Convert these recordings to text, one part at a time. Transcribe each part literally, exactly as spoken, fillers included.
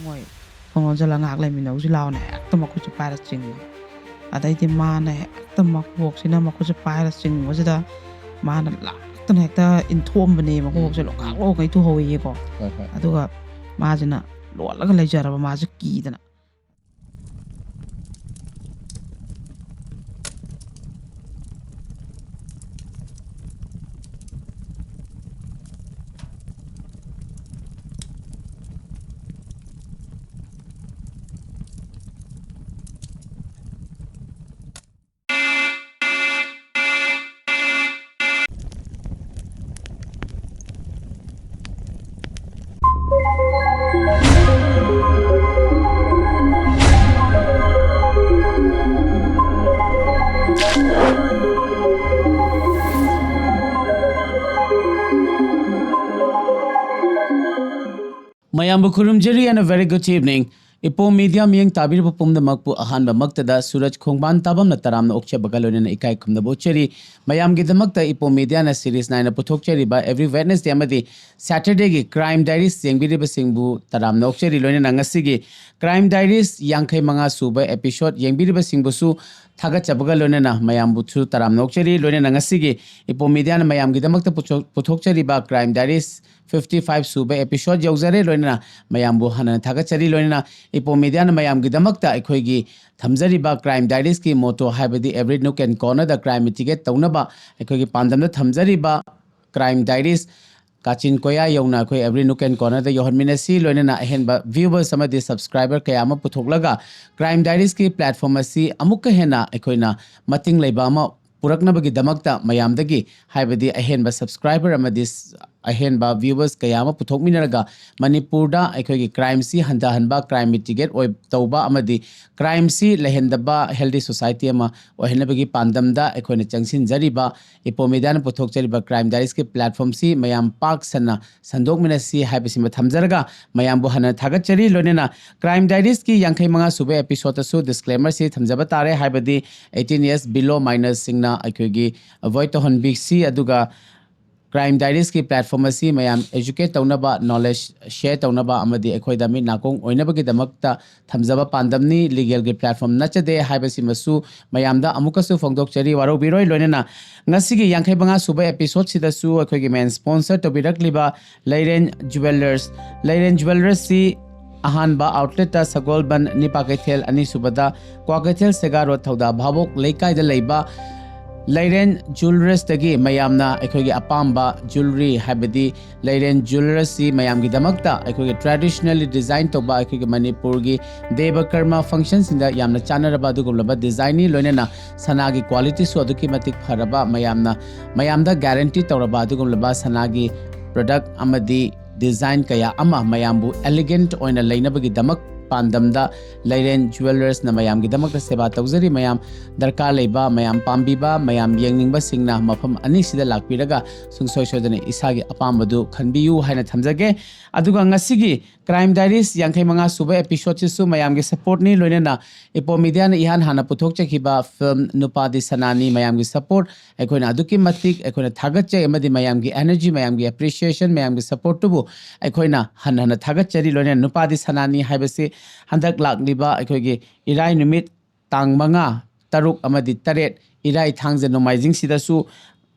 ꯃꯣꯏ ꯊꯣꯡ ꯂꯣꯟꯁꯤꯜꯂꯒ ꯉꯥꯏꯍꯥꯛ ꯂꯩꯃꯤꯟꯅꯧꯁꯤ ꯂꯥꯎꯅ ꯍꯦꯛꯇ ꯃꯈꯨꯠꯁꯦ ꯄꯥꯏꯔ ꯆꯤꯡꯉꯤ꯫ ꯑꯗꯩꯗꯤ ꯃꯥꯅ ꯍꯦꯛꯇ ꯃꯀꯣꯛꯁꯤꯅ ꯃꯈꯨꯠꯁꯦ ꯄꯥꯏꯔ ꯆꯤꯡꯕꯁꯤꯗ ꯃꯥꯅ ꯂꯥꯛꯇꯅ ꯍꯦꯛꯇ ꯏꯟꯊꯣꯛꯑꯝꯕꯅꯦ꯫ ꯃꯀꯣꯛꯁꯦ ꯎꯝ, ꯎꯝ, ꯂꯣꯡꯉꯥꯛ ꯎꯝ꯫ ꯂꯣꯡꯉꯩ ꯊꯨꯍꯧꯋꯦꯌꯦꯀꯣ꯫ ꯍꯣꯏ, ꯍꯣꯏ꯫ ꯑꯗꯨꯒ ꯃꯥꯁꯤꯅ ꯂꯣꯜꯂꯒ ꯂꯩꯖꯔꯕ ꯃꯥꯁꯦ ꯀꯤꯗꯅ꯫ ꯃꯌꯥꯝꯕꯨ ꯈꯨꯔꯨꯝꯖꯔꯤ and a very good evening. ꯏꯄꯣꯝ ꯃꯤꯗꯤꯌꯥ ꯃꯤꯠꯌꯦꯡ ꯇꯥꯕꯤꯔꯤꯕ ꯄꯨꯝꯅꯃꯛꯄꯨ ꯑꯍꯥꯟꯕꯃꯛꯇꯗ ꯁꯨꯔꯖ ꯈꯣꯡꯕꯥꯟ ꯇꯥꯕꯝꯅ ꯇꯔꯥꯝꯅ ꯑꯣꯛꯆꯕꯒ ꯂꯣꯏꯅꯅ ꯏꯀꯥꯏ ꯈꯨꯝꯅꯕ ꯎꯠꯆꯔꯤ꯫ ꯃꯌꯥꯝꯒꯤꯗꯃꯛꯇ ꯏꯄꯣꯝ ꯃꯤꯗꯤꯌꯥꯅ series ꯅꯥꯏꯅ ꯄꯨꯊꯣꯛꯆꯔꯤꯕ every Wednesday ꯑꯃꯗꯤ Saturdayꯒꯤ Crime Diaries ꯌꯦꯡꯕꯤꯔꯤꯕꯁꯤꯡꯕꯨ ꯇꯔꯥꯝꯅ ꯑꯣꯛꯆꯔꯤ꯫ ꯂꯣꯏꯅꯅ ꯉꯁꯤꯒꯤ Crime Diaries ꯌꯥꯡꯈꯩ ꯃꯉꯥ ꯁꯨꯕ episode ꯌꯦꯡꯕꯤꯔꯤꯕꯁꯤꯡꯕꯨꯁꯨ ꯊꯥꯒꯠꯆꯕꯒ ꯂꯣꯏꯅꯅ ꯃꯌꯥꯝꯕꯨꯁꯨ ꯇꯔꯥꯝꯅ ꯑꯣꯛꯆꯔꯤ꯫ ꯂꯣꯏꯅꯅ ꯉꯁꯤꯒꯤ ꯏꯄꯣꯝ ꯃꯤꯗꯤꯌꯥꯅ ꯃꯌꯥꯝꯒꯤꯗꯃꯛꯇ ꯄꯨꯊꯣꯛ-, ꯄꯨꯊꯣꯛꯆꯔꯤꯕ Crime Diaries fifty five ꯁꯨꯕ episode ꯌꯧꯖꯔꯦ꯫ ꯂꯣꯏꯅꯅ ꯃꯌꯥꯝꯕꯨ ꯍꯟꯅ ꯊꯥꯒꯠꯆꯔꯤ꯫ ꯂꯣꯏꯅꯅ ꯏꯄꯣꯝ ꯃꯤꯗꯤꯌꯥꯅ ꯃꯌꯥꯝꯒꯤꯗꯃꯛꯇ ꯑꯩꯈꯣꯏꯒꯤ ꯊꯝꯖꯔꯤꯕ Crime Diariesꯀꯤ motto ꯍꯥꯏꯕꯗꯤ every nook and cornerꯗ crime mitigate ꯇꯧꯅꯕ ꯑꯩꯈꯣꯏꯒꯤ ꯄꯥꯟꯗꯝꯗ ꯊꯝꯖꯔꯤꯕ Crime Diaries ꯀꯥꯆꯤꯟ ꯀꯣꯌꯥ ꯌꯧꯅ ꯑꯩꯈꯣꯏ every nook and cornerꯗ ꯌꯧꯍꯟꯃꯤꯟꯅꯁꯤ꯫ ꯂꯣꯏꯅꯅ ꯑꯍꯦꯟꯕ viewers ꯑꯃꯗꯤ subscriber ꯀꯌꯥ ꯑꯃ ꯄꯨꯊꯣꯛꯂꯒ Crime Diariesꯀꯤ platform ꯑꯁꯤ ꯑꯃꯨꯛꯀ ꯍꯦꯟꯅ ꯑꯩꯈꯣꯏꯅ ꯃꯇꯤꯡ ꯂꯩꯕ ꯑꯃ ꯄꯨꯔꯛꯅꯕꯒꯤꯗꯃꯛꯇ ꯃꯌꯥꯝꯗꯒꯤ, ꯍꯥꯏꯕꯗꯤ ꯑꯍꯦꯟꯕ subscriber ꯑꯃꯗꯤ ꯁ-, ꯑꯍꯦꯟꯕ viewers ꯀꯌꯥ ꯑꯃ ꯄꯨꯊꯣꯛꯃꯤꯟꯅꯔꯒ ꯃꯅꯤꯄꯨꯔꯗ ꯑꯩꯈꯣꯏꯒꯤ crimeꯁꯤ ꯍꯟꯊꯍꯟꯕ, crime mitigate ꯑꯣꯏ-, ꯇꯧꯕ ꯑꯃꯗꯤ crimeꯁꯤ ꯂꯩꯍꯟꯗꯕ healthy society ꯑꯃ ꯑꯣꯏꯍꯟꯅꯕꯒꯤ ꯄꯥꯟꯗꯝꯗ ꯑꯩꯈꯣꯏꯅ ꯆꯪꯁꯤꯟꯖꯔꯤꯕ ꯏꯄꯣꯝ ꯃꯤꯗꯤꯌꯥꯅ ꯄꯨꯊꯣꯛꯆꯔꯤꯕ Crime Diariesꯀꯤ platformꯁꯤ ꯃꯌꯥꯝ ꯄꯥꯛ ꯁꯟꯅ ꯁꯟꯗꯣꯛꯃꯤꯟꯅꯁꯤ ꯍꯥꯏꯕꯁꯤꯃ ꯊꯝꯖꯔꯒ ꯃꯌꯥꯝꯕꯨ ꯍꯟꯅ ꯊꯥꯒꯠꯆꯔꯤ꯫ ꯂꯣꯏꯅꯅ Crime Diariesꯀꯤ ꯌꯥꯡꯈꯩ ꯃꯉꯥ ꯁꯨꯕ episodeꯇꯁꯨ disclaimerꯁꯤ ꯊꯝꯖꯕ ꯇꯥꯔꯦ, ꯍꯥꯏꯕꯗꯤ eighteen years below minorꯁꯤꯡꯅ ꯑꯩꯈꯣꯏꯒꯤ avoid ꯇꯧꯍꯟꯕꯤꯁꯤ꯫ ꯑꯗꯨꯒ Crime Diaries ꯀꯤ platform ꯑꯁꯤ ꯃꯌꯥꯝ educate ꯇꯧꯅꯕ, knowledge share ꯇꯧꯅꯕ ꯑꯃꯗꯤ ꯑꯩꯈꯣꯏꯗ ꯃꯤꯠ ꯅꯥꯀꯣꯡ ꯑꯣꯏꯅꯕꯒꯤꯗꯃꯛꯇ ꯊꯝꯖꯕ ꯄꯥꯟꯗꯝꯅꯤ꯫ Legal ꯒꯤ platform ꯅꯠꯆꯗꯦ ꯍꯥꯏꯕꯁꯤꯃꯁꯨ ꯃꯌꯥꯝꯗ ꯑꯃꯨꯛꯀꯁꯨ ꯐꯣꯡꯗꯣꯛꯆꯔꯤ, ꯋꯥꯔꯧꯕꯤꯔꯣꯏ꯫ ꯂꯣꯏꯅꯅ ꯉꯁꯤꯒꯤ ꯌꯥꯡꯈꯩ ꯃꯉꯥ ꯁꯨꯕ episode ꯁꯤꯗꯁꯨ ꯑꯩꯈꯣꯏꯒꯤ main sponsor ꯇꯧꯕꯤꯔꯛꯂꯤꯕ ꯂꯩꯔꯦꯟ Jewellers, ꯂꯩꯔꯦꯟ Jewellers ꯁꯤ ꯑꯍꯥꯟꯕ outlet ꯇ ꯁꯒꯣꯜꯕꯟ ꯅꯤꯄꯥ ꯀꯩꯊꯦꯜ, ꯑꯅꯤꯁꯨꯕꯗ ꯀ꯭ꯋꯥꯀꯩꯊꯦꯜ ꯁꯦꯒꯥ ꯔꯣꯗ ꯊꯧꯗꯥ ꯚꯥꯕꯣꯛ ꯂꯩꯀꯥꯏꯗ ꯂꯩꯕ ꯂꯩꯔꯦꯟ Jewellers ꯇꯒꯤ ꯃꯌꯥꯝꯅ ꯑꯩꯈꯣꯏꯒꯤ ꯑꯄꯥꯝꯕ jewellery, ꯍꯥꯏꯕꯗꯤ ꯂꯩꯔꯦꯟ Jewellers ꯁꯤ ꯃꯌꯥꯝꯒꯤꯗꯃꯛꯇ ꯑꯩꯈꯣꯏꯒꯤ traditionally design ꯇꯧꯕ, ꯑꯩꯈꯣꯏꯒꯤ ꯃꯅꯤꯄꯨꯔꯒꯤ ꯗꯦꯕ ꯀꯔꯃ function ꯁꯤꯡꯗ ꯌꯥꯝꯅ ꯆꯥꯟꯅꯔꯕ ꯑꯗꯨꯒꯨꯝꯂꯕ design ꯅꯤ꯫ ꯂꯣꯏꯅꯅ ꯁꯅꯥꯒꯤ quality ꯁꯨ ꯑꯗꯨꯛꯀꯤ ꯃꯇꯤꯛ ꯐꯔꯕ, ꯃꯌꯥꯝꯅ, ꯃꯌꯥꯝꯗ guarantee ꯇꯧꯔꯕ ꯑꯗꯨꯒꯨꯝꯂꯕ ꯁꯅꯥꯒꯤ product ꯑꯃꯗꯤ design ꯀꯌꯥ ꯑꯃ ꯃꯌꯥꯝꯕꯨ elegant ꯑꯣꯏꯅ ꯂꯩꯅꯕꯒꯤꯗꯃꯛ ꯄꯥꯟꯗꯝꯗ ꯂꯩꯔꯦꯟ Jewellers ꯅ ꯃꯌꯥꯝꯒꯤꯗꯃꯛꯇ ꯁꯦꯕꯥ ꯇꯧꯖꯔꯤ꯫ ꯃꯌꯥꯝ ꯗꯔꯀꯥꯔ ꯂꯩꯕ, ꯃꯌꯥꯝ ꯄꯥꯝꯕꯤꯕ, ꯃꯌꯥꯝ ꯌꯦꯡꯅꯤꯡꯕꯁꯤꯡꯅ ꯃꯐꯝ ꯑꯅꯤꯁꯤꯗ ꯂꯥꯛꯄꯤꯔꯒ ꯁꯨꯡꯁꯣꯏ ꯁꯣꯏꯗꯅ ꯏꯁꯥꯒꯤ ꯑꯄꯥꯝꯕꯗꯨ ꯈꯟꯕꯤꯌꯨ ꯍꯥꯏꯅ ꯊꯝꯖꯒꯦ꯫ ꯑꯗꯨꯒ ꯉꯁꯤꯒꯤ Crime Diaries ꯌꯥꯡꯈꯩ ꯃꯉꯥ ꯁꯨꯕ episode ꯁꯤꯁꯨ ꯃꯌꯥꯝꯒꯤ support ꯅꯤ꯫ ꯂꯣꯏꯅꯅ ꯏꯄꯣ Media ꯅ ꯏꯍꯥꯟ ꯍꯥꯟꯅ ꯄꯨꯊꯣꯛꯆꯈꯤꯕ film ꯅꯨꯄꯥꯗꯤ ꯁꯅꯥꯅꯤ ꯃꯌꯥꯝꯒꯤ support ꯑꯩꯈꯣꯏꯅ ꯑꯗꯨꯛꯀꯤ ꯃꯇꯤꯛ ꯑꯩꯈꯣꯏꯅ ꯊꯥꯒꯠꯆꯩ ꯑꯃꯗꯤ ꯃꯌꯥꯝꯒꯤ energy, ꯃꯌꯥꯝꯒꯤ appreciation, ꯃꯌꯥꯝꯒꯤ support ꯇꯨꯕꯨ ꯑꯩꯈꯣꯏꯅ ꯍꯟꯅ ꯍꯟꯅ ꯊꯥꯒꯠꯆꯔꯤ꯫ ꯂꯣꯏꯅꯅ ꯅꯨꯄꯥꯗꯤ ꯁꯅꯥꯅꯤ ꯍꯥꯏꯕꯁꯤ ꯍꯟꯗꯛ ꯂꯥꯛꯂꯤꯕ ꯑꯩꯈꯣꯏꯒꯤ ꯏꯔꯥꯏ ꯅꯨꯃꯤꯠ ꯇꯥꯡ ꯃꯉꯥ, ꯇꯔꯨꯛ ꯑꯃꯗꯤ ꯇꯔꯦꯠ, ꯏꯔꯥꯏ, ꯊꯥꯡꯖ, ꯅꯣꯡꯃꯥꯏꯖꯤꯡꯁꯤꯗꯁꯨ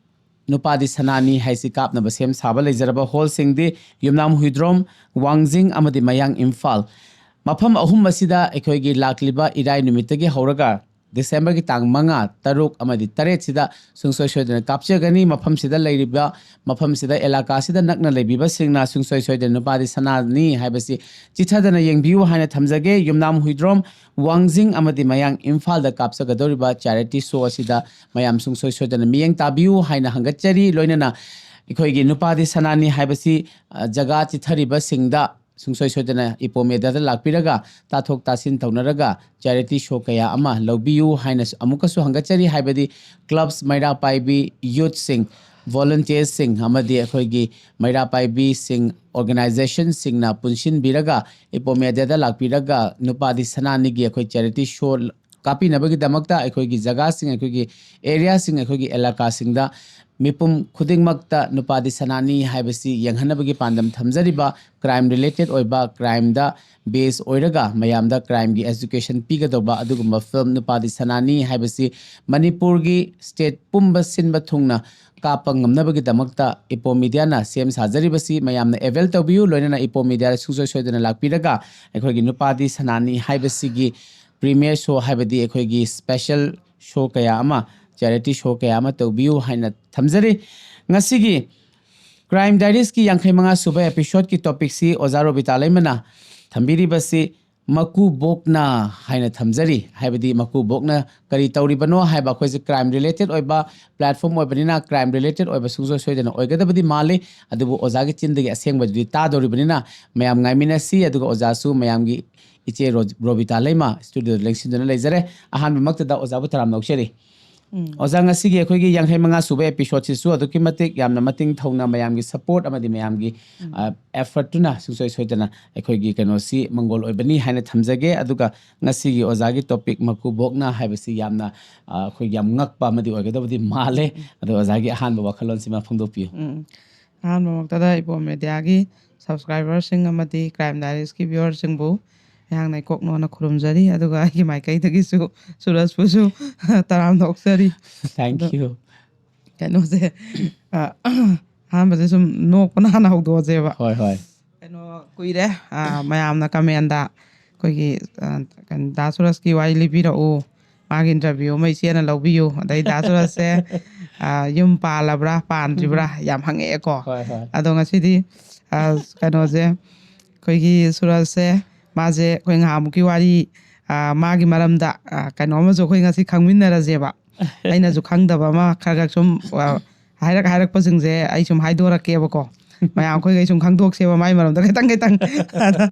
ꯅꯨꯄꯥꯗꯤ ꯁꯅꯥꯅꯤ ꯍꯥꯏꯁꯤ ꯀꯥꯞꯅꯕ ꯁꯦꯝ ꯁꯥꯕ ꯂꯩꯖꯔꯕ hall ꯁꯤꯡꯗꯤ ꯌꯨꯝꯅꯥꯝ ꯍꯨꯏꯗ꯭ꯔꯣꯝ, ꯋꯥꯡꯖꯤꯡ ꯑꯃꯗꯤ ꯃꯌꯥꯡ ꯏꯝꯐꯥꯜ꯫ ꯃꯐꯝ ꯑꯍꯨꯝ ꯑꯁꯤꯗ ꯑꯩꯈꯣꯏꯒꯤ ꯂꯥꯛꯂꯤꯕ ꯏꯔꯥꯏ ꯅꯨꯃꯤꯠꯇꯒꯤ ꯍꯧꯔꯒ December ꯒꯤ ꯇꯥꯡ ꯃꯉꯥ, ꯇꯔꯨꯛ ꯑꯃꯗꯤ ꯇꯔꯦꯠꯁꯤꯗ ꯁꯨꯡꯁꯣꯏ ꯁꯣꯏꯗꯅ ꯀꯥꯞꯆꯒꯅꯤ꯫ ꯃꯐꯝꯁꯤꯗ ꯂꯩꯔꯤꯕ, ꯃꯐꯝꯁꯤꯗ ꯑꯦꯂꯥꯀꯥꯁꯤꯗ ꯅꯛꯅ ꯂꯩꯕꯤꯕꯁꯤꯡꯅ ꯁꯨꯡꯁꯣꯏ ꯁꯣꯏꯗꯅ ꯅꯨꯄꯥꯗꯤ ꯁꯅꯥꯅꯤ ꯍꯥꯏꯕꯁꯤ ꯆꯤꯊꯗꯅ ꯌꯦꯡꯕꯤꯌꯨ ꯍꯥꯏꯅ ꯊꯝꯖꯒꯦ꯫ ꯌꯨꯝꯅꯥꯝ ꯍꯨꯏꯗ꯭ꯔꯣꯝ, ꯋꯥꯡꯖꯤꯡ ꯑꯃꯗꯤ ꯃꯌꯥꯡ ꯏꯝꯐꯥꯜꯗ ꯀꯥꯞꯆꯒꯗꯧꯔꯤꯕ charity show ꯑꯁꯤꯗ ꯃꯌꯥꯝ ꯁꯨꯡꯁꯣꯏ ꯁꯣꯏꯗꯅ ꯃꯤꯠꯌꯦꯡ ꯇꯥꯕꯤꯌꯨ ꯍꯥꯏꯅ ꯍꯪꯒꯠꯆꯔꯤ꯫ ꯂꯣꯏꯅꯅ ꯑꯩꯈꯣꯏꯒꯤ ꯅꯨꯄꯥꯗꯤ ꯁꯅꯥꯅꯤ ꯍꯥꯏꯕꯁꯤ, ꯑ, ꯖꯒꯥ ꯆꯤꯊꯔꯤꯕꯁꯤꯡꯗ ꯁꯨꯡꯁꯣꯏ ꯁꯣꯏꯗꯅ ꯏꯄꯣ Media ꯗ ꯂꯥꯛꯄꯤꯔꯒ ꯇꯥꯊꯣꯛ ꯇꯥꯁꯤꯟ ꯇꯧꯅꯔꯒ charity show ꯀꯌꯥ ꯑꯃ ꯂꯧꯕꯤꯌꯨ ꯍꯥꯏꯅ ꯑꯃꯨꯛꯀꯁꯨ ꯍꯪꯒꯠꯆꯔꯤ꯫ ꯍꯥꯏꯕꯗꯤ clubs, ꯃꯩꯔꯥ ꯄꯥꯏꯕꯤ youth ꯁꯤꯡ, volunteers ꯁꯤꯡ ꯑꯃꯗꯤ ꯑꯩꯈꯣꯏꯒꯤ ꯃꯩꯔꯥ ꯄꯥꯏꯕꯤꯁꯤꯡ, organization ꯁꯤꯡꯅ ꯄꯨꯟꯁꯤꯟꯕꯤꯔꯒ ꯏꯄꯣ Media ꯗ ꯂꯥꯛꯄꯤꯔꯒ ꯅꯨꯄꯥꯗꯤ ꯁꯅꯥꯅꯤꯒꯤ ꯑꯩꯈꯣꯏ charity show ꯀꯥꯞꯄꯤꯅꯕꯒꯤꯗꯃꯛꯇ ꯑꯩꯈꯣꯏꯒꯤ ꯖꯒꯥꯁꯤꯡ, ꯑꯩꯈꯣꯏꯒꯤ ꯑꯦꯔꯤꯌꯥꯁꯤꯡ, ꯑꯩꯈꯣꯏꯒꯤ ꯑꯦꯂꯥꯀꯥꯁꯤꯡꯗ ꯃꯤꯄꯨꯝ ꯈꯨꯗꯤꯡꯃꯛꯇ ꯅꯨꯄꯥꯗꯤ ꯁꯅꯥꯅꯤ ꯍꯥꯏꯕꯁꯤ ꯌꯦꯡꯍꯟꯅꯕꯒꯤ ꯄꯥꯟꯗꯝ ꯊꯝꯖꯔꯤꯕ ꯀ꯭ꯔꯥꯏꯝ ꯔꯤꯂꯦꯇꯦꯠ ꯑꯣꯏꯕ, ꯀ꯭ꯔꯥꯏꯝꯗ ꯕꯦꯁ ꯑꯣꯏꯔꯒ ꯃꯌꯥꯝꯗ ꯀ꯭ꯔꯥꯏꯝꯒꯤ ꯑꯦꯖꯨꯀꯦꯁꯟ ꯄꯤꯒꯗꯧꯕ ꯑꯗꯨꯒꯨꯝꯕ ꯐꯤꯂꯝ ꯅꯨꯄꯥꯗꯤ ꯁꯅꯥꯅꯤ ꯍꯥꯏꯕꯁꯤ ꯃꯅꯤꯄꯨꯔꯒꯤ ꯁ꯭ꯇꯦꯠ ꯄꯨꯝꯕ ꯁꯤꯟꯕ ꯊꯨꯡꯅ ꯀꯥꯞꯄ ꯉꯝꯅꯕꯒꯤꯗꯃꯛꯇ ꯏꯄꯣ ꯃꯤꯗꯤꯌꯥꯅ ꯁꯦꯝ ꯁꯥꯖꯔꯤꯕꯁꯤ ꯃꯌꯥꯝꯅ ꯑꯦꯚꯦꯜ ꯇꯧꯕꯤꯌꯨ꯫ ꯂꯣꯏꯅꯅ ꯏꯄꯣ ꯃꯤꯗꯤꯌꯥꯗ ꯁꯨꯡꯁꯣꯏ ꯁꯣꯏꯗꯅ ꯂꯥꯛꯄꯤꯔꯒ ꯑꯩꯈꯣꯏꯒꯤ ꯅꯨꯄꯥꯗꯤ ꯁꯅꯥꯅꯤ ꯍꯥꯏꯕꯁꯤꯒꯤ ꯄ꯭ꯔꯤꯃꯤꯌꯔ ꯁꯣ, ꯍꯥꯏꯕꯗꯤ ꯑꯩꯈꯣꯏꯒꯤ ꯁ꯭ꯄꯦꯁꯦꯜ ꯁꯣ ꯀꯌꯥ ꯑꯃ, ꯆꯦꯔꯤꯇꯤ ꯁꯣ ꯀꯌꯥ ꯑꯃ ꯇꯧꯕꯤꯌꯨ ꯍꯥꯏꯅ ꯊꯝꯖꯔꯤ꯫ ꯉꯁꯤꯒꯤ ꯀ꯭ꯔꯥꯏꯝ ꯗꯥꯏꯔꯤꯁꯀꯤ ꯌꯥꯡꯈꯩ ꯃꯉꯥ ꯁꯨꯕ ꯑꯦꯄꯤꯁꯣꯗꯀꯤ ꯇꯣꯄꯤꯛꯁꯤ ꯑꯣꯖꯥ ꯔꯣꯕꯤꯇꯥ ꯂꯩꯃꯅ ꯊꯝꯕꯤꯔꯤꯕꯁꯤ ꯃꯀꯨꯕꯣꯛꯅ ꯍꯥꯏꯅ ꯊꯝꯖꯔꯤ꯫ ꯍꯥꯏꯕꯗꯤ ꯃꯀꯨꯕꯣꯛꯅ ꯀꯔꯤ ꯇꯧꯔꯤꯕꯅꯣ ꯍꯥꯏꯕ, ꯑꯩꯈꯣꯏꯁꯦ ꯀ꯭ꯔꯥꯏꯝ ꯔꯤꯂꯦꯇꯦꯠ ꯑꯣꯏꯕ ꯄ꯭ꯂꯦꯠꯐꯣꯝ ꯑꯣꯏꯕꯅꯤꯅ ꯀ꯭ꯔꯥꯏꯝ ꯔꯤꯂꯦꯇꯦꯠ ꯑꯣꯏꯕ ꯁꯨꯡꯁꯣꯏ ꯁꯣꯏꯗꯅ ꯑꯣꯏꯒꯗꯕꯗꯤ ꯃꯥꯜꯂꯤ꯫ ꯑꯗꯨꯕꯨ ꯑꯣꯖꯥꯒꯤ ꯆꯤꯟꯗꯒꯤ ꯑꯁꯦꯡꯕꯗꯨꯗꯤ ꯇꯥꯗꯧꯔꯤꯕꯅꯤꯅ ꯃꯌꯥꯝ ꯉꯥꯏꯃꯤꯟꯅꯁꯤ꯫ ꯑꯗꯨꯒ ꯑꯣꯖꯥꯁꯨ ꯃꯌꯥꯝꯒꯤ ꯏꯆꯦ ꯔꯣ-, ꯔꯣꯕꯤꯇꯥ ꯂꯩꯃ ꯁ꯭ꯇꯨꯗꯤꯑꯣꯗ ꯂꯦꯡꯁꯤꯟꯗꯨꯅ ꯂꯩꯖꯔꯦ꯫ ꯑꯍꯥꯟꯕꯃꯛꯇꯗ ꯑꯣꯖꯥꯕꯨ ꯇꯔꯥꯝꯅ ꯑꯣꯛꯆꯔꯤ꯫ ꯎꯝ꯫ ꯑꯣꯖꯥ, ꯉꯁꯤꯒꯤ ꯑꯩꯈꯣꯏꯒꯤ ꯌꯥꯡꯈꯩ ꯃꯉꯥ ꯁꯨꯕ ꯑꯦꯄꯤꯁꯣꯗꯁꯤꯁꯨ ꯑꯗꯨꯛꯀꯤ ꯃꯇꯤꯛ ꯌꯥꯝꯅ ꯃꯇꯤꯡ ꯊꯧꯅ ꯃꯌꯥꯝꯒꯤ ꯁꯄꯣꯔꯠ ꯑꯃꯗꯤ ꯃꯌꯥꯝꯒꯤ, ꯎꯝ꯫ ꯑ, ꯑꯦꯐꯔꯠꯇꯨꯅ ꯁꯨꯡꯁꯣꯏ ꯁꯣꯏꯗꯅ ꯑꯩꯈꯣꯏꯒꯤ ꯀꯩꯅꯣꯁꯤ ꯃꯪꯒꯣꯜ ꯑꯣꯏꯕꯅꯤ ꯍꯥꯏꯅ ꯊꯝꯖꯒꯦ꯫ ꯑꯗꯨꯒ ꯉꯁꯤꯒꯤ ꯑꯣꯖꯥꯒꯤ ꯇꯣꯄꯤꯛ ꯃꯀꯨꯕꯣꯛꯅ ꯍꯥꯏꯕꯁꯤ ꯌꯥꯝꯅ, ꯑ, ꯑꯩꯈꯣꯏ ꯌꯥꯝ ꯉꯛꯄ ꯑꯃꯗꯤ ꯑꯣꯏꯒꯗꯕꯗꯤ ꯃꯥꯜꯂꯦ꯫ ꯎꯝ꯫ ꯑꯗꯣ ꯑꯣꯖꯥꯒꯤ ꯑꯍꯥꯟꯕ ꯋꯥꯈꯜꯂꯣꯟꯁꯤꯃ ꯐꯣꯡꯗꯣꯛꯄꯤꯌꯨ꯫ ꯎꯝ꯫ ꯑꯍꯥꯟꯕꯃꯛꯇꯗ ꯏꯄꯣ ꯃꯦꯗꯤꯌꯥꯒꯤ ꯁꯕꯁꯀ꯭ꯔꯥꯏꯕꯔꯁꯤꯡ ꯑꯃꯗꯤ ꯀ꯭ꯔꯥꯏꯝ ꯗꯥꯏꯔꯤꯁꯀꯤ ꯚ꯭ꯌꯨꯋꯔꯁꯤꯡꯕꯨ ꯑꯩꯍꯥꯛꯅ ꯏꯀꯣꯛ ꯅꯣꯟꯅ ꯈꯨꯔꯨꯝꯖꯔꯤ꯫ ꯑꯗꯨꯒ ꯑꯩꯒꯤ ꯃꯥꯏꯀꯩꯗꯒꯤꯁꯨ ꯁꯨꯔꯖꯄꯨꯁꯨ ꯇꯔꯥꯝꯅ ꯑꯣꯛꯆꯔꯤ꯫ Thank ꯑꯗꯣ you꯫ ꯀꯩꯅꯣꯁꯦ, ꯑ, ꯑꯍꯥꯟꯕꯁꯦ ꯁꯨꯝ ꯅꯣꯛꯄꯅ ꯍꯥꯟꯅ ꯍꯧꯗꯣꯛꯑꯁꯦꯕ꯫ ꯍꯣꯏ, ꯍꯣꯏ꯫ ꯀꯩꯅꯣ, ꯀꯨꯏꯔꯦ, ꯑ, ꯃꯌꯥꯝꯅ ꯀꯃꯦꯟꯗ ꯑꯩꯈꯣꯏꯒꯤ, ꯑ, ꯀꯩꯅꯣ, ꯗꯥ ꯁꯨꯔꯖꯀꯤ ꯋꯥꯔꯤ ꯂꯤꯕꯤꯔꯛꯎ, ꯃꯥꯒꯤ ꯏꯟꯇꯔꯚ꯭ꯌꯨ ꯑꯃ ꯏꯆꯦꯅ ꯂꯧꯕꯤꯌꯨ, ꯑꯗꯩ ꯗꯥ ꯁꯨꯔꯖꯁꯦ, ꯑ, ꯌꯨꯝ ꯄꯥꯜꯂꯕ꯭ꯔꯥ ꯄꯥꯟꯗ꯭ꯔꯤꯕ꯭ꯔꯥ ꯌꯥꯝ ꯍꯪꯉꯛꯑꯦꯀꯣ꯫ ꯍꯣꯏ, ꯍꯣꯏ꯫ ꯑꯗꯣ ꯉꯁꯤꯗꯤ, ꯑ, ꯀꯩꯅꯣꯁꯦ, ꯑꯩꯈꯣꯏꯒꯤ ꯁꯨꯔꯖꯁꯦ, ꯃꯥꯁꯦ ꯑꯩꯈꯣꯏ ꯉꯍꯥꯟꯃꯨꯛꯀꯤ ꯋꯥꯔꯤ, ꯑ, ꯃꯥꯒꯤ ꯃꯔꯝꯗ, ꯑ, ꯀꯩꯅꯣ ꯑꯃꯁꯨ ꯑꯩꯈꯣꯏ ꯉꯁꯤ ꯈꯪꯃꯤꯟꯅꯔꯁꯦꯕ꯫ ꯑꯩꯅꯁꯨ ꯈꯪꯗꯕ ꯑꯃ ꯈꯔ ꯈꯔ ꯁꯨꯝ, ꯑ, ꯍꯥꯏꯔꯛ ꯍꯥꯏꯔꯛꯄꯁꯤꯡꯁꯦ ꯑꯩ ꯁꯨꯝ ꯍꯥꯏꯗꯣꯔꯛꯀꯦꯕꯀꯣ꯫ ꯃꯌꯥꯝ ꯑꯩꯈꯣꯏꯈꯩ ꯁꯨꯝ ꯈꯪꯗꯣꯛꯁꯦꯕ ꯃꯥꯏ ꯃꯔꯝꯗ ꯈꯤꯇꯪ ꯈꯤꯇꯪ꯫ ꯑꯗ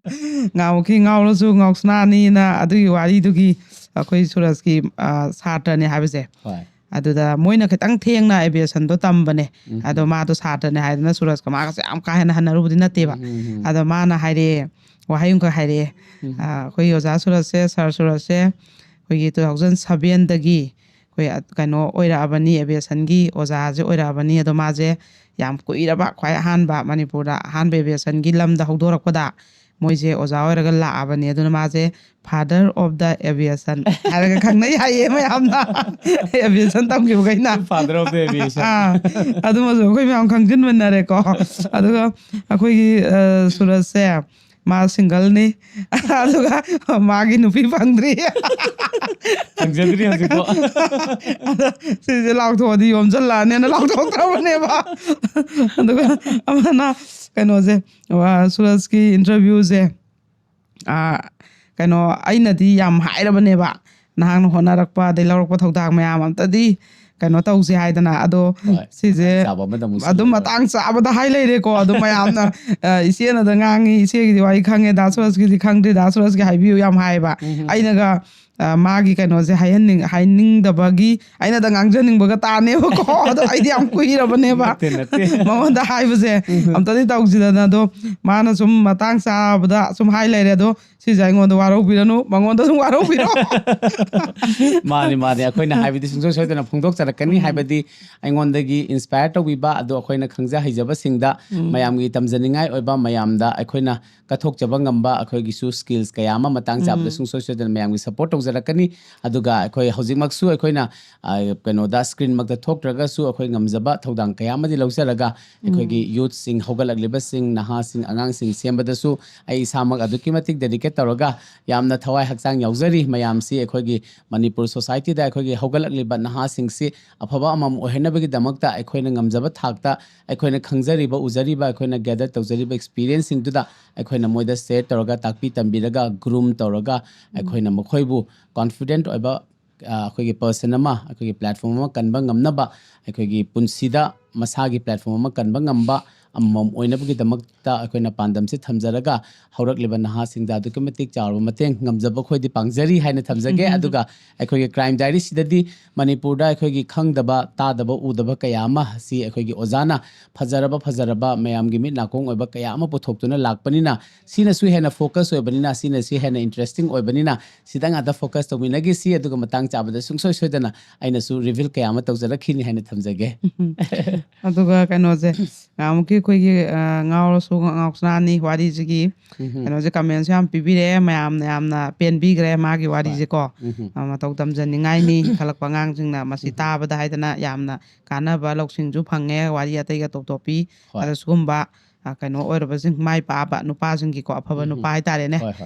ꯉꯥꯎꯈꯤ ꯉꯥꯎꯔꯁꯨ ꯉꯥꯎꯁꯅꯥꯅꯤꯅ ꯑꯗꯨꯒꯤ ꯋꯥꯔꯤꯗꯨꯒꯤ ꯑꯩꯈꯣꯏ ꯁꯨꯔꯖꯀꯤ, ꯑ, ꯁꯥꯇ꯭ꯔꯅꯦ ꯍꯥꯏꯕꯁꯦ꯫ ꯍꯣꯏ꯫ ꯑꯗꯨꯗ ꯃꯣꯏꯅ ꯈꯤꯇꯪ ꯊꯦꯡꯅ ꯑꯦꯚꯤꯌꯦꯁꯟꯗꯣ ꯇꯝꯕꯅꯦ꯫ ꯎꯝ꯫ ꯑꯗꯣ ꯃꯥꯗꯣ ꯁꯥꯇ꯭ꯔꯅꯦ ꯍꯥꯏꯗꯅ ꯁꯨꯔꯖꯀ ꯃꯥꯒꯁꯦ ꯌꯥꯝ ꯀꯥ ꯍꯦꯟꯅ ꯍꯟꯅꯔꯨꯕꯗꯤ ꯅꯠꯇꯦꯕ꯫ ꯎꯝ, ꯎꯝ, ꯎꯝ꯫ ꯑꯗꯣ ꯃꯥꯅ ꯍꯥꯏꯔꯛꯑꯦ, ꯋꯥꯍꯩ ꯑꯃꯈꯛ ꯍꯥꯏꯔꯛꯑꯦ꯫ ꯎꯝ꯫ ꯑ, ꯑꯩꯈꯣꯏꯒꯤ ꯑꯣꯖꯥ ꯁꯨꯔꯖꯁꯦ, ꯁꯥꯔ ꯁꯨꯔꯖꯁꯦ, ꯑꯩꯈꯣꯏꯒꯤ two thousand sevenꯗꯒꯤ ꯑꯩꯈꯣꯏ ꯑ-, ꯀꯩꯅꯣ ꯑꯣꯏꯔꯛꯑꯕꯅꯤ, aviationꯒꯤ ꯑꯣꯖꯥꯁꯦ ꯑꯣꯏꯔꯛꯑꯕꯅꯤ꯫ ꯑꯗꯣ ꯃꯥꯁꯦ ꯌꯥꯝ ꯀꯨꯏꯔꯕ, ꯈ꯭ꯋꯥꯏ ꯑꯍꯥꯟꯕ ꯃꯅꯤꯄꯨꯔꯗ ꯑꯍꯥꯟꯕ aviationꯒꯤ ꯂꯝꯗ ꯍꯧꯗꯣꯔꯛꯄꯗ ꯃꯣꯏꯁꯦ ꯑꯣꯖꯥ ꯑꯣꯏꯔꯒ ꯂꯥꯛꯑꯕꯅꯤ꯫ ꯑꯗꯨꯅ ꯃꯥꯁꯦ father of the aviation ꯍꯥꯏꯔꯒ ꯈꯪꯅꯩ ꯍꯥꯏꯌꯦ ꯃꯌꯥꯝꯅ꯫ Aviation ꯇꯝꯈꯤꯕꯈꯩꯅ꯫ Father of the aviation. ꯑꯥ, ꯑꯗꯨꯃꯁꯨ ꯑꯩꯈꯣꯏ ꯃꯌꯥꯝ ꯈꯪꯖꯤꯟꯃꯤꯟꯅꯔꯦꯀꯣ꯫ ꯑꯗꯨꯒ ꯑꯩꯈꯣꯏꯒꯤ ꯑ, ꯁꯨꯔꯖꯁꯦ, ꯃꯥ singleꯅꯤ꯫ ꯑꯗꯨꯒ ꯃꯥꯒꯤ ꯅꯨꯄꯤ ꯐꯪꯗ꯭ꯔꯤ꯫ ꯐꯪꯖꯗ꯭ꯔꯤ ꯍꯧꯖꯤꯛꯐꯥꯎ꯫ ꯑꯗ ꯁꯤꯁꯦ ꯂꯥꯎꯊꯣꯛꯑꯗꯤ ꯌꯣꯝꯁꯤꯜꯂꯛꯑꯅꯦꯅ ꯂꯥꯎꯊꯣꯛꯇ꯭ꯔꯕꯅꯦꯕ꯫ ꯑꯗꯨꯒ ꯑꯃꯅ ꯀꯩꯅꯣꯁꯦ, ꯋꯥ, ꯁꯨꯔꯖꯀꯤ interviewꯁꯦ, ꯑꯥ, ꯀꯩꯅꯣ, ꯑꯩꯅꯗꯤ ꯌꯥꯝ ꯍꯥꯏꯔꯕꯅꯦꯕ, ꯅꯍꯥꯛꯅ ꯍꯣꯠꯅꯔꯛꯄ ꯑꯗꯩ ꯂꯧꯔꯛꯄ ꯊꯧꯗꯥꯡ ꯃꯌꯥꯝ ꯑꯝꯇꯗꯤ ꯀꯩꯅꯣ ꯇꯧꯁꯦ ꯍꯥꯏꯗꯅ꯫ ꯑꯗꯣ ꯍꯣꯏ, ꯁꯤꯁꯦ ꯃꯇꯥꯡ ꯆꯥꯕ ꯑꯃꯗ ꯑꯃꯨꯛ ꯑꯗꯨꯝ ꯁꯤꯜꯂꯒ꯫ ꯃꯇꯥꯡ ꯆꯥꯕꯗ ꯍꯥꯏ ꯂꯩꯔꯦꯀꯣ꯫ ꯑꯗꯨꯝ ꯃꯌꯥꯝꯅ ꯑ, ꯏꯆꯦꯅꯗ ꯉꯥꯡꯉꯤ, ꯏꯆꯦꯒꯤꯗꯤ ꯋꯥꯔꯤ ꯈꯪꯉꯦ, ꯗꯥ ꯁꯨꯔꯖꯀꯤꯗꯤ ꯈꯪꯗꯦ, ꯗꯥ ꯁꯨꯔꯖꯀꯤ ꯍꯥꯏꯕꯤꯌꯨ ꯌꯥꯝ ꯍꯥꯏꯌꯦꯕ꯫ ꯎꯝ, ꯎꯝ, ꯎꯝ꯫ ꯑꯩꯅꯒ ꯑ, ꯃꯥꯒꯤ ꯀꯩꯅꯣꯁꯦ ꯍꯥꯏꯍꯟꯅꯤꯡ ꯍꯥꯏꯅꯤꯡꯗꯕꯒꯤ ꯑꯩꯅꯗ ꯉꯥꯡꯖꯅꯤꯡꯕꯒ ꯇꯥꯅꯦꯕꯀꯣ꯫ ꯑꯗꯣ ꯑꯩꯗꯤ ꯌꯥꯝ ꯀꯨꯏꯔꯕꯅꯦꯕ ꯅꯠꯇꯦ, ꯅꯠꯇꯦ꯫ ꯃꯉꯣꯟꯗ ꯍꯥꯏꯕꯁꯦ꯫ ꯑꯝꯇꯗꯤ ꯇꯧꯁꯤꯗꯅ꯫ ꯑꯗꯣ ꯃꯥꯅ ꯁꯨꯝ ꯃꯇꯥꯡ ꯆꯥꯕꯗ ꯁꯨꯝ ꯍꯥꯏ ꯂꯩꯔꯦ꯫ ꯑꯗꯣ ꯁꯤꯁꯦ ꯑꯩꯉꯣꯟꯗ ꯋꯥꯔꯧꯕꯤꯔꯅꯨ, ꯃꯉꯣꯟꯗ ꯁꯨꯝ ꯋꯥꯔꯧꯕꯤꯔꯣ꯫ ꯃꯥꯅꯤ, ꯃꯥꯅꯤ, ꯑꯩꯈꯣꯏꯅ ꯍꯥꯏꯕꯗꯤ ꯁꯨꯡꯁꯣꯏ ꯁꯣꯏꯗꯅ ꯐꯣꯡꯗꯣꯛꯆꯔꯛꯀꯅꯤ꯫ ꯍꯥꯏꯕꯗꯤ ꯑꯩꯉꯣꯟꯗꯒꯤ inspire ꯇꯧꯕꯤꯕ, ꯑꯗꯣ ꯑꯩꯈꯣꯏꯅ ꯈꯪꯖ ꯍꯩꯖꯕꯁꯤꯡꯗ ꯃꯌꯥꯝꯒꯤ ꯇꯝꯖꯅꯤꯡꯉꯥꯏ ꯑꯣꯏꯕ, ꯃꯌꯥꯝꯗ ꯑꯩꯈꯣꯏꯅ ꯀꯠꯊꯣꯛꯆꯕ ꯉꯝꯕ ꯑꯩꯈꯣꯏꯒꯤꯁꯨ skills ꯀꯌꯥ ꯑꯃ ꯃꯇꯥꯡ ꯆꯥꯕꯗ ꯁꯨꯡꯁꯣꯏ ꯁꯣꯏꯗꯅ ꯃꯌꯥꯝꯒꯤ support ꯇꯧꯖꯔꯛꯀꯅꯤ꯫ ꯑꯗꯨꯒ ꯑꯩꯈꯣꯏ ꯍꯧꯖꯤꯛꯃꯛꯁꯨ ꯑꯩꯈꯣꯏꯅ, ꯑ, ꯀꯩꯅꯣꯗ screenꯃꯛꯇ ꯊꯣꯛꯇ꯭ꯔꯒꯁꯨ ꯑꯩꯈꯣꯏ ꯉꯝꯖꯕ ꯊꯧꯗꯥꯡ ꯀꯌꯥ ꯑꯃꯗꯤ ꯂꯧꯖꯔꯒ ꯑꯩꯈꯣꯏꯒꯤ youthꯁꯤꯡ, ꯍꯧꯒꯠꯂꯛꯂꯤꯕꯁꯤꯡ, ꯅꯍꯥꯁꯤꯡ, ꯑꯉꯥꯡꯁꯤꯡ ꯁꯦꯝꯕꯗꯁꯨ ꯑꯩ ꯏꯁꯥꯃꯛ ꯑꯗꯨꯛꯀꯤ ꯃꯇꯤꯛ dedicate ꯇꯧꯔꯒ ꯌꯥꯝꯅ ꯊꯋꯥꯏ ꯍꯛꯆꯥꯡ ꯌꯥꯎꯖꯔꯤ꯫ ꯃꯌꯥꯝꯁꯤ ꯑꯩꯈꯣꯏꯒꯤ ꯃꯅꯤꯄꯨꯔ societyꯗ ꯑꯩꯈꯣꯏꯒꯤ ꯍꯧꯒꯠꯂꯛꯂꯤꯕ ꯅꯍꯥꯁꯤꯡꯁꯤ ꯑꯐꯕ ꯑꯃꯃꯝ ꯑꯣꯏꯍꯟꯅꯕꯒꯤꯗꯃꯛꯇ ꯑꯩꯈꯣꯏꯅ ꯉꯝꯖꯕ ꯊꯥꯛꯇ ꯑꯩꯈꯣꯏꯅ ꯈꯪꯖꯔꯤꯕ, ꯎꯖꯔꯤꯕ, ꯑꯩꯈꯣꯏꯅ gather ꯇꯧꯖꯔꯤꯕ experienceꯁꯤꯡꯗꯨꯗ ꯑꯩꯈꯣꯏꯅ ꯃꯣꯏꯗ share ꯇꯧꯔꯒ, ꯇꯥꯛꯄꯤ ꯇꯝꯕꯤꯔꯒ, groom ꯇꯧꯔꯒ ꯑꯩꯈꯣꯏꯅ ꯃꯈꯣꯏꯕꯨ confident ꯑꯣꯏꯕ, ꯑ, ꯑꯩꯈꯣꯏꯒꯤ person ꯑꯃ, ꯑꯩꯈꯣꯏꯒꯤ platform ꯑꯃ ꯀꯟꯕ ꯉꯝꯅꯕ, ꯑꯩꯈꯣꯏꯒꯤ ꯄꯨꯟꯁꯤꯗ ꯃꯁꯥꯒꯤ platform ꯑꯃ ꯀꯟꯕ ꯉꯝꯕ, ꯑꯃꯃꯝ ꯑꯣꯏꯅꯕꯒꯤꯗꯃꯛꯇ ꯑꯩꯈꯣꯏꯅ ꯄꯥꯟꯗꯝꯁꯦ ꯊꯝꯖꯔꯒ, ꯍꯧꯔꯛꯂꯤꯕ ꯅꯍꯥꯁꯤꯡꯗ ꯑꯗꯨꯛꯀꯤ ꯃꯇꯤꯛ ꯆꯥꯎꯔꯕ ꯃꯇꯦꯡ ꯉꯝꯖꯕ ꯑꯩꯈꯣꯏꯗꯤ ꯄꯥꯡꯖꯔꯤ ꯍꯥꯏꯅ ꯊꯝꯖꯒꯦ꯫ ꯑꯗꯨꯒ ꯑꯩꯈꯣꯏꯒꯤ Crime Diaryꯁꯤꯗꯗꯤ ꯃꯅꯤꯄꯨꯔꯗ ꯑꯩꯈꯣꯏꯒꯤ ꯈꯪꯗꯕ, ꯇꯥꯗꯕ, ꯎꯗꯕ ꯀꯌꯥ ꯑꯃ ꯑꯁꯤ ꯑꯩꯈꯣꯏꯒꯤ ꯑꯣꯖꯥꯅ ꯐꯖꯔꯕ ꯐꯖꯔꯕ ꯃꯌꯥꯝꯒꯤ ꯃꯤꯠ ꯅꯥꯀꯣꯡ ꯑꯣꯏꯕ ꯀꯌꯥ ꯑꯃ ꯄꯨꯊꯣꯛꯇꯨꯅ ꯂꯥꯛꯄꯅꯤꯅ, ꯁꯤꯅꯁꯨ ꯍꯦꯟꯅ focus ꯑꯣꯏꯕꯅꯤꯅ, ꯁꯤꯅꯁꯨ ꯍꯦꯟꯅ interesting ꯑꯣꯏꯕꯅꯤꯅ, ꯁꯤꯗ ꯉꯥꯛꯇ focus ꯇꯧꯃꯤꯟꯅꯈꯤꯁꯤ꯫ ꯑꯗꯨꯒ ꯃꯇꯥꯡ ꯆꯥꯕꯗ ꯁꯨꯡꯁꯣꯏ ꯁꯣꯏꯗꯅ ꯑꯩꯅꯁꯨ reveal ꯀꯌꯥ ꯑꯃ ꯇꯧꯖꯔꯛꯈꯤꯅꯤ ꯍꯥꯏꯅ ꯊꯝꯖꯒꯦ꯫ ꯑꯗꯨꯒ ꯀꯩꯅꯣꯁꯦ, ꯅꯍꯥꯟꯃꯨꯛꯀꯤ ꯑꯩꯈꯣꯏꯒꯤ, ꯑ, ꯉꯥꯎꯔꯁꯨ ꯉꯥꯎꯁꯅꯥꯅꯤ ꯋꯥꯔꯤꯁꯤꯒꯤ ꯀꯩꯅꯣꯁꯦ, commentꯁꯨ ꯌꯥꯝ ꯄꯤꯕꯤꯔꯛꯑꯦ, ꯃꯌꯥꯝꯅ ꯌꯥꯝꯅ ꯄꯦꯟꯕꯤꯈ꯭ꯔꯦ ꯃꯥꯒꯤ ꯋꯥꯔꯤꯁꯦꯀꯣ꯫ ꯑ, ꯃꯇꯧ ꯇꯝꯖꯅꯤꯡꯉꯥꯏꯅꯤ, ꯏꯟꯈꯠꯂꯛꯄ ꯑꯉꯥꯡꯁꯤꯡꯅ ꯃꯁꯤ ꯇꯥꯕꯗ ꯍꯥꯏꯗꯅ ꯌꯥꯝꯅ ꯀꯥꯟꯅꯕ ꯂꯧꯁꯤꯡꯁꯨ ꯐꯪꯉꯦ, ꯋꯥꯔꯤ ꯑꯇꯩꯒ ꯇꯣꯞ ꯇꯣꯞꯄꯤ꯫ ꯑꯗ ꯁꯤꯒꯨꯝꯕ, ꯑ, ꯀꯩꯅꯣ ꯑꯣꯏꯔꯕꯁꯤꯡ, ꯃꯥꯏ ꯄꯥꯛꯑꯕ ꯅꯨꯄꯥꯁꯤꯡꯒꯤꯀꯣ, ꯑꯐꯕ ꯅꯨꯄꯥ ꯍꯥꯏꯇꯥꯔꯦꯅꯦ꯫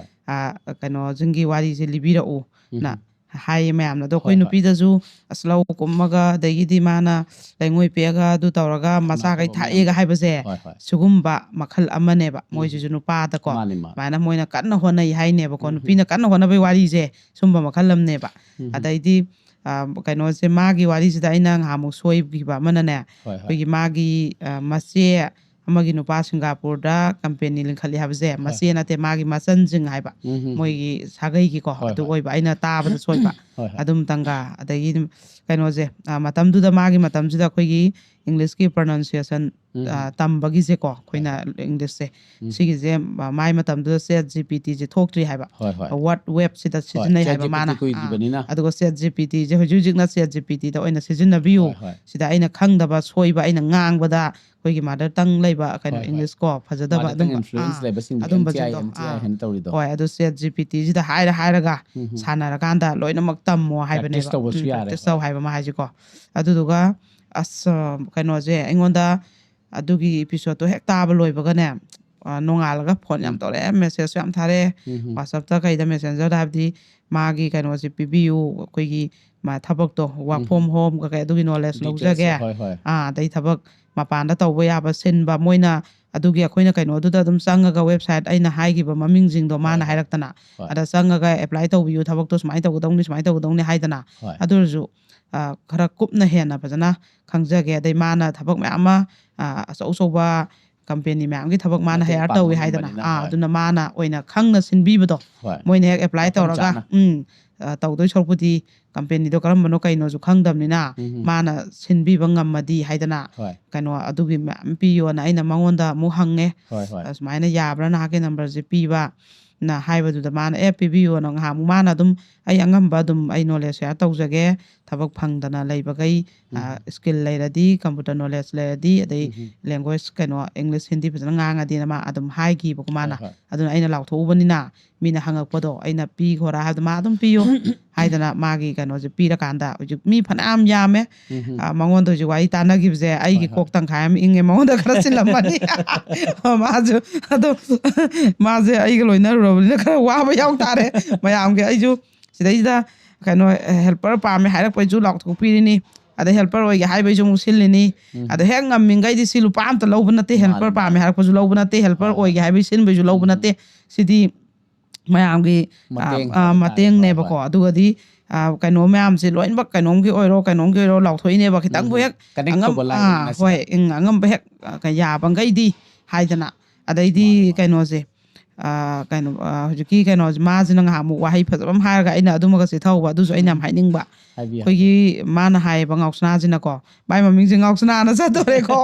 ꯑ, ꯀꯩꯅꯣꯁꯤꯡꯒꯤ ꯋꯥꯔꯤꯁꯦ ꯂꯤꯕꯤꯔꯛꯎ ꯅ ꯍꯥꯏꯌꯦ ꯃꯌꯥꯝꯅ꯫ ꯑꯗꯣ ꯑꯩꯈꯣꯏ ꯅꯨꯄꯤꯗꯁꯨ ꯑꯁ ꯂꯧ ꯀꯨꯝꯃꯒ, ꯑꯗꯒꯤꯗꯤ ꯃꯥꯅ ꯂꯩꯉꯣꯏ ꯄꯦꯛꯑꯒ, ꯑꯗꯨ ꯇꯧꯔꯒ, ꯃꯆꯥꯈꯩ ꯊꯥꯛꯑꯦꯒ ꯍꯥꯏꯕꯁꯦ, ꯁꯤꯒꯨꯝꯕ ꯃꯈꯜ ꯑꯃꯅꯦꯕ꯫ ꯃꯣꯏꯁꯤꯁꯨ ꯅꯨꯄꯥꯗꯀꯣ, ꯃꯥꯅꯤ, ꯃꯥꯅꯤ꯫ ꯑꯗꯨꯃꯥꯏꯅ ꯃꯣꯏꯅ ꯀꯟꯅ ꯍꯣꯠꯅꯩ ꯍꯥꯏꯅꯦꯕꯀꯣ꯫ ꯅꯨꯄꯤꯅ ꯀꯟꯅ ꯍꯣꯠꯅꯕꯩ ꯋꯥꯔꯤꯁꯦ ꯁꯨꯝꯕ ꯃꯈꯜ ꯑꯃꯅꯦꯕ꯫ ꯑꯗꯩꯗꯤ, ꯑ, ꯀꯩꯅꯣꯁꯦ, ꯃꯥꯒꯤ ꯋꯥꯔꯤꯁꯤꯗ ꯑꯩꯅ ꯉꯍꯥꯟꯃꯨꯛ ꯁꯣꯏꯈꯤꯕ ꯑꯃꯅꯅꯦ, ꯑꯩꯈꯣꯏꯒꯤ ꯃꯥꯒꯤ, ꯑ, ꯃꯆꯦ ꯑꯃꯒꯤ ꯅꯨꯄꯥ ꯁꯤꯡꯒꯥꯄꯨꯔꯗ company ꯂꯤꯡꯈꯠꯂꯤ ꯍꯥꯏꯕꯁꯦ, ꯃꯆꯦ ꯅꯠꯇꯦ, ꯃꯥꯒꯤ ꯃꯆꯟꯁꯤꯡ ꯍꯥꯏꯕ, ꯃꯣꯏꯒꯤ ꯁꯥꯒꯩꯒꯤꯀꯣ, ꯑꯗꯨ ꯑꯣꯏꯕ ꯑꯩꯅ ꯇꯥꯕꯗ ꯁꯣꯏꯕ꯫ ꯑꯗꯨꯝꯇꯪꯒ, ꯑꯗꯒꯤ ꯑꯗꯨꯝ ꯀꯩꯅꯣꯁꯦ, ꯑ, ꯃꯇꯝꯗꯨꯗ, ꯃꯥꯒꯤ ꯃꯇꯝꯁꯤꯗ ꯑꯩꯈꯣꯏꯒꯤ Englishꯀꯤ pronunciation, ꯑ, ꯇꯝꯕꯒꯤꯁꯦꯀꯣ, ꯑꯩꯈꯣꯏꯅ Englishꯁꯦ, ꯁꯤꯒꯤꯁꯦ, ꯃ-, ꯃꯥꯏ ꯃꯇꯝꯗꯨꯗ ChatGPTꯁꯦ ꯊꯣꯛꯇ꯭ꯔꯤ ꯍꯥꯏꯕ꯫ Word Webꯁꯤꯗ ꯁꯤꯖꯤꯟꯅꯩ ꯍꯥꯏꯕ ꯃꯥꯅ꯫ ChatGPT ꯀꯨꯏꯗ꯭ꯔꯤꯕꯅꯤꯅ꯫ ꯑꯗꯨꯒ ChatGPTꯁꯦ ꯍꯧꯖꯤꯛ ꯍꯧꯖꯤꯛꯅ ChatGPTꯗ ꯑꯣꯏꯅ ꯁꯤꯖꯤꯟꯅꯕꯤꯌꯨ꯫ ꯁꯤꯗ ꯑꯩꯅ ꯈꯪꯗꯕ, ꯁꯣꯏꯕ, ꯑꯩꯅ ꯉꯥꯡꯕꯗ ꯑꯩꯈꯣꯏꯒꯤ mother tongue ꯂꯩꯕ ꯀꯩꯅꯣ, Englishꯀꯣ, ꯐꯖꯗꯕ Mother tongue ꯑꯗꯨꯝꯕ, influence ah, ꯂꯩꯕꯁꯤꯡꯗꯤ ꯑꯗꯨꯝꯕꯁꯤꯡꯗꯣ, M T I, M T I ꯑꯥ꯫ ꯍꯥꯏꯅ ꯇꯧꯔꯤꯗꯣ꯫ ꯍꯣꯏ, ꯑꯗꯨ ChatGPTꯁꯤꯗ ꯍꯥꯏꯔ ꯍꯥꯏꯔꯒ ꯁꯥꯟꯅꯔꯀꯥꯟꯗ ꯂꯣꯏꯅꯃꯛ ꯇꯝꯃꯣ ꯍꯥꯏꯕꯅꯦꯕ꯫ Practice ꯇꯧꯕꯁꯨ ꯎꯝ, ꯌꯥꯔꯦ, practice ꯇꯧ ꯍꯥꯏꯕ ꯑꯃ ꯍꯥꯏꯁꯤꯀꯣ꯫ ꯑꯗꯨꯗꯨꯒ ꯑꯁ, ꯑ, ꯀꯩꯅꯣꯁꯦ, ꯑꯩꯉꯣꯟꯗ ꯑꯗꯨꯒꯤ episodeꯇꯣ ꯍꯦꯛ ꯇꯥꯕ ꯂꯣꯏꯕꯒꯅꯦ, ꯑ, ꯅꯣꯡꯉꯥꯜꯂꯒ ꯐꯣꯟ ꯌꯥꯝ ꯎꯝ꯫ ꯇꯧꯔꯛꯑꯦ, ꯃꯦꯁꯦꯖꯁꯨ ꯌꯥꯝ ꯊꯥꯔꯛꯑꯦ꯫ ꯎꯝ, ꯎꯝ꯫ WhatsApp-ꯇ ꯀꯩꯗ, ꯃꯦꯁꯦꯟꯖꯔꯗ, ꯍꯥꯏꯕꯗꯤ ꯃꯥꯒꯤ ꯀꯩꯅꯣꯁꯦ ꯄꯤꯕꯤꯌꯨ, ꯑꯩꯈꯣꯏꯒꯤ ꯃꯥ ꯊꯕꯛꯇꯣ, work ꯎꯝ꯫ From home ꯀꯩꯀꯩ ꯑꯗꯨꯒꯤ knowledge ꯗꯤꯇꯦꯜꯁ, ꯂꯧꯖꯒꯦ꯫ ꯍꯣꯏ, ꯍꯣꯏ꯫ ꯑꯥ, ꯑꯗꯩ ꯊꯕꯛ ꯃꯄꯥꯟꯗ ꯇꯧꯕ ꯌꯥꯕ ꯁꯤꯟꯕ, ꯃꯣꯏꯅ ꯑꯗꯨꯒꯤ ꯑꯩꯈꯣꯏꯅ ꯀꯩꯅꯣꯗꯨꯗ ꯑꯗꯨꯝ ꯆꯪꯉꯒ, website ꯑꯩꯅ ꯍꯥꯏꯈꯤꯕ ꯃꯃꯤꯡꯁꯤꯡꯗꯣ ꯃꯥꯅ ꯍꯣꯏ, ꯍꯣꯏ꯫ ꯍꯥꯏꯔꯛꯇꯅ, ꯍꯣꯏ꯫ ꯑꯗ ꯆꯪꯉꯒ apply ꯇꯧꯕꯤꯌꯨ, ꯊꯕꯛꯇꯣ ꯁꯨꯃꯥꯏꯅ ꯇꯧꯒꯗꯧꯅꯤ, ꯁꯨꯃꯥꯏꯅ ꯇꯧꯒꯗꯧꯅꯤ ꯍꯥꯏꯗꯅ꯫ ꯍꯣꯏ꯫ ꯑꯗꯨ ꯑꯣꯏꯔꯁꯨ, ꯑ, ꯈꯔ ꯀꯨꯞꯅ ꯍꯦꯟꯅ ꯐꯖꯅ ꯈꯪꯖꯒꯦ꯫ ꯑꯗꯩ ꯃꯥꯅ ꯊꯕꯛ ꯃꯌꯥꯝ ꯑꯃ, ꯑ, ꯑꯆꯧ ꯑꯆꯧꯕ company ꯃꯌꯥꯝꯒꯤ ꯊꯕꯛ ꯃꯥꯅ ꯃꯇꯦꯡ ꯍꯥꯏꯌꯔ ꯇꯧꯏ ꯄꯥꯡꯕ ꯍꯥꯏꯗꯅ꯫ ꯉꯝꯕꯅꯤꯅ, ꯑꯥ, ꯍꯣꯏ꯫ ꯑꯗꯨꯅ ꯃꯥꯅ ꯑꯣꯏꯅ ꯈꯪꯅ ꯁꯤꯟꯕꯤꯕꯗꯣ, ꯍꯣꯏ꯫ ꯃꯣꯏꯅ ꯍꯦꯛ apply ꯃꯐꯝ ꯇꯧꯔꯒ, ꯆꯥꯅ꯫ ꯎꯝ, ꯑ, ꯇꯧꯗꯣꯏ ꯁꯔꯨꯛꯄꯨꯗꯤ company-ꯗꯣ ꯀꯔꯝꯕꯅꯣ ꯀꯩꯅꯣꯁꯨ ꯈꯪꯗꯕꯅꯤꯅ, ꯎꯝ, ꯎꯝ꯫ ꯃꯥꯅ ꯁꯤꯟꯕꯤꯕ ꯉꯝꯃꯗꯤ ꯍꯥꯏꯗꯅ, ꯍꯣꯏ꯫ ꯀꯩꯅꯣ, ꯑꯗꯨꯒꯤ ꯃꯌꯥꯝ ꯄꯤꯌꯣꯅ ꯑꯩꯅ ꯃꯉꯣꯟꯗ ꯑꯃꯨꯛ ꯍꯪꯉꯦ꯫ ꯍꯣꯏ, ꯍꯣꯏ꯫ ꯑꯁꯨꯃꯥꯏꯅ ꯌꯥꯕ꯭ꯔꯥ, ꯅꯍꯥꯛꯀꯤ number-ꯁꯦ ꯄꯤꯕ? ꯅ ꯍꯥꯏꯕꯗꯨꯗ ꯃꯥꯅ, "ꯑꯦ, ꯄꯤꯕꯤꯌꯣꯅ", ꯉꯥꯏꯍꯥꯛꯃꯨꯛ ꯃꯥꯅ ꯑꯗꯨꯝ, "ꯑꯩ ꯑꯉꯝꯕ ꯑꯗꯨꯝ ꯑꯩ knowledge share ꯇꯧꯖꯒꯦ, ꯊꯕꯛ ꯐꯪꯗꯅ ꯂꯩꯕꯈꯩ, ꯑ, ꯎꯝ꯫ Skill ꯂꯩꯔꯗꯤ, computer knowledge ꯂꯩꯔꯗꯤ, ꯑꯗꯩ ꯎꯝ, ꯎꯝ꯫ Language, ꯀꯩꯅꯣ, English, Hindi ꯐꯖꯅ ꯉꯥꯡꯉꯗꯤꯅ" ꯃꯥ ꯑꯗꯨꯝ ꯍꯥꯏꯈꯤꯕꯀꯣ ꯍꯣꯏ, ꯃꯥꯅ꯫ ꯍꯣꯏ꯫ ꯑꯗꯨꯅ ꯑꯩꯅ ꯂꯥꯎꯊꯣꯛꯎꯕꯅꯤꯅ, ꯃꯤꯅ ꯍꯪꯉꯛꯄꯗꯣ ꯑꯩꯅ ꯄꯤꯈꯣꯔꯥ ꯍꯥꯏꯕꯗꯣ, ꯃꯥ ꯑꯗꯨꯝ ꯄꯤꯌꯨ ꯍꯥꯏꯗꯅ ꯃꯥꯒꯤ ꯀꯩꯅꯣꯁꯦ ꯄꯤꯔꯀꯥꯟꯗ, ꯍꯧꯖꯤꯛ ꯃꯤ ꯐꯅꯌꯥꯝ ꯌꯥꯝꯃꯦ꯫ ꯎꯝ, ꯎꯝ꯫ ꯑ, ꯃꯉꯣꯟꯗ ꯍꯧꯖꯤꯛ ꯋꯥꯔꯤ ꯇꯥꯟꯅꯈꯤꯕꯁꯦ ꯑꯩꯒꯤ ꯍꯣꯏ, ꯍꯣꯏ꯫ ꯀꯣꯛ ꯇꯪꯈꯥꯏ ꯑꯃ ꯏꯪꯉꯦ, ꯃꯉꯣꯟꯗ ꯈꯔ ꯆꯤꯜꯂꯝꯃꯅꯤ꯫ ꯃꯥꯁꯨ, ꯑꯗꯣ ꯃꯥꯁꯦ ꯑꯩꯒ ꯂꯣꯏꯅꯔꯨꯔꯕꯅꯤꯅ ꯈꯔ ꯋꯥꯕ ꯌꯥꯎ ꯇꯥꯔꯦ ꯃꯌꯥꯝꯒꯤ꯫ ꯑꯩꯁꯨ ꯁꯤꯗꯩꯁꯤꯗ ꯀꯩꯅꯣ, helper ꯄꯥꯝꯃꯦ ꯍꯥꯏꯔꯛꯄꯩꯁꯨ ꯂꯥꯎꯊꯣꯛꯄꯤꯔꯤꯅꯤ, ꯑꯗꯩ helper ꯑꯣꯏꯒꯦ ꯍꯥꯏꯕꯩꯁꯨ ꯑꯃꯨꯛ ꯁꯤꯜꯂꯤꯅꯤ꯫ ꯎꯝ꯫ ꯑꯗꯣ ꯍꯦꯛ ꯉꯝꯃꯤꯉꯩꯗꯤ ꯁꯤ ꯂꯨꯄꯥ ꯑꯝꯇ ꯂꯧꯕ ꯅꯠꯇꯦ, ꯃꯥꯅꯦ, helper ꯄꯥꯝꯃꯦ ꯃꯥꯅꯦ꯫ ꯍꯥꯏꯔꯛꯄꯁꯨ ꯂꯧꯕ ꯅꯠꯇꯦ, helper ꯍꯣꯏ, ꯍꯣꯏ꯫ ꯑꯣꯏꯒꯦ ꯍꯥꯏꯕꯩ ꯁꯤꯟꯕꯩꯁꯨ ꯂꯧꯕ ꯎꯝ꯫ ꯅꯠꯇꯦ꯫ ꯁꯤꯗꯤ ꯃꯌꯥꯝꯒꯤ, ꯃꯇꯦꯡ ꯑ, ꯍꯥꯏꯕ ꯇꯥꯔꯦ꯫ ꯃꯇꯦꯡꯅꯦꯕꯀꯣ꯫ ꯍꯣꯏ, ꯍꯣꯏ꯫ ꯑꯗꯨꯒꯗꯤ, ꯑ, ꯀꯩꯅꯣ ꯃꯌꯥꯝꯁꯦ ꯂꯣꯏꯅꯃꯛ ꯀꯩꯅꯣꯝꯒꯤ ꯑꯣꯏꯔꯣ, ꯀꯩꯅꯣꯝꯒꯤ ꯑꯣꯏꯔꯣ ꯂꯥꯎꯊꯣꯛꯏꯅꯦꯕ꯫ ꯈꯤꯇꯪꯕꯨ ꯎꯝ, ꯎꯝ꯫ ꯍꯦꯛ connect ꯑꯉꯝ-, ꯇꯧꯕ ꯂꯥꯏꯟ ꯑꯥ, ꯑꯃ ꯁꯤꯗ꯫ ꯍꯣꯏ, ꯎꯝ, ꯑꯉꯝꯕ ꯍꯦꯛ, ꯑ, ꯀ-, ꯌꯥꯕꯈꯩꯗꯤ ꯍꯥꯏꯗꯅ꯫ ꯑꯗꯩꯗꯤ ꯃꯥꯅꯦ, ꯃꯥꯅꯦ꯫ ꯀꯩꯅꯣꯁꯦ, ꯑ, ꯀꯩꯅꯣ, ꯑ, ꯍꯧꯖꯤꯛꯀꯤ ꯀꯩꯅꯣꯁꯦ, ꯃꯥꯁꯤꯅ ꯉꯥꯏꯍꯥꯛꯃꯨꯛ ꯋꯥꯍꯩ ꯐꯖꯕ ꯑꯃ ꯍꯥꯏꯔꯒ ꯑꯩꯅ ꯑꯗꯨꯃꯒ ꯆꯤꯊꯍꯧꯕ, ꯑꯗꯨꯁꯨ ꯑꯩꯅ ꯌꯥꯝ ꯎꯝ꯫ ꯍꯥꯏꯅꯤꯡꯕ꯫ ꯍꯥꯏꯕꯤꯌꯨ, ꯑꯩꯈꯣꯏꯒꯤ ꯍꯥꯏꯕꯤꯌꯨ꯫ ꯃꯥꯅ ꯍꯥꯏꯌꯦꯕ, ꯉꯥꯎꯁꯅꯥꯁꯤꯅꯀꯣ, "ꯃꯥꯏ ꯃꯃꯤꯡꯁꯦ ꯉꯥꯎꯁꯅꯥꯅ ꯆꯠꯇꯣꯔꯦꯀꯣ"꯫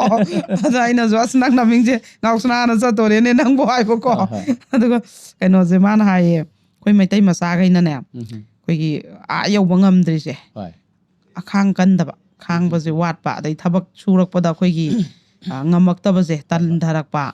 ꯑꯗ ꯑꯩꯅꯁꯨ, "ꯑꯁ, ꯅꯪ ꯅꯃꯤꯡꯁꯦ ꯉꯥꯎꯁꯅꯥꯅ ꯆꯠꯇꯣꯔꯦꯅꯦ ꯅꯪꯕꯨ", ꯍꯥꯏꯕꯀꯣ꯫ ꯍꯣꯏ, ꯍꯣꯏ꯫ ꯑꯗꯨꯒ ꯀꯩꯅꯣꯁꯦ ꯃꯥꯅ ꯍꯥꯏꯌꯦ, ꯑꯩꯈꯣꯏ ꯃꯩꯇꯩ ꯃꯆꯥꯈꯩꯅꯅꯦ, ꯎꯝ, ꯎꯝ꯫ ꯑꯩꯈꯣꯏꯒꯤ ꯑꯥ ꯌꯧꯕ ꯉꯝꯗ꯭ꯔꯤꯁꯦ, ꯍꯣꯏ꯫ ꯑꯈꯥꯡ ꯀꯟꯗꯕ, ꯎꯝ, ꯎꯝ, ꯈꯥꯡꯕꯁꯦ ꯎꯝ꯫ ꯋꯥꯠꯄ, ꯑꯗꯩ ꯊꯕꯛ ꯁꯨꯔꯛꯄꯗ ꯑꯩꯈꯣꯏꯒꯤ, ꯑꯥ, ꯉꯝꯃꯛꯇꯕꯁꯦ, ꯍꯣꯏ, ꯍꯣꯏ꯫ ꯇꯟꯊꯔꯛꯄ,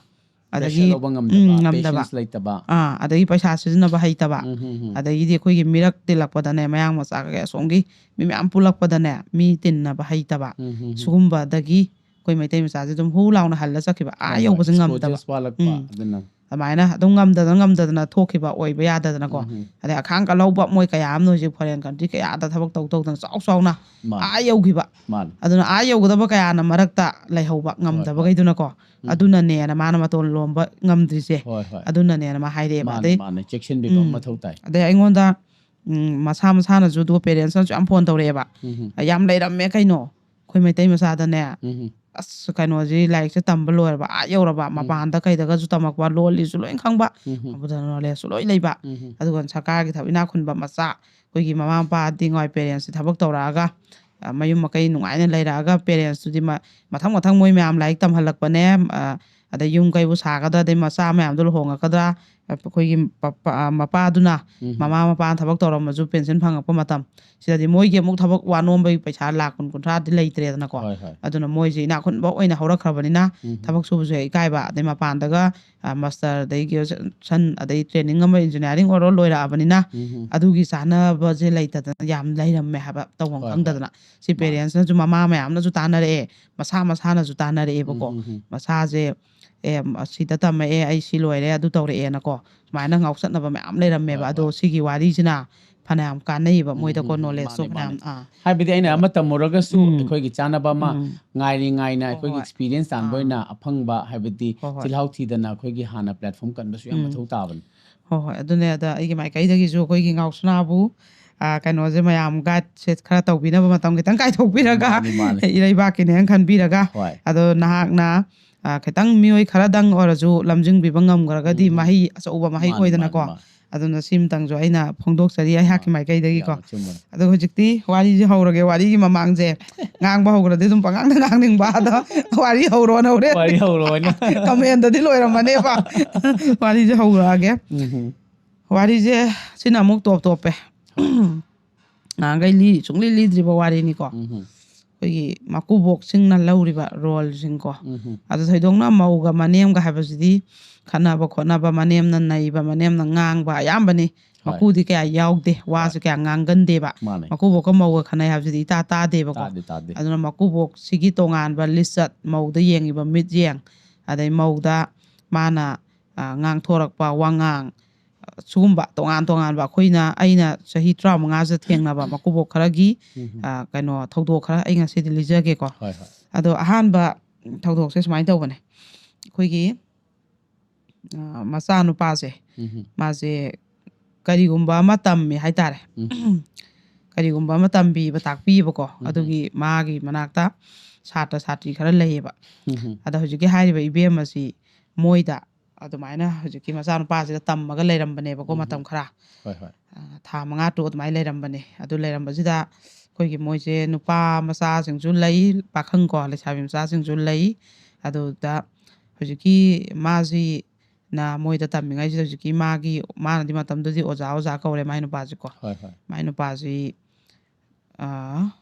ꯑꯗꯒꯤ, pressure ꯂꯧꯕ ꯉꯝꯗꯕ, ꯎꯝ, ꯉꯝꯗꯕ꯫ Patience ꯂꯩꯇꯕ꯫ ꯑꯥ, ꯑꯗꯒꯤ ꯄꯩꯁꯥ ꯁꯤꯖꯤꯟꯅꯕ ꯍꯩꯇꯕ, ꯎꯝ, ꯎꯝ, ꯎꯝ꯫ ꯑꯗꯒꯤꯗꯤ ꯑꯩꯈꯣꯏꯒꯤ ꯃꯤꯔꯛ ꯇꯤꯜꯂꯛꯄꯗꯅꯦ, ꯃꯌꯥꯡ ꯃꯆꯥ ꯀꯩꯀꯩ ꯑꯁꯣꯝꯒꯤ ꯃꯤ ꯃꯌꯥꯝ ꯄꯨꯜꯂꯛꯄꯗꯅꯦ, ꯃꯤ ꯇꯤꯟꯅꯕ ꯍꯩꯇꯕ, ꯎꯝ, ꯎꯝ, ꯎꯝ꯫ ꯁꯤꯒꯨꯝꯕꯗꯒꯤ ꯑꯩꯈꯣꯏ ꯃꯩꯇꯩ ꯃꯆꯥꯁꯦ ꯑꯗꯨꯝ ꯍꯨ ꯂꯥꯎꯅ ꯍꯜꯂ ꯆꯠꯈꯤꯕ, ꯑꯥ ꯍꯣꯏ, ꯍꯣꯏ. ꯌꯧꯕꯁꯦ ꯉꯝꯗꯕ꯫ Scourges ꯋꯥꯠꯂꯛꯄ, ꯎꯝ꯫ ꯑꯗꯨꯅ ꯑꯗꯨꯃꯥꯏꯅ ꯑꯗꯨꯝ ꯉꯝꯗꯗꯅ ꯉꯝꯗꯗꯅ ꯊꯣꯛꯈꯤꯕ ꯑꯣꯏꯕ ꯌꯥꯗꯗꯅꯀꯣ꯫ ꯎꯝ. ꯑꯗꯩ ꯑꯈꯥꯡ ꯀꯜꯍꯧꯕ ꯃꯣꯏ ꯀꯌꯥ ꯑꯃꯅ ꯍꯧꯖꯤꯛ foreign country ꯀꯌꯥꯗ ꯊꯕꯛ ꯇꯧ ꯇꯧꯗꯅ ꯆꯥꯎ ꯆꯥꯎꯅ ꯃꯥꯅꯦ. ꯑꯥ ꯌꯧꯈꯤꯕ꯫ ꯃꯥꯅꯦ. ꯑꯗꯨꯅ ꯑꯥ ꯌꯧꯒꯗꯕ ꯀꯌꯥꯅ ꯃꯔꯛꯇ ꯂꯩꯍꯧꯕ ꯉꯝꯗꯕꯈꯩꯗꯨꯅꯀꯣ꯫ ꯎꯝ. ꯑꯗꯨꯅꯅꯦꯅ ꯃꯥꯅ ꯃꯇꯣꯟ ꯂꯣꯝꯕ ꯉꯝꯗ꯭ꯔꯤꯁꯦ꯫ ꯍꯣꯏ, ꯍꯣꯏ. ꯑꯗꯨꯅꯅꯦꯅ ꯃꯥ ꯍꯥꯏꯔꯛꯑꯦꯕ꯫ ꯃꯥꯅꯦ, ꯑꯗꯩ ꯃꯥꯅꯦ. ꯆꯦꯛꯁꯤꯟꯕꯤꯕ ꯑꯃ ꯎꯝ. ꯃꯊꯧ ꯇꯥꯏ. ꯑꯗꯩ ꯑꯩꯉꯣꯟꯗ ꯎꯝ, ꯃꯁꯥ ꯃꯁꯥꯅꯁꯨ ꯑꯗꯨ parents ꯅꯁꯨ ꯌꯥꯝ phone ꯇꯧꯔꯛꯑꯦꯕ꯫ ꯎꯝ. "ꯌꯥꯝ ꯂꯩꯔꯝꯃꯦ ꯀꯩꯅꯣ ꯑꯩꯈꯣꯏ ꯃꯩꯇꯩ ꯃꯆꯥꯗꯅꯦ꯫ ꯎꯝ. ꯑꯁ, ꯀꯩꯅꯣꯁꯤ ꯂꯥꯏꯔꯤꯛꯁꯦ ꯇꯝꯕ ꯂꯣꯏꯔꯕ, ꯑꯥ ꯌꯧꯔꯕ, ꯎꯝ. ꯃꯄꯥꯟꯗ ꯀꯩꯗꯒꯁꯨ ꯇꯝꯃꯛꯄ, ꯂꯣꯜꯂꯤꯁꯨ ꯂꯣꯏ ꯈꯪꯕ, ꯎꯝ. ꯑꯗꯨꯗ knowledge ꯁꯨ ꯂꯣꯏ ꯂꯩꯕ꯫ ꯎꯝ. ꯑꯗꯨꯒ ꯁꯔꯀꯥꯔꯒꯤ ꯊꯕꯛ, ꯏꯅꯥꯛ ꯈꯨꯟꯕ ꯃꯆꯥ, ꯑꯩꯈꯣꯏꯒꯤ ꯃꯃꯥ ꯃꯄꯥꯗꯤ ꯉꯥꯏ parents ꯁꯦ ꯊꯕꯛ ꯇꯧꯔꯛꯑꯒ, ꯑ, ꯃꯌꯨꯝ ꯃꯀꯩ ꯅꯨꯡꯉꯥꯏꯅ ꯂꯩꯔꯛꯑꯒ parents ꯇꯨꯗꯤ ꯃ-, ꯃꯊꯪ ꯃꯊꯪ ꯃꯣꯏ ꯃꯌꯥꯝ ꯂꯥꯏꯔꯤꯛ ꯇꯝꯍꯜꯂꯛꯄꯅꯦ꯫ ꯑ, ꯑꯗꯩ ꯌꯨꯝ ꯀꯩꯕꯨ ꯁꯥꯒꯗ꯭ꯔꯥ, ꯑꯗꯩ ꯃꯆꯥ ꯃꯌꯥꯝꯗꯣ ꯂꯨꯍꯣꯡꯉꯛꯀꯗ꯭ꯔꯥ, ꯑꯩꯈꯣꯏꯒꯤ ꯄ-, ꯄ-, ꯑ, ꯃꯄꯥꯗꯨꯅ, ꯎꯝ. ꯃꯃꯥ ꯃꯄꯥꯅ ꯊꯕꯛ ꯇꯧꯔꯝꯃꯁꯨ pension ꯐꯪꯉꯛꯄ ꯃꯇꯝ, ꯁꯤꯗꯗꯤ ꯃꯣꯏꯒꯤ ꯑꯃꯨꯛ ꯊꯕꯛ ꯋꯥ ꯅꯣꯝꯕꯒꯤ ꯄꯩꯁꯥ ꯂꯥꯛ ꯀꯨꯟ ꯀꯨꯟꯊ꯭ꯔꯥꯗꯤ ꯂꯩꯇ꯭ꯔꯦꯗꯅꯀꯣ꯫ ꯍꯣꯏ, ꯍꯣꯏ. ꯑꯗꯨꯅ ꯃꯣꯏꯁꯦ ꯏꯅꯥꯛ ꯈꯨꯟꯕ ꯑꯣꯏꯅ ꯍꯧꯔꯛꯈ꯭ꯔꯕꯅꯤꯅ ꯎꯝ. ꯊꯕꯛ ꯁꯨꯕꯁꯨ ꯍꯦꯛ ꯏꯀꯥꯏꯕ, ꯑꯗꯩ ꯃꯄꯥꯟꯗꯒ, ꯑ, master, ꯑꯗꯩ graduation, ꯑꯗꯩ training ꯑꯃ engineering ꯑꯣꯏꯔꯣ ꯂꯣꯏꯔꯛꯑꯕꯅꯤꯅ ꯎꯝ. ꯑꯗꯨꯒꯤ ꯆꯥꯅꯕꯁꯦ ꯂꯩꯇꯗꯅ ꯌꯥꯝ ꯂꯩꯔꯝꯃꯦ ꯍꯥꯏꯕ, ꯇꯧꯐꯝ ꯍꯣꯏ, ꯍꯣꯏ. ꯈꯪꯗꯗꯅ꯫ ꯁꯤ ꯃꯥꯅꯦ. parents ꯅꯁꯨ, ꯃꯃꯥ ꯃꯌꯥꯝꯅꯁꯨ ꯇꯥꯟꯅꯔꯛꯑꯦ, ꯃꯁꯥ ꯃꯁꯥꯅꯁꯨ ꯇꯥꯟꯅꯔꯛꯑꯦꯕꯀꯣ꯫ ꯎꯝ, ꯎꯝ, ꯎꯝ. ꯃꯁꯥꯁꯦ, "ꯑꯦ, ꯑꯁꯤꯗ ꯇꯝꯃꯛꯑꯦ, ꯑꯩ ꯁꯤ ꯂꯣꯏꯔꯦ, ꯑꯗꯨ ꯇꯧꯔꯛꯑꯦꯅꯀꯣ", ꯁꯨꯃꯥꯏꯅ ꯉꯥꯎꯆꯠꯅꯕ ꯃꯌꯥꯝ ꯂꯩꯔꯝꯃꯦꯕ꯫ ꯍꯣꯏ, ꯑꯗꯣ ꯍꯣꯏ. ꯁꯤꯒꯤ ꯋꯥꯔꯤꯁꯤꯅ ꯐꯅꯌꯥꯝ ꯀꯥꯟꯅꯩꯌꯦꯕ ꯎꯝ, ꯃꯣꯏꯗꯀꯣ, ꯎꯝ, ꯎꯝ. knowledge ꯇꯣ ꯃꯥꯅꯦ, ꯐꯅꯌꯥꯝ꯫ ꯃꯥꯅꯦ. ꯑꯥ. ꯍꯥꯏꯕꯗꯤ ꯑꯩꯅ ꯑꯣ. ꯑꯃ ꯇꯝꯃꯨꯔꯒꯁꯨ ꯎꯝ. ꯑꯩꯈꯣꯏꯒꯤ ꯆꯥꯅꯕ ꯑꯃ ꯎꯝ. ꯉꯥꯏꯔꯤ ꯉꯥꯏꯅ ꯍꯣꯏ, ꯑꯩꯈꯣꯏꯒꯤ ꯍꯣꯏ. experience ꯇꯥꯟꯕ ꯑꯥ. ꯑꯣꯏꯅ ꯑꯐꯪꯕ, ꯍꯥꯏꯕꯗꯤ ꯍꯣꯏ, ꯍꯣꯏ. ꯆꯤꯜꯍꯥꯎ ꯊꯤꯗꯅ ꯑꯩꯈꯣꯏꯒꯤ ꯍꯥꯟꯅ platform ꯀꯟꯕꯁꯨ ꯌꯥꯝ ꯎꯝ. ꯃꯊꯧ ꯇꯥꯕꯅꯤ. ꯍꯣꯏ, ꯍꯣꯏ. ꯑꯗꯨꯅꯦ, ꯑꯗ ꯑꯩꯒꯤ ꯃꯥꯏꯀꯩꯗꯒꯤꯁꯨ ꯑꯩꯈꯣꯏꯒꯤ ꯉꯥꯎꯁꯅꯥꯕꯨ, ꯑ, ꯀꯩꯅꯣꯁꯦ, ꯃꯌꯥꯝ guide ꯁꯦ ꯈꯔ ꯇꯧꯕꯤꯅꯕ ꯃꯇꯝ ꯈꯤꯇꯪ ꯀꯥꯏꯊꯣꯛꯄꯤꯔꯒ, ꯃꯥꯅꯤ, ꯃꯥꯅꯤ. ꯏꯔꯩꯕꯥꯛꯀꯤꯅꯦꯅ ꯈꯟꯕꯤꯔꯒ, ꯍꯣꯏ. ꯑꯗꯣ ꯅꯍꯥꯛꯅ, ꯑ, ꯈꯤꯇꯪ ꯃꯤꯑꯣꯏ ꯈꯔꯗꯪ ꯑꯣꯏꯔꯁꯨ ꯂꯝꯖꯤꯡꯕꯤꯕ ꯉꯝꯈ꯭ꯔꯒꯗꯤ, ꯎꯝ. ꯃꯍꯩ ꯑꯆꯧꯕ ꯃꯍꯩ ꯃꯥꯅꯤ, ꯑꯣꯏꯗꯅꯀꯣ꯫ ꯃꯥꯅꯤ, ꯃꯥꯅꯤ. ꯑꯗꯨꯅ ꯁꯤꯝꯇꯪꯁꯨ ꯑꯩꯅ ꯐꯣꯡꯗꯣꯛꯆꯔꯤ ꯑꯩꯍꯥꯛꯀꯤ ꯃꯥꯅꯤ. ꯃꯥꯏꯀꯩꯗꯒꯤꯀꯣ꯫ ꯌꯥꯝ ꯑꯆꯨꯝꯕꯅꯤ. ꯑꯗꯣ ꯍꯧꯖꯤꯛꯇꯤ ꯋꯥꯔꯤꯁꯦ ꯍꯧꯔꯒꯦ꯫ ꯋꯥꯔꯤꯒꯤ ꯃꯃꯥꯡꯁꯦ ꯉꯥꯡꯕ ꯍꯧꯈ꯭ꯔꯗꯤ ꯑꯗꯨꯝ ꯄꯉꯥꯡꯗ ꯉꯥꯡꯅꯤꯡꯕ, ꯑꯗꯣ ꯋꯥꯔꯤ ꯍꯧꯔꯣꯅ ꯍꯧꯔꯦ꯫ ꯋꯥꯔꯤ ꯍꯧꯔꯣꯅ. Comment ꯗꯗꯤ ꯂꯣꯏꯔꯝꯃꯅꯦꯕ꯫ ꯋꯥꯔꯤꯁꯦ ꯍꯧꯔꯛꯑꯒꯦ꯫ ꯎꯝ. ꯋꯥꯔꯤꯁꯦ ꯁꯤꯅ ꯑꯃꯨꯛ top top ꯄꯦ꯫ ꯅꯍꯥꯟꯈꯩ ꯂꯤ-, ꯁꯨꯡꯂꯤ ꯂꯤꯗ꯭ꯔꯤꯕ ꯋꯥꯔꯤꯅꯤꯀꯣ꯫ ꯎꯝ. ꯑꯩꯈꯣꯏꯒꯤ ꯃꯀꯨꯕꯣꯛꯁꯤꯡꯅ ꯂꯧꯔꯤꯕ ꯔꯣꯜꯁꯤꯡꯀꯣ꯫ ꯎꯝ ꯍꯝ꯫ ꯑꯗꯣ ꯊꯣꯏꯗꯣꯛꯅ ꯃꯧꯒ ꯃꯅꯦꯝꯒ ꯍꯥꯏꯕꯁꯤꯗꯤ ꯈꯠꯅꯕ ꯈꯣꯠꯅꯕ, ꯃꯅꯦꯝꯅ ꯅꯩꯕ, ꯃꯅꯦꯝꯅ ꯉꯥꯡꯕ ꯑꯌꯥꯝꯕꯅꯤ꯫ ꯍꯣꯏ꯫ ꯃꯀꯨꯗꯤ ꯀꯌꯥ ꯌꯥꯎꯗꯦ, ꯋꯥꯁꯨ ꯀꯌꯥ ꯉꯥꯡꯒꯟꯗꯦꯕ꯫ ꯃꯥꯅꯦ꯫ ꯃꯀꯨꯕꯣꯛꯀ ꯃꯧꯒ ꯈꯠꯅꯩ ꯍꯥꯏꯕꯁꯤꯗꯤ ꯏꯇꯥ ꯇꯥꯗꯦꯕꯀꯣ꯫ ꯇꯥꯗꯦ ꯇꯥꯗꯦ꯫ ꯑꯗꯨꯅ ꯃꯀꯨꯕꯣꯛꯁꯤꯒꯤ ꯇꯣꯉꯥꯟꯕ ꯂꯤꯆꯠ, ꯃꯧꯗ ꯌꯦꯡꯉꯤꯕ ꯃꯤꯠꯌꯦꯡ, ꯑꯗꯩ ꯃꯧꯗ ꯃꯥꯅ, ꯑ, ꯉꯥꯡꯊꯣꯔꯛꯄ ꯋꯥꯉꯥꯡ, ꯑ, ꯁꯤꯒꯨꯝꯕ ꯇꯣꯉꯥꯟ ꯇꯣꯉꯥꯟꯕ ꯑꯩꯈꯣꯏꯅ, ꯑꯩꯅ ꯆꯍꯤ ꯇꯔꯥꯃꯉꯥꯁꯤꯗ ꯊꯦꯡꯅꯕ ꯃꯀꯨꯕꯣꯛ ꯈꯔꯒꯤ, ꯎꯝ ꯍꯝ꯫ ꯑ, ꯀꯩꯅꯣ, ꯊꯧꯗꯣꯛ ꯈꯔ ꯑꯩ ꯉꯁꯤꯗꯤ ꯂꯤꯖꯒꯦꯀꯣ꯫ ꯍꯣꯏ ꯍꯣꯏ꯫ ꯑꯗꯣ ꯑꯍꯥꯟꯕ ꯊꯧꯗꯣꯛꯁꯦ ꯁꯨꯃꯥꯏꯅ ꯇꯧꯕꯅꯦ꯫ ꯑꯩꯈꯣꯏꯒꯤ, ꯑ, ꯃꯆꯥꯅꯨꯄꯥꯁꯦ, ꯎꯝ ꯍꯝ꯫ ꯃꯥꯁꯦ ꯀꯔꯤꯒꯨꯝꯕ ꯑꯃ ꯇꯝꯃꯦ ꯍꯥꯏꯇꯥꯔꯦ꯫ ꯎꯝ꯫ ꯀꯔꯤꯒꯨꯝꯕ ꯑꯃ ꯇꯝꯕꯤꯕ, ꯇꯥꯛꯄꯤꯕꯀꯣ꯫ ꯎꯝ꯫ ꯑꯗꯨꯒꯤ ꯃꯥꯒꯤ ꯃꯅꯥꯛꯇ ꯁꯥꯇ꯭ꯔ ꯁꯥꯇ꯭ꯔꯤ ꯈꯔ ꯂꯩꯌꯦꯕ꯫ ꯎꯝ ꯍꯝ꯫ ꯑꯗ ꯍꯧꯖꯤꯛꯀꯤ ꯍꯥꯏꯔꯤꯕ ꯏꯕꯦꯝ ꯑꯁꯤ ꯃꯣꯏꯗ ꯑꯗꯨꯃꯥꯏꯅ ꯍꯧꯖꯤꯛꯀꯤ ꯃꯆꯥꯅꯨꯄꯥꯁꯤꯗ ꯇꯝꯃꯒ ꯂꯩꯔꯝꯕꯅꯦꯕꯀꯣ, ꯎꯝ꯫ ꯃꯇꯝ ꯈꯔ꯫ ꯍꯣꯏ ꯍꯣꯏ꯫ ꯑ, ꯊꯥ ꯃꯉꯥ ꯇꯔꯨꯛ ꯑꯗꯨꯃꯥꯏꯅ ꯂꯩꯔꯝꯕꯅꯦ꯫ ꯑꯗꯨ ꯂꯩꯔꯝꯕꯁꯤꯗ ꯑꯩꯈꯣꯏꯒꯤ ꯃꯣꯏꯁꯦ ꯅꯨꯄꯥ ꯃꯆꯥꯁꯤꯡꯁꯨ ꯂꯩ, ꯄꯥꯈꯪ ꯀꯣ, ꯂꯩꯁꯥꯕꯤ ꯃꯆꯥꯁꯤꯡꯁꯨ ꯂꯩ꯫ ꯑꯗꯨꯗ ꯍꯧꯖꯤꯛꯀꯤ ꯃꯥꯁꯤꯅ ꯃꯣꯏꯗ ꯇꯝꯃꯤꯉꯩꯁꯤꯗ ꯍꯧꯖꯤꯛꯀꯤ ꯃꯥꯒꯤ, ꯃꯥꯅꯗꯤ ꯃꯇꯝꯗꯨꯗꯤ ꯑꯣꯖꯥ, ꯑꯣꯖꯥ ꯀꯧꯔꯦ ꯃꯥꯏ ꯅꯨꯄꯥꯁꯤꯀꯣ꯫ ꯍꯣꯏ ꯍꯣꯏ꯫ ꯃꯥꯏ ꯅꯨꯄꯥꯁꯤ, ꯑ,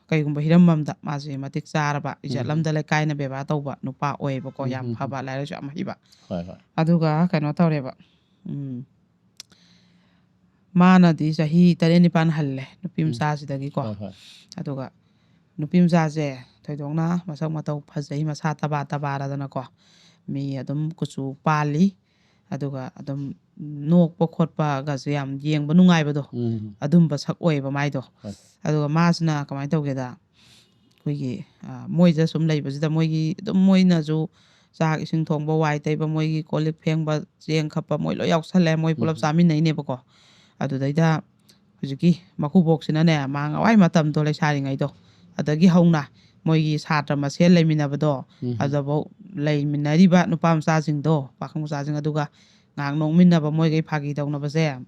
ꯀꯩꯒꯨꯝꯕ ꯍꯤꯔꯝ ꯑꯃꯗ ꯃꯥꯁꯦ ꯃꯇꯤꯛ ꯆꯥꯔꯕ, ꯏꯖꯠ ꯎꯝ꯫ ꯑꯃꯗ ꯂꯩꯀꯥꯏꯅ ꯕꯦꯕꯥꯔ ꯇꯧꯕ ꯅꯨꯄꯥ ꯑꯣꯏꯌꯦꯕꯀꯣ, ꯌꯥꯝ ꯎꯝ꯫ ꯐꯕ, ꯂꯥꯏꯔꯤꯛꯁꯨ ꯌꯥꯝ ꯍꯩꯕ꯫ ꯍꯣꯏ ꯍꯣꯏ꯫ ꯑꯗꯨꯒ ꯀꯩꯅꯣ ꯇꯧꯔꯦꯕ, ꯎꯝ, ꯃꯥꯅꯗꯤ ꯆꯍꯤ ꯇꯔꯦꯠ ꯅꯤꯄꯥꯟ ꯍꯜꯂꯦ ꯅꯨꯄꯤ ꯎꯝ꯫ ꯃꯆꯥꯁꯤꯗꯒꯤꯀꯣ꯫ ꯍꯣꯏ ꯍꯣꯏ꯫ ꯑꯗꯨꯒ ꯅꯨꯄꯤ ꯃꯆꯥꯁꯦ ꯊꯣꯏꯗꯣꯛꯅ ꯃꯁꯛ ꯃꯇꯧ ꯐꯖꯩ, ꯃꯁꯥ ꯇꯕꯥ ꯇꯕꯥꯔꯗꯅꯀꯣ, ꯃꯤ ꯑꯗꯨꯝ ꯀꯨꯆꯨ ꯄꯥꯜꯂꯤ, ꯑꯗꯨꯒ ꯑꯗꯨꯝ ꯅꯣꯛꯄ ꯈꯣꯠꯄꯒꯁꯦ ꯌꯥꯝ ꯌꯦꯡꯕ ꯅꯨꯡꯉꯥꯏꯕꯗꯣ, ꯎꯝ꯫ ꯑꯗꯨꯝꯕ ꯁꯛ ꯑꯣꯏꯌꯦꯕ ꯃꯥꯏꯗꯣ꯫ ꯍꯣꯏ꯫ ꯑꯗꯨꯒ ꯃꯥꯁꯤꯅ ꯀꯃꯥꯏꯅ ꯇꯧꯒꯦꯗ, ꯑꯩꯈꯣꯏꯒꯤ, ꯑ, ꯃꯣꯏꯗ ꯁꯨꯝ ꯂꯩꯕꯁꯤꯗ ꯃꯣꯏꯒꯤ ꯑꯗꯨꯝ, ꯃꯣꯏꯅꯁꯨ ꯆꯥꯛ ꯏꯁꯤꯡ ꯊꯣꯡꯕ, ꯋꯥꯏ ꯇꯩꯕ, ꯃꯣꯏꯒꯤ ꯀꯣꯜ ꯂꯤꯛ ꯐꯦꯡꯕ, ꯆꯦꯡ ꯈꯞꯄ, ꯃꯣꯏ ꯂꯣꯏ ꯌꯥꯎꯁꯜꯂꯦ, ꯃꯣꯏ ꯄꯨꯂꯞ ꯎꯝ꯫ ꯆꯥꯃꯤꯟꯅꯩꯅꯦꯕꯀꯣ꯫ ꯑꯗꯨꯗꯩꯗ ꯍꯧꯖꯤꯛꯀꯤ ꯃꯀꯨꯕꯣꯛꯁꯤꯅꯅꯦ, ꯃꯥ ꯉꯋꯥꯏ ꯃꯇꯝꯗꯣ, ꯂꯩꯁꯥꯔꯤꯉꯩꯗꯣ, ꯑꯗꯒꯤ ꯍꯧꯅ ꯃꯣꯏꯒꯤ ꯁꯥꯇ꯭ꯔ ꯃꯁꯦꯜ ꯂꯩꯃꯤꯟꯅꯕꯗꯣ, ꯎꯝ꯫ ꯑꯗꯨꯐꯥꯎ ꯂꯩꯃꯤꯟꯅꯔꯤꯕ ꯅꯨꯄꯥ ꯃꯆꯥꯁꯤꯡꯗꯣ, ꯄꯥꯈꯪ ꯃꯆꯥꯁꯤꯡ, ꯑꯗꯨꯒ ꯉꯥꯏꯍꯥꯛ ꯅꯣꯛꯃꯤꯟꯅꯕ, ꯃꯣꯏꯒꯩ ꯐꯥꯒꯤ ꯇꯧꯅꯕꯁꯦ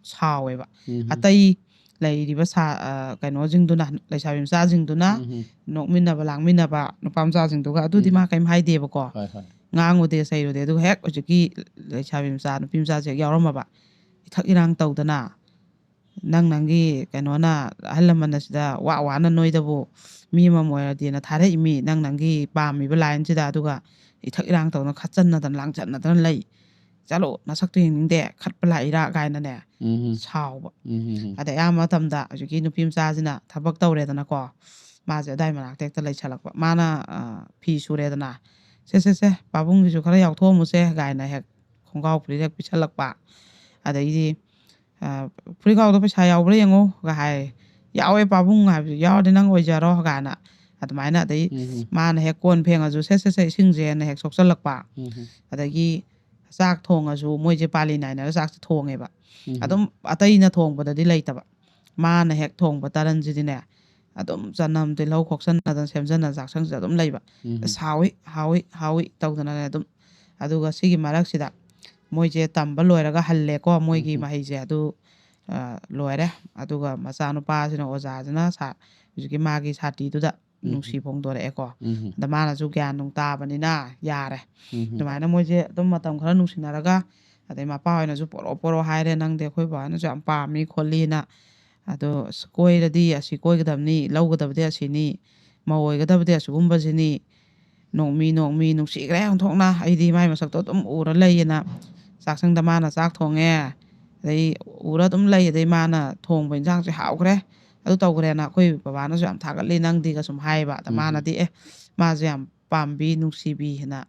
ꯁꯥꯎꯋꯦꯕ꯫ ꯎꯝ꯫ ꯑꯇꯩ ꯂꯩꯔꯤꯕ ꯁꯥ-, ꯑ, ꯀꯩꯅꯣꯁꯤꯡꯗꯨꯅ, ꯂꯩꯁꯥꯕꯤ ꯃꯆꯥꯁꯤꯡꯗꯨꯅ ꯎꯝ꯫ ꯅꯣꯛꯃꯤꯟꯅꯕ, ꯂꯥꯡꯃꯤꯟꯅꯕ ꯅꯨꯄꯥ ꯃꯆꯥꯁꯤꯡꯗꯨꯒ, ꯑꯗꯨꯗꯤ ꯎꯝ꯫ ꯃꯥ ꯀꯩꯝ ꯍꯥꯏꯗꯦꯕꯀꯣ꯫ ꯍꯣꯏ ꯍꯣꯏ꯫ ꯉꯥꯡꯉꯨꯗꯦ, ꯆꯩꯔꯨꯗꯦ꯫ ꯑꯗꯨꯒ ꯍꯦꯛ ꯍꯧꯖꯤꯛꯀꯤ ꯂꯩꯁꯥꯕꯤ ꯃꯆꯥ, ꯅꯨꯄꯤ ꯃꯆꯥꯁꯦ ꯍꯦꯛ ꯌꯥꯎꯔꯝꯃꯕ, ꯏꯊꯛ ꯏꯔꯥꯡ ꯇꯧꯗꯅ, ꯅꯪ ꯅꯪꯒꯤ ꯀꯩꯅꯣꯅ, ꯑꯍꯜ ꯂꯃꯟ ꯑꯁꯤꯗ ꯋꯥ ꯋꯥꯅ ꯅꯣꯏꯗꯕꯨ ꯃꯤ ꯑꯃꯃꯝ ꯑꯣꯏꯔꯗꯤꯅ ꯊꯥꯔꯛꯏꯃꯤ, ꯅꯪ ꯅꯪꯒꯤ ꯄꯥꯝꯃꯤꯕ ꯂꯥꯏꯟꯁꯤꯗ, ꯑꯗꯨꯒ ꯏꯊꯛ ꯏꯔꯥꯡ ꯇꯧꯅ ꯈꯠꯆꯟꯅꯗꯅ ꯂꯥꯡꯖꯟꯅꯗꯅ ꯂꯩ꯫ "ꯆꯠꯂꯣ, ꯅꯁꯛꯇꯨ ꯌꯦꯡꯅꯤꯡꯗꯦ, ꯈꯠꯄ ꯂꯥꯛꯏꯔꯥ?" ꯀꯥꯏꯅꯅꯦ ꯎꯝ꯫ ꯁꯥꯎꯕ꯫ ꯎꯝ꯫ ꯑꯗꯩ ꯑꯌꯥꯝꯕ ꯃꯇꯝꯗ ꯍꯧꯖꯤꯛꯀꯤ ꯅꯨꯄꯤ ꯃꯆꯥꯁꯤꯅ ꯊꯕꯛ ꯇꯧꯔꯦꯗꯅꯀꯣ, ꯃꯥꯁꯦ ꯑꯗꯥꯏ ꯃꯅꯥꯛꯇ ꯍꯦꯛꯇ ꯂꯩꯁꯜꯂꯛꯄ꯫ ꯃꯥꯅ, ꯑ, ꯐꯤ ꯁꯨꯔꯦꯗꯅ, "ꯁꯦ, ꯁꯦ, ꯁꯦ, ꯄꯥꯕꯨꯡꯒꯤꯁꯨ ꯈꯔ ꯌꯥꯎꯊꯣꯛꯑꯝꯃꯨꯁꯦ" ꯀꯥꯏꯅ ꯍꯦꯛ ꯈꯣꯡꯒ꯭ꯔꯥꯎ ꯐꯨꯔꯤꯠ ꯍꯦꯛ ꯄꯤꯁꯜꯂꯛꯄ꯫ ꯑꯗꯩꯗꯤ, ꯑ, "ꯐꯨꯔꯤꯠꯈꯥꯎꯗꯣ ꯄꯩꯁꯥ ꯌꯥꯎꯕ꯭ꯔꯥ ꯌꯦꯡꯉꯣ" ꯒ ꯍꯥꯏ꯫ "ꯌꯥꯎꯋꯦ ꯄꯥꯕꯨꯡ" ꯍꯥꯏꯕꯁꯨ, "ꯌꯥꯎꯔꯗꯤ ꯅꯪ ꯑꯣꯏꯖꯔꯣ" ꯀꯥꯏꯅ꯫ ꯑꯗꯨꯃꯥꯏꯅ ꯑꯗꯩ ꯎꯝ꯫ ꯃꯥꯅ ꯍꯦꯛ ꯀꯣꯟ ꯐꯦꯡꯉꯁꯨ, "ꯁꯦ, ꯁꯦ, ꯁꯦ, ꯏꯁꯤꯡꯁꯦꯅ" ꯍꯦꯛ ꯁꯣꯛꯆꯜꯂꯛꯄ꯫ ꯎꯝ꯫ ꯑꯗꯒꯤ ꯆꯥꯛ ꯊꯣꯡꯉꯁꯨ ꯃꯣꯏꯁꯦ ꯄꯥꯂꯤ ꯅꯥꯏꯅꯔ ꯆꯥꯛꯁꯦ ꯊꯣꯡꯉꯦꯕ꯫ ꯎꯝ꯫ ꯑꯗꯨꯝ ꯑꯇꯩꯅ ꯊꯣꯡꯕꯗꯗꯤ ꯂꯩꯇꯕ꯫ ꯃꯥꯅ ꯍꯦꯛ ꯊꯣꯡꯕ ꯇꯔꯟꯁꯤꯗꯤꯅꯦ, ꯑꯗꯨꯝ ꯆꯅꯝ, ꯇꯤꯜꯍꯧ ꯈꯣꯛꯆꯟꯅꯗꯅ ꯁꯦꯝꯖꯟꯅ ꯆꯥꯛꯁꯪꯁꯤꯗ ꯑꯗꯨꯝ ꯂꯩꯕ꯫ ꯎꯝ꯫ "ꯑꯁ, ꯍꯥꯎꯏ, ꯍꯥꯎꯏ, ꯍꯥꯎꯏ" ꯇꯧꯗꯅꯅꯦ ꯑꯗꯨꯝ꯫ ꯑꯗꯨꯒ ꯁꯤꯒꯤ ꯃꯔꯛꯁꯤꯗ ꯃꯣꯏꯁꯦ ꯇꯝꯕ ꯂꯣꯏꯔꯒ ꯍꯜꯂꯦꯀꯣ, ꯃꯣꯏꯒꯤ ꯎꯝ꯫ ꯃꯍꯩꯁꯦ ꯑꯗꯨ, ꯑ, ꯂꯣꯏꯔꯦ꯫ ꯑꯗꯨꯒ ꯃꯆꯥꯅꯨꯄꯥꯁꯤꯅ ꯑꯣꯖꯥꯁꯤꯅ ꯁꯥ-, ꯍꯧꯖꯤꯛꯀꯤ ꯃꯥꯒꯤ ꯁꯥꯇꯤꯗꯨꯗ ꯎꯝ꯫ ꯅꯨꯡꯁꯤ ꯐꯣꯡꯗꯣꯔꯛꯑꯦꯀꯣ꯫ ꯎꯝ꯫ ꯑꯗ ꯃꯥꯅꯁꯨ ꯒ꯭ꯌꯥꯟ ꯅꯨꯡ ꯇꯥꯕꯅꯤꯅ ꯌꯥꯔꯦ꯫ ꯎꯝ꯫ ꯑꯗꯨꯃꯥꯏꯅ ꯃꯣꯏꯁꯦ ꯑꯗꯨꯝ ꯃꯇꯝ ꯈꯔ ꯅꯨꯡꯁꯤꯅꯔꯒ, ꯑꯗꯩ ꯃꯄꯥ ꯍꯣꯏꯅꯁꯨ "ꯄꯣꯔꯛꯑꯣ, ꯄꯣꯔꯛꯑꯣ" ꯍꯥꯏꯔꯦ, "ꯅꯪꯗꯤ ꯑꯩꯈꯣꯏ ꯕꯕꯥꯅꯁꯨ ꯌꯥꯝ ꯄꯥꯝꯃꯤ" ꯈꯣꯠꯂꯤꯅ꯫ ꯑꯗꯣ ꯑꯁ, ꯀꯣꯏꯔꯗꯤ ꯑꯁꯤ ꯀꯣꯏꯒꯗꯕꯅꯤ, ꯂꯧꯒꯗꯕꯗꯤ ꯑꯁꯤꯅꯤ, ꯃꯧ ꯑꯣꯏꯒꯗꯕꯗꯤ ꯑꯁꯤꯒꯨꯝꯕꯁꯤꯅꯤ꯫ ꯅꯣꯡꯃꯤ ꯅꯣꯡꯃꯤ ꯅꯨꯡꯁꯤꯈ꯭ꯔꯦ ꯑꯣꯟꯊꯣꯛꯅ꯫ ꯑꯩꯗꯤ ꯃꯥꯏ ꯃꯁꯛꯇꯣ ꯑꯗꯨꯝ ꯎꯔ ꯂꯩꯌꯦꯅ, ꯆꯥꯛꯁꯪꯗ ꯃꯥꯅ ꯆꯥꯛ ꯊꯣꯡꯉꯦ, ꯑꯗꯩ ꯎꯔ ꯑꯗꯨꯝ ꯂꯩ, ꯑꯗꯩ ꯃꯥꯅ ꯊꯣꯡꯕ ꯏꯟꯁꯥꯡꯁꯦ ꯍꯥꯎꯈ꯭ꯔꯦ, ꯑꯗꯨ ꯇꯧꯈ꯭ꯔꯦꯅ ꯑꯩꯈꯣꯏ ꯕꯕꯥꯅꯁꯨ ꯌꯥꯝ ꯊꯥꯒꯠꯂꯤ ꯅꯪꯗꯤꯒ ꯁꯨꯝ ꯍꯥꯏꯌꯦꯕ꯫ ꯑꯗ ꯎꯝ꯫ ꯃꯥꯅꯗꯤ, "ꯑꯦ, ꯃꯥꯁꯦ ꯌꯥꯝ ꯄꯥꯝꯕꯤ, ꯅꯨꯡꯁꯤꯕꯤ" ꯍꯥꯏꯅ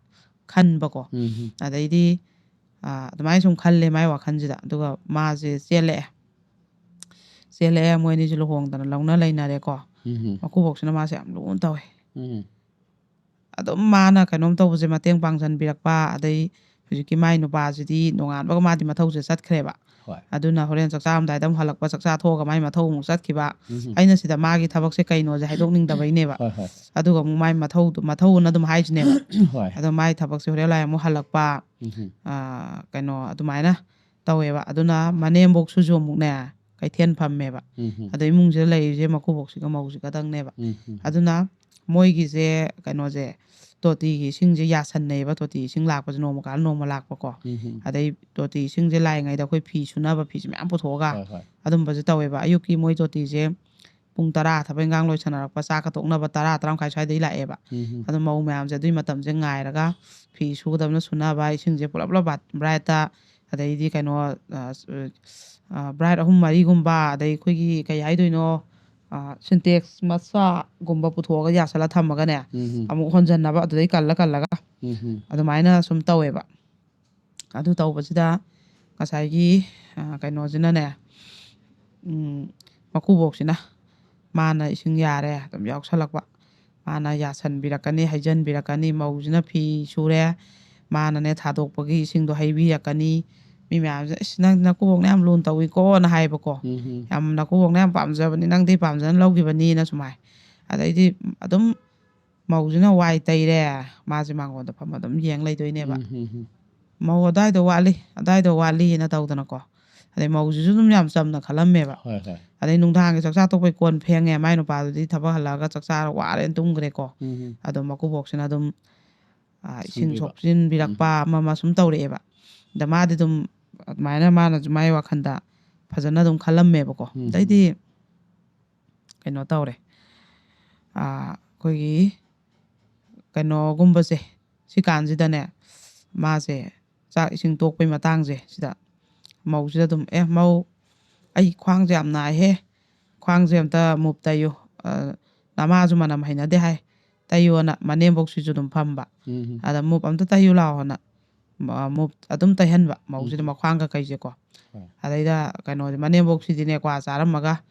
ꯈꯟꯕꯀꯣ꯫ ꯎꯝ꯫ ꯑꯗꯩꯗꯤ, ꯑ, ꯑꯗꯨꯃꯥꯏꯅ ꯁꯨꯝ ꯈꯜꯂꯦ ꯃꯥꯏ ꯋꯥꯈꯜꯁꯤꯗ꯫ ꯑꯗꯨꯒ ꯃꯥꯁꯦ ꯆꯦꯜꯂꯛꯑꯦ꯫ ꯆꯦꯜꯂꯛꯑꯦ, ꯃꯣꯏ ꯑꯅꯤꯁꯦ ꯂꯨꯍꯣꯡꯗꯅ ꯂꯧꯅ ꯂꯩꯅꯔꯦꯀꯣ꯫ ꯎꯝ꯫ ꯃꯀꯨꯕꯣꯛꯁꯤꯅ ꯃꯥꯁꯦ ꯌꯥꯝ ꯂꯨꯅ ꯇꯧꯋꯦ꯫ ꯎꯝ꯫ ꯑꯗꯨꯝ ꯃꯥꯅ ꯀꯩꯅꯣꯝ ꯇꯧꯕꯁꯦ ꯃꯇꯦꯡ ꯄꯥꯡꯁꯤꯟꯕꯤꯔꯛꯄ, ꯑꯗꯩ ꯍꯧꯖꯤꯛꯀꯤ ꯃꯥꯏ ꯅꯨꯄꯥꯁꯤꯗꯤ ꯅꯣꯡꯉꯥꯟꯕꯒ ꯃꯥꯗꯤ ꯃꯊꯧꯁꯦ ꯆꯠꯈ꯭ꯔꯦꯕ꯫ ꯍꯣꯏ꯫ ꯑꯗꯨꯅ ꯍꯣꯔꯦꯟ ꯆꯥꯛ ꯆꯥꯔꯝꯗꯥꯏꯗ ꯑꯃꯨꯛ ꯍꯜꯂꯛꯄ, ꯆꯥꯛ ꯆꯥ ꯊꯣꯛꯑꯒ ꯃꯥꯏ ꯃꯊꯧ ꯑꯃꯨꯛ ꯆꯠꯈꯤꯕ꯫ ꯎꯝ꯫ ꯑꯩꯅ ꯁꯤꯗ ꯃꯥꯒꯤ ꯊꯕꯛꯁꯦ ꯀꯩꯅꯣꯁꯦ ꯍꯥꯏꯗꯣꯛꯅꯤꯡꯗꯕꯩꯅꯦꯕ꯫ ꯍꯣꯏ, ꯍꯣꯏ꯫ ꯑꯗꯨꯒ ꯑꯃꯨꯛ ꯃꯥꯏ ꯃꯊꯧꯗꯣ, ꯃꯊꯧ ꯑꯅ ꯑꯗꯨꯝ ꯍꯥꯏꯁꯤꯅꯦꯕ꯫ ꯍꯣꯏ꯫ ꯑꯗꯣ ꯃꯥꯏ ꯊꯕꯛꯁꯦ ꯍꯣꯔꯦꯟ ꯂꯥꯏ ꯑꯃꯨꯛ ꯍꯜꯂꯛꯄ, ꯎꯝ꯫ ꯑꯥ, ꯀꯩꯅꯣ ꯑꯗꯨꯃꯥꯏꯅ ꯇꯧꯋꯦꯕ꯫ ꯑꯗꯨꯅ ꯃꯅꯦꯝꯕꯣꯛꯁꯨ ꯑꯃꯨꯛꯅꯦ, ꯀꯩꯊꯦꯜ ꯐꯝꯃꯦꯕ꯫ ꯎꯝ꯫ ꯑꯗꯣ ꯏꯃꯨꯡꯁꯤꯗ ꯂꯩꯔꯤꯁꯦ ꯃꯀꯨꯕꯣꯛꯁꯤꯒ ꯃꯧꯁꯤꯒꯗꯪꯅꯦꯕ꯫ ꯎꯝ꯫ ꯑꯗꯨꯅ ꯃꯣꯏꯒꯤꯁꯦ, ꯀꯩꯅꯣꯁꯦ, ꯇꯣꯇꯤꯒꯤ ꯏꯁꯤꯡꯁꯦ ꯌꯥꯁꯟꯅꯩꯌꯦꯕ꯫ ꯇꯣꯇꯤ ꯏꯁꯤꯡ ꯂꯥꯛꯄꯁꯦ ꯅꯣꯡꯃ ꯀꯥꯜꯂ ꯅꯣꯡꯃ ꯂꯥꯛꯄꯀꯣ꯫ ꯑꯗꯩ ꯇꯣꯇꯤ ꯏꯁꯤꯡꯁꯦ ꯂꯥꯛꯏꯉꯩꯗ ꯑꯩꯈꯣꯏ ꯐꯤ ꯁꯨꯅꯕ ꯐꯤꯁꯦ ꯃꯌꯥꯝ ꯄꯨꯊꯣꯛꯑꯒ ꯑꯗꯨꯝꯕꯁꯨ ꯇꯧꯋꯦꯕ꯫ ꯑꯌꯨꯛꯀꯤ ꯃꯣꯏ ꯇꯣꯇꯤꯁꯦ ꯄꯨꯡ ꯇꯔꯥ ꯊꯕꯛ ꯏꯟꯈꯥꯡ ꯂꯣꯏꯁꯟꯅꯔꯛꯄ, ꯆꯥꯛꯀ ꯇꯣꯛꯅꯕ ꯇꯔꯥ, ꯇꯔꯥ ꯃꯈꯥꯏ ꯁ꯭ꯋꯥꯏꯗꯩ ꯂꯥꯛꯑꯦꯕ꯫ ꯑꯗꯣ ꯃꯧ ꯃꯌꯥꯝꯁꯦ ꯑꯗꯨꯒꯤ ꯃꯇꯝꯁꯦ ꯉꯥꯏꯔꯒ ꯐꯤ ꯁꯨꯒꯗꯕꯅ ꯁꯨꯅꯕ, ꯏꯁꯤꯡꯁꯦ ꯄꯨꯂꯞ ꯄꯨꯂꯞ ꯕꯥꯠ-, ꯕ꯭ꯔꯥꯏꯠꯇ, ꯑꯗꯩꯗꯤ ꯀꯩꯅꯣ, ꯑ, ꯁ-, ꯑ, ꯕ꯭ꯔꯥꯏꯠ ꯑꯍꯨꯝ ꯃꯔꯤꯒꯨꯝꯕ, ꯑꯗꯩ ꯑꯩꯈꯣꯏꯒꯤ ꯀꯩ ꯍꯥꯏꯗꯣꯏꯅꯣ, ꯑ, ꯁꯤꯟꯇꯦꯛꯁ ꯃꯆꯥꯒꯨꯝꯕ ꯄꯨꯊꯣꯛꯑꯒ ꯌꯥꯁꯜꯂ ꯊꯝꯃꯒꯅꯦ, ꯑꯃꯨꯛ ꯍꯣꯟꯖꯟꯅꯕ ꯑꯗꯨꯗꯩ ꯀꯜꯂ ꯀꯜꯂꯒ ꯑꯗꯨꯃꯥꯏꯅ ꯁꯨꯝ ꯇꯧꯋꯦꯕ꯫ ꯑꯗꯨ ꯇꯧꯕꯁꯤꯗ ꯉꯁꯥꯏꯒꯤ, ꯑ, ꯀꯩꯅꯣꯁꯤꯅꯅꯦ, ꯎꯝ, ꯃꯀꯨꯕꯣꯛꯁꯤꯅ ꯃꯥꯅ ꯏꯁꯤꯡ ꯌꯥꯔꯦ ꯑꯗꯨꯝ ꯌꯥꯎꯁꯜꯂꯛꯄ꯫ ꯃꯥꯅ ꯌꯥꯁꯟꯕꯤꯔꯛꯀꯅꯤ, ꯍꯩꯖꯟꯕꯤꯔꯛꯀꯅꯤ, ꯃꯧꯁꯤꯅ ꯐꯤ ꯁꯨꯔꯦ, ꯃꯥꯅꯅꯦ ꯊꯥꯗꯣꯛꯄꯒꯤ ꯏꯁꯤꯡꯗꯣ ꯍꯩꯕꯤꯔꯛꯀꯅꯤ꯫ ꯃꯤ ꯃꯌꯥꯝꯁꯤꯅ, "ꯏꯁ, ꯅꯪ ꯅꯀꯨꯕꯣꯛꯅ ꯌꯥꯝ ꯂꯨꯅ ꯇꯧꯏꯀꯣꯅ" ꯍꯥꯏꯕꯀꯣ꯫ ꯌꯥꯝ ꯅꯀꯨꯕꯣꯛꯅ ꯌꯥꯝ ꯄꯥꯝꯖꯕꯅꯤ, ꯅꯪꯗꯤ ꯄꯥꯝꯖꯅ ꯂꯧꯈꯤꯕꯅꯤꯅ ꯁꯨꯃꯥꯏ꯫ ꯑꯗꯩꯗꯤ ꯑꯗꯨꯝ ꯃꯧꯁꯤꯅ ꯋꯥꯏ ꯇꯩꯔꯦ, ꯃꯥꯁꯦ ꯃꯥꯡꯒꯣꯟꯗ ꯐꯝꯃ ꯑꯗꯨꯝ ꯌꯦꯡ ꯂꯩꯗꯣꯏꯅꯦꯕ꯫ ꯎꯝ, ꯍꯝ, ꯍꯝ꯫ "ꯃꯧ ꯑꯗꯥꯏꯗꯣ ꯋꯥꯠꯂꯤ, ꯑꯗꯥꯏꯗꯣ ꯋꯥꯠꯂꯤꯅ" ꯇꯧꯗꯅꯀꯣ꯫ ꯑꯗꯩ ꯃꯧꯁꯤꯁꯨ ꯑꯗꯨꯝ ꯌꯥꯝ ꯆꯝꯅ ꯈꯜꯂꯝꯃꯦꯕ꯫ ꯍꯣꯏ, ꯍꯣꯏ꯫ ꯑꯗꯩ ꯅꯨꯡꯗꯥꯡꯒꯤ ꯆꯥꯛꯆꯥ ꯇꯣꯛꯄꯩ ꯀꯣꯟ ꯐꯦꯡꯉꯦ, ꯃꯥꯏ ꯅꯨꯄꯥꯗꯨꯗꯤ ꯊꯕꯛ ꯍꯜꯂꯛꯑꯒ ꯆꯥꯛ ꯆꯥꯔ ꯋꯥꯔꯦꯅ ꯇꯨꯝꯈ꯭ꯔꯦꯀꯣ꯫ ꯎꯝ, ꯍꯝ꯫ ꯑꯗꯣ ꯃꯀꯨꯕꯣꯛꯁꯤꯅ ꯑꯗꯨꯝ, ꯑ, ꯏꯁꯤꯡ ꯁꯨꯝꯕꯤꯕ꯫ ꯁꯣꯛꯆꯤꯟꯕꯤꯔꯛꯄ ꯎꯝ꯫ ꯑꯃ ꯑꯃ ꯁꯨꯝ ꯇꯧꯔꯛꯑꯦꯕ꯫ ꯑꯗ ꯃꯥꯗꯤ ꯑꯗꯨꯝ ꯑꯗꯨꯃꯥꯏꯅ ꯃꯥꯅꯁꯨ ꯃꯥꯏ ꯋꯥꯈꯟꯗ ꯐꯖꯅ ꯑꯗꯨꯝ ꯈꯜꯂꯝꯃꯦꯕꯀꯣ꯫ ꯎꯝ꯫ ꯑꯗꯩꯗꯤ ꯀꯩꯅꯣ ꯇꯧꯔꯦ꯫ ꯑ, ꯑꯩꯈꯣꯏꯒꯤ ꯀꯩꯅꯣꯒꯨꯝꯕꯁꯦ, ꯁꯤ ꯀꯥꯟꯁꯤꯗꯅꯦ, ꯃꯥꯁꯦ ꯆꯥꯛ ꯏꯁꯤꯡ ꯇꯣꯛꯄꯩ ꯃꯇꯥꯡꯁꯦ, ꯁꯤꯗ ꯃꯧꯁꯤꯗ ꯑꯗꯨꯝ, "ꯑꯦ, ꯃꯧ, ꯑꯩ ꯈ꯭ꯋꯥꯡꯁꯦ ꯌꯥꯝ ꯅꯥꯏꯍꯦ, ꯈ꯭ꯋꯥꯡꯁꯦ ꯑꯝꯇ ꯃꯨꯞ ꯇꯩꯌꯨ, ꯑ, ꯅꯃꯥꯁꯨ ꯃꯅꯝ ꯍꯩꯅꯗꯦ ꯍꯥꯏ, ꯇꯩꯌꯨꯅ" ꯃꯅꯦꯝꯕꯣꯛꯁꯤꯁꯨ ꯑꯗꯨꯝ ꯐꯝꯕ꯫ ꯎꯝ꯫ "ꯑꯗ ꯃꯨꯞ ꯑꯝꯇ ꯇꯩꯌꯨ ꯂꯥꯛꯑꯣꯅ", ꯃ-, ꯃꯨꯞ ꯑꯗꯨꯝ ꯇꯩꯍꯟꯕ, ꯃꯧꯁꯤꯗ ꯎꯝ꯫ ꯃꯈ꯭ꯋꯥꯡ ꯀꯀꯩꯁꯦꯀꯣ꯫ ꯍꯣꯏ꯫ ꯑꯗꯩꯗ ꯀꯩꯅꯣꯁꯦ, ꯃꯅꯦꯝꯕꯣꯛꯁꯤꯗꯤꯅꯦ ꯀ꯭ꯋꯥ ꯆꯥꯔꯝꯃꯒ,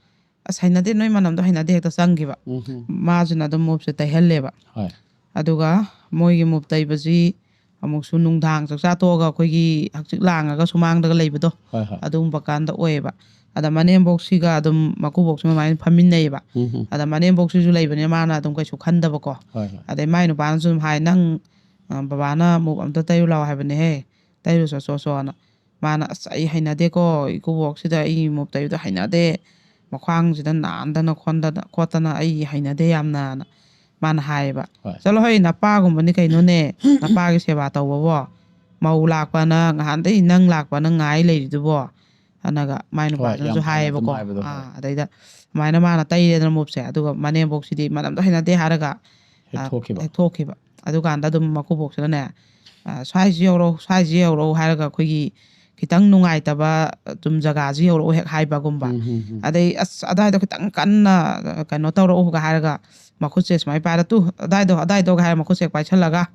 "ꯑꯁ, ꯍꯩꯅꯗꯦ, ꯅꯣꯏ ꯃꯅꯝꯗꯣ ꯍꯩꯅꯗꯦ", ꯍꯦꯛꯇ ꯆꯪꯈꯤꯕ꯫ ꯎꯝ꯫ ꯃꯥꯁꯤꯅ ꯑꯗꯨꯝ ꯃꯨꯞꯁꯦ ꯇꯩꯍꯜꯂꯦꯕ꯫ ꯍꯣꯏ꯫ ꯑꯗꯨꯒ ꯃꯣꯏꯒꯤ ꯃꯨꯞ ꯇꯩꯕꯁꯤ ꯑꯃꯨꯛꯁꯨ ꯅꯨꯡꯗꯥꯡ ꯆꯥꯛꯆꯥ ꯇꯣꯛꯑꯒ ꯑꯩꯈꯣꯏꯒꯤ ꯍꯛꯆꯤꯛ ꯂꯥꯡꯉꯒ ꯁꯨꯃꯥꯡꯗꯒ ꯂꯩꯕꯗꯣ, ꯍꯣꯏ, ꯍꯣꯏ꯫ ꯑꯗꯨꯒꯨꯝꯕ ꯀꯥꯟꯗ ꯑꯣꯏꯌꯦꯕ꯫ ꯑꯗ ꯃꯅꯦꯝꯕꯣꯛꯁꯤꯒ ꯑꯗꯨꯝ ꯃꯀꯨꯕꯣꯛꯁꯤ ꯃꯃꯥꯏꯅ ꯐꯝꯃꯤꯟꯅꯩꯌꯦꯕ꯫ ꯎꯝ꯫ ꯑꯗ ꯃꯅꯦꯝꯕꯣꯛꯁꯤꯁꯨ ꯂꯩꯕꯅꯤꯅ ꯃꯥꯅ ꯑꯗꯨꯝ ꯀꯩꯁꯨ ꯈꯟꯗꯕꯀꯣ꯫ ꯍꯣꯏ, ꯍꯣꯏ꯫ ꯑꯗꯩ ꯃꯥꯏ ꯅꯨꯄꯥꯅꯁꯨ ꯑꯗꯨꯝ ꯍꯥꯏ, "ꯅꯪ, ꯑ, ꯕꯕꯥꯅ ꯃꯨꯞ ꯑꯝꯇ ꯇꯩꯔꯨ ꯂꯥꯎ ꯍꯥꯏꯕꯅꯦꯍꯦ, ꯇꯩꯔꯨ ꯆꯣ ꯆꯣ ꯆꯣꯅ"꯫ ꯃꯥꯅ, "ꯑꯁ, ꯑꯩ ꯍꯩꯅꯗꯦꯀꯣ, ꯏꯀꯨꯕꯣꯛꯁꯤꯗ ꯑꯩ ꯃꯨꯞ ꯇꯩꯕꯗꯣ ꯍꯩꯅꯗꯦ, ꯃꯈ꯭ꯋꯥꯡꯁꯤꯗ ꯅꯥꯟꯗꯅ ꯈꯣꯟꯗꯅ ꯈꯣꯠꯇꯅ ꯑꯩ ꯍꯩꯅꯗꯦ ꯌꯥꯝꯅꯅ"꯫ ꯃꯥꯅ ꯍꯥꯏꯌꯦꯕ, ꯍꯣꯏ. "ꯆꯠꯂꯣ ꯍꯣꯏ, ꯅꯄꯥꯒꯨꯝꯕꯅꯤ ꯀꯩꯅꯣꯅꯦ, ꯅꯄꯥꯒꯤ ꯁꯦꯕꯥ ꯇꯧꯕꯕꯣ, ꯃꯧ ꯂꯥꯛꯄꯅ ꯉꯍꯥꯟꯗꯩ ꯅꯪ ꯂꯥꯛꯄꯅ ꯉꯥꯏ ꯂꯩꯔꯤꯗꯨꯕꯣ?" ꯑꯅꯒ ꯃꯥꯏ ꯍꯣꯏ, ꯅꯨꯄꯥꯁꯤꯅꯁꯨ ꯌꯥꯝ ꯐꯅ ꯑꯗꯨꯝ ꯍꯥꯏꯌꯦꯕꯀꯣ꯫ ꯍꯥꯏꯕꯗꯣ, ꯍꯣꯏ. ꯑꯥ, ꯑꯗꯩꯗ ꯑꯗꯨꯃꯥꯏꯅ ꯃꯥꯅ ꯇꯩꯔꯦꯗꯅ ꯃꯨꯞꯁꯦ, ꯑꯗꯨꯒ ꯃꯅꯦꯝꯕꯣꯛꯁꯤꯗꯤ ꯃꯅꯝꯗꯣ ꯍꯩꯅꯗꯦ ꯍꯥꯏꯔꯒ ꯍꯦꯛ ꯑꯥ, ꯊꯣꯛꯈꯤꯕ꯫ ꯍꯦꯛ ꯊꯣꯛꯈꯤꯕ꯫ ꯑꯗꯨꯀꯥꯟꯗ ꯑꯗꯨꯝ ꯃꯀꯨꯕꯣꯛꯁꯤꯅꯅꯦ, ꯑꯥ, "ꯁ꯭ꯋꯥꯏꯁꯤ ꯌꯧꯔꯛꯎ, ꯁ꯭ꯋꯥꯏꯁꯤ ꯌꯧꯔꯛꯎ" ꯍꯥꯏꯔꯒ ꯑꯩꯈꯣꯏꯒꯤ ꯈꯤꯇꯪ ꯅꯨꯡꯉꯥꯏꯇꯕ ꯑꯗꯨꯝ ꯖꯒꯥꯁꯤ ꯌꯧꯔꯛꯎ ꯍꯦꯛ ꯍꯥꯏꯕꯒꯨꯝꯕ꯫ ꯎꯝ, ꯎꯝ, ꯎꯝ. ꯑꯗꯩ, "ꯑꯁ, ꯑꯗꯥꯏꯗꯣ ꯈꯤꯇꯪ ꯀꯟꯅ, ꯑ, ꯀꯩꯅꯣ ꯇꯧꯔꯛꯎꯒ" ꯍꯥꯏꯔꯒ ꯃꯈꯨꯠꯁꯦ ꯁꯨꯃꯥꯏꯅ ꯄꯥꯏꯔ, "ꯇꯨ, ꯑꯗꯥꯏꯗꯣ, ꯑꯗꯥꯏꯗꯣ" ꯍꯥꯏꯔ ꯃꯈꯨꯠꯁꯦ ꯄꯥꯏꯁꯜꯂꯒ,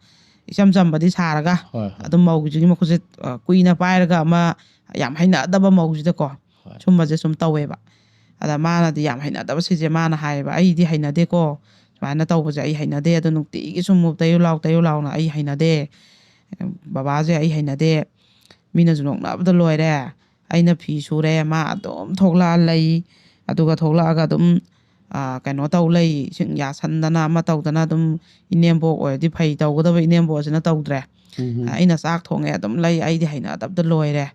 ꯏꯆꯝ ꯆꯝꯕꯗꯤ ꯁꯥꯔꯒ, ꯍꯣꯏ, ꯍꯣꯏ. ꯑꯗꯨꯝ ꯃꯧꯒꯤꯁꯤꯒꯤ ꯃꯈꯨꯠꯁꯦ, ꯑ, ꯀꯨꯏꯅ ꯄꯥꯏꯔꯒ ꯑꯃ ꯌꯥꯝ ꯍꯩꯅꯗꯕ ꯃꯧꯁꯤꯗꯀꯣ, ꯍꯣꯏ. ꯁꯨꯝꯕꯁꯦ ꯁꯨꯝ ꯇꯧꯋꯦꯕ꯫ ꯑꯗ ꯃꯥꯅꯗꯤ ꯌꯥꯝ ꯍꯩꯅꯗꯕ ꯁꯤꯁꯦ ꯃꯥꯅ ꯍꯥꯏꯌꯦꯕ, "ꯑꯩꯗꯤ ꯍꯩꯅꯗꯦꯀꯣ, ꯁꯨꯃꯥꯏꯅ ꯇꯧꯕꯁꯦ ꯑꯩ ꯍꯩꯅꯗꯦ, ꯑꯗꯣ ꯅꯨꯡꯇꯤꯒꯤ ꯁꯨꯝ ꯃꯨꯞ ꯇꯩꯌꯨ ꯂꯥꯎ, ꯇꯩꯌꯨ ꯂꯥꯎꯅ ꯑꯩ ꯍꯩꯅꯗꯦ, ꯕꯕꯥꯁꯦ ꯑꯩ ꯍꯩꯅꯗꯦ, ꯃꯤꯅꯁꯨ ꯅꯣꯛꯅꯕꯗ ꯂꯣꯏꯔꯦ, ꯑꯩꯅ ꯐꯤ ꯁꯨꯔꯦ, ꯃꯥ ꯑꯗꯨꯝ ꯊꯣꯛꯂꯛꯑ ꯂꯩ, ꯑꯗꯨꯒ ꯊꯣꯛꯂꯛꯑꯒ ꯑꯗꯨꯝ, ꯑꯥ, ꯀꯩꯅꯣ ꯇꯧ ꯂꯩ, ꯏꯁꯤꯡ ꯌꯥꯁꯟꯗꯅ ꯑꯃ ꯇꯧꯗꯅ ꯑꯗꯨꯝ, ꯏꯅꯦꯝꯕꯣꯛ ꯑꯣꯏꯔꯗꯤ ꯐꯩ, ꯇꯧꯒꯗꯕ ꯏꯅꯦꯝꯕꯣꯛ ꯑꯁꯤꯅ ꯇꯧꯗ꯭ꯔꯦ, ꯎꯝ, ꯎꯝ. ꯑꯩꯅ ꯆꯥꯛ ꯊꯣꯡꯉꯦ ꯑꯗꯨꯝ ꯂꯩ, ꯑꯩꯗꯤ ꯍꯩꯅꯗꯕꯗ ꯂꯣꯏꯔꯦ"꯫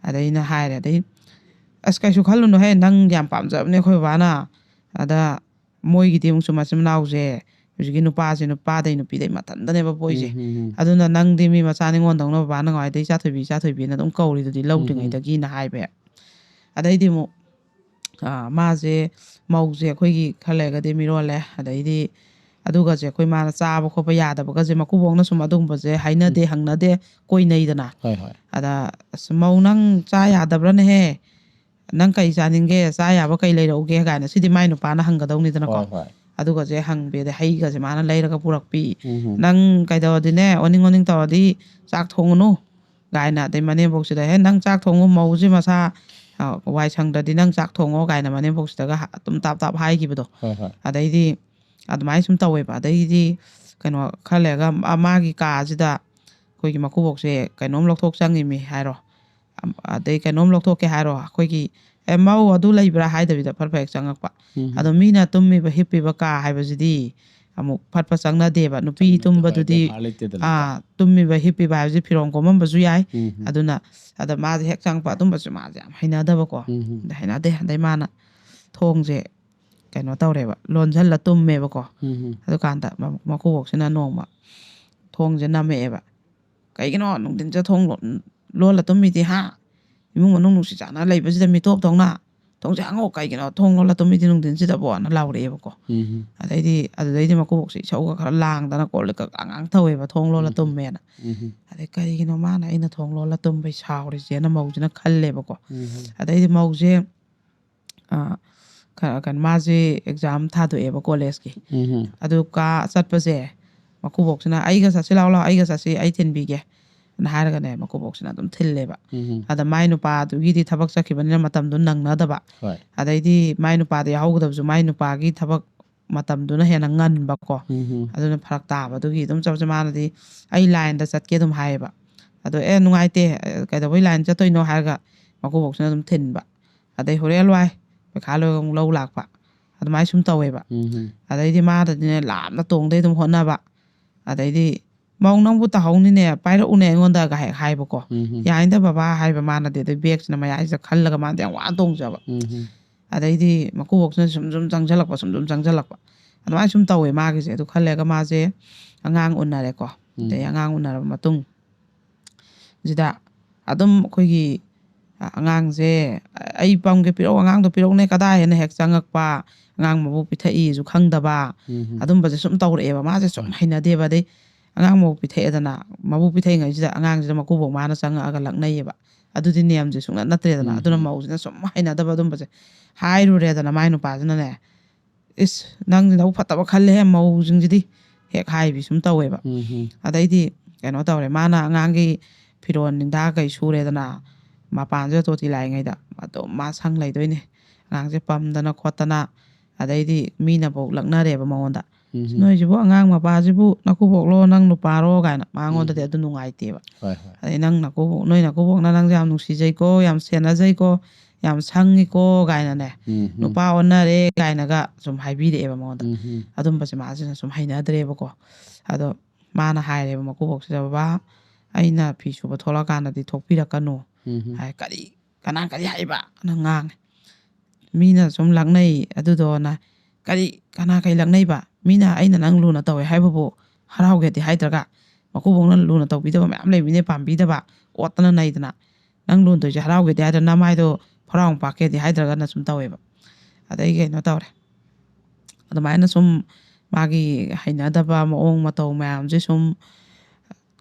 ꯑꯗꯩ ꯑꯩꯅ ꯍꯥꯏꯔꯦ, ꯑꯗꯩ, "ꯑꯁ, ꯀꯩꯁꯨ ꯈꯜꯂꯨꯅꯨꯍꯦ, ꯅꯪ ꯌꯥꯝ ꯄꯥꯝꯖꯕꯅꯦ ꯑꯩꯈꯣꯏ ꯕꯕꯥꯅ"꯫ ꯑꯗ ꯃꯣꯏꯒꯤꯗꯤ ꯑꯃꯨꯛꯁꯨ ꯃꯆꯤꯟ ꯃꯅꯥꯎꯁꯦ ꯍꯧꯖꯤꯛꯀꯤ ꯅꯨꯄꯥꯁꯦ ꯅꯨꯄꯥꯗꯩ ꯅꯨꯄꯤꯗꯩ ꯃꯊꯟꯇꯅꯦꯕ ꯄꯣꯛꯏꯁꯦ꯫ ꯎꯝ, ꯎꯝ, ꯎꯝ. ꯑꯗꯨꯅ ꯅꯪꯗꯤ ꯃꯤ ꯃꯆꯥ ꯅꯤꯉꯣꯟꯗꯧꯅ ꯕꯕꯥ ꯅꯨꯡꯉꯥꯏꯗꯩ ꯆꯥꯊꯣꯏꯕꯤ, ꯆꯥꯊꯣꯏꯕꯤꯅ ꯑꯗꯨꯝ ꯀꯧꯔꯤꯗꯨꯗꯤ ꯂꯧꯗ꯭ꯔꯤꯉꯩꯗꯒꯤꯅ ꯍꯥꯏꯕ꯫ ꯑꯗꯩꯗꯤ ꯑꯃꯨꯛ, ꯑꯥ, ꯃꯥꯁꯦ, ꯃꯧꯁꯦ ꯑꯩꯈꯣꯏꯒꯤ ꯈꯔ ꯂꯩꯔꯒꯗꯤ ꯃꯤꯔꯣꯜꯂꯦ꯫ ꯑꯗꯩꯗꯤ ꯑꯗꯨꯒꯁꯦ ꯑꯩꯈꯣꯏ ꯃꯥꯅ ꯆꯥꯕ ꯈꯣꯠꯄ ꯌꯥꯗꯕꯒꯁꯦ ꯃꯀꯨꯕꯣꯛꯅ ꯁꯨꯝ ꯑꯗꯨꯒꯨꯝꯕꯁꯦ ꯍꯥꯏꯅꯗꯦ, ꯍꯪꯅꯗꯦ, ꯀꯣꯏꯅꯩꯗꯅ꯫ ꯍꯣꯏ, ꯍꯣꯏ. ꯑꯗ, "ꯑꯁ, ꯃꯧ ꯅꯪ ꯆꯥ ꯌꯥꯗꯕ꯭ꯔꯥꯅꯦꯍꯦ? ꯅꯪ ꯀꯩ ꯆꯥꯅꯤꯡꯒꯦ? ꯆꯥ ꯌꯥꯕ ꯀꯩ ꯂꯩꯔꯛꯎꯒꯦ?" ꯀꯥꯏꯅ ꯁꯤꯗꯤ ꯃꯥꯏ ꯅꯨꯄꯥꯅ ꯍꯪꯒꯗꯧꯅꯤꯗꯅꯀꯣ꯫ ꯍꯣꯏ, ꯍꯣꯏ. ꯑꯗꯨꯒꯁꯦ ꯍꯪꯕꯤ, ꯑꯗꯩ ꯍꯩꯒꯁꯦ ꯃꯥꯅ ꯂꯩꯔꯒ ꯄꯨꯔꯛꯄꯤ꯫ ꯎꯝ, ꯎꯝ. "ꯅꯪ ꯀꯩꯗꯧꯔꯗꯤꯅꯦ, ꯑꯣꯅꯤꯡ ꯑꯣꯅꯤꯡ ꯇꯧꯔꯗꯤ ꯆꯥꯛ ꯊꯣꯡꯉꯨꯅꯨ" ꯀꯥꯏꯅ, ꯑꯗꯩ ꯃꯅꯦꯝꯕꯣꯛꯁꯤꯗ, "ꯍꯦ, ꯅꯪ ꯆꯥꯛ ꯊꯣꯡꯉꯨ, ꯃꯧꯁꯤ ꯃꯁꯥ, ꯑ, ꯋꯥꯏ ꯁꯪꯗ꯭ꯔꯗꯤ ꯅꯪ ꯆꯥꯛ ꯊꯣꯡꯉꯣ" ꯀꯥꯏꯅ ꯃꯅꯦꯝꯕꯣꯛꯁꯤꯗꯒ ꯍ-, ꯑꯗꯨꯝ ꯇꯥꯞ ꯇꯥꯞ ꯍꯥꯏꯈꯤꯕꯗꯣ꯫ ꯍꯣꯏ, ꯍꯣꯏ. ꯑꯗꯩꯗꯤ ꯑꯗꯨꯃꯥꯏꯅ ꯁꯨꯝ ꯇꯧꯋꯦꯕ꯫ ꯑꯗꯩꯗꯤ ꯀꯩꯅꯣ ꯈꯔ ꯂꯩꯔꯒ ꯃ-, ꯃꯥꯒꯤ ꯀꯥꯁꯤꯗ ꯑꯩꯈꯣꯏꯒꯤ ꯃꯀꯨꯕꯣꯛꯁꯦ ꯀꯩꯅꯣꯝ ꯂꯧꯊꯣꯛ ꯆꯪꯉꯤꯃꯤ ꯍꯥꯏꯔꯣ, ꯑꯝ-, ꯑꯗꯩ ꯀꯩꯅꯣꯝ ꯂꯧꯊꯣꯛꯀꯦ ꯍꯥꯏꯔꯣ, ꯑꯩꯈꯣꯏꯒꯤ, "ꯑꯦ, ꯃꯧ ꯑꯗꯨ ꯂꯩꯕ꯭ꯔꯥ?" ꯍꯥꯏꯗꯕꯤꯗ ꯐꯠ ꯐꯠ ꯍꯦꯛ ꯆꯪꯉꯛꯄ꯫ ꯎꯝ. ꯑꯗꯣ ꯃꯤꯅ ꯇꯨꯝꯃꯤꯕ ꯍꯤꯞꯄꯤꯕ ꯀꯥ ꯍꯥꯏꯕꯁꯤꯗꯤ ꯑꯃꯨꯛ ꯐꯠ ꯐꯠ ꯆꯪꯅꯗꯦꯕ꯫ ꯅꯨꯄꯤ ꯆꯪꯅꯗꯦ, ꯇꯨꯝꯕꯗꯨꯗꯤ, ꯍꯣꯏ, ꯕꯦꯕꯥꯔ ꯂꯩꯇꯦꯗꯅ꯫ ꯑꯥ, ꯇꯨꯝꯃꯤꯕ ꯍꯤꯞꯄꯤꯕ ꯍꯥꯏꯕꯁꯤ ꯐꯤꯔꯣꯜ ꯀꯣꯝꯃꯝꯕꯁꯨ ꯌꯥꯏ꯫ ꯎꯝ. ꯑꯗꯨꯅ, ꯑꯗ ꯃꯥꯁꯦ ꯍꯦꯛ ꯆꯪꯉꯛꯄ ꯑꯗꯨꯝꯕꯁꯨ ꯃꯥꯁꯦ ꯌꯥꯝ ꯍꯩꯅꯗꯕꯀꯣ꯫ ꯎꯝ. ꯑꯗ ꯍꯩꯅꯗꯦ꯫ ꯑꯗꯩ ꯃꯥꯅ ꯊꯣꯡꯁꯦ ꯀꯩꯅꯣ ꯇꯧꯔꯦꯕ, ꯂꯣꯟꯁꯤꯜꯂ ꯇꯨꯝꯃꯦꯕꯀꯣ꯫ ꯑꯗꯨꯀꯥꯟꯗ ꯃ- ꯃꯀꯨꯕꯣꯛꯁꯤꯅ ꯅꯣꯡꯃ ꯊꯣꯡꯁꯦ ꯅꯝꯃꯛꯑꯦꯕ꯫ "ꯀꯩꯒꯤꯅꯣ ꯅꯨꯡꯊꯤꯟꯁꯦ ꯊꯣꯡ ꯂꯣ- ꯂꯣꯜꯂ ꯇꯨꯝꯃꯤꯗꯤ, ꯍꯥ? ꯏꯃꯨꯡ ꯃꯅꯨꯡ ꯅꯨꯡꯁꯤ ꯆꯥꯟꯅ ꯂꯩꯕꯁꯤꯗ ꯃꯤꯇꯣꯞꯇꯧꯅ ꯊꯣꯡꯁꯦ ꯍꯥꯡꯉꯣ, ꯀꯩꯒꯤꯅꯣ ꯊꯣꯡ ꯂꯣꯜꯂ ꯇꯨꯝꯃꯤꯗꯤ ꯅꯨꯡꯊꯤꯟꯁꯤꯗꯕꯣꯅ?" ꯂꯥꯎꯔꯛꯑꯦꯕꯀꯣ꯫ ꯑꯗꯩꯗꯤ ꯑꯗꯨꯗꯩꯗꯤ ꯃꯀꯨꯕꯣꯛꯁꯦ ꯏꯁꯧꯒ ꯈꯔ ꯂꯥꯡꯗꯅ, ꯀꯣꯜ ꯂꯤꯛꯀ ꯉꯥꯡ ꯇꯧꯋꯦꯕ, "ꯊꯣꯡ ꯂꯣꯜꯂ ꯇꯨꯝꯃꯦꯅ"꯫ ꯑꯗꯩ ꯀꯔꯤꯒꯤꯅꯣ ꯃꯥꯅ ꯑꯩꯅ ꯊꯣꯡ ꯂꯣꯜꯂ ꯇꯨꯝꯕꯩ ꯁꯥꯎꯔꯤꯁꯦꯅ ꯃꯧꯁꯤꯅ ꯈꯜꯂꯦꯕꯀꯣ꯫ ꯑꯗꯩꯗꯤ ꯃꯧꯁꯦ, ꯑ, ꯈ- ꯀꯩꯅꯣ, ꯃꯥꯁꯦ ꯑꯦꯛꯖꯥꯝ ꯊꯥꯗꯣꯛꯑꯦꯕ ꯀꯣꯂꯦꯖꯀꯤ꯫ ꯑꯗꯨ ꯀꯥ ꯆꯠꯄꯁꯦ ꯃꯀꯨꯕꯣꯛꯁꯤꯅ, "ꯑꯩꯒ ꯆꯠꯁꯤ, ꯂꯥꯛꯑꯣ ꯂꯥꯛꯑꯣ, ꯑꯩꯒ ꯆꯠꯁꯤ, ꯑꯩ ꯊꯤꯟꯕꯤꯒꯦ" ꯅ ꯍꯥꯏꯔꯒꯅꯦ, ꯃꯀꯨꯕꯣꯛꯁꯤꯅ ꯑꯗꯨꯝ ꯊꯤꯜꯂꯦꯕ꯫ ꯑꯗ ꯃꯥꯏ ꯅꯨꯄꯥꯗꯨꯒꯤꯗꯤ ꯊꯕꯛ ꯆꯠꯈꯤꯕꯅꯤꯅ ꯃꯇꯝꯗꯣ ꯅꯪꯅꯗꯕ꯫ ꯍꯣꯏ꯫ ꯑꯗꯩꯗꯤ ꯃꯥꯏ ꯅꯨꯄꯥꯗ ꯌꯥꯎꯍꯧꯒꯗꯕꯁꯨ ꯃꯥꯏ ꯅꯨꯄꯥꯒꯤ ꯊꯕꯛ ꯃꯇꯝꯗꯨꯅ ꯍꯦꯟꯅ ꯉꯟꯕꯀꯣ꯫ ꯑꯗꯨꯅ ꯐꯔꯛ ꯇꯥꯕꯗꯨꯒꯤ ꯑꯗꯨꯝ ꯆꯠꯁꯦ, ꯃꯥꯅꯗꯤ "ꯑꯩ ꯂꯥꯏꯟꯗ ꯆꯠꯀꯦ" ꯑꯗꯨꯝ ꯍꯥꯏꯌꯦꯕ꯫ ꯑꯗꯣ "ꯑꯦ, ꯅꯨꯡꯉꯥꯏꯇꯦ, ꯀꯩꯗꯧꯕꯩ ꯂꯥꯏꯟ ꯆꯠꯇꯣꯏꯅꯣ?" ꯍꯥꯏꯔꯒ ꯃꯀꯨꯕꯣꯛꯁꯤꯅ ꯑꯗꯨꯝ ꯊꯤꯟꯕ꯫ ꯑꯗꯩ ꯍꯣꯔꯦꯟ ꯋꯥꯏ ꯄꯩꯈꯥ ꯂꯣꯏꯔꯒ ꯑꯃꯨꯛ ꯂꯧ ꯂꯥꯛꯄ꯫ ꯑꯗꯨꯃꯥꯏꯅ ꯁꯨꯝ ꯇꯧꯋꯦꯕ꯫ ꯑꯗꯩꯗꯤ ꯃꯥꯗꯗꯤꯅꯦ ꯂꯥꯞꯅ ꯇꯣꯡꯗꯩ ꯑꯗꯨꯝ ꯍꯣꯠꯅꯕ꯫ ꯑꯗꯩꯗꯤ "ꯃꯧ, ꯅꯪꯕꯨ ꯇꯥꯍꯧꯅꯤꯅꯦ, ꯄꯥꯏꯔꯛꯎꯅꯦ ꯑꯩꯉꯣꯟꯗꯒ" ꯍꯦꯛ ꯍꯥꯏꯕꯀꯣ꯫ "ꯌꯥꯏꯗ ꯕꯕꯥ" ꯍꯥꯏꯕ ꯃꯥꯅꯗꯤ, ꯑꯗꯩ ꯕꯦꯒꯁꯤꯅ ꯃꯌꯥꯏꯁꯤꯗ ꯈꯜꯂꯒ ꯃꯥꯗꯤ ꯌꯥꯝ ꯋꯥꯅ ꯇꯣꯡꯖꯕ꯫ ꯑꯗꯩꯗꯤ ꯃꯀꯨꯕꯣꯛꯁꯤꯅ ꯁꯨꯝ ꯁꯨꯝ ꯆꯪꯁꯤꯜꯂꯛꯄ, ꯁꯨꯝ ꯁꯨꯝ ꯆꯪꯁꯤꯜꯂꯛꯄ꯫ ꯑꯗꯨꯃꯥꯏꯅ ꯁꯨꯝ ꯇꯧꯋꯦ ꯃꯥꯒꯤꯁꯦ꯫ ꯑꯗꯨ ꯈꯔ ꯂꯩꯔꯒ ꯃꯥꯁꯦ ꯑꯉꯥꯡ ꯎꯅꯔꯦꯀꯣ꯫ ꯑꯗꯩ ꯑꯉꯥꯡ ꯎꯅꯔꯕ ꯃꯇꯨꯡ ꯁꯤꯗ ꯑꯗꯨꯝ ꯑꯩꯈꯣꯏꯒꯤ, ꯑ, ꯑꯉꯥꯡꯁꯦ, "ꯑꯩ ꯄꯝꯒꯦ, ꯄꯤꯔꯛꯑꯣ, ꯑꯉꯥꯡꯗꯣ ꯄꯤꯔꯛꯎꯅꯦ", ꯀꯗꯥꯏ ꯍꯥꯏꯅ ꯍꯦꯛ ꯆꯪꯉꯛꯄ, ꯑꯉꯥꯡ ꯃꯕꯨ ꯄꯤꯊꯛꯏꯁꯨ ꯈꯪꯗꯕ, ꯑꯗꯨꯝꯕꯁꯦ ꯁꯨꯝ ꯇꯧꯔꯛꯑꯦꯕ꯫ ꯃꯥꯁꯦ ꯁꯨꯝ ꯍꯩꯅꯗꯦꯕ꯫ ꯑꯗꯩ ꯑꯉꯥꯡ ꯃꯕꯨ ꯄꯤꯊꯛꯑꯦꯗꯅ, ꯃꯕꯨ ꯄꯤꯊꯛꯏꯉꯩꯁꯤꯗ ꯑꯉꯥꯡꯁꯤꯗ ꯃꯀꯨꯕꯣꯛ ꯃꯥꯅ ꯆꯪꯉꯛꯑꯒ ꯂꯛꯅꯩꯌꯦꯕ꯫ ꯑꯗꯨꯗꯤ ꯅꯤꯌꯝꯁꯦ ꯁꯨꯡꯅꯠ ꯅꯠꯇ꯭ꯔꯦꯗꯅ꯫ ꯑꯗꯨꯅ ꯃꯧꯁꯤꯅ ꯁꯨꯝ ꯍꯩꯅꯗꯕ ꯑꯗꯨꯝꯕꯁꯦ ꯍꯥꯏꯔꯨꯔꯦꯗꯅ, ꯃꯥꯏ ꯅꯨꯄꯥꯁꯤꯅꯅꯦ, "ꯏꯁ, ꯅꯪꯁꯤꯅꯕꯨ ꯐꯠꯇꯕ ꯈꯜꯂꯦꯍꯦ, ꯃꯧꯁꯤꯡꯁꯤꯗꯤ" ꯍꯦꯛ ꯍꯥꯏꯕꯤ ꯁꯨꯝ ꯇꯧꯋꯦꯕ꯫ ꯑꯗꯩꯗꯤ ꯀꯩꯅꯣ ꯇꯧꯔꯦ, ꯃꯥꯅ ꯑꯉꯥꯡꯒꯤ ꯐꯤꯔꯣꯜ ꯅꯤꯡꯊꯥ ꯀꯩ ꯁꯨꯔꯦꯗꯅ, ꯃꯄꯥꯟꯁꯤꯗ ꯇꯣꯇꯤ ꯂꯥꯛꯏꯉꯩꯗ ꯑꯗꯨꯝ ꯃꯥ ꯁꯪ ꯂꯩꯗꯣꯏꯅꯦ꯫ ꯑꯉꯥꯡꯁꯦ ꯄꯝꯗꯅ ꯈꯣꯠꯇꯅ, ꯑꯗꯩꯗꯤ ꯃꯤꯅꯐꯧ ꯂꯛꯅꯔꯦꯕ ꯃꯉꯣꯟꯗ, "ꯅꯣꯏꯁꯤꯕꯨ, ꯑꯉꯥꯡ ꯃꯄꯥꯁꯤꯕꯨ ꯅꯀꯨꯕꯣꯛꯂꯣ, ꯅꯪ ꯅꯨꯄꯥꯔꯣ?" ꯀꯥꯏꯅ ꯃꯉꯣꯟꯗꯗꯤ ꯑꯗꯨ ꯅꯨꯡꯉꯥꯏꯇꯦꯕ꯫ ꯍꯣꯏ, ꯍꯣꯏ꯫ "ꯑꯗꯩ ꯅꯪ ꯅꯀꯨꯕꯣꯛ, ꯅꯣꯏ ꯅꯀꯨꯕꯣꯛꯅ ꯅꯪꯁꯦ ꯌꯥꯝ ꯅꯨꯡꯁꯤꯖꯩꯀꯣ, ꯌꯥꯝ ꯁꯦꯟꯅꯖꯩꯀꯣ, ꯌꯥꯝ ꯁꯪꯉꯤꯀꯣ" ꯀꯥꯏꯅꯅꯦ, "ꯅꯨꯄꯥ ꯑꯣꯟꯅꯔꯦ" ꯀꯥꯏꯅꯒ ꯁꯨꯝ ꯍꯥꯏꯕꯤꯔꯛꯑꯦꯕ ꯃꯉꯣꯟꯗ꯫ ꯑꯗꯨꯝꯕꯁꯦ ꯃꯥꯁꯤꯅ ꯁꯨꯝ ꯍꯩꯅꯗ꯭ꯔꯦꯕꯀꯣ꯫ ꯑꯗꯣ ꯃꯥꯅ ꯍꯥꯏꯔꯦꯕ ꯃꯀꯨꯕꯣꯛꯁꯤꯗ, "ꯕꯕꯥ, ꯑꯩꯅ ꯐꯤ ꯁꯨꯕ ꯊꯣꯛꯂꯛꯑꯀꯥꯟꯗꯗꯤ ꯊꯣꯛꯄꯤꯔꯛꯀꯅꯨ" ꯍꯥꯏ꯫ "ꯀꯔꯤ, ꯀꯅꯥ ꯀꯔꯤ ꯍꯥꯏꯕ?" ꯅ ꯉꯥꯡꯉꯦ꯫ ꯃꯤꯅ ꯁꯨꯝ ꯂꯛꯅꯩ ꯑꯗꯨꯗꯣꯅ꯫ ꯀꯔꯤ, ꯀꯅꯥ ꯀꯩ ꯂꯛꯅꯩꯕ? ꯃꯤꯅ ꯑꯩꯅ ꯅꯪ ꯂꯨꯅ ꯇꯧꯋꯦ ꯍꯥꯏꯕꯕꯨ ꯍꯔꯥꯎꯒꯦꯗꯤ ꯍꯥꯏꯗ꯭ꯔꯒ, ꯃꯀꯨꯕꯣꯛꯅ ꯂꯨꯅ ꯇꯧꯕꯤꯗꯕ ꯃꯌꯥꯝ ꯂꯩꯕꯅꯦ, ꯄꯥꯝꯕꯤꯗꯕ, ꯑꯣꯠꯇꯅ ꯅꯩꯗꯅ꯫ ꯅꯪ ꯂꯨꯅ ꯇꯧꯔꯤꯁꯦ ꯍꯔꯥꯎꯒꯦꯗꯤ ꯍꯥꯏꯗ꯭ꯔ, ꯅꯃꯥꯏꯗꯣ ꯐꯣꯔꯥꯎ ꯄꯥꯛꯀꯦꯗꯤ ꯍꯥꯏꯗ꯭ꯔꯒꯅ ꯁꯨꯝ ꯇꯧꯋꯦꯕ꯫ ꯑꯗꯩ ꯀꯩꯅꯣ ꯇꯧꯔꯦ, ꯑꯗꯨꯃꯥꯏꯅ ꯁꯨꯝ ꯃꯥꯒꯤ ꯍꯩꯅꯗꯕ ꯃꯑꯣꯡ ꯃꯇꯧ ꯃꯌꯥꯝꯁꯦ ꯁꯨꯝ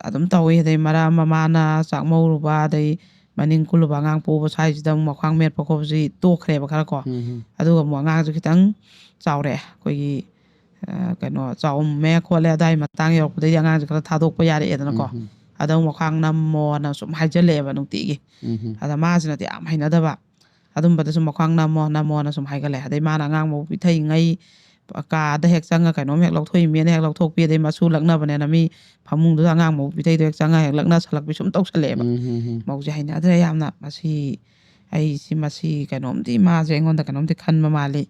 ꯑꯗꯨꯝ ꯇꯧꯋꯤ꯫ ꯑꯗꯩ ꯃꯔꯛ ꯑꯃ ꯃꯥꯅ ꯆꯥꯛꯃꯧꯔꯨꯕ, ꯑꯗꯩ ꯃꯅꯤꯡ ꯀꯨꯜꯂꯨꯕ ꯑꯉꯥꯡ ꯄꯣꯕ ꯁ꯭ꯋꯥꯏꯁꯤꯗ ꯑꯃꯨꯛ ꯃꯈ꯭ꯋꯥꯡ ꯃꯦꯠꯄ ꯈꯣꯠꯄꯁꯤ ꯇꯣꯛꯈ꯭ꯔꯦꯕ ꯈꯔ ꯀꯣ꯫ ꯎꯝ. ꯑꯗꯨꯒ ꯑꯃꯨꯛ ꯑꯉꯥꯡꯁꯨ ꯈꯤꯇꯪ ꯆꯥꯎꯔꯛꯑꯦ, ꯑꯩꯈꯣꯏꯒꯤ ꯑ, ꯀꯩꯅꯣ ꯆꯥꯎꯝꯃꯦ ꯈꯣꯠꯂꯦ ꯑꯗꯥꯏ ꯃꯇꯥꯡ ꯌꯧꯔꯛꯄꯗꯩꯗꯤ ꯑꯉꯥꯡꯁꯦ ꯈꯔ ꯊꯥꯗꯣꯛꯄ ꯌꯥꯔꯛꯑꯦꯗꯅꯀꯣ꯫ ꯎꯝ. ꯑꯗ ꯑꯃꯨꯛ ꯃꯈ꯭ꯋꯥꯡ ꯅꯝꯃꯣꯅ ꯁꯨꯝ ꯍꯥꯏꯖꯜꯂꯛꯑꯦꯕ ꯅꯨꯡꯇꯤꯒꯤ꯫ ꯎꯝ. ꯑꯗ ꯃꯥꯁꯤꯅꯗꯤ ꯌꯥꯝ ꯍꯩꯅꯗꯕ꯫ ꯑꯗꯨꯝꯕꯗ ꯁꯨꯝ ꯃꯈ꯭ꯋꯥꯡ ꯅꯝꯃꯣ ꯅꯝꯃꯣꯅ ꯁꯨꯝ ꯍꯥꯏꯒꯠꯂꯦ꯫ ꯑꯗꯩ ꯃꯥꯅ ꯑꯉꯥꯡ ꯃꯕꯨꯛ ꯄꯤꯊꯛꯏꯉꯩ ꯀꯥꯗ ꯍꯦꯛ ꯆꯪꯉ ꯀꯩꯅꯣꯝ ꯍꯦꯛ ꯂꯧꯊꯣꯛꯏ, ꯃꯤꯅ ꯍꯦꯛ ꯂꯧꯊꯣꯛꯄꯤ, ꯑꯗꯩ ꯃꯁꯨ ꯂꯛꯅꯕꯅꯦꯅ ꯃꯤ ꯐꯃꯨꯡꯗꯨꯗ ꯑꯉꯥꯡ ꯃꯕꯨꯛ ꯄꯤꯊꯛꯏꯗꯣ ꯍꯦꯛ ꯆꯪꯉ ꯍꯦꯛ ꯂꯛꯅ ꯁꯜꯂꯛꯄꯤ ꯁꯨꯝ ꯇꯧꯁꯜꯂꯛꯑꯦꯕ꯫ ꯎꯝ. ꯎꯝ. ꯃꯧꯁꯦ ꯍꯩꯅꯗ꯭ꯔꯦ ꯌꯥꯝꯅ꯫ ꯃꯁꯤ, ꯑꯩꯁꯤ, ꯃꯁꯤ ꯀꯩꯅꯣꯝꯗꯤ ꯃꯥꯁꯦ ꯑꯩꯉꯣꯟꯗ ꯀꯩꯅꯣꯝꯗꯤ ꯈꯟꯕ ꯃꯥꯜꯂꯤ꯫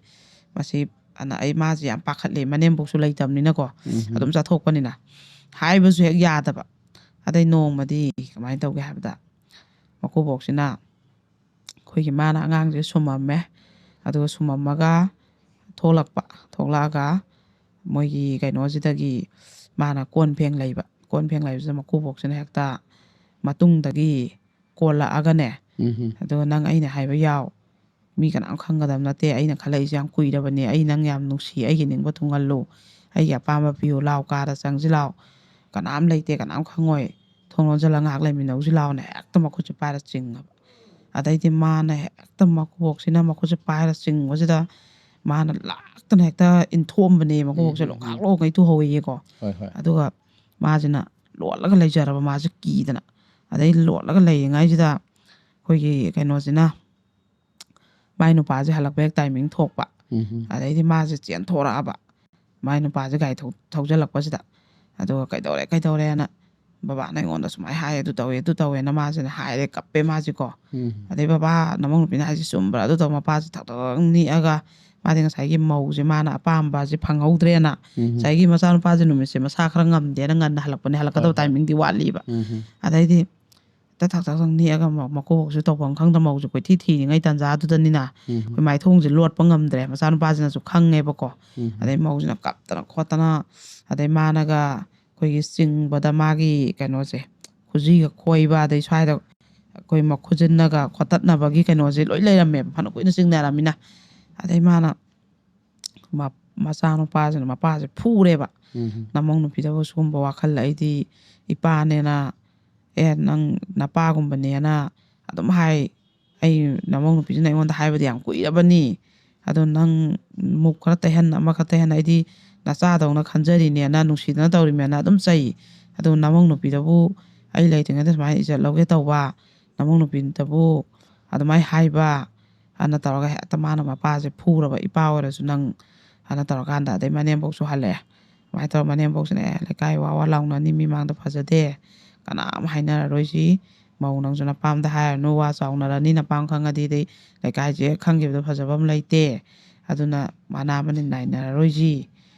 ꯃꯁꯤ ꯑꯅ ꯑꯩ ꯃꯥꯁꯦ ꯌꯥꯝ ꯄꯥꯈꯠꯂꯤ, ꯃꯅꯦꯝꯕꯣꯛꯁꯨ ꯂꯩꯇꯕꯅꯤꯅꯀꯣ꯫ ꯎꯝ. ꯑꯗꯨꯝ ꯆꯠꯊꯣꯛꯄꯅꯤꯅ ꯍꯥꯏꯕꯁꯨ ꯍꯦꯛ ꯌꯥꯗꯕ꯫ ꯑꯗꯩ ꯅꯣꯡꯃꯗꯤ ꯀꯃꯥꯏꯅ ꯇꯧꯒꯦ ꯍꯥꯏꯕꯗ, ꯃꯀꯨꯕꯣꯛꯁꯤꯅ ꯑꯩꯈꯣꯏꯒꯤ ꯃꯥꯅ ꯑꯉꯥꯡꯁꯦ ꯁꯨꯝꯃꯝꯃꯦ꯫ ꯑꯗꯨꯒ ꯁꯨꯝꯃꯝꯃꯒ ꯊꯣꯛꯂꯛꯄ, ꯊꯣꯛꯂꯛꯑꯒ ꯃꯣꯏꯒꯤ ꯀꯩꯅꯣꯁꯤꯗꯒꯤ ꯃꯥꯅ ꯀꯣꯟ ꯐꯦꯡ ꯂꯩꯕ꯫ ꯀꯣꯟ ꯐꯦꯡ ꯂꯩꯕꯁꯤꯗ ꯃꯀꯨꯕꯣꯛꯁꯤꯅ ꯍꯦꯛꯇ ꯃꯇꯨꯡꯗꯒꯤ ꯀꯣꯜꯂꯛꯑꯒꯅꯦ, ꯎꯝ. ꯑꯗꯨꯒ "ꯅꯪ ꯑꯩꯅ ꯍꯥꯏꯕ ꯌꯥꯎ, ꯃꯤ ꯀꯅꯥꯝ ꯈꯪꯒꯗꯕ ꯅꯠꯇꯦ, ꯑꯩꯅ ꯈꯜꯂꯛꯏꯁꯦ ꯌꯥꯝ ꯀꯨꯏꯔꯕꯅꯦ, ꯑꯩ ꯅꯪ ꯌꯥꯝ ꯅꯨꯡꯁꯤ, ꯑꯩꯒꯤ ꯅꯤꯡꯕ ꯊꯨꯡꯍꯜꯂꯨ, ꯑꯩꯒꯤ ꯑꯄꯥꯝꯕ ꯄꯤꯌꯨ, ꯂꯥꯎ, ꯀꯥꯗ ꯆꯪꯁꯤ ꯂꯥꯎ, ꯀꯅꯥꯝ ꯂꯩꯇꯦ, ꯀꯅꯥꯝ ꯈꯪꯉꯣꯏ, ꯊꯣꯡ ꯂꯣꯟꯁꯤꯜꯂ ꯉꯥꯏꯍꯥꯛ ꯂꯩꯃꯤꯟꯅꯧꯁꯤ ꯂꯥꯎꯅ" ꯍꯦꯛꯇ ꯃꯈꯨꯠꯁꯦ ꯄꯥꯏꯔ ꯆꯤꯡꯉꯕ꯫ ꯑꯗꯩꯗꯤ ꯃꯥꯅ ꯍꯦꯛꯇ ꯃꯀꯨꯕꯣꯛꯁꯤꯅ ꯃꯈꯨꯠꯁꯦ ꯄꯥꯏꯔ ꯆꯤꯡꯕꯁꯤꯗ ꯃꯥꯅ ꯂꯥꯛꯇꯅ ꯍꯦꯛꯇ ꯏꯟꯊꯣꯛꯑꯝꯕꯅꯦ ꯃꯀꯨꯕꯣꯛꯁꯦ꯫ ꯎꯝ. ꯂꯣꯡꯈꯥꯛ ꯂꯣꯡꯈꯩ ꯇꯨꯍꯧꯋꯦꯌꯦꯀꯣ꯫ ꯍꯣꯏ, ꯍꯣꯏ. ꯑꯗꯨꯒ ꯃꯥꯁꯤꯅ ꯂꯣꯠꯂꯒ ꯂꯩꯖꯔꯕ, ꯃꯥꯁꯦ ꯀꯤꯗꯅ꯫ ꯑꯗꯩ ꯂꯣꯠꯂꯒ ꯂꯩꯔꯤꯉꯩꯁꯤꯗ ꯑꯩꯈꯣꯏꯒꯤ ꯀꯩꯅꯣꯁꯤꯅ, ꯃꯥꯏ ꯅꯨꯄꯥꯁꯦ ꯍꯜꯂꯛꯄ ꯍꯦꯛ ꯇꯥꯏꯃꯤꯡ ꯊꯣꯛꯄ꯫ ꯎꯝ. ꯑꯗꯩꯗꯤ ꯃꯥꯁꯦ ꯆꯦꯟꯊꯣꯔꯛꯑꯕ, ꯃꯥꯏ ꯅꯨꯄꯥꯁꯦ ꯒꯥꯔꯤ ꯊꯧ-, ꯊꯧꯖꯤꯜꯂꯛꯄꯁꯤꯗ꯫ ꯑꯗꯨꯒ "ꯀꯩꯗꯧꯔꯦ, ꯀꯩꯗꯧꯔꯦꯅ?" "ꯕꯕꯥꯅ ꯑꯩꯉꯣꯟꯗ ꯁꯨꯃꯥꯏꯅ ꯍꯥꯏ, ꯑꯗꯨ ꯇꯧꯋꯦ, ꯑꯗꯨ ꯇꯧꯋꯦꯅ" ꯃꯥꯁꯤꯅ ꯍꯥꯏꯔꯦ, ꯀꯞꯄꯦ ꯃꯥꯁꯤꯀꯣ꯫ ꯎꯝ. ꯑꯗꯩ "ꯕꯕꯥ, ꯅꯃꯧ ꯅꯨꯄꯤꯅ ꯍꯥꯏꯁꯦ ꯆꯨꯝꯕ꯭ꯔꯥ?" ꯑꯗꯨ ꯇꯧ, ꯃꯄꯥꯁꯦ ꯊꯛ ꯊꯛ ꯅꯤꯛꯑꯒ, ꯃꯥꯗꯤ ꯉꯁꯥꯏꯒꯤ ꯃꯧꯁꯦ ꯃꯥꯅ ꯑꯄꯥꯝꯕꯁꯦ ꯐꯪꯍꯧꯗ꯭ꯔꯦꯅ, ꯎꯝ. ꯉꯁꯥꯏꯒꯤ ꯃꯆꯥꯅꯨꯄꯥꯁꯦ ꯅꯨꯃꯤꯠꯁꯦ ꯃꯁꯥ ꯈꯔ ꯉꯝꯗꯦꯅ ꯉꯟꯅ ꯍꯜꯂꯛꯄꯅꯦ, ꯍꯜꯂꯛꯀꯗꯕ ꯍꯣꯏ, ꯍꯣꯏ. ꯇꯥꯏꯃꯤꯡꯗꯤ ꯋꯥꯠꯂꯤꯕ꯫ ꯎꯝ. ꯑꯗꯩꯗꯤ ꯇꯛ ꯊꯛ ꯊꯛ ꯊꯛ ꯅꯤꯛꯑꯒ ꯃ-, ꯃꯀꯨꯕꯣꯛꯁꯨ ꯇꯧꯐꯝ ꯈꯪꯗ, ꯃꯧꯁꯨ ꯀꯣꯏꯊꯤ ꯊꯤꯔꯤꯉꯩ ꯇꯥꯟꯖꯥꯗꯨꯗꯅꯤꯅ꯫ ꯎꯝ꯫ ꯑꯩꯈꯣꯏ ꯃꯥꯏꯊꯣꯡꯁꯦ ꯂꯣꯠꯄ ꯉꯝꯗ꯭ꯔꯦ, ꯃꯆꯥꯅꯨꯄꯥꯁꯤꯅꯁꯨ ꯈꯪꯉꯦꯕꯀꯣ꯫ ꯎꯝ꯫ ꯑꯗꯩ ꯃꯧꯁꯤꯅ ꯀꯞꯇꯅ ꯈꯣꯠꯇꯅ, ꯑꯗꯩ ꯃꯥꯅꯒ ꯑꯩꯈꯣꯏꯒꯤ ꯆꯤꯡꯕꯗ ꯃꯥꯒꯤ ꯀꯩꯅꯣꯁꯦ, ꯈꯨꯖꯤꯒ ꯈꯣꯏꯕ, ꯑꯗꯩ ꯁ꯭ꯋꯥꯏꯗ ꯑꯩꯈꯣꯏ ꯃꯈꯨꯖꯤꯟꯅꯒ ꯈꯣꯠꯇꯠꯅꯕꯒꯤ ꯀꯩꯅꯣꯁꯦ ꯂꯣꯏ ꯂꯩꯔꯝꯃꯦꯕ, ꯐꯅ ꯀꯨꯏꯅ ꯆꯤꯡꯅꯔꯝꯃꯤꯅ꯫ ꯑꯗꯩ ꯃꯥꯅ ꯃ-, ꯃꯆꯥꯅꯨꯄꯥꯁꯤꯅ ꯃꯄꯥꯁꯦ ꯐꯨꯔꯦꯕ꯫ ꯎꯝ꯫ "ꯅꯃꯧ ꯅꯨꯄꯤꯗꯕꯨ ꯁꯤꯒꯨꯝꯕ ꯋꯥꯈꯜ, ꯑꯩꯗꯤ ꯏꯄꯥꯅꯦꯅ, ꯑꯦ, ꯅꯪ ꯅꯄꯥꯒꯨꯝꯕꯅꯦꯅ ꯑꯗꯨꯝ ꯍꯥꯏ꯫ ꯑꯩ ꯅꯃꯧ ꯅꯨꯄꯤꯁꯤꯅ ꯑꯩꯉꯣꯟꯗ ꯍꯥꯏꯕꯗꯤ ꯌꯥꯝ ꯀꯨꯏꯔꯕꯅꯤ꯫ ꯑꯗꯣ ꯅꯪ ꯃꯨꯛ ꯈꯔ ꯇꯩꯍꯟ, ꯑꯃ ꯈꯔ ꯇꯩꯍꯟ, ꯑꯩꯗꯤ ꯅꯆꯥꯗꯧꯅ ꯈꯟꯖꯔꯤꯅꯦꯅ, ꯅꯨꯡꯁꯤꯗꯅ ꯇꯧꯔꯤꯃꯦꯅ ꯑꯗꯨꯝ ꯆꯩ꯫ ꯑꯗꯣ ꯅꯃꯧ ꯅꯨꯄꯤꯗꯕꯨ ꯑꯩ ꯂꯩꯇ꯭ꯔꯤꯉꯩꯗ ꯁꯨꯃꯥꯏꯅ ꯏꯖꯠ ꯂꯧꯒꯦ ꯇꯧꯕ, ꯅꯃꯧ ꯅꯨꯄꯤꯗꯕꯨ ꯑꯗꯨꯃꯥꯏꯅ ꯍꯥꯏꯕ", ꯑꯅ ꯇꯧꯔꯒ ꯍꯦꯛꯇ ꯃꯥꯅ ꯃꯄꯥꯁꯦ ꯐꯨꯔꯕ, "ꯏꯄꯥ ꯑꯣꯏꯔꯁꯨ ꯅꯪ", ꯑꯅ ꯇꯧꯔꯀꯥꯟꯗ ꯑꯗꯩ ꯃꯅꯦꯝꯕꯣꯛꯁꯨ ꯍꯜꯂꯛꯑꯦ꯫ ꯑꯗꯨꯃꯥꯏꯅ ꯇꯧꯔ ꯃꯅꯦꯝꯕꯣꯛꯁꯤꯅ, "ꯑꯦ, ꯂꯩꯀꯥꯏ ꯋꯥ ꯋꯥ ꯂꯥꯎꯅꯅꯤ, ꯃꯤꯃꯥꯡꯗ ꯐꯖꯗꯦ, ꯀꯅꯥꯝ ꯍꯥꯏꯅꯔꯔꯣꯏꯁꯤ, ꯃꯧ ꯅꯪꯁꯨ ꯅꯄꯥꯝꯗ ꯍꯥꯏꯔꯅꯨ, ꯋꯥ ꯆꯥꯎꯅꯔꯅꯤ, ꯅꯄꯥꯝ ꯈꯪꯉꯗꯤ ꯑꯗꯩ ꯂꯩꯀꯥꯏꯁꯦ ꯈꯪꯈꯤꯕꯗ ꯐꯖꯕ ꯑꯃ ꯂꯩꯇꯦ, ꯑꯗꯨꯅ ꯃꯅꯥ ꯃꯅꯤꯟ ꯅꯥꯏꯅꯔꯔꯣꯏꯁꯤ,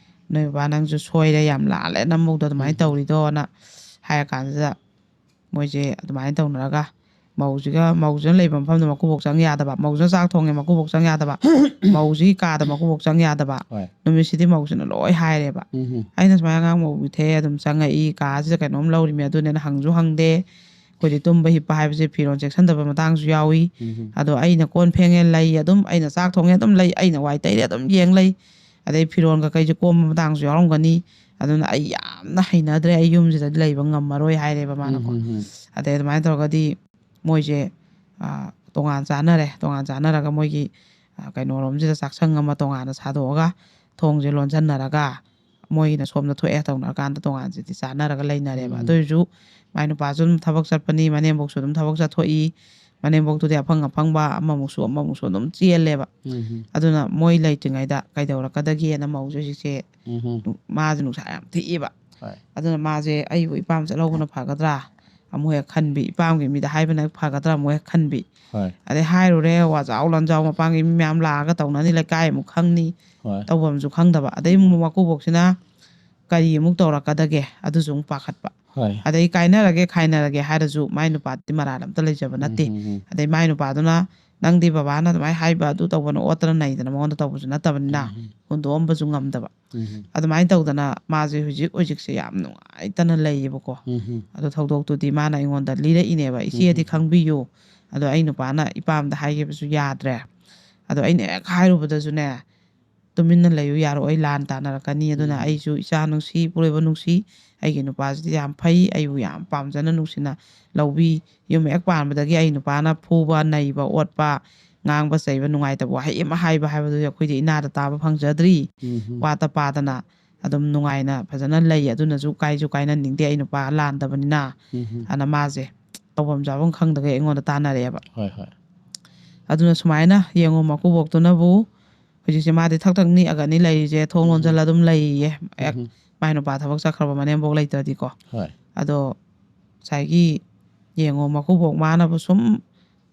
ꯅꯣꯏ ꯕꯕꯥ ꯅꯪꯁꯨ ꯁꯣꯏꯔꯦ, ꯌꯥꯝ ꯂꯥꯜꯂꯦ ꯅꯃꯧꯗꯣ ꯑꯗꯨꯃꯥꯏꯅ ꯎꯝ꯫ ꯇꯧꯔꯤꯗꯣꯅ" ꯍꯥꯏꯔ ꯀꯥꯟꯁꯤꯗ ꯃꯣꯏꯁꯦ ꯑꯗꯨꯃꯥꯏꯅ ꯇꯧꯅꯔꯒ ꯃꯧꯁꯤꯒ, ꯃꯧꯁꯤꯅ ꯂꯩꯐꯝ ꯃꯐꯝꯗ ꯃꯀꯨꯕꯣꯛ ꯆꯪ ꯌꯥꯗꯕ, ꯃꯧꯁꯤꯅ ꯆꯥꯛ ꯊꯣꯡꯉꯦ ꯃꯀꯨꯕꯣꯛ ꯆꯪ ꯌꯥꯗꯕ, ꯃꯧꯁꯤꯒꯤ ꯀꯥꯗ ꯃꯀꯨꯕꯣꯛ ꯆꯪ ꯌꯥꯗꯕ꯫ ꯍꯣꯏ꯫ ꯅꯨꯃꯤꯠꯁꯤꯗꯤ ꯃꯧꯁꯤꯅ ꯂꯣꯏ ꯍꯥꯏꯔꯦꯕ꯫ ꯎꯝ꯫ "ꯑꯩꯅ ꯁꯨꯃꯥꯏꯅ ꯑꯉꯥꯡ ꯃꯧ ꯄꯤꯊꯛꯑꯦ, ꯑꯗꯨꯝ ꯆꯪꯉꯛꯏ, ꯀꯥꯁꯤꯗ ꯀꯩꯅꯣꯝ ꯂꯧꯔꯤꯃꯤ, ꯑꯗꯨꯅꯦꯅ ꯍꯪꯁꯨ ꯍꯪꯗꯦ, ꯑꯩꯈꯣꯏꯗꯤ ꯇꯨꯝꯕ ꯍꯤꯞꯄ ꯍꯥꯏꯕꯁꯦ ꯐꯤꯔꯣꯜ ꯆꯦꯛꯁꯤꯟꯗꯕ ꯃꯇꯥꯡꯁꯨ ꯌꯥꯎꯏ, ꯎꯝ꯫ ꯑꯗꯣ ꯑꯩꯅ ꯀꯣꯟ ꯐꯦꯡꯉꯦ ꯂꯩ ꯑꯗꯨꯝ, ꯑꯩꯅ ꯆꯥꯛ ꯊꯣꯡꯉꯦ ꯑꯗꯨꯝ ꯂꯩ, ꯑꯩꯅ ꯋꯥꯏ ꯇꯩꯔꯦ ꯑꯗꯨꯝ ꯌꯦꯡ ꯂꯩ, ꯑꯗꯩ ꯐꯤꯔꯣꯜ ꯀꯩꯀꯩꯁꯦ ꯀꯣꯝꯕ ꯃꯇꯥꯡꯁꯨ ꯌꯥꯎꯔꯝꯒꯅꯤ, ꯑꯗꯨꯅ ꯑꯩ ꯌꯥꯝꯅ ꯍꯩꯅꯗ꯭ꯔꯦ, ꯑꯩ ꯌꯨꯝꯁꯤꯗꯗꯤ ꯂꯩꯕ ꯉꯝꯃꯔꯣꯏ" ꯍꯥꯏꯔꯦꯕ ꯃꯥꯅꯀꯣ꯫ ꯎꯝ, ꯎꯝ, ꯎꯝ꯫ ꯑꯗꯩ ꯑꯗꯨꯃꯥꯏꯅ ꯇꯧꯔꯒꯗꯤ ꯃꯣꯏꯁꯦ, ꯑ, ꯇꯣꯉꯥꯟ ꯆꯥꯅꯔꯦ, ꯇꯣꯉꯥꯟ ꯆꯥꯅꯔꯒ ꯃꯣꯏꯒꯤ, ꯑ, ꯀꯩꯅꯣꯔꯣꯝꯁꯤꯗ ꯆꯥꯛꯁꯪ ꯑꯃ ꯇꯣꯉꯥꯟꯅ ꯁꯥꯗꯣꯛꯑꯒ ꯊꯣꯡꯁꯦ ꯂꯣꯟꯁꯤꯟꯅꯔꯒ ꯃꯣꯏꯒꯤꯅ ꯁꯣꯝꯗ ꯊꯣꯛꯑꯦ ꯇꯧꯅꯔꯀꯥꯟꯗ ꯇꯣꯉꯥꯟꯁꯤꯗꯤ ꯆꯥꯅꯔꯒ ꯂꯩꯅꯔꯦꯕ꯫ ꯎꯝ꯫ ꯑꯗꯨ ꯑꯣꯏꯔꯁꯨ ꯃꯥꯏ ꯅꯨꯄꯥꯁꯨ ꯑꯗꯨꯝ ꯊꯕꯛ ꯆꯠꯄꯅꯤ, ꯃꯅꯦꯝꯕꯣꯛꯁꯨ ꯑꯗꯨꯝ ꯊꯕꯛ ꯆꯠꯊꯣꯛꯏ, ꯃꯅꯦꯝꯕꯣꯛꯇꯨꯗꯤ ꯑꯐꯪ ꯑꯐꯪꯕ ꯑꯃꯃꯨꯛꯁꯨ ꯑꯃꯃꯨꯛꯁꯨ ꯑꯗꯨꯝ ꯆꯦꯜꯂꯦꯕ꯫ ꯎꯝ꯫ ꯑꯗꯨꯅ ꯃꯣꯏ ꯂꯩꯇ꯭ꯔꯤꯉꯩꯗ ꯀꯩꯗꯧꯔꯛꯀꯗꯒꯦꯅ ꯃꯧꯁꯦ ꯍꯧꯖꯤꯛꯁꯦ ꯎꯝ꯫ ꯃꯥꯁꯦ ꯅꯨꯡꯁꯥ ꯌꯥꯝ ꯊꯤꯛꯑꯦꯕ꯫ ꯍꯣꯏ꯫ ꯑꯗꯨꯅ ꯃꯥꯁꯦ "ꯑꯩꯕꯨ ꯏꯄꯥꯝ ꯆꯠꯍꯧꯕꯅ ꯐꯒꯗ꯭ꯔꯥ?" ꯑꯃꯨꯛ ꯍꯦꯛ ꯈꯟꯕꯤ, ꯏꯄꯥꯝꯒꯤ ꯃꯤꯗ ꯍꯥꯏꯕꯅ ꯐꯒꯗ꯭ꯔꯥ ꯑꯃꯨꯛ ꯍꯦꯛ ꯈꯟꯕꯤ꯫ ꯍꯣꯏ꯫ ꯑꯗꯩ ꯍꯥꯏꯔꯨꯔꯦ, ꯋꯥꯖꯥꯎ ꯂꯟꯖꯥꯎ ꯃꯄꯥꯝꯒꯤ ꯃꯤ ꯃꯌꯥꯝ ꯂꯥꯛꯑꯒ ꯇꯧꯅꯅꯤ, ꯂꯩꯀꯥꯏ ꯑꯃꯨꯛ ꯈꯪꯅꯤ, ꯍꯣꯏ꯫ ꯇꯧꯐꯝꯁꯨ ꯈꯪꯗꯕ꯫ ꯑꯗꯩ ꯑꯃꯨꯛ ꯃꯀꯨꯕꯣꯛꯁꯤꯅ ꯀꯔꯤ ꯑꯃꯨꯛ ꯇꯧꯔꯛꯀꯗꯒꯦ ꯑꯗꯨꯁꯨ ꯑꯃꯨꯛ ꯄꯥꯈꯠꯄ꯫ ꯍꯣꯏ꯫ ꯑꯗꯩ ꯀꯥꯏꯅꯔꯒꯦ ꯈꯥꯏꯅꯔꯒꯦ ꯍꯥꯏꯔꯁꯨ ꯃꯥꯏ ꯅꯨꯄꯥꯗꯤ ꯃꯔꯥꯜ ꯑꯝꯇ ꯂꯩꯖꯕ ꯅꯠꯇꯦ꯫ ꯎꯝ, ꯎꯝ, ꯎꯝ꯫ ꯑꯗꯩ ꯃꯥꯏ ꯅꯨꯄꯥꯗꯨꯅ ꯅꯪꯗꯤ ꯕꯕꯥꯅ ꯑꯗꯨꯃꯥꯏꯅ ꯍꯥꯏꯕ ꯑꯗꯨ ꯇꯧꯕꯅ ꯑꯣꯠꯇꯅ ꯅꯩꯗꯅ ꯃꯉꯣꯟꯗ ꯇꯧꯕꯁꯨ ꯅꯠꯇꯕꯅꯤꯅ ꯎꯝ, ꯎꯝ꯫ ꯍꯨꯟꯗꯣꯛꯑꯝꯕꯁꯨ ꯉꯝꯗꯕ꯫ ꯎꯝ, ꯎꯝ꯫ ꯑꯗꯨꯃꯥꯏꯅ ꯇꯧꯗꯅ ꯃꯥꯁꯦ ꯍꯧꯖꯤꯛ ꯍꯧꯖꯤꯛꯁꯦ ꯌꯥꯝ ꯅꯨꯡꯉꯥꯏꯇꯅ ꯂꯩꯌꯦꯕꯀꯣ꯫ ꯎꯝ, ꯎꯝ꯫ ꯑꯗꯣ ꯊꯧꯗꯣꯛꯇꯨꯗꯤ ꯃꯥꯅ ꯑꯩꯉꯣꯟꯗ ꯂꯤꯔꯛꯏꯅꯦꯕ, "ꯏꯆꯦꯗꯤ ꯎꯝ꯫ ꯈꯪꯕꯤꯌꯨ, ꯑꯗꯣ ꯑꯩ ꯅꯨꯄꯥꯅ ꯏꯄꯥꯝꯗ ꯍꯥꯏꯈꯤꯕꯁꯨ ꯌꯥꯗ꯭ꯔꯦ꯫ ꯑꯗꯣ ꯑꯩꯅ ꯍꯦꯛ ꯍꯥꯏꯔꯨꯕꯗꯁꯨꯅꯦ, ꯇꯨꯃꯤꯟꯅ ꯂꯩꯌꯨ ꯌꯥꯔꯣꯏ, ꯂꯥꯟ ꯇꯥꯅꯔꯛꯀꯅꯤ꯫ ꯑꯗꯨꯅ ꯎꯝ꯫ ꯑꯩꯁꯨ ꯏꯆꯥ ꯅꯨꯡꯁꯤ, ꯏꯄꯨꯔꯣꯏꯕ ꯅꯨꯡꯁꯤ, ꯑꯩꯒꯤ ꯅꯨꯄꯥꯁꯤꯗꯤ ꯌꯥꯝ ꯐꯩ, ꯑꯩꯕꯨ ꯌꯥꯝ ꯄꯥꯝꯖꯅ ꯅꯨꯡꯁꯤꯅ ꯂꯧꯕꯤ꯫ ꯌꯨꯝ ꯍꯦꯛ ꯄꯥꯟꯕꯗꯒꯤ ꯑꯩ ꯅꯨꯄꯥꯅ ꯐꯨꯕ, ꯅꯩꯕ, ꯑꯣꯠꯄ, ꯉꯥꯡꯕ ꯆꯩꯕ, ꯅꯨꯡꯉꯥꯏꯇꯕ ꯋꯥꯍꯩ ꯑꯃ ꯍꯥꯏꯕ ꯍꯥꯏꯕꯗꯨꯗꯤ ꯑꯩꯈꯣꯏꯗꯤ ꯏꯅꯥꯗ ꯇꯥꯕ ꯐꯪꯖꯗ꯭ꯔꯤ꯫ ꯎꯝ, ꯎꯝ꯫ ꯋꯥꯠꯇ ꯄꯥꯗꯅ ꯑꯗꯨꯝ ꯅꯨꯡꯉꯥꯏꯅ ꯐꯖꯅ ꯂꯩ꯫ ꯑꯗꯨꯅꯁꯨ ꯀꯥꯏꯁꯨ ꯀꯥꯏꯅꯅꯤꯡꯗꯦ, ꯑꯩ ꯅꯨꯄꯥ ꯂꯥꯟꯗꯕꯅꯤꯅ"꯫ ꯎꯝ, ꯎꯝ꯫ ꯑꯗꯨꯅ ꯃꯥꯁꯦ ꯇꯧꯐꯝ ꯆꯥꯐꯝ ꯈꯪꯗꯒꯩ ꯑꯩꯉꯣꯟꯗ ꯇꯥꯟꯅꯔꯛꯑꯦꯕ꯫ ꯍꯣꯏ, ꯍꯣꯏ꯫ ꯑꯗꯨꯅ ꯁꯨꯃꯥꯏꯅ ꯌꯦꯡꯉꯣ, ꯃꯀꯨꯕꯣꯛꯇꯨꯅꯕꯨ ꯍꯧꯖꯤꯛꯁꯦ ꯃꯥꯗꯤ ꯊꯛ ꯊꯛ ꯅꯤꯛꯑꯒꯅꯤ ꯂꯩꯔꯤꯁꯦ, ꯊꯣꯡ ꯎꯝ꯫ ꯂꯣꯟꯁꯤꯜꯂ ꯑꯗꯨꯝ ꯂꯩꯔꯤꯌꯦ꯫ ꯍꯦꯛ ꯎꯝ꯫ ꯃꯥꯏ ꯅꯨꯄꯥ ꯊꯕꯛ ꯆꯠꯈ꯭ꯔꯕ ꯃꯅꯦꯝꯕꯣꯛ ꯂꯩꯇ꯭ꯔꯗꯤꯀꯣ꯫ ꯍꯣꯏ꯫ ꯑꯗꯣ ꯉꯁꯥꯏꯒꯤ ꯌꯦꯡꯉꯣ, ꯃꯀꯨꯕꯣꯛ ꯃꯥꯅꯕꯨ ꯁꯨꯝ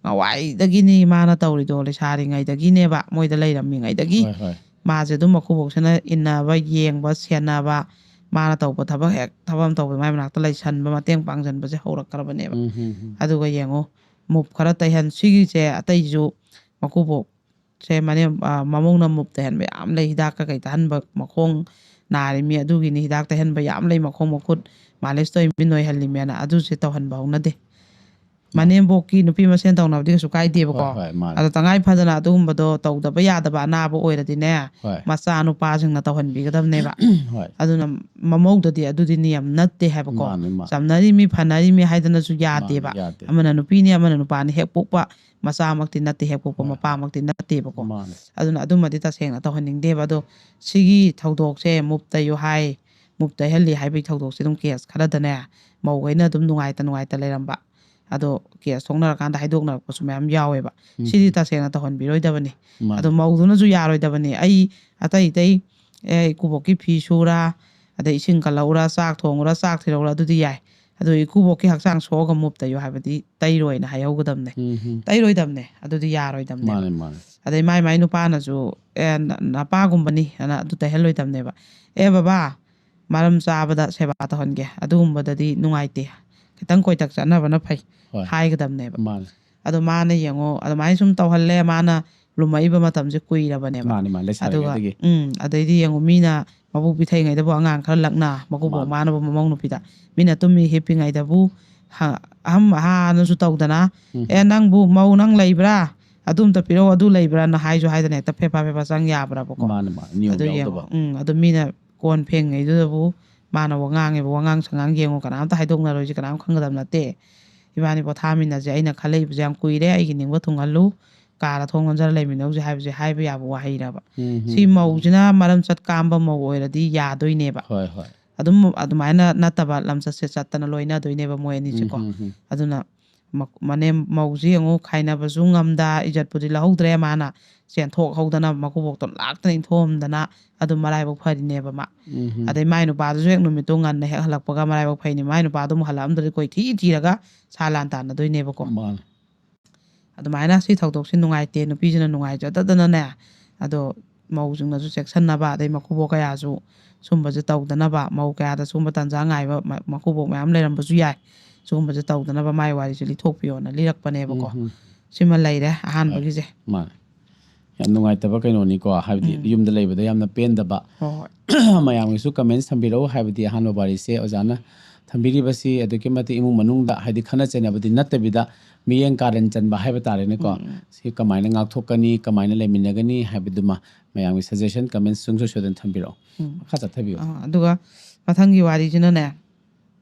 ꯉꯋꯥꯏꯗꯒꯤꯅꯤ ꯃꯥꯅ ꯇꯧꯔꯤꯗꯣ, ꯂꯩꯁꯥꯔꯤꯉꯩꯗꯒꯤꯅꯦꯕ, ꯃꯣꯏꯗ ꯂꯩꯔꯝꯃꯤꯉꯩꯗꯒꯤ ꯍꯣꯏ, ꯍꯣꯏ꯫ ꯃꯥꯁꯦ ꯑꯗꯨꯝ ꯃꯀꯨꯕꯣꯛꯁꯤꯅ ꯏꯟꯅꯕ, ꯌꯦꯡꯕ, ꯁꯦꯟꯅꯕ, ꯃꯥꯅ ꯇꯧꯕ ꯊꯕꯛ, ꯍꯦꯛ ꯊꯕꯛ ꯑꯃ ꯇꯧꯕꯗ ꯃꯥꯏ ꯃꯅꯥꯛꯇ ꯂꯩꯁꯟꯕ, ꯃꯇꯦꯡ ꯄꯥꯡꯁꯤꯟꯕꯁꯦ ꯍꯧꯔꯛꯈ꯭ꯔꯕꯅꯦꯕ꯫ ꯎꯝ, ꯎꯝ, ꯎꯝ꯫ ꯑꯗꯨꯒ ꯌꯦꯡꯉꯣ, ꯃꯨꯞ ꯈꯔ ꯇꯩꯍꯟ, ꯁꯤꯒꯤꯁꯦ ꯑꯇꯩꯁꯨ ꯃꯀꯨꯕꯣꯛꯁꯦ ꯃꯅꯦꯝ-, ꯑ, ꯃꯃꯧꯅ ꯃꯨꯞ ꯇꯩꯍꯟꯕ ꯌꯥꯝ ꯂꯩ, ꯍꯤꯗꯥꯛ ꯀꯩꯀꯩ ꯇꯩꯍꯟꯕ, ꯃꯈꯣꯡ ꯅꯥꯔꯤ ꯃꯤ ꯑꯗꯨꯒꯤꯅꯤ ꯍꯤꯗꯥꯛ ꯇꯩꯍꯟꯕ ꯌꯥꯝ ꯂꯩ, ꯃꯈꯣꯡ ꯃꯈꯨꯠ ꯃꯥꯂꯤꯁ ꯇꯧꯔꯤ ꯃꯤ, ꯅꯣꯏꯍꯜꯂꯤ ꯃꯤꯅ, ꯑꯗꯨꯁꯦ ꯇꯧꯍꯟꯕ ꯍꯧꯅꯗꯦ꯫ ꯃꯥꯅꯦ꯫ ꯃꯅꯦꯝꯕꯣꯛꯀꯤ ꯅꯨꯄꯤ ꯃꯁꯦꯟ ꯇꯧꯅꯕꯗꯤ ꯀꯩꯁꯨ ꯀꯥꯏꯗꯦꯕꯀꯣ꯫ ꯍꯣꯏ, ꯍꯣꯏ, ꯃꯥꯅꯦ꯫ ꯑꯗꯣ ꯇꯉꯥꯏ ꯐꯗꯅ ꯑꯗꯨꯒꯨꯝꯕꯗꯣ ꯇꯧꯗꯕ ꯌꯥꯗꯕ ꯑꯅꯥꯕ ꯑꯣꯏꯔꯗꯤꯅꯦ, ꯍꯣꯏ꯫ ꯃꯆꯥ ꯅꯨꯄꯥꯁꯤꯡꯅ ꯇꯧꯍꯟꯕꯤꯒꯗꯕꯅꯦꯕ꯫ ꯍꯣꯏ꯫ ꯑꯗꯨꯅ ꯃꯃꯧꯗꯗꯤ ꯑꯗꯨꯗꯤ ꯅꯤꯌꯝ ꯅꯠꯇꯦ ꯍꯥꯏꯕꯀꯣ꯫ ꯃꯥꯅꯦ, ꯃꯥꯅꯦ꯫ ꯆꯝꯅꯔꯤꯃꯤ ꯐꯅꯔꯤꯃꯤ ꯍꯥꯏꯗꯅꯁꯨ ꯌꯥꯗꯦꯕ꯫ ꯃꯥꯅꯦ, ꯌꯥꯗꯦ꯫ ꯑꯃꯅ ꯅꯨꯄꯤꯅꯤ ꯑꯃꯅ ꯅꯨꯄꯥꯅꯤ, ꯍꯦꯛ ꯄꯣꯛꯄ ꯃꯆꯥꯃꯛꯇꯤ ꯅꯠꯇꯦ, ꯍꯦꯛ ꯄꯣꯛꯄ ꯍꯣꯏ꯫ ꯃꯄꯥꯃꯛꯇꯤ ꯅꯠꯇꯦꯕꯀꯣ꯫ ꯃꯥꯅꯦ꯫ ꯑꯗꯨꯅ ꯑꯗꯨꯃꯗꯤ ꯇꯁꯦꯡꯅ ꯇꯧꯍꯟꯅꯤꯡꯗꯦꯕ꯫ ꯑꯗꯣ ꯁꯤꯒꯤ ꯊꯧꯗꯣꯛꯁꯦ ꯃꯨꯞ ꯇꯩꯌꯨ ꯍꯥꯏ, ꯃꯨꯞ ꯇꯩꯍꯜꯂꯤ ꯍꯥꯏꯕꯒꯤ ꯊꯧꯗꯣꯛꯁꯦ ꯑꯗꯨꯝ ꯀꯦꯁ ꯈꯔꯗꯅꯦ ꯃꯧꯈꯩꯅ ꯑꯗꯨꯝ ꯅꯨꯡꯉꯥꯏꯇ ꯅꯨꯡꯉꯥꯏꯇ ꯂꯩꯔꯝꯕ, ꯑꯗꯣ ꯀꯦꯁ ꯊꯣꯛꯅꯔꯀꯥꯟꯗ ꯍꯥꯏꯗꯣꯛꯅꯔꯛꯄꯁꯨ ꯃꯌꯥꯝ ꯌꯥꯎꯋꯦꯕ꯫ ꯎꯝ꯫ ꯁꯤꯗꯤ ꯇꯁꯦꯡꯅ ꯇꯧꯍꯟꯕꯤꯔꯣꯏꯗꯕꯅꯤ꯫ ꯃꯥꯅꯦ꯫ ꯑꯗꯣ ꯃꯧꯗꯨꯅꯁꯨ ꯌꯥꯔꯣꯏꯗꯕꯅꯤ꯫ ꯑꯩ ꯑꯇꯩ ꯑꯇꯩ, ꯑꯦ, ꯏꯀꯨꯕꯣꯛꯀꯤ ꯐꯤ ꯁꯨꯔꯥ, ꯑꯗꯩ ꯏꯁꯤꯡ ꯀꯜꯂꯛꯎꯔꯥ, ꯆꯥꯛ ꯊꯣꯡꯉꯨꯔꯥ, ꯆꯥꯛ ꯊꯤꯔꯛꯎꯔꯥ, ꯑꯗꯨꯗꯤ ꯌꯥꯏ꯫ ꯑꯗꯣ ꯏꯀꯨꯕꯣꯛꯀꯤ ꯍꯛꯆꯥꯡ ꯁꯣꯛꯑꯒ ꯃꯨꯞ ꯇꯩꯌꯨ ꯍꯥꯏꯕꯗꯤ ꯇꯩꯔꯣꯏꯅ ꯍꯥꯏꯍꯧꯒꯗꯕꯅꯦ꯫ ꯎꯝ, ꯎꯝ꯫ ꯇꯩꯔꯣꯏꯗꯕꯅꯦ, ꯑꯗꯨꯗꯤ ꯌꯥꯔꯣꯏꯗꯕꯅꯦ꯫ ꯃꯥꯅꯦ, ꯃꯥꯅꯦ꯫ ꯑꯗꯩ ꯃꯥꯏ ꯃꯥꯏ ꯅꯨꯄꯥꯅꯁꯨ, "ꯑꯦ, ꯅ-, ꯅꯄꯥꯒꯨꯝꯕꯅꯤ" ꯑꯅ ꯑꯗꯨ ꯇꯩꯍꯜꯂꯣꯏꯗꯕꯅꯦꯕ꯫ "ꯑꯦ ꯕꯕꯥ, ꯃꯔꯝ ꯆꯥꯕꯗ ꯁꯦꯕꯥ ꯇꯧꯍꯟꯒꯦ, ꯑꯗꯨꯒꯨꯝꯕꯗꯗꯤ ꯅꯨꯡꯉꯥꯏꯇꯦ, ꯈꯤꯇꯪ ꯀꯣꯏꯇꯛ ꯆꯠꯅꯕꯅ ꯐꯩ ꯍꯣꯏ꯫ ꯍꯥꯏꯒꯗꯕꯅꯦꯕ꯫ ꯃꯥꯅꯦ꯫ ꯑꯗꯣ ꯃꯥꯅ ꯌꯦꯡꯉꯣ, ꯑꯗꯨꯃꯥꯏꯅ ꯁꯨꯝ ꯇꯧꯍꯜꯂꯦ, ꯃꯥꯅ ꯂꯨꯝꯃꯛꯏꯕ ꯃꯇꯝꯁꯦ ꯀꯨꯏꯔꯕꯅꯦꯕ꯫ ꯃꯥꯅꯦ, ꯃꯥꯅꯦ, ꯑꯗꯨꯒ ꯂꯩꯁꯥꯔꯤꯉꯩꯗꯒꯤ꯫ ꯎꯝ ꯑꯗꯩꯗꯤ ꯌꯦꯡꯉꯣ, ꯃꯤꯅ ꯃꯕꯨꯛ ꯄꯤꯊꯩꯉꯩꯗꯕꯨ ꯑꯉꯥꯡ ꯈꯔ ꯂꯛꯅ, ꯃꯀꯨꯕꯣꯛ ꯃꯥꯅꯦ꯫ ꯃꯥꯅꯕꯨ ꯃꯃꯧ ꯅꯨꯄꯤꯗ, ꯃꯤꯅ ꯇꯨꯝꯃꯤ ꯍꯤꯞꯄꯤꯉꯩꯗꯕꯨ ꯍ- ꯑꯍꯝ ꯑꯍꯥꯅꯁꯨ ꯇꯧꯗꯅ, ꯎꯝ꯫ "ꯑꯦ, ꯅꯪꯕꯨ ꯃꯧ ꯅꯪ ꯂꯩꯕ꯭ꯔꯥ? ꯑꯗꯨ ꯑꯝꯇ ꯄꯤꯔꯛꯑꯣ, ꯑꯗꯨ ꯂꯩꯕ꯭ꯔꯥꯅ" ꯍꯥꯏꯁꯨ ꯍꯥꯏꯗꯅ ꯍꯦꯛꯇ ꯐꯦꯐꯥ ꯐꯦꯐꯥ ꯆꯪ ꯌꯥꯕ꯭ꯔꯥꯕꯀꯣ? ꯃꯥꯅꯦ, ꯃꯥꯅꯦ, ꯅꯤꯌꯣꯝ ꯑꯗꯨ ꯌꯥꯎꯗꯕ꯫ ꯌꯦꯡꯉꯣ, ꯎꯝ ꯑꯗꯨ ꯃꯤꯅ ꯀꯣꯟ ꯐꯦꯡꯉꯩꯗꯨꯗꯕꯨ ꯃꯥꯅ ꯋꯥꯉꯥꯡꯉꯦꯕ, ꯋꯥꯉꯥꯡ ꯁꯉꯥꯡ ꯌꯦꯡꯉꯣ, ꯀꯅꯥꯝꯇ ꯍꯥꯏꯗꯣꯛꯅꯔꯣꯏꯁꯦ, ꯀꯅꯥꯝ ꯈꯪꯒꯗꯕ ꯅꯠꯇꯦ꯫ "ꯏꯕꯥꯅꯤ ꯄꯣꯊꯥꯃꯤꯟꯅꯁꯦ, ꯑꯩꯅ ꯈꯜꯂꯛꯏꯕꯁꯦ ꯌꯥꯝ ꯀꯨꯏꯔꯦ, ꯑꯩꯒꯤ ꯅꯤꯡꯕ ꯊꯨꯡꯍꯜꯂꯨ, ꯀꯥꯗ ꯊꯣꯡ ꯂꯣꯟꯖꯔ ꯂꯩꯃꯤꯟꯅꯧꯁꯦ" ꯍꯥꯏꯕꯁꯦ ꯍꯥꯏꯕ ꯌꯥꯕ ꯋꯥꯍꯩꯔꯕ? ꯎꯝ, ꯎꯝ, ꯁꯤ ꯎꯝ, ꯃꯧꯁꯤꯅ ꯃꯔꯝ ꯆꯠ ꯀꯥꯝꯕ ꯃꯧ ꯑꯣꯏꯔꯗꯤ ꯌꯥꯗꯣꯏꯅꯦꯕ꯫ ꯍꯣꯏ, ꯍꯣꯏ꯫ ꯑꯗꯨꯝ ꯑꯗꯨꯃꯥꯏꯅ ꯅꯠꯇꯕ ꯂꯝꯆꯠꯁꯦ ꯆꯠꯇꯅ ꯂꯣꯏꯅꯗꯣꯏꯅꯦꯕ ꯃꯣꯏ ꯑꯅꯤꯁꯦꯀꯣ꯫ ꯎꯝ, ꯎꯝ, ꯎꯝ꯫ ꯑꯗꯨꯅ ꯃ- ꯃꯅꯦꯝ ꯃꯧꯁꯤ ꯌꯦꯡꯉꯨ, ꯈꯥꯏꯅꯕꯁꯨ ꯉꯝꯗ, ꯏꯖꯠꯄꯨꯗꯤ ꯂꯧꯍꯧꯗ꯭ꯔꯦ, ꯃꯥꯅ ꯆꯦꯟꯊꯣꯛꯍꯧꯗꯅ ꯃꯀꯨꯕꯣꯛꯇꯣ ꯂꯥꯛꯇꯅ ꯏꯟꯊꯣꯛꯑꯝꯗꯅ ꯑꯗꯨꯝ ꯃꯔꯥꯏꯕꯛ ꯐꯔꯤꯅꯦꯕ ꯃꯥ꯫ ꯎꯝ, ꯎꯝ꯫ ꯑꯗꯩ ꯃꯥꯏ ꯅꯨꯄꯥꯗꯨꯁꯨ ꯍꯦꯛ ꯅꯨꯃꯤꯠꯇꯣ ꯉꯟꯅ ꯍꯦꯛ ꯍꯜꯂꯛꯄꯒ ꯃꯔꯥꯏꯕꯛ ꯐꯩꯅꯤ, ꯃꯥꯏ ꯅꯨꯄꯥꯗꯨ ꯑꯃꯨꯛ ꯍꯜꯂꯛꯑꯝꯗ꯭ꯔꯗꯤ ꯀꯣꯏꯊꯤ ꯊꯤꯔꯒ ꯁꯥ ꯂꯥꯟ ꯇꯥꯟꯅꯗꯣꯏꯅꯦꯕꯀꯣ꯫ ꯃꯥꯅꯦ꯫ ꯑꯗꯨꯃꯥꯏꯅ ꯁꯤ ꯊꯧꯗꯣꯛꯁꯤ ꯅꯨꯡꯉꯥꯏꯇꯦ, ꯅꯨꯄꯤꯁꯤꯅ ꯅꯨꯡꯉꯥꯏꯖꯗꯗꯅꯅꯦ꯫ ꯑꯗꯣ ꯃꯧꯁꯤꯡꯅꯁꯨ ꯆꯦꯛꯁꯤꯟꯅꯕ, ꯑꯗꯩ ꯃꯀꯨꯕꯣꯛ ꯀꯌꯥꯁꯨ ꯁꯨꯝꯕꯁꯦ ꯇꯧꯗꯅꯕ, ꯃꯧ ꯀꯌꯥꯗ ꯁꯨꯝꯕ ꯇꯥꯟꯖꯥ ꯉꯥꯏꯕ ꯃ- ꯃꯀꯨꯕꯣꯛ ꯃꯌꯥꯝ ꯂꯩꯔꯝꯕꯁꯨ ꯌꯥꯏ꯫ ꯁꯤꯒꯨꯝꯕꯁꯦ ꯇꯧꯗꯅꯕ ꯃꯥꯏ ꯋꯥꯔꯤꯁꯦ ꯂꯤꯊꯣꯛꯄꯤꯌꯣꯅ ꯂꯤꯔꯛꯄꯅꯦꯕꯀꯣ꯫ ꯎꯝ, ꯎꯝ꯫ ꯁꯤꯃ ꯂꯩꯔꯦ ꯑꯍꯥꯟꯕꯒꯤꯁꯦ꯫ ꯃꯥꯅꯦ꯫ ꯌꯥꯝ ꯅꯨꯡꯉꯥꯏꯇꯕ ꯀꯩꯅꯣꯅꯤꯀꯣ, ꯍꯥꯏꯕꯗꯤ ꯎꯝ꯫ ꯌꯨꯝꯗ ꯂꯩꯕꯗ ꯌꯥꯝꯅ ꯄꯦꯟꯗꯕ꯫ ꯍꯣꯏ, ꯍꯣꯏ꯫ ꯃꯌꯥꯝꯒꯤꯁꯨ ꯀꯃꯦꯟ ꯊꯝꯕꯤꯔꯛꯎ, ꯍꯥꯏꯕꯗꯤ ꯑꯍꯥꯟꯕ ꯋꯥꯔꯤꯁꯦ ꯑꯣꯖꯥꯅ ꯊꯝꯕꯤꯔꯤꯕꯁꯤ ꯑꯗꯨꯛꯀꯤ ꯃꯇꯤꯛ ꯏꯃꯨꯡ ꯃꯅꯨꯡꯗ, ꯍꯥꯏꯗꯤ ꯈꯠꯅ ꯆꯩꯅꯕꯗꯤ ꯅꯠꯇꯕꯤꯗ, ꯃꯤꯠꯌꯦꯡ ꯀꯥꯔꯟ ꯆꯟꯕ ꯍꯥꯏꯕ ꯇꯥꯔꯦꯅꯦꯀꯣ꯫ ꯎꯝ, ꯎꯝ꯫ ꯁꯤ ꯀꯃꯥꯏꯅ ꯉꯥꯛꯊꯣꯛꯀꯅꯤ, ꯀꯃꯥꯏꯅ ꯂꯩꯃꯤꯟꯅꯒꯅꯤ ꯍꯥꯏꯕꯗꯨꯃ ꯃꯌꯥꯝꯒꯤ ꯁꯖꯦꯁꯟ ꯀꯃꯦꯟ ꯁꯨꯡꯁꯣꯏ ꯁꯣꯏꯗꯅ ꯊꯝꯕꯤꯔꯛꯑꯣ꯫ ꯎꯝ꯫ ꯃꯈꯥ ꯆꯠꯊꯕꯤꯌꯨ꯫ ꯑꯥ, ꯑꯗꯨꯒ ꯃꯊꯪꯒꯤ ꯋꯥꯔꯤꯁꯤꯅꯅꯦ,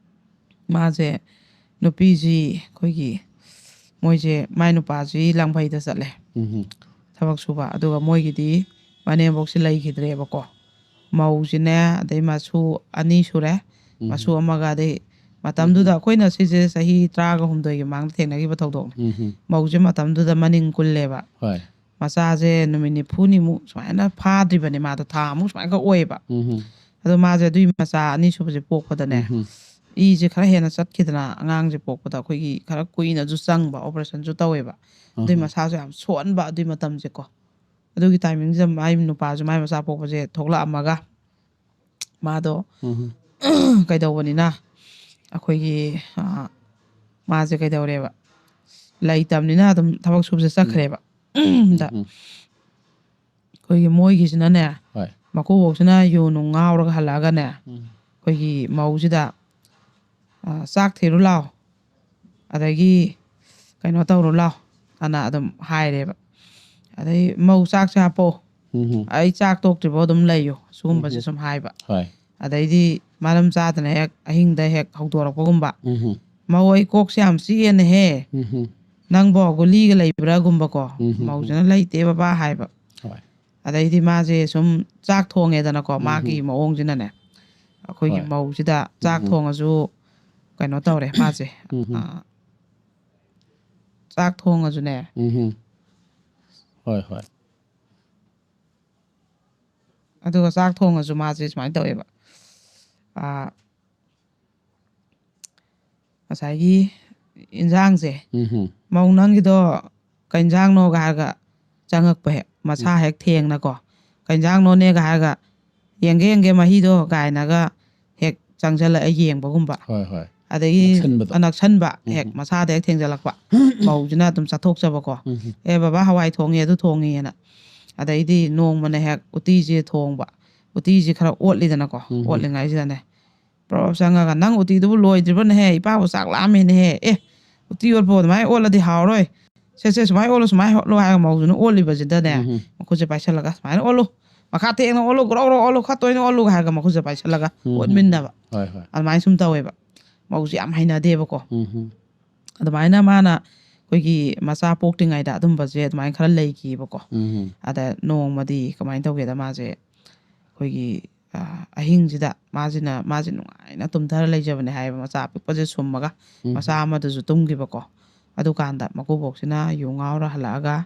ꯃꯥꯁꯦ ꯅꯨꯄꯤꯁꯤ ꯑꯩꯈꯣꯏꯒꯤ, ꯃꯣꯏꯁꯦ, ꯃꯥꯏ ꯅꯨꯄꯥꯁꯤ ꯂꯪꯐꯩꯗ ꯆꯠꯂꯦ ꯎꯝ, ꯎꯝ꯫ ꯊꯕꯛ ꯁꯨꯕ, ꯑꯗꯨꯒ ꯃꯣꯏꯒꯤꯗꯤ ꯃꯅꯦꯝꯕꯣꯛꯁꯤ ꯂꯩꯈꯤꯗ꯭ꯔꯦꯕꯀꯣ꯫ ꯃꯧꯁꯤꯅꯦ, ꯑꯗꯩ ꯃꯁꯨ ꯑꯅꯤ ꯁꯨꯔꯦ, ꯎꯝ, ꯃꯁꯨ ꯎꯝ꯫ ꯑꯃꯒ, ꯑꯗꯩ ꯃꯇꯝꯗꯨꯗ ꯑꯩꯈꯣꯏꯅ ꯁꯤꯁꯦ ꯆꯍꯤ ꯇꯔꯥꯒ ꯍꯨꯝꯗꯣꯏꯒꯤ ꯃꯃꯥꯡꯗ ꯊꯦꯡꯅꯈꯤꯕ ꯊꯧꯗꯣꯛꯅꯤ꯫ ꯎꯝ, ꯎꯝ꯫ ꯃꯧꯁꯦ ꯃꯇꯝꯗꯨꯗ ꯃꯅꯤꯡ ꯀꯨꯜꯂꯦꯕ꯫ ꯍꯣꯏ꯫ ꯃꯆꯥꯁꯦ ꯅꯨꯃꯤꯠ ꯅꯤꯐꯨꯅꯤꯃꯨꯛ ꯁꯨꯃꯥꯏꯅ ꯐꯥꯗ꯭ꯔꯤꯕꯅꯦ, ꯃꯥꯗꯣ ꯊꯥ ꯑꯃꯨꯛ ꯁꯨꯃꯥꯏꯅ ꯑꯣꯏꯌꯦꯕ꯫ ꯎꯝ, ꯎꯝ꯫ ꯑꯗꯣ ꯃꯥꯁꯦ ꯑꯗꯨꯒꯤ ꯃꯆꯥ ꯑꯅꯤꯁꯨꯕꯁꯦ ꯄꯣꯛꯄꯗꯅꯦ, ꯎꯝ, ꯎꯝ꯫ ꯏꯁꯦ ꯈꯔ ꯍꯦꯟꯅ ꯆꯠꯈꯤꯗꯅ, ꯑꯉꯥꯡꯁꯦ ꯄꯣꯛꯄꯗ ꯑꯩꯈꯣꯏꯒꯤ ꯈꯔ ꯀꯨꯏꯅꯁꯨ ꯆꯪꯕ, ꯑꯣꯄꯔꯦꯁꯟꯁꯨ ꯇꯧꯋꯦꯕ꯫ ꯑꯗꯨꯏ ꯑꯍ꯫ ꯃꯁꯥꯁꯨ ꯌꯥꯝ ꯁꯣꯟꯕ ꯑꯗꯨꯏ ꯃꯇꯝꯁꯦꯀꯣ꯫ ꯑꯗꯨꯒꯤ ꯇꯥꯏꯃꯤꯡꯁꯤꯗ ꯃꯥꯏ ꯅꯨꯄꯥꯁꯨ ꯃꯥꯏ ꯃꯆꯥ ꯄꯣꯛꯄꯁꯦ ꯊꯣꯛꯂꯛꯑꯝꯃꯒ ꯃꯥꯗꯣ ꯎꯝ ꯀꯩꯗꯧꯕꯅꯤꯅ ꯑꯩꯈꯣꯏꯒꯤ ꯑ, ꯃꯥꯁꯦ ꯀꯩꯗꯧꯔꯦꯕ, ꯂꯩꯇꯕꯅꯤꯅ ꯑꯗꯨꯝ ꯊꯕꯛ ꯁꯨꯕꯁꯦ ꯆꯠꯈ꯭ꯔꯦꯕ꯫ ꯗ ꯎꯝ ꯑꯩꯈꯣꯏꯒꯤ ꯃꯣꯏꯒꯤꯁꯤꯅꯅꯦ, ꯍꯣꯏ ꯃꯀꯨꯕꯣꯛꯁꯤꯅ ꯌꯨ ꯅꯨꯡ ꯉꯥꯎꯔꯒ ꯍꯜꯂꯛꯑꯒꯅꯦ, ꯎꯝ ꯑꯩꯈꯣꯏꯒꯤ ꯃꯧꯁꯤꯗ ꯑ, "ꯆꯥꯛ ꯊꯤꯔꯨ ꯂꯥꯎ, ꯑꯗꯒꯤ ꯀꯩꯅꯣ ꯇꯧꯔꯨ ꯂꯥꯎ" ꯑꯅ ꯑꯗꯨꯝ ꯍꯥꯏꯔꯦꯕ꯫ ꯑꯗꯩ "ꯃꯧ, ꯆꯥꯛꯁꯦ ꯍꯥꯞꯄꯣ, ꯎꯝ ꯑꯩ ꯆꯥꯛ ꯇꯣꯛꯇ꯭ꯔꯤꯐꯥꯎ ꯑꯗꯨꯝ ꯂꯩꯌꯨ", ꯁꯤꯒꯨꯝꯕꯁꯦ ꯁꯨꯝ ꯍꯥꯏꯕ꯫ ꯍꯣꯏ ꯑꯗꯩꯗꯤ ꯃꯔꯝ ꯆꯥꯗꯅ ꯍꯦꯛ ꯑꯍꯤꯡꯗ ꯍꯦꯛ ꯍꯧꯗꯣꯔꯛꯄꯒꯨꯝꯕ, ꯎꯝ "ꯃꯧ, ꯑꯩ ꯀꯣꯛꯁꯦ ꯌꯥꯝ ꯆꯤꯛꯑꯦꯅꯦꯍꯦ, ꯎꯝ ꯅꯪꯕꯣ ꯒꯨꯂꯤꯒ ꯂꯩꯕ꯭ꯔꯥꯒꯨꯝꯕꯀꯣ"꯫ ꯎꯝ ꯃꯧꯁꯤꯅ "ꯂꯩꯇꯦ ꯕꯕꯥ" ꯍꯥꯏꯕ꯫ ꯍꯣꯏ ꯑꯗꯩꯗꯤ ꯃꯥꯁꯦ ꯁꯨꯝ ꯆꯥꯛ ꯊꯣꯡꯉꯦꯗꯅꯀꯣ, ꯃꯥꯒꯤ ꯃꯑꯣꯡꯁꯤꯅꯅꯦ, ꯑꯩꯈꯣꯏꯒꯤ ꯍꯣꯏ ꯃꯧꯁꯤꯗ ꯆꯥꯛ ꯎꯝ ꯊꯣꯡꯉꯁꯨ ꯀꯩꯅꯣ ꯇꯧꯔꯦ ꯃꯥꯁꯦ꯫ ꯎꯝ ꯑꯥ, ꯆꯥꯛ ꯊꯣꯡꯉꯁꯨꯅꯦ, ꯎꯝ ꯍꯣꯏ ꯍꯣꯏ ꯑꯗꯨꯒ ꯆꯥꯛ ꯊꯣꯡꯉꯁꯨ ꯃꯥꯁꯦ ꯁꯨꯃꯥꯏꯅ ꯇꯧꯋꯦꯕ꯫ ꯑꯥ, ꯉꯁꯥꯏꯒꯤ ꯏꯟꯖꯥꯡꯁꯦ, ꯎꯝ "ꯃꯧ, ꯅꯪꯒꯤꯗꯣ ꯀꯩ ꯏꯟꯖꯥꯡꯅꯣꯒ" ꯍꯥꯏꯔꯒ ꯆꯪꯉꯛꯄ, ꯍꯦꯛ ꯃꯁꯥ ꯍꯦꯛ ꯊꯦꯡꯅꯀꯣ, "ꯀꯩ ꯏꯟꯖꯥꯡꯅꯣꯅꯦꯒ" ꯍꯥꯏꯔꯒ, "ꯌꯦꯡꯒꯦ ꯌꯦꯡꯒꯦ ꯃꯍꯤꯗꯣ" ꯀꯥꯏꯅꯒ ꯍꯦꯛ ꯆꯪꯁꯤꯜꯂꯛꯑ ꯌꯦꯡꯕꯒꯨꯝꯕ꯫ ꯍꯣꯏ ꯍꯣꯏ ꯑꯗꯒꯤ ꯅꯛꯁꯟꯕꯗꯣ꯫ ꯅꯛꯁꯟꯕ, ꯍꯦꯛ ꯃꯁꯥꯗ ꯍꯦꯛ ꯊꯦꯡꯖꯜꯂꯛꯄ꯫ ꯃꯧꯁꯤꯅ ꯑꯗꯨꯝ ꯆꯠꯊꯣꯛꯆꯕꯀꯣ꯫ ꯎꯝ "ꯑꯦ ꯕꯕꯥ, ꯍꯋꯥꯏ ꯊꯣꯡꯉꯤ, ꯑꯗꯨ ꯊꯣꯡꯉꯤꯅ"꯫ ꯑꯗꯩꯗꯤ ꯅꯣꯡꯃꯅ ꯍꯦꯛ ꯎꯇꯤꯁꯦ ꯊꯣꯡꯕ, ꯎꯇꯤꯁꯦ ꯈꯔ ꯑꯣꯠꯂꯤꯗꯅꯀꯣ꯫ ꯎꯝ ꯑꯣꯠꯂꯤꯉꯩꯁꯤꯗꯅꯦ, ꯄ꯭ꯔꯣꯞ ꯆꯪꯉꯒ, "ꯅꯪ ꯎꯇꯤꯗꯨꯕꯨ ꯂꯣꯏꯗ꯭ꯔꯤꯕꯅꯦꯍꯦ? ꯏꯄꯥꯕꯨ ꯆꯥꯛ ꯂꯥꯝꯃꯦꯅꯦꯍꯦ꯫ ꯑꯦ, ꯎꯇꯤ ꯑꯣꯠꯄ ꯑꯗꯨꯃꯥꯏꯅ ꯑꯣꯠꯂꯗꯤ ꯍꯥꯎꯔꯣꯏ꯫ ꯁꯦ ꯁꯦ, ꯁꯨꯃꯥꯏꯅ ꯑꯣꯠꯂꯨ, ꯁꯨꯃꯥꯏꯅ ꯑꯣꯠꯂꯨ" ꯍꯥꯏꯔꯒ ꯃꯧꯁꯤꯅ ꯑꯣꯠꯂꯤꯕꯁꯤꯗꯅꯦ, ꯎꯝ ꯃꯈꯨꯠꯁꯦ ꯄꯥꯏꯁꯜꯂꯒ, "ꯁꯨꯃꯥꯏꯅ ꯑꯣꯠꯂꯨ, ꯃꯈꯥ ꯊꯦꯡꯅ ꯑꯣꯠꯂꯨ, ꯒ꯭ꯔꯧ ꯒ꯭ꯔꯧ ꯑꯣꯠꯂꯨ, ꯈꯔ ꯇꯣꯏꯅ ꯑꯣꯠꯂꯨ" ꯍꯥꯏꯔꯒ ꯃꯈꯨꯠꯁꯦ ꯄꯥꯏꯁꯜꯂꯒ ꯎꯝ ꯑꯣꯠꯃꯤꯟꯅꯕ꯫ ꯍꯣꯏ ꯍꯣꯏ ꯑꯗꯨꯃꯥꯏꯅ ꯁꯨꯝ ꯇꯧꯋꯦꯕ꯫ ꯃꯧꯁꯦ ꯌꯥꯝ ꯍꯩꯅꯗꯦꯕꯀꯣ꯫ ꯎꯝ ꯑꯗꯨꯃꯥꯏꯅ ꯃꯥꯅ ꯑꯩꯈꯣꯏꯒꯤ ꯃꯆꯥ ꯄꯣꯛꯇ꯭ꯔꯤꯉꯩꯗ ꯑꯗꯨꯝꯕꯁꯦ ꯑꯗꯨꯃꯥꯏꯅ ꯈꯔ ꯂꯩꯈꯤꯕꯀꯣ꯫ ꯎꯝ ꯑꯗ ꯅꯣꯡꯃꯗꯤ ꯀꯃꯥꯏꯅ ꯇꯧꯒꯦꯗ, ꯃꯥꯁꯦ ꯑꯩꯈꯣꯏꯒꯤ, ꯑ, ꯑꯍꯤꯡꯁꯤꯗ ꯃꯥꯁꯤꯅ, ꯃꯥꯁꯦ ꯅꯨꯡꯉꯥꯏꯅ ꯇꯨꯝꯊꯔ ꯂꯩꯖꯕꯅꯦ ꯍꯥꯏꯌꯦꯕ, ꯃꯆꯥ ꯑꯄꯤꯛꯄꯁꯦ ꯁꯨꯝꯃꯒ, ꯎꯝ ꯃꯆꯥ ꯑꯃꯗꯨꯁꯨ ꯇꯨꯝꯈꯤꯕꯀꯣ꯫ ꯑꯗꯨꯀꯥꯟꯗ ꯃꯀꯨꯕꯣꯛꯁꯤꯅ ꯌꯨ ꯉꯥꯎꯔ ꯍꯜꯂꯛꯑꯒ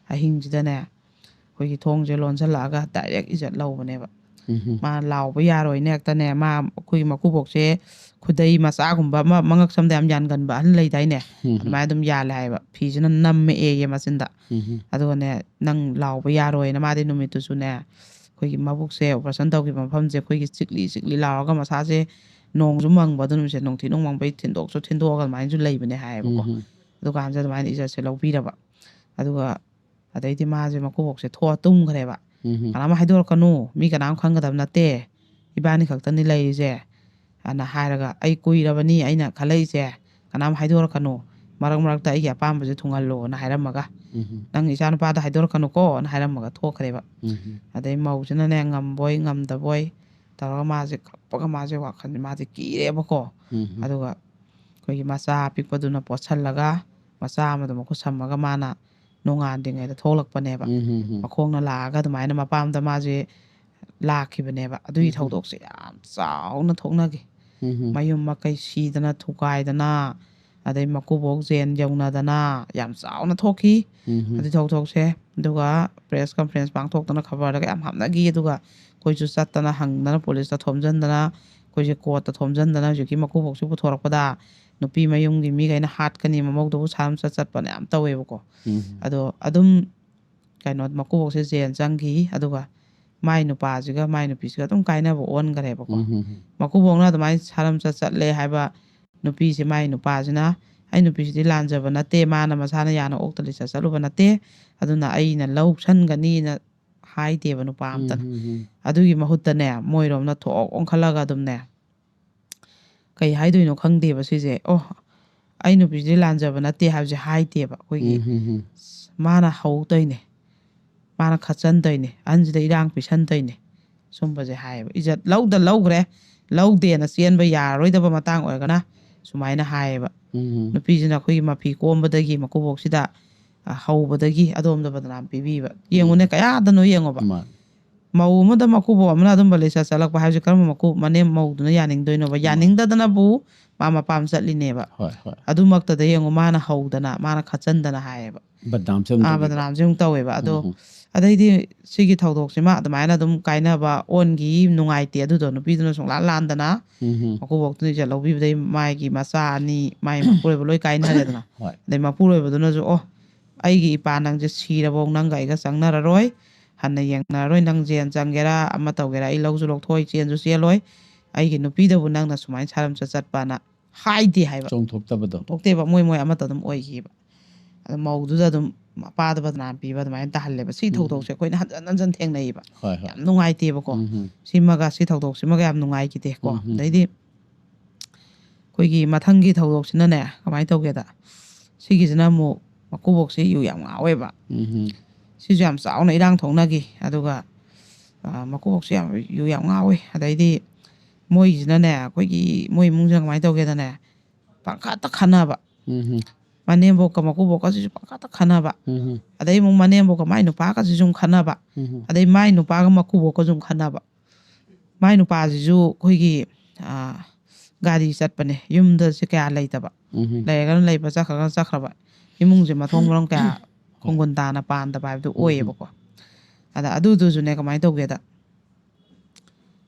ꯑꯍꯤꯡꯁꯤꯗꯅꯦ, ꯑꯩꯈꯣꯏꯒꯤ ꯊꯣꯡꯁꯦ ꯂꯣꯟꯁꯤꯜꯂꯛꯑꯒ ꯗꯥꯏꯔꯦꯛ ꯏꯖꯠ ꯂꯧꯕꯅꯦꯕ꯫ ꯎꯝ ꯃꯥ ꯂꯥꯎꯕ ꯌꯥꯔꯣꯏꯅ ꯍꯦꯛꯇꯅꯦ, ꯃꯥ ꯑꯩꯈꯣꯏꯒꯤ ꯃꯀꯨꯕꯣꯛꯁꯦ ꯈꯨꯗꯩ ꯃꯆꯥꯒꯨꯝꯕ ꯑꯃ, ꯃꯉꯛ ꯁꯝꯗ ꯌꯥꯝ ꯌꯥꯟꯒꯟꯕ ꯑꯍꯟ ꯂꯩꯗꯥꯏꯅꯦ, ꯎꯝ ꯑꯗꯨꯃꯥꯏꯅ ꯑꯗꯨꯝ ꯌꯥꯜꯂꯦ ꯍꯥꯏꯌꯦꯕ, ꯐꯤꯁꯤꯅ ꯅꯝꯃꯛꯑꯦꯌꯦ ꯃꯆꯤꯟꯗ꯫ ꯎꯝ ꯑꯗꯨꯒꯅꯦ, "ꯅꯪ ꯂꯥꯎꯕ ꯌꯥꯔꯣꯏꯅ", ꯃꯥꯗꯤ ꯅꯨꯃꯤꯠꯇꯨꯁꯨꯅꯦ, ꯑꯩꯈꯣꯏꯒꯤ ꯃꯕꯨꯛꯁꯦ ꯑꯣꯄꯔꯦꯁꯟ ꯇꯧꯈꯤꯕ ꯃꯐꯝꯁꯦ ꯑꯩꯈꯣꯏꯒꯤ ꯆꯤꯛꯂꯤ ꯆꯤꯛꯂꯤ ꯂꯥꯎꯔꯒ ꯃꯁꯥꯁꯦ ꯅꯣꯡꯁꯨ ꯃꯪꯕ ꯑꯗꯨ ꯅꯨꯃꯤꯠꯁꯦ ꯅꯨꯡꯊꯤ ꯅꯨꯡꯃꯪꯕꯩ ꯊꯤꯟꯗꯣꯛꯁꯨ ꯊꯤꯟꯗꯣꯛꯑꯒ ꯑꯗꯨꯃꯥꯏꯅꯁꯨ ꯂꯩꯕꯅꯦ ꯍꯥꯏꯌꯦꯕꯀꯣ꯫ ꯎꯝ. ꯑꯗꯨꯀꯥꯟꯁꯤꯗ ꯑꯗꯨꯃꯥꯏꯅ ꯏꯖꯠꯁꯦ ꯂꯧꯕꯤꯔꯕ꯫ ꯑꯗꯨꯒ ꯑꯗꯩꯗꯤ ꯃꯥꯁꯦ ꯃꯀꯨꯕꯣꯛꯁꯦ ꯊꯣꯛꯑ ꯇꯨꯝꯈ꯭ꯔꯦꯕ꯫ ꯎꯝ. "ꯀꯅꯥꯝ ꯍꯥꯏꯗꯣꯔꯛꯀꯅꯨ, ꯃꯤ ꯀꯅꯥꯝ ꯈꯪꯒꯗꯕ ꯅꯠꯇꯦ, ꯏꯕꯥꯅꯤ ꯈꯛꯇꯅꯤ ꯂꯩꯔꯤꯁꯦ" ꯑꯅ ꯍꯥꯏꯔꯒ, "ꯑꯩ ꯀꯨꯏꯔꯕꯅꯤ ꯑꯩꯅ ꯈꯜꯂꯛꯏꯁꯦ, ꯀꯅꯥꯝ ꯍꯥꯏꯗꯣꯔꯛꯀꯅꯨ, ꯃꯔꯛ ꯃꯔꯛꯇ ꯑꯩꯒꯤ ꯑꯄꯥꯝꯕꯁꯦ ꯊꯨꯡꯍꯜꯂꯣꯅ" ꯍꯥꯏꯔꯝꯃꯒ, ꯎꯝ. "ꯅꯪ ꯏꯆꯥ ꯅꯨꯄꯥꯗ ꯍꯥꯏꯗꯣꯔꯛꯀꯅꯨꯀꯣꯅ" ꯍꯥꯏꯔꯝꯃꯒ ꯊꯣꯛꯈ꯭ꯔꯦꯕ꯫ ꯎꯝ. ꯑꯗꯩ ꯃꯧꯁꯤꯅꯅꯦ ꯉꯝꯕꯣꯏ ꯉꯝꯗꯕꯣꯏ ꯇꯧꯔꯒ ꯃꯥꯁꯦ ꯀꯞꯄꯒ ꯃꯥꯁꯦ ꯋꯥꯈꯜꯁꯦ ꯃꯥꯁꯦ ꯀꯤꯔꯦꯕꯀꯣ꯫ ꯎꯝ. ꯑꯗꯨꯒ ꯑꯩꯈꯣꯏꯒꯤ ꯃꯆꯥ ꯑꯄꯤꯛꯄꯗꯨꯅ ꯄꯣꯠꯁꯜꯂꯒ ꯃꯆꯥ ꯑꯃꯗꯣ ꯃꯈꯨꯠ ꯁꯝꯃꯒ ꯃꯥꯅ ꯅꯣꯡꯉꯥꯟꯗ꯭ꯔꯤꯉꯩꯗ ꯊꯣꯛꯂꯛꯄꯅꯦꯕ꯫ ꯎꯝ. ꯃꯈꯣꯡꯅ ꯂꯥꯛꯑꯒ ꯑꯗꯨꯃꯥꯏꯅ ꯃꯄꯥꯝꯗ ꯃꯥꯁꯦ ꯂꯥꯛꯈꯤꯕꯅꯦꯕ꯫ ꯑꯗꯨꯒꯤ ꯎꯝ. ꯊꯧꯗꯣꯛꯁꯦ ꯌꯥꯝ ꯆꯥꯎꯅ ꯊꯣꯛꯅꯈꯤ꯫ ꯎꯝ. ꯃꯌꯨꯝ ꯃꯀꯩ ꯁꯤꯗꯅ ꯊꯨꯒꯥꯏꯗꯅ, ꯑꯗꯩ ꯃꯀꯨꯕꯣꯛ ꯖꯦꯟ ꯌꯧꯅꯗꯅ ꯌꯥꯝ ꯆꯥꯎꯅ ꯊꯣꯛꯈꯤ꯫ ꯎꯝ. ꯑꯗꯨꯒꯤ ꯊꯧꯗꯣꯛꯁꯦ꯫ ꯑꯗꯨꯒ ꯄ꯭ꯔꯦꯁ ꯀꯟꯐ꯭ꯔꯦꯟꯁ ꯄꯥꯡꯊꯣꯛꯇꯅ ꯈꯕꯔꯗꯒ ꯌꯥꯝ ꯍꯥꯞꯅꯈꯤ꯫ ꯑꯗꯨꯒ ꯑꯩꯈꯣꯏꯁꯨ ꯆꯠꯇꯅ ꯍꯪꯗꯅ ꯄꯨꯂꯤꯁꯇ ꯊꯣꯝꯖꯤꯟꯗꯅ, ꯑꯩꯈꯣꯏꯁꯦ ꯀꯣꯔꯠꯇ ꯊꯣꯝꯖꯤꯟꯗꯅ ꯍꯧꯖꯤꯛꯀꯤ ꯃꯀꯨꯕꯣꯛꯁꯤ ꯄꯨꯊꯣꯔꯛꯄꯗ ꯅꯨꯄꯤ ꯃꯌꯨꯝꯒꯤ ꯃꯤꯈꯩꯅ ꯍꯥꯠꯀꯅꯤ, ꯃꯃꯧꯗꯨꯕꯨ ꯁꯥꯔꯝꯆꯠ ꯆꯠꯄꯅ ꯌꯥꯝ ꯇꯧꯋꯦꯕꯀꯣ꯫ ꯎꯝ. ꯑꯗꯣ ꯑꯗꯨꯝ ꯀꯩꯅꯣ ꯃꯀꯨꯕꯣꯛꯁꯦ ꯖꯦꯜ ꯆꯪꯈꯤ꯫ ꯑꯗꯨꯒ ꯃꯥꯏ ꯅꯨꯄꯥꯁꯤꯒ ꯃꯥꯏ ꯅꯨꯄꯤꯁꯤꯒ ꯑꯗꯨꯝ ꯀꯥꯏꯅꯕ ꯑꯣꯟꯈ꯭ꯔꯦꯕꯀꯣ꯫ ꯎꯝ. ꯃꯀꯨꯕꯣꯛꯅ ꯑꯗꯨꯃꯥꯏꯅ ꯁꯥꯔꯝꯆꯠ ꯆꯠꯂꯦ ꯍꯥꯏꯕ ꯅꯨꯄꯤꯁꯦ, ꯃꯥꯏ ꯅꯨꯄꯥꯁꯤꯅ, "ꯑꯩ ꯅꯨꯄꯤꯁꯤꯗꯤ ꯂꯥꯟꯖꯕ ꯅꯠꯇꯦ, ꯃꯥꯅ ꯃꯁꯥꯅ ꯌꯥꯅ ꯑꯣꯛꯇ ꯂꯤꯆꯠ ꯆꯠꯂꯨꯕ ꯅꯠꯇꯦ, ꯑꯗꯨꯅ ꯑꯩꯅ ꯂꯧꯁꯟꯒꯅꯤꯅ" ꯍꯥꯏꯗꯦꯕ ꯅꯨꯄꯥ ꯑꯝꯇꯅ꯫ ꯎꯝ. ꯑꯗꯨꯒꯤ ꯃꯍꯨꯠꯇꯅꯦ, ꯃꯣꯏꯔꯣꯝꯅ ꯊꯣꯛ ꯑꯣꯟꯈꯠꯂꯒ ꯑꯗꯨꯝꯅꯦ, ꯀꯩ ꯍꯥꯏꯗꯣꯏꯅꯣ ꯈꯪꯗꯦꯕ ꯁꯤꯁꯦ꯫ "ꯑꯣ, ꯑꯩ ꯅꯨꯄꯤꯁꯤꯗꯤ ꯂꯥꯟꯖꯕ ꯅꯠꯇꯦ" ꯍꯥꯏꯕꯁꯦ ꯍꯥꯏꯗꯦꯕ꯫ ꯑꯩꯈꯣꯏꯒꯤ ꯎꯝ. ꯃꯥꯅ ꯍꯧ ꯇꯧꯏꯅꯦ, ꯃꯥꯅ ꯈꯠꯆꯟ ꯇꯧꯏꯅꯦ, ꯑꯍꯟꯁꯤꯗ ꯏꯔꯥꯡ ꯄꯤꯁꯟ ꯇꯧꯏꯅꯦ, ꯁꯨꯝꯕꯁꯦ ꯍꯥꯏꯌꯦꯕ꯫ ꯏꯖꯠ ꯂꯧꯗ ꯂꯧꯈ꯭ꯔꯦ, ꯂꯧꯗꯦꯅ ꯆꯦꯟꯕ ꯌꯥꯔꯔꯣꯏꯗꯕ ꯃꯇꯥꯡ ꯑꯣꯏꯔꯒꯅ ꯁꯨꯃꯥꯏꯅ ꯍꯥꯏꯌꯦꯕ꯫ ꯎꯝ. ꯅꯨꯄꯤꯁꯤꯅ ꯑꯩꯈꯣꯏꯒꯤ ꯃꯐꯤ ꯀꯣꯝꯕꯗꯒꯤ ꯃꯀꯨꯕꯣꯛꯁꯤꯗ, ꯑ, ꯍꯧꯕꯗꯒꯤ ꯑꯗꯣꯝꯗ ꯕꯗꯅꯥꯝ ꯄꯤꯕꯤꯕ꯫ ꯌꯦꯡꯉꯨꯅꯦ, ꯎꯝ. ꯀꯌꯥꯗꯅꯣ ꯌꯦꯡꯉꯣꯕ꯫ ꯃꯥ. ꯃꯧ ꯑꯃꯗ ꯃꯀꯨꯕꯣꯛ ꯑꯃꯅ ꯑꯗꯨꯝꯕ ꯂꯤꯆꯠ ꯆꯠꯂꯛꯄ ꯍꯥꯏꯕꯁꯦ ꯀꯔꯝꯕ ꯃꯀꯨ-, ꯃꯅꯦꯝ ꯃꯧꯗꯨꯅ ꯌꯥꯅꯤꯡꯗꯣꯏꯅꯣꯕ? ꯃꯥ. ꯌꯥꯅꯤꯡꯗꯗꯅꯕꯨ ꯃꯥ ꯃꯄꯥꯝ ꯆꯠꯂꯤꯅꯦꯕ꯫ ꯍꯣꯏ, ꯍꯣꯏ. ꯑꯗꯨꯃꯛꯇꯗ ꯌꯦꯡꯉꯨ, ꯃꯥꯅ ꯍꯧꯗꯅ, ꯃꯥꯅ ꯈꯠꯆꯟꯗꯅ ꯍꯥꯏꯌꯦꯕ꯫ ꯕꯗꯅꯥꯝꯁꯦ ꯑꯃꯨꯛ ꯑꯥ, ꯇꯧꯕꯤꯕ. ꯕꯗꯅꯥꯝꯁꯦ ꯑꯃꯨꯛ ꯇꯧꯋꯦꯕ꯫ ꯑꯗꯣ ꯎꯝ. ꯑꯗꯩꯗꯤ ꯁꯤꯒꯤ ꯊꯧꯗꯣꯛꯁꯤꯃ ꯑꯗꯨꯃꯥꯏꯅ ꯑꯗꯨꯝ ꯀꯥꯏꯅꯕ ꯑꯣꯟꯈꯤ, ꯅꯨꯡꯉꯥꯏꯇꯦ꯫ ꯑꯗꯨꯗꯣ ꯅꯨꯄꯤꯗꯨꯅ ꯁꯨꯡꯂꯥꯟ ꯂꯥꯟꯗꯅ, ꯎꯝ. ꯃꯀꯨꯕꯣꯛꯇꯨꯅ ꯏꯖꯠ ꯂꯧꯕꯤꯕꯗꯩ ꯃꯥꯒꯤ ꯃꯆꯥ ꯑꯅꯤ, ꯃꯥꯒꯤ ꯃꯄꯨꯔꯣꯏꯕ ꯂꯣꯏ ꯀꯥꯏꯅꯔꯦꯗꯅ꯫ ꯍꯣꯏ. ꯑꯗꯩ ꯃꯄꯨꯔꯣꯏꯕꯗꯨꯅꯁꯨ, "ꯑꯣ, ꯑꯩꯒꯤ ꯏꯄꯥ ꯅꯪꯁꯦ ꯁꯤꯔꯕꯧ ꯅꯪꯒ ꯑꯩꯒ ꯆꯪꯅꯔꯔꯣꯏ, ꯍꯟꯅ ꯌꯦꯡꯅꯔꯔꯣꯏ, ꯅꯪ ꯖꯦꯜ ꯆꯪꯒꯦꯔꯥ ꯑꯃ ꯇꯧꯒꯦꯔꯥ, ꯑꯩ ꯂꯧꯁꯨ ꯂꯧꯊꯣꯛꯑꯣꯏ, ꯆꯦꯟꯁꯨ ꯆꯦꯜꯂꯣꯏ, ꯑꯩꯒꯤ ꯅꯨꯄꯤꯗꯕꯨ ꯅꯪꯅ ꯁꯨꯃꯥꯏꯅ ꯁꯥꯔꯝꯆꯠ ꯆꯠꯄꯅ ꯍꯥꯏꯗꯦ ꯍꯥꯏꯕ꯫ ꯆꯣꯡꯊꯣꯛꯇꯕꯗꯣ꯫ ꯊꯣꯛꯇꯦꯕ, ꯃꯣꯏ ꯃꯣꯏ ꯑꯃꯠꯇ ꯑꯗꯨꯝ ꯑꯣꯏꯈꯤꯕ꯫ ꯑꯗ ꯃꯧꯗꯨꯗ ꯑꯗꯨꯝ ꯃꯄꯥꯗ ꯕꯗꯅꯥꯝ ꯄꯤꯕ ꯑꯗꯨꯃꯥꯏꯅ ꯇꯥꯍꯜꯂꯦꯕ꯫ ꯁꯤ ꯊꯧꯗꯣꯛꯁꯦ ꯑꯩꯈꯣꯏꯅ ꯍꯟꯖꯟ ꯍꯟꯖꯟ ꯊꯦꯡꯅꯩꯌꯦꯕ꯫ ꯍꯣꯏ, ꯍꯣꯏ꯫ ꯌꯥꯝ ꯅꯨꯡꯉꯥꯏꯇꯦꯕꯀꯣ꯫ ꯎꯝ, ꯎꯝ꯫ ꯁꯤꯃꯒ ꯁꯤ ꯊꯧꯗꯣꯛꯁꯤꯃꯒ ꯌꯥꯝ ꯅꯨꯡꯉꯥꯏꯈꯤꯗꯦꯀꯣ꯫ ꯎꯝ, ꯎꯝ꯫ ꯑꯗꯩꯗꯤ ꯑꯩꯈꯣꯏꯒꯤ ꯃꯊꯪꯒꯤ ꯊꯧꯗꯣꯛꯁꯤꯅꯅꯦ, ꯀꯃꯥꯏꯅ ꯇꯧꯒꯦꯗ, ꯁꯤꯒꯤꯁꯤꯅ ꯑꯃꯨꯛ ꯃꯀꯨꯕꯣꯛꯁꯦ ꯌꯨ ꯌꯥꯝ ꯉꯥꯎꯋꯦꯕ꯫ ꯎꯝ, ꯎꯝ꯫ ꯁꯤꯁꯨ ꯌꯥꯝ ꯆꯥꯎꯅ ꯏꯔꯥꯡ ꯊꯣꯛꯅꯈꯤ꯫ ꯑꯗꯨꯒ, ꯑ, ꯃꯀꯨꯕꯣꯛꯁꯦ ꯌꯥꯝ, ꯌꯨ ꯌꯥꯝ ꯉꯥꯎꯋꯦ꯫ ꯑꯗꯩꯗꯤ ꯃꯣꯏꯁꯤꯅꯅꯦ, ꯑꯩꯈꯣꯏꯒꯤ ꯃꯣꯏ ꯏꯃꯨꯡꯁꯤꯅ ꯀꯃꯥꯏꯅ ꯇꯧꯒꯦꯗꯅꯦ, ꯄꯪꯈꯠꯇ ꯈꯠꯅꯕ꯫ ꯎꯝ, ꯎꯝ꯫ ꯃꯅꯦꯝꯕꯣꯛꯀ ꯃꯀꯨꯕꯣꯛꯀꯁꯤꯁꯨ ꯄꯪꯈꯠꯇ ꯈꯠꯅꯕ꯫ ꯎꯝ, ꯎꯝ꯫ ꯑꯗꯩ ꯑꯃꯨꯛ ꯃꯅꯦꯝꯕꯣꯛꯀ ꯃꯥꯏ ꯅꯨꯄꯥꯒꯁꯤꯁꯨ ꯑꯃꯨꯛ ꯈꯠꯅꯕ꯫ ꯎꯝ, ꯎꯝ꯫ ꯑꯗꯩ ꯃꯥꯏ ꯅꯨꯄꯥꯒ ꯃꯀꯨꯕꯣꯛꯀꯁꯨ ꯑꯃꯨꯛ ꯈꯠꯅꯕ꯫ ꯃꯥꯏ ꯅꯨꯄꯥꯁꯤꯁꯨ ꯑꯩꯈꯣꯏꯒꯤ, ꯑ, ꯒꯥꯔꯤ ꯆꯠꯄꯅꯦ, ꯌꯨꯝꯗꯁꯦ ꯀꯌꯥ ꯂꯩꯇꯕ꯫ ꯎꯝ, ꯎꯝ꯫ ꯂꯩꯔꯒꯅ ꯂꯩꯕ, ꯆꯠꯈ꯭ꯔꯒꯅ ꯆꯠꯈ꯭ꯔꯕ꯫ ꯏꯃꯨꯡꯁꯦ ꯃꯊꯣꯡ ꯃꯔꯝ ꯀꯌꯥ ꯈꯣꯡꯒꯨꯟ ꯇꯥꯅ ꯄꯥꯟꯗꯕ ꯍꯥꯏꯕꯗꯨ ꯎꯝ, ꯎꯝ꯫ ꯑꯣꯏꯌꯦꯕꯀꯣ꯫ ꯑꯗ ꯑꯗꯨꯗꯨꯁꯨꯅꯦ, ꯀꯃꯥꯏꯅ ꯇꯧꯒꯦꯗ,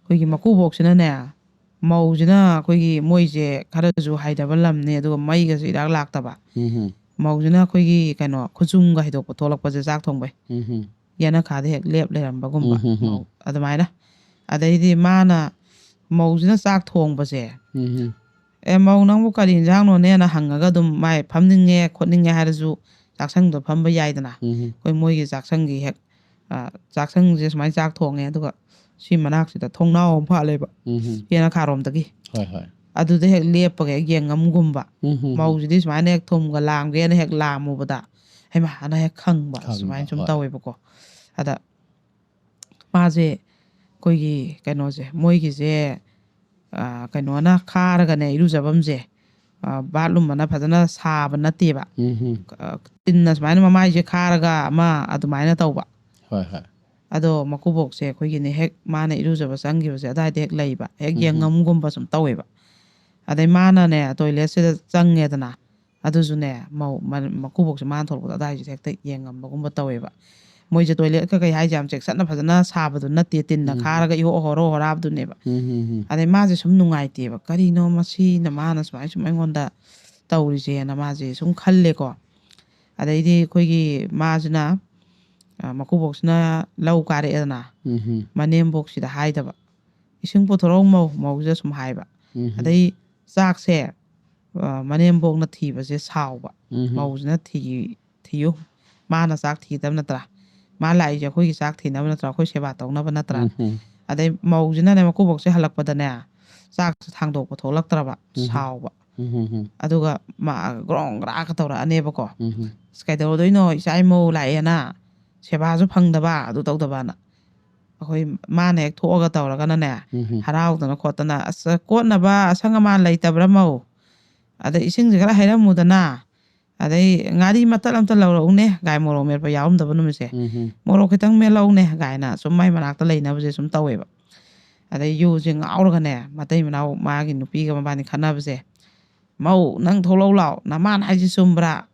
ꯑꯩꯈꯣꯏꯒꯤ ꯃꯀꯨꯕꯣꯛꯁꯤꯅꯅꯦ, ꯃꯧꯁꯤꯅ ꯑꯩꯈꯣꯏꯒꯤ ꯃꯣꯏꯁꯦ ꯈꯔꯁꯨ ꯍꯥꯏꯗꯕ ꯂꯝꯅꯦ, ꯑꯗꯨꯒ ꯃꯩꯒꯁꯨ ꯏꯔꯥꯛ ꯂꯥꯛꯇꯕ꯫ ꯎꯝ, ꯎꯝ꯫ ꯃꯧꯁꯤꯅ ꯑꯩꯈꯣꯏꯒꯤ ꯀꯩꯅꯣ, ꯈꯨꯆꯨꯝꯒ ꯍꯩꯗꯣꯛꯄ ꯊꯣꯛꯂꯛꯄꯁꯦ ꯆꯥꯛ ꯊꯣꯡꯕꯩ꯫ ꯎꯝ, ꯎꯝ꯫ ꯌꯦꯅꯈꯥꯗ ꯍꯦꯛ ꯂꯦꯞ ꯂꯩꯔꯝꯕꯒꯨꯝꯕ꯫ ꯎꯝ, ꯎꯝ, ꯎꯝ꯫ ꯃꯧ-, ꯑꯗꯨꯃꯥꯏꯅ꯫ ꯑꯗꯩꯗꯤ ꯃꯥꯅ, ꯃꯧꯁꯤꯅ ꯆꯥꯛ ꯊꯣꯡꯕꯁꯦ, ꯎꯝ, ꯎꯝ꯫ "ꯑꯦ, ꯃꯧ, ꯅꯪꯕꯨ ꯀꯔꯤ ꯏꯟꯖꯥꯡꯅꯣꯅꯦꯅ?" ꯍꯪꯉꯒ ꯑꯗꯨꯝ ꯃꯥꯏ ꯐꯝꯅꯤꯡꯉꯦ ꯈꯣꯠꯅꯤꯡꯉꯦ ꯍꯥꯏꯔꯁꯨ ꯆꯥꯛꯁꯪꯗꯣ ꯐꯝꯕ ꯌꯥꯏꯗꯅ꯫ ꯎꯝ, ꯎꯝ꯫ ꯑꯩꯈꯣꯏ ꯃꯣꯏꯒꯤ ꯆꯥꯛꯁꯪꯒꯤ ꯍꯦꯛ, ꯑ, ꯆꯥꯛꯁꯪꯁꯦ ꯁꯨꯃꯥꯏꯅ ꯆꯥꯛ ꯊꯣꯡꯉꯦ, ꯑꯗꯨꯒ ꯁꯤ ꯃꯅꯥꯛꯁꯤꯗ ꯊꯣꯡꯅꯥꯎ ꯑꯃ ꯐꯥꯜꯂꯦꯕ, ꯎꯝ, ꯎꯝ꯫ ꯌꯦꯅꯈꯥꯔꯣꯝꯗꯒꯤ꯫ ꯍꯣꯏ, ꯍꯣꯏ꯫ ꯑꯗꯨꯗ ꯍꯦꯛ ꯂꯦꯞꯄꯒ ꯍꯦꯛ ꯌꯦꯡꯉꯝꯒꯨꯝꯕ꯫ ꯎꯝ, ꯎꯝ, ꯎꯝ꯫ ꯃꯧꯁꯤꯗꯤ ꯁꯨꯃꯥꯏꯅ ꯍꯦꯛ ꯊꯨꯝꯒ ꯂꯥꯝꯒꯦꯅ ꯍꯦꯛ ꯂꯥꯝꯃꯨꯕꯗ, ꯍꯩꯃꯥ ꯑꯅ ꯍꯦꯛ ꯈꯪꯕ, ꯈꯪꯕ, ꯁꯨꯃꯥꯏꯅ ꯁꯨꯝ ꯍꯣꯏ꯫ ꯇꯧꯋꯦꯕꯀꯣ꯫ ꯑꯗ ꯃꯥꯁꯦ ꯑꯩꯈꯣꯏꯒꯤ ꯀꯩꯅꯣꯁꯦ, ꯃꯣꯏꯒꯤꯁꯦ, ꯑ, ꯀꯩꯅꯣꯅ ꯈꯥꯔꯒꯅꯦ, ꯏꯔꯨꯖꯐꯝꯁꯦ, ꯑ, ꯕꯥꯠꯔꯨꯝ ꯑꯅ ꯐꯖꯅ ꯁꯥꯕ ꯅꯠꯇꯦꯕ꯫ ꯎꯝ, ꯎꯝ꯫ ꯑ, ꯇꯤꯟꯅ ꯁꯨꯃꯥꯏꯅ ꯃꯃꯥꯏꯁꯦ ꯈꯥꯔꯒ ꯑꯃ ꯑꯗꯨꯃꯥꯏꯅ ꯇꯧꯕ꯫ ꯍꯣꯏ, ꯍꯣꯏ꯫ ꯑꯗꯣ ꯃꯀꯨꯕꯣꯛꯁꯦ ꯑꯩꯈꯣꯏꯒꯤꯅꯦ, ꯍꯦꯛ ꯃꯥꯅ ꯏꯔꯨꯖꯕ ꯆꯪꯈꯤꯕꯁꯦ ꯑꯗꯥꯏꯗ ꯍꯦꯛ ꯂꯩꯕ, ꯍꯦꯛ ꯎꯝ, ꯎꯝ꯫ ꯌꯦꯡꯉꯝꯒꯨꯝꯕ ꯁꯨꯝ ꯇꯧꯋꯦꯕ꯫ ꯑꯗꯩ ꯃꯥꯅꯅꯦ, ꯇꯣꯏꯂꯦꯠꯁꯤꯗ ꯆꯪꯉꯦꯗꯅ, ꯑꯗꯨꯁꯨꯅꯦ, ꯃꯧ-, ꯃ-, ꯃꯀꯨꯕꯣꯛꯁꯦ ꯃꯥꯅ ꯊꯣꯛꯂꯛꯄꯗ ꯑꯗꯥꯏꯁꯤꯗ ꯍꯦꯛꯇ ꯌꯦꯡꯉꯝꯕꯒꯨꯝꯕ ꯇꯧꯋꯦꯕ꯫ ꯃꯣꯏꯁꯦ ꯇꯣꯏꯂꯦꯠꯀ ꯀꯩ ꯍꯥꯏꯁꯦ ꯌꯥꯝ ꯆꯦꯛꯁꯤꯟꯅ ꯐꯖꯅ ꯁꯥꯕꯗꯨ ꯅꯠꯇꯦ, ꯇꯤꯟꯅ ꯎꯝ꯫ ꯈꯥꯔꯒ ꯏꯍꯣ ꯍꯣꯔꯣ ꯍꯣꯔꯥꯕꯗꯨꯅꯦꯕ꯫ ꯎꯝ, ꯎꯝ, ꯎꯝ꯫ ꯑꯗꯩ ꯃꯥꯁꯦ ꯁꯨꯝ ꯅꯨꯡꯉꯥꯏꯇꯦꯕ, "ꯀꯔꯤꯅꯣ ꯃꯁꯤꯅ, ꯃꯥꯅ ꯁꯨꯃꯥꯏꯅ ꯁꯨꯝ ꯑꯩꯉꯣꯟꯗ ꯇꯧꯔꯤꯁꯦꯅ" ꯃꯥꯁꯦ ꯁꯨꯝ ꯈꯜꯂꯦꯀꯣ꯫ ꯑꯗꯩꯗꯤ ꯑꯩꯈꯣꯏꯒꯤ ꯃꯥꯁꯤꯅ, ꯑ, ꯃꯀꯨꯕꯣꯛꯁꯤꯅ ꯂꯧ ꯀꯥꯔꯛꯑꯦꯗꯅ, ꯎꯝ ꯃꯅꯦꯝꯕꯣꯛꯁꯤꯗ ꯍꯥꯏꯗꯕ, "ꯏꯁꯤꯡ ꯄꯨꯊꯣꯔꯛꯎ ꯃꯧ", ꯃꯧꯁꯤꯗ ꯁꯨꯝ ꯍꯥꯏꯕ꯫ ꯎꯝ ꯑꯗꯩ ꯆꯥꯛꯁꯦ, ꯑ, ꯃꯅꯦꯝꯕꯣꯛꯅ ꯊꯤꯕꯁꯦ ꯁꯥꯎꯕ, ꯎꯝ "ꯃꯧꯁꯤꯅ ꯊꯤ-, ꯊꯤꯌꯨ, ꯃꯥꯅ ꯆꯥꯛ ꯊꯤꯗꯕ ꯅꯠꯇ꯭ꯔꯥ? ꯃꯥ ꯂꯥꯛꯏꯁꯦ ꯑꯩꯈꯣꯏꯒꯤ ꯆꯥꯛ ꯊꯤꯅꯕ ꯅꯠꯇ꯭ꯔꯥ? ꯑꯩꯈꯣꯏ ꯁꯦꯕꯥ ꯇꯧꯅꯕ ꯅꯠꯇ꯭ꯔꯥ?" ꯎꯝ ꯑꯗꯩ ꯃꯧꯁꯤꯅꯅꯦ ꯃꯀꯨꯕꯣꯛꯁꯦ ꯍꯜꯂꯛꯄꯗꯅꯦ ꯆꯥꯛꯁꯦ ꯊꯥꯡꯗꯣꯛꯄ ꯊꯣꯛꯂꯛꯇ꯭ꯔꯕ, ꯎꯝ ꯁꯥꯎꯕ꯫ ꯎꯝ ꯑꯗꯨꯒ ꯃꯥ ꯒ꯭ꯔꯣꯡ ꯒ꯭ꯔꯥꯒ ꯇꯧꯔꯛꯑꯅꯦꯕꯀꯣ꯫ ꯎꯝ "ꯑꯁ, ꯀꯩꯗꯧꯔꯗꯣꯏꯅꯣ? ꯏꯆꯥ ꯏꯃꯧ ꯂꯥꯛꯑꯦꯅ ꯁꯦꯕꯥꯁꯨ ꯐꯪꯗꯕ, ꯑꯗꯨ ꯇꯧꯗꯕꯅ"꯫ ꯑꯩꯈꯣꯏ ꯃꯥꯅ ꯍꯦꯛ ꯊꯣꯛꯑꯒ ꯇꯧꯔꯒꯅꯅꯦ, ꯎꯝ ꯍꯔꯥꯎꯗꯅ ꯈꯣꯠꯇꯅ, "ꯑꯁ, ꯀꯣꯠꯅꯕ ꯑꯁꯪ ꯑꯃꯥꯟ ꯂꯩꯇꯕ꯭ꯔꯥ ꯃꯧ? ꯑꯗ ꯏꯁꯤꯡꯁꯦ ꯈꯔ ꯍꯩꯔꯝꯃꯨꯗꯅ, ꯑꯗꯩ ꯉꯥꯔꯤ ꯃꯇꯠ ꯑꯝꯇ ꯂꯧꯔꯛꯎꯅꯦ" ꯀꯥꯏ, ꯃꯣꯔꯣꯛ ꯃꯦꯠꯄ ꯌꯥꯎꯔꯝꯗꯕ ꯅꯨꯃꯤꯠꯁꯦ, ꯎꯝ "ꯃꯣꯔꯣꯛ ꯈꯤꯇꯪ ꯃꯦꯠꯂꯧꯅꯦ" ꯀꯥꯏꯅ ꯁꯨꯝ ꯃꯥꯏ ꯃꯅꯥꯛꯇ ꯂꯩꯅꯕꯁꯦ ꯁꯨꯝ ꯇꯧꯋꯦꯕ꯫ ꯑꯗꯩ ꯌꯨꯁꯦ ꯉꯥꯎꯔꯒꯅꯦ, ꯃꯇꯩ ꯃꯅꯥꯎ ꯃꯥꯒꯤ ꯅꯨꯄꯤꯒ ꯃꯕꯥꯅꯤ ꯈꯠꯅꯕꯁꯦ, "ꯃꯧ, ꯅꯪ ꯊꯣꯛꯂꯛꯎ ꯂꯥꯎ, ꯅꯃꯥꯅ ꯍꯥꯏꯁꯦ ꯆꯨꯝꯕ꯭ꯔꯥ?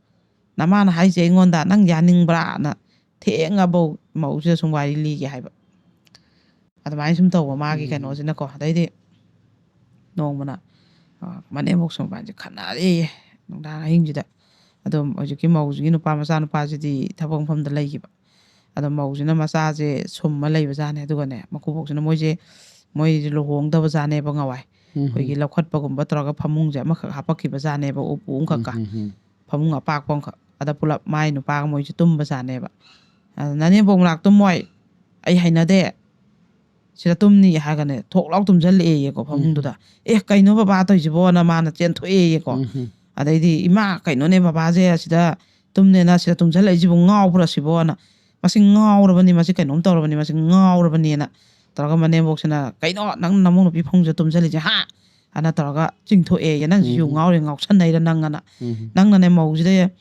ꯅꯃꯥꯅ ꯍꯥꯏꯁꯦ ꯑꯩꯉꯣꯟꯗ ꯅꯪ ꯌꯥꯅꯤꯡꯕ꯭ꯔꯥꯅ?" ꯊꯦꯡꯉꯕꯧ ꯃꯧꯁꯤꯗ ꯁꯨꯝ ꯋꯥꯔꯤ ꯂꯤꯒꯦ ꯍꯥꯏꯕ꯫ ꯑꯗꯨꯃꯥꯏꯅ ꯁꯨꯝ ꯇꯧꯕ ꯃꯥꯒꯤ ꯎꯝ ꯀꯩꯅꯣꯁꯤꯅꯀꯣ꯫ ꯑꯗꯩꯗꯤ ꯅꯣꯡꯃꯅ, ꯑ, ꯃꯅꯦꯝꯕꯣꯛꯁꯨ ꯃꯕꯥꯅꯤꯁꯦ ꯈꯠꯅꯔꯦꯌꯦ꯫ ꯅꯨꯡꯗꯥꯡ ꯑꯍꯤꯡꯁꯤꯗ꯫ ꯑꯗꯣ ꯍꯧꯖꯤꯛꯀꯤ ꯃꯧꯁꯤꯒꯤ ꯅꯨꯄꯥ, ꯃꯆꯥ ꯅꯨꯄꯥꯁꯤꯗꯤ ꯊꯕꯛ ꯃꯐꯝꯗ ꯂꯩꯈꯤꯕ꯫ ꯑꯗꯣ ꯃꯧꯁꯤꯅ ꯃꯆꯥꯁꯦ ꯁꯨꯝꯃ ꯂꯩꯕꯖꯥꯠꯅꯦ꯫ ꯑꯗꯨꯒꯅꯦ, ꯃꯀꯨꯕꯣꯛꯁꯤꯅ ꯃꯣꯏꯁꯦ, ꯃꯣꯏꯁꯦ ꯂꯨꯍꯣꯡꯗꯕ ꯖꯥꯠꯅꯦꯕ ꯉꯋꯥꯏ꯫ ꯎꯝ ꯑꯩꯈꯣꯏꯒꯤ ꯂꯧꯈꯠꯄꯒꯨꯝꯕ ꯇꯧꯔꯒ ꯐꯃꯨꯡꯁꯦ ꯑꯃꯈꯛ ꯍꯥꯄꯛꯈꯤꯕ ꯖꯥꯠꯅꯦꯕ, ꯎꯄꯨ ꯑꯃꯈꯛꯀ꯫ ꯎꯝ ꯐꯃꯨꯡ ꯑꯄꯥꯛꯄ ꯑꯃꯈꯛ꯫ ꯑꯗ ꯄꯨꯂꯞ ꯃꯥꯏ ꯅꯨꯄꯥꯒ ꯃꯣꯏꯁꯦ ꯇꯨꯝꯕ ꯖꯥꯠꯅꯦꯕ꯫ ꯑꯗ "ꯅꯅꯦꯝꯕꯣꯛ ꯃꯅꯥꯛ ꯇꯨꯝꯃꯣꯏ, ꯑꯩ ꯍꯩꯅꯗꯦ, ꯁꯤꯗ ꯇꯨꯝꯅꯤ" ꯍꯥꯏꯔꯒꯅꯦ, ꯊꯣꯛ ꯂꯥꯎ ꯇꯨꯝꯁꯤꯜꯂꯛꯑꯦꯌꯦꯀꯣ ꯐꯃꯨꯡꯗꯨꯗ꯫ "ꯑꯦ, ꯀꯩꯅꯣ ꯕꯕꯥ ꯇꯧꯔꯤꯁꯤꯕꯣꯅ" ꯃꯥꯅ ꯆꯦꯟꯊꯣꯛꯑꯦꯌꯦꯀꯣ꯫ ꯎꯝ ꯑꯗꯩꯗꯤ, "ꯏꯃꯥ, ꯀꯩꯅꯣꯅꯦ ꯕꯕꯥꯁꯦ ꯑꯁꯤꯗ ꯇꯨꯝꯅꯦꯅ ꯁꯤꯗ ꯇꯨꯝꯁꯤꯜꯂꯛꯏꯁꯤꯕꯨ ꯉꯥꯎꯕ꯭ꯔꯥ ꯁꯤꯕꯣꯅ, ꯃꯁꯤ ꯉꯥꯎꯔꯕꯅꯤ, ꯃꯁꯤ ꯀꯩꯅꯣꯝ ꯇꯧꯔꯕꯅꯤ, ꯃꯁꯤ ꯉꯥꯎꯔꯕꯅꯤꯅ" ꯇꯧꯔꯒ ꯃꯅꯦꯝꯕꯣꯛꯁꯤꯅ, "ꯀꯩꯅꯣ ꯅꯪ ꯅꯃꯧ ꯅꯨꯄꯤ ꯐꯃꯨꯡꯁꯤꯗ ꯇꯨꯝꯁꯤꯜꯂꯤꯁꯦ, ꯍꯥ?" ꯑꯅ ꯇꯧꯔꯒ ꯆꯤꯡꯊꯣꯛꯑꯦꯌꯦ꯫ "ꯅꯪꯁꯤ ꯌꯨ ꯎꯝ ꯉꯥꯎꯔꯦ, ꯉꯥꯎꯁꯟꯅꯩꯔ ꯅꯪ?" ꯑꯅ꯫ ꯎꯝ "ꯅꯪꯅꯅꯦ ꯃꯧꯁꯤꯗ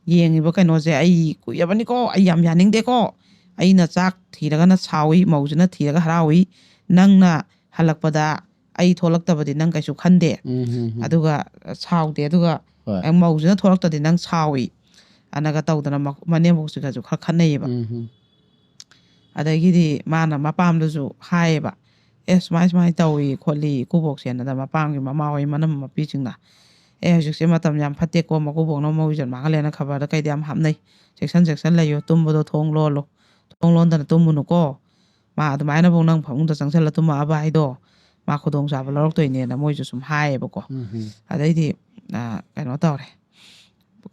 ꯌꯦꯡꯉꯤꯕ ꯀꯩꯅꯣꯁꯦ ꯑꯩ ꯀꯨꯏꯔꯕꯅꯤꯀꯣ, ꯑꯩ ꯌꯥꯝ ꯌꯥꯅꯤꯡꯗꯦꯀꯣ꯫ ꯑꯩꯅ ꯆꯥꯛ ꯊꯤꯔꯒꯅ ꯁꯥꯎꯏ, ꯃꯧꯁꯤꯅ ꯊꯤꯔꯒ ꯍꯔꯥꯎꯏ꯫ ꯅꯪꯅ ꯍꯜꯂꯛꯄꯗ ꯑꯩ ꯊꯣꯛꯂꯛꯇꯕꯗꯤ ꯅꯪ ꯀꯩꯁꯨ ꯈꯟꯗꯦ꯫ ꯎꯝ ꯎꯝ ꯎꯝ ꯑꯗꯨꯒ ꯁꯥꯎꯗꯦ꯫ ꯑꯗꯨꯒ ꯍꯣꯏ ꯃꯧꯁꯤꯅ ꯊꯣꯛꯂꯛꯇꯗꯤ ꯅꯪ ꯁꯥꯎꯏ ꯑꯅꯒ ꯇꯧꯗꯅ ꯃ-, ꯃꯅꯦꯝꯕꯣꯛꯁꯤꯒꯁꯨ ꯈꯔ ꯈꯠꯅꯩꯌꯦꯕ꯫ ꯎꯝ ꯎꯝ ꯑꯗꯒꯤꯗꯤ ꯃꯥꯅ ꯃꯄꯥꯝꯗꯁꯨ ꯍꯥꯏꯌꯦꯕ, "ꯑꯦ, ꯁꯨꯃꯥꯏ ꯁꯨꯃꯥꯏꯅ ꯇꯧꯏ ꯈꯣꯠꯂꯤ ꯏꯀꯨꯕꯣꯛꯁꯦꯅ"꯫ ꯑꯗ ꯃꯄꯥꯝꯒꯤ ꯃꯃꯥ ꯍꯣꯏ, ꯃꯅꯝ ꯃꯄꯤꯁꯤꯡꯅ, "ꯑꯦ, ꯍꯧꯖꯤꯛꯁꯦ ꯃꯇꯝ ꯌꯥꯝ ꯐꯠꯇꯦꯀꯣ, ꯃꯀꯨꯕꯣꯛꯅ ꯃꯧ ꯏꯖꯠ ꯃꯥꯡꯍꯜꯂꯦꯅ ꯈꯕꯔꯗ ꯀꯩꯗ ꯌꯥꯝ ꯍꯥꯞꯅꯩ, ꯆꯦꯛꯁꯟ ꯆꯦꯛꯁꯟ ꯂꯩꯌꯨ, ꯇꯨꯝꯕꯗꯣ ꯊꯣꯡ ꯂꯣꯜꯂꯨ, ꯊꯣꯡ ꯂꯣꯟꯗꯅ ꯇꯨꯝꯃꯨꯅꯨꯀꯣ, ꯃꯥ ꯑꯗꯨꯃꯥꯏꯅꯐꯧ ꯅꯪ ꯐꯃꯨꯡꯗ ꯆꯪꯁꯜꯂ ꯇꯨꯝꯃꯛꯑꯕ ꯍꯥꯏꯗꯣ, ꯃꯥ ꯈꯨꯗꯣꯡꯆꯥꯕ ꯂꯧꯔꯛꯇꯣꯏꯅꯦꯅ ꯃꯣꯏꯁꯨ ꯁꯨꯝ ꯍꯥꯏꯌꯦꯕꯀꯣ꯫ ꯎꯝ ꯍꯝ꯫ ꯑꯗꯩꯗꯤ ꯑ, ꯀꯩꯅꯣ ꯇꯧꯔꯦ,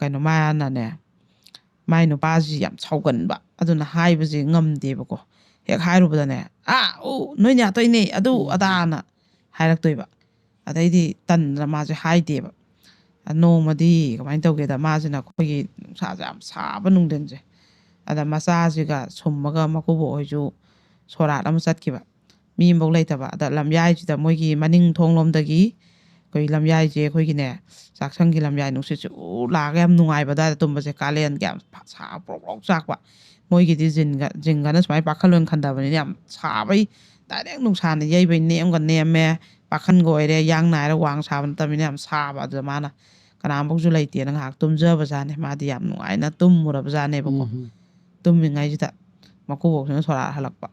ꯀꯩꯅꯣ ꯃꯥꯅꯅꯦ, ꯃꯥꯏ ꯅꯨꯄꯥꯁꯤ ꯌꯥꯝ ꯁꯥꯎꯒꯟꯕ, ꯑꯗꯨꯅ ꯍꯥꯏꯕꯁꯤ ꯉꯝꯗꯦꯕꯀꯣ꯫ ꯍꯦꯛ ꯍꯥꯏꯔꯨꯕꯗꯅꯦ, "ꯑꯥ ꯎ ꯅꯣꯏ ꯅꯌꯥꯇꯣꯏꯅꯦ ꯑꯗꯨ ꯎꯝ꯫ ꯑꯗꯥꯅ" ꯍꯥꯏꯔꯛꯇꯣꯏꯕ꯫ ꯑꯗꯩꯗꯤ ꯇꯟꯗꯅ ꯃꯥꯁꯦ ꯍꯥꯏꯗꯦꯕ꯫ ꯑ, ꯅꯣꯡꯃꯗꯤ ꯀꯃꯥꯏꯅ ꯇꯧꯒꯦꯗ, ꯃꯥꯁꯤꯅ ꯑꯩꯈꯣꯏꯒꯤ ꯅꯨꯡꯁꯥꯁꯦ ꯌꯥꯝ ꯁꯥꯕ ꯅꯨꯡꯊꯤꯟꯁꯦ, ꯑꯗ ꯃꯆꯥꯁꯤꯒ ꯁꯨꯝꯃꯒ ꯃꯀꯨꯕꯣꯛ ꯍꯣꯏꯁꯨ ꯁꯣꯔꯥꯠ ꯑꯃ ꯆꯠꯈꯤꯕ, ꯃꯤ ꯑꯃꯐꯧ ꯂꯩꯇꯕ꯫ ꯑꯗ ꯂꯝꯌꯥꯏꯁꯤꯗ ꯃꯣꯏꯒꯤ ꯃꯅꯤꯡ ꯊꯣꯡꯂꯣꯝꯗꯒꯤ, ꯑꯩꯈꯣꯏ ꯂꯝꯌꯥꯏꯁꯦ ꯑꯩꯈꯣꯏꯒꯤꯅꯦ, ꯆꯥꯛꯁꯪꯒꯤ ꯂꯝꯌꯥꯏ ꯅꯨꯡꯁꯤꯠꯁꯦ ꯎ ꯂꯥꯛꯑꯒ ꯌꯥꯝ ꯅꯨꯡꯉꯥꯏꯕ ꯑꯗꯨꯋꯥꯏꯗ ꯇꯨꯝꯕꯁꯦ, ꯀꯥꯂꯦꯟꯒ ꯌꯥꯝ ꯁꯥ ꯄ꯭ꯔꯣꯛ ꯄ꯭ꯔꯣꯛ ꯆꯥꯛꯄ꯫ ꯃꯣꯏꯒꯤꯗꯤ ꯖꯤꯟꯒ ꯖꯤꯡꯒꯅ ꯁꯨꯃꯥꯏꯅ ꯄꯥꯈꯠꯂꯣꯏꯅ ꯈꯟꯗꯕꯅꯤꯅ ꯌꯥꯝ ꯁꯥꯕꯩ, ꯗꯥꯏꯔꯦꯛ ꯅꯨꯡꯁꯥꯅ ꯌꯩꯕꯩ ꯅꯦꯝꯒ ꯅꯦꯝꯃꯦ, ꯄꯥꯈꯟꯒ ꯑꯣꯏꯔꯦ, ꯌꯥꯡ ꯅꯥꯏꯔ ꯋꯥꯡ ꯁꯥꯕ ꯅꯠꯇꯕꯅꯤꯅ ꯌꯥꯝ ꯁꯥꯕ꯫ ꯑꯗꯨꯗ ꯃꯥꯅ ꯀꯅꯥꯝꯐꯥꯎꯁꯨ ꯂꯩꯇꯦꯅ ꯉꯥꯏꯍꯥꯛ ꯇꯨꯝꯖꯕꯖꯥꯠꯅꯦ꯫ ꯃꯥꯗꯤ ꯌꯥꯝ ꯅꯨꯡꯉꯥꯏꯅ ꯇꯨꯝꯃꯨꯔꯕꯖꯥꯠꯅꯦꯕꯀꯣ꯫ ꯎꯝ ꯍꯝ꯫ ꯇꯨꯝꯃꯤꯉꯩꯁꯤꯗ ꯃꯀꯨꯕꯣꯛꯁꯤꯅ ꯁꯣꯔꯥꯠ ꯍꯜꯂꯛꯄ꯫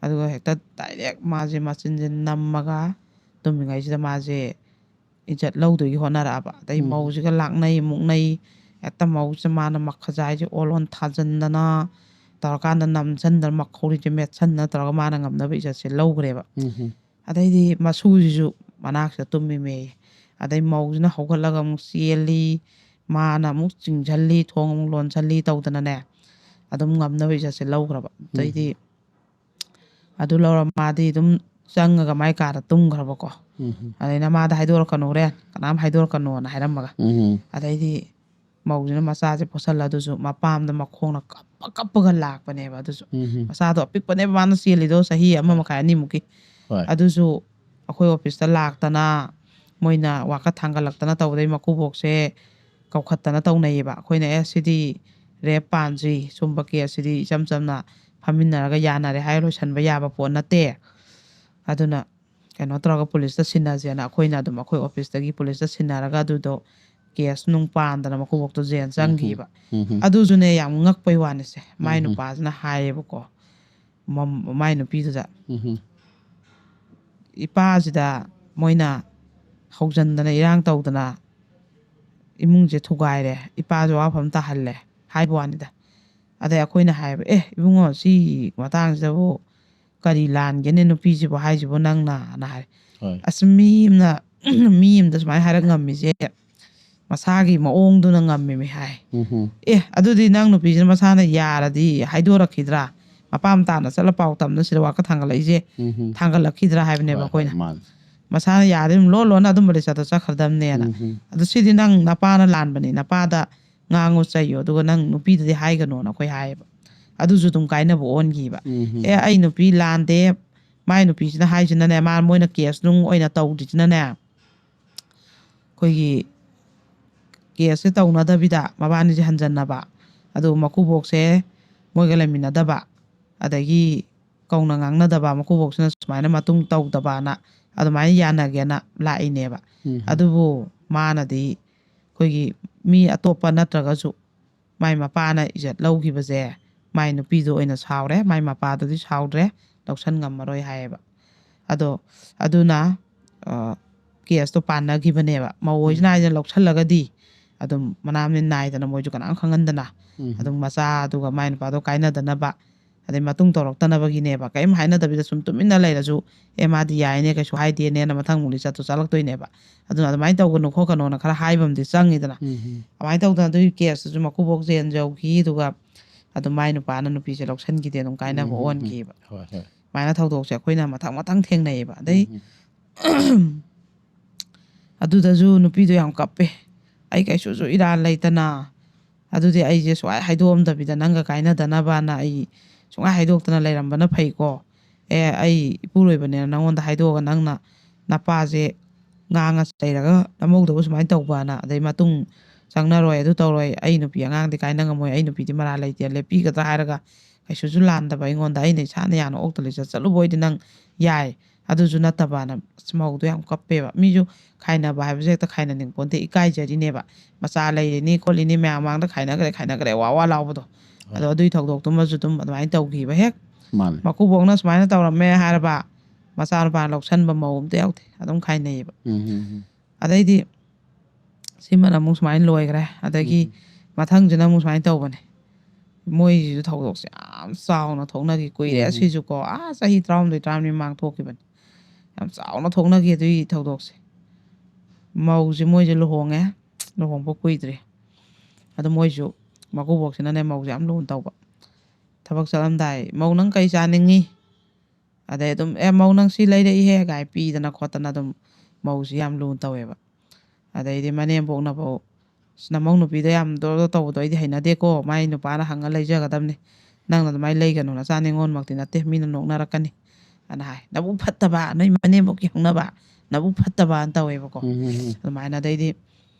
ꯑꯗꯨꯒ ꯍꯦꯛꯇ ꯗꯥꯏꯔꯦꯛ ꯃꯥꯁꯦ ꯃꯆꯤꯟꯁꯦ ꯅꯝꯃꯒ ꯇꯨꯝꯃꯤꯉꯩꯁꯤꯗ ꯃꯥꯁꯦ ꯏꯖꯠ ꯂꯧꯗꯣꯏꯒꯤ ꯍꯣꯠꯅꯔꯛꯑꯕ꯫ ꯑꯗꯩ ꯎꯝ꯫ ꯃꯧꯁꯤꯒ ꯂꯥꯛꯅꯩ ꯃꯨꯛꯅꯩ꯫ ꯍꯦꯛꯇ ꯃꯧꯁꯦ ꯃꯥꯅ ꯃꯈꯖꯥꯏꯁꯦ ꯑꯣꯜ ꯑꯣꯟ ꯊꯥꯖꯟꯗꯅ ꯇꯧꯔꯀꯥꯟꯗ ꯅꯝꯁꯟꯗꯅ ꯃꯈꯧꯔꯤꯁꯦ ꯃꯦꯠꯁꯟꯗꯅ ꯇꯧꯔꯒ ꯃꯥꯅ ꯉꯝꯅꯕ ꯏꯖꯠꯁꯦ ꯂꯧꯈ꯭ꯔꯦꯕ꯫ ꯎꯝ ꯍꯝ꯫ ꯑꯗꯩꯗꯤ ꯃꯁꯨꯁꯤꯁꯨ ꯃꯅꯥꯛꯁꯤꯗ ꯇꯨꯝꯃꯤꯃꯦ꯫ ꯑꯗꯩ ꯃꯧꯁꯤꯅ ꯍꯧꯒꯠꯂꯒ ꯑꯃꯨꯛ ꯆꯦꯜꯂꯤ, ꯃꯥꯅ ꯑꯃꯨꯛ ꯆꯤꯡꯁꯤꯜꯂꯤ, ꯊꯣꯡ ꯑꯃꯨꯛ ꯂꯣꯟꯁꯤꯜꯂꯤ ꯇꯧꯗꯅꯅꯦ, ꯑꯗꯨꯝ ꯉꯝꯅꯕ ꯏꯖꯠꯁꯦ ꯂꯧꯈ꯭ꯔꯕ꯫ ꯑꯗꯩꯗꯤ ꯑꯗꯨ ꯂꯧꯔ ꯃꯥꯗꯤ ꯑꯗꯨꯝ ꯆꯪꯉꯒ ꯃꯥꯏ ꯀꯥꯗ ꯇꯨꯝꯈ꯭ꯔꯕꯀꯣ꯫ ꯎꯝ ꯍꯝ꯫ ꯑꯗꯩ ꯅꯃꯥꯗ ꯍꯥꯏꯗꯣꯔꯛꯀꯅꯨ ꯍꯣꯔꯦꯟ, ꯀꯅꯥꯝ ꯍꯥꯏꯗꯣꯔꯛꯀꯅꯣꯅ ꯍꯥꯏꯔꯝꯃꯒ꯫ ꯎꯝ ꯍꯝ꯫ ꯑꯗꯩꯗꯤ ꯃꯧꯁꯤꯅ ꯃꯆꯥꯁꯦ ꯄꯣꯠꯁꯜꯂ ꯑꯗꯨꯁꯨ ꯃꯄꯥꯝꯗ ꯃꯈꯣꯡꯅ ꯀꯞꯄ ꯀꯞꯄꯒ ꯂꯥꯛꯄꯅꯦꯕ꯫ ꯑꯗꯨꯁꯨ ꯎꯝ ꯍꯝ꯫ ꯃꯆꯥꯗꯣ ꯑꯄꯤꯛꯄꯅꯦꯕ ꯃꯥꯅ ꯆꯦꯜꯂꯤꯗꯣ, ꯆꯍꯤ ꯑꯃ ꯃꯈꯥꯏ ꯑꯅꯤꯃꯨꯛꯀꯤ꯫ ꯍꯣꯏ꯫ ꯑꯗꯨꯁꯨ ꯑꯩꯈꯣꯏ ꯑꯣꯐꯤꯁꯇ ꯂꯥꯛꯇꯅ ꯃꯣꯏꯅ ꯋꯥꯀꯠ ꯊꯥꯡꯒꯠꯂꯛꯇꯅ ꯇꯧꯕꯗꯩ ꯃꯀꯨꯕꯣꯛꯁꯦ ꯀꯧꯈꯠꯇꯅ ꯇꯧꯅꯩꯌꯦꯕ꯫ ꯑꯩꯈꯣꯏꯅ "ꯑꯦ ꯁꯤꯗꯤ ꯔꯦꯞ ꯄꯥꯟꯗ꯭ꯔꯤ, ꯁꯨꯝꯕ ꯀꯦꯁꯁꯤꯗꯤ ꯏꯆꯝ ꯆꯝꯅ ꯐꯝꯃꯤꯟꯅꯔꯒ ꯌꯥꯅꯔꯦ ꯍꯥꯏꯔ ꯂꯣꯏꯁꯟꯕ ꯌꯥꯕ ꯄꯣꯠ ꯅꯠꯇꯦ꯫ ꯑꯗꯨꯅ ꯀꯩꯅꯣ ꯇꯧꯔꯒ ꯄꯨꯂꯤꯁꯇ ꯁꯤꯟꯅꯁꯦꯅ" ꯑꯩꯈꯣꯏꯅ ꯑꯗꯨꯝ ꯑꯩꯈꯣꯏ ꯑꯣꯐꯤꯁꯇꯒꯤ ꯄꯨꯂꯤꯁꯇ ꯁꯤꯟꯅꯔꯒ ꯑꯗꯨꯗꯣ ꯀꯦꯁ ꯅꯨꯡ ꯄꯥꯟꯗꯅ ꯃꯀꯨꯕꯣꯛꯇꯣ ꯖꯦꯜ ꯆꯪꯈꯤꯕ꯫ ꯎꯝ ꯍꯝ꯫ ꯑꯗꯨꯁꯨꯅꯦ ꯌꯥꯝ ꯉꯛꯄꯩ ꯋꯥꯅꯤꯁꯦ꯫ ꯃꯥꯏ ꯎꯝ ꯍꯝ꯫ ꯅꯨꯄꯥꯁꯤꯅ ꯍꯥꯏꯌꯦꯕꯀꯣ, ꯃꯝ-, ꯃꯥꯏ ꯅꯨꯄꯤꯗꯨꯗ, ꯎꯝ ꯍꯝ꯫ "ꯏꯄꯥꯁꯤꯗ ꯃꯣꯏꯅ ꯍꯧꯖꯟꯗꯅ ꯏꯔꯥꯡ ꯇꯧꯗꯅ ꯏꯃꯨꯡꯁꯦ ꯊꯨꯒꯥꯏꯔꯦ, ꯏꯄꯥꯁꯨ ꯋꯥꯐꯝ ꯇꯥꯍꯜꯂꯦ" ꯍꯥꯏꯕ ꯋꯥꯅꯤꯗ꯫ ꯑꯗꯩ ꯑꯩꯈꯣꯏꯅ ꯍꯥꯏꯕ, "ꯑꯦ ꯏꯕꯨꯡꯉꯣ, ꯁꯤ ꯃꯇꯥꯡꯁꯤꯗꯕꯨ ꯀꯔꯤ ꯂꯥꯟꯒꯦꯅꯦ ꯅꯨꯄꯤꯁꯤꯕꯨ ꯍꯥꯏꯁꯤꯕꯨ ꯅꯪꯅ?" ꯍꯥꯏ꯫ ꯍꯣꯏ ꯑꯁ, ꯃꯤ ꯑꯃꯅ ꯃꯤ ꯑꯃꯗ ꯁꯨꯃꯥꯏꯅ ꯍꯥꯏꯔꯛ ꯉꯝꯃꯤꯁꯦ ꯃꯁꯥꯒꯤ ꯃꯑꯣꯡꯗꯨꯅ ꯉꯝꯃꯤꯃꯤ ꯍꯥꯏ꯫ ꯎꯝ ꯑꯦ, ꯑꯗꯨꯗꯤ ꯅꯪ ꯅꯨꯄꯤꯁꯤꯅ ꯃꯁꯥꯅ ꯌꯥꯔꯗꯤ ꯍꯥꯏꯗꯣꯔꯛꯈꯤꯗ꯭ꯔꯥ? ꯃꯄꯥ ꯃꯇꯥꯅ ꯆꯠꯂ ꯄꯥꯎ ꯇꯝꯅ ꯁꯤꯗ ꯋꯥꯀ ꯊꯥꯡꯒꯠꯂꯛꯏꯁꯦ ꯎꯝ ꯊꯥꯡꯒꯠꯂꯛꯈꯤꯗ꯭ꯔꯥ ꯍꯥꯏꯕꯅꯦꯕ ꯍꯣꯏ ꯑꯩꯈꯣꯏꯅ꯫ ꯍꯣꯏ ꯃꯥꯅꯤ ꯃꯁꯥꯅ ꯌꯥꯔꯗꯤ ꯑꯗꯨꯝ ꯂꯣꯟ ꯂꯣꯟꯅ ꯑꯗꯨꯝꯕ ꯂꯤꯆꯠꯇꯣ ꯆꯠꯈ꯭ꯔꯗꯕꯅꯦꯅ꯫ ꯎꯝ ꯑꯗꯨ ꯁꯤꯗꯤ ꯅꯪ ꯅꯄꯥꯅ ꯂꯥꯟꯕꯅꯤ, ꯅꯄꯥꯗ ꯉꯥꯡꯉꯨ ꯆꯩꯌꯨ, ꯑꯗꯨꯒ ꯅꯪ ꯅꯨꯄꯤꯗꯗꯤ ꯍꯥꯏꯒꯅꯣꯅ ꯑꯩꯈꯣꯏ ꯍꯥꯏꯌꯦꯕ꯫ ꯑꯗꯨꯁꯨ ꯑꯗꯨꯝ ꯀꯥꯏꯅꯕ ꯑꯣꯟꯈꯤꯕ꯫ ꯎꯝ ꯑꯦ, ꯑꯩ ꯅꯨꯄꯤ ꯂꯥꯟꯗꯦ, ꯃꯥꯏ ꯅꯨꯄꯤꯁꯤꯅ ꯍꯥꯏꯁꯤꯅꯅꯦ, ꯃꯥ ꯃꯣꯏꯅ ꯀꯦꯁ ꯅꯨꯡ ꯑꯣꯏꯅ ꯇꯧꯗ꯭ꯔꯤꯁꯤꯅꯅꯦ, ꯑꯩꯈꯣꯏꯒꯤ ꯀꯦꯁꯁꯦ ꯇꯧꯅꯗꯕꯤꯗ ꯃꯕꯥꯅꯤꯁꯦ ꯍꯟꯖꯟꯅꯕ, ꯑꯗꯨꯒ ꯃꯀꯨꯕꯣꯛꯁꯦ ꯃꯣꯏꯒ ꯂꯩꯃꯤꯟꯅꯗꯕ, ꯑꯗꯒꯤ ꯀꯧꯅ ꯉꯥꯡꯅꯗꯕ, ꯃꯀꯨꯕꯣꯛꯁꯤꯅ ꯁꯨꯃꯥꯏꯅ ꯃꯇꯨꯡ ꯇꯧꯗꯕꯅ ꯑꯗꯨꯃꯥꯏꯅ ꯌꯥꯅꯒꯦꯅ ꯂꯥꯛꯏꯅꯦꯕ꯫ ꯎꯝ ꯑꯗꯨꯕꯨ ꯃꯥꯅꯗꯤ ꯑꯩꯈꯣꯏꯒꯤ ꯃꯤ ꯑꯇꯣꯞꯄ ꯅꯠꯇ꯭ꯔꯒꯁꯨ ꯃꯥꯏ ꯃꯄꯥꯅ ꯏꯖꯠ ꯂꯧꯈꯤꯕꯁꯦ ꯃꯥꯏ ꯅꯨꯄꯤꯗꯣ ꯑꯣꯏꯅ ꯁꯥꯎꯔꯦ, ꯃꯥꯏ ꯃꯄꯥꯗꯨꯗꯤ ꯁꯥꯎꯗ꯭ꯔꯦ, ꯂꯧꯁꯟ ꯉꯝꯃꯔꯣꯏ ꯍꯥꯏꯌꯦꯕ꯫ ꯑꯗꯣ ꯑꯗꯨꯅ ꯑ, ꯀꯦꯁꯇꯣ ꯄꯥꯟꯅꯈꯤꯕꯅꯦꯕ꯫ ꯃꯧ ꯍꯣꯏꯁꯤꯅ ꯎꯝ ꯍꯥꯏꯁꯤꯅ ꯂꯧꯁꯜꯂꯒꯗꯤ ꯑꯗꯨꯝ ꯃꯅꯥꯝꯅꯤ ꯅꯥꯏꯗꯅ ꯃꯣꯏꯁꯨ ꯀꯅꯥꯝ ꯈꯪꯍꯟꯗꯅ ꯎꯝ ꯑꯗꯨꯝ ꯃꯆꯥ ꯑꯗꯨꯒ ꯃꯥꯏ ꯅꯨꯄꯥꯗꯣ ꯀꯥꯏꯅꯗꯅꯕ, ꯑꯗꯩ ꯃꯇꯨꯡ ꯇꯧꯔꯛꯇꯅꯕꯒꯤꯅꯦꯕ꯫ ꯀꯔꯤꯝ ꯍꯥꯏꯅꯗꯕꯤꯗ ꯁꯨꯝ ꯇꯨꯃꯤꯟꯅ ꯂꯩꯔꯁꯨ, "ꯑꯦ, ꯃꯥꯗꯤ ꯌꯥꯏꯅꯦ, ꯀꯩꯁꯨ ꯍꯥꯏꯗꯦꯅꯦꯅ" ꯃꯊꯪ ꯃꯨꯛ ꯂꯤꯆꯠꯇꯣ ꯆꯠꯂꯛꯇꯣꯏꯅꯦꯕ꯫ ꯑꯗꯨꯅ ꯑꯗꯨꯃꯥꯏꯅ ꯇꯧꯒꯅꯨ ꯈꯣꯠꯀꯅꯣꯅ ꯈꯔ ꯍꯥꯏꯕ ꯑꯃꯗꯤ ꯆꯪꯉꯤꯗꯅ꯫ ꯎꯝ ꯑꯗꯨꯃꯥꯏꯅ ꯇꯧꯗꯅ ꯑꯗꯨꯒꯤ ꯀꯦꯁꯇꯨꯁꯨ ꯃꯀꯨꯕꯣꯛ ꯖꯦꯟ ꯌꯧꯈꯤ꯫ ꯑꯗꯨꯒ ꯑꯗꯨꯝ ꯃꯥꯏ ꯅꯨꯄꯥꯅ ꯅꯨꯄꯤꯁꯦ ꯂꯧꯁꯟꯈꯤꯗꯦ, ꯑꯗꯨꯝ ꯀꯥꯏꯅꯕ ꯎꯝ ꯎꯝ ꯑꯣꯟꯈꯤꯕ꯫ ꯍꯣꯏ ꯍꯣꯏ ꯑꯗꯨꯃꯥꯏꯅ ꯊꯧꯗꯣꯛꯁꯦ ꯑꯩꯈꯣꯏꯅ ꯃꯊꯪ ꯃꯊꯪ ꯊꯦꯡꯅꯩꯌꯦꯕ꯫ ꯑꯗꯩ ꯎꯝ ꯑꯗꯨꯗꯁꯨ ꯅꯨꯄꯤꯗꯣ ꯌꯥꯝ ꯀꯞꯄꯦ꯫ "ꯑꯩ ꯀꯩꯁꯨꯁꯨ ꯏꯔꯥꯜ ꯂꯩꯇꯅ, ꯑꯗꯨꯗꯤ ꯑꯩꯁꯦ ꯁꯨꯡꯍꯥꯏ ꯍꯥꯏꯗꯣꯛꯑꯝꯗꯕꯤꯗ ꯅꯪꯒ ꯀꯥꯏꯅꯗꯅꯕꯅ ꯑꯩ ꯁꯨꯡꯍꯥꯏ ꯍꯥꯏꯗꯣꯛꯇꯅ ꯂꯩꯔꯝꯕꯅ ꯐꯩꯀꯣ꯫ ꯑꯦ, ꯑꯩ ꯏꯄꯨꯔꯣꯏꯕꯅꯦꯅ ꯅꯪꯉꯣꯟꯗ ꯍꯥꯏꯗꯣꯛꯑꯒ ꯅꯪꯅ ꯅꯄꯥꯁꯦ ꯉꯥꯡꯉ ꯆꯩꯔꯒ ꯅꯃꯧꯗꯕꯨ ꯁꯨꯃꯥꯏꯅ ꯇꯧꯕꯅ, ꯑꯗꯩ ꯃꯇꯨꯡ ꯆꯪꯅꯔꯣꯏ, ꯑꯗꯨ ꯇꯧꯔꯣꯏ, ꯑꯩ ꯅꯨꯄꯤ ꯑꯉꯥꯡꯗꯤ ꯀꯥꯏꯅ ꯉꯝꯃꯣꯏ, ꯑꯩ ꯅꯨꯄꯤꯗꯤ ꯃꯔꯥꯜ ꯂꯩꯇꯦ, ꯂꯦꯞꯄꯤꯒꯗ꯭ꯔꯥ ꯍꯥꯏꯔꯒ ꯀꯩꯁꯨꯁꯨ ꯂꯥꯟꯗꯕ ꯑꯩꯉꯣꯟꯗ, ꯑꯩꯅ ꯏꯁꯥꯅ ꯌꯥꯅ ꯑꯣꯛꯇ ꯂꯤꯆꯠ ꯆꯠꯂꯨꯕ ꯑꯣꯏꯗꯤ ꯅꯪ ꯌꯥꯏ, ꯑꯗꯨꯁꯨ ꯅꯠꯇꯕꯅ" ꯑꯁ, ꯃꯧꯗꯣ ꯌꯥꯝ ꯀꯞꯄꯦꯕ꯫ ꯃꯤꯁꯨ ꯈꯥꯏꯅꯕ ꯍꯥꯏꯕꯁꯦ ꯍꯦꯛꯇ ꯈꯥꯏꯅꯅꯤꯡ ꯄꯣꯟꯇꯦ, ꯏꯀꯥꯏꯖꯔꯤꯅꯦꯕ꯫ ꯃꯆꯥ ꯂꯩꯔꯤꯅꯤ ꯈꯣꯠꯂꯤꯅꯤ ꯃꯌꯥꯝ ꯃꯥꯡꯗ ꯈꯥꯏꯅꯈ꯭ꯔꯦ, ꯈꯥꯏꯅꯈ꯭ꯔꯦ, ꯋꯥ ꯋꯥ ꯂꯥꯎꯕꯗꯣ꯫ ꯑꯗꯣ ꯑꯗꯨꯒꯤ ꯊꯧꯗꯣꯛꯇꯨꯃꯁꯨ ꯑꯗꯨꯝ ꯑꯗꯨꯃꯥꯏꯅ ꯇꯧꯈꯤꯕ ꯍꯦꯛ꯫ ꯃꯥꯅꯦ ꯃꯀꯨꯕꯣꯛꯅ ꯁꯨꯃꯥꯏꯅ ꯇꯧꯔꯝꯃꯦ ꯍꯥꯏꯔꯕ, ꯃꯆꯥꯅꯨꯄꯥꯅ ꯂꯧꯁꯟꯕ ꯃꯧ ꯑꯝꯇ ꯌꯥꯎꯗꯦ, ꯑꯗꯨꯝ ꯈꯥꯏꯅꯩꯌꯦꯕ꯫ ꯎꯝ ꯎꯝ ꯎꯝ ꯑꯗꯩꯗꯤ ꯁꯤꯃꯅ ꯑꯃꯨꯛ ꯁꯨꯃꯥꯏꯅ ꯂꯣꯏꯈ꯭ꯔꯦ꯫ ꯑꯗꯒꯤ ꯎꯝ ꯃꯊꯪꯁꯤꯅ ꯑꯃꯨꯛ ꯁꯨꯃꯥꯏꯅ ꯇꯧꯕꯅꯦ꯫ ꯃꯣꯏꯁꯤꯁꯨ ꯊꯧꯗꯣꯛꯁꯦ ꯌꯥꯝ ꯆꯥꯎꯅ ꯊꯣꯛꯅꯈꯤ꯫ ꯀꯨꯏꯔꯦ ꯎꯝ꯫ ꯁꯤꯁꯨ ꯀꯣ, ꯑꯥ, ꯆꯍꯤ ꯇꯔꯥꯍꯨꯝꯗꯣꯏ, ꯇꯔꯥꯃꯔꯤ ꯃꯃꯥꯡ ꯊꯣꯛꯈꯤꯕꯅꯤ꯫ ꯌꯥꯝ ꯆꯥꯎꯅ ꯊꯣꯛꯅꯈꯤ ꯑꯗꯨꯒꯤ ꯊꯧꯗꯣꯛꯁꯦ꯫ ꯃꯧꯁꯦ ꯃꯣꯏꯁꯦ ꯂꯨꯍꯣꯡꯉꯦ꯫ ꯂꯨꯍꯣꯡꯕ ꯀꯨꯏꯗ꯭ꯔꯤ꯫ ꯑꯗꯣ ꯃꯣꯏꯁꯨ, ꯃꯀꯨꯕꯣꯛꯁꯤꯅꯅꯦ ꯃꯧꯁꯦ ꯌꯥꯝ ꯂꯨꯅ ꯇꯧꯕ꯫ ꯊꯕꯛ ꯆꯠꯂꯝꯗꯥꯏ, "ꯃꯧ, ꯅꯪ ꯀꯩ ꯆꯥꯅꯤꯡꯉꯤ?" ꯑꯗꯩ ꯑꯗꯨꯝ, "ꯑꯦ, ꯃꯧ, ꯅꯪ ꯁꯤ ꯂꯩꯔꯛꯏꯍꯦ" ꯀꯥꯏ ꯄꯤꯗꯅ ꯈꯣꯠꯇꯅ ꯑꯗꯨꯝ ꯃꯧꯁꯤ ꯌꯥꯝ ꯂꯨꯅ ꯇꯧꯋꯦꯕ꯫ ꯑꯗꯩꯗꯤ ꯃꯅꯦꯝꯕꯣꯛꯅꯐꯧ, "ꯑꯁ, ꯅꯃꯧ ꯅꯨꯄꯤꯗ ꯌꯥꯝ ꯗꯣ ꯗꯣ ꯇꯧꯕꯗꯣ ꯑꯩꯗꯤ ꯍꯩꯅꯗꯦꯀꯣ, ꯃꯥꯏ ꯅꯨꯄꯥꯅ ꯍꯪꯉ ꯂꯩꯖꯒꯗꯕꯅꯤ, ꯅꯪꯅ ꯑꯗꯨꯃꯥꯏꯅ ꯂꯩꯒꯅꯨ, ꯅꯆꯥ ꯅꯤꯉꯣꯜꯃꯛꯇꯤ ꯅꯠꯇꯦ, ꯃꯤꯅ ꯅꯣꯛꯅꯔꯛꯀꯅꯤ" ꯑꯅ ꯍꯥꯏ꯫ "ꯅꯕꯨꯛ ꯐꯠꯇꯕ, ꯅꯣꯏ ꯃꯅꯦꯝꯕꯣꯛꯀꯤ ꯍꯧꯅꯕ, ꯅꯕꯨꯛ ꯐꯠꯇꯕ" ꯑꯅ ꯇꯧꯋꯦꯕꯀꯣ꯫ ꯎꯝ, ꯎꯝ, ꯎꯝ꯫ ꯑꯗꯨꯃꯥꯏꯅ ꯑꯗꯩꯗꯤ,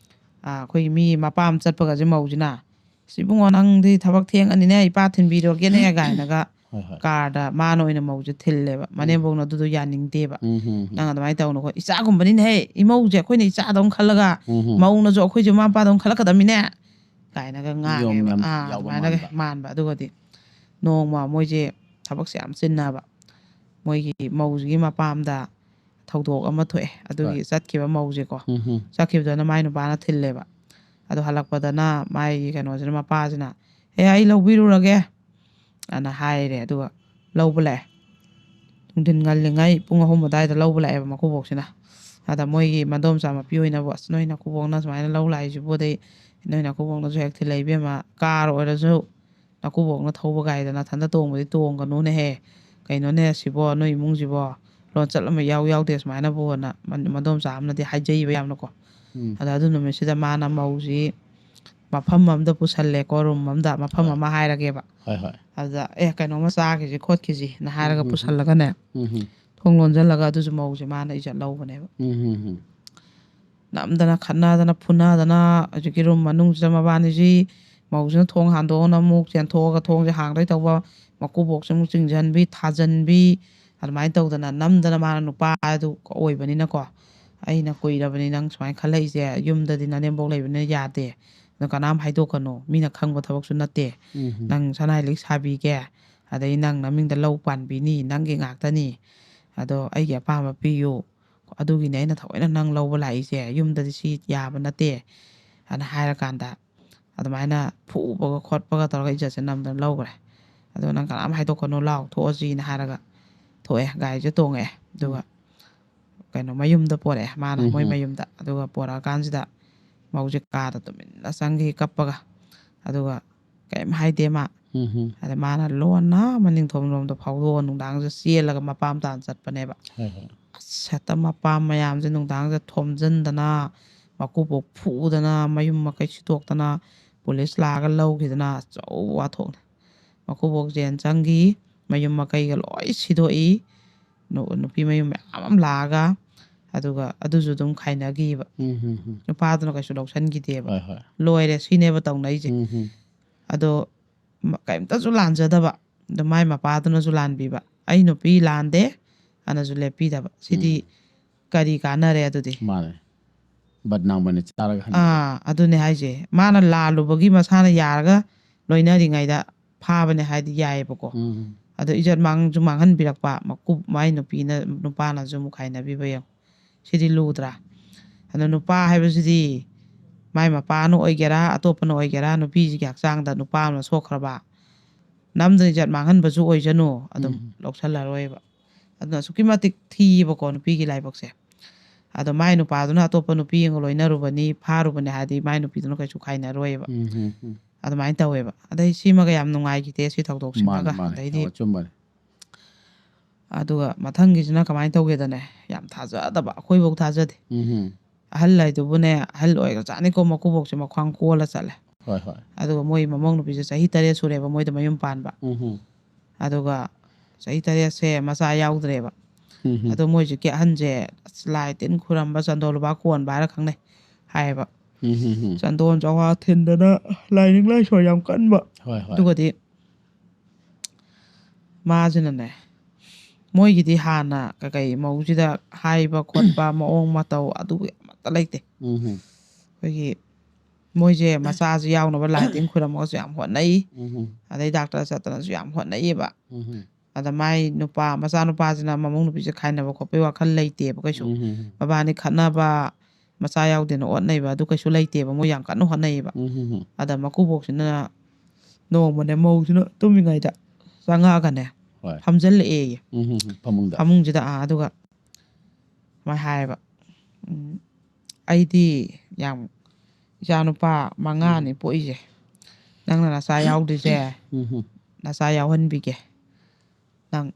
ꯑꯥ, ꯑꯩꯈꯣꯏꯒꯤ ꯃꯤ ꯃꯄꯥꯝ ꯆꯠꯄꯒꯁꯦ ꯃꯧꯁꯤꯅ, "ꯑꯁ, ꯏꯕꯨꯡꯉꯣ, ꯅꯪꯗꯤ ꯊꯕꯛ ꯊꯦꯡꯉꯅꯤꯅꯦ, ꯏꯄꯥ ꯊꯤꯟꯕꯤꯔꯒꯦꯅꯦ" ꯀꯥꯏꯅꯒ ꯍꯣꯏ, ꯍꯣꯏ꯫ ꯀꯥꯔꯗ ꯃꯥꯅ ꯑꯣꯏꯅ ꯃꯧꯁꯦ ꯊꯤꯜꯂꯦꯕ꯫ ꯎꯝ꯫ ꯃꯅꯦꯝꯕꯣꯛꯅ ꯑꯗꯨꯗꯣ ꯌꯥꯅꯤꯡꯗꯦꯕ꯫ ꯎꯝ, ꯎꯝ, ꯎꯝ꯫ "ꯅꯪ ꯑꯗꯨꯃꯥꯏꯅ ꯇꯧꯅꯨꯀꯣ, ꯏꯆꯥꯒꯨꯝꯕꯅꯤꯅꯦꯍꯦ, ꯏꯃꯧꯁꯦ ꯑꯩꯈꯣꯏꯅ ꯏꯆꯥꯗꯧꯅ ꯈꯜꯂꯒ, ꯎꯝ, ꯎꯝ꯫ ꯃꯧꯅꯁꯨ ꯑꯩꯈꯣꯏꯁꯦ ꯃꯃꯥ ꯃꯄꯥꯗꯧꯅ ꯈꯜꯂꯛꯀꯗꯕꯅꯤꯅꯦ" ꯀꯥꯏꯅꯒ ꯌꯣꯝ ꯉꯥꯡꯉꯦꯕ꯫ ꯌꯥꯝ ꯑꯥ, ꯌꯥꯎꯕ ꯑꯗꯨꯃꯥꯏꯅꯒ ꯃꯥꯟꯕ꯫ ꯃꯥꯟꯕ꯫ ꯑꯗꯨꯒꯗꯤ ꯅꯣꯡꯃ ꯃꯣꯏꯁꯦ ꯊꯕꯛꯁꯦ ꯌꯥꯝ ꯆꯤꯟꯅꯕ, ꯃꯣꯏꯒꯤ ꯃꯧꯁꯤꯒꯤ ꯃꯄꯥꯝꯗ ꯊꯧꯗꯣꯛ ꯑꯃ ꯊꯣꯛꯑꯦ꯫ ꯑꯗꯨꯒꯤ ꯍꯣꯏ꯫ ꯆꯠꯈꯤꯕ ꯃꯧꯁꯦꯀꯣ꯫ ꯎꯝ, ꯎꯝ꯫ ꯆꯠꯈꯤꯕꯗꯅ ꯃꯥꯏ ꯅꯨꯄꯥꯅ ꯊꯤꯜꯂꯦꯕ꯫ ꯑꯗꯣ ꯍꯜꯂꯛꯄꯗꯅ ꯃꯥꯏꯒꯤ ꯀꯩꯅꯣꯁꯤꯅ, ꯃꯄꯥꯁꯤꯅ, "ꯑꯦ, ꯑꯩ ꯂꯧꯕꯤꯔꯨꯔꯒꯦ" ꯑꯅ ꯍꯥꯏꯔꯦ꯫ ꯑꯗꯨꯒ ꯂꯧꯕ ꯂꯥꯛꯑꯦ꯫ ꯅꯨꯡꯊꯤꯟ ꯉꯜꯂꯤꯉꯩ ꯄꯨꯡ ꯑꯍꯨꯝ ꯑꯗꯨꯋꯥꯏꯗ ꯂꯧꯕ ꯂꯥꯛꯑꯦꯕ ꯃꯀꯨꯕꯣꯛꯁꯤꯅ꯫ ꯑꯗ ꯃꯣꯏꯒꯤ ꯃꯗꯣꯝꯆꯥ ꯃꯄꯤ ꯍꯣꯏꯅꯕꯨ, "ꯑꯁ, ꯅꯣꯏ ꯅꯀꯨꯕꯣꯛꯅ ꯁꯨꯃꯥꯏꯅ ꯂꯧ ꯂꯥꯛꯏꯁꯤꯕꯨ, ꯑꯗꯩ ꯅꯣꯏ ꯅꯀꯨꯕꯣꯛꯅꯁꯨ ꯍꯦꯛ ꯊꯤꯜꯂꯛꯏ, ꯏꯕꯦꯝꯃ, ꯀꯥꯔ ꯑꯣꯏꯔꯁꯨ ꯅꯀꯨꯕꯣꯛꯅ ꯊꯧꯕ ꯒꯥꯔꯤꯗ ꯅꯊꯟꯗ ꯇꯣꯡꯕꯗꯤ ꯇꯣꯡꯒꯅꯨꯅꯦꯍꯦ꯫ ꯀꯩꯅꯣꯅꯦ ꯁꯤꯕꯣ, ꯅꯣꯏ ꯏꯃꯨꯡꯁꯤꯕꯣ, ꯂꯣꯟꯆꯠ ꯑꯃ ꯏꯌꯥꯎ ꯌꯥꯎꯗꯦ" ꯁꯨꯃꯥꯏꯅꯕꯨꯅ ꯃ-, ꯃꯗꯣꯝꯆꯥ ꯑꯃꯅꯗꯤ ꯍꯥꯏꯖꯩꯕ ꯌꯥꯝꯅꯀꯣ꯫ ꯎꯝ꯫ ꯑꯗ ꯑꯗꯨ ꯅꯨꯃꯤꯠꯁꯤꯗ ꯃꯥꯅ ꯃꯧꯁꯤ ꯃꯐꯝ ꯑꯃꯗ ꯄꯨꯁꯜꯂꯦꯀꯣ, ꯔꯨꯝ ꯑꯃꯗ, ꯃꯐꯝ ꯍꯣꯏ꯫ ꯑꯃ ꯍꯥꯏꯔꯒꯦꯕ꯫ ꯍꯣꯏ, ꯍꯣꯏ꯫ ꯑꯗꯨꯗ, "ꯑꯦ, ꯀꯩꯅꯣꯝꯃ ꯆꯥꯈꯤꯁꯤ ꯈꯣꯠꯈꯤꯁꯤꯅ" ꯍꯥꯏꯔꯒ ꯎꯝ, ꯎꯝ, ꯎꯝ꯫ ꯄꯨꯁꯜꯂꯒꯅꯦ, ꯎꯝ, ꯎꯝ꯫ ꯊꯣꯡ ꯂꯣꯟꯁꯤꯜꯂꯒ ꯑꯗꯨꯁꯨ ꯃꯧꯁꯦ ꯃꯥꯅ ꯏꯖꯠ ꯂꯧꯕꯅꯦꯕ꯫ ꯎꯝ, ꯎꯝ, ꯎꯝ꯫ ꯅꯝꯗꯅ ꯈꯠꯅꯗꯅ ꯐꯨꯅꯗꯅ ꯍꯧꯖꯤꯛꯀꯤ ꯔꯨꯝ ꯃꯅꯨꯡꯁꯤꯗ ꯃꯕꯥꯅꯤꯁꯤ, ꯃꯧꯁꯤꯅ ꯊꯣꯡ ꯍꯥꯡꯗꯣꯛꯑꯒꯅ ꯑꯃꯨꯛ ꯆꯦꯟꯊꯣꯛꯑꯒ ꯊꯣꯡꯁꯦ ꯍꯥꯡꯗꯣꯏ ꯇꯧꯕ, ꯃꯀꯨꯕꯣꯛꯁꯦ ꯑꯃꯨꯛ ꯆꯤꯡꯁꯤꯟꯕꯤ, ꯊꯥꯖꯟꯕꯤ, ꯑꯗꯨꯃꯥꯏꯅ ꯇꯧꯗꯅ ꯅꯝꯗꯅ ꯃꯥꯅ ꯅꯨꯄꯥ ꯑꯗꯨ ꯑꯣꯏꯕꯅꯤꯅꯀꯣ, "ꯑꯩꯅ ꯀꯨꯏꯔꯕꯅꯤ ꯅꯪ ꯁꯨꯃꯥꯏꯅ ꯈꯜꯂꯛꯏꯁꯦ, ꯌꯨꯝꯗꯗꯤ ꯅꯅꯦꯝꯕꯣꯛ ꯂꯩꯕꯅꯤꯅ ꯌꯥꯗꯦ, ꯑꯗꯣ ꯀꯅꯥꯝ ꯍꯥꯏꯗꯣꯛꯀꯅꯨ, ꯃꯤꯅ ꯈꯪꯕ ꯊꯕꯛꯁꯨ ꯅꯠꯇꯦ, ꯎꯝ, ꯎꯝ꯫ ꯅꯪ ꯁꯅꯥꯏ ꯂꯤꯛ ꯁꯥꯕꯤꯒꯦ, ꯑꯗꯩ ꯅꯪ ꯅꯃꯤꯡꯗ ꯂꯧ ꯄꯥꯟꯕꯤꯅꯤ, ꯅꯪꯒꯤ ꯉꯥꯛꯇꯅꯤ, ꯑꯗꯣ ꯑꯩꯒꯤ ꯑꯄꯥꯝꯕ ꯄꯤꯌꯨ, ꯑꯗꯨꯒꯤꯅꯦ ꯑꯩꯅ ꯊꯑꯣꯏꯅ ꯅꯪ ꯂꯧꯕ ꯂꯥꯛꯏꯁꯦ, ꯌꯨꯝꯗꯗꯤ ꯁꯤ ꯌꯥꯕ ꯅꯠꯇꯦ" ꯑꯅ ꯍꯥꯏꯔꯀꯥꯟꯗ ꯑꯗꯨꯃꯥꯏꯅ ꯐꯨꯕꯒ ꯈꯣꯠꯄꯒ ꯇꯧꯔꯒ ꯏꯖꯠꯁꯦ ꯅꯝꯗꯅ ꯂꯧꯈ꯭ꯔꯦ꯫ ꯑꯗꯣ "ꯅꯪ ꯀꯅꯥꯝ ꯍꯥꯏꯗꯣꯛꯀꯅꯨ, ꯂꯥꯎ, ꯊꯣꯛꯑꯁꯤꯅ" ꯍꯥꯏꯔꯒ ꯊꯣꯛꯑꯦ, ꯒꯥꯔꯤꯁꯦ ꯇꯣꯡꯉꯛꯑꯦ꯫ ꯑꯗꯨꯒ ꯀꯩꯅꯣ, ꯃꯌꯨꯝꯗ ꯄꯣꯔꯛꯑꯦ ꯃꯥꯅ, ꯃꯣꯏ ꯎꯝ꯫ ꯃꯌꯨꯝꯗ꯫ ꯑꯗꯨꯒ ꯄꯣꯔꯛꯑꯀꯥꯟꯁꯤꯗ ꯃꯧꯁꯦ ꯀꯥꯗ ꯇꯨꯃꯤꯟꯅ ꯆꯪꯈꯤ ꯀꯞꯄꯒ꯫ ꯑꯗꯨꯒ ꯀꯩꯝ ꯍꯥꯏꯗꯦ ꯃꯥ꯫ ꯎꯝ꯫ ꯑꯗ ꯃꯥꯅ ꯂꯣꯟꯅ ꯃꯅꯤꯡꯊꯧ ꯂꯣꯝꯗ ꯐꯥꯎꯗꯣꯛꯑ ꯅꯨꯡꯗꯥꯡꯁꯦ ꯆꯦꯜꯂꯒ ꯃꯄꯥꯝ ꯇꯥꯟ ꯆꯠꯄꯅꯦꯕ꯫ ꯍꯣꯏ, ꯍꯣꯏ꯫ ꯑꯁ, ꯍꯦꯛꯇ ꯃꯄꯥꯝ ꯃꯌꯥꯝꯁꯦ ꯅꯨꯡꯗꯥꯡꯁꯦ ꯊꯣꯝꯖꯤꯟꯗꯅ, ꯃꯀꯨꯕꯣꯛ ꯐꯨꯗꯅ, ꯃꯌꯨꯝ ꯃꯀꯩ ꯁꯤꯗꯣꯛꯇꯅ, ꯄꯨꯂꯤꯁ ꯂꯥꯛꯑꯒ ꯂꯧꯈꯤꯗꯅ, ꯑꯆꯧꯕ ꯋꯥꯊꯣꯛꯅꯦ꯫ ꯃꯀꯨꯕꯣꯛ ꯖꯦꯟ ꯆꯪꯈꯤ, ꯃꯌꯨꯝ ꯃꯀꯩꯒ ꯂꯣꯏ ꯁꯤꯗꯣꯛꯏ꯫ ꯅꯨ-, ꯅꯨꯄꯤ ꯃꯌꯨꯝ ꯃꯌꯥꯝ ꯑꯃ ꯂꯥꯛꯑꯒ, ꯑꯗꯨꯒ ꯑꯗꯨꯁꯨ ꯑꯗꯨꯝ ꯈꯥꯏꯅꯈꯤꯕ꯫ ꯎꯝ, ꯎꯝ, ꯎꯝ꯫ ꯅꯨꯄꯥꯗꯨꯅ ꯀꯩꯁꯨ ꯂꯧꯁꯟꯈꯤꯗꯦꯕ꯫ ꯍꯣꯏ, ꯍꯣꯏ꯫ ꯂꯣꯏꯔꯦ, ꯁꯤꯅꯦꯕ ꯇꯧꯅꯩꯁꯦ꯫ ꯎꯝ, ꯎꯝ꯫ ꯑꯗꯣ ꯃ-, ꯀꯩꯝꯇꯁꯨ ꯂꯥꯟꯖꯗꯕ꯫ ꯑꯗꯣ ꯃꯥꯏ ꯃꯄꯥꯗꯨꯅꯁꯨ ꯂꯥꯟꯕꯤꯕ꯫ "ꯑꯩ ꯅꯨꯄꯤ ꯂꯥꯟꯗꯦ", ꯑꯅꯁꯨ ꯂꯦꯞꯄꯤꯗꯕ꯫ ꯁꯤꯗꯤ ꯎꯝ꯫ ꯀꯔꯤ ꯀꯥꯟꯅꯔꯦ ꯑꯗꯨꯗꯤ? ꯃꯥꯅꯦ꯫ ꯕꯗꯅꯥꯝ ꯑꯣꯏꯅ ꯆꯥꯔꯒ ꯍꯟꯕ꯫ ꯑꯥ, ꯑꯗꯨꯅꯦ ꯍꯥꯏꯁꯦ꯫ ꯃꯥꯅ ꯂꯥꯜꯂꯨꯕꯒꯤ ꯃꯁꯥꯅ ꯌꯥꯔꯒ ꯂꯣꯏꯅꯔꯤꯉꯩꯗ ꯐꯥꯕꯅꯦ ꯍꯥꯏꯗꯤ ꯌꯥꯏꯌꯦꯕꯀꯣ꯫ ꯎꯝ꯫ ꯑꯗꯣ ꯏꯖꯠ ꯃꯥꯡꯁꯨ ꯃꯥꯡꯍꯟꯕꯤꯔꯛꯄ, ꯃꯀꯨꯞ-, ꯃꯥꯏ ꯅꯨꯄꯤꯅ, ꯅꯨꯄꯥꯅꯁꯨ ꯑꯃꯨꯛ ꯈꯥꯏꯅꯕꯤꯕ ꯌꯦꯡꯉꯣ꯫ ꯁꯤꯗꯤ ꯂꯨꯗ꯭ꯔꯥ? ꯑꯗꯣ ꯅꯨꯄꯥ ꯍꯥꯏꯕꯁꯤꯗꯤ ꯃꯥꯏ ꯃꯄꯥꯅ ꯑꯣꯏꯒꯦꯔꯥ, ꯑꯇꯣꯞꯄꯅ ꯑꯣꯏꯒꯦꯔꯥ, ꯅꯨꯄꯤꯁꯤꯒꯤ ꯍꯛꯆꯥꯡꯗ ꯅꯨꯄꯥ ꯑꯃꯅ ꯁꯣꯛꯈ꯭ꯔꯕ, ꯅꯝꯗꯅ ꯏꯖꯠ ꯃꯥꯡꯍꯟꯕꯁꯨ ꯑꯣꯏꯖꯅꯨ, ꯑꯗꯨꯝ ꯎꯝ꯫ ꯂꯧꯁꯜꯂꯔꯣꯏꯕ꯫ ꯑꯗꯨꯅ ꯑꯁꯨꯛꯀꯤ ꯃꯇꯤꯛ ꯊꯤꯌꯦꯕꯀꯣ ꯅꯨꯄꯤꯒꯤ ꯂꯥꯏꯕꯛꯁꯦ꯫ ꯑꯗꯣ ꯃꯥꯏ ꯅꯨꯄꯥꯗꯨꯅ ꯑꯇꯣꯞꯄ ꯅꯨꯄꯤ ꯑꯃꯒ ꯂꯣꯏꯅꯔꯨꯕꯅꯤ, ꯐꯥꯔꯨꯕꯅꯤ ꯍꯥꯏꯔꯗꯤ ꯃꯥꯏ ꯅꯨꯄꯤꯗꯨꯅ ꯀꯩꯁꯨ ꯈꯥꯏꯅꯔꯣꯏꯕ꯫ ꯎꯝ, ꯎꯝ, ꯎꯝ꯫ ꯑꯗꯨꯃꯥꯏꯅ ꯇꯧꯋꯦꯕ꯫ ꯑꯗꯩ ꯁꯤꯃꯒ ꯌꯥꯝ ꯅꯨꯡꯉꯥꯏꯈꯤꯗꯦ ꯁꯤ ꯊꯧꯗꯣꯛꯁꯤꯃꯒ꯫ ꯃꯥꯅꯦ, ꯃꯥꯅꯦ꯫ ꯑꯗꯩꯗꯤ ꯑꯆꯨꯝꯕꯅꯦ꯫ ꯑꯗꯨꯒ ꯃꯊꯪꯒꯤꯁꯤꯅ ꯀꯃꯥꯏꯅ ꯇꯧꯒꯦꯗꯅꯦ, ꯌꯥꯝ ꯊꯥꯖꯗꯕ, ꯑꯩꯈꯣꯏꯐꯧ ꯊꯥꯖꯗꯦ꯫ ꯎꯝ꯫ ꯑꯍꯜ ꯍꯥꯏꯗꯨꯕꯨꯅꯦ, ꯑꯍꯜ ꯑꯣꯏꯒ꯭ꯔꯖꯥꯠꯅꯤꯀꯣ, ꯃꯀꯨꯕꯣꯛꯁꯦ ꯃꯈ꯭ꯋꯥꯡ ꯀꯣꯜꯂ ꯆꯠꯂꯦ꯫ ꯍꯣꯏ, ꯍꯣꯏ꯫ ꯑꯗꯨꯒ ꯃꯣꯏ ꯃꯃꯧ ꯅꯨꯄꯤꯁꯦ ꯆꯍꯤ ꯇꯔꯦꯠ ꯁꯨꯔꯦꯕ ꯃꯣꯏꯗ ꯃꯌꯨꯝ ꯄꯥꯟꯕ꯫ ꯎꯝ꯫ ꯑꯗꯨꯒ ꯆꯍꯤ ꯇꯔꯦꯠꯁꯦ ꯃꯆꯥ ꯌꯥꯎꯗ꯭ꯔꯦꯕ꯫ ꯎꯝ꯫ ꯑꯗꯣ ꯃꯣꯏꯁꯦ ꯀꯦ ꯑꯍꯟꯁꯦ ꯑꯁ ꯂꯥꯏ ꯇꯤꯟ ꯈꯨꯔꯝꯕ, ꯆꯟꯗꯣꯜ ꯂꯨꯕꯥ ꯀꯣꯟꯕ ꯍꯥꯏꯔ ꯈꯪꯅꯩ ꯍꯥꯏꯌꯦꯕ꯫ ꯎꯝ, ꯎꯝ, ꯎꯝ꯫ ꯆꯟꯗꯣꯟ ꯆꯧꯉꯥ ꯊꯤꯟꯗꯅ ꯂꯥꯏꯅꯤꯡ ꯂꯥꯏꯁꯣꯟ ꯌꯥꯝ ꯀꯟꯕ꯫ ꯍꯣꯏ, ꯍꯣꯏ꯫ ꯑꯗꯨꯒꯗꯤ ꯃꯥꯁꯤꯅꯅꯦ, ꯃꯣꯏꯒꯤꯗꯤ ꯍꯥꯟꯅ ꯀꯩꯀꯩ ꯃꯧꯁꯤꯗ ꯍꯥꯏꯕ ꯈꯣꯠꯄ, ꯃꯑꯣꯡ ꯃꯇꯧ ꯑꯗꯨ ꯑꯃꯠꯇ ꯂꯩꯇꯦ꯫ ꯎꯝ꯫ ꯑꯩꯈꯣꯏꯒꯤ ꯃꯣꯏꯁꯦ ꯃꯆꯥꯁꯨ ꯌꯥꯎꯅꯕ ꯂꯥꯏ ꯇꯤꯟ ꯈꯨꯔꯝꯃꯒꯁꯨ ꯌꯥꯝ ꯍꯣꯠꯅꯩ꯫ ꯎꯝ꯫ ꯑꯗꯩ ꯗꯥꯛꯇꯔ ꯆꯠꯇꯅꯁꯨ ꯌꯥꯝ ꯍꯣꯠꯅꯩꯌꯦꯕ꯫ ꯎꯝ꯫ ꯑꯗ ꯃꯥꯏ ꯅꯨꯄꯥ, ꯃꯆꯥꯅꯨꯄꯥꯁꯤꯅ ꯃꯃꯧ ꯅꯨꯄꯤꯁꯦ ꯈꯥꯏꯅꯕ ꯈꯣꯠꯄꯒꯤ ꯋꯥꯈꯜ ꯂꯩꯇꯦꯕ ꯀꯩꯁꯨ꯫ ꯎꯝ꯫ ꯃꯕꯥꯅꯤ ꯈꯠꯅꯕ, ꯃꯆꯥ ꯌꯥꯎꯗꯦꯅ ꯑꯣꯠꯅꯩꯕ ꯑꯗꯨ ꯀꯩꯁꯨ ꯂꯩꯇꯦꯕ, ꯃꯣꯏ ꯌꯥꯝ ꯀꯟꯅ ꯍꯣꯠꯅꯩꯌꯦꯕ꯫ ꯎꯝ, ꯎꯝ, ꯎꯝ. ꯑꯗ ꯃꯀꯨꯕꯣꯛꯁꯤꯅ ꯅꯣꯡꯃꯅꯦ ꯃꯧꯁꯤꯅ ꯇꯨꯝꯃꯤꯉꯩꯗ ꯆꯪꯉꯛꯑꯒꯅꯦ ꯍꯣꯏ. ꯐꯝꯖꯤꯜꯂꯛꯑꯦꯌꯦ ꯎꯝ, ꯎꯝ, ꯎꯝ. ꯐꯃꯨꯡꯗ. ꯐꯃꯨꯡꯁꯤꯗ꯫ ꯑꯥ, ꯑꯗꯨꯒ ꯁꯨꯃꯥꯏꯅ ꯍꯥꯏꯌꯦꯕ, "ꯎꯝ, ꯑꯩꯗꯤ ꯌꯥꯝ ꯏꯆꯥ ꯅꯨꯄꯥ ꯃꯉꯥꯅꯤ ꯄꯣꯛꯏꯁꯦ, ꯅꯪꯅ ꯅꯆꯥ ꯌꯥꯎꯗ꯭ꯔꯤꯁꯦ ꯎꯝ, ꯎꯝ. ꯅꯆꯥ ꯌꯥꯎꯍꯟꯕꯤꯒꯦ ꯅꯪ"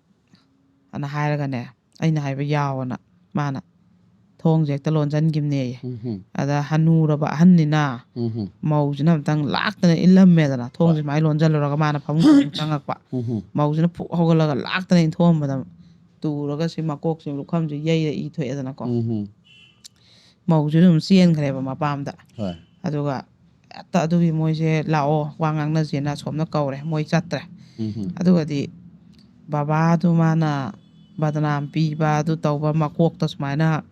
ꯑꯅ ꯍꯥꯏꯔꯒꯅꯦ, ꯑꯩꯅ ꯍꯥꯏꯕ "ꯌꯥꯎꯑꯣꯅ" ꯃꯥꯅ ꯊꯣꯡꯁꯦ ꯍꯦꯛꯇ ꯂꯣꯟꯁꯤꯟꯈꯤꯕꯅꯦꯌꯦ꯫ ꯎꯝ, ꯎꯝ. ꯑꯗ ꯍꯅꯨꯔꯕ ꯑꯍꯟꯅꯤꯅ ꯎꯝ, ꯎꯝ. ꯃꯧꯁꯤꯅ ꯑꯝꯇꯪ ꯂꯥꯛꯇꯅ ꯏꯜꯂꯝꯃꯦꯗꯅ, ꯊꯣꯡꯁꯦ ꯍꯣꯏ. ꯁꯨꯃꯥꯏꯅ ꯂꯣꯟꯁꯤꯜꯂꯨꯔꯒ ꯃꯥꯅ ꯐꯃꯨꯡꯗ ꯑꯃꯨꯛ ꯆꯪꯉꯛꯄ꯫ ꯎꯝ, ꯎꯝ. ꯃꯧꯁꯤꯅ ꯐꯨꯛ ꯍꯧꯒꯠꯂꯒ ꯂꯥꯛꯇꯅ ꯏꯟꯊꯣꯛꯑꯝꯕꯗ ꯇꯨꯔꯒ ꯁꯤ ꯃꯀꯣꯛꯁꯦ ꯂꯨꯈꯝꯁꯦ ꯌꯩꯔ ꯏ ꯊꯣꯛꯑꯦꯗꯅꯀꯣ꯫ ꯎꯝ, ꯎꯝ. ꯃꯧꯁꯦ ꯑꯗꯨꯝ ꯆꯦꯟꯈ꯭ꯔꯦꯕ ꯃꯄꯥꯝꯗ꯫ ꯍꯣꯏ. ꯑꯗꯨꯒ ꯍꯦꯛꯇ ꯑꯗꯨꯒꯤ ꯃꯣꯏꯁꯦ "ꯂꯥꯛꯑꯣ, ꯋꯥ ꯉꯥꯡꯅꯁꯦꯅ" ꯑꯁꯣꯝꯅ ꯀꯧꯔꯦ, ꯃꯣꯏ ꯆꯠꯇ꯭ꯔꯦ꯫ ꯎꯝ, ꯎꯝ. ꯑꯗꯨꯒꯗꯤ ꯕꯕꯥꯗꯨ ꯃꯥꯅ ꯕꯗꯅꯥꯝ ꯄꯤꯕ ꯑꯗꯨ ꯇꯧꯕ, ꯃꯀꯣꯛꯇ ꯁꯨꯃꯥꯏꯅ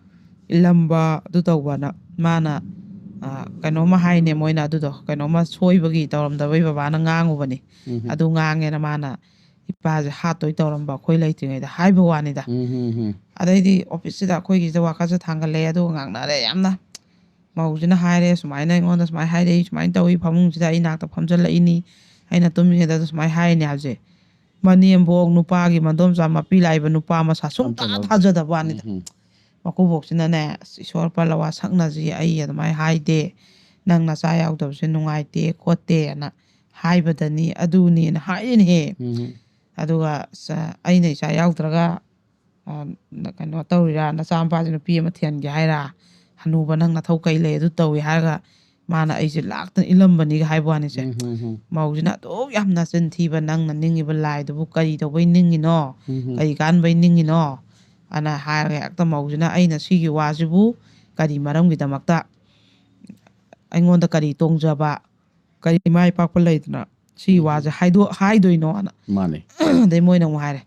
ꯏꯜꯂꯝꯕ ꯑꯗꯨ ꯇꯧꯕꯅ ꯃꯥꯅ, ꯑ, ꯀꯩꯅꯣꯝꯃ ꯍꯥꯏꯅꯦ ꯃꯣꯏꯅ, ꯑꯗꯨꯗꯣ ꯀꯩꯅꯣꯝꯃ ꯁꯣꯏꯕꯒꯤ ꯇꯧꯔꯝꯗꯕꯩ ꯕꯕꯥꯅ ꯉꯥꯡꯉꯨꯕꯅꯤ꯫ ꯎꯝ, ꯎꯝ. ꯑꯗꯨ ꯉꯥꯡꯉꯦꯅ ꯃꯥꯅ "ꯏꯄꯥꯁꯦ ꯍꯥꯠꯇꯣꯏ ꯇꯧꯔꯝꯕ ꯑꯩꯈꯣꯏ ꯂꯩꯇ꯭ꯔꯤꯉꯩꯗ" ꯍꯥꯏꯕ ꯋꯥꯅꯤꯗ꯫ ꯎꯝ, ꯎꯝ, ꯎꯝ. ꯑꯗꯩꯗꯤ ꯑꯣꯐꯤꯁꯁꯤꯗ ꯑꯩꯈꯣꯏꯒꯤꯁꯤꯗ ꯋꯥꯀꯠꯁꯦ ꯊꯥꯡꯒꯠꯂꯛꯑꯦ, ꯑꯗꯨꯒ ꯉꯥꯡꯅꯔꯦ ꯌꯥꯝꯅ꯫ ꯃꯧꯁꯤꯅ ꯍꯥꯏꯔꯦ ꯁꯨꯃꯥꯏꯅ, ꯑꯩꯉꯣꯟꯗ ꯁꯨꯃꯥꯏꯅ ꯍꯥꯏꯔꯛꯏ, ꯁꯨꯃꯥꯏꯅ ꯇꯧꯏ, ꯐꯃꯨꯡꯁꯤꯗ ꯑꯩ ꯅꯥꯛꯇ ꯐꯝꯖꯜꯂꯛꯏꯅꯤ, ꯑꯩꯅ ꯇꯨꯝꯃꯤꯉꯩꯗ ꯁꯨꯃꯥꯏꯅ ꯍꯥꯏꯔꯤꯅꯦ ꯍꯥꯏꯕꯁꯦ꯫ ꯃꯅꯦꯝꯕꯣꯛ ꯅꯨꯄꯥꯒꯤ ꯃꯗꯣꯝꯆꯥ ꯃꯄꯤ ꯂꯥꯛꯏꯕ ꯅꯨꯄꯥ ꯃꯁꯥ ꯁꯨꯡꯊꯥ ꯊꯥꯖꯗꯕ. ꯊꯥꯖꯗꯕ ꯋꯥꯅꯤꯗ꯫ ꯎꯝ, ꯎꯝ. ꯃꯀꯨꯕꯣꯛꯁꯤꯅꯅꯦ, "ꯑꯁ, ꯏꯁꯣꯔ ꯄꯜꯂꯋꯥ ꯁꯛꯅꯁꯤ, ꯑꯩ ꯑꯗꯨꯃꯥꯏꯅ ꯍꯥꯏꯗꯦ, ꯅꯪ ꯅꯆꯥ ꯌꯥꯎꯗꯕꯁꯦ ꯅꯨꯡꯉꯥꯏꯇꯦ ꯈꯣꯠꯇꯦꯅ ꯍꯥꯏꯕꯗꯅꯤ ꯑꯗꯨꯅꯤꯅ" ꯍꯥꯏꯔꯤꯅꯦꯍꯦ꯫ ꯎꯝ, ꯎꯝ. ꯑꯗꯨꯒ "ꯑꯁ, ꯑꯩꯅ ꯏꯆꯥ ꯌꯥꯎꯗ꯭ꯔꯒ, ꯑ, ꯅ-, ꯀꯩꯅꯣ ꯇꯧꯔꯤꯔꯥ, ꯅꯆꯥ ꯅꯨꯄꯥꯁꯦ ꯅꯨꯄꯤ ꯑꯃ ꯊꯤꯍꯟꯒꯦ ꯍꯥꯏꯔꯥ, ꯍꯅꯨꯕ ꯅꯪ ꯅꯊꯧ ꯀꯩ ꯂꯩ ꯑꯗꯨ ꯇꯧꯏ" ꯍꯥꯏꯔꯒ ꯃꯥꯅ ꯑꯩꯁꯦ ꯂꯥꯛꯇꯅ ꯏꯜꯂꯝꯕꯅꯤꯒ ꯍꯥꯏꯕ ꯋꯥꯅꯤꯁꯦ꯫ ꯎꯝ, ꯎꯝ, ꯎꯝ. ꯃꯧꯁꯤꯅ ꯑꯗꯨꯛ ꯌꯥꯝ ꯅꯆꯤꯟ ꯊꯤꯕ, "ꯅꯪꯅ ꯅꯤꯡꯉꯤꯕ ꯂꯥꯏꯗꯨꯕꯨ ꯀꯔꯤ ꯇꯧꯕꯩ ꯅꯤꯡꯉꯤꯅꯣ? ꯎꯝ, ꯎꯝ. ꯀꯔꯤ ꯀꯥꯟꯕꯩ ꯅꯤꯡꯉꯤꯅꯣ?" ꯑꯅ ꯍꯥꯏꯔꯒ ꯍꯦꯛꯇ ꯃꯧꯁꯤꯅ "ꯑꯩꯅ ꯁꯤꯒꯤ ꯋꯥꯁꯤꯕꯨ ꯀꯔꯤ ꯃꯔꯝꯒꯤꯗꯃꯛꯇ, ꯑꯩꯉꯣꯟꯗ ꯀꯔꯤ ꯇꯣꯡꯖꯕ, ꯀꯔꯤ ꯃꯥꯏ ꯄꯥꯛꯄ ꯂꯩꯗꯅ ꯁꯤꯒꯤ ꯎꯝ. ꯋꯥꯁꯦ ꯍꯥꯏꯗꯣ-, ꯍꯥꯏꯗꯣꯏꯅꯣ?" ꯑꯅ ꯃꯥꯅꯦ. ꯑꯗꯩ ꯃꯣꯏꯅ ꯑꯃꯨꯛ ꯍꯥꯏꯔꯦ,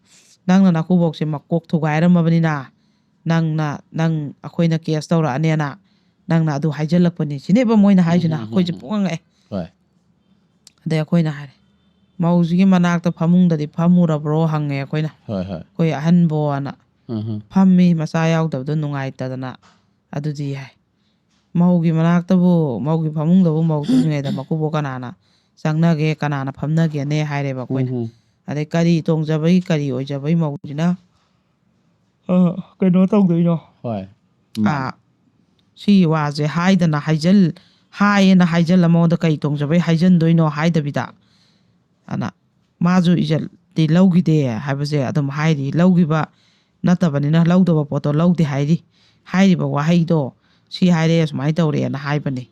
"ꯅꯪꯅ ꯅꯀꯨꯕꯣꯛꯁꯦ ꯃꯀꯣꯛ ꯊꯨꯒꯥꯏꯔꯝꯃꯕꯅꯤꯅ ꯅꯪꯅ, ꯅꯪ ꯑꯩꯈꯣꯏꯅ ꯀꯦꯁ ꯇꯧꯔꯛꯑꯅꯦꯅ ꯅꯪꯅ ꯑꯗꯨ ꯍꯥꯏꯖꯜꯂꯛꯄꯅꯤ", ꯁꯤꯅꯦꯕ ꯃꯣꯏꯅ ꯍꯥꯏꯁꯤꯅ꯫ ꯎꯝ, ꯎꯝ, ꯑꯩꯈꯣꯏꯁꯦ ꯎꯝ. ꯄꯨꯡꯉꯛ ꯉꯛꯑꯦ꯫ ꯍꯣꯏ. ꯑꯗꯩ ꯑꯩꯈꯣꯏꯅ ꯍꯥꯏꯔꯦ, "ꯃꯧꯁꯤꯒꯤ ꯃꯅꯥꯛꯇ ꯐꯃꯨꯡꯗꯗꯤ ꯐꯝꯃꯨꯔꯕ꯭ꯔꯣ?" ꯍꯪꯉꯦ ꯑꯩꯈꯣꯏꯅ꯫ ꯍꯣꯏ, ꯍꯣꯏ. ꯑꯩꯈꯣꯏ ꯑꯍꯟꯕꯣꯅ꯫ ꯎꯝ, ꯎꯝ. "ꯐꯝꯃꯤ, ꯃꯆꯥ ꯌꯥꯎꯗꯕꯗꯣ ꯅꯨꯡꯉꯥꯏꯇꯗꯅ ꯑꯗꯨꯗꯤ" ꯍꯥꯏ꯫ ꯃꯧꯒꯤ ꯃꯅꯥꯛꯇꯕꯨ, ꯃꯧꯒꯤ ꯐꯃꯨꯡꯗꯕꯨ ꯃꯧ ꯇꯨꯝꯃꯤꯉꯩꯗ ꯃꯀꯨꯕꯣꯛ ꯀꯅꯥꯅ ꯆꯪꯅꯒꯦ, ꯀꯅꯥꯅ ꯐꯝꯅꯒꯦꯅꯦ ꯍꯥꯏꯔꯦꯕ ꯑꯩꯈꯣꯏꯅ꯫ ꯎꯝ꯫ ꯑꯗꯩ ꯀꯔꯤ ꯇꯣꯡꯖꯕꯒꯤ, ꯀꯔꯤ ꯑꯣꯏꯖꯕꯒꯤ ꯃꯧꯁꯤꯅ, ꯑ, ꯀꯩꯅꯣ ꯇꯧꯗꯣꯏꯅꯣ? ꯍꯣꯏ꯫ ꯃꯥꯅꯦ꯫ ꯑꯥ, ꯁꯤꯒꯤ ꯋꯥꯁꯦ ꯍꯥꯏꯗꯅ ꯍꯥꯏꯖꯜ-, ꯍꯥꯏꯌꯦꯅ ꯍꯥꯏꯖꯜꯂ ꯃꯉꯣꯟꯗ ꯀꯔꯤ ꯇꯣꯡꯖꯕꯩ ꯍꯥꯏꯖꯟꯗꯣꯏꯅꯣ ꯍꯥꯏꯗꯕꯤꯗ, ꯑꯅ ꯃꯥꯁꯨ ꯏꯖꯠꯇꯤ ꯂꯧꯈꯤꯗꯦ ꯍꯥꯏꯕꯁꯦ ꯑꯗꯨꯝ ꯍꯥꯏꯔꯤ꯫ ꯂꯧꯈꯤꯕ ꯅꯠꯇꯕꯅꯤꯅ ꯂꯧꯗꯕ ꯄꯣꯠꯇꯣ ꯂꯧꯗꯦ ꯍꯥꯏꯔꯤ꯫ ꯍꯥꯏꯔꯤꯕ ꯋꯥꯍꯩꯗꯣ ꯁꯤ ꯍꯥꯏꯔꯦ, ꯁꯨꯃꯥꯏꯅ ꯇꯧꯔꯦꯅ ꯍꯥꯏꯕꯅꯤ꯫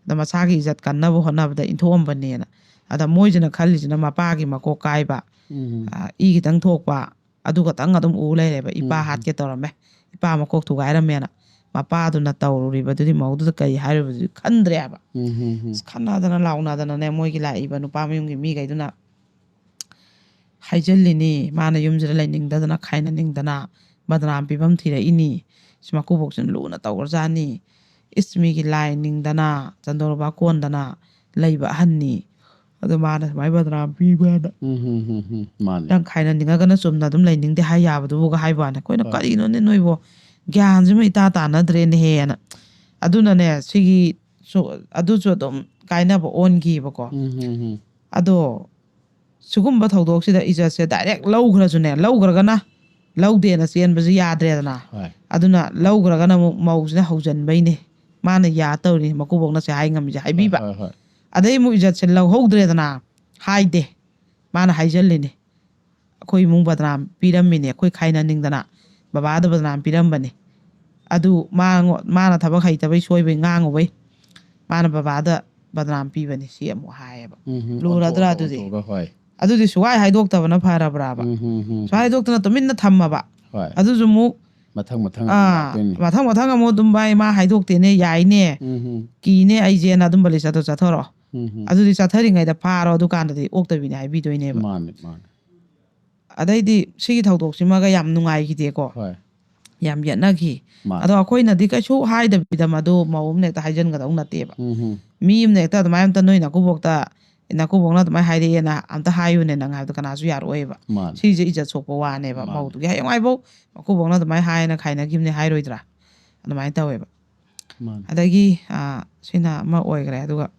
ꯑꯗ ꯃꯁꯥꯒꯤ ꯏꯖꯠ ꯀꯟꯅꯕ ꯍꯣꯠꯅꯕꯗ ꯏꯟꯊꯣꯛꯑꯝꯕꯅꯦꯅ꯫ ꯑꯗ ꯃꯣꯏꯁꯤꯅ ꯈꯜꯂꯤꯁꯤꯅ ꯃꯄꯥꯒꯤ ꯃꯀꯣꯛ ꯀꯥꯏꯕ, ꯎꯝ꯫ ꯑ, ꯏ ꯈꯤꯇꯪ ꯊꯣꯛꯄ, ꯑꯗꯨ ꯈꯛꯇꯪ ꯑꯗꯨꯝ ꯎ ꯂꯩꯔꯦꯕ꯫ ꯏꯄꯥ ꯎꯝ꯫ ꯍꯥꯠꯀꯦ ꯇꯧꯔꯝꯃꯦ, ꯏꯄꯥ ꯃꯀꯣꯛ ꯊꯨꯒꯥꯏꯔꯝꯃꯦꯅ꯫ ꯃꯄꯥꯗꯨꯅ ꯇꯧꯔꯨꯔꯤꯕꯗꯨꯗꯤ ꯃꯧꯗꯨꯗ ꯀꯔꯤ ꯍꯥꯏꯔꯨꯕꯗꯨꯗꯤ ꯈꯟꯗ꯭ꯔꯦ ꯍꯥꯏꯕ꯫ ꯎꯝ, ꯎꯝ, ꯎꯝ꯫ ꯑꯁ, ꯈꯠꯅꯗꯅ ꯂꯥꯎꯅꯗꯅꯅꯦ, ꯃꯣꯏꯒꯤ ꯂꯥꯛꯏꯕ ꯅꯨꯄꯥ ꯃꯌꯨꯝꯒꯤ ꯃꯤꯈꯩꯗꯨꯅ ꯍꯥꯏꯖꯤꯜꯂꯤꯅꯤ꯫ ꯃꯥꯅ ꯌꯨꯝꯁꯤꯗ ꯂꯩꯅꯤꯡꯗꯗꯅ, ꯈꯥꯏꯅꯅꯤꯡꯗꯅ, ꯕꯗꯅꯥꯝ ꯄꯤꯐꯝ ꯊꯤꯔꯛꯏꯅꯤ꯫ ꯁꯤ ꯃꯀꯨꯕꯣꯛꯁꯤꯅ ꯂꯨꯅ ꯇꯧꯈ꯭ꯔꯖꯥꯠꯅꯤ꯫ ꯏꯁ, ꯃꯤꯒꯤ ꯂꯥꯏ ꯅꯤꯡꯗꯅ, ꯆꯟꯗꯣꯜ ꯂꯨꯄꯥ ꯀꯣꯟꯗꯅ ꯂꯩꯕ ꯑꯍꯟꯅꯤ꯫ ꯑꯗꯣ ꯃꯥꯅ ꯁꯨꯃꯥꯏꯅ ꯕꯗꯅꯥꯝ ꯄꯤꯕꯅ꯫ ꯎꯝ, ꯎꯝ, ꯎꯝ, ꯎꯝ, ꯃꯥꯅꯦ꯫ ꯅꯪ ꯈꯥꯏꯅꯅꯤꯡꯉꯒꯅ ꯆꯨꯝꯅ ꯑꯗꯨꯝ ꯂꯩꯅꯤꯡꯗꯦ ꯍꯥꯏ ꯌꯥꯕꯗꯨꯕꯨꯒ ꯍꯥꯏꯕ ꯋꯥꯅꯤ꯫ ꯑꯩꯈꯣꯏꯅ ꯍꯣꯏ꯫ ꯀꯔꯤꯅꯣꯅꯦ ꯅꯣꯏꯕꯣ? ꯒ꯭ꯌꯥꯟꯁꯤꯃ ꯏꯇꯥ ꯇꯥꯅꯗ꯭ꯔꯦꯅꯦꯍꯦꯅ꯫ ꯑꯗꯨꯅꯅꯦ, ꯁꯤꯒꯤ ꯁꯨ-, ꯑꯗꯨꯁꯨ ꯑꯗꯨꯝ ꯀꯥꯏꯅꯕ ꯑꯣꯟꯈꯤꯕꯀꯣ꯫ ꯎꯝ, ꯎꯝ, ꯎꯝ꯫ ꯑꯗꯣ ꯁꯤꯒꯨꯝꯕ ꯊꯧꯗꯣꯛꯁꯤꯗ ꯏꯖꯠꯁꯦ direct ꯂꯧꯈ꯭ꯔꯁꯨꯅꯦ, ꯂꯧꯈ꯭ꯔꯒꯅ ꯂꯧꯗꯦꯅ ꯆꯦꯟꯕꯁꯨ ꯌꯥꯗ꯭ꯔꯦꯗꯅ꯫ ꯍꯣꯏ꯫ ꯑꯗꯨꯅ ꯂꯧꯈ꯭ꯔꯒꯅ ꯑꯃꯨꯛ ꯃꯧꯁꯤꯅ ꯍꯧꯖꯤꯟꯕꯩꯅꯦ꯫ ꯃꯥꯅ ꯌꯥ ꯇꯧꯔꯤ, ꯃꯀꯨꯕꯣꯛꯅ ꯁꯦ ꯍꯥꯏ ꯉꯝꯃꯤꯁꯦ ꯍꯥꯏꯕꯤꯕ꯫ ꯍꯣꯏ, ꯍꯣꯏ, ꯍꯣꯏ꯫ ꯑꯗꯩ ꯑꯃꯨꯛ ꯏꯖꯠꯁꯦ ꯂꯧꯍꯧꯗ꯭ꯔꯦꯗꯅ, ꯍꯥꯏꯗꯦ꯫ ꯃꯥꯅ ꯍꯥꯏꯖꯜꯂꯤꯅꯦ꯫ "ꯑꯩꯈꯣꯏ ꯏꯃꯨꯡ ꯕꯗꯅꯥꯝ ꯄꯤꯔꯝꯃꯤꯅꯦ, ꯑꯩꯈꯣꯏ ꯈꯥꯏꯅꯅꯤꯡꯗꯅ ꯕꯕꯥꯗ ꯕꯗꯅꯥꯝ ꯄꯤꯔꯝꯕꯅꯤ꯫ ꯑꯗꯨ ꯃꯥꯉꯣ-, ꯃꯥꯅ ꯊꯕꯛ ꯍꯩꯇꯕꯩ ꯁꯣꯏꯕꯩ ꯉꯥꯡꯉꯨꯕꯩ ꯃꯥꯅ ꯕꯕꯥꯗ ꯕꯗꯅꯥꯝ ꯄꯤꯕꯅꯤ", ꯁꯤ ꯑꯃꯨꯛ ꯍꯥꯏꯌꯦꯕ꯫ ꯎꯝ, ꯎꯝ꯫ ꯂꯨꯔꯗ꯭ꯔꯥ ꯑꯣꯟꯊꯣꯛꯑꯒ, ꯑꯗꯨꯗꯤ? ꯑꯣꯟꯊꯣꯛꯑꯒ, ꯍꯣꯏ꯫ ꯑꯗꯨꯗꯤ ꯁꯨꯛꯍꯥꯏ ꯍꯥꯏꯗꯣꯛꯇꯕꯅ ꯐꯔꯕ꯭ꯔꯥꯕ? ꯎꯝ, ꯎꯝ, ꯎꯝ, ꯁꯨꯛꯍꯥꯏ ꯎꯝ꯫ ꯍꯥꯏꯗꯣꯛꯇꯅ ꯇꯨꯃꯤꯟꯅ ꯊꯝꯃꯕ꯫ ꯍꯣꯏ꯫ ꯑꯗꯨꯁꯨ ꯑꯃꯨꯛ, ꯃꯊꯪ ꯃꯊꯪ ꯑꯗꯨꯝ ꯑꯥ, ꯂꯥꯛꯇꯣꯏꯅꯤ꯫ ꯃꯊꯪ ꯃꯊꯪ ꯑꯃꯨꯛ ꯑꯗꯨꯝ, "ꯚꯥꯏ, ꯃꯥ ꯍꯥꯏꯗꯣꯛꯇꯦꯅꯦ, ꯌꯥꯏꯅꯦ, ꯎꯝ, ꯎꯝ꯫ ꯀꯤꯅꯦ ꯑꯩꯁꯦꯅ" ꯑꯗꯨꯝ ꯕꯂꯤꯁ ꯑꯗꯣ ꯆꯠꯊꯣꯔꯛꯑꯣ꯫ ꯎꯝ, ꯎꯝ꯫ ꯑꯗꯨꯗꯤ ꯆꯠꯊꯔꯤꯉꯩꯗ ꯐꯥꯔꯣ, ꯑꯗꯨꯀꯥꯟꯗꯗꯤ ꯑꯣꯛꯇꯕꯤꯅꯦ ꯍꯥꯏꯕꯤꯗꯣꯏꯅꯦꯕ꯫ ꯃꯥꯅꯦ, ꯃꯥꯅꯦ꯫ ꯑꯗꯩꯗꯤ ꯁꯤꯒꯤ ꯊꯧꯗꯣꯛꯁꯤꯃꯒ ꯌꯥꯝ ꯅꯨꯡꯉꯥꯏꯈꯤꯗꯦꯀꯣ꯫ ꯍꯣꯏ꯫ ꯌꯥꯝ ꯌꯦꯠꯅꯈꯤ꯫ ꯃꯥꯅꯦ꯫ ꯑꯗꯣ ꯑꯩꯈꯣꯏꯅꯗꯤ ꯀꯩꯁꯨ ꯍꯥꯏꯗꯕꯤꯗ ꯃꯗꯨ ꯃꯧ ꯑꯃꯅ ꯍꯦꯛꯇ ꯍꯥꯏꯖꯟꯒꯗꯧ ꯅꯠꯇꯦꯕ꯫ ꯎꯝ, ꯎꯝ꯫ ꯃꯤ ꯑꯃꯅ ꯍꯦꯛꯇ ꯑꯗꯨꯃꯥꯏꯅ ꯑꯝꯇ ꯅꯣꯏ ꯅꯀꯨꯕꯣꯛꯇ, "ꯅꯀꯨꯕꯣꯛꯅ ꯑꯗꯨꯃꯥꯏꯅ ꯍꯥꯏꯔꯛꯑꯦꯅ ꯑꯝꯇ ꯍꯥꯏꯌꯨꯅꯦ" ꯅꯪ ꯍꯥꯏꯕꯗꯣ ꯀꯅꯥꯁꯨ ꯌꯥꯔꯛꯑꯣꯏꯕ꯫ ꯃꯥꯅꯦ꯫ ꯁꯤꯁꯦ ꯏꯖꯠ ꯁꯣꯛꯄ ꯋꯥꯅꯦꯕ꯫ ꯃꯥꯅꯦ꯫ ꯃꯧꯗꯨꯒꯤ ꯍꯌꯦꯡꯋꯥꯏꯐꯧ ꯃꯀꯨꯕꯣꯛꯅ ꯑꯗꯨꯃꯥꯏꯅ ꯍꯥꯏꯌꯦꯅ ꯈꯥꯏꯅꯈꯤꯕꯅꯦ ꯍꯥꯏꯔꯣꯏꯗ꯭ꯔꯥ? ꯑꯗꯨꯃꯥꯏꯅ ꯇꯧꯋꯦꯕ꯫ ꯃꯥꯅꯤ꯫ ꯑꯗꯒꯤ ꯑꯥ, ꯁꯤꯅ ꯑꯃ ꯑꯣꯏꯈ꯭ꯔꯦ꯫ ꯑꯗꯨꯒ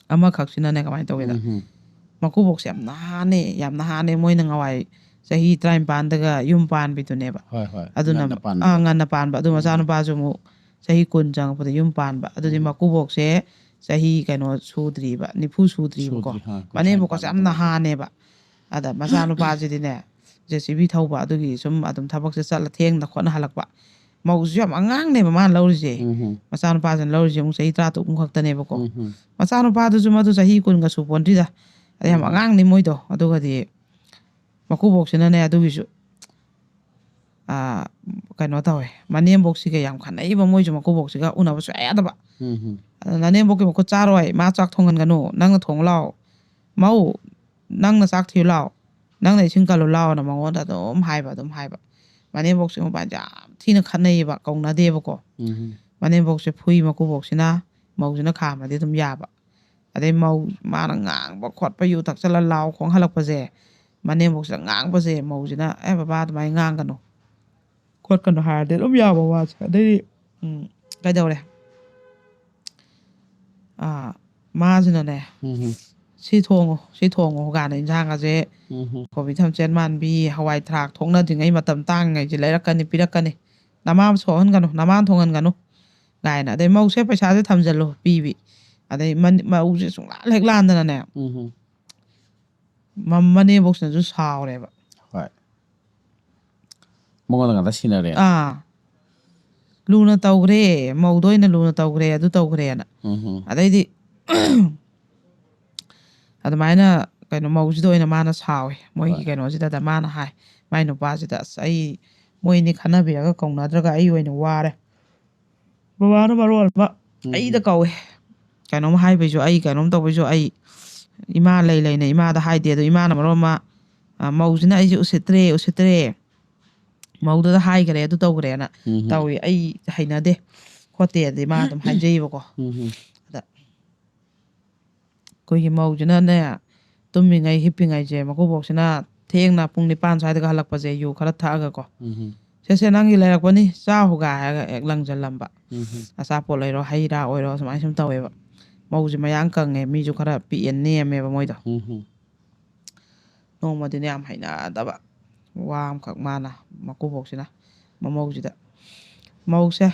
ꯑꯃꯈꯛꯁꯤꯅꯅꯦ, ꯀꯃꯥꯏꯅ ꯇꯧꯒꯦꯗ, ꯎꯝ, ꯎꯝ꯫ ꯃꯀꯨꯕꯣꯛꯁꯦ ꯌꯥꯝ ꯅꯍꯥꯅꯦ, ꯌꯥꯝ ꯅꯍꯥꯅꯦ꯫ ꯃꯣꯏꯅ ꯉꯋꯥꯏ ꯆꯍꯤ ꯇꯔꯥꯅꯤꯄꯥꯟꯗꯒ ꯌꯨꯝ ꯄꯥꯟꯕꯤꯗꯨꯅꯦꯕ꯫ ꯍꯣꯏ, ꯍꯣꯏ꯫ ꯑꯗꯨꯅ ꯉꯟꯅ ꯄꯥꯟꯕ꯫ ꯑꯥ, ꯉꯟꯅ ꯄꯥꯟꯕ꯫ ꯑꯗꯨ ꯎꯝ꯫ ꯃꯆꯥꯅꯨꯄꯥꯁꯨ ꯑꯃꯨꯛ ꯆꯍꯤ ꯀꯨꯟ ꯆꯪꯉꯛꯄꯗ ꯌꯨꯝ ꯄꯥꯟꯕ꯫ ꯑꯗꯨꯗꯤ ꯎꯝ꯫ ꯃꯀꯨꯕꯣꯛꯁꯦ ꯆꯍꯤ, ꯀꯩꯅꯣ, ꯁꯨꯗ꯭ꯔꯤꯕ, ꯅꯤꯐꯨ ꯁꯨꯗ꯭ꯔꯤꯕꯀꯣ꯫ ꯁꯨꯗ꯭ꯔꯤ, ꯍꯥ, ꯀꯨꯟꯊ꯭ꯔꯥ ꯃꯅꯦꯝꯕꯣꯛꯀꯁꯦ ꯅꯤꯄꯥꯟ ꯌꯥꯝ ꯇꯧꯔꯦ꯫ ꯅꯍꯥꯅꯦꯕ꯫ ꯑꯗ ꯃꯆꯥꯅꯨꯄꯥꯁꯤꯗꯤꯅꯦ, ꯖꯦ ꯁꯤ ꯕꯤ ꯊꯧꯕ, ꯑꯗꯨꯒꯤ ꯁꯨꯝ ꯑꯗꯨꯝ ꯊꯕꯛꯁꯦ ꯆꯠꯂ ꯊꯦꯡꯅ ꯈꯣꯠꯅ ꯍꯜꯂꯛꯄ꯫ ꯃꯧꯁꯤꯁꯨ ꯌꯥꯝ ꯑꯉꯥꯡꯅꯦꯕ ꯃꯥꯅ ꯂꯧꯔꯤꯁꯦ꯫ ꯎꯝ, ꯎꯝ꯫ ꯃꯆꯥꯅꯨꯄꯥꯁꯤꯅ ꯂꯧꯔꯤꯁꯦ ꯑꯃꯨꯛ ꯆꯍꯤ ꯇꯔꯥ ꯇꯔꯨꯛ ꯈꯛꯇꯅꯦꯕꯀꯣ꯫ ꯎꯝ, ꯎꯝ꯫ ꯃꯆꯥꯅꯨꯄꯥꯗꯨꯁꯨ ꯃꯗꯨ ꯆꯍꯤ ꯀꯨꯟꯒ ꯁꯨ ꯄꯣꯟꯗ꯭ꯔꯤꯗ꯫ ꯑꯗ ꯌꯥꯝ ꯎꯝ꯫ ꯑꯉꯥꯡꯅꯤ ꯃꯣꯏꯗꯣ꯫ ꯑꯗꯨꯒꯗꯤ ꯃꯀꯨꯕꯣꯛꯁꯤꯅꯅꯦ, ꯑꯗꯨꯒꯤꯁꯨ ꯑꯥ, ꯀꯩꯅꯣ ꯇꯧꯋꯦ, ꯃꯅꯦꯝꯕꯣꯛꯁꯤꯒ ꯌꯥꯝ ꯈꯟꯅꯩꯕ꯫ ꯃꯣꯏꯁꯨ ꯃꯀꯨꯕꯣꯛꯁꯤꯒ ꯎꯅꯕ ꯁꯨꯡꯌꯥ ꯌꯥꯗꯕ꯫ ꯎꯝ, ꯎꯝ꯫ ꯑꯗ ꯅꯅꯦꯝꯕꯣꯛꯀꯤ ꯃꯈꯨꯠ ꯆꯥꯔꯣꯏ, ꯃꯥ ꯆꯥꯛ ꯊꯣꯡꯍꯟꯒꯅꯨ, ꯅꯪꯅ ꯊꯣꯡꯉꯨ ꯂꯥꯎ, ꯃꯧ, ꯅꯪꯅ ꯆꯥꯛ ꯊꯤꯌꯨ ꯂꯥꯎ, ꯅꯪꯅ ꯏꯁꯤꯡ ꯀꯜꯂꯨ ꯂꯥꯎꯅ ꯃꯉꯣꯟꯗ ꯑꯗꯨꯝ ꯍꯥꯏꯕ, ꯑꯗꯨꯝ ꯍꯥꯏꯕ꯫ ꯃꯅꯦꯝꯕꯣꯛꯁꯦ ꯃꯕꯥꯅꯤ ꯌꯥꯝ ꯊꯤꯅ ꯈꯠꯅꯩꯌꯦꯕ, ꯀꯧꯅꯗꯦꯕꯀꯣ꯫ ꯎꯝ, ꯎꯝ꯫ ꯃꯅꯦꯝꯕꯣꯛꯁꯦ ꯐꯨꯏ, ꯃꯀꯨꯕꯣꯛꯁꯤꯅ, ꯃꯧꯁꯤꯅ ꯈꯥꯝꯃꯗꯤ ꯑꯗꯨꯝ ꯌꯥꯕ꯫ ꯑꯗꯩ ꯃꯧ, ꯃꯥꯅ ꯉꯥꯡꯕ ꯈꯣꯠꯄ, ꯌꯨ ꯊꯛꯆꯜꯂ ꯂꯥꯎ ꯈꯣꯡ ꯍꯜꯂꯛꯄꯁꯦ, ꯃꯅꯦꯝꯕꯣꯛꯁꯤꯅ ꯉꯥꯡꯕꯁꯦ, ꯃꯧꯁꯤꯅ, "ꯑꯦ ꯕꯕꯥ, ꯑꯗꯨꯃꯥꯏꯅ ꯉꯥꯡꯒꯅꯨ ꯈꯣꯠꯀꯅꯨ" ꯍꯥꯏꯔꯗꯤ ꯑꯗꯨꯝ ꯌꯥꯕ ꯋꯥꯁꯦ꯫ ꯑꯗꯩꯗꯤ, ꯎꯝ, ꯀꯩꯗꯧꯔꯦ? ꯑꯥ, ꯃꯥꯁꯤꯅꯅꯦ, ꯎꯝ, ꯎꯝ꯫ "ꯁꯤ ꯊꯣꯡꯉꯨ, ꯁꯤ ꯊꯣꯡꯉꯨ" ꯀꯥꯏꯅ ꯏꯟꯁꯥꯡꯒꯁꯦ, ꯎꯝ, ꯎꯝ꯫ ꯀꯣꯕꯤ, ꯊꯝꯆꯦꯠ ꯃꯥꯟꯕꯤ, ꯍꯋꯥꯏ ꯊ꯭ꯔꯥꯛ ꯊꯣꯛꯅꯗ꯭ꯔꯤꯉꯩ ꯃꯇꯝ ꯇꯥꯡꯉꯤꯉꯩꯁꯦ ꯂꯩꯔꯛꯀꯅꯤ, ꯄꯤꯔꯛꯀꯅꯤ꯫ "ꯅꯃꯥ ꯁꯣꯛꯍꯟꯒꯅꯨ, ꯅꯃꯥ ꯊꯣꯡꯍꯟꯒꯅꯨ" ꯀꯥꯏꯅ꯫ ꯑꯗꯩ "ꯃꯧꯁꯦ ꯄꯩꯁꯥꯁꯦ ꯊꯝꯖꯜꯂꯨ" ꯄꯤꯕꯤ꯫ ꯑꯗꯩ ꯃꯟ-, ꯃꯧꯁꯦ ꯁꯨꯡꯂꯥꯟ ꯍꯦꯛ ꯂꯥꯟꯗꯅꯅꯦ, ꯎꯝ, ꯎꯝ꯫ ꯃ-, ꯃꯅꯦꯝꯕꯣꯛꯁꯤꯅꯁꯨ ꯁꯥꯎꯔꯦꯕ꯫ ꯍꯣꯏ꯫ ꯃꯉꯣꯟꯗ ꯉꯥꯛꯇ ꯁꯤꯟꯅꯔꯦ꯫ ꯑꯥ, ꯂꯨꯅ ꯇꯧꯈ꯭ꯔꯦ, ꯃꯧꯗ ꯑꯣꯏꯅ ꯂꯨꯅ ꯇꯧꯈ꯭ꯔꯦ, ꯑꯗꯨ ꯇꯧꯈ꯭ꯔꯦꯅ꯫ ꯎꯝ, ꯎꯝ꯫ ꯑꯗꯩꯗꯤ ꯑꯗꯨꯃꯥꯏꯅ, ꯀꯩꯅꯣ, ꯃꯧꯁꯤꯗ ꯑꯣꯏꯅ ꯃꯥꯅ ꯁꯥꯎꯋꯦ, ꯃꯣꯏꯒꯤ ꯍꯣꯏ꯫ ꯀꯩꯅꯣꯁꯤꯗ꯫ ꯃꯥꯅ ꯍꯥꯏ, ꯃꯥꯏ ꯅꯨꯄꯥꯁꯤꯗ, "ꯑꯁ, ꯑꯩ, ꯃꯣꯏ ꯑꯅꯤ ꯈꯟꯅꯕꯤꯔꯒ ꯀꯧꯅꯗ꯭ꯔꯒ ꯑꯩ ꯑꯣꯏꯅ ꯋꯥꯔꯦ, ꯕꯕꯥꯅ ꯃꯔꯣꯜ ꯑꯃ ꯎꯝ, ꯑꯩꯗ ꯎꯝ꯫ ꯀꯧꯋꯦ, ꯀꯩꯅꯣꯝ ꯍꯥꯏꯕꯩꯁꯨ ꯑꯩ, ꯀꯩꯅꯣꯝ ꯇꯧꯕꯩꯁꯨ ꯑꯩ, ꯏꯃꯥ ꯂꯩ ꯂꯩꯅ ꯏꯃꯥꯗ ꯍꯥꯏꯗꯦ, ꯑꯗꯣ ꯏꯃꯥꯅ ꯃꯔꯣꯜ ꯑꯃ, ꯑ, ꯃꯧꯁꯤꯅ ꯑꯩꯁꯦ ꯎꯁꯤꯠꯇ꯭ꯔꯦ, ꯎꯁꯤꯠꯇ꯭ꯔꯦ, ꯃꯧꯗꯨꯗ ꯍꯥꯏꯈ꯭ꯔꯦ, ꯑꯗꯨ ꯇꯧꯈ꯭ꯔꯦꯅ ꯎꯝ, ꯎꯝ꯫ ꯇꯧꯏ, ꯑꯩ ꯍꯩꯅꯗꯦ ꯈꯣꯠꯇꯦ" ꯑꯗꯩ ꯃꯥ ꯑꯗꯨꯝ ꯍꯥꯏꯖꯩꯌꯦꯕꯀꯣ꯫ ꯎꯝ, ꯎꯝ꯫ ꯑꯗ ꯑꯩꯈꯣꯏꯒꯤ ꯃꯧꯁꯤꯅꯅꯦ, ꯇꯨꯝꯃꯤꯉꯩ ꯍꯤꯞꯄꯤꯉꯩꯁꯦ, ꯃꯀꯨꯕꯣꯛꯁꯤꯅ ꯊꯦꯡꯅ ꯄꯨꯡ ꯅꯤꯄꯥꯟ ꯁ꯭ꯋꯥꯏꯗꯒ ꯍꯜꯂꯛꯄꯁꯦ, ꯌꯨ ꯈꯔ ꯊꯛꯑꯒꯀꯣ꯫ ꯎꯝ, ꯎꯝ꯫ "ꯁꯦ, ꯁꯦ, ꯅꯪꯒꯤ ꯂꯩꯔꯛꯄꯅꯤ, ꯆꯥꯎꯒ" ꯍꯥꯏꯔꯒ ꯍꯦꯛ ꯂꯪꯁꯤꯜꯂꯝꯕ꯫ ꯎꯝ. ꯑꯆꯥꯄꯣꯠ ꯂꯩꯔꯣ, ꯍꯩ ꯔꯥ ꯑꯣꯏꯔꯣ, ꯁꯨꯃꯥꯏꯅ ꯁꯨꯝ ꯇꯧꯋꯦꯕ꯫ ꯃꯧꯁꯦ ꯃꯌꯥꯡ ꯀꯪꯉꯦ, ꯃꯤꯁꯨ ꯈꯔ ꯄꯤꯛꯑꯦ, ꯅꯦꯝꯃꯦꯕ ꯃꯣꯏꯗꯣ꯫ ꯎꯝ. ꯅꯣꯡꯃꯗꯤꯅꯦ, ꯌꯥꯝ ꯍꯩꯅꯗꯕ ꯋꯥ ꯑꯃꯈꯛ ꯃꯥꯅ, ꯃꯀꯨꯕꯣꯛꯁꯤꯅ ꯃꯃꯧꯁꯤꯗ, "ꯃꯧꯁꯦ,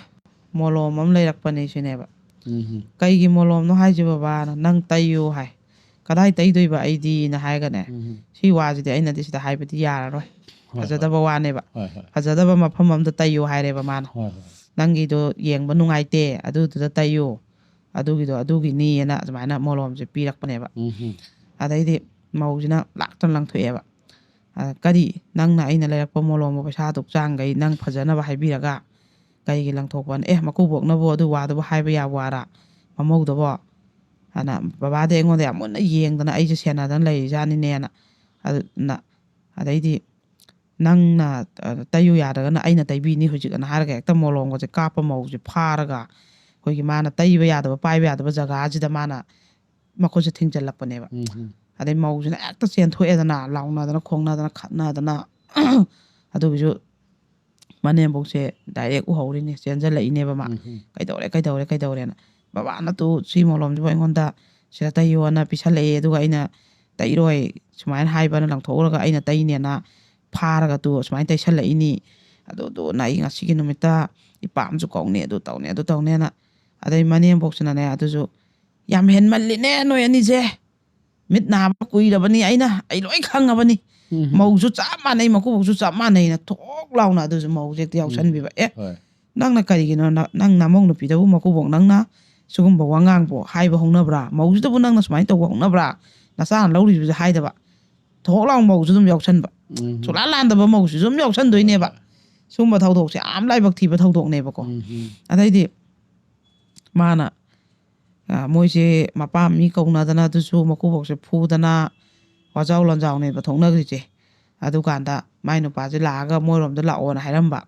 ꯃꯣꯂꯣꯝ ꯑꯃ ꯂꯩꯔꯛꯄꯅꯦ" ꯁꯤꯅꯦꯕ꯫ ꯎꯝ. "ꯀꯩꯒꯤ ꯃꯣꯂꯣꯝꯅꯣ ꯍꯥꯏꯁꯤ ꯕꯕꯥꯅ?" "ꯅꯪ ꯇꯩꯌꯨ" ꯍꯥꯏ꯫ "ꯀꯗꯥꯏ ꯇꯩꯗꯣꯏꯕ ꯑꯩꯗꯤꯅ?" ꯍꯥꯏꯒꯅꯦ꯫ ꯎꯝ. ꯁꯤ ꯋꯥꯁꯤꯗꯤ ꯑꯩꯅꯗꯤ ꯁꯤꯗ ꯍꯥꯏꯕꯗꯤ ꯌꯥꯔꯔꯣꯏ꯫ ꯍꯣꯏ, ꯐꯖꯗꯕ ꯋꯥꯅꯦꯕ꯫ ꯍꯣꯏ, ꯍꯣꯏ. ꯐꯖꯗꯕ ꯃꯐꯝ ꯑꯝꯗ ꯇꯩꯌꯨ ꯍꯥꯏꯔꯦꯕ ꯃꯥꯅ꯫ ꯍꯣꯏ, ꯍꯣꯏ. "ꯅꯪꯒꯤꯗꯣ ꯌꯦꯡꯕ ꯅꯨꯡꯉꯥꯏꯇꯦ, ꯑꯗꯨꯗꯨꯗ ꯇꯩꯌꯨ, ꯑꯗꯨꯒꯤꯗꯣ ꯑꯗꯨꯒꯤꯅꯤꯅ" ꯑꯗꯨꯃꯥꯏꯅ ꯃꯣꯂꯣꯝꯁꯦ ꯄꯤꯔꯛꯄꯅꯦꯕ꯫ ꯎꯝ. ꯑꯗꯩꯗꯤ ꯃꯧꯁꯤꯅ ꯂꯥꯛꯇꯅ ꯂꯪꯊꯣꯛꯑꯦꯕ꯫ "ꯑ, ꯀꯔꯤ? ꯅꯪꯅ ꯑꯩꯅ ꯂꯩꯔꯛꯄ ꯃꯣꯂꯣꯝꯕꯨ ꯄꯩꯁꯥ ꯑꯗꯨꯛ ꯆꯥꯡꯈꯩ ꯅꯪ ꯐꯖꯅꯕ ꯍꯥꯏꯕꯤꯔꯒ ꯀꯩꯒꯤ ꯂꯪꯊꯣꯛꯄꯅ? ꯑꯦ, ꯃꯀꯨꯕꯣꯛꯅꯕꯨ ꯑꯗꯨ ꯋꯥꯗꯨꯕꯨ ꯍꯥꯏꯕ ꯌꯥꯕ ꯋꯥꯔꯥ? ꯃꯃꯧꯗꯨꯕꯣ?" ꯑꯅ ꯕꯕꯥꯗꯤ ꯑꯩꯉꯣꯟꯗ ꯌꯥꯝ ꯃꯨꯟꯅ ꯌꯦꯡꯗꯅ ꯑꯩꯁꯦ ꯁꯦꯟꯅꯗꯅ ꯂꯩꯔꯤꯖꯥꯠꯅꯤꯅꯦꯅ꯫ ꯑꯗꯨꯅ ꯑꯗꯩꯗꯤ, "ꯅꯪꯅ, ꯑ, ꯇꯩꯌꯨ ꯌꯥꯗ꯭ꯔꯒꯅ ꯑꯩꯅ ꯇꯩꯕꯤꯅꯤ ꯍꯧꯖꯤꯛ" ꯑꯅ ꯍꯥꯏꯔꯒ ꯍꯦꯛꯇ ꯃꯣꯂꯣꯝꯒꯁꯦ ꯀꯥꯞꯄ ꯃꯧꯁꯦ ꯐꯥꯔꯒ ꯑꯩꯈꯣꯏꯒꯤ ꯃꯥꯅ ꯇꯩꯕ ꯌꯥꯗꯕ, ꯄꯥꯏꯕ ꯌꯥꯗꯕ ꯖꯒꯥꯁꯤꯗ ꯃꯥꯅ ꯃꯈꯨꯠꯁꯦ ꯊꯤꯡꯖꯤꯜꯂꯛꯄꯅꯦꯕ꯫ ꯎꯝ. ꯑꯗꯩ ꯃꯧꯁꯤꯅ ꯍꯦꯛꯇ ꯆꯦꯟꯊꯣꯛꯑꯦꯗꯅ, ꯂꯥꯎꯅꯗꯅ ꯈꯣꯡꯅꯗꯅ ꯈꯠꯅꯗꯅ꯫ ꯑꯗꯨꯒꯤꯁꯨ ꯃꯅꯦꯝꯕꯣꯛꯁꯦ ꯗꯥꯏꯔꯦꯛ ꯎꯍꯧꯔꯤꯅꯦ, ꯆꯦꯟꯖꯜꯂꯛꯏꯅꯦꯕ ꯃꯥ꯫ ꯎꯝ. "ꯀꯩꯗꯧꯔꯦ, ꯀꯩꯗꯧꯔꯦ, ꯀꯩꯗꯧꯔꯦꯅ?" "ꯕꯕꯥꯅ ꯇꯨ ꯁꯤ ꯃꯣꯂꯣꯝꯁꯤꯕꯨ ꯑꯩꯉꯣꯟꯗ ꯁꯤꯗ ꯇꯩꯌꯣꯅ ꯄꯤꯁꯜꯂꯛꯑꯦ, ꯑꯗꯨꯒ ꯑꯩꯅ ꯇꯩꯔꯣꯏ ꯁꯨꯃꯥꯏꯅ ꯍꯥꯏꯕꯅ ꯂꯪꯊꯣꯛꯎꯔꯒ ꯑꯩꯅ ꯇꯩꯅꯦꯅ ꯐꯥꯔꯒ ꯇꯨ ꯁꯨꯃꯥꯏꯅ ꯇꯩꯁꯜꯂꯛꯏꯅꯤ꯫ ꯑꯗꯨꯗꯨꯅ ꯑꯩ ꯉꯁꯤꯒꯤ ꯅꯨꯃꯤꯠꯇ ꯏꯄꯥꯝꯁꯨ ꯀꯧꯅꯤ, ꯑꯗꯨ ꯇꯧꯅꯤ, ꯑꯗꯨ ꯇꯧꯅꯦꯅ"꯫ ꯑꯗꯩ ꯃꯅꯦꯝꯕꯣꯛꯁꯤꯅꯅꯦ ꯑꯗꯨꯁꯨ, "ꯌꯥꯝ ꯍꯦꯟꯃꯜꯂꯤꯅꯦ ꯅꯣꯏ ꯑꯅꯤꯁꯦ꯫ ꯃꯤꯠ ꯅꯥꯕ ꯀꯨꯏꯔꯕꯅꯤ ꯑꯩꯅ, ꯑꯩ ꯂꯣꯏ ꯈꯪꯉꯕꯅꯤ꯫ ꯎꯝ. ꯃꯧꯁꯨ ꯆꯞ ꯃꯥꯟꯅꯩ, ꯃꯀꯨꯕꯣꯛꯁꯨ ꯆꯞ ꯃꯥꯟꯅꯩꯅ" ꯊꯣꯛ ꯂꯥꯎꯅ ꯑꯗꯨꯁꯨ ꯃꯧꯁꯦ ꯍꯦꯛꯇ ꯌꯥꯎꯁꯟꯕꯤꯕ꯫ "ꯑꯦ, ꯍꯣꯏ. ꯅꯪꯅ ꯀꯔꯤꯒꯤꯅꯣ ꯅ-, ꯅꯪ ꯅꯃꯧ ꯅꯨꯄꯤꯗꯕꯨ ꯃꯀꯨꯕꯣꯛ ꯅꯪꯅ ꯁꯤꯒꯨꯝꯕ ꯋꯥꯉꯥꯡꯕꯨ ꯍꯥꯏꯕ ꯍꯧꯅꯕ꯭ꯔꯥ? ꯃꯧꯁꯤꯗꯕꯨ ꯅꯪꯅ ꯁꯨꯃꯥꯏꯅ ꯇꯧꯕ ꯍꯧꯅꯕ꯭ꯔꯥ? ꯅꯆꯥꯅ ꯂꯧꯔꯤꯕꯁꯦ" ꯍꯥꯏꯗꯕ꯫ ꯊꯣꯛ ꯂꯥꯎ ꯃꯧꯁꯨ ꯑꯗꯨꯝ ꯌꯥꯎꯁꯟꯕ꯫ ꯎꯝ. ꯁꯨꯛꯂꯥꯟ ꯂꯥꯟꯗꯕ ꯃꯧꯁꯤꯁꯨ ꯑꯗꯨꯝ ꯌꯥꯎꯁꯟꯗꯣꯏꯅꯦꯕ꯫ ꯁꯨꯝꯕ ꯊꯧꯗꯣꯛꯁꯦ ꯌꯥꯝ ꯂꯥꯏꯕꯛ ꯊꯤꯕ ꯊꯧꯗꯣꯛꯅꯦꯕꯀꯣ꯫ ꯎꯝ. ꯑꯗꯩꯗꯤ ꯃꯥꯅ, ꯑ, ꯃꯣꯏꯁꯦ ꯃꯄꯥ ꯃꯤ ꯀꯧꯅꯗꯅ ꯑꯗꯨꯁꯨ ꯃꯀꯨꯕꯣꯛꯁꯦ ꯐꯨꯗꯅ ꯋꯥꯖꯥꯎ ꯂꯥꯟꯖꯥꯎꯅꯦꯕ ꯊꯣꯛꯅꯈ꯭ꯔꯤꯁꯦ꯫ ꯑꯗꯨꯀꯥꯟꯗ ꯃꯥꯏ ꯅꯨꯄꯥꯁꯦ ꯂꯥꯛꯑꯒ ꯃꯣꯏꯔꯣꯝꯗ ꯂꯥꯛꯑꯣꯅ ꯍꯥꯏꯔꯝꯕ꯫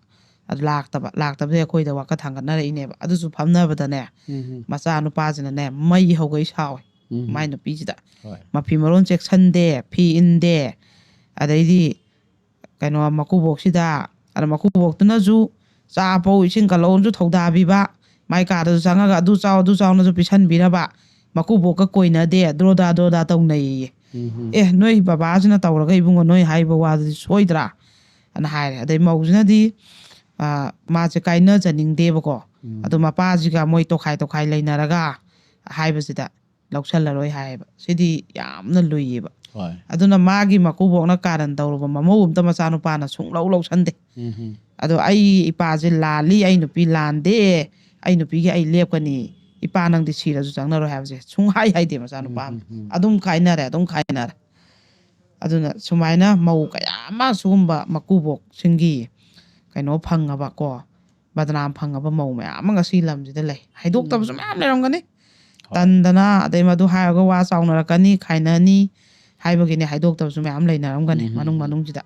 ꯑꯗꯨ ꯂꯥꯛꯇꯕ, ꯂꯥꯛꯇꯕꯗꯩ ꯑꯩꯈꯣꯏꯗ ꯋꯥꯀꯠ ꯊꯥꯡꯒꯠꯅꯔꯛꯏꯅꯦꯕ꯫ ꯑꯗꯨꯁꯨ ꯐꯝꯅꯕꯗꯅꯦ, ꯎꯝ. ꯃꯆꯥ ꯅꯨꯄꯥꯁꯤꯅꯅꯦ ꯃꯩ ꯍꯧꯒꯩ ꯁꯥꯎꯋꯦ ꯎꯝ. ꯃꯥꯏ ꯅꯨꯄꯤꯁꯤꯗ꯫ ꯍꯣꯏ. ꯃꯐꯤ ꯃꯔꯣꯟ ꯆꯦꯛꯁꯟꯗꯦ, ꯐꯤ ꯏꯟꯗꯦ, ꯑꯗꯩꯗꯤ ꯀꯩꯅꯣ ꯃꯀꯨꯕꯣꯛꯁꯤꯗ ꯑꯗ ꯃꯀꯨꯕꯣꯛꯇꯨꯅꯁꯨ ꯆꯥ ꯄꯧ ꯏꯁꯤꯡ ꯀꯜꯂꯛꯑꯣꯅꯁꯨ ꯊꯧꯗꯥꯕꯤꯕ, ꯃꯥꯏ ꯀꯥꯗꯁꯨ ꯆꯪꯉꯒ ꯑꯗꯨ ꯆꯥꯎ ꯑꯗꯨ ꯆꯥꯎꯅꯁꯨ ꯄꯤꯁꯟꯕꯤꯔꯕ, ꯃꯀꯨꯕꯣꯛꯀ ꯀꯣꯏꯅꯗꯦ, ꯗ꯭ꯔꯣꯗꯥ ꯗ꯭ꯔꯣꯗꯥ ꯇꯧꯅꯩꯌꯦ꯫ ꯎꯝ ꯎꯝ "ꯑꯦ, ꯅꯣꯏ ꯕꯕꯥꯁꯤꯅ ꯇꯧꯔꯒ ꯏꯕꯨꯡꯉꯣ ꯅꯣꯏ ꯍꯥꯏꯔꯤꯕ ꯋꯥꯗꯨꯗꯤ ꯁꯣꯏꯗ꯭ꯔꯥ?" ꯑꯅ ꯍꯥꯏꯔꯦ꯫ ꯑꯗꯩ ꯃꯧꯁꯤꯅꯗꯤ ꯑ, ꯃꯥꯁꯦ ꯀꯥꯏꯅꯖꯅꯤꯡꯗꯦꯕꯀꯣ꯫ ꯎꯝ ꯑꯗꯣ ꯃꯄꯥꯁꯤꯒ ꯃꯣꯏ ꯇꯣꯈꯥꯏ ꯇꯣꯈꯥꯏ ꯂꯩꯅꯔꯒ ꯍꯥꯏꯕꯁꯤꯗ ꯂꯧꯁꯜꯂꯔꯣꯏ ꯍꯥꯏꯌꯦꯕ꯫ ꯁꯤꯗꯤ ꯌꯥꯝꯅ ꯂꯨꯏꯌꯦꯕ꯫ ꯍꯣꯏ ꯑꯗꯨꯅ ꯃꯥꯒꯤ ꯃꯀꯨꯕꯣꯛꯅ ꯀꯥꯔꯟ ꯇꯧꯔꯨꯕ ꯃꯃꯧ ꯑꯝꯇ ꯃꯆꯥꯅꯨꯄꯥꯅ ꯁꯨꯡꯂꯧ ꯂꯧꯁꯟꯗꯦ꯫ ꯎꯝ ꯎꯝ ꯑꯗꯣ "ꯑꯩ ꯏꯄꯥꯁꯦ ꯂꯥꯜꯂꯤ, ꯑꯩ ꯅꯨꯄꯤ ꯂꯥꯟꯗꯦ, ꯑꯩ ꯅꯨꯄꯤꯒꯤ ꯑꯩ ꯂꯦꯞꯀꯅꯤ, ꯏꯄꯥ ꯅꯪꯗꯤ ꯁꯤꯔꯁꯨ ꯆꯪꯅꯔꯣꯏ" ꯍꯥꯏꯕꯁꯦ ꯁꯨꯡꯍꯥꯏ ꯍꯥꯏꯗꯦ ꯃꯆꯥꯅꯨꯄꯥ ꯑꯃ꯫ ꯎꯝ ꯎꯝ ꯑꯗꯨꯝ ꯀꯥꯏꯅꯔꯦ, ꯑꯗꯨꯝ ꯀꯥꯏꯅꯔꯦ꯫ ꯑꯗꯨꯅ ꯁꯨꯃꯥꯏꯅ ꯃꯧ ꯀꯌꯥ ꯑꯃ ꯁꯤꯒꯨꯝꯕ ꯃꯀꯨꯕꯣꯛꯁꯤꯡꯒꯤ ꯀꯩꯅꯣ ꯐꯪꯉꯕꯀꯣ, ꯕꯗꯅꯥꯝ ꯐꯪꯉꯕ ꯃꯧ ꯃꯌꯥꯝ ꯑꯃ ꯉꯁꯤ ꯂꯝꯁꯤꯗ ꯂꯩ꯫ ꯍꯥꯏꯗꯣꯛꯇꯕꯁꯨ ꯃꯌꯥꯝ ꯂꯩꯔꯝꯒꯅꯤ꯫ ꯍꯣꯏ ꯇꯟꯗꯅ, ꯑꯗꯩ ꯃꯗꯨ ꯍꯥꯏꯔꯒ ꯋꯥ ꯆꯥꯎꯅꯔꯛꯀꯅꯤ, ꯈꯥꯏꯅꯅꯤ ꯍꯥꯏꯕꯒꯤꯅꯦ ꯍꯥꯏꯗꯣꯛꯇꯕꯁꯨ ꯃꯌꯥꯝ ꯂꯩꯅꯔꯝꯒꯅꯤ ꯎꯝ ꯃꯅꯨꯡ ꯃꯅꯨꯡꯁꯤꯗ꯫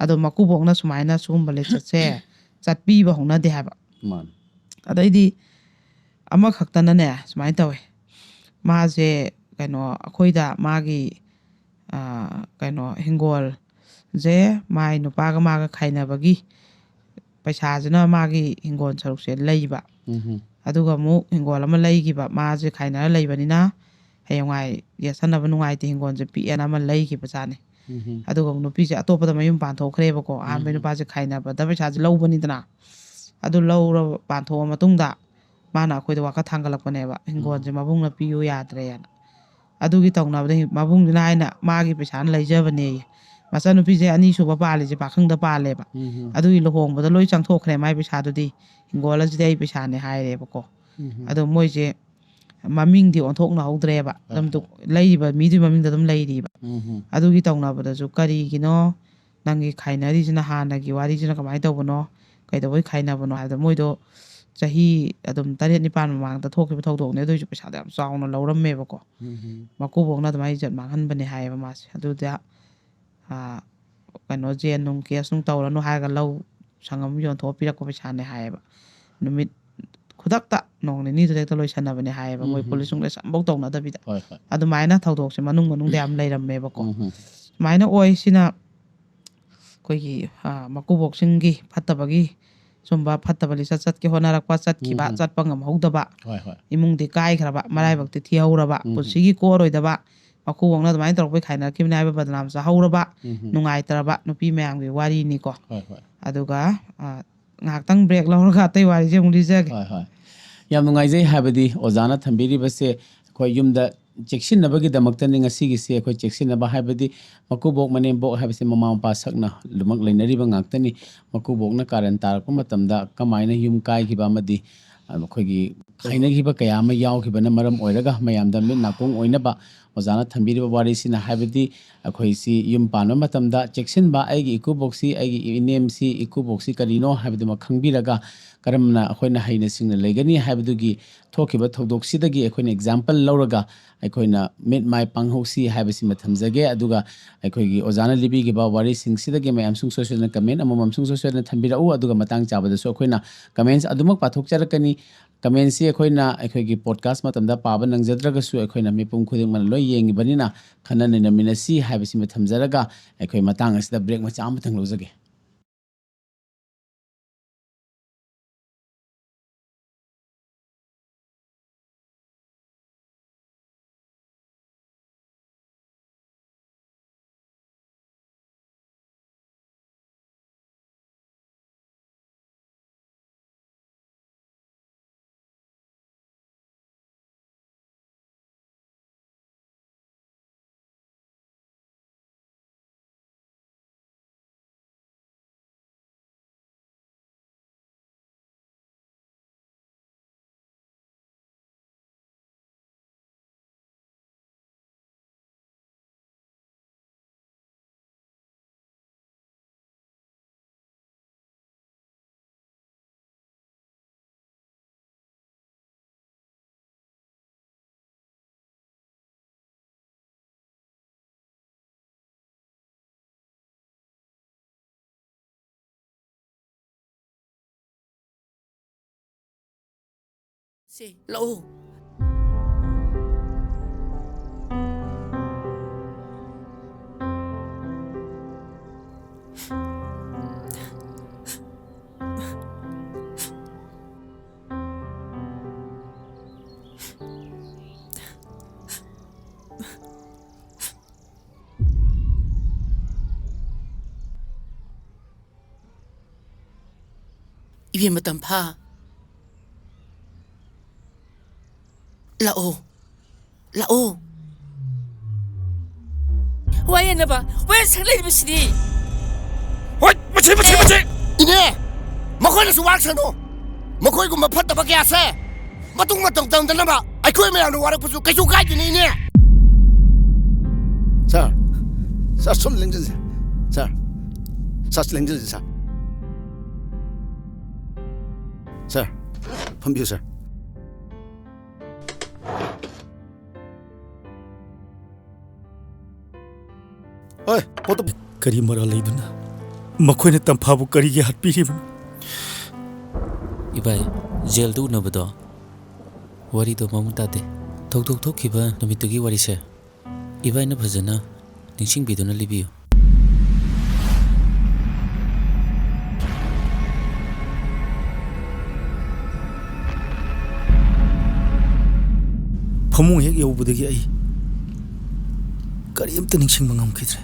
ꯑꯗꯣ ꯃꯀꯨꯕꯣꯛꯅ ꯁꯨꯃꯥꯏꯅ ꯁꯤꯒꯨꯝꯕ ꯂꯤꯆꯠꯁꯦ ꯆꯠꯄꯤꯕ ꯍꯧꯅꯗꯦ ꯍꯥꯏꯕ꯫ ꯃꯥꯅꯤ ꯑꯗꯩꯗꯤ ꯑꯃꯈꯛꯇꯅꯅꯦ ꯁꯨꯃꯥꯏꯅ ꯇꯧꯋꯦ꯫ ꯃꯥꯁꯦ ꯀꯩꯅꯣ, ꯑꯩꯈꯣꯏꯗ ꯃꯥꯒꯤ ꯑ, ꯀꯩꯅꯣ, ꯍꯤꯡꯒꯣꯜꯁꯦ ꯃꯥꯏ ꯅꯨꯄꯥꯒ ꯃꯥꯒ ꯈꯥꯏꯅꯕꯒꯤ ꯄꯩꯁꯥꯁꯤꯅ ꯃꯥꯒꯤ ꯍꯤꯡꯒꯣꯜ ꯁꯔꯨꯛꯁꯦ ꯂꯩꯕ꯫ ꯎꯝ ꯎꯝ ꯑꯗꯨꯒ ꯑꯃꯨꯛ ꯍꯤꯡꯒꯣꯜ ꯑꯃ ꯂꯩꯈꯤꯕ, ꯃꯥꯁꯦ ꯈꯥꯏꯅꯔ ꯂꯩꯕꯅꯤꯅ ꯍꯌꯦꯡꯋꯥꯏ ꯌꯦꯠꯁꯟꯅꯕ ꯅꯨꯡꯉꯥꯏꯇꯦ, ꯍꯤꯡꯒꯣꯜꯁꯦ ꯄꯤꯛꯑꯦꯅ ꯑꯃ ꯂꯩꯈꯤꯕꯖꯥꯠꯅꯤ꯫ ꯎꯝ ꯎꯝ ꯑꯗꯨꯒ ꯑꯃꯨꯛ ꯅꯨꯄꯤꯁꯦ ꯑꯇꯣꯞꯄꯗ ꯃꯌꯨꯝ ꯄꯥꯟꯊꯣꯛꯈ꯭ꯔꯦꯕꯀꯣ꯫ ꯑꯍꯥꯟꯕꯩ ꯎꯝ ꯅꯨꯄꯥꯁꯦ ꯈꯥꯏꯅꯕꯗ ꯄꯩꯁꯥꯁꯦ ꯂꯧꯕꯅꯤꯗꯅ꯫ ꯑꯗꯨ ꯂꯧꯔ ꯄꯥꯟꯊꯣꯛꯑ ꯃꯇꯨꯡꯗ ꯃꯥꯅ ꯑꯩꯈꯣꯏꯗ ꯋꯥꯀꯠ ꯊꯥꯡꯒꯠꯂꯛꯄꯅꯦꯕ, "ꯍꯤꯡꯒꯣꯜꯁꯦ ꯃꯕꯨꯡꯅ ꯄꯤꯌꯨ ꯌꯥꯗ꯭ꯔꯦꯅ"꯫ ꯑꯗꯨꯒꯤ ꯇꯧꯅꯕꯗ ꯃꯕꯨꯡꯁꯤꯅ ꯍꯥꯏꯅ ꯃꯥꯒꯤ ꯄꯩꯁꯥꯅ ꯂꯩꯖꯕꯅꯦꯌꯦ꯫ ꯃꯆꯥꯅꯨꯄꯤꯁꯦ ꯑꯅꯤꯁꯨꯕ ꯄꯥꯜꯂꯤꯁꯦ ꯄꯥꯈꯪꯗ ꯄꯥꯜꯂꯦꯕ꯫ ꯎꯝ ꯎꯝ ꯑꯗꯨꯒꯤ ꯂꯨꯍꯣꯡꯕꯗ ꯂꯣꯏ ꯆꯪꯊꯣꯛꯈ꯭ꯔꯦ ꯃꯥꯏ ꯄꯩꯁꯥꯗꯨꯗꯤ, "ꯍꯤꯡꯒꯣꯜ ꯑꯁꯤꯗꯤ ꯑꯩ ꯄꯩꯁꯥꯅꯦ" ꯍꯥꯏꯔꯦꯕꯀꯣ꯫ ꯎꯝ ꯎꯝ ꯑꯗꯣ ꯃꯣꯏꯁꯦ ꯃꯃꯤꯡꯗꯤ ꯑꯣꯟꯊꯣꯛꯅꯍꯧꯗ꯭ꯔꯦꯕ, ꯑꯗꯨꯝ ꯑꯍꯣꯏ ꯂꯩꯔꯤꯕ ꯃꯤꯗꯨꯒꯤ ꯃꯃꯤꯡꯗ ꯑꯗꯨꯝ ꯂꯩꯔꯤꯕ꯫ ꯎꯝ ꯎꯝ ꯑꯗꯨꯒꯤ ꯇꯧꯅꯕꯗꯁꯨ "ꯀꯔꯤꯒꯤꯅꯣ ꯅꯪꯒꯤ ꯈꯥꯏꯅꯔꯤꯁꯤꯅ, ꯍꯥꯟꯅꯒꯤ ꯋꯥꯔꯤꯁꯤꯅ ꯀꯃꯥꯏꯅ ꯇꯧꯕꯅꯣ, ꯀꯩꯗꯧꯕꯩ ꯈꯥꯏꯅꯕꯅꯣ" ꯍꯥꯏꯕꯗ, ꯃꯣꯏꯗꯣ ꯆꯍꯤ ꯑꯗꯨꯝ ꯇꯔꯦꯠ ꯅꯤꯄꯥꯟ ꯃꯃꯥꯡꯗ ꯊꯣꯛꯈꯤꯕ ꯊꯧꯗꯣꯛꯅꯦ, ꯑꯗꯨ ꯑꯣꯏꯁꯨ ꯄꯩꯁꯥꯗꯣ ꯌꯥꯝ ꯆꯥꯎꯅ ꯂꯧꯔꯝꯃꯦꯕꯀꯣ꯫ ꯎꯝ ꯎꯝ ꯃꯀꯨꯕꯣꯛꯅ ꯑꯗꯨꯃꯥꯏꯅ ꯏꯖꯠ ꯃꯥꯡꯍꯟꯕꯅꯦ ꯍꯥꯏꯌꯦꯕ ꯃꯥꯁꯦ꯫ ꯑꯗꯨꯗ ꯑꯥ, ꯀꯩꯅꯣ, ꯖꯦꯟ ꯅꯨꯡ ꯀꯦꯁ ꯅꯨꯡ ꯇꯧꯔꯅꯨ ꯍꯥꯏꯔꯒ ꯂꯧ ꯁꯪꯉꯝ ꯌꯣꯟꯊꯣꯛꯑ ꯄꯤꯔꯛꯄ ꯄꯩꯁꯥꯅꯦ ꯍꯥꯏꯌꯦꯕ꯫ ꯅꯨꯃꯤꯠ ꯈꯨꯗꯛꯇ ꯅꯣꯡ ꯅꯤꯅꯤꯗꯨꯗ ꯍꯦꯛꯇ ꯂꯣꯏꯁꯟꯅꯕꯅꯦ ꯍꯥꯏꯌꯦꯕ, ꯃꯣꯏ ꯎꯝ ꯎꯝ ꯄꯨꯂꯤꯁ ꯅꯨꯡꯂꯤꯁ ꯑꯝꯐꯥꯎ ꯇꯧꯅꯗꯕꯤꯗ꯫ ꯍꯣꯏ ꯍꯣꯏ ꯑꯗꯨꯃꯥꯏꯅ ꯊꯧꯗꯣꯛꯁꯦ ꯃꯅꯨꯡ ꯃꯅꯨꯡꯗ ꯌꯥꯝ ꯂꯩꯔꯝꯃꯦꯕꯀꯣ꯫ ꯎꯝ ꯎꯝ ꯁꯨꯃꯥꯏꯅ ꯑꯣꯏ꯫ ꯁꯤꯅ ꯑꯩꯈꯣꯏꯒꯤ, ꯑ, ꯃꯀꯨꯕꯣꯛꯁꯤꯡꯒꯤ ꯐꯠꯇꯕꯒꯤ, ꯁꯨꯝꯕ ꯐꯠꯇꯕ ꯂꯤꯆꯠ ꯆꯠꯀꯦ ꯍꯣꯠꯅꯔꯛꯄ, ꯆꯠꯈꯤꯕ, ꯎꯝ, ꯎꯝ꯫ ꯆꯠꯄ ꯉꯝꯍꯧꯗꯕ, ꯍꯣꯏ, ꯍꯣꯏ꯫ ꯏꯃꯨꯡꯗꯤ ꯀꯥꯏꯈ꯭ꯔꯕ, ꯎꯝ꯫ ꯃꯔꯥꯏꯕꯛꯇꯤ ꯊꯤꯍꯧꯔꯕ, ꯎꯝ, ꯎꯝ꯫ ꯄꯨꯟꯁꯤꯒꯤ ꯀꯣꯛꯑꯔꯣꯏꯗꯕ, ꯃꯀꯨꯕꯣꯛꯅ ꯑꯗꯨꯃꯥꯏꯅ ꯇꯧꯔꯛꯄꯩ ꯈꯥꯏꯅꯔꯛꯈꯤꯕꯅꯦ ꯍꯥꯏꯕ ꯕꯗꯅꯥꯝ ꯆꯥꯍꯧꯔꯕ, ꯎꯝ, ꯎꯝ꯫ ꯅꯨꯡꯉꯥꯏꯇ꯭ꯔꯕ ꯅꯨꯄꯤ ꯃꯌꯥꯝꯒꯤ ꯋꯥꯔꯤꯅꯤꯀꯣ꯫ ꯍꯣꯏ, ꯍꯣꯏ꯫ ꯑꯗꯨꯒ, ꯑ, ꯉꯥꯏꯍꯥꯛꯇꯪ break ꯂꯧꯔꯒ ꯑꯇꯩ ꯋꯥꯔꯤꯁꯦ ꯑꯃꯨꯛ ꯂꯤꯖꯒꯦ꯫ ꯍꯣꯏ, ꯍꯣꯏ꯫ ꯌꯥꯝ ꯅꯨꯡꯉꯥꯏꯖꯩ, ꯍꯥꯏꯕꯗꯤ ꯑꯣꯖꯥꯅ ꯊꯝꯕꯤꯔꯤꯕꯁꯦ ꯑꯩꯈꯣꯏ ꯌꯨꯝꯗ ꯆꯦꯛꯁꯤꯟꯅꯕꯒꯤꯗꯃꯛꯇꯅꯤ ꯉꯁꯤꯒꯤꯁꯦ꯫ ꯑꯩꯈꯣꯏ ꯆꯦꯛꯁꯤꯟꯅꯕ ꯍꯥꯏꯕꯗꯤ ꯃꯀꯨꯕꯣꯛ ꯃꯅꯦꯝꯕꯣꯛ ꯍꯥꯏꯕꯁꯦ ꯃꯃꯥ ꯃꯄꯥ ꯁꯛꯅ ꯂꯣꯏꯅꯃꯛ ꯂꯩꯅꯔꯤꯕ ꯉꯥꯛꯇꯅꯤ꯫ ꯃꯀꯨꯕꯣꯛꯅ ꯀꯥꯔꯟ ꯇꯥꯔꯛꯄ ꯃꯇꯝꯗ ꯀꯃꯥꯏꯅ ꯌꯨꯝ ꯀꯥꯏꯈꯤꯕ ꯑꯃꯗꯤ ꯑꯩꯈꯣꯏꯒꯤ ꯍꯥꯏꯅꯈꯤꯕ ꯀꯌꯥ ꯑꯃ ꯌꯥꯎꯈꯤꯕꯅ ꯃꯔꯝ ꯑꯣꯏꯔꯒ ꯃꯌꯥꯝꯗ ꯃꯤꯠ ꯅꯥꯀꯣꯡ ꯑꯣꯏꯅꯕ ꯑꯣꯖꯥꯅ ꯊꯝꯕꯤꯔꯤꯕ ꯋꯥꯔꯤꯁꯤꯅ, ꯍꯥꯏꯕꯗꯤ ꯑꯩꯈꯣꯏꯁꯤ ꯌꯨꯝ ꯄꯥꯟꯕ ꯃꯇꯝꯗ ꯆꯦꯛꯁꯤꯟꯕ, ꯑꯩꯒꯤ ꯏꯀꯨꯕꯣꯛꯁꯤ, ꯑꯩꯒꯤ ꯏꯅꯦꯝꯁꯤ, ꯏꯀꯨꯕꯣꯛꯁꯤ ꯀꯔꯤꯅꯣ ꯍꯥꯏꯕꯗꯨꯃ ꯈꯪꯕꯤꯔꯒ ꯀꯔꯝꯅ ꯑꯩꯈꯣꯏꯅ ꯍꯩꯅ ꯁꯤꯡꯅ ꯂꯩꯒꯅꯤ ꯍꯥꯏꯕꯗꯨꯒꯤ ꯊꯣꯛꯈꯤꯕ ꯊꯧꯗꯣꯛꯁꯤꯗꯒꯤ ꯑꯩꯈꯣꯏꯅ example ꯂꯧꯔꯒ ꯑꯩꯈꯣꯏꯅ ꯃꯤꯠ ꯃꯥꯏ ꯄꯥꯡꯍꯧꯁꯤ ꯍꯥꯏꯕꯁꯤꯃ ꯊꯝꯖꯒꯦ꯫ ꯑꯗꯨꯒ ꯑꯩꯈꯣꯏꯒꯤ ꯑꯣꯖꯥꯅ ꯂꯤꯕꯤꯈꯤꯕ ꯋꯥꯔꯤꯁꯤꯡꯁꯤꯗꯒꯤ ꯃꯌꯥꯝ ꯁꯨꯡꯁꯣꯏ ꯁꯣꯏꯗꯅ comment ꯑꯃꯃꯝ ꯁꯨꯡꯁꯣꯏ ꯁꯣꯏꯗꯅ ꯊꯝꯕꯤꯔꯛꯎ꯫ ꯑꯗꯨꯒ ꯃꯇꯥꯡ ꯆꯥꯕꯗꯁꯨ ꯑꯩꯈꯣꯏꯅ comments ꯑꯗꯨꯃꯛ ꯄꯥꯊꯣꯛꯆꯔꯛꯀꯅꯤ꯫ Commentsꯁꯤ ꯑꯩꯈꯣꯏꯅ ꯑꯩꯈꯣꯏꯒꯤ podcast ꯃꯇꯝꯗ ꯄꯥꯕ ꯅꯪꯖꯗ꯭ꯔꯒꯁꯨ ꯑꯩꯈꯣꯏꯅ ꯃꯤꯄꯨꯝ ꯈꯨꯗꯤꯡꯃꯛꯅ ꯂꯣꯏ ꯌꯦꯡꯉꯤꯕꯅꯤꯅ ꯈꯟꯅ ꯅꯩꯅꯃꯤꯟꯅꯁꯤ ꯍꯥꯏꯕꯁꯤꯃ ꯊꯝꯖꯔꯒ ꯑꯩꯈꯣꯏ ꯃꯇꯥꯡ ꯑꯁꯤꯗ break ꯃꯆꯥ ꯑꯃꯇꯪ ꯂꯧꯖꯒꯦ꯫ ꯁꯦ, ꯂꯥꯛꯑꯣ꯫ ꯏꯕꯦꯝꯃ ꯇꯝꯐꯥ, ꯂꯥꯛꯑꯣ, ꯂꯥꯛꯑꯣ꯫ ꯋꯥ ꯌꯦꯠꯅꯕ, ꯋꯥ ꯌꯦꯠ ꯁꯛꯂꯛꯏꯕꯁꯤꯗꯤ꯫ ꯍꯣꯏ, ꯃꯁꯤ, ꯃꯁꯤ, ꯃꯁꯤ! ꯏꯅꯦ, ꯃꯈꯣꯏꯅꯁꯨ ꯋꯥ ꯁꯪꯅꯨ꯫ ꯃꯈꯣꯏꯒꯨꯝꯕ ꯐꯠꯇꯕ ꯀꯌꯥꯁꯦ ꯃꯇꯨꯡ ꯃꯇꯧ ꯇꯝꯗꯅꯕ ꯑꯩꯈꯣꯏ ꯃꯌꯥꯝꯅ ꯋꯥꯔꯛꯄꯁꯨ ꯀꯩꯁꯨ ꯀꯥꯏꯗꯦꯅꯦ, ꯏꯅꯦ꯫ ꯁꯥꯔ, ꯁꯥꯔ, ꯁꯨꯝ ꯂꯦꯡꯁꯤꯟꯁꯦ꯫ ꯁꯥꯔ, ꯁꯥꯔ, ꯂꯦꯡꯁꯤꯟꯁꯦ, ꯁꯥꯔ꯫ ꯁꯥꯔ, ꯐꯝꯕꯤꯌꯨ, ꯁꯥꯔ꯫ ꯍꯣꯏ, ꯄꯣꯠꯇꯣ ꯀꯔꯤ ꯃꯔꯥꯜ ꯂꯩꯗꯨꯅ ꯃꯈꯣꯏꯅ ꯇꯝꯐꯥꯕꯨ ꯀꯔꯤꯒꯤ ꯍꯥꯠꯄꯤꯔꯤꯕꯅꯣ? ꯏꯕꯥꯏ, ꯖꯦꯜꯗ ꯎꯅꯕꯗꯣ, ꯋꯥꯔꯤꯗꯣ ꯃꯃꯨꯠ ꯇꯥꯗꯦ꯫ ꯊꯧꯗꯣꯛ ꯊꯣꯛꯈꯤꯕ ꯅꯨꯃꯤꯠꯇꯨꯒꯤ ꯋꯥꯔꯤꯁꯦ ꯏꯕꯥꯏꯅ ꯐꯖꯅ ꯅꯤꯡꯁꯤꯡꯕꯤꯗꯨꯅ ꯂꯤꯕꯤꯌꯨ꯫ ꯐꯃꯨꯡ ꯍꯦꯛ ꯌꯧꯕꯗꯒꯤ ꯑꯩ ꯀꯔꯤꯝꯇ ꯅꯤꯡꯁꯤꯡꯕ ꯉꯝꯈꯤꯗ꯭ꯔꯦ꯫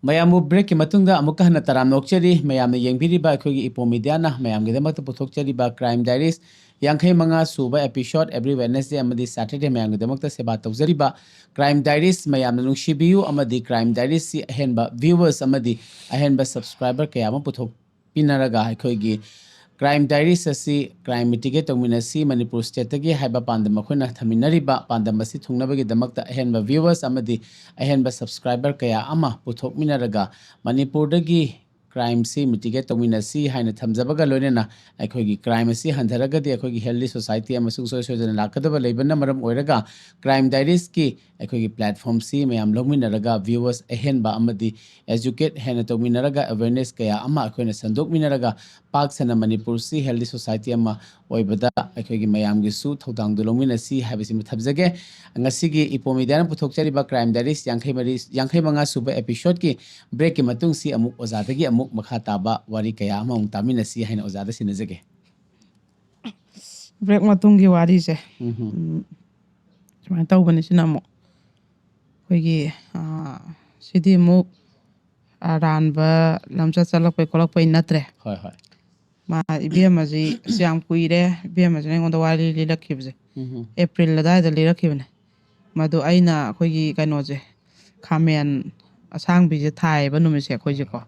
ꯃꯌꯥꯝꯕꯨ ꯕ꯭ꯔꯦꯛꯀꯤ ꯃꯇꯨꯡꯗ ꯑꯃꯨꯛꯀ ꯍꯟꯅ ꯇꯔꯥꯝꯅ ꯑꯣꯛꯆꯔꯤ꯫ ꯃꯌꯥꯝꯅ ꯌꯦꯡꯕꯤꯔꯤꯕ ꯑꯩꯈꯣꯏꯒꯤ ꯏꯄꯣ ꯃꯤꯗꯤꯌꯥꯅ ꯃꯌꯥꯝꯒꯤꯗꯃꯛꯇ ꯄꯨꯊꯣꯛꯆꯔꯤꯕ ꯀ꯭ꯔꯥꯏꯝ ꯗꯥꯏꯔꯤꯁ ꯌꯥꯡꯈꯩ ꯃꯉꯥ ꯁꯨꯕ episode, every Wednesday ꯑꯃꯗꯤ Saturday ꯃꯌꯥꯝꯒꯤꯗꯃꯛꯇ ꯁꯦꯕꯥ ꯇꯧꯖꯔꯤꯕ ꯀ꯭ꯔꯥꯏꯝ ꯗꯥꯏꯔꯤꯁ꯫ ꯃꯌꯥꯝꯅ ꯅꯨꯡꯁꯤꯕꯤꯌꯨ ꯑꯃꯗꯤ ꯀ꯭ꯔꯥꯏꯝ ꯗꯥꯏꯔꯤꯁꯁꯤ ꯑꯍꯦꯟꯕ viewers ꯑꯃꯗꯤ ꯑꯍꯦꯟꯕ subscriber ꯀꯌꯥ ꯑꯃ ꯄꯨꯊꯣꯛꯄꯤꯅꯔꯒ ꯑꯩꯈꯣꯏꯒꯤ ꯀ꯭ꯔꯥꯏꯝ ꯗꯥꯏꯔꯤꯁ ꯑꯁꯤ ꯀ꯭ꯔꯥꯏꯝ mitigate ꯇꯧꯃꯤꯟꯅꯁꯤ, ꯃꯅꯤꯄꯨꯔ ꯁ꯭ꯇꯦꯠꯇꯒꯤ ꯍꯥꯏꯕ ꯄꯥꯟꯗꯝ ꯑꯩꯈꯣꯏꯅ ꯊꯝꯃꯤꯟꯅꯔꯤꯕ ꯄꯥꯟꯗꯝ ꯑꯁꯤ ꯊꯨꯡꯅꯕꯒꯤꯗꯃꯛꯇ ꯑꯍꯦꯟꯕ viewers ꯑꯃꯗꯤ ꯑꯍꯦꯟꯕ subscriber ꯀꯌꯥ ꯑꯃ ꯄꯨꯊꯣꯛꯃꯤꯟꯅꯔꯒ ꯃꯅꯤꯄꯨꯔꯗꯒꯤ ꯀ꯭ꯔꯥꯏꯝꯁꯤ mitigate ꯇꯧꯃꯤꯟꯅꯁꯤ ꯍꯥꯏꯅ ꯊꯝꯖꯕꯒ ꯂꯣꯏꯅꯅ ꯑꯩꯈꯣꯏꯒꯤ ꯀ꯭ꯔꯥꯏꯝ ꯑꯁꯤ ꯍꯟꯊꯔꯒꯗꯤ ꯑꯩꯈꯣꯏꯒꯤ healthy society ꯑꯃ ꯁꯨꯡꯁꯣꯏ ꯁꯣꯏꯗꯅ ꯂꯥꯛꯀꯗꯕ ꯂꯩꯕꯅ ꯃꯔꯝ ꯑꯣꯏꯔꯒ ꯀ꯭ꯔꯥꯏꯝ ꯗꯥꯏꯔꯤꯁꯀꯤ ꯑꯩꯈꯣꯏꯒꯤ platformꯁꯤ ꯃꯌꯥꯝ ꯂꯧꯃꯤꯟꯅꯔꯒ viewers ꯑꯍꯦꯟꯕ ꯑꯃꯗꯤ educate ꯍꯦꯟꯅ ꯇꯧꯃꯤꯟꯅꯔꯒ awareness ꯀꯌꯥ ꯑꯃ ꯑꯩꯈꯣꯏꯅ ꯁꯟꯗꯣꯛꯃꯤꯟꯅꯔꯒ ꯄꯥꯛ ꯁꯟꯅ ꯃꯅꯤꯄꯨꯔꯁꯤ healthy society ꯑꯃ ꯑꯣꯏꯕꯗ ꯑꯩꯈꯣꯏꯒꯤ ꯃꯌꯥꯝꯒꯤꯁꯨ ꯊꯧꯗꯥꯡꯗꯨ ꯂꯧꯃꯤꯟꯅꯁꯤ ꯍꯥꯏꯕꯁꯤꯃ ꯊꯝꯖꯒꯦ꯫ ꯉꯁꯤꯒꯤ ꯏꯄꯣ ꯃꯤꯗꯤꯌꯥꯅ ꯄꯨꯊꯣꯛꯆꯔꯤꯕ ꯀ꯭ꯔꯥꯏꯝ ꯗꯥꯏꯔꯤꯁ ꯌꯥꯡꯈꯩ ꯃꯔꯤ, ꯌꯥꯡꯈꯩ ꯃꯉꯥ ꯁꯨꯕ episodeꯀꯤ breakꯀꯤ ꯃꯇꯨꯡꯁꯤ ꯑꯃꯨꯛ ꯑꯣꯖꯥꯗꯒꯤ ꯑꯃꯨꯛ ꯃꯈꯥ ꯇꯥꯕ ꯋꯥꯔꯤ ꯀꯌꯥ ꯑꯃ ꯑꯃꯨꯛ ꯇꯥꯃꯤꯟꯅꯁꯤ ꯍꯥꯏꯅ ꯑꯣꯖꯥꯗ ꯁꯤꯟꯅꯖꯒꯦ꯫ Break ꯃꯇꯨꯡꯒꯤ ꯋꯥꯔꯤꯁꯦ꯫ ꯎꯝꯍꯨꯝ꯫ ꯎꯝ, ꯁꯨꯃꯥꯏꯅ ꯇꯧꯕꯅꯤ꯫ ꯁꯤꯅ ꯑꯃꯨꯛ ꯑꯩꯈꯣꯏꯒꯤ ꯑꯥ, ꯁꯤꯗꯤ ꯑꯃꯨꯛ ꯑꯔꯥꯟꯕ ꯂꯝꯆꯠ ꯆꯠꯂꯛꯄꯩ ꯈꯣꯠꯂꯛꯄꯩ ꯅꯠꯇ꯭ꯔꯦ꯫ ꯍꯣꯏ ꯍꯣꯏ ꯃꯥ ꯏꯕꯦꯝꯃꯁꯤ ꯑꯁ ꯌꯥꯝ ꯀꯨꯏꯔꯦ꯫ ꯏꯕꯦꯝꯃꯁꯤꯅ ꯑꯩꯉꯣꯟꯗ ꯋꯥꯔꯤ ꯂꯤꯔꯛꯈꯤꯕꯁꯦ ꯎꯝ ꯑꯦꯄ꯭ꯔꯤꯜ ꯑꯗꯥꯏꯗ ꯂꯤꯔꯛꯈꯤꯕꯅꯦ꯫ ꯃꯗꯨ ꯑꯩꯅ ꯑꯩꯈꯣꯏꯒꯤ ꯀꯩꯅꯣꯁꯦ, ꯈꯥꯃꯦꯟ ꯑꯁꯥꯡꯕꯤꯁꯦ ꯊꯥꯏꯌꯦꯕ ꯅꯨꯃꯤꯠꯁꯦ ꯑꯩꯈꯣꯏꯁꯦꯀꯣ꯫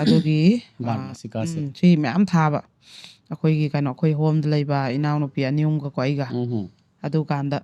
ꯑꯗꯨꯒꯤ ꯕꯥꯟ ꯑꯥ, ꯑꯁꯤꯀꯥꯁꯦ꯫ ꯎꯝ, ꯁꯤ ꯃꯌꯥꯝ ꯊꯥꯕ ꯑꯩꯈꯣꯏꯒꯤ ꯀꯩꯅꯣ, ꯑꯩꯈꯣꯏ ꯍꯣꯝꯗ ꯂꯩꯕ ꯏꯅꯥꯎꯅꯨꯄꯤ ꯑꯅꯤ ꯑꯍꯨꯝꯒꯀꯣ ꯑꯩꯒ꯫ ꯎꯝ ꯑꯗꯨꯀꯥꯟꯗ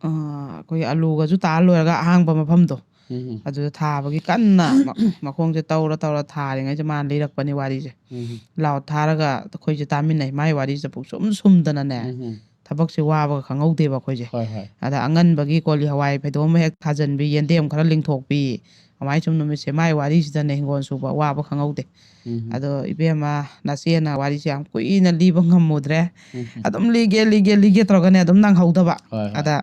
ꯑꯥ, ꯑꯩꯈꯣꯏ ꯑꯂꯨꯒꯁꯨ ꯇꯥꯔ ꯂꯣꯏꯔꯒ ꯑꯍꯥꯡꯕ ꯃꯐꯝꯗꯣ ꯎꯝ ꯑꯗꯨꯗ ꯊꯥꯕꯒꯤ ꯀꯟꯅ ꯃ- ꯃꯈꯣꯡꯁꯦ ꯇꯧꯔ ꯇꯧꯔ ꯊꯥꯔꯤꯉꯩꯁꯦ ꯃꯥꯅ ꯂꯤꯔꯛꯄꯅꯤ ꯋꯥꯔꯤꯁꯦ꯫ ꯎꯝ ꯂꯥꯎ ꯊꯥꯔꯒ ꯑꯩꯈꯣꯏꯁꯦ ꯇꯥꯃꯤꯟꯅꯩ꯫ ꯃꯥꯏ ꯋꯥꯔꯤꯁꯦ ꯄꯨꯡꯁꯨꯝ ꯁꯨꯝꯗꯅꯅꯦ, ꯎꯝ ꯊꯕꯛꯁꯦ ꯋꯥꯕꯒ ꯈꯪꯍꯧꯗꯦꯕ ꯑꯩꯈꯣꯏꯁꯦ꯫ ꯍꯣꯏ ꯍꯣꯏ ꯑꯗ ꯑꯉꯟꯕꯒꯤ ꯀꯣꯂꯤ ꯍꯋꯥꯏ ꯐꯩꯗꯣꯝ ꯑꯃ ꯍꯦꯛ ꯊꯥꯖꯟꯕꯤ, ꯌꯦꯟꯗꯦꯝ ꯈꯔ ꯂꯤꯡꯊꯣꯛꯄꯤ, ꯑꯗꯨꯃꯥꯏꯅ ꯁꯨꯝ ꯅꯨꯃꯤꯠꯁꯦ ꯃꯥꯏ ꯋꯥꯔꯤꯁꯤꯗꯅꯦ ꯍꯤꯡꯒꯣꯜ ꯁꯨꯕ ꯋꯥꯕ ꯈꯪꯍꯧꯗꯦ꯫ ꯎꯝ ꯑꯗꯣ ꯏꯕꯦꯝꯃ, ꯅꯆꯦꯅ ꯋꯥꯔꯤꯁꯦ ꯌꯥꯝ ꯀꯨꯏꯅ ꯂꯤꯕ ꯉꯝꯃꯨꯗ꯭ꯔꯦ꯫ ꯎꯝ ꯑꯗꯨꯝ ꯂꯤꯒꯦ ꯂꯤꯒꯦ ꯂꯤꯒꯦ ꯇꯧꯔꯒꯅꯦ ꯑꯗꯨꯝ ꯅꯪꯍꯧꯗꯕ꯫ ꯍꯣꯏ ꯍꯣꯏ ꯑꯗ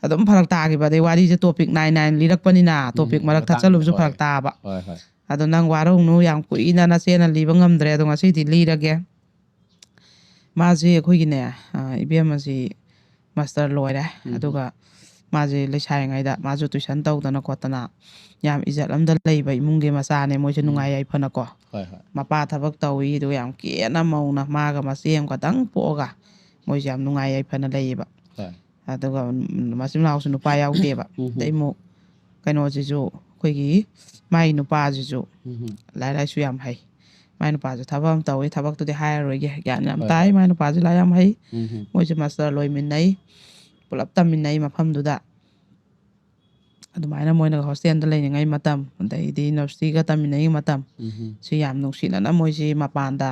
ꯑꯗꯨꯝ ꯐꯔꯛ ꯇꯥꯈꯤꯕ꯫ ꯑꯗꯩ ꯋꯥꯔꯤꯁꯦ ꯇꯣꯄꯤꯛ ꯅꯥꯏ ꯅꯥꯏꯅ ꯂꯤꯔꯛꯄꯅꯤꯅ ꯇꯣꯄꯤꯛ ꯎꯝ ꯃꯔꯛ ꯃꯇꯥꯡ ꯊꯠꯆꯜꯂꯨꯕꯁꯨ ꯍꯣꯏ ꯐꯔꯛ ꯇꯥꯕ꯫ ꯍꯣꯏ ꯍꯣꯏ ꯑꯗꯣ ꯅꯪ ꯋꯥꯔꯧꯅꯨ, ꯌꯥꯝ ꯀꯨꯏꯅ ꯅꯆꯦꯅ ꯂꯤꯕ ꯉꯝꯗ꯭ꯔꯦ꯫ ꯑꯗꯣ ꯉꯁꯤꯗꯤ ꯂꯤꯔꯒꯦ꯫ ꯃꯥꯁꯦ ꯑꯩꯈꯣꯏꯒꯤꯅꯦ, ꯑ, ꯏꯕꯦꯝꯃꯁꯤ ꯃꯥꯁꯇꯔ ꯂꯣꯏꯔꯦ꯫ ꯎꯝ ꯑꯗꯨꯒ ꯃꯥꯁꯦ ꯂꯩꯁꯥꯔꯤꯉꯩꯗ ꯃꯥꯁꯨ ꯇꯨꯏꯁꯟ ꯇꯧꯗꯅ ꯈꯣꯠꯇꯅ ꯌꯥꯝ ꯏꯖꯠ ꯑꯝꯗ ꯂꯩꯕ ꯏꯃꯨꯡꯒꯤ ꯃꯆꯥꯅꯦ꯫ ꯃꯣꯏꯁꯦ ꯎꯝ ꯅꯨꯡꯉꯥꯏ ꯌꯥꯏꯐꯅꯀꯣ꯫ ꯍꯣꯏ ꯍꯣꯏ ꯃꯄꯥ ꯊꯕꯛ ꯇꯧꯏ, ꯑꯗꯨꯒ ꯌꯥꯝ ꯀꯦꯅ ꯃꯧꯅ ꯃꯥꯒ ꯃꯆꯦ ꯑꯃꯈꯛꯇꯪ ꯄꯣꯛꯑꯒ ꯃꯣꯏꯁꯦ ꯌꯥꯝ ꯅꯨꯡꯉꯥꯏ ꯌꯥꯏꯐꯅ ꯂꯩꯌꯦꯕ꯫ ꯍꯣꯏ ꯑꯗꯨꯒ ꯎꯝ, ꯃꯆꯤꯟ ꯃꯅꯥꯎꯁꯨ ꯅꯨꯄꯥ ꯌꯥꯎꯗꯦꯕ꯫ ꯎꯝ ꯑꯗꯩ ꯑꯃꯨꯛ ꯀꯩꯅꯣꯁꯤꯁꯨ, ꯑꯩꯈꯣꯏꯒꯤ ꯃꯥꯏ ꯅꯨꯄꯥꯁꯤꯁꯨ ꯎꯝ ꯂꯥꯏꯔꯤꯛ ꯂꯥꯏꯁꯨ ꯌꯥꯝ ꯍꯩ꯫ ꯃꯥꯏ ꯅꯨꯄꯥꯁꯨ ꯊꯕꯛ ꯑꯃ ꯇꯧꯋꯤ, ꯊꯕꯛꯇꯨꯗꯤ ꯍꯥꯏꯔꯔꯣꯏꯒꯦ, ꯒ꯭ꯌꯥꯟ ꯌꯥꯝ ꯍꯣꯏ, ꯇꯥꯏ꯫ ꯍꯣꯏ꯫ ꯃꯥꯏ ꯅꯨꯄꯥꯁꯨ ꯂꯥꯏꯔꯤꯛ ꯌꯥꯝ ꯍꯩ꯫ ꯎꯝ ꯃꯣꯏꯁꯦ ꯃꯥꯁꯇꯔ ꯂꯣꯏꯃꯤꯟꯅꯩ, ꯄꯨꯂꯞ ꯇꯝꯃꯤꯟꯅꯩ ꯃꯐꯝꯗꯨꯗ꯫ ꯑꯗꯨꯃꯥꯏꯅ ꯃꯣꯏꯅ ꯍꯣꯁꯇꯦꯜꯗ ꯂꯩꯔꯤꯉꯩ ꯃꯇꯝ, ꯑꯗꯩꯗꯤ ꯌꯨꯅꯤꯚꯔꯁꯤꯇꯤꯒ ꯇꯝꯃꯤꯟꯅꯩ ꯃꯇꯝ, ꯎꯝ ꯁꯤ ꯌꯥꯝ ꯅꯨꯡꯁꯤꯅꯅ ꯃꯣꯏꯁꯤ ꯃꯄꯥꯟꯗ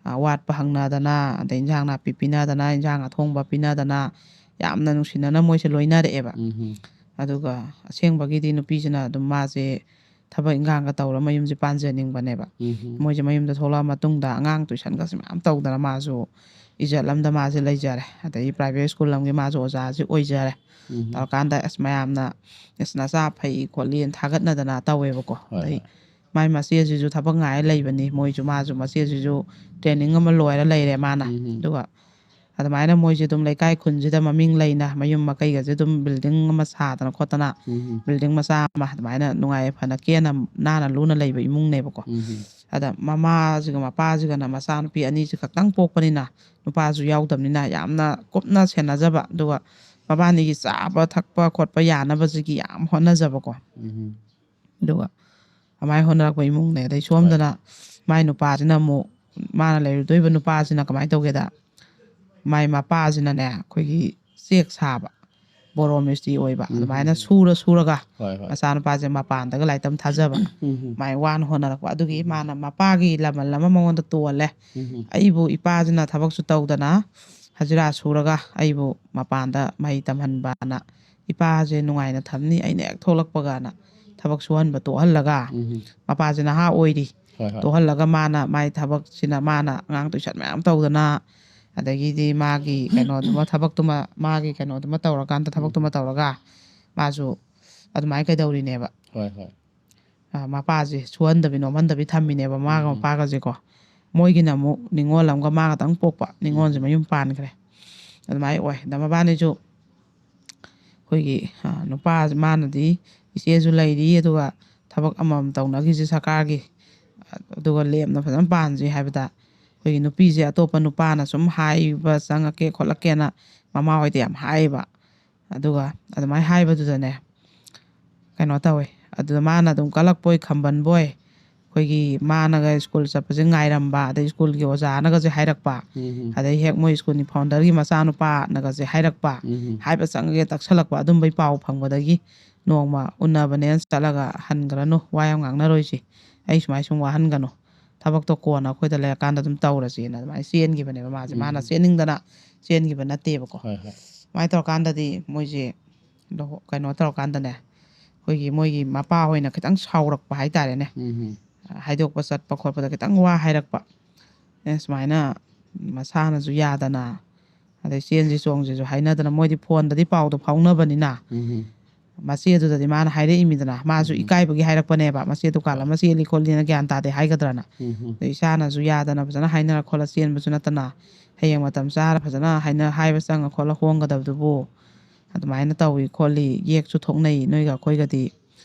ꯑ, ꯋꯥꯠꯄ ꯍꯪꯅꯗꯅ, ꯑꯗꯩ ꯏꯟꯖꯥꯡ ꯅꯥꯄꯤ ꯄꯤꯅꯗꯅ, ꯏꯟꯖꯥꯡ ꯑꯊꯣꯡꯕ ꯄꯤꯅꯗꯅ, ꯌꯥꯝꯅ ꯅꯨꯡꯁꯤꯅꯅ ꯃꯣꯏꯁꯦ ꯂꯣꯏꯅꯔꯛꯑꯦꯕ꯫ ꯎꯝ ꯑꯗꯨꯒ ꯑꯁꯦꯡꯕꯒꯤꯗꯤ ꯅꯨꯄꯤꯁꯤꯅ ꯑꯗꯨꯝ ꯃꯥꯁꯦ ꯊꯕꯛ ꯏꯟꯈꯥꯡꯒ ꯇꯧꯔ ꯃꯌꯨꯝꯁꯦ ꯄꯥꯟꯖꯅꯤꯡꯕꯅꯦꯕ꯫ ꯎꯝ ꯃꯣꯏꯁꯦ ꯃꯌꯨꯝꯗ ꯊꯣꯛꯂꯛꯑ ꯃꯇꯨꯡꯗ ꯑꯉꯥꯡ ꯇꯨꯏꯁꯟꯒꯁꯦ ꯃꯌꯥꯝ ꯇꯧꯗꯅ ꯃꯥꯁꯨ ꯏꯖꯠ ꯑꯝꯗ ꯃꯥꯁꯦ ꯂꯩꯖꯔꯦ꯫ ꯑꯗꯩ ꯄ꯭ꯔꯥꯏꯚꯦꯠ ꯁ꯭ꯀꯨꯜ ꯑꯃꯒꯤ ꯃꯥꯁꯨ ꯑꯣꯖꯥꯁꯦ ꯑꯣꯏꯖꯔꯦ꯫ ꯎꯝ ꯇꯧꯔꯀꯥꯟꯗ ꯑꯁ ꯃꯌꯥꯝꯅ ꯑꯁ ꯅꯆꯥ ꯐꯩ ꯈꯣꯠꯂꯤꯅ ꯊꯥꯒꯠꯅꯗꯅ ꯇꯧꯋꯦꯕꯀꯣ꯫ ꯍꯣꯏ, ꯑꯗꯩ ꯍꯣꯏ꯫ ꯃꯥꯏ ꯃꯆꯦꯁꯤꯁꯨ ꯊꯕꯛ ꯉꯥꯏꯔ ꯂꯩꯕꯅꯤ꯫ ꯃꯣꯏꯁꯨ, ꯃꯥꯁꯨ, ꯃꯆꯦꯁꯤꯁꯨ ꯇ꯭ꯔꯦꯅꯤꯡ ꯑꯃ ꯂꯣꯏꯔ ꯂꯩꯔꯦ ꯃꯥꯅ꯫ ꯎꯝ ꯑꯗꯨꯒ ꯑꯗꯨꯃꯥꯏꯅ ꯃꯣꯏꯁꯦ ꯑꯗꯨꯝ ꯂꯩꯀꯥꯏ ꯈꯨꯟꯁꯤꯗ ꯃꯃꯤꯡ ꯂꯩꯅ ꯃꯌꯨꯝ ꯃꯀꯩꯒꯁꯦ ꯑꯗꯨꯝ ꯕꯤꯜꯗꯤꯡ ꯑꯃ ꯁꯥꯗꯅ ꯈꯣꯠꯇꯅ, ꯎꯝ꯫ ꯕꯤꯜꯗꯤꯡ ꯃꯆꯥ ꯑꯃ ꯑꯗꯨꯃꯥꯏꯅ ꯅꯨꯡꯉꯥꯏ ꯌꯥꯏꯐꯅ ꯀꯦꯅ ꯅꯥꯟꯅ ꯂꯨꯅ ꯂꯩꯕ ꯏꯃꯨꯡꯅꯦꯕꯀꯣ꯫ ꯎꯝ꯫ ꯑꯗ ꯃꯃꯥꯁꯤꯒ ꯃꯄꯥꯁꯤꯒꯅ ꯃꯆꯥꯅꯨꯄꯤ ꯑꯅꯤꯁꯤ ꯈꯛꯇꯪ ꯄꯣꯛꯄꯅꯤꯅ, ꯅꯨꯄꯥꯁꯨ ꯌꯥꯎꯗꯕꯅꯤꯅ ꯌꯥꯝꯅ ꯀꯨꯞꯅ ꯁꯦꯟꯅꯖꯕ, ꯑꯗꯨꯒ ꯃꯕꯥꯅꯤꯒꯤ ꯆꯥꯕ ꯊꯛꯄ ꯈꯣꯠꯄ ꯌꯥꯅꯕꯁꯤꯒꯤ ꯌꯥꯝ ꯍꯣꯠꯅꯖꯕꯀꯣ꯫ ꯎꯝ꯫ ꯑꯗꯨꯒ ꯑꯗꯨꯃꯥꯏꯅ ꯍꯣꯠꯅꯔꯛꯄ ꯏꯃꯨꯡꯅꯦ꯫ ꯑꯗꯩ ꯁꯣꯝꯗꯅ ꯃꯥꯏ ꯅꯨꯄꯥꯁꯤꯅ ꯑꯃꯨꯛ, ꯃꯥꯅ ꯂꯩꯔꯨꯗꯣꯏꯕ ꯅꯨꯄꯥꯁꯤꯅ ꯀꯃꯥꯏꯅ ꯇꯧꯒꯦꯗ, ꯃꯥꯏ ꯃꯄꯥꯁꯤꯅꯅꯦ ꯑꯩꯈꯣꯏꯒꯤ ꯆꯦꯛ ꯁꯥꯕ, ꯕꯣꯔꯣ ꯃꯤꯁꯇ꯭ꯔꯤ ꯑꯣꯏꯕ, ꯎꯝ꯫ ꯑꯗꯨꯃꯥꯏꯅ ꯁꯨꯔ ꯁꯨꯔꯒ ꯍꯣꯏ, ꯍꯣꯏ꯫ ꯃꯆꯥꯅꯨꯄꯥꯁꯦ ꯃꯄꯥꯟꯗꯒ ꯂꯥꯏꯔꯤꯛ ꯇꯝ ꯊꯥꯖꯕ, ꯎꯝ꯫ ꯃꯥꯏ ꯋꯥꯅ ꯍꯣꯠꯅꯔꯛꯄ꯫ ꯑꯗꯨꯒꯤ ꯃꯥꯅ ꯃꯄꯥꯒꯤ ꯂꯃꯟ ꯑꯃ ꯃꯉꯣꯟꯗ ꯇꯣꯜꯂꯦ꯫ ꯎꯝ꯫ ꯑꯩꯕꯨ ꯏꯄꯥꯁꯤꯅ ꯊꯕꯛꯁꯨ ꯇꯧꯗꯅ ꯍꯖꯤꯔꯥ ꯁꯨꯔꯒ ꯑꯩꯕꯨ ꯃꯄꯥꯟꯗ ꯃꯍꯩ ꯇꯝꯍꯟꯕꯅ, ꯏꯄꯥꯁꯦ ꯅꯨꯡꯉꯥꯏꯅ ꯊꯝꯅꯤ ꯑꯩꯅ ꯍꯦꯛ ꯊꯣꯛꯂꯛꯄꯒꯅ ꯊꯕꯛ ꯁꯨꯍꯟꯕ ꯇꯣꯛꯍꯜꯂꯒ, ꯎꯝ꯫ ꯃꯄꯥꯁꯦ ꯅꯍꯥ ꯑꯣꯏꯔꯤ, ꯍꯣꯏ, ꯍꯣꯏ꯫ ꯇꯣꯛꯍꯜꯂꯒ ꯃꯥꯅ ꯃꯥꯏ ꯊꯕꯛꯁꯤꯅ ꯃꯥꯅ ꯑꯉꯥꯡ ꯇꯨꯏꯁꯟ ꯃꯌꯥꯝ ꯇꯧꯗꯅ, ꯑꯗꯒꯤꯗꯤ ꯃꯥꯒꯤ ꯀꯩꯅꯣꯗꯨꯃ, ꯊꯕꯛꯇꯨꯃ, ꯃꯥꯒꯤ ꯀꯩꯅꯣꯗꯨꯃ ꯇꯧꯔꯀꯥꯟꯗ, ꯊꯕꯛꯇꯨꯃ ꯎꯝ꯫ ꯇꯧꯔꯒ ꯃꯥꯁꯨ ꯑꯗꯨꯃꯥꯏꯅ ꯀꯩꯗꯧꯔꯤꯅꯦꯕ꯫ ꯍꯣꯏ, ꯍꯣꯏ꯫ ꯑ, ꯃꯄꯥꯁꯦ ꯁꯨꯍꯟꯗꯕꯤ ꯅꯣꯝꯍꯟꯗꯕꯤ ꯊꯝꯃꯤꯅꯦꯕ ꯃꯥꯒ ꯎꯝ꯫ ꯃꯄꯥꯒꯁꯦꯀꯣ꯫ ꯃꯣꯏꯒꯤꯅ ꯑꯃꯨꯛ ꯅꯤꯉꯣꯜ ꯑꯃꯒ ꯃꯥ ꯈꯛꯇꯪ ꯄꯣꯛꯄ, ꯅꯤꯉꯣꯜꯁꯦ ꯎꯝ꯫ ꯃꯌꯨꯝ ꯄꯥꯟꯈ꯭ꯔꯦ꯫ ꯑꯗꯨꯃꯥꯏꯅ ꯑꯣꯏ꯫ ꯑꯗ ꯃꯕꯥꯅꯤꯁꯨ ꯑꯩꯈꯣꯏꯒꯤ, ꯑ, ꯅꯨꯄꯥ ꯃꯥꯅꯗꯤ ꯏꯆꯦꯁꯨ ꯂꯩꯔꯤ, ꯑꯗꯨꯒ ꯊꯕꯛ ꯑꯃꯃꯝ ꯇꯧꯅꯈꯤꯁꯤ ꯁꯔꯀꯥꯔꯒꯤ, ꯑꯗꯨꯒ ꯂꯦꯝꯅ ꯐꯖꯅ ꯄꯥꯟꯁꯤ ꯍꯥꯏꯕꯗ, ꯑꯩꯈꯣꯏꯒꯤ ꯅꯨꯄꯤꯁꯦ ꯑꯇꯣꯞꯄ ꯅꯨꯄꯥꯅ ꯁꯨꯝ ꯍꯥꯏꯕ ꯆꯪꯉꯛꯀꯦ ꯈꯣꯠꯂꯛꯀꯦꯅ ꯃꯃꯥ ꯍꯣꯏꯗ ꯌꯥꯝ ꯍꯥꯏꯌꯦꯕ꯫ ꯑꯗꯨꯒ ꯑꯗꯨꯃꯥꯏꯅ ꯍꯥꯏꯕꯗꯨꯗꯅꯦ, ꯀꯩꯅꯣ ꯇꯧꯋꯦ, ꯑꯗꯨꯗ ꯃꯥꯅ ꯑꯗꯨꯝ ꯀꯜꯂꯛꯄꯣꯏ ꯈꯝꯕꯟꯕꯣꯏ, ꯑꯩꯈꯣꯏꯒꯤ ꯃꯥꯅꯒ ꯁ꯭ꯀꯨꯜ ꯆꯠꯄꯁꯦ ꯉꯥꯏꯔꯝꯕ, ꯑꯗꯩ ꯁ꯭ꯀꯨꯜꯒꯤ ꯑꯣꯖꯥꯅꯒꯁꯦ ꯍꯥꯏꯔꯛꯄ, ꯎꯝ꯫ ꯑꯗꯩ ꯍꯦꯛ ꯃꯣꯏ ꯁ꯭ꯀꯨꯜꯒꯤ ꯐꯥꯎꯟꯗꯔꯒꯤ ꯃꯆꯥꯅꯨꯄꯥꯅꯒꯁꯦ ꯍꯥꯏꯔꯛꯄ, ꯎꯝ꯫ ꯍꯥꯏꯕ ꯆꯪꯉꯒꯦ ꯇꯛꯁꯜꯂꯛꯄ ꯑꯗꯨꯝꯕꯩ ꯄꯥꯎ ꯐꯪꯕꯗꯒꯤ ꯅꯣꯡꯃ ꯎꯅꯕꯅꯦꯅ ꯆꯠꯂꯒ, "ꯍꯟꯈ꯭ꯔꯅꯨ, ꯋꯥ ꯌꯥꯝ ꯉꯥꯡꯅꯔꯣꯏꯁꯤ, ꯑꯩ ꯁꯨꯃꯥꯏ ꯁꯨꯝ ꯋꯥꯍꯟꯒꯅꯨ, ꯊꯕꯛꯇꯣ ꯀꯣꯟꯅ ꯑꯩꯈꯣꯏꯗ ꯂꯩꯔꯀꯥꯟꯗ ꯑꯗꯨꯝ ꯇꯧꯔꯁꯦꯅ" ꯑꯗꯨꯃꯥꯏꯅ ꯆꯦꯟꯈꯤꯕꯅꯦꯕ ꯃꯥꯁꯦ꯫ ꯃꯥꯅ ꯎꯝ꯫ ꯆꯦꯟꯅꯤꯡꯗꯅ ꯆꯦꯟꯈꯤꯕ ꯅꯠꯇꯦꯕꯀꯣ꯫ ꯍꯣꯏ, ꯍꯣꯏ꯫ ꯑꯗꯨꯃꯥꯏꯅ ꯇꯧꯔꯀꯥꯟꯗꯗꯤ ꯃꯣꯏꯁꯦ ꯂꯨꯍꯣ-, ꯀꯩꯅꯣ ꯇꯧꯔꯀꯥꯟꯗꯅꯦ, ꯑꯩꯈꯣꯏꯒꯤ ꯃꯣꯏꯒꯤ ꯃꯄꯥ ꯍꯣꯏꯅ ꯈꯤꯇꯪ ꯁꯥꯎꯔꯛꯄ ꯍꯥꯏꯇꯥꯔꯦꯅꯦ꯫ ꯎꯝ꯫ ꯍꯥꯏꯗꯣꯛꯄ ꯆꯠꯄ ꯈꯣꯠꯄꯗ ꯈꯤꯇꯪ ꯋꯥ ꯍꯥꯏꯔꯛꯄ꯫ ꯑꯦ, ꯁꯨꯃꯥꯏꯅ ꯃꯁꯥꯅꯁꯨ ꯌꯥꯗꯅ, ꯑꯗꯩ ꯆꯦꯟꯁꯤ ꯆꯣꯡꯁꯤꯁꯨ ꯍꯥꯏꯅꯗꯅ, ꯃꯣꯏꯗꯤ ꯐꯣꯟꯗꯗꯤ ꯄꯥꯎꯗꯣ ꯐꯥꯎꯅꯕꯅꯤꯅ, ꯎꯝ꯫ ꯃꯆꯦꯗꯨꯗꯗꯤ ꯃꯥꯅ ꯍꯥꯏꯔꯛꯏꯃꯤꯗꯅ, ꯃꯥꯁꯨ ꯎꯝ꯫ ꯏꯀꯥꯏꯕꯒꯤ ꯍꯥꯏꯔꯛꯄꯅꯦꯕ, ꯃꯆꯦ ꯗꯨꯀꯥꯟ ꯑꯃ ꯆꯦꯜꯂꯤ ꯈꯣꯠꯂꯤꯅ ꯒ꯭ꯌꯥꯟ ꯇꯥꯗꯦ ꯍꯥꯏꯒꯗ꯭ꯔꯅ꯫ ꯎꯝ꯫ ꯑꯗꯣ ꯏꯆꯥꯅꯁꯨ ꯌꯥꯗꯅ ꯐꯖꯅ ꯍꯥꯏꯅꯔ ꯈꯣꯠꯂ ꯆꯦꯟꯕꯁꯨ ꯅꯠꯇꯅ, ꯍꯌꯦꯡ ꯃꯇꯝ ꯆꯥꯔ ꯐꯖꯅ ꯍꯥꯏꯅ ꯍꯥꯏꯕ ꯆꯪꯉ ꯈꯣꯠꯂ ꯍꯣꯡꯒꯗꯕꯗꯨꯕꯨ ꯑꯗꯨꯃꯥꯏꯅ ꯇꯧꯏ ꯈꯣꯠꯂꯤ, ꯌꯦꯛꯁꯨ ꯊꯣꯛꯅꯩ ꯅꯣꯏꯒ ꯑꯩꯈꯣꯏꯒꯗꯤ꯫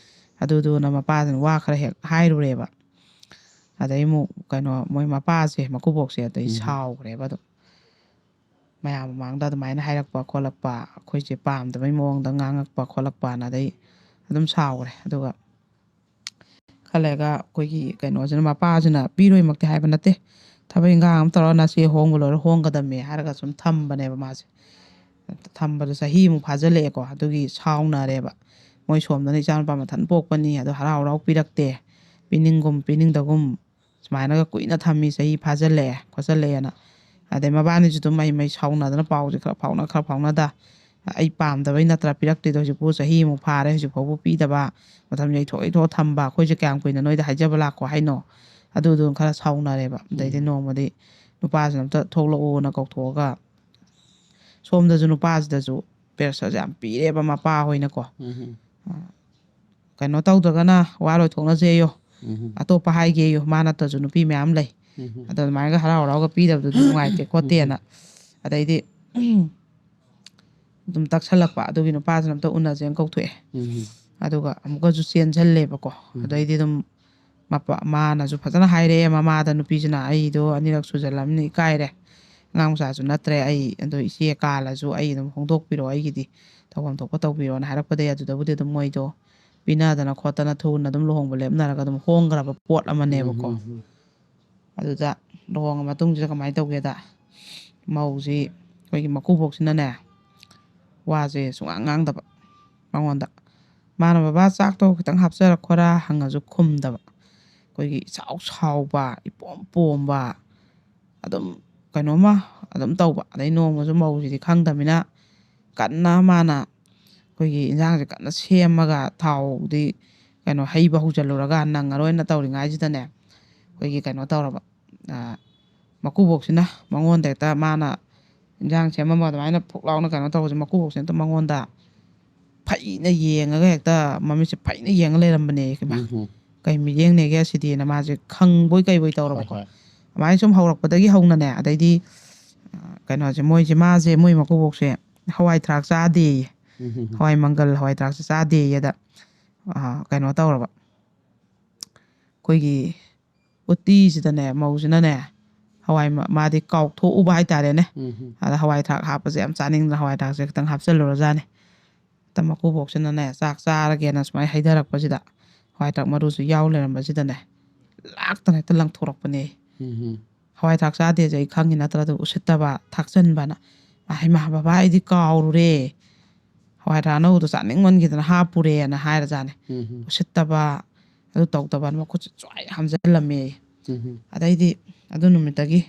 ꯑꯗꯨꯗꯨꯅ ꯃꯄꯥꯁꯤꯅ ꯋꯥ ꯈꯔ ꯍꯦꯛ ꯍꯥꯏꯔꯨꯔꯦꯕ꯫ ꯑꯗꯩ ꯑꯃꯨꯛ ꯀꯩꯅꯣ, ꯃꯣꯏ ꯃꯄꯥꯁꯦ, ꯃꯀꯨꯕꯣꯛꯁꯦ, ꯑꯗꯩ ꯎꯝ꯫ ꯁꯥꯎꯈ꯭ꯔꯦꯕ ꯑꯗꯨꯝ꯫ ꯃꯌꯥꯝ ꯃꯃꯥꯡꯗ ꯑꯗꯨꯃꯥꯏꯅ ꯍꯥꯏꯔꯛꯄ ꯈꯣꯠꯂꯛꯄ, ꯑꯩꯈꯣꯏꯁꯦ ꯄꯥꯝꯗꯕꯩ ꯃꯑꯣꯡꯗ ꯉꯥꯡꯉꯛꯄ ꯈꯣꯠꯂꯛꯄꯅ ꯑꯗꯩ ꯑꯗꯨꯝ ꯁꯥꯎꯈ꯭ꯔꯦ꯫ ꯑꯗꯨꯒ ꯈꯔ ꯂꯩꯔꯒ ꯑꯩꯈꯣꯏꯒꯤ ꯀꯩꯅꯣꯁꯤꯅ, ꯃꯄꯥꯁꯤꯅ ꯄꯤꯔꯣꯏꯃꯛꯇꯤ ꯍꯥꯏꯕ ꯅꯠꯇꯦ, ꯊꯕꯛ ꯏꯪꯈꯥꯡ ꯑꯃ ꯇꯧꯔꯒ ꯅꯆꯦ ꯍꯣꯡꯕ ꯂꯣꯏꯔ ꯍꯣꯡꯒꯗꯝꯃꯦ ꯍꯥꯏꯔꯒ ꯁꯨꯝ ꯊꯝꯕꯅꯦꯕ ꯃꯥꯁꯦ꯫ ꯊꯝꯕꯗꯣ ꯆꯍꯤꯃꯨꯛ ꯐꯥꯖꯤꯜꯂꯛꯑꯦꯀꯣ, ꯑꯗꯨꯒꯤ ꯁꯥꯎꯅꯔꯦꯕ꯫ ꯃꯣꯏ ꯁꯣꯝꯗꯅ ꯏꯆꯥꯅꯨꯄꯥ ꯃꯊꯟ ꯄꯣꯛꯄꯅꯤ, ꯑꯗꯣ ꯍꯔꯥꯎ ꯍꯔꯥꯎ ꯄꯤꯔꯛꯇꯦ, ꯄꯤꯅꯤꯡꯒꯨꯝ ꯄꯤꯅꯤꯡꯗꯒꯨꯝ ꯁꯨꯃꯥꯏꯅꯒ ꯀꯨꯏꯅ ꯊꯝꯃꯤ, ꯆꯍꯤ ꯐꯥꯖꯤꯜꯂꯛꯑꯦ ꯈꯣꯠꯆꯜꯂꯛꯑꯦꯅ꯫ ꯑꯗꯩ ꯃꯕꯥꯅꯤꯁꯨ ꯑꯗꯨꯝ ꯃꯩ ꯃꯩ ꯁꯥꯎꯅꯗꯅ ꯄꯥꯎꯁꯦ ꯈꯔ ꯐꯥꯎꯅ ꯈꯔ ꯐꯥꯎꯅꯗ, ꯑꯩ ꯄꯥꯝꯗꯕꯩ ꯅꯠꯇ꯭ꯔꯥ ꯄꯤꯔꯛꯇ꯭ꯔꯤꯗꯣ, ꯍꯧꯖꯤꯛꯄꯨ ꯆꯍꯤꯃꯨꯛ ꯐꯥꯔꯦ, ꯍꯧꯖꯤꯛ ꯐꯥꯎꯕ ꯄꯤꯗꯕ, ꯃꯇꯝ ꯌꯩꯊꯣꯛ ꯌꯩꯊꯣꯛ ꯊꯝꯕ, ꯑꯩꯈꯣꯏꯁꯦ ꯀꯌꯥꯝ ꯀꯨꯏꯅ ꯅꯣꯏꯗ ꯍꯥꯏꯖꯕ ꯂꯥꯛꯀꯣ ꯍꯥꯏꯅꯣ? ꯑꯗꯨꯗꯨꯅ ꯈꯔ ꯁꯥꯎꯅꯔꯦꯕ꯫ ꯑꯗꯩꯗꯤ ꯎꯝ꯫ ꯅꯣꯡꯃꯗꯤ ꯅꯨꯄꯥꯁꯤꯅ ꯑꯝꯇ ꯊꯣꯛꯂꯛꯑꯣꯅ ꯀꯧꯊꯣꯛꯑꯒ, ꯁꯣꯝꯗꯁꯨ ꯅꯨꯄꯥꯁꯤꯗꯁꯨ ꯄ꯭ꯔꯦꯁꯔꯁꯦ ꯌꯥꯝ ꯄꯤꯔꯦꯕ ꯃꯄꯥ ꯍꯣꯏꯅꯀꯣ꯫ ꯎꯝ꯫ ꯀꯩꯅꯣ ꯇꯧꯗ꯭ꯔꯒꯅ ꯋꯥ ꯂꯣꯏꯊꯣꯛꯅꯁꯦꯌꯣ, ꯎꯝ꯫ ꯑꯇꯣꯞꯄ ꯍꯥꯏꯒꯦꯌꯣ, ꯃꯥ ꯅꯠꯇ꯭ꯔꯁꯨ ꯅꯨꯄꯤ ꯃꯌꯥꯝ ꯂꯩ꯫ ꯎꯝ꯫ ꯑꯗꯣ ꯑꯗꯨꯃꯥꯏꯅꯒ ꯍꯔꯥꯎ ꯍꯔꯥꯎꯒ ꯄꯤꯗꯕꯗꯨꯗꯤ ꯅꯨꯡꯉꯥꯏꯇꯦ ꯈꯣꯠꯇꯦꯅ꯫ ꯑꯗꯩꯗꯤ ꯑꯗꯨꯝ ꯇꯛꯁꯜꯂꯛꯄ, ꯑꯗꯨꯒꯤ ꯅꯨꯄꯥꯁꯤꯅ ꯑꯝꯇ ꯎꯅꯁꯦꯅ ꯀꯧꯊꯣꯛꯑꯦ꯫ ꯎꯝ꯫ ꯑꯗꯨꯒ ꯑꯃꯨꯛꯀꯁꯨ ꯆꯦꯟꯁꯜꯂꯦꯕꯀꯣ꯫ ꯎꯝ꯫ ꯑꯗꯩꯗꯤ ꯑꯗꯨꯝ ꯃꯄꯥ-, ꯃꯥꯅꯁꯨ ꯐꯖꯅ ꯍꯥꯏꯔꯛꯑꯦ ꯃꯃꯥꯗ, ꯅꯨꯄꯤꯁꯤꯅ, "ꯑꯩꯗꯣ ꯑꯅꯤꯔꯛ ꯁꯨꯖꯜꯂꯝꯅꯤ, ꯏꯀꯥꯏꯔꯦ, ꯑꯉꯥꯡ ꯃꯆꯥꯁꯨ ꯅꯠꯇ꯭ꯔꯦ ꯑꯩ, ꯑꯗꯣ ꯏꯆꯦ ꯀꯥꯜꯂꯁꯨ ꯑꯩ ꯑꯗꯨꯝ ꯍꯣꯡꯗꯣꯛꯄꯤꯔꯣ, ꯑꯩꯒꯤꯗꯤ ꯇꯧꯐꯝ ꯊꯣꯛꯄ ꯇꯧꯕꯤꯔꯣꯅ" ꯍꯥꯏꯔꯛꯄꯗꯒꯤ ꯑꯗꯨꯗꯕꯨꯗꯤ ꯑꯗꯨꯝ ꯃꯣꯏꯗꯣ ꯄꯤꯅꯗꯅ ꯈꯣꯠꯇꯅ ꯊꯨꯅ ꯑꯗꯨꯝ ꯂꯨꯍꯣꯡꯕ ꯂꯦꯞꯅꯔꯒ ꯑꯗꯨꯝ ꯍꯣꯡꯈ꯭ꯔꯕ ꯄꯣꯠ ꯑꯃꯅꯦꯕꯀꯣ꯫ ꯎꯝ꯫ ꯑꯗꯨꯗ ꯂꯨꯍꯣꯡꯉ ꯃꯇꯨꯡꯁꯤꯗ ꯀꯃꯥꯏꯅ ꯇꯧꯒꯦꯗ, ꯃꯧꯁꯤ ꯑꯩꯈꯣꯏꯒꯤ ꯃꯀꯨꯕꯣꯛꯁꯤꯅꯅꯦ, ꯋꯥꯁꯦ ꯁꯨꯡꯉꯥꯡ ꯉꯥꯡꯗꯕ ꯃꯉꯣꯟꯗ꯫ ꯃꯥꯅ, "ꯕꯕꯥ, ꯆꯥꯛꯇꯣ ꯈꯤꯇꯪ ꯍꯥꯞꯆꯔꯛꯈꯣꯔꯥ?" ꯍꯪꯉꯁꯨ ꯈꯨꯝꯗꯕ꯫ ꯑꯩꯈꯣꯏꯒꯤ ꯏꯆꯥꯎ ꯁꯥꯎꯕ, ꯏꯄꯣꯝ ꯄꯣꯝꯕ, ꯑꯗꯨꯝ ꯀꯩꯅꯣꯝꯃ ꯑꯗꯨꯝ ꯇꯧꯕ꯫ ꯑꯗꯩ ꯅꯣꯡꯃꯁꯨ ꯃꯧꯁꯤꯗꯤ ꯈꯪꯗꯃꯤꯅ ꯀꯟꯅ ꯃꯥꯅ ꯑꯩꯈꯣꯏꯒꯤ ꯏꯟꯖꯥꯡꯁꯦ ꯀꯟꯅ ꯁꯦꯝꯃꯒ ꯊꯥꯎꯗꯤ ꯀꯩꯅꯣ ꯍꯩꯕ ꯍꯧꯖꯤꯜꯂꯨꯔꯒ ꯅꯪꯉꯔꯣꯏꯅ ꯇꯧꯔꯤꯉꯥꯏꯁꯤꯗꯅꯦ, ꯑꯩꯈꯣꯏꯒꯤ ꯀꯩꯅꯣ ꯇꯧꯔꯕ, ꯑ, ꯃꯀꯨꯕꯣꯛꯁꯤꯅ ꯃꯉꯣꯟꯗ ꯍꯦꯛꯇ ꯃꯥꯅ ꯏꯟꯖꯥꯡ ꯁꯦꯝꯃꯝꯕ ꯑꯗꯨꯃꯥꯏꯅ ꯐꯨꯛ ꯂꯥꯎꯅ ꯀꯩꯅꯣ ꯇꯧꯕꯁꯦ, ꯃꯀꯨꯕꯣꯛꯁꯤꯅ ꯍꯦꯛꯇ ꯃꯉꯣꯟꯗ ꯐꯩꯅ ꯌꯦꯡꯉꯒ ꯍꯦꯛꯇ ꯃꯃꯤꯠꯁꯦ ꯐꯩꯅ ꯌꯦꯡꯉ ꯂꯩꯔꯝꯕꯅꯦ꯫ "ꯏꯃꯥ, ꯎꯝ ꯍꯝ꯫ ꯀꯩ ꯃꯤꯠꯌꯦꯡꯅꯦꯒꯦ ꯁꯤꯗꯤꯅ?" ꯃꯥꯁꯦ ꯈꯪꯕꯣꯏ ꯀꯩꯕꯣꯏ ꯍꯣꯏ ꯇꯧꯔꯕꯀꯣ꯫ ꯍꯣꯏ꯫ ꯑꯗꯨꯃꯥꯏꯅ ꯁꯨꯝ ꯍꯧꯔꯛꯄꯗꯒꯤ ꯍꯧꯅꯅꯦ, ꯑꯗꯩꯗꯤ ꯑ, ꯀꯩꯅꯣꯁꯦ, ꯃꯣꯏꯁꯦ, ꯃꯥꯁꯦ, ꯃꯣꯏ ꯃꯀꯨꯕꯣꯛꯁꯦ ꯍꯋꯥꯏ ꯊ꯭ꯔꯥꯛ ꯆꯥꯗꯦꯌꯦ꯫ ꯎꯝ ꯍꯝ꯫ ꯍꯋꯥꯏ ꯃꯪꯒꯜ, ꯍꯋꯥꯏ ꯊ꯭ꯔꯥꯛꯁꯦ ꯆꯥꯗꯦꯌꯦ꯫ ꯑꯗ ꯑ, ꯀꯩꯅꯣ ꯇꯧꯔꯕ, ꯑꯩꯈꯣꯏꯒꯤ ꯎꯇꯤꯁꯤꯗꯅꯦ, ꯃꯧꯁꯤꯅꯅꯦ, ꯍꯋꯥꯏ ꯃ-, ꯃꯥꯗꯤ ꯀꯥꯎꯊꯣꯛꯎꯕ ꯍꯥꯏꯇꯥꯔꯦꯅꯦ꯫ ꯎꯝ ꯍꯝ꯫ ꯑꯗ ꯍꯋꯥꯏ ꯊ꯭ꯔꯥꯛ ꯍꯥꯞꯄꯁꯦ ꯌꯥꯝ ꯆꯥꯅꯤꯡꯗꯅ ꯍꯋꯥꯏ ꯊ꯭ꯔꯥꯛꯁꯦ ꯈꯤꯇꯪ ꯍꯥꯞꯆꯜꯂꯨꯔꯖꯥꯠꯅꯦ꯫ ꯍꯦꯛꯇ ꯃꯀꯨꯕꯣꯛꯁꯤꯅꯅꯦ, ꯆꯥꯛ ꯆꯥꯔꯒꯦꯅ ꯁꯨꯃꯥꯏꯅ ꯍꯩꯊꯔꯛꯄꯁꯤꯗ ꯍꯋꯥꯏ ꯊ꯭ꯔꯥꯛ ꯃꯔꯨꯁꯨ ꯌꯥꯎ ꯂꯩꯔꯝꯕꯁꯤꯗꯅꯦ, ꯂꯥꯛꯇꯅ ꯍꯦꯛꯇ ꯂꯪꯊꯣꯔꯛꯄꯅꯦ꯫ ꯎꯝ ꯍꯝ꯫ ꯍꯋꯥꯏ ꯊ꯭ꯔꯥꯛ ꯆꯥꯗꯦꯁꯦ ꯑꯩ ꯈꯪꯉꯤ ꯅꯠꯇ꯭ꯔꯥ? ꯑꯗꯨ ꯎꯁꯤꯠꯇꯕ, ꯊꯥꯛꯆꯟꯕꯅ꯫ "ꯍꯩꯃꯥ, ꯕꯕꯥ, ꯑꯩꯗꯤ ꯀꯥꯎꯔꯨꯔꯦ꯫ ꯍꯋꯥꯏ ꯊ꯭ꯔꯥꯛ ꯑꯅꯧꯕꯗꯣ ꯆꯥꯅꯤꯡꯃꯟꯈꯤꯗꯅ ꯍꯥꯞꯄꯨꯔꯦꯅ" ꯍꯥꯏꯔꯖꯥꯠꯅꯦ꯫ ꯎꯝ ꯍꯝ꯫ ꯎꯁꯤꯠꯇꯕ, ꯑꯗꯨ ꯇꯧꯗꯕꯅ ꯃꯈꯨꯠꯁꯦ ꯁ꯭ꯋꯥꯏ ꯍꯥꯝꯖꯜꯂꯝꯃꯦ꯫ ꯎꯝ ꯍꯝ꯫ ꯑꯗꯩꯗꯤ ꯑꯗꯨ ꯅꯨꯃꯤꯠꯇꯒꯤ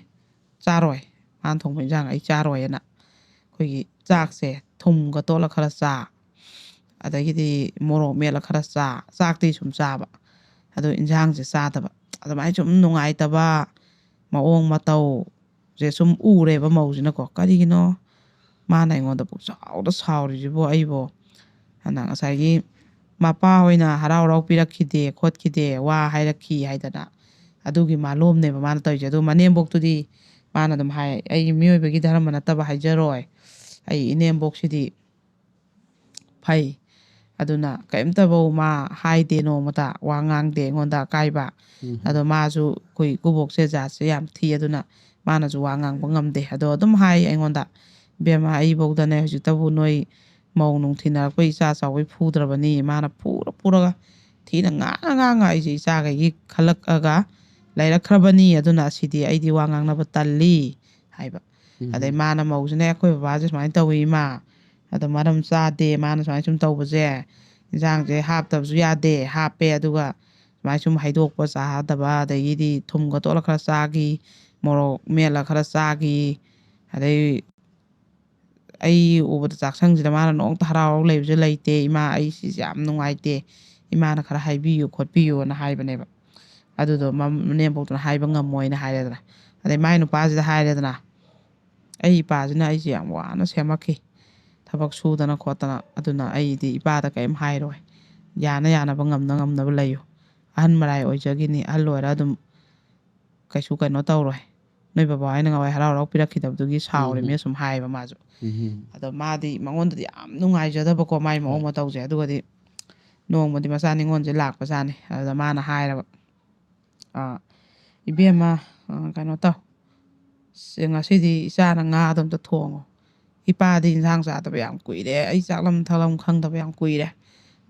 ꯆꯥꯔꯣꯏ, ꯃꯥꯅ ꯊꯣꯡꯕ ꯏꯟꯁꯥꯡ ꯑꯩ ꯆꯥꯔꯣꯏꯅ꯫ ꯑꯩꯈꯣꯏꯒꯤ ꯆꯥꯛꯁꯦ ꯊꯨꯝꯒ ꯇꯣꯠꯂ ꯈꯔ ꯆꯥ, ꯑꯗꯒꯤꯗꯤ ꯃꯣꯔꯣꯛ ꯃꯦꯠꯂ ꯈꯔ ꯆꯥ, ꯆꯥꯛꯇꯤ ꯁꯨꯝ ꯆꯥꯕ, ꯑꯗꯣ ꯏꯟꯁꯥꯡꯁꯦ ꯆꯥꯗꯕ꯫ ꯑꯗꯨꯃꯥꯏꯅ ꯁꯨꯝ ꯅꯨꯡꯉꯥꯏꯇꯕ ꯃꯑꯣꯡ ꯃꯇꯧꯁꯦ ꯁꯨꯝ ꯎꯔꯦꯕ ꯃꯧꯁꯤꯅꯀꯣ꯫ "ꯀꯔꯤꯒꯤꯅꯣ ꯃꯥꯅ ꯑꯩꯉꯣꯟꯗ ꯄꯨꯛꯆꯥꯎꯗ ꯁꯥꯎꯔꯤꯁꯤꯕꯣ? ꯑꯩꯕꯣ ꯍꯟꯗꯛ ꯉꯁꯥꯏꯒꯤ ꯃꯄꯥ ꯍꯣꯏꯅ ꯍꯔꯥꯎ ꯍꯔꯥꯎ ꯄꯤꯔꯛꯈꯤꯗꯦ ꯈꯣꯠꯈꯤꯗꯦ, ꯋꯥ ꯍꯥꯏꯔꯛꯈꯤ" ꯍꯥꯏꯗꯅ, ꯑꯗꯨꯒꯤ ꯃꯥꯂꯣꯝꯅꯦꯕ ꯃꯥꯅ ꯇꯧꯔꯤꯁꯦ꯫ ꯑꯗꯨ ꯃꯅꯦꯝꯕꯣꯛꯇꯨꯗꯤ ꯃꯥꯅ ꯑꯗꯨꯝ ꯍꯥꯏ, "ꯑꯩ ꯃꯤꯑꯣꯏꯕꯒꯤ ꯙꯔꯃ ꯅꯠꯇꯕ ꯍꯥꯏꯖꯔꯣꯏ, ꯑꯩ ꯏꯅꯦꯝꯕꯣꯛꯁꯤꯗꯤ ꯐꯩ, ꯑꯗꯨꯅ ꯀꯔꯤꯝꯇꯐꯧ ꯃꯥ ꯍꯥꯏꯗꯦ, ꯅꯣꯡꯃꯇ ꯋꯥ ꯉꯥꯡꯗꯦ ꯑꯩꯉꯣꯟꯗ ꯑꯀꯥꯏꯕ꯫ ꯎꯝ꯫ ꯑꯗꯣ ꯃꯥꯁꯨ, ꯑꯩꯈꯣꯏ ꯏꯀꯨꯕꯣꯛꯁꯦ ꯖꯥꯠꯁꯦ ꯌꯥꯝ ꯊꯤ, ꯑꯗꯨꯅ ꯃꯥꯅꯁꯨ ꯋꯥ ꯉꯥꯡꯕ ꯉꯝꯗꯦ꯫ ꯑꯗꯣ ꯑꯗꯨꯝ ꯍꯥꯏ ꯑꯩꯉꯣꯟꯗ, "ꯏꯕꯦꯝꯃ, ꯑꯩꯐꯧꯗꯅꯦ ꯍꯧꯖꯤꯛꯇꯕꯨ ꯅꯣꯏ ꯃꯧ ꯅꯨꯡ ꯊꯤꯅꯔꯛꯄ ꯏꯆꯥ ꯆꯥꯎꯕꯩ ꯐꯨꯗ꯭ꯔꯕꯅꯤ, ꯃꯥꯅ ꯐꯨꯔ ꯐꯨꯔꯒ ꯊꯤꯅ ꯉꯥꯡꯉ ꯉꯥꯡꯉ ꯑꯩꯁꯦ ꯏꯆꯥꯈꯩꯒꯤ ꯈꯜꯂꯛꯑꯒ ꯂꯩꯔꯛꯈ꯭ꯔꯕꯅꯤ, ꯑꯗꯨꯅ ꯑꯁꯤꯗꯤ ꯑꯩꯗꯤ ꯋꯥ ꯉꯥꯡꯅꯕ ꯇꯜꯂꯤ" ꯍꯥꯏꯕ꯫ ꯎꯝ꯫ ꯑꯗꯩ ꯃꯥꯅ ꯃꯧꯁꯤꯅ, "ꯑꯩꯈꯣꯏ ꯕꯕꯥꯁꯦ ꯁꯨꯃꯥꯏꯅ ꯇꯧꯏ ꯏꯃꯥ, ꯑꯗꯣ ꯃꯔꯝ ꯆꯥꯗꯦ, ꯃꯥꯅ ꯁꯨꯃꯥꯏꯅ ꯁꯨꯝ ꯇꯧꯕꯁꯦ, ꯏꯟꯁꯥꯡꯁꯦ ꯍꯥꯞꯇꯕꯁꯨ ꯌꯥꯗꯦ, ꯍꯥꯞꯄꯦ, ꯑꯗꯨꯒ ꯁꯨꯃꯥꯏꯅ ꯁꯨꯝ ꯍꯩꯗꯣꯛꯄ ꯆꯥꯗꯕ, ꯑꯗꯒꯤꯗꯤ ꯊꯨꯝꯒ ꯇꯣꯠꯂ ꯈꯔ ꯆꯥꯈꯤ, ꯃꯣꯔꯣꯛ ꯃꯦꯠꯂ ꯈꯔ ꯆꯥꯈꯤ, ꯑꯗꯩ ꯑꯩ ꯎꯕꯗ ꯆꯥꯛꯁꯪꯁꯤꯗ ꯃꯥꯅ ꯅꯣꯡꯃꯇ ꯍꯔꯥꯎ ꯍꯔꯥꯎ ꯂꯩꯕꯁꯨ ꯂꯩꯇꯦ ꯏꯃꯥ, ꯑꯩ ꯁꯤꯁꯦ ꯌꯥꯝ ꯅꯨꯡꯉꯥꯏꯇꯦ, ꯏꯃꯥꯅ ꯈꯔ ꯍꯥꯏꯕꯤꯌꯨ ꯈꯣꯠꯄꯤꯌꯨꯅ" ꯍꯥꯏꯕꯅꯦꯕ꯫ ꯑꯗꯨꯗꯣ ꯃꯝ-, ꯃꯅꯦꯝꯄꯣꯛꯇꯨꯅ ꯍꯥꯏꯕ ꯉꯝꯃꯣꯏꯅ ꯍꯥꯏꯔꯦꯗꯅ꯫ ꯑꯗꯩ ꯃꯥꯏ ꯅꯨꯄꯥꯁꯤꯗ ꯍꯥꯏꯔꯦꯗꯅ, "ꯑꯩ ꯏꯄꯥꯁꯤꯅ ꯑꯩꯁꯦ ꯌꯥꯝ ꯋꯥꯅ ꯁꯦꯝꯃꯛꯈꯤ, ꯊꯕꯛ ꯁꯨꯗꯅ ꯈꯣꯠꯇꯅ꯫ ꯑꯗꯨꯅ ꯑꯩꯗꯤ ꯏꯄꯥꯗ ꯀꯔꯤꯝ ꯍꯥꯏꯔꯣꯏ꯫ ꯌꯥꯅ ꯌꯥꯅꯕ, ꯉꯝꯅ ꯉꯝꯅꯕ ꯂꯩꯌꯨ꯫ ꯑꯍꯟ ꯃꯔꯥꯏ ꯑꯣꯏꯖꯈꯤꯅꯤ, ꯑꯍꯜ ꯑꯣꯏꯔ ꯑꯗꯨꯝ ꯀꯩꯁꯨ ꯀꯩꯅꯣ ꯇꯧꯔꯣꯏ꯫ ꯅꯣꯏ ꯕꯕꯥ ꯍꯣꯏꯅ ꯉꯋꯥꯏ ꯍꯔꯥꯎ ꯍꯔꯥꯎ ꯄꯤꯔꯛꯈꯤꯗꯕꯗꯨꯒꯤ ꯁꯥꯎꯔꯤꯃꯤ ꯎꯝ꯫ ꯑꯁꯨꯝ ꯍꯥꯏꯌꯦꯕ ꯃꯥꯁꯨ꯫ ꯎꯝ꯫ ꯑꯗꯣ ꯃꯥꯗꯤ ꯃꯉꯣꯟꯗꯗꯤ ꯌꯥꯝ ꯅꯨꯡꯉꯥꯏꯖꯗꯕꯀꯣ, ꯃꯥꯏ ꯃꯑꯣꯡ ꯍꯣꯏ꯫ ꯃꯇꯧꯁꯦ꯫ ꯑꯗꯨꯒꯗꯤ ꯅꯣꯡꯃꯗꯤ ꯃꯆꯥ ꯅꯤꯉꯣꯜꯁꯦ ꯂꯥꯛꯄꯖꯥꯠꯅꯤ꯫ ꯑꯗꯨꯗ ꯃꯥꯅ ꯍꯥꯏꯔꯕ, "ꯑꯥ, ꯏꯕꯦꯝꯃ, ꯑꯥ, ꯀꯩꯅꯣ ꯇꯧ, ꯁꯦ, ꯉꯁꯤꯗꯤ ꯏꯆꯥꯅ ꯉꯥꯗꯣ ꯑꯝꯇ ꯊꯣꯡꯉꯣ꯫ ꯏꯄꯥꯗꯤ ꯏꯟꯁꯥꯡ ꯆꯥꯗꯕ ꯌꯥꯝ ꯀꯨꯏꯔꯦ, ꯑꯩ ꯆꯥꯛꯂꯝ ꯊꯛꯂꯝ ꯈꯪꯗꯕ ꯌꯥꯝ ꯀꯨꯏꯔꯦ,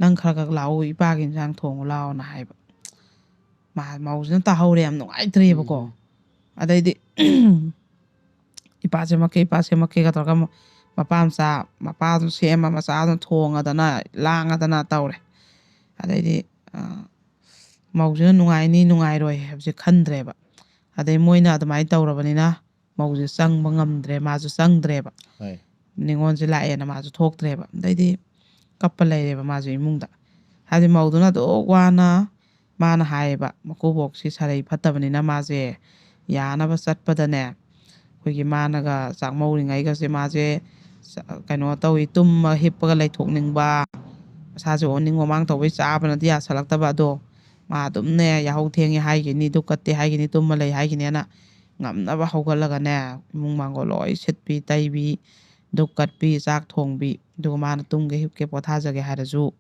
ꯅꯪ ꯈꯔ ꯈꯔ ꯂꯥꯛꯎ, ꯏꯄꯥꯒꯤ ꯏꯟꯁꯥꯡ ꯊꯣꯡꯉꯨ ꯂꯥꯛꯑꯣꯅ" ꯍꯥꯏꯕ꯫ ꯃꯥ, ꯃꯧꯁꯤꯅ ꯇꯥꯍꯧꯔꯦ, ꯌꯥꯝ ꯅꯨꯡꯉꯥꯏꯇ꯭ꯔꯦꯕꯀꯣ꯫ ꯎꯝ꯫ ꯑꯗꯩꯗꯤ ꯏꯄꯥ ꯁꯦꯝꯃꯛꯀꯦ, ꯏꯄꯥ ꯁꯦꯝꯃꯛꯀꯦꯒ ꯇꯧꯔꯒ ꯃ-, ꯃꯄꯥ ꯃꯆꯥ, ꯃꯄꯥꯗꯨ ꯁꯦꯝꯃ ꯃꯆꯥꯗꯨ ꯊꯣꯡꯉꯗꯅ ꯂꯥꯡꯉꯗꯅ ꯇꯧꯔꯦ꯫ ꯑꯗꯩꯗꯤ ꯑ, ꯃꯧꯁꯤꯅ ꯅꯨꯡꯉꯥꯏꯅꯤ ꯅꯨꯡꯉꯥꯏꯔꯣꯏ ꯍꯥꯏꯕꯁꯦ ꯈꯟꯗ꯭ꯔꯦꯕ꯫ ꯑꯗꯩ ꯃꯣꯏꯅ ꯑꯗꯨꯃꯥꯏꯅ ꯇꯧꯔꯕꯅꯤꯅ ꯃꯧꯁꯦ ꯆꯪꯕ ꯉꯝꯗ꯭ꯔꯦ, ꯃꯥꯁꯨ ꯆꯪꯗ꯭ꯔꯦꯕ꯫ ꯍꯣꯏ꯫ ꯅꯤꯉꯣꯜꯁꯦ ꯂꯥꯛꯑꯦꯅ ꯃꯥꯁꯨ ꯊꯣꯛꯇ꯭ꯔꯦꯕ꯫ ꯑꯗꯩꯗꯤ ꯀꯞꯄ ꯂꯩꯔꯦꯕ ꯃꯥꯁꯨ ꯏꯃꯨꯡꯗ꯫ ꯍꯥꯏꯗꯤ ꯃꯧꯗꯨꯅ ꯑꯗꯨꯛ ꯋꯥꯅ, ꯃꯥꯅ ꯍꯥꯏꯌꯦꯕ, ꯃꯀꯨꯕꯣꯛꯁꯤ ꯁꯥꯔꯩ ꯐꯠꯇꯕꯅꯤꯅ ꯃꯥꯁꯦ ꯌꯥꯅꯕ ꯆꯠꯄꯗꯅꯦ, ꯑꯩꯈꯣꯏꯒꯤ ꯃꯥꯅꯒ ꯆꯥꯛꯃꯧꯔꯤꯉꯩꯒꯁꯦ ꯃꯥꯁꯦ ꯆ-, ꯀꯩꯅꯣ ꯇꯧꯏ, ꯇꯨꯝꯃ ꯍꯤꯞꯄꯒ ꯂꯩꯊꯣꯛꯅꯤꯡꯕ, ꯃꯁꯥꯁꯦ ꯑꯣꯅꯤꯡ ꯑꯣꯃꯥꯡ ꯇꯧꯕꯩ ꯆꯥꯕꯅꯗꯤ ꯌꯥꯁꯜꯂꯛꯇꯕ꯫ ꯑꯗꯣ ꯃꯥ ꯑꯗꯨꯝꯅꯦ, ꯌꯥꯍꯧ ꯊꯦꯡꯉꯦ ꯍꯥꯏꯒꯤꯅꯤ, ꯗꯨꯛ ꯀꯠꯇꯦ ꯍꯥꯏꯒꯤꯅꯤ, ꯇꯨꯝꯃ ꯂꯩ ꯍꯥꯏꯒꯤꯅꯤꯅ ꯉꯝꯅꯕ ꯍꯧꯒꯠꯂꯒꯅꯦ, ꯏꯃꯨꯡ ꯃꯥꯡꯒꯣꯜ ꯂꯣꯏ ꯁꯤꯠꯄꯤ ꯇꯩꯕꯤ, ꯗꯨꯛ ꯀꯠꯄꯤ, ꯆꯥꯛ ꯊꯣꯡꯕꯤ, ꯑꯗꯨꯒ ꯃꯥꯅ ꯇꯨꯝꯒꯦ ꯍꯤꯞꯀꯦ ꯄꯣꯊꯥꯖꯒꯦ ꯍꯥꯏꯔꯁꯨ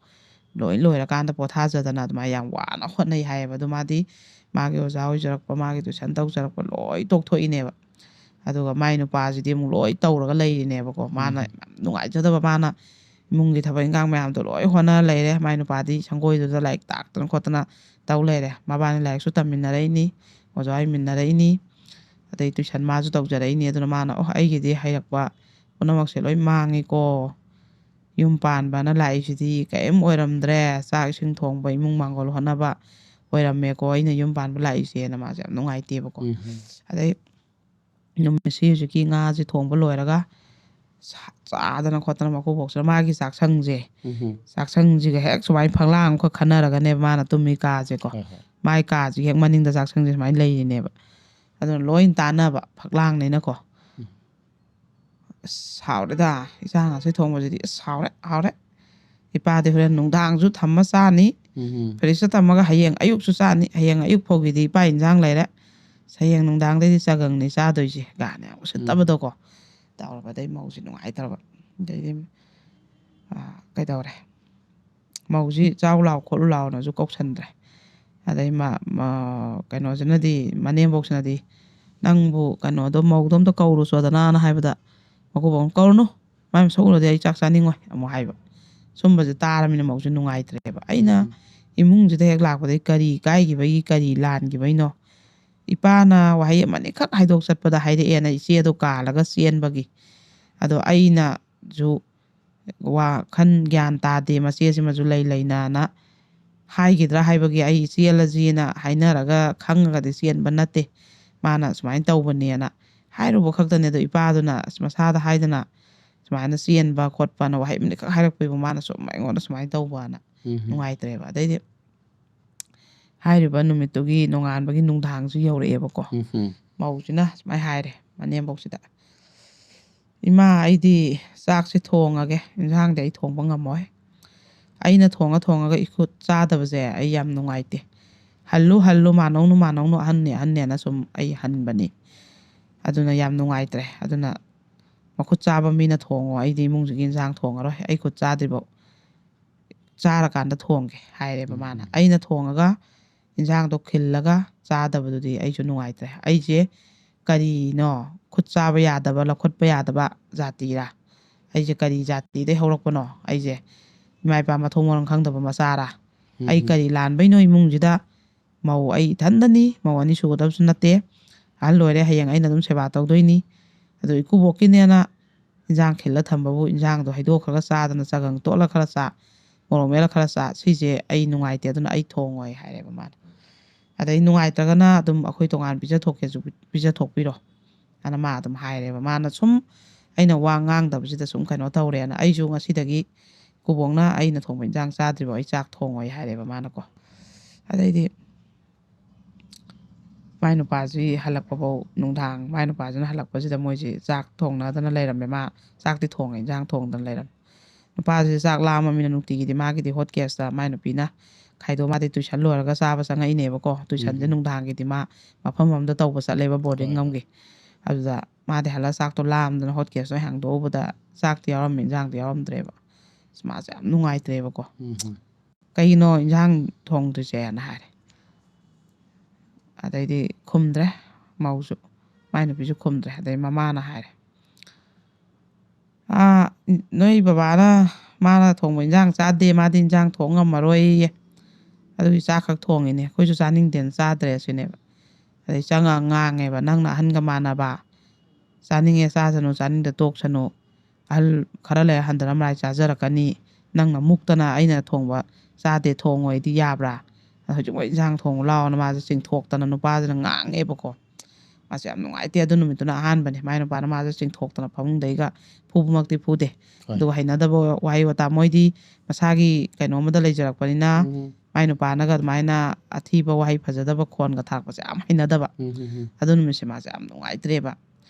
ꯂꯣꯏ ꯂꯣꯏꯔꯀꯥꯟꯗ ꯄꯣꯊꯥꯖꯗꯅ ꯑꯗꯨꯃꯥꯏꯅ ꯌꯥꯝ ꯋꯥꯅ ꯍꯣꯠꯅꯩ ꯍꯥꯏꯌꯦꯕ꯫ ꯑꯗꯣ ꯃꯥꯗꯤ ꯃꯥꯒꯤ ꯑꯣꯖꯥ ꯑꯣꯏꯖꯔꯛꯄ, ꯃꯥꯒꯤ ꯇꯨꯏꯁꯟ ꯇꯧꯖꯔꯛꯄ ꯂꯣꯏ ꯇꯣꯛꯊꯣꯛꯏꯅꯦꯕ꯫ ꯑꯗꯨꯒ ꯃꯥꯏ ꯅꯨꯄꯥꯁꯤꯗꯤ ꯑꯃꯨꯛ ꯂꯣꯏ ꯇꯧꯔꯒ ꯂꯩꯔꯤꯅꯦꯕꯀꯣ꯫ ꯃꯥꯅ ꯎꯝ꯫ ꯌꯥꯝ ꯅꯨꯡꯉꯥꯏꯖꯗꯕ, ꯃꯥꯅ ꯏꯃꯨꯡꯒꯤ ꯊꯕꯛ ꯏꯟꯈꯥꯡ ꯃꯌꯥꯝꯗꯣ ꯂꯣꯏ ꯍꯣꯠꯅ ꯂꯩꯔꯦ꯫ ꯃꯥꯏ ꯅꯨꯄꯥꯗꯤ ꯁꯪꯒꯣꯏꯗꯨꯗ ꯂꯥꯏꯔꯤꯛ ꯇꯥꯛꯇꯅ ꯈꯣꯠꯇꯅ ꯇꯧ ꯂꯩꯔꯦ꯫ ꯃꯕꯥꯅꯤ ꯂꯥꯏꯔꯤꯛꯁꯨ ꯇꯝꯃꯤꯟꯅꯔꯛꯏꯅꯤ, ꯑꯣꯖꯥ ꯑꯣꯏꯃꯤꯟꯅꯔꯛꯏꯅꯤ, ꯑꯗꯩ ꯇꯨꯏꯁꯟ ꯃꯥꯁꯨ ꯇꯧꯖꯔꯛꯏꯅꯤ꯫ ꯑꯗꯨꯅ ꯃꯥꯅ, "ꯑꯣ, ꯑꯩꯒꯤꯗꯤ ꯍꯩꯔꯛꯄ ꯄꯨꯝꯅꯃꯛꯁꯦ ꯂꯣꯏ ꯃꯥꯡꯉꯤꯀꯣ꯫ ꯌꯨꯝ ꯄꯥꯟꯕꯅ ꯂꯥꯛꯏꯁꯤꯗꯤ ꯀꯔꯤꯝ ꯑꯣꯏꯔꯝꯗ꯭ꯔꯦ꯫ ꯆꯥꯛ ꯏꯁꯤꯡ ꯊꯣꯡꯕ, ꯏꯃꯨꯡ ꯃꯥꯡꯒꯣꯜ ꯍꯣꯠꯅꯕ ꯑꯣꯏꯔꯝꯃꯦꯀꯣ, ꯑꯩꯅ ꯌꯨꯝ ꯄꯥꯟꯕ ꯂꯥꯛꯏꯁꯦꯅ" ꯃꯥꯁꯦ ꯌꯥꯝ ꯅꯨꯡꯉꯥꯏꯇꯦꯕꯀꯣ꯫ ꯎꯝ꯫ ꯑꯗꯩ ꯅꯨꯃꯤꯠꯁꯤ ꯍꯧꯖꯤꯛꯀꯤ ꯉꯥꯁꯦ ꯊꯣꯡꯕ ꯂꯣꯏꯔꯒ ꯁꯥ-, ꯆꯥꯗꯅ ꯈꯣꯠꯇꯅ ꯃꯀꯨꯕꯣꯛꯁꯤꯅ ꯃꯥꯒꯤ ꯆꯥꯛꯁꯪꯁꯦ, ꯎꯝ꯫ ꯆꯥꯛꯁꯪꯁꯤꯒ ꯍꯦꯛ ꯁꯨꯃꯥꯏꯅ ꯐꯛꯂꯥꯡ ꯑꯃꯈꯛ ꯈꯟꯅꯔꯒꯅꯦꯕ ꯃꯥꯅ ꯇꯨꯝꯃꯤ ꯀꯥꯁꯦꯀꯣ꯫ ꯍꯣꯏ, ꯍꯣꯏ꯫ ꯃꯥꯏ ꯀꯥꯁꯤꯒꯤ ꯍꯦꯛ ꯃꯅꯤꯡꯗ ꯆꯥꯛꯁꯪꯁꯦ ꯁꯨꯃꯥꯏꯅ ꯂꯩꯔꯤꯅꯦꯕ꯫ ꯑꯗꯨꯅ ꯂꯣꯏ ꯇꯥꯟꯅꯕ ꯐꯛꯂꯥꯡꯅꯤꯅꯀꯣ꯫ ꯎꯝ꯫ "ꯑꯁ, ꯍꯥꯎꯔꯦꯗ, ꯏꯆꯥ ꯉꯁꯤ ꯊꯣꯡꯕꯁꯤꯗꯤ, ꯑꯁ, ꯍꯥꯎꯔꯦ, ꯍꯥꯎꯔꯦ꯫ ꯏꯄꯥꯗꯤ ꯍꯣꯔꯦꯟ ꯅꯨꯡꯗꯥꯡꯁꯨ ꯊꯝꯃ ꯆꯥꯅꯤ, ꯎꯝ ꯐ꯭ꯔꯤꯖꯇ ꯊꯝꯃꯒ ꯍꯌꯦꯡ ꯑꯌꯨꯛꯁꯨ ꯆꯥꯅꯤ, ꯍꯌꯦꯡ ꯑꯌꯨꯛ ꯐꯥꯎꯒꯤꯗꯤ ꯏꯄꯥ ꯏꯟꯖꯥꯡ ꯂꯩꯔꯦ, ꯑꯁ, ꯍꯌꯦꯡ ꯅꯨꯡꯗꯥꯡꯗꯩꯗꯤ ꯆꯒꯪꯅꯤ ꯆꯥꯗꯣꯏꯁꯦ" ꯀꯥꯏꯅ ꯌꯥꯝ ꯎꯁꯤꯠꯇꯕꯗꯣꯀꯣ ꯇꯧꯔꯕ꯫ ꯑꯗꯩ ꯃꯧꯁꯦ ꯅꯨꯡꯉꯥꯏꯇ꯭ꯔꯕ꯫ ꯑꯗꯩꯗꯤ, ꯑ, ꯀꯩꯗꯧꯔꯦ? ꯃꯧꯁꯤ "ꯆꯥꯎ ꯂꯥꯎ, ꯈꯣꯠꯂꯨ ꯂꯥꯎꯅꯁꯨ" ꯀꯧꯁꯟꯗ꯭ꯔꯦ꯫ ꯑꯗꯩ ꯃ-, ꯃ-, ꯀꯩꯅꯣꯁꯤꯅꯗꯤ, ꯃꯅꯦꯝꯕꯣꯛꯁꯤꯅꯗꯤ, "ꯅꯪꯕꯨ ꯀꯩꯅꯣꯗꯣ, ꯃꯧꯗꯣ ꯑꯝꯇ ꯀꯧꯔꯨꯆꯣꯗꯅꯥꯅ" ꯍꯥꯏꯕꯗ, ꯃꯀꯨꯕꯣꯛꯅ, "ꯀꯧꯔꯨꯅꯨ, ꯃꯥꯏ ꯃꯁꯛ ꯎꯔꯗꯤ ꯑꯩ ꯆꯥꯛ ꯆꯥꯅꯤꯡꯉꯣꯏ" ꯑꯃꯨꯛ ꯍꯥꯏꯕ꯫ ꯁꯨꯝꯕꯁꯦ ꯇꯥꯔꯃꯤꯅ ꯃꯧꯁꯦ ꯅꯨꯡꯉꯥꯏꯇ꯭ꯔꯦꯕ꯫ ꯑꯩꯅ ꯏꯃꯨꯡꯁꯤꯗ ꯍꯦꯛ ꯂꯥꯛꯄꯗꯒꯤ ꯀꯔꯤ ꯀꯥꯏꯈꯤꯕꯒꯤ, ꯀꯔꯤ ꯂꯥꯟꯈꯤꯕꯩꯅꯣ? ꯏꯄꯥꯅ ꯋꯥꯍꯩ ꯑꯃꯅꯤꯈꯛ ꯍꯥꯏꯗꯣꯛ ꯆꯠꯄꯗ ꯍꯥꯏꯔꯛꯑꯦꯅ ꯏꯆꯦꯗꯣ ꯀꯥꯜꯂꯒ ꯆꯦꯟꯕꯒꯤ꯫ ꯑꯗꯣ ꯑꯩꯅꯁꯨ ꯋꯥꯈꯜ ꯒ꯭ꯌꯥꯟ ꯇꯥꯗꯦ, ꯃꯆꯦꯁꯤꯃꯁꯨ ꯂꯩ ꯂꯩꯅꯅ ꯍꯥꯏꯈꯤꯗ꯭ꯔꯥ ꯍꯥꯏꯕꯒꯤ, ꯑꯩ ꯆꯦꯜꯂꯁꯤꯅ ꯍꯥꯏꯅꯔꯒ ꯈꯪꯉꯒꯗꯤ ꯆꯦꯟꯕ ꯅꯠꯇꯦ꯫ ꯃꯥꯅ ꯁꯨꯃꯥꯏꯅ ꯇꯧꯕꯅꯦꯅ ꯍꯥꯏꯔꯨꯕ ꯈꯛꯇꯅꯦ꯫ ꯑꯗꯣ ꯏꯄꯥꯗꯨꯅ ꯑꯁ ꯃꯁꯥꯗ ꯍꯥꯏꯗꯅ ꯁꯨꯃꯥꯏꯅ ꯆꯦꯟꯕ ꯈꯣꯠꯄꯅ ꯋꯥꯍꯩ ꯑꯃꯅꯤꯈꯛ ꯍꯥꯏꯔꯛꯄꯩꯕꯨ ꯃꯥꯅ ꯁꯨꯝ ꯑꯩꯉꯣꯟꯗ ꯁꯨꯃꯥꯏꯅ ꯇꯧꯕꯅ ꯅꯨꯡꯉꯥꯏꯇ꯭ꯔꯦꯕ꯫ ꯑꯗꯩꯗꯤ ꯍꯥꯏꯔꯤꯕ ꯅꯨꯃꯤꯠꯇꯨꯒꯤ ꯅꯣꯡꯉꯥꯟꯕꯒꯤ ꯅꯨꯡꯗꯥꯡꯁꯨ ꯌꯧꯔꯛꯑꯦꯕꯀꯣ꯫ ꯃꯧꯁꯤꯅ ꯁꯨꯃꯥꯏꯅ ꯍꯥꯏꯔꯦ ꯃꯅꯦꯝꯕꯣꯛꯁꯤꯗ, "ꯏꯃꯥ, ꯑꯩꯗꯤ ꯆꯥꯛꯁꯦ ꯊꯣꯡꯉꯒꯦ, ꯏꯟꯁꯥꯡꯗꯤ ꯑꯩ ꯊꯣꯡꯕ ꯉꯝꯃꯣꯏ꯫ ꯑꯩꯅ ꯊꯣꯡꯉ ꯊꯣꯡꯉꯒ ꯏꯈꯨꯠ ꯆꯥꯗꯕꯁꯦ ꯑꯩ ꯌꯥꯝ ꯅꯨꯡꯉꯥꯏꯇꯦ꯫ ꯍꯜꯂꯨ, ꯍꯜꯂꯨ, ꯃꯥꯅꯧꯅꯨ, ꯃꯥꯅꯧꯅꯨ, ꯑꯍꯟꯅꯦ, ꯑꯍꯟꯅꯦꯅ ꯁꯨꯝ ꯑꯩ ꯍꯟꯕꯅꯤ꯫ ꯑꯗꯨꯅ ꯌꯥꯝ ꯅꯨꯡꯉꯥꯏꯇ꯭ꯔꯦ꯫ ꯑꯗꯨꯅ ꯃꯈꯨꯠ ꯆꯥꯕ ꯃꯤꯅ ꯊꯣꯡꯉꯣ, ꯑꯩꯗꯤ ꯏꯃꯨꯡꯁꯤꯒꯤ ꯏꯟꯁꯥꯡ ꯊꯣꯡꯉꯔꯣꯏ, ꯑꯩ ꯈꯨꯠ ꯆꯥꯗ꯭ꯔꯤꯐꯥꯎ ꯆꯥꯔꯀꯥꯟꯗ ꯊꯣꯡꯒꯦ" ꯍꯥꯏꯔꯦꯕ ꯃꯥꯅ꯫ ꯑꯩꯅ ꯊꯣꯡꯉꯒ ꯏꯟꯁꯥꯡꯗꯣ ꯈꯤꯜꯂꯒ ꯆꯥꯗꯕꯗꯨꯗꯤ ꯑꯩꯁꯨ ꯅꯨꯡꯉꯥꯏꯇ꯭ꯔꯦ꯫ ꯑꯩꯁꯦ ꯀꯔꯤꯅꯣ, ꯈꯨꯠ ꯆꯥꯕ ꯌꯥꯗꯕ, ꯂꯧꯈꯠꯄ ꯌꯥꯗꯕ ꯖꯥꯇꯤꯔꯥ? ꯑꯩꯁꯦ ꯀꯔꯤ ꯖꯥꯇꯤꯗꯩ ꯍꯧꯔꯛꯄꯅꯣ? ꯑꯩꯁꯦ ꯏꯃꯥ ꯏꯄꯥ ꯃꯊꯣꯡ ꯃꯔꯝ ꯈꯪꯗꯕ ꯃꯆꯥꯔꯥ? ꯑꯩ ꯀꯔꯤ ꯂꯥꯟꯕꯩꯅꯣ ꯏꯃꯨꯡꯁꯤꯗ? ꯃꯧ ꯑꯩ ꯏꯊꯟꯗꯅꯤ, ꯃꯧ ꯑꯅꯤ ꯁꯨꯒꯗꯕꯁꯨ ꯅꯠꯇꯦ꯫ ꯑꯍꯜ ꯑꯣꯏꯔꯦ, ꯍꯌꯦꯡ ꯑꯩꯅ ꯑꯗꯨꯝ ꯁꯦꯕꯥ ꯇꯧꯗꯣꯏꯅꯤ꯫ ꯑꯗꯨ ꯏꯀꯨꯕꯣꯛꯀꯤꯅꯦꯅ ꯏꯟꯖꯥꯡ ꯈꯤꯜꯂ ꯊꯝꯕꯕꯨ ꯏꯟꯖꯥꯡꯗꯣ ꯍꯩꯗꯣꯛꯈ꯭ꯔꯒ ꯆꯥꯗꯅ, ꯆꯒꯪ ꯇꯣꯠꯂ ꯈꯔ ꯆꯥ, ꯃꯣꯔꯣꯛ ꯃꯦꯠꯂ ꯈꯔ ꯆꯥ, ꯁꯤꯁꯦ ꯑꯩ ꯅꯨꯡꯉꯥꯏꯇꯦ, ꯑꯗꯨꯅ ꯑꯩ ꯊꯣꯡꯉꯣꯏ ꯍꯥꯏꯔꯦꯕ ꯃꯥꯅ꯫ ꯑꯗꯩ ꯅꯨꯡꯉꯥꯏꯇ꯭ꯔꯒꯅ ꯑꯗꯨꯝ ꯑꯩꯈꯣꯏ ꯇꯣꯉꯥꯟ ꯄꯤꯖꯊꯣꯛꯀꯦꯁꯨ ꯄꯤꯖꯊꯣꯛꯄꯤꯔꯣ ꯑꯅ ꯃꯥ ꯑꯗꯨꯝ ꯍꯥꯏꯔꯦꯕ꯫ ꯃꯥꯅ ꯁꯨꯝ ꯑꯩꯅ ꯋꯥ ꯉꯥꯡꯗꯕꯁꯤꯗ ꯁꯨꯝ ꯀꯩꯅꯣ ꯇꯧꯔꯦꯅ ꯑꯩꯁꯨ ꯉꯁꯤꯗꯒꯤ ꯀꯨꯕꯣꯛꯅ ꯑꯩꯅ ꯊꯣꯡꯕ ꯏꯟꯖꯥꯡ ꯆꯥꯗ꯭ꯔꯤꯕꯣ ꯑꯩ ꯆꯥꯛ ꯊꯣꯡꯉꯣꯏ ꯍꯥꯏꯔꯦꯕ ꯃꯥꯅꯀꯣ꯫ ꯑꯗꯩꯗꯤ ꯃꯥꯏ ꯅꯨꯄꯥꯁꯤ ꯍꯜꯂꯛꯄꯐꯧ, ꯅꯨꯡꯗꯥꯡ ꯃꯥꯏ ꯅꯨꯄꯥꯁꯤꯅ ꯍꯜꯂꯛꯄꯁꯤꯗ ꯃꯣꯏꯁꯤ ꯆꯥꯛ ꯊꯣꯡꯅꯗꯅ ꯂꯩꯔꯝꯃꯦ꯫ ꯃꯥ ꯆꯥꯛꯇꯤ ꯊꯣꯡꯉꯦ, ꯏꯟꯖꯥꯡ ꯊꯣꯡꯗꯅ ꯂꯩꯔꯝꯃꯦ꯫ ꯅꯨꯄꯥꯁꯤ ꯆꯥꯛ ꯂꯥꯝꯃꯃꯤꯅ ꯅꯨꯡꯇꯤꯒꯤꯗꯤ ꯃꯥꯒꯤꯗꯤ ꯍꯣꯠ ꯀꯦꯁꯇ ꯃꯥꯏ ꯅꯨꯄꯤꯅ ꯈꯥꯏꯗꯣꯛ, ꯃꯥꯗꯤ ꯇꯨꯏꯁꯟ ꯂꯣꯏꯔꯒ ꯆꯥꯕ ꯆꯪꯉꯛꯏꯅꯦꯕꯀꯣ꯫ ꯇꯨꯏꯁꯟꯁꯦ ꯎꯝ꯫ ꯅꯨꯡꯗꯥꯡꯒꯤꯗꯤ ꯃꯥ ꯃꯐꯝ ꯑꯃꯗ ꯇꯧꯕ ꯆꯠꯂꯦꯕ, ꯕꯣꯔꯗꯤꯡ ꯍꯣꯏ, ꯍꯣꯏ꯫ ꯑꯃꯒꯤ꯫ ꯑꯗꯨꯗ ꯃꯥꯗꯤ ꯍꯜꯂ ꯆꯥꯛꯇꯣ ꯂꯥꯝꯗꯅ ꯍꯣꯠ ꯀꯦꯁꯇꯣ ꯍꯥꯡꯗꯣꯛꯎꯕꯗ ꯆꯥꯛꯇꯤ ꯌꯥꯎꯔꯝꯃꯤ, ꯏꯟꯖꯥꯡꯗꯤ ꯌꯥꯎꯔꯝꯗ꯭ꯔꯦꯕ꯫ ꯑꯁ, ꯃꯥꯁꯦ ꯌꯥꯝ ꯅꯨꯡꯉꯥꯏꯇ꯭ꯔꯦꯕꯀꯣ꯫ ꯎꯝ, ꯎꯝ꯫ "ꯀꯩꯒꯤꯅꯣ ꯏꯟꯖꯥꯡ ꯊꯣꯡꯗ꯭ꯔꯤꯁꯦꯅ?" ꯍꯥꯏꯔꯦ꯫ ꯑꯗꯩꯗꯤ ꯈꯨꯝꯗ꯭ꯔꯦ ꯃꯧꯁꯨ, ꯃꯥꯏ ꯅꯨꯄꯤꯁꯨ ꯈꯨꯝꯗ꯭ꯔꯦ꯫ ꯑꯗꯩ ꯃꯃꯥꯅ ꯍꯥꯏꯔꯦ, "ꯑꯥ, ꯅꯣꯏ ꯕꯕꯥꯅ ꯃꯥꯅ ꯊꯣꯡꯕ ꯏꯟꯖꯥꯡ ꯆꯥꯗꯦ, ꯃꯥꯗꯤ ꯏꯟꯖꯥꯡ ꯊꯣꯡ ꯉꯝꯃꯔꯣꯏꯌꯦ꯫ ꯑꯗꯨꯒꯤ ꯆꯥꯛ ꯈꯛ ꯊꯣꯡꯉꯤꯅꯦ꯫ ꯑꯩꯈꯣꯏꯁꯨ ꯆꯥꯅꯤꯡꯗꯦꯅ ꯆꯥꯗ꯭ꯔꯦ," ꯁꯤꯅꯦꯕ꯫ ꯑꯗꯩ ꯆꯪꯉꯒ ꯉꯥꯡꯉꯦꯕ, "ꯅꯪꯅ ꯑꯍꯟꯒ ꯃꯥꯟꯅꯕ, ꯆꯥꯅꯤꯡꯉꯦ ꯆꯥꯁꯅꯨ, ꯆꯥꯅꯤꯡꯗ ꯇꯣꯛꯁꯅꯨ꯫ ꯑꯍꯜ ꯈꯔ ꯂꯩꯔ ꯍꯟꯗꯅ ꯃꯔꯥꯏ ꯆꯥꯖꯔꯛꯀꯅꯤ꯫ ꯅꯪꯅ ꯃꯨꯛꯇꯅ ꯑꯩꯅ ꯊꯣꯡꯕ ꯆꯥꯗꯦ, ꯊꯣꯡꯉꯣꯏꯗꯤ ꯌꯥꯕ꯭ꯔꯥ? ꯑꯗ ꯍꯧꯖꯤꯛ ꯃꯣꯏ ꯏꯟꯁꯥꯡ ꯊꯣꯡꯉꯨ ꯂꯥꯛꯑꯣꯅ" ꯃꯥꯁꯦ ꯆꯤꯡꯊꯣꯛꯇꯅ ꯅꯨꯄꯥꯁꯤꯅ ꯉꯥꯡꯉꯦꯕꯀꯣ꯫ ꯃꯥꯁꯦ ꯌꯥꯝ ꯅꯨꯡꯉꯥꯏꯇꯦ꯫ ꯑꯗꯨ ꯅꯨꯃꯤꯠꯇꯨꯅ ꯑꯍꯥꯟꯕꯅꯦ ꯃꯥꯏ ꯅꯨꯄꯥꯅ ꯃꯥꯁꯦ ꯆꯤꯡꯊꯣꯛꯇꯅ ꯐꯃꯨꯡꯗꯩꯒ ꯐꯨꯕꯃꯛꯇꯤ ꯐꯨꯗꯦ꯫ ꯍꯣꯏ꯫ ꯑꯗꯨꯒ ꯍꯩꯅꯗꯕ ꯋꯥꯍꯩ ꯋꯥꯇꯥ, ꯃꯣꯏꯗꯤ ꯃꯁꯥꯒꯤ ꯀꯩꯅꯣ ꯑꯃꯗ ꯂꯩꯖꯔꯛꯄꯅꯤꯅ ꯎꯝ꯫ ꯃꯥꯏ ꯅꯨꯄꯥꯅꯒ ꯑꯗꯨꯃꯥꯏꯅ ꯑꯊꯤꯕ ꯋꯥꯍꯩ ꯐꯖꯗꯕ ꯈꯣꯟꯒ ꯊꯥꯔꯛꯄꯁꯦ ꯌꯥꯝ ꯍꯩꯅꯗꯕ꯫ ꯎꯝ, ꯎꯝ, ꯎꯝ꯫ ꯑꯗꯨ ꯅꯨꯃꯤꯠꯁꯦ ꯃꯥꯁꯦ ꯌꯥꯝ ꯅꯨꯡꯉꯥꯏꯇ꯭ꯔꯦꯕ꯫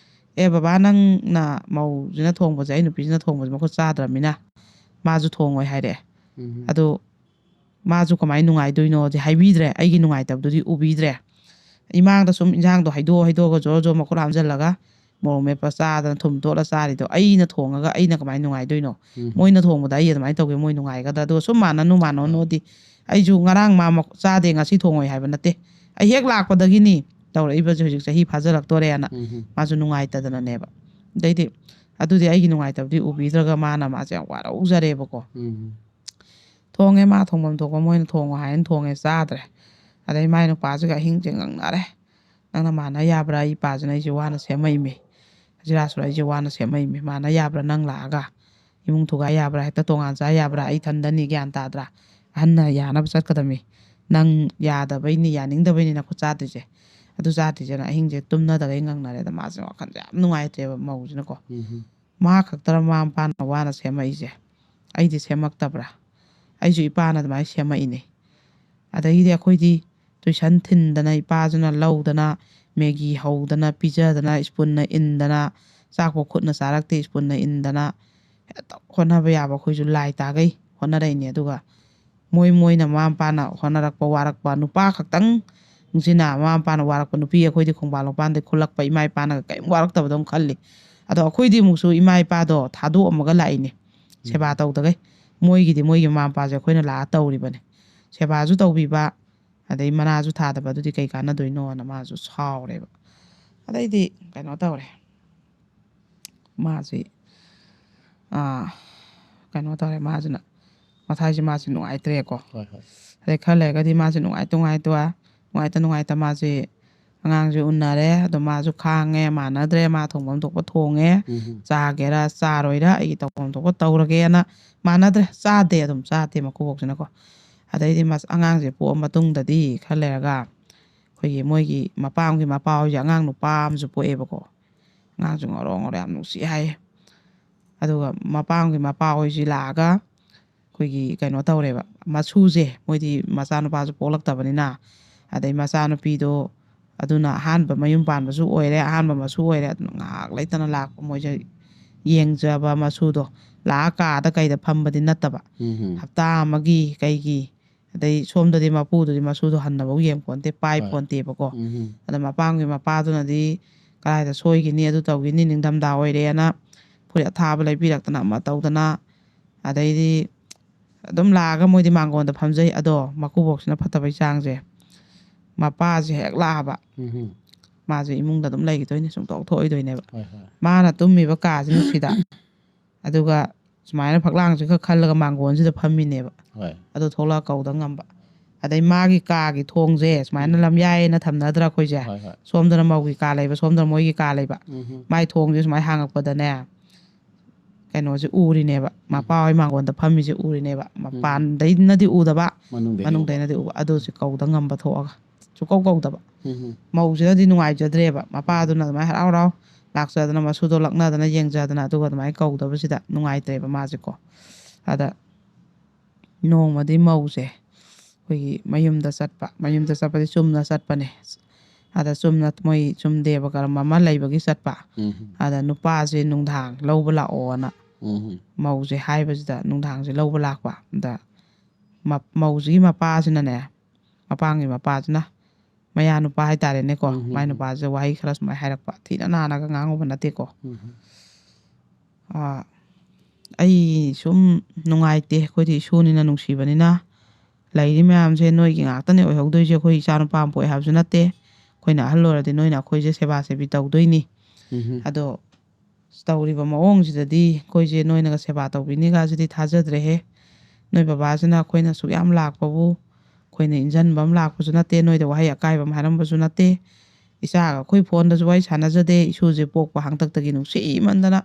"ꯑꯦ ꯕꯕꯥ, ꯅꯪꯅ ꯃꯧꯁꯤꯅ ꯊꯣꯡꯕꯁꯦ, ꯑꯩ ꯅꯨꯄꯤꯁꯤꯅ ꯊꯣꯡꯕꯁꯦ ꯃꯈꯨꯠ ꯆꯥꯗ꯭ꯔꯃꯤꯅ ꯃꯥꯁꯨ ꯊꯣꯡꯉꯣꯏ ꯍꯥꯏꯔꯛꯑꯦ꯫ ꯎꯝ꯫ ꯑꯗꯨ ꯃꯥꯁꯨ ꯀꯃꯥꯏꯅ ꯅꯨꯡꯉꯥꯏꯗꯣꯏꯅꯣꯗꯤ ꯍꯥꯏꯕꯤꯗ꯭ꯔꯦ, ꯑꯩꯒꯤ ꯅꯨꯡꯉꯥꯏꯇꯕꯗꯨꯗꯤ ꯎꯕꯤꯗ꯭ꯔꯦ꯫ ꯏꯃꯥꯡꯗ ꯁꯨꯝ ꯏꯟꯖꯥꯡꯗꯣ ꯍꯩꯗꯣꯛ ꯍꯩꯗꯣꯛꯑꯒ ꯖꯣꯔ ꯖꯣꯔ ꯃꯈꯨꯠ ꯍꯥꯝꯖꯜꯂꯒ ꯃꯣꯔꯣꯛ ꯃꯦꯠꯄ ꯆꯥꯗꯅ ꯊꯨꯝ ꯇꯣꯠꯂ ꯆꯥꯔꯤꯗꯣ ꯑꯩꯅ ꯊꯣꯡꯉꯒ ꯑꯩꯅ ꯀꯃꯥꯏꯅ ꯅꯨꯡꯉꯥꯏꯗꯣꯏꯅꯣ? ꯎꯝ꯫ ꯃꯣꯏꯅ ꯊꯣꯡꯕꯗ ꯑꯩ ꯑꯗꯨꯃꯥꯏꯅ ꯇꯧꯒꯦ, ꯃꯣꯏ ꯅꯨꯡꯉꯥꯏꯒꯗ꯭ꯔꯥ? ꯑꯗꯨꯒ ꯁꯨꯝ ꯃꯥꯟꯅꯅꯨ ꯃꯥꯟꯅꯅꯨꯗꯤ ꯑꯩꯁꯨ ꯉꯔꯥꯡ ꯃꯥ ꯃꯛ-, ꯆꯥꯗꯦ, ꯉꯁꯤ ꯊꯣꯡꯉꯣꯏ ꯍꯥꯏꯕ ꯅꯠꯇꯦ꯫ ꯑꯩ ꯍꯦꯛ ꯂꯥꯛꯄꯗꯒꯤꯅꯤ ꯇꯧꯔꯛꯏꯕꯁꯦ, ꯍꯧꯖꯤꯛ ꯆꯍꯤ ꯐꯥꯖꯤꯜꯂꯛꯇꯣꯔꯦꯅ ꯎꯝ꯫ ꯃꯥꯁꯨ ꯅꯨꯡꯉꯥꯏꯇꯗꯅꯅꯦꯕ꯫ ꯑꯗꯩꯗꯤ ꯑꯗꯨꯗꯤ ꯑꯩꯒꯤ ꯅꯨꯡꯉꯥꯏꯇꯕꯗꯤ ꯎꯕꯤꯗ꯭ꯔꯒ ꯃꯥꯅ ꯃꯥꯁꯦ ꯌꯥꯝ ꯋꯥꯔꯧꯖꯔꯦꯕꯀꯣ꯫ ꯎꯝ꯫ ꯊꯣꯡꯉꯦ, ꯃꯥ ꯊꯣꯡꯐꯝ ꯊꯣꯛꯄ ꯃꯣꯏꯅ ꯊꯣꯡꯉꯣ ꯍꯥꯏꯅ ꯊꯣꯡꯉꯦ, ꯆꯥꯗ꯭ꯔꯦ꯫ ꯑꯗꯩ ꯃꯥꯏ ꯅꯨꯄꯥꯁꯤꯒ ꯑꯍꯤꯡꯁꯦ ꯉꯪꯅꯔꯦ꯫ "ꯅꯪꯅ ꯃꯥꯟꯅ ꯌꯥꯕ꯭ꯔꯥ? ꯑꯩ ꯏꯄꯥꯁꯤꯅ ꯑꯩꯁꯦ ꯋꯥꯅ ꯁꯦꯝꯃꯛꯏꯃꯤ꯫ ꯍꯖꯤꯔꯥꯁꯨ ꯑꯩꯁꯦ ꯋꯥꯅ ꯁꯦꯝꯃꯛꯏꯃꯤ꯫ ꯃꯥꯟꯅ ꯌꯥꯕ꯭ꯔꯥ ꯅꯪ ꯂꯥꯛꯑꯒ? ꯏꯃꯨꯡ ꯊꯨꯒꯥꯏ ꯌꯥꯕ꯭ꯔꯥ? ꯍꯦꯛꯇ ꯇꯣꯉꯥꯟ ꯆꯥ ꯌꯥꯕ꯭ꯔꯥ? ꯑꯩ ꯏꯊꯟꯗꯅꯤ, ꯒ꯭ꯌꯥꯟ ꯇꯥꯗ꯭ꯔꯥ? ꯑꯍꯟꯅ ꯌꯥꯅꯕ ꯆꯠꯀꯗꯕꯅꯤ꯫ ꯅꯪ ꯌꯥꯗꯕꯩꯅꯤ, ꯌꯥꯅꯤꯡꯗꯕꯩꯅꯤ ꯅꯈꯨꯠ ꯆꯥꯗ꯭ꯔꯤꯁꯦ꯫ ꯑꯗꯨ ꯆꯥꯗ꯭ꯔꯤꯁꯦꯅ" ꯑꯍꯤꯡꯁꯦ ꯇꯨꯝꯅꯗꯒꯩ ꯉꯪꯅꯔꯦꯗ꯫ ꯃꯥꯁꯦ ꯋꯥꯈꯜꯁꯦ ꯌꯥꯝ ꯅꯨꯡꯉꯥꯏꯇ꯭ꯔꯦꯕ ꯃꯧꯁꯤꯅꯀꯣ꯫ ꯎꯝ꯫ "ꯃꯥ ꯈꯛꯇꯔ ꯃꯃꯥ ꯃꯄꯥꯅ ꯋꯥꯅ ꯁꯦꯝꯃꯛꯏꯁꯦ? ꯑꯩꯗꯤ ꯁꯦꯝꯃꯛꯇꯕ꯭ꯔꯥ? ꯑꯩꯁꯨ ꯏꯄꯥꯅ ꯑꯗꯨꯃꯥꯏꯅ ꯁꯦꯝꯃꯛꯏꯅꯦ꯫ ꯑꯗꯒꯤꯗꯤ ꯑꯩꯈꯣꯏꯗꯤ ꯇꯨꯏꯁꯟ ꯊꯤꯟꯗꯅ, ꯏꯄꯥꯁꯤꯅ ꯂꯧꯗꯅ, ꯃꯦꯒꯤ ꯍꯧꯗꯅ ꯄꯤꯖꯗꯅ, ꯁ꯭ꯄꯨꯟꯅ ꯏꯟꯗꯅ, ꯆꯥꯛꯄꯨ ꯈꯨꯠꯅ ꯆꯥꯔꯛꯇꯦ, ꯁ꯭ꯄꯨꯟꯅ ꯏꯟꯗꯅ, ꯍꯦꯛꯇ ꯍꯣꯠꯅꯕ ꯌꯥꯕ ꯑꯩꯈꯣꯏꯁꯨ ꯂꯥꯏ ꯇꯥꯈꯩ ꯍꯣꯠꯅꯔꯛꯏꯅꯦ꯫ ꯑꯗꯨꯒ ꯃꯣꯏ ꯃꯣꯏꯅ ꯃꯃꯥ ꯃꯄꯥꯅ ꯍꯣꯠꯅꯔꯛꯄ, ꯋꯥꯔꯛꯄ, ꯅꯨꯄꯥ ꯈꯛꯇꯪ ꯁꯤꯅ ꯃꯃꯥ ꯃꯄꯥꯅ ꯋꯥꯔꯛꯄ, ꯅꯨꯄꯤ ꯑꯩꯈꯣꯏꯗꯤ ꯈꯣꯡꯕꯥꯟ ꯂꯣꯛꯄꯥꯟꯗꯩ ꯈꯨꯜꯂꯛꯄ, ꯏꯃꯥ ꯏꯄꯥꯅꯒ ꯀꯔꯤꯝ ꯋꯥꯔꯛꯇꯕꯗꯧꯅ ꯈꯜꯂꯤ꯫ ꯑꯗꯣ ꯑꯩꯈꯣꯏꯗꯤ ꯑꯃꯨꯛꯁꯨ ꯏꯃꯥ ꯏꯄꯥꯗꯣ ꯊꯥꯗꯣꯛꯑꯝꯃꯒ ꯂꯥꯛꯏꯅꯦ, ꯁꯦꯕꯥ ꯇꯧꯗꯒꯩ꯫ ꯃꯣꯏꯒꯤꯗꯤ ꯃꯣꯏꯒꯤ ꯃꯃꯥ ꯃꯄꯥꯁꯦ ꯑꯩꯈꯣꯏꯅ ꯂꯥꯛꯑ ꯇꯧꯔꯤꯕꯅꯦ, ꯁꯦꯕꯥꯁꯨ ꯇꯧꯕꯤꯕ, ꯑꯗꯩ ꯃꯅꯥꯁꯨ ꯊꯥꯗꯕ, ꯑꯗꯨꯗꯤ ꯀꯩ ꯀꯥꯟꯅꯗꯣꯏꯅꯣꯅ ꯃꯥꯁꯨ ꯁꯥꯎꯔꯦꯕ꯫ ꯑꯗꯩꯗꯤ ꯀꯩꯅꯣ ꯇꯧꯔꯦ, ꯃꯥꯁꯤ ꯑꯥ, ꯀꯩꯅꯣ ꯇꯧꯔꯦ, ꯃꯥꯁꯤꯅ ꯃꯊꯥꯏꯁꯦ ꯃꯥꯁꯤ ꯅꯨꯡꯉꯥꯏꯇ꯭ꯔꯦꯀꯣ꯫ ꯍꯣꯏ ꯍꯣꯏ ꯑꯗꯩ ꯈꯔ ꯂꯩꯔꯒꯗꯤ ꯃꯥꯁꯤ ꯅꯨꯡꯉꯥꯏꯇ ꯅꯨꯡꯉꯥꯏꯇ ꯅꯨꯡꯉꯥꯏꯇ ꯅꯨꯡꯉꯥꯏꯇ ꯃꯥꯁꯤ ꯑꯉꯥꯡꯁꯦ ꯎꯅꯔꯦ꯫ ꯑꯗꯣ ꯃꯥꯁꯨ ꯈꯥꯡꯉꯦ, ꯃꯥꯟꯅꯗ꯭ꯔꯦ, ꯃꯥ ꯊꯣꯡꯐꯝ ꯊꯣꯛꯄ ꯊꯣꯡꯉꯦ, ꯎꯝ ꯆꯥꯒꯦꯔꯥ ꯆꯥꯔꯣꯏꯔꯥ ꯑꯩꯒꯤ ꯇꯧꯐꯝ ꯊꯣꯛꯄ ꯇꯧꯔꯒꯦꯅ ꯃꯥꯟꯅꯗ꯭ꯔꯦ, ꯆꯥꯗꯦ, ꯑꯗꯨꯝ ꯆꯥꯗꯦ ꯃꯀꯨꯕꯣꯛꯁꯤꯅꯀꯣ꯫ ꯑꯗꯩꯗꯤ ꯃꯥꯁ ꯑꯉꯥꯡꯁꯦ ꯄꯣꯛꯑ ꯃꯇꯨꯡꯗꯗꯤ ꯈꯔ ꯂꯩꯔꯒ ꯑꯩꯈꯣꯏꯒꯤ ꯃꯣꯏꯒꯤ ꯃꯄꯥꯝꯒꯤ ꯃꯄꯥ ꯍꯣꯏꯁꯦ ꯑꯉꯥꯡ ꯅꯨꯄꯥ ꯑꯃꯁꯨ ꯄꯣꯛꯑꯦꯕꯀꯣ꯫ ꯑꯉꯥꯡꯁꯨ ꯉꯧꯔꯣ ꯉꯧꯔꯣ ꯌꯥꯝ ꯅꯨꯡꯁꯤ ꯍꯥꯏꯌꯦ꯫ ꯑꯗꯨꯒ ꯃꯄꯥꯝꯒꯤ ꯃꯄꯥ ꯍꯣꯏꯁꯤ ꯂꯥꯛꯑꯒ ꯑꯩꯈꯣꯏꯒꯤ ꯀꯩꯅꯣ ꯇꯧꯔꯦꯕ, ꯃꯁꯨꯁꯦ, ꯃꯣꯏꯗꯤ ꯃꯆꯥꯅꯨꯄꯥꯁꯨ ꯄꯣꯛꯂꯛꯇꯕꯅꯤꯅ, ꯑꯗꯩ ꯃꯆꯥꯅꯨꯄꯤꯗꯣ ꯑꯗꯨꯅ ꯑꯍꯥꯟꯕ ꯃꯌꯨꯝ ꯄꯥꯟꯕꯁꯨ ꯑꯣꯏꯔꯦ, ꯑꯍꯥꯟꯕ ꯃꯁꯨ ꯑꯣꯏꯔꯦ꯫ ꯑꯗꯨꯅ ꯉꯥꯏꯍꯥꯛ ꯂꯩꯇꯅ ꯂꯥꯛꯄ, ꯃꯣꯏꯁꯦ ꯌꯦꯡꯖꯕ ꯃꯁꯨꯗꯣ, ꯂꯥꯛꯑ ꯀꯥꯗ ꯀꯩꯗ ꯐꯝꯕꯗꯤ ꯅꯠꯇꯕ, ꯎꯝ ꯍꯞꯇꯥ ꯑꯃꯒꯤ ꯀꯩꯒꯤ, ꯑꯗꯩ ꯁꯣꯝꯗꯗꯤ ꯃꯄꯨꯗꯨꯗꯤ ꯃꯁꯨꯗꯣ ꯍꯟꯅꯐꯥꯎ ꯌꯦꯡ ꯄꯣꯟꯇꯦ, ꯄꯥꯏ ꯍꯣꯏ ꯄꯣꯟꯇꯦꯕꯀꯣ꯫ ꯎꯝ ꯑꯗ ꯃꯄꯥꯝꯒꯤ ꯃꯄꯥꯗꯨꯅꯗꯤ ꯀꯗꯥꯏꯗ ꯁꯣꯏꯈꯤꯅꯤ, ꯑꯗꯨ ꯇꯧꯈꯤꯅꯤ, ꯅꯤꯡꯊꯝꯊꯥ ꯑꯣꯏꯔꯦꯅ ꯐꯨꯔꯤꯠ ꯑꯊꯥꯕ ꯂꯩꯕꯤꯔꯛꯇꯅ ꯑꯃ ꯇꯧꯗꯅ, ꯑꯗꯩꯗꯤ ꯑꯗꯨꯝ ꯂꯥꯛꯑꯒ ꯃꯣꯏꯗꯤ ꯃꯥꯡꯒꯣꯟꯗ ꯐꯝꯖꯩ꯫ ꯑꯗꯣ ꯃꯀꯨꯕꯣꯛꯁꯤꯅ ꯐꯠꯇꯕꯩ ꯆꯥꯡꯁꯦ, ꯃꯄꯥꯁꯦ ꯍꯦꯛ ꯂꯥꯛꯑꯕ ꯎꯝ ꯃꯥꯁꯦ ꯏꯃꯨꯡꯗ ꯑꯗꯨꯝ ꯂꯩꯈꯤꯗꯣꯏꯅꯦ, ꯁꯨꯡꯊꯣꯛ ꯊꯣꯛꯑꯣꯏꯗꯣꯏꯅꯦꯕ꯫ ꯍꯣꯏ ꯍꯣꯏ ꯃꯥꯅ ꯇꯨꯝꯃꯤꯕ ꯀꯥꯁꯤꯅ ꯁꯤꯗ, ꯑꯗꯨꯒ ꯁꯨꯃꯥꯏꯅ ꯐꯛꯂꯥꯡꯁꯤ ꯈꯛ ꯈꯜꯂꯒ ꯃꯥꯡꯒꯣꯟꯁꯤꯗ ꯐꯝꯃꯤꯅꯦꯕ꯫ ꯍꯣꯏ ꯑꯗꯨ ꯊꯣꯛꯂꯛꯑ ꯀꯧꯗ ꯉꯝꯕ꯫ ꯑꯗꯩ ꯃꯥꯒꯤ ꯀꯥꯒꯤ ꯊꯣꯡꯁꯦ ꯁꯨꯃꯥꯏꯅ ꯎꯝ ꯂꯝꯌꯥꯏꯅ ꯊꯝꯅꯗ꯭ꯔꯥ ꯑꯩꯈꯣꯏꯁꯦ? ꯍꯣꯏ ꯍꯣꯏ ꯁꯣꯝꯗꯅ ꯃꯧꯒꯤ ꯀꯥ ꯂꯩꯕ, ꯁꯣꯝꯗꯅ ꯃꯣꯏꯒꯤ ꯀꯥ ꯂꯩꯕ꯫ ꯎꯝ ꯃꯥꯏ ꯊꯣꯡꯁꯦ ꯁꯨꯃꯥꯏꯅ ꯍꯥꯡꯉꯛꯄꯗꯅꯦ, ꯀꯩꯅꯣꯁꯦ ꯎꯔꯤꯅꯦꯕ, ꯃꯄꯥ ꯍꯣꯏ ꯃꯥꯡꯒꯣꯟꯗ ꯐꯝꯃꯤꯁꯦ ꯎꯔꯤꯅꯦꯕ꯫ ꯃꯄꯥꯟꯗꯩꯅꯗꯤ ꯎꯗꯕ, ꯃꯅꯨꯡꯗꯩꯗꯤ ꯎꯕ꯫ ꯃꯅꯨꯡꯗꯩꯅꯗꯤ ꯎꯕ꯫ ꯑꯗꯨꯁꯦ ꯀꯧꯗ ꯉꯝꯕ ꯊꯣꯛꯑꯒ ꯁꯨꯀꯧ ꯀꯧꯗꯕ꯫ ꯎꯝ ꯃꯧꯁꯤꯅꯗꯤ ꯅꯨꯡꯉꯥꯏꯖꯗ꯭ꯔꯦꯕ, ꯃꯄꯥꯗꯨꯅ ꯑꯗꯨꯃꯥꯏꯅ ꯍꯔꯥꯎ ꯍꯔꯥꯎ ꯂꯥꯛꯆꯗꯅ, ꯃꯁꯨꯗꯣ ꯂꯛꯅꯗꯅ ꯌꯦꯡꯖꯗꯅ, ꯑꯗꯨꯒ ꯑꯗꯨꯃꯥꯏꯅ ꯀꯧꯗꯕꯁꯤꯗ ꯅꯨꯡꯉꯥꯏꯇ꯭ꯔꯦꯕ ꯃꯥꯁꯦꯀꯣ꯫ ꯑꯗ ꯅꯣꯡꯃꯗꯤ ꯃꯧꯁꯦ ꯑꯩꯈꯣꯏꯒꯤ ꯃꯌꯨꯝꯗ ꯆꯠꯄ, ꯃꯌꯨꯝꯗ ꯆꯠꯄꯗꯤ ꯆꯨꯝꯅ ꯆꯠꯄꯅꯦ꯫ ꯑꯗ ꯆꯨꯝꯅ ꯃꯣꯏ ꯁꯨꯝ ꯗꯦꯕ ꯀꯔꯝ ꯑꯃ ꯂꯩꯕꯒꯤ ꯆꯠꯄ꯫ ꯎꯝ꯫ ꯑꯗ ꯅꯨꯄꯥꯁꯦ ꯅꯨꯡꯗꯥꯡ ꯂꯧꯕ ꯂꯥꯛꯑꯣꯅ ꯎꯝ꯫ ꯃꯧꯁꯦ ꯍꯥꯏꯕꯁꯤꯗ ꯅꯨꯡꯗꯥꯡꯁꯦ ꯂꯧꯕ ꯂꯥꯛꯄ꯫ ꯑꯗ ꯃ-, ꯃꯧꯁꯤꯒꯤ ꯃꯄꯥꯁꯤꯅꯅꯦ, ꯃꯄꯥꯝꯒꯤ ꯃꯄꯥꯁꯤꯅ, ꯃꯌꯥ ꯅꯨꯄꯥ ꯍꯥꯏꯇꯥꯔꯦꯅꯦꯀꯣ, ꯎꯝ, ꯎꯝ, ꯃꯥꯏ ꯎꯝ꯫ ꯅꯨꯄꯥꯁꯦ ꯋꯥꯍꯩ ꯈꯔ ꯁꯨꯃꯥꯏꯅ ꯍꯥꯏꯔꯛꯄ, ꯊꯤꯅ ꯅꯥꯟꯅꯒ ꯉꯥꯡꯉꯨꯕ ꯅꯠꯇꯦꯀꯣ꯫ ꯎꯝ꯫ "ꯑꯥ, ꯑꯩ ꯁꯨꯝ ꯅꯨꯡꯉꯥꯏꯇꯦ, ꯑꯩꯈꯣꯏꯗꯤ ꯏꯁꯨꯅꯤꯅ ꯅꯨꯡꯁꯤꯕꯅꯤꯅ, ꯂꯩꯔꯤ ꯃꯌꯥꯝꯁꯦ ꯅꯣꯏꯒꯤ ꯉꯥꯛꯇꯅꯦ ꯑꯣꯏꯍꯧꯗꯣꯏꯁꯦ, ꯑꯩꯈꯣꯏ ꯏꯆꯥ ꯅꯨꯄꯥ ꯑꯃ ꯄꯣꯛꯑꯦ ꯍꯥꯏꯕꯁꯨ ꯅꯠꯇꯦ, ꯑꯩꯈꯣꯏꯅ ꯑꯍꯜ ꯑꯣꯏꯔꯗꯤ ꯅꯣꯏꯅ ꯑꯩꯈꯣꯏꯁꯦ ꯁꯦꯕꯥ ꯁꯦꯕꯤ ꯇꯧꯗꯣꯏꯅꯤ꯫ ꯎꯝ꯫ ꯑꯗꯣ ꯇꯧꯔꯤꯕ ꯃꯑꯣꯡꯁꯤꯗꯗꯤ ꯑꯩꯈꯣꯏꯁꯦ ꯅꯣꯏꯅꯒ ꯁꯦꯕꯥ ꯇꯧꯕꯤꯅꯤꯒꯁꯤꯗꯤ ꯊꯥꯖꯗ꯭ꯔꯦꯍꯦ꯫ ꯅꯣꯏ ꯕꯕꯥꯁꯤꯅ ꯑꯩꯈꯣꯏꯅ ꯑꯁꯨꯛ ꯌꯥꯝ ꯂꯥꯛꯄꯕꯨ ꯑꯩꯈꯣꯏꯅ ꯏꯟꯖꯟꯕ ꯑꯃ ꯂꯥꯛꯄꯁꯨ ꯅꯠꯇꯦ, ꯅꯣꯏꯗ ꯋꯥꯍꯩ ꯑꯀꯥꯏꯕ ꯑꯃ ꯍꯥꯏꯔꯝꯕꯁꯨ ꯅꯠꯇꯦ꯫ ꯏꯆꯥꯒ ꯑꯩꯈꯣꯏ ꯐꯣꯟꯗꯁꯨ ꯋꯥꯔꯤ ꯁꯥꯟꯅꯖꯗꯦ, ꯏꯁꯨꯁꯦ ꯄꯣꯛꯄ ꯍꯥꯡꯇꯛꯇꯒꯤ ꯅꯨꯡꯁꯤꯃꯟꯗꯅ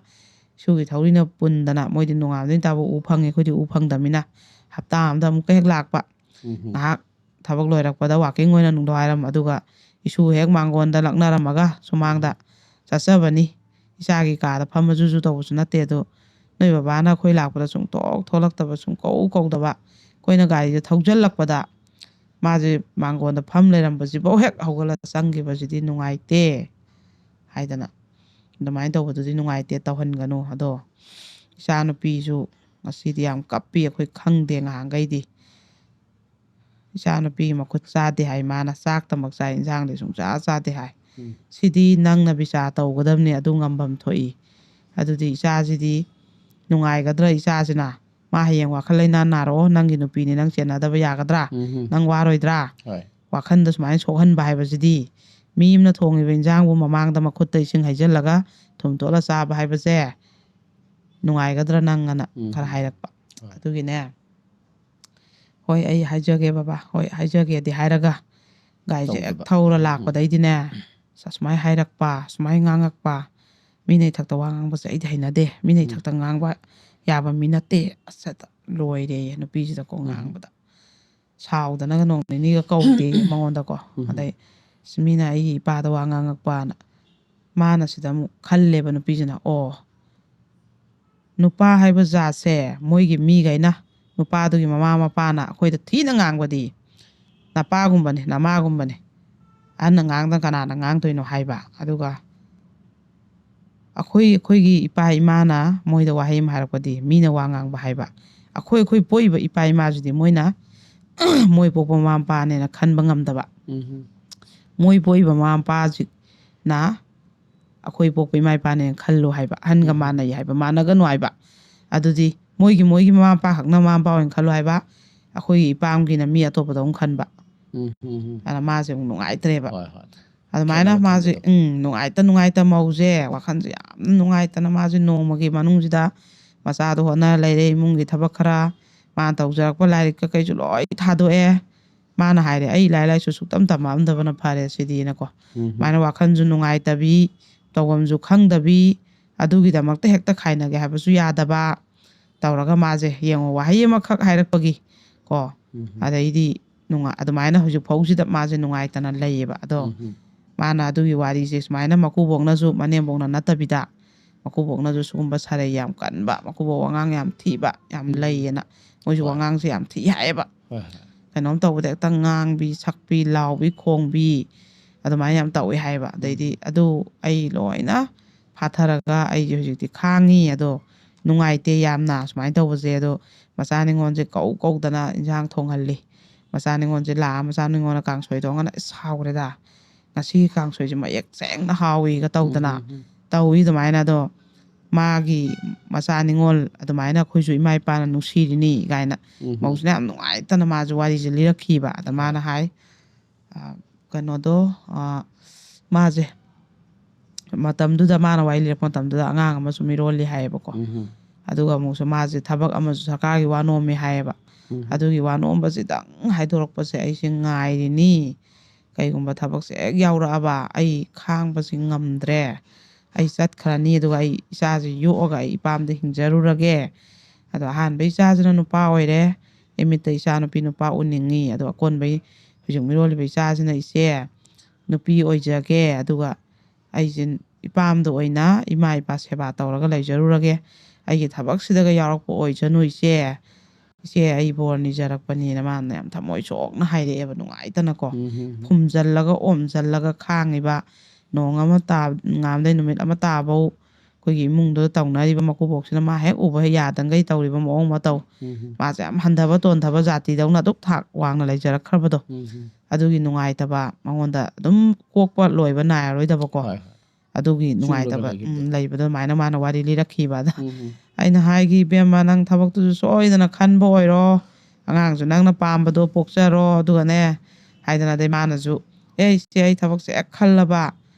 ꯏꯁꯨꯒꯤ ꯊꯧꯔꯤꯅ ꯄꯨꯟꯗꯅ, ꯃꯣꯏꯗꯤ ꯅꯣꯡꯉꯥꯟꯕꯗꯩ ꯇꯥꯕ ꯎ ꯐꯪꯉꯦ, ꯑꯩꯈꯣꯏꯗꯤ ꯎ ꯐꯪꯗꯕꯅꯤꯅ ꯍꯞꯇꯥ ꯑꯃꯗ ꯑꯃꯨꯛꯀ ꯍꯦꯛ ꯂꯥꯛꯄ꯫ ꯎꯝ꯫ ꯉꯥꯏꯍꯥꯛ ꯊꯕꯛ ꯂꯣꯏꯔꯛꯄꯗ ꯋꯥꯀꯤꯡ ꯑꯣꯏꯅ ꯅꯨꯡꯗꯥꯡꯋꯥꯏꯔꯝ, ꯑꯗꯨꯒ ꯏꯁꯨ ꯍꯦꯛ ꯃꯥꯡꯒꯣꯟꯗ ꯂꯛꯅꯔꯝꯃꯒ ꯁꯨꯃꯥꯡꯗ ꯆꯠꯆꯕꯅꯤ꯫ ꯏꯆꯥꯒꯤ ꯀꯥꯗ ꯐꯝꯕ ꯖꯨꯖꯨ ꯇꯧꯕꯁꯨ ꯅꯠꯇꯦ꯫ ꯑꯗꯣ ꯅꯣꯏ ꯕꯕꯥꯅ ꯑꯩꯈꯣꯏ ꯂꯥꯛꯄꯗ ꯁꯨꯡꯊꯣꯛ ꯊꯣꯛꯂꯛꯇꯕ, ꯁꯨꯡꯀꯧ ꯀꯧꯗꯕ, ꯑꯩꯈꯣꯏꯅ ꯒꯥꯔꯤꯗ ꯊꯧꯖꯤꯜꯂꯛꯄꯗ ꯃꯥꯁꯦ ꯃꯥꯡꯒꯣꯟꯗ ꯐꯝ ꯂꯩꯔꯝꯕꯁꯤꯐꯧ ꯍꯦꯛ ꯍꯧꯒꯠꯂ ꯆꯪꯈꯤꯕꯁꯤꯗꯤ ꯅꯨꯡꯉꯥꯏꯇꯦ" ꯍꯥꯏꯗꯅ꯫ ꯑꯗꯨꯃꯥꯏꯅ ꯇꯧꯕꯗꯨꯗꯤ ꯅꯨꯡꯉꯥꯏꯇꯦ, ꯇꯧꯍꯟꯒꯅꯨ꯫ ꯑꯗꯣ ꯏꯆꯥꯅꯨꯄꯤꯁꯨ ꯉꯁꯤꯗꯤ ꯌꯥꯝ ꯀꯞꯄꯤ, ꯑꯩꯈꯣꯏ ꯈꯪꯗꯦ ꯉꯍꯥꯟꯈꯩꯗꯤ꯫ ꯏꯆꯥꯅꯨꯄꯤ ꯃꯈꯨꯠ ꯆꯥꯗꯦ ꯍꯥꯏ, ꯃꯥꯅ ꯆꯥꯛꯇꯃꯛ ꯆꯥꯏ, ꯏꯟꯁꯥꯡꯗꯤ ꯁꯨꯡꯆꯥ ꯆꯥꯗꯦ ꯍꯥꯏ꯫ ꯎꯝ꯫ ꯁꯤꯗꯤ ꯅꯪꯅ ꯕꯤꯆꯥꯔ ꯇꯧꯒꯗꯕꯅꯤ, ꯑꯗꯨ ꯉꯝꯐꯝ ꯊꯣꯛꯏ꯫ ꯑꯗꯨꯗꯤ ꯏꯆꯥꯁꯤꯗꯤ ꯅꯨꯡꯉꯥꯏꯒꯗ꯭ꯔꯥ? ꯏꯆꯥꯁꯤꯅ, ꯃꯥ ꯍꯌꯦꯡ ꯋꯥꯈꯜ ꯂꯩꯅꯥ ꯅꯥꯔꯛꯑꯣ, ꯅꯪꯒꯤ ꯅꯨꯄꯤꯅꯤ, ꯅꯪ ꯆꯦꯟꯅꯗꯕ ꯌꯥꯒꯗ꯭ꯔꯥ? ꯎꯝ꯫ ꯅꯪ ꯋꯥꯔꯣꯏꯗ꯭ꯔꯥ? ꯍꯣꯏ꯫ ꯋꯥꯈꯜꯗ ꯁꯨꯃꯥꯏꯅ ꯁꯣꯛꯍꯟꯕ ꯍꯥꯏꯕꯁꯤꯗꯤ, ꯃꯤ ꯑꯃꯅ ꯊꯣꯡꯉꯤꯕ ꯏꯟꯖꯥꯡꯕꯨ ꯃꯃꯥꯡꯗ ꯃꯈꯨꯠꯇ ꯏꯁꯤꯡ ꯍꯩꯖꯤꯜꯂꯒ ꯊꯨꯝ ꯇꯣꯠꯂ ꯆꯥꯕ ꯍꯥꯏꯕꯁꯦ ꯅꯨꯡꯉꯥꯏꯒꯗ꯭ꯔꯥ ꯅꯪ ꯑꯅ ꯎꯝ꯫ ꯈꯔ ꯍꯥꯏꯔꯛꯄ꯫ ꯍꯣꯏ꯫ ꯑꯗꯨꯒꯤꯅꯦ, "ꯍꯣꯏ, ꯑꯩ ꯍꯥꯏꯖꯒꯦ ꯕꯕꯥ, ꯍꯣꯏ, ꯍꯥꯏꯖꯒꯦꯗꯤ" ꯍꯥꯏꯔꯒ ꯒꯥꯔꯤꯁꯦ ꯍꯦꯛ ꯇꯧꯗꯕ꯫ ꯊꯧꯔ ꯎꯝ꯫ ꯂꯥꯛꯄꯗꯩꯗꯤꯅꯦ, ꯑꯁ, ꯑꯁꯨꯃꯥꯏꯅ ꯍꯥꯏꯔꯛꯄ, ꯑꯁꯨꯃꯥꯏꯅ ꯉꯥꯡꯉꯛꯄ, ꯃꯤꯅ ꯏꯊꯛꯇ ꯋꯥ ꯉꯥꯡꯕꯁꯦ ꯑꯩꯗꯤ ꯍꯩꯅꯗꯦ꯫ ꯃꯤꯅ ꯎꯝ꯫ ꯏꯊꯛꯇ ꯉꯥꯡꯕ ꯌꯥꯕ ꯃꯤ ꯅꯠꯇꯦ꯫ ꯑꯁ, ꯂꯣꯏꯔꯦ ꯅꯨꯄꯤꯁꯤꯗꯀꯣ ꯎꯝ꯫ ꯉꯥꯡꯕꯗ꯫ ꯁꯥꯎꯗꯅꯒ ꯅꯣꯡ ꯅꯤꯅꯤꯒ ꯀꯧꯗꯦ ꯃꯉꯣꯟꯗꯀꯣ꯫ ꯎꯝ꯫ ꯑꯗꯩ, "ꯑꯁ, ꯃꯤꯅ ꯑꯩꯒꯤ ꯏꯄꯥꯗ ꯋꯥ ꯉꯥꯡꯉꯛꯄꯅ", ꯃꯥꯅ ꯁꯤꯗ ꯑꯃꯨꯛ ꯈꯜꯂꯦꯕ ꯅꯨꯄꯤꯁꯤꯅ, "ꯑꯣ, ꯅꯨꯄꯥ ꯍꯥꯏꯕ ꯖꯥꯠꯁꯦ ꯃꯣꯏꯒꯤ ꯃꯤꯈꯩꯅ ꯅꯨꯄꯥꯗꯨꯒꯤ ꯃꯃꯥ ꯃꯄꯥꯅ ꯑꯩꯈꯣꯏꯗ ꯊꯤꯅ ꯉꯥꯡꯕꯗꯤ, "ꯅꯄꯥꯒꯨꯝꯕꯅꯤ, ꯅꯃꯥꯒꯨꯝꯕꯅꯤ, ꯑꯍꯟꯅ ꯉꯥꯡꯗꯅ ꯀꯅꯥꯅ ꯉꯥꯡꯗꯣꯏꯅꯣ?" ꯍꯥꯏꯕ꯫ ꯑꯗꯨꯒ ꯑꯩꯈꯣꯏ ꯑꯩꯈꯣꯏꯒꯤ ꯏꯄꯥ ꯏꯃꯥꯅ ꯃꯣꯏꯗ ꯋꯥꯍꯩ ꯑꯃ ꯍꯥꯏꯔꯛꯄꯗꯤ, ꯃꯤꯅ ꯋꯥ ꯉꯥꯡꯕ ꯍꯥꯏꯕ, ꯑꯩꯈꯣꯏ ꯑꯩꯈꯣꯏ ꯄꯣꯛꯏꯕ ꯏꯄꯥ ꯏꯃꯥꯁꯤꯗꯤ ꯃꯣꯏꯅ ꯃꯣꯏ ꯄꯣꯛꯄ ꯃꯃꯥ ꯃꯄꯥꯅꯦꯅ ꯈꯟꯕ ꯉꯝꯗꯕ, ꯎꯝ꯫ ꯃꯣꯏ ꯄꯣꯛꯏꯕ ꯃꯃꯥ ꯃꯄꯥꯁꯤꯅ ꯑꯩꯈꯣꯏ ꯄꯣꯛꯄ ꯏꯃꯥ ꯏꯄꯥꯅꯦꯅ ꯈꯜꯂꯨ ꯍꯥꯏꯕ, ꯑꯍꯟꯒ ꯎꯝ꯫ ꯃꯥꯟꯅꯩ ꯍꯥꯏꯕ, ꯃꯥꯟꯅꯒꯅꯨ ꯍꯥꯏꯕ꯫ ꯑꯗꯨꯗꯤ ꯃꯣꯏꯒꯤ ꯃꯣꯏꯒꯤ ꯃꯃꯥ ꯃꯄꯥ ꯈꯛꯅ ꯃꯃꯥ ꯃꯄꯥ ꯑꯣꯏꯅ ꯈꯜꯂꯨ ꯍꯥꯏꯕ, ꯑꯩꯈꯣꯏꯒꯤ ꯏꯄꯥꯝꯒꯤꯅ ꯃꯤ ꯑꯇꯣꯞꯄꯗ ꯑꯃꯨꯛ ꯈꯟꯕ꯫ ꯎꯝ, ꯎꯝ, ꯎꯝ꯫ ꯑꯗꯨꯅ ꯃꯥꯁꯦ ꯑꯃꯨꯛ ꯅꯨꯡꯉꯥꯏꯇ꯭ꯔꯦꯕ꯫ ꯍꯣꯏ, ꯍꯣꯏ꯫ ꯑꯗꯨꯃꯥꯏꯅ ꯈꯦꯠꯅꯕ ꯃꯥꯁꯦ, ꯊꯝꯕꯗꯣ꯫ ꯎꯝ, ꯅꯨꯡꯉꯥꯏꯇ ꯅꯨꯡꯉꯥꯏꯇ ꯃꯧꯁꯦ ꯋꯥꯈꯜꯁꯦ ꯌꯥꯝꯅ ꯅꯨꯡꯉꯥꯏꯇꯅ ꯃꯥꯁꯦ ꯅꯣꯡꯃꯒꯤ ꯃꯅꯨꯡꯁꯤꯗ ꯃꯆꯥꯗꯣ ꯍꯣꯠꯅ ꯂꯩꯔꯦ, ꯏꯃꯨꯡꯒꯤ ꯊꯕꯛ ꯈꯔ, ꯃꯥꯅ ꯇꯧꯖꯔꯛꯄ ꯂꯥꯏꯔꯤꯛ ꯀꯩꯀꯩꯁꯨ ꯂꯣꯏ ꯊꯥꯗꯣꯛꯑꯦ꯫ ꯃꯥꯅ ꯍꯥꯏꯔꯦ, "ꯑꯩ ꯂꯥꯏꯔꯤꯛ ꯂꯥꯏꯁꯨ ꯁꯨꯛꯇꯝ ꯇꯝꯃꯛꯑꯝꯗꯕꯅ ꯐꯔꯦ ꯁꯤꯗꯤꯅꯀꯣ"꯫ ꯎꯝ꯫ ꯑꯗꯨꯃꯥꯏꯅ ꯋꯥꯈꯜꯁꯨ ꯅꯨꯡꯉꯥꯏꯇꯕꯤ, ꯇꯧꯐꯝꯁꯨ ꯈꯪꯗꯕꯤ, ꯑꯗꯨꯒꯤꯗꯃꯛꯇ ꯍꯦꯛꯇ ꯈꯥꯏꯅꯒꯦ ꯍꯥꯏꯕꯁꯨ ꯌꯥꯗꯕ ꯇꯧꯔꯒ ꯃꯥꯁꯦ, ꯌꯦꯡꯉꯣ, ꯋꯥꯍꯩ ꯑꯃꯈꯛ ꯍꯥꯏꯔꯛꯄꯒꯤ ꯀꯣ, ꯎꯝ꯫ ꯑꯗꯩꯗꯤ ꯅꯨꯡꯉꯥ-, ꯑꯗꯨꯃꯥꯏꯅ ꯍꯧꯖꯤꯛ ꯐꯥꯎꯁꯤꯗ ꯃꯥꯁꯦ ꯅꯨꯡꯉꯥꯏꯇꯅ ꯂꯩꯌꯦꯕ꯫ ꯑꯗꯣ ꯎꯝ꯫ ꯃꯥꯅ ꯑꯗꯨꯒꯤ ꯋꯥꯔꯤꯁꯦ ꯁꯨꯃꯥꯏꯅ ꯃꯀꯨꯕꯣꯛꯅꯁꯨ ꯃꯅꯦꯝꯕꯣꯛꯅ ꯅꯠꯇꯕꯤꯗ, ꯃꯀꯨꯕꯣꯛꯅꯁꯨ ꯁꯤꯒꯨꯝꯕ ꯁꯥꯔꯩ ꯌꯥꯝ ꯀꯟꯕ, ꯃꯀꯨꯕꯣꯛ ꯋꯥꯉꯥꯡ ꯌꯥꯝ ꯊꯤꯕ ꯌꯥꯝ ꯎꯝ꯫ ꯂꯩꯌꯦꯅ, ꯃꯣꯏꯁꯨ ꯍꯣꯏ꯫ ꯋꯥꯉꯥꯡꯁꯦ ꯌꯥꯝ ꯊꯤ ꯍꯥꯏꯌꯦꯕ꯫ ꯍꯣꯏ, ꯍꯣꯏ꯫ ꯀꯩꯅꯣꯝ ꯇꯧꯕꯗ ꯍꯦꯛꯇ ꯉꯥꯡꯕꯤ, ꯁꯛꯄꯤ, ꯂꯥꯎꯕꯤ, ꯈꯣꯡꯕꯤ, ꯑꯗꯨꯃꯥꯏꯅ ꯌꯥꯝ ꯇꯧꯋꯦ ꯍꯥꯏꯌꯦꯕ꯫ ꯑꯗꯩꯗꯤ ꯎꯝ꯫ ꯑꯗꯨ ꯑꯩ ꯂꯣꯏꯅ ꯐꯥꯊꯔꯒ ꯑꯩꯁꯦ ꯍꯧꯖꯤꯛꯇꯤ ꯈꯥꯡꯉꯤ꯫ ꯑꯗꯣ ꯅꯨꯡꯉꯥꯏꯇꯦ ꯌꯥꯝꯅ ꯁꯨꯃꯥꯏꯅ ꯇꯧꯕꯁꯦ꯫ ꯑꯗꯣ ꯃꯆꯥ ꯅꯤꯉꯣꯜꯁꯦ ꯀꯧ ꯀꯧꯗꯅ ꯏꯟꯁꯥꯡ ꯊꯣꯡꯍꯜꯂꯤ꯫ ꯃꯆꯥ ꯅꯤꯉꯣꯜꯁꯦ ꯂꯥꯛꯑ ꯃꯆꯥ ꯅꯤꯉꯣꯜꯅ ꯀꯥꯡꯁꯣꯏ ꯊꯣꯡꯉꯅ, "ꯑꯁ, ꯍꯥꯎꯈ꯭ꯔꯦꯗ, ꯉꯁꯤꯒꯤ ꯀꯥꯡꯁꯣꯏꯁꯦ ꯃꯌꯦꯛ ꯁꯦꯡꯅ ꯍꯥꯎꯏꯒ" ꯇꯧꯗꯅ ꯎꯝ, ꯎꯝ, ꯎꯝ꯫ ꯇꯧꯏ꯫ ꯑꯗꯨꯃꯥꯏꯅ ꯑꯗꯣ ꯃꯥꯒꯤ ꯃꯆꯥ ꯅꯤꯉꯣꯜ ꯑꯗꯨꯃꯥꯏꯅ ꯑꯩꯈꯣꯏꯁꯨ ꯏꯃꯥ ꯏꯄꯥꯅ ꯅꯨꯡꯁꯤꯔꯤꯅꯤ ꯀꯥꯏꯅ ꯎꯝ꯫ ꯃꯧꯁꯤꯅ ꯌꯥꯝ ꯅꯨꯡꯉꯥꯏꯇꯅ ꯃꯥꯁꯨ ꯋꯥꯔꯤꯁꯦ ꯂꯤꯔꯛꯈꯤꯕ꯫ ꯑꯗ ꯃꯥꯅ ꯍꯥꯏ, ꯑ, ꯀꯩꯅꯣꯗꯣ, ꯑ, ꯃꯥꯁꯦ ꯃꯇꯝꯗꯨꯗ, ꯃꯥꯅ ꯋꯥꯔꯤ ꯂꯤꯔꯛꯄ ꯃꯇꯝꯗꯨꯗ ꯑꯉꯥꯡ ꯑꯃꯁꯨ ꯃꯤꯔꯣꯜꯂꯤ ꯍꯥꯏꯌꯦꯕꯀꯣ꯫ ꯎꯝ꯫ ꯑꯗꯨꯒ ꯑꯃꯨꯛꯁꯨ ꯃꯥꯁꯦ ꯊꯕꯛ ꯑꯃꯁꯨ ꯁꯔꯀꯥꯔꯒꯤ ꯋꯥ ꯅꯣꯝꯃꯦ ꯍꯥꯏꯌꯦꯕ꯫ ꯎꯝ꯫ ꯑꯗꯨꯒꯤ ꯋꯥ ꯅꯣꯝꯕꯁꯤꯗꯪ ꯍꯥꯏꯗꯣꯔꯛꯄꯁꯦ ꯑꯩꯁꯦ ꯉꯥꯏꯔꯤꯅꯤ꯫ ꯀꯩꯒꯨꯝꯕ ꯊꯕꯛꯁꯦ ꯍꯦꯛ ꯌꯥꯎꯔꯛꯑꯕ ꯑꯩ ꯈꯥꯡꯕꯁꯤ ꯉꯝꯗ꯭ꯔꯦ, ꯑꯩ ꯆꯠꯈ꯭ꯔꯅꯤ꯫ ꯑꯗꯨꯒ ꯑꯩ ꯏꯆꯥꯁꯤ ꯌꯣꯛꯑꯒ ꯑꯩ ꯏꯄꯥꯝꯗ ꯍꯤꯡꯖꯔꯨꯔꯒꯦ꯫ ꯑꯗꯣ ꯑꯍꯥꯟꯕ ꯏꯆꯥꯁꯤꯅ ꯅꯨꯄꯥ ꯑꯣꯏꯔꯦ, ꯏꯃꯤꯠꯇ ꯏꯆꯥ ꯅꯨꯄꯤ ꯅꯨꯄꯥ ꯎꯅꯤꯡꯉꯤ꯫ ꯑꯗꯣ ꯑꯀꯣꯟꯕꯩ ꯍꯧꯖꯤꯛ ꯃꯤꯔꯣꯜꯂꯤꯕ ꯏꯆꯥꯁꯤꯅ ꯏꯆꯦ ꯅꯨꯄꯤ ꯑꯣꯏꯖꯒꯦ, ꯑꯗꯨꯒ ꯑꯩꯁꯦ ꯏꯄꯥꯝꯗ ꯑꯣꯏꯅ ꯏꯃꯥ ꯏꯄꯥ ꯁꯦꯕꯥ ꯇꯧꯔꯒ ꯂꯩꯖꯔꯨꯔꯒꯦ, ꯑꯩꯒꯤ ꯊꯕꯛꯁꯤꯗꯒ ꯌꯥꯎꯔꯛꯄ ꯑꯣꯏꯖꯅꯨ ꯏꯆꯦ꯫ "ꯏꯆꯦ, ꯑꯩ ꯕꯣꯔ ꯅꯤꯖꯔꯛꯄꯅꯤꯅ" ꯃꯥꯅ ꯌꯥꯝ ꯊꯃꯣꯏ ꯁꯣꯛꯅ ꯍꯥꯏꯔꯛꯑꯦꯕ, ꯅꯨꯡꯉꯥꯏꯇꯅꯀꯣ꯫ ꯎꯝ, ꯎꯝ, ꯎꯝ. ꯈꯨꯝꯖꯜꯂꯒ ꯑꯣꯝꯖꯜꯂꯒ ꯈꯥꯡꯉꯤꯕ, ꯅꯣꯡ ꯑꯃ ꯇꯥ-, ꯉꯥꯝꯗꯩ ꯅꯨꯃꯤꯠ ꯑꯃ ꯇꯥꯕꯧ ꯑꯩꯈꯣꯏꯒꯤ ꯏꯃꯨꯡꯗꯨꯗ ꯇꯧꯅꯔꯤꯕ ꯃꯀꯨꯕꯣꯛꯁꯤꯅ ꯃꯥ ꯍꯦꯛ ꯎꯕ ꯍꯦꯛ ꯌꯥꯗꯪꯒꯩ ꯇꯧꯔꯤꯕ ꯃꯑꯣꯡ ꯃꯇꯧ, ꯎꯝ, ꯎꯝ. ꯃꯥꯁꯦ ꯌꯥꯝ ꯍꯟꯊꯕ ꯇꯣꯟꯊꯕ ꯖꯥꯇꯤꯗꯧꯅ ꯑꯗꯨꯛ ꯊꯥꯛ ꯋꯥꯡꯅ ꯂꯩꯖꯔꯛꯈ꯭ꯔꯕꯗꯣ, ꯎꯝ, ꯎꯝ. ꯑꯗꯨꯒꯤ ꯅꯨꯡꯉꯥꯏꯇꯕ ꯃꯉꯣꯟꯗ ꯑꯗꯨꯝ ꯀꯣꯛꯄ ꯂꯣꯏꯕ ꯅꯥꯏꯔꯔꯣꯏꯗꯕꯀꯣ꯫ ꯍꯣꯏ, ꯍꯣꯏ. ꯑꯗꯨꯒꯤ ꯆꯨꯔꯒ ꯅꯨꯡꯉꯥꯏꯇꯕ, ꯂꯩꯈꯤꯕꯗꯣ꯫ ꯎꯝ, ꯂꯩꯕꯗꯣ ꯑꯗꯨꯃꯥꯏꯅ ꯃꯥꯅ ꯋꯥꯔꯤ ꯂꯤꯔꯛꯈꯤꯕ ꯑꯗ꯫ ꯎꯝ, ꯎꯝ. ꯑꯩꯅ ꯍꯥꯏꯈꯤ, "ꯏꯕꯦꯝꯃ, ꯅꯪ ꯊꯕꯛꯇꯨꯁꯨ ꯁꯣꯏꯗꯅ ꯈꯟꯕ ꯑꯣꯏꯔꯣ, ꯑꯉꯥꯡꯁꯨ ꯅꯪꯅ ꯄꯥꯝꯕꯗꯣ ꯄꯣꯛꯆꯔꯣ, ꯑꯗꯨꯒꯅꯦ" ꯍꯥꯏꯗꯅ, ꯑꯗꯩ ꯃꯥꯅꯁꯨ, "ꯑꯦ ꯏꯆꯦ, ꯑꯩ ꯊꯕꯛꯁꯦ ꯍꯦꯛ ꯈꯜꯂꯕ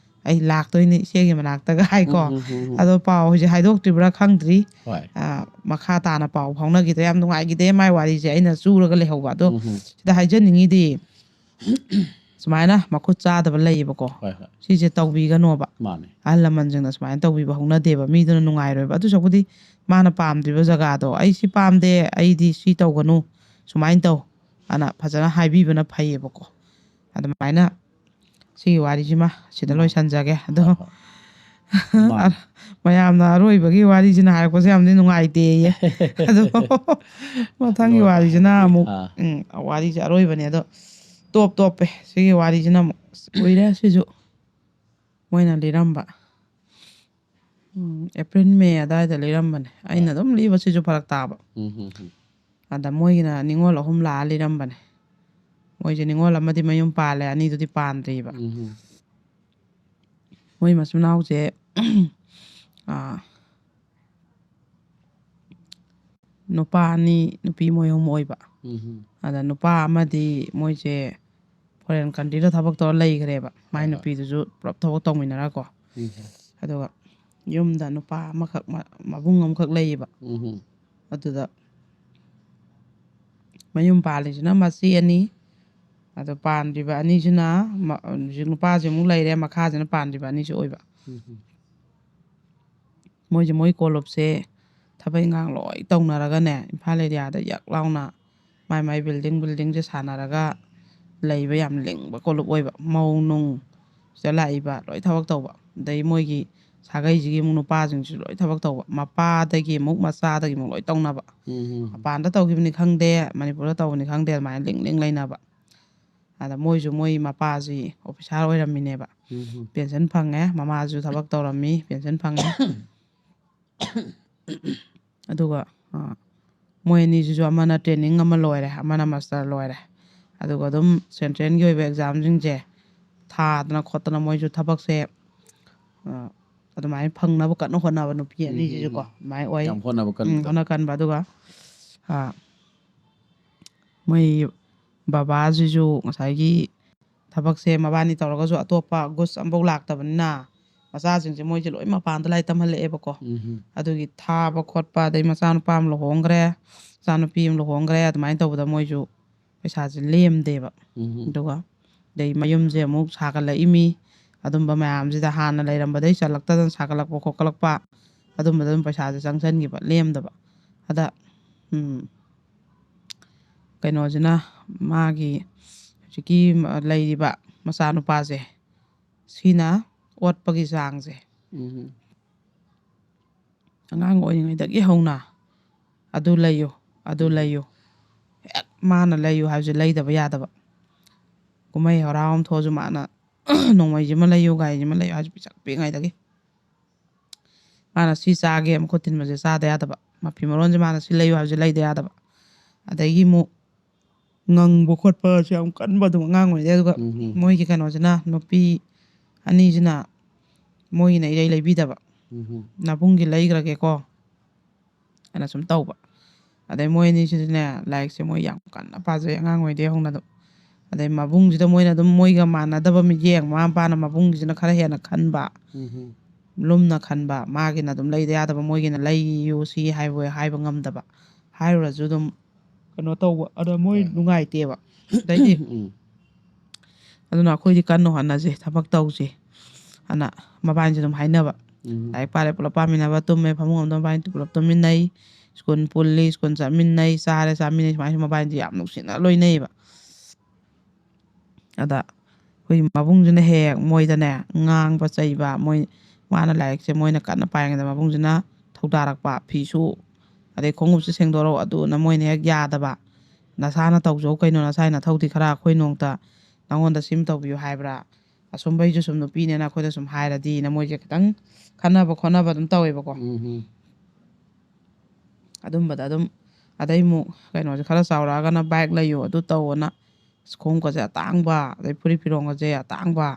ꯑꯩ ꯂꯥꯛꯇꯣꯏꯅꯤ ꯏꯆꯦꯒꯤ ꯃꯅꯥꯛꯇꯒ" ꯍꯥꯏꯀꯣ꯫ ꯎꯝ, ꯎꯝ, ꯎꯝ, ꯎꯝ. ꯑꯗꯣ ꯄꯥꯎ ꯍꯧꯖꯤꯛ ꯍꯥꯏꯗꯣꯛꯇ꯭ꯔꯤꯕ꯭ꯔꯥ ꯈꯪꯗ꯭ꯔꯤ꯫ ꯍꯣꯏ. ꯑ, ꯃꯈꯥ ꯇꯥꯅ ꯄꯥꯎ ꯐꯥꯎꯅꯈꯤꯗ꯭ꯔꯦ꯫ ꯌꯥꯝ ꯅꯨꯡꯉꯥꯏꯈꯤꯗꯦ ꯃꯥꯏ ꯋꯥꯔꯤꯁꯦ, ꯑꯩꯅ ꯆꯨꯔꯒ ꯂꯩꯍꯧꯕ꯫ ꯑꯗꯣ ꯎꯝ, ꯎꯝ. ꯁꯤꯗ ꯍꯥꯏꯖꯅꯤꯡꯉꯤꯗꯤ, ꯁꯨꯃꯥꯏꯅ ꯃꯈꯨꯠ ꯆꯥꯗꯕ ꯂꯩꯌꯦꯕꯀꯣ, ꯍꯣꯏ, ꯍꯣꯏ. ꯁꯤꯁꯦ ꯇꯧꯕꯤꯒꯅꯣꯕ꯫ ꯃꯥꯅꯦ. ꯑꯍꯜ ꯂꯃꯟꯁꯤꯡꯅ ꯁꯨꯃꯥꯏꯅ ꯇꯧꯕꯤꯕ ꯍꯧꯅꯗꯦꯕ, ꯃꯤꯗꯨꯅ ꯅꯨꯡꯉꯥꯏꯔꯣꯏꯕ꯫ ꯑꯗꯨ ꯁꯔꯨꯛꯄꯨꯗꯤ ꯃꯥꯅ ꯄꯥꯝꯗ꯭ꯔꯤꯕ ꯖꯒꯥꯗꯣ, "ꯑꯩ ꯁꯤ ꯄꯥꯝꯗꯦ, ꯑꯩꯗꯤ ꯁꯤ ꯇꯧꯒꯅꯨ, ꯁꯨꯃꯥꯏꯅ ꯇꯧ" ꯑꯅ ꯐꯖꯅ ꯍꯥꯏꯕꯤꯕꯅ ꯐꯩꯌꯦꯕꯀꯣ꯫ ꯑꯗꯨꯃꯥꯏꯅ ꯁꯤꯒꯤ ꯋꯥꯔꯤꯁꯤꯃ ꯁꯤꯗ ꯎꯝ. ꯂꯣꯏꯁꯟꯖꯒꯦ꯫ ꯑꯗꯣ ꯍꯣꯏ, ꯍꯣꯏ. ꯃꯥꯅꯦ. ꯃꯌꯥꯝꯅ ꯑꯔꯣꯏꯕꯒꯤ ꯋꯥꯔꯤꯁꯤꯅ ꯍꯥꯏꯔꯛꯄꯁꯦ ꯌꯥꯝꯗꯤ ꯅꯨꯡꯉꯥꯏꯇꯦꯌꯦ꯫ ꯑꯗꯣ ꯃꯊꯪꯒꯤ ꯂꯣꯏꯕ ꯋꯥꯔꯤꯁꯤꯅ ꯍꯥꯏꯕꯗꯤ, ꯑꯃꯨꯛ, ꯑꯥ. ꯎꯝ, ꯋꯥꯔꯤꯁꯦ ꯑꯔꯣꯏꯕꯅꯦ꯫ ꯑꯗꯣ ꯇꯣꯞ ꯇꯣꯞꯄꯦ꯫ ꯁꯤꯒꯤ ꯋꯥꯔꯤꯁꯤꯅ ꯑꯃꯨꯛ, ꯑꯁ, ꯀꯨꯏꯔꯦ ꯁꯤꯁꯨ ꯃꯣꯏꯅ ꯂꯤꯔꯝꯕ꯫ ꯎꯝ, ꯑꯦꯄ꯭ꯔꯤꯜ, ꯃꯦ ꯑꯗꯥꯏꯗ ꯂꯤꯔꯝꯕꯅꯦ꯫ ꯑꯩꯅ ꯑꯥ. ꯑꯗꯨꯝ ꯂꯤꯕꯁꯤꯁꯨ ꯐꯔꯛ ꯇꯥꯕ꯫ ꯎꯝ, ꯎꯝ, ꯎꯝ. ꯑꯗ ꯃꯣꯏꯒꯤꯅ ꯅꯤꯉꯣꯜ ꯑꯍꯨꯝ ꯂꯥꯛꯑ ꯂꯤꯔꯝꯕꯅꯦ꯫ ꯃꯣꯏꯁꯦ ꯅꯤꯉꯣꯜ ꯑꯃꯗꯤ ꯃꯌꯨꯝ ꯄꯥꯜꯂꯦ, ꯑꯅꯤꯗꯨꯗꯤ ꯄꯥꯟꯗ꯭ꯔꯤꯕ꯫ ꯎꯝ, ꯎꯝ. ꯃꯣꯏ ꯃꯆꯤꯟ ꯃꯅꯥꯎꯁꯦ, ꯑꯥ, ꯅꯨꯄꯥ ꯑꯅꯤ, ꯅꯨꯄꯤ ꯃꯣꯏ ꯑꯍꯨꯝ ꯑꯣꯏꯕ꯫ ꯎꯝ, ꯎꯝ. ꯑꯗ ꯅꯨꯄꯥ ꯑꯃꯗꯤ ꯃꯣꯏꯁꯦ ꯐꯣꯔꯦꯟ ꯀꯟꯇ꯭ꯔꯤꯗ ꯊꯕꯛ ꯇꯧꯔ ꯂꯩꯈ꯭ꯔꯦꯕ꯫ ꯃꯥꯏ ꯍꯣꯏ, ꯍꯣꯏ. ꯅꯨꯄꯤꯗꯨꯁꯨ ꯄꯨꯂꯞ ꯊꯕꯛ ꯇꯧꯃꯤꯟꯅꯔꯒꯀꯣ꯫ ꯎꯝ, ꯎꯝ. ꯑꯗꯨꯒ ꯌꯨꯝꯗ ꯅꯨꯄꯥ ꯑꯃꯈꯛ, ꯃ-, ꯃꯕꯨꯡ ꯑꯃꯈꯛ ꯂꯩꯌꯦꯕ꯫ ꯎꯝ, ꯎꯝ. ꯑꯗꯨꯗ ꯃꯌꯨꯝ ꯄꯥꯜꯂꯤꯁꯤꯅ ꯃꯆꯦ ꯑꯅꯤ, ꯑꯗꯣ ꯄꯥꯟꯗ꯭ꯔꯤꯕ ꯑꯅꯤꯁꯤꯅ ꯃ-, ꯍꯧꯖꯤꯛ ꯅꯨꯄꯥꯁꯤꯃꯨꯛ ꯂꯩꯔꯦ, ꯃꯈꯥꯁꯤꯅ ꯄꯥꯟꯗ꯭ꯔꯤꯕ ꯑꯅꯤꯁꯤ ꯑꯣꯏꯕ꯫ ꯎꯝ, ꯎꯝ. ꯃꯣꯏꯁꯦ ꯃꯣꯏ ꯀꯣꯂꯨꯞꯁꯦ ꯊꯕꯛ ꯏꯪꯈꯥꯡ ꯂꯣꯏ ꯇꯧꯅꯔꯒꯅꯦ, ꯏꯝꯐꯥꯜ ꯑꯦꯔꯤꯌꯥꯗ ꯌꯛ ꯂꯥꯎꯅ ꯃꯥꯏ ꯃꯥꯏ ꯕꯤꯜꯗꯤꯡ ꯕꯤꯜꯗꯤꯡꯁꯦ ꯁꯥꯟꯅꯔꯒ ꯂꯩꯕ ꯌꯥꯝ ꯂꯤꯡꯕ ꯀꯣꯂꯨꯞ ꯑꯣꯏꯕ꯫ ꯃꯧ ꯅꯨꯡ ꯁꯤꯗ ꯂꯥꯛꯏꯕ ꯂꯣꯏ ꯊꯕꯛ ꯇꯧꯕ꯫ ꯑꯗꯩ ꯃꯣꯏꯒꯤ ꯁꯥꯒꯩꯁꯤꯒꯤ ꯑꯃꯨꯛ ꯅꯨꯄꯥꯁꯤꯡꯁꯤꯁꯨ ꯂꯣꯏ ꯊꯕꯛ ꯇꯧꯕ, ꯃꯄꯥꯗꯒꯤ ꯑꯃꯨꯛ ꯃꯆꯥꯗꯒꯤ ꯑꯃꯨꯛ ꯂꯣꯏ ꯇꯧꯅꯕ꯫ ꯎꯝ, ꯎꯝ. ꯃꯄꯥꯟꯗ ꯇꯧꯈꯤꯕꯅꯤ ꯈꯪꯗꯦ, ꯃꯅꯤꯄꯨꯔꯗ ꯇꯧꯕꯅꯤ ꯈꯪꯗꯦ, ꯑꯗꯨꯃꯥꯏꯅ ꯂꯤꯡ ꯂꯤꯡ ꯂꯩꯅꯕ꯫ ꯑꯗ ꯃꯣꯏꯁꯨ ꯃꯣꯏ ꯃꯄꯥꯁꯤ ꯑꯣꯐꯤꯁꯥꯔ ꯑꯣꯏꯔꯝꯃꯤꯅꯦꯕ꯫ ꯎꯝ, ꯎꯝ. ꯄꯦꯟꯁꯟ ꯐꯪꯉꯦ, ꯃꯃꯥꯁꯨ ꯊꯕꯛ ꯇꯧꯔꯝꯃꯤ, ꯄꯦꯟꯁꯟ ꯐꯪꯉꯦ꯫ ꯑꯗꯨꯒ ꯑ, ꯃꯣꯏ ꯑꯅꯤꯁꯤꯁꯨ ꯑꯃꯅ ꯇ꯭ꯔꯦꯅꯤꯡ ꯑꯃ ꯂꯣꯏꯔꯦ, ꯑꯃꯅ ꯃꯥꯁꯇꯔ ꯂꯣꯏꯔꯦ꯫ ꯑꯗꯨꯒ ꯑꯗꯨꯝ ꯁꯦꯟꯇ꯭ꯔꯦꯜꯒꯤ ꯑꯣꯏꯕ ꯑꯦꯛꯖꯥꯝꯁꯤꯡꯁꯦ ꯊꯥꯗꯅ ꯈꯣꯠꯇꯅ ꯃꯣꯏꯁꯨ ꯊꯕꯛꯁꯦ ꯑ, ꯑꯗꯨꯃꯥꯏꯅ ꯐꯪꯅꯕ ꯀꯟꯅ ꯍꯣꯠꯅꯕ ꯅꯨꯄꯤ ꯎꯝ, ꯑꯅꯤꯁꯤꯁꯨꯀꯣ ꯎꯝ, ꯎꯝ. ꯑꯗꯨꯃꯥꯏꯅ ꯑꯣꯏ꯫ ꯌꯥꯝ ꯍꯣꯠꯅꯕ ꯎꯝ, ꯀꯟꯕꯗꯣ. ꯍꯣꯠꯅ ꯀꯟꯕ꯫ ꯑꯗꯨꯒ ꯑ, ꯃꯣꯏ ꯕꯕꯥꯁꯤꯁꯨ ꯉꯁꯥꯏꯒꯤ ꯊꯕꯛꯁꯦ ꯃꯕꯥꯅꯤ ꯇꯧꯔꯒꯁꯨ ꯑꯇꯣꯞꯄ ꯒꯨꯁ ꯑꯃꯐꯥꯎ ꯂꯥꯛꯇꯕꯅꯤꯅ ꯃꯆꯥꯁꯤꯡꯁꯦ ꯃꯣꯏꯁꯦ ꯂꯣꯏ ꯃꯄꯥꯟꯗ ꯂꯥꯏꯔꯤꯛ ꯇꯝꯍꯜꯂꯛꯑꯦꯕꯀꯣ꯫ ꯎꯝ, ꯎꯝ. ꯑꯗꯨꯒꯤ ꯊꯥꯕ ꯈꯣꯠꯄ, ꯑꯗꯩ ꯃꯆꯥꯅꯨꯄꯥ ꯑꯃ ꯂꯨꯍꯣꯡꯈ꯭ꯔꯦ, ꯃꯆꯥꯅꯨꯄꯤ ꯑꯃ ꯂꯨꯍꯣꯡꯈ꯭ꯔꯦ, ꯑꯗꯨꯃꯥꯏꯅ ꯇꯧꯕꯗ ꯃꯣꯏꯁꯨ ꯄꯩꯁꯥꯁꯦ ꯂꯦꯝꯗꯦꯕ꯫ ꯎꯝ, ꯎꯝ. ꯑꯗꯨꯒ ꯑꯗꯩ ꯃꯌꯨꯝꯁꯦ ꯑꯃꯨꯛ ꯁꯥꯒꯠꯂꯛꯏꯃꯤ꯫ ꯑꯗꯨꯝꯕ ꯃꯌꯥꯝꯁꯤꯗ ꯍꯥꯟꯅ ꯂꯩꯔꯝꯕꯗꯩ ꯆꯜꯂꯛꯇꯗꯅ ꯁꯥꯒꯠꯂꯛꯄ ꯈꯣꯠꯀꯠꯂꯛꯄ, ꯑꯗꯨꯝꯕꯗ ꯑꯗꯨꯝ ꯄꯩꯁꯥꯁꯦ ꯆꯪꯁꯤꯟꯈꯤꯕ ꯂꯦꯝꯗꯕ꯫ ꯑꯗ ꯎꯝ, ꯀꯩꯅꯣꯁꯤꯅ, ꯃꯥꯒꯤ ꯍꯧꯖꯤꯛꯀꯤ ꯂꯩꯔꯤꯕ ꯃꯆꯥꯅꯨꯄꯥꯁꯦ, ꯁꯤꯅ ꯑꯣꯠꯄꯒꯤ ꯆꯥꯡꯁꯦ, ꯎꯝ. ꯑꯉꯥꯡ ꯑꯣꯏꯔꯤꯉꯩꯗꯒꯤ ꯍꯧꯅ ꯑꯗꯨ ꯂꯩꯌꯨ, ꯑꯗꯨ ꯎꯝ. ꯂꯩꯌꯨ, ꯍꯦꯛ ꯃꯥꯅ ꯂꯩꯌꯨ ꯍꯥꯏꯕꯁꯦ ꯂꯩꯗꯕ ꯌꯥꯗꯕ꯫ ꯀꯨꯝꯍꯩ ꯍꯔꯥꯎ ꯑꯃ ꯊꯣꯛꯑꯁꯨ ꯃꯥꯅ ꯅꯣꯡꯃꯩꯁꯤꯃ ꯂꯩꯌꯨ, ꯒꯥꯔꯤꯁꯤꯃ ꯂꯩꯌꯨ ꯍꯥꯏꯁꯦ ꯄꯤꯁꯛ ꯄꯤꯛꯏꯉꯩꯗꯒꯤ꯫ ꯃꯥꯅ ꯁꯤ ꯆꯥꯒꯦ, ꯃꯈꯨꯠ ꯊꯤꯟꯕꯁꯦ ꯆꯥꯗ ꯌꯥꯗꯕ, ꯃꯐꯤ ꯃꯔꯣꯟꯁꯦ ꯃꯥꯅ ꯁꯤ ꯂꯩꯌꯨ ꯍꯥꯏꯕꯁꯦ ꯂꯩꯗ ꯌꯥꯗꯕ꯫ ꯑꯗꯒꯤ ꯑꯃꯨꯛ ꯉꯪꯕ ꯈꯣꯠꯄꯁꯦ ꯌꯥꯝ ꯀꯟꯕ ꯑꯗꯨꯝ ꯑꯉꯥꯡ ꯑꯣꯏꯔꯤꯉꯩꯗꯩ꯫ ꯑꯗꯨꯒ ꯎꯝ, ꯎꯝ. ꯃꯣꯏꯒꯤ ꯀꯩꯅꯣꯁꯤꯅ, ꯅꯨꯄꯤ ꯑꯅꯤꯁꯤꯅ ꯃꯣꯏꯒꯤꯅ ꯏꯔꯩ ꯂꯩꯕꯤꯗꯕ꯫ ꯎꯝ, ꯎꯝ. ꯅꯕꯨꯡꯒꯤ ꯂꯩꯈ꯭ꯔꯒꯦꯀꯣ ꯍꯥꯏꯅ ꯁꯨꯝ ꯇꯧꯕ꯫ ꯑꯗꯩ ꯃꯣꯏ ꯑꯅꯤꯁꯤꯁꯨꯅꯦ, ꯂꯥꯏꯔꯤꯛꯁꯦ ꯃꯣꯏ ꯌꯥꯝ ꯀꯟꯅ ꯄꯥꯖꯩ ꯑꯉꯥꯡ ꯑꯣꯏꯔꯤꯉꯩꯗꯩ ꯍꯧꯅ ꯑꯗꯨꯝ꯫ ꯑꯗꯩ ꯃꯕꯨꯡꯁꯤꯗ ꯃꯣꯏꯅ ꯑꯗꯨꯝ ꯃꯣꯏꯒ ꯃꯥꯟꯅꯗꯕ ꯃꯤꯠꯌꯦꯡ, ꯃꯃꯥ ꯃꯄꯥꯅ ꯃꯕꯨꯡꯁꯤꯅ ꯈꯔ ꯍꯦꯟꯅ ꯈꯟꯕ, ꯎꯝ, ꯎꯝ. ꯂꯨꯝꯅ ꯈꯟꯕ, ꯃꯥꯒꯤꯅ ꯑꯗꯨꯝ ꯂꯩꯗ ꯌꯥꯗꯕ, ꯃꯣꯏꯒꯤꯅ ꯂꯩꯌꯨ ꯁꯤ ꯍꯥꯏꯕ ꯍꯥꯏꯕ ꯉꯝꯗꯕ, ꯍꯥꯏꯔꯨꯔꯁꯨ ꯑꯗꯨꯝ ꯀꯩꯅꯣ ꯇꯧꯕ, ꯑꯗ ꯃꯣꯏ ꯍꯣꯏ. ꯅꯨꯡꯉꯥꯏꯇꯦꯕ꯫ ꯑꯗꯩꯗꯤ ꯎꯝ. ꯑꯗꯨꯅ ꯑꯩꯈꯣꯏꯗꯤ ꯀꯟꯅ ꯍꯣꯠꯅꯁꯦ, ꯊꯕꯛ ꯇꯧꯁꯦ ꯑꯅ ꯃꯕꯥꯅꯤꯁꯦ ꯑꯗꯨꯝ ꯍꯥꯏꯅꯕ꯫ ꯎꯝ. ꯂꯥꯏꯔꯤꯛ ꯄꯥꯔꯦ, ꯄꯨꯂꯞ ꯄꯥꯃꯤꯟꯅꯕ, ꯇꯨꯝꯃꯦ, ꯐꯃꯨꯡ ꯑꯃꯗ ꯃꯕꯥꯅꯤ ꯄꯨꯂꯞ ꯇꯨꯝꯃꯤꯟꯅꯩ, ꯁ꯭ꯀꯨꯜ ꯄꯨꯜꯂꯤ, ꯁ꯭ꯀꯨꯜ ꯆꯠꯃꯤꯟꯅꯩ, ꯆꯥꯔꯦ, ꯆꯥꯃꯤꯟꯅꯩ, ꯁꯨꯃꯥꯏꯅ ꯁꯨꯝ ꯃꯕꯥꯅꯤꯁꯦ ꯌꯥꯝ ꯅꯨꯡꯁꯤꯅ ꯂꯣꯏꯅꯩꯌꯦꯕ꯫ ꯑꯗ ꯑꯩꯈꯣꯏ ꯃꯕꯨꯡꯁꯤꯅ ꯍꯦꯛ ꯍꯦꯛ ꯃꯣꯏꯗꯅꯦ ꯉꯥꯡꯕ ꯆꯩꯕ, ꯃꯣꯏ ꯃꯥꯅ ꯂꯥꯏꯔꯤꯛꯁꯦ ꯃꯣꯏꯅ ꯀꯟꯅ ꯄꯥꯏꯉꯩꯗ ꯃꯕꯨꯡꯁꯤꯅ ꯊꯧꯗꯥꯔꯛꯄ, ꯐꯤꯁꯨ, ꯑꯗꯩ ꯈꯣꯡꯎꯞꯁꯦ ꯁꯦꯡꯗꯣꯔꯛꯑꯣ, ꯑꯗꯨꯅ ꯃꯣꯏꯅ ꯍꯦꯛ ꯌꯥꯗꯕ, "ꯅꯁꯥꯅ ꯇꯧꯖꯧ ꯀꯩꯅꯣ, ꯅꯁꯥꯏ ꯅꯊꯧꯗꯤ ꯈꯔ ꯑꯩꯈꯣꯏ ꯅꯣꯡꯇ ꯅꯉꯣꯟꯗ ꯁꯤꯝ ꯇꯧꯕꯤꯌꯨ ꯍꯥꯏꯕ꯭ꯔꯥ? ꯑꯁꯨꯝꯕꯩꯁꯨ ꯁꯨꯝ ꯅꯨꯄꯤꯅꯦꯅ ꯑꯩꯈꯣꯏꯗ ꯁꯨꯝ ꯍꯥꯏꯔꯗꯤꯅ" ꯃꯣꯏꯁꯦ ꯈꯤꯇꯪ ꯈꯟꯅꯕ ꯈꯣꯠꯅꯕ ꯑꯗꯨꯝ ꯇꯧꯋꯦꯕꯀꯣ꯫ ꯎꯝ ꯍꯝ. ꯑꯗꯨꯝꯕꯗ ꯑꯗꯨꯝ, ꯑꯗꯩ ꯑꯃꯨꯛ ꯀꯩꯅꯣꯁꯦ ꯈꯔ ꯆꯥꯎꯔꯛꯑꯒꯅ ꯕꯥꯏꯛ ꯂꯩꯌꯨ, ꯑꯗꯨ ꯇꯧꯑꯣꯅ, ꯈꯣꯡꯎꯞꯀꯁꯦ ꯑꯇꯥꯡꯕ, ꯑꯗꯩ ꯐꯨꯔꯤꯠ ꯐꯤꯔꯣꯟꯒꯁꯦ ꯑꯇꯥꯡꯕ,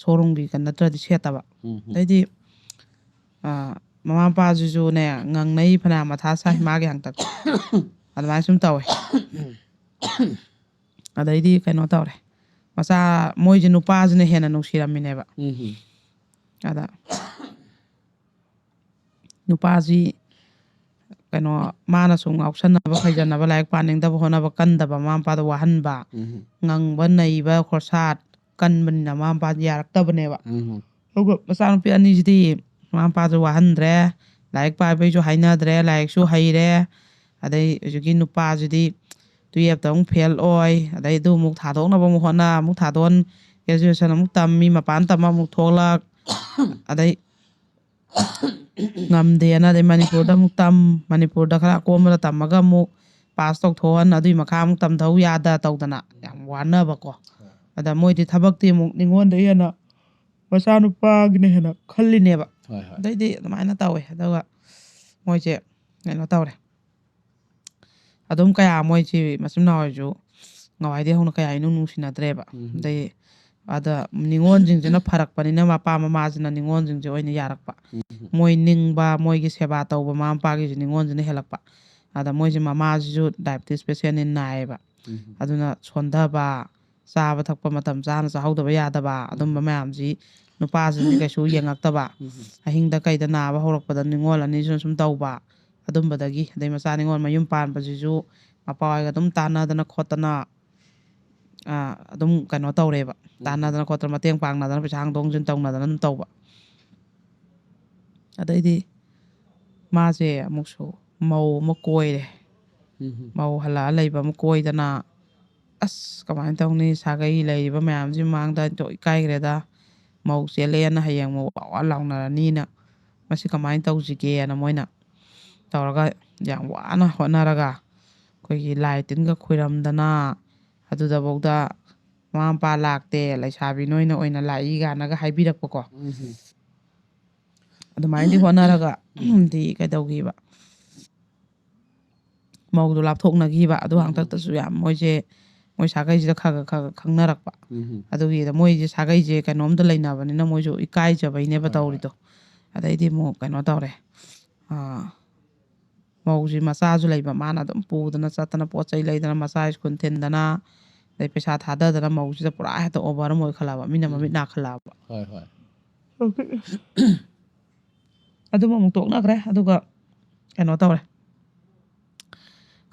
ꯁꯣꯔꯨꯝꯒꯤ ꯅꯠꯇ꯭ꯔꯗꯤ ꯁꯦꯠꯇꯕ꯫ ꯎꯝ ꯍꯝ. ꯑꯗꯩꯗꯤ ꯑ, ꯃꯃꯥ ꯃꯄꯥꯁꯤꯁꯨꯅꯦ, ꯉꯪꯅꯩ, ꯐꯅꯌꯥꯝ ꯃꯊꯥ ꯁꯥꯏ ꯃꯥꯒꯤ ꯍꯟꯗꯛ꯫ ꯑꯗꯨꯃꯥꯏꯅ ꯁꯨꯝ ꯇꯧꯋꯦ꯫ ꯑꯗꯩꯗꯤ ꯀꯩꯅꯣ ꯇꯧꯔꯦ, ꯃꯆꯥ, ꯃꯣꯏꯁꯦ ꯅꯨꯄꯥꯁꯤꯅ ꯍꯦꯟꯅ ꯅꯨꯡꯁꯤꯔꯝꯃꯤꯅꯦꯕ꯫ ꯎꯝ ꯍꯝ. ꯑꯗ ꯅꯨꯄꯥꯁꯤ, ꯀꯩꯅꯣ, ꯃꯥꯅ ꯁꯨꯝ ꯉꯥꯎꯁꯟꯅꯕ, ꯐꯩꯖꯟꯅꯕ, ꯂꯥꯏꯔꯤꯛ ꯄꯥꯅꯤꯡꯗꯕ, ꯍꯣꯠꯅꯕ ꯀꯟꯗꯕ, ꯃꯃꯥ ꯃꯄꯥꯗ ꯋꯥꯍꯟꯕ, ꯎꯝ ꯍꯝ. ꯉꯪꯕ, ꯅꯩꯕ, ꯈꯣꯔꯁꯥꯠ ꯀꯟꯕꯅꯤꯅ ꯃꯃꯥ ꯃꯄꯥꯗꯤ ꯌꯥꯔꯛꯇꯕꯅꯦꯕ꯫ ꯎꯝ ꯍꯝ. ꯑꯗꯨꯒ ꯃꯆꯥꯅꯨꯄꯤ ꯑꯅꯤꯁꯤꯗꯤ ꯃꯃꯥ ꯃꯄꯥꯁꯨ ꯋꯥꯍꯟꯗ꯭ꯔꯦ, ꯂꯥꯏꯔꯤꯛ ꯄꯥꯕꯩꯁꯨ ꯍꯥꯏꯅꯗ꯭ꯔꯦ, ꯂꯥꯏꯔꯤꯛꯁꯨ ꯍꯩꯔꯦ꯫ ꯑꯗꯩ ꯍꯧꯖꯤꯛꯀꯤ ꯅꯨꯄꯥꯁꯤꯗꯤ ꯇꯨꯌꯦꯞꯇ ꯑꯃꯨꯛ ꯐꯦꯜ ꯑꯣꯏ, ꯑꯗꯩ ꯑꯗꯨ ꯑꯃꯨꯛ ꯊꯥꯗꯣꯛꯅꯕ ꯑꯃꯨꯛ ꯍꯣꯠꯅ, ꯑꯃꯨꯛ ꯊꯥꯗꯣꯛꯍꯟ, ꯒ꯭ꯔꯦꯖꯨꯑꯦꯁꯟ ꯑꯃꯨꯛ ꯇꯝꯃꯤ, ꯃꯄꯥꯟ ꯇꯝꯕ ꯑꯃꯨꯛ ꯊꯣꯛꯂꯛ, ꯑꯗꯩ ꯉꯝꯗꯦꯅ ꯑꯗꯩ ꯃꯅꯤꯄꯨꯔꯗ ꯑꯃꯨꯛ ꯇꯝ, ꯃꯅꯤꯄꯨꯔꯗ ꯈꯔ ꯑꯀꯣꯝꯕꯗ ꯇꯝꯃꯒ ꯑꯃꯨꯛ ꯄꯥꯁ ꯇꯧꯊꯣꯛꯍꯟ, ꯑꯗꯨꯏ ꯃꯈꯥ ꯑꯃꯨꯛ ꯇꯝꯊꯧ ꯌꯥꯗ ꯇꯧꯗꯅ ꯌꯥꯝ ꯋꯥꯅꯕꯀꯣ꯫ ꯑꯗ ꯃꯣꯏꯗꯤ ꯊꯕꯛꯇꯤ ꯑꯃꯨꯛ ꯅꯤꯉꯣꯟꯗ ꯍꯦꯟꯅ, ꯃꯆꯥꯅꯨꯄꯥꯒꯤꯅ ꯍꯦꯟꯅ ꯈꯜꯂꯤꯅꯦꯕ꯫ ꯍꯣꯏ, ꯍꯣꯏ. ꯑꯗꯩꯗꯤ ꯑꯗꯨꯃꯥꯏꯅ ꯇꯧꯋꯦ꯫ ꯑꯗꯨꯒ ꯃꯣꯏꯁꯦ ꯀꯩꯅꯣ ꯇꯧꯔꯦ, ꯑꯗꯨꯝ ꯀꯌꯥ ꯃꯣꯏꯁꯤ ꯃꯆꯤꯟ ꯃꯅꯥꯎ ꯑꯣꯏꯔꯁꯨ ꯉꯋꯥꯏꯗꯩ ꯍꯧꯅ ꯀꯌꯥ ꯏꯅꯨꯡ ꯅꯨꯡꯁꯤꯅꯗ꯭ꯔꯦꯕ꯫ ꯎꯝ. ꯑꯗꯩ ꯑꯗ ꯅꯤꯉꯣꯜꯁꯤꯡꯁꯤꯅ ꯐꯔꯛꯄꯅꯤꯅ ꯃꯄꯥ ꯃꯃꯥꯁꯤꯅ ꯅꯤꯉꯣꯜꯁꯤꯡꯁꯦ ꯑꯣꯏꯅ ꯌꯥꯔꯛꯄ꯫ ꯎꯝ. ꯃꯣꯏ ꯅꯤꯡꯕ, ꯃꯣꯏꯒꯤ ꯁꯦꯕꯥ ꯇꯧꯕ ꯃꯃꯥ ꯃꯄꯥꯒꯤꯁꯨ ꯅꯤꯉꯣꯜꯁꯤꯅ ꯍꯦꯜꯂꯛꯄ꯫ ꯑꯗ ꯃꯣꯏꯁꯦ ꯃꯃꯥꯁꯤꯁꯨ diabetes patientꯅꯤ, ꯅꯥꯏꯌꯦꯕ꯫ ꯎꯝ. ꯑꯗꯨꯅ ꯁꯣꯟꯊꯕ, ꯆꯥꯕ ꯊꯛꯄ ꯃꯇꯝ ꯆꯥꯅ ꯆꯥꯍꯧꯗꯕ ꯌꯥꯗꯕ, ꯑꯗꯨꯝꯕ ꯃꯌꯥꯝꯁꯤ ꯅꯨꯄꯥꯁꯤꯡꯁꯤ ꯀꯩꯁꯨ ꯌꯦꯡꯉꯛꯇꯕ꯫ ꯎꯝ. ꯑꯍꯤꯡꯗ ꯀꯩꯗ ꯅꯥꯕ ꯍꯧꯔꯛꯄꯗ ꯅꯤꯉꯣꯜ ꯑꯅꯤꯁꯤꯅ ꯁꯨꯝ ꯇꯧꯕ꯫ ꯑꯗꯨꯝꯕꯗꯒꯤ, ꯑꯗꯩ ꯃꯆꯥ ꯅꯤꯉꯣꯜ ꯃꯌꯨꯝ ꯄꯥꯟꯕꯁꯤꯁꯨ ꯃꯄꯥ ꯍꯣꯏꯒ ꯑꯗꯨꯝ ꯇꯥꯟꯅꯗꯅ ꯈꯣꯠꯇꯅ, ꯑ, ꯑꯗꯨꯝ ꯀꯩꯅꯣ ꯇꯧꯔꯦꯕ꯫ ꯇꯥꯟꯅꯗꯅ ꯈꯣꯠꯇꯅ, ꯃꯇꯦꯡ ꯄꯥꯡꯅꯗꯅ, ꯄꯩꯁꯥ ꯍꯥꯡꯗꯣꯛ ꯍꯥꯡꯖꯤꯟ ꯇꯧꯅꯗꯅ ꯑꯗꯨꯝ ꯇꯧꯕ꯫ ꯑꯗꯩꯗꯤ ꯃꯥꯁꯦ ꯑꯃꯨꯛꯁꯨ ꯃꯧ ꯑꯃ ꯀꯣꯏꯔꯦ꯫ ꯎꯝ. ꯃꯧ ꯍꯜꯂꯛꯑ ꯂꯩꯕ ꯑꯃ ꯀꯣꯏꯗꯅ, ꯑꯁ, ꯀꯃꯥꯏꯅ ꯇꯧꯅꯤ? ꯁꯥꯒꯩ ꯂꯩꯔꯤꯕ ꯃꯌꯥꯝꯁꯤ ꯃꯃꯥꯡꯗ ꯑꯩꯗꯣ ꯏꯀꯥꯏꯈ꯭ꯔꯦꯗ꯫ ꯃꯧ ꯆꯦꯜꯂꯛꯑꯦꯅ ꯍꯌꯦꯡ ꯃꯧ ꯋꯥ ꯋꯥ ꯂꯥꯎꯅꯔꯅꯤꯅ, ꯃꯁꯤ ꯀꯃꯥꯏꯅ ꯇꯧꯁꯤꯒꯦꯅ ꯃꯣꯏꯅ ꯇꯧꯔꯒ ꯌꯥꯝ ꯋꯥꯅ ꯍꯣꯠꯅꯔꯒ, ꯑꯩꯈꯣꯏꯒꯤ ꯂꯥꯏ ꯇꯤꯟꯒ ꯈꯣꯏꯔꯝꯗꯅ, ꯑꯗꯨꯗꯐꯥꯎꯗ ꯃꯃꯥ ꯃꯄꯥ ꯂꯥꯛꯇꯦ, ꯂꯩꯁꯥꯕꯤ ꯅꯣꯏꯅ ꯑꯣꯏꯅ ꯂꯥꯛꯏ ꯀꯥꯏꯅꯒ ꯍꯥꯏꯕꯤꯔꯛꯄꯀꯣ꯫ ꯎꯝ. ꯑꯗꯨꯃꯥꯏꯅꯗꯤ ꯍꯣꯠꯅꯔꯒ ꯗꯤ ꯀꯩꯗꯧꯈꯤꯕ, ꯃꯧꯗꯣ ꯂꯥꯞꯊꯣꯛꯅꯈꯤꯕ꯫ ꯑꯗꯨ ꯎꯝ. ꯍꯥꯛꯇꯛꯇꯁꯨ ꯌꯥꯝ ꯃꯣꯏꯁꯦ, ꯃꯣꯏ ꯁꯥꯒꯩꯁꯤꯗ ꯈꯔ ꯈꯔ ꯈꯔ ꯈꯔ ꯈꯪꯅꯔꯛꯄ꯫ ꯎꯝ. ꯑꯗꯨꯒꯤꯗ ꯃꯣꯏꯁꯦ ꯁꯥꯒꯩꯁꯦ ꯀꯩꯅꯣꯝꯇ ꯂꯩꯅꯕꯅꯤꯅ ꯃꯣꯏꯁꯨ ꯏꯀꯥꯏꯖꯕꯩꯅꯦꯕ ꯍꯣꯏ, ꯍꯣꯏ. ꯇꯧꯔꯤꯗꯣ꯫ ꯑꯗꯩꯗꯤ ꯑꯃꯨꯛ ꯀꯩꯅꯣ ꯇꯧꯔꯦ, ꯑꯥ, ꯃꯧꯁꯤ ꯃꯆꯥꯁꯨ ꯂꯩꯕ, ꯃꯥꯅ ꯑꯗꯨꯝ ꯄꯨꯗꯅ ꯆꯠꯇꯅ, ꯄꯣꯠ ꯆꯩ ꯂꯩꯗꯅ, ꯃꯆꯥ ꯁ꯭ꯀꯨꯜ ꯊꯤꯟꯗꯅ, ꯑꯗꯩ ꯄꯩꯁꯥ ꯊꯥꯗꯗꯅ, ꯃꯧꯁꯤꯗ ꯄꯨꯔꯥ ꯍꯦꯛꯇ ꯑꯣꯚꯔ ꯑꯃ ꯑꯣꯏꯈꯠꯂꯛꯑꯕ, ꯃꯤꯅ ꯃꯃꯤꯠ ꯎꯝ. ꯅꯥꯈꯠꯂꯛꯑꯕ꯫ ꯍꯣꯏ, ꯍꯣꯏ. ꯑꯗꯨꯝ ꯑꯃꯨꯛ ꯇꯣꯛꯅꯈ꯭ꯔꯦ꯫ ꯑꯗꯨꯒ ꯀꯩꯅꯣ ꯇꯧꯔꯦ,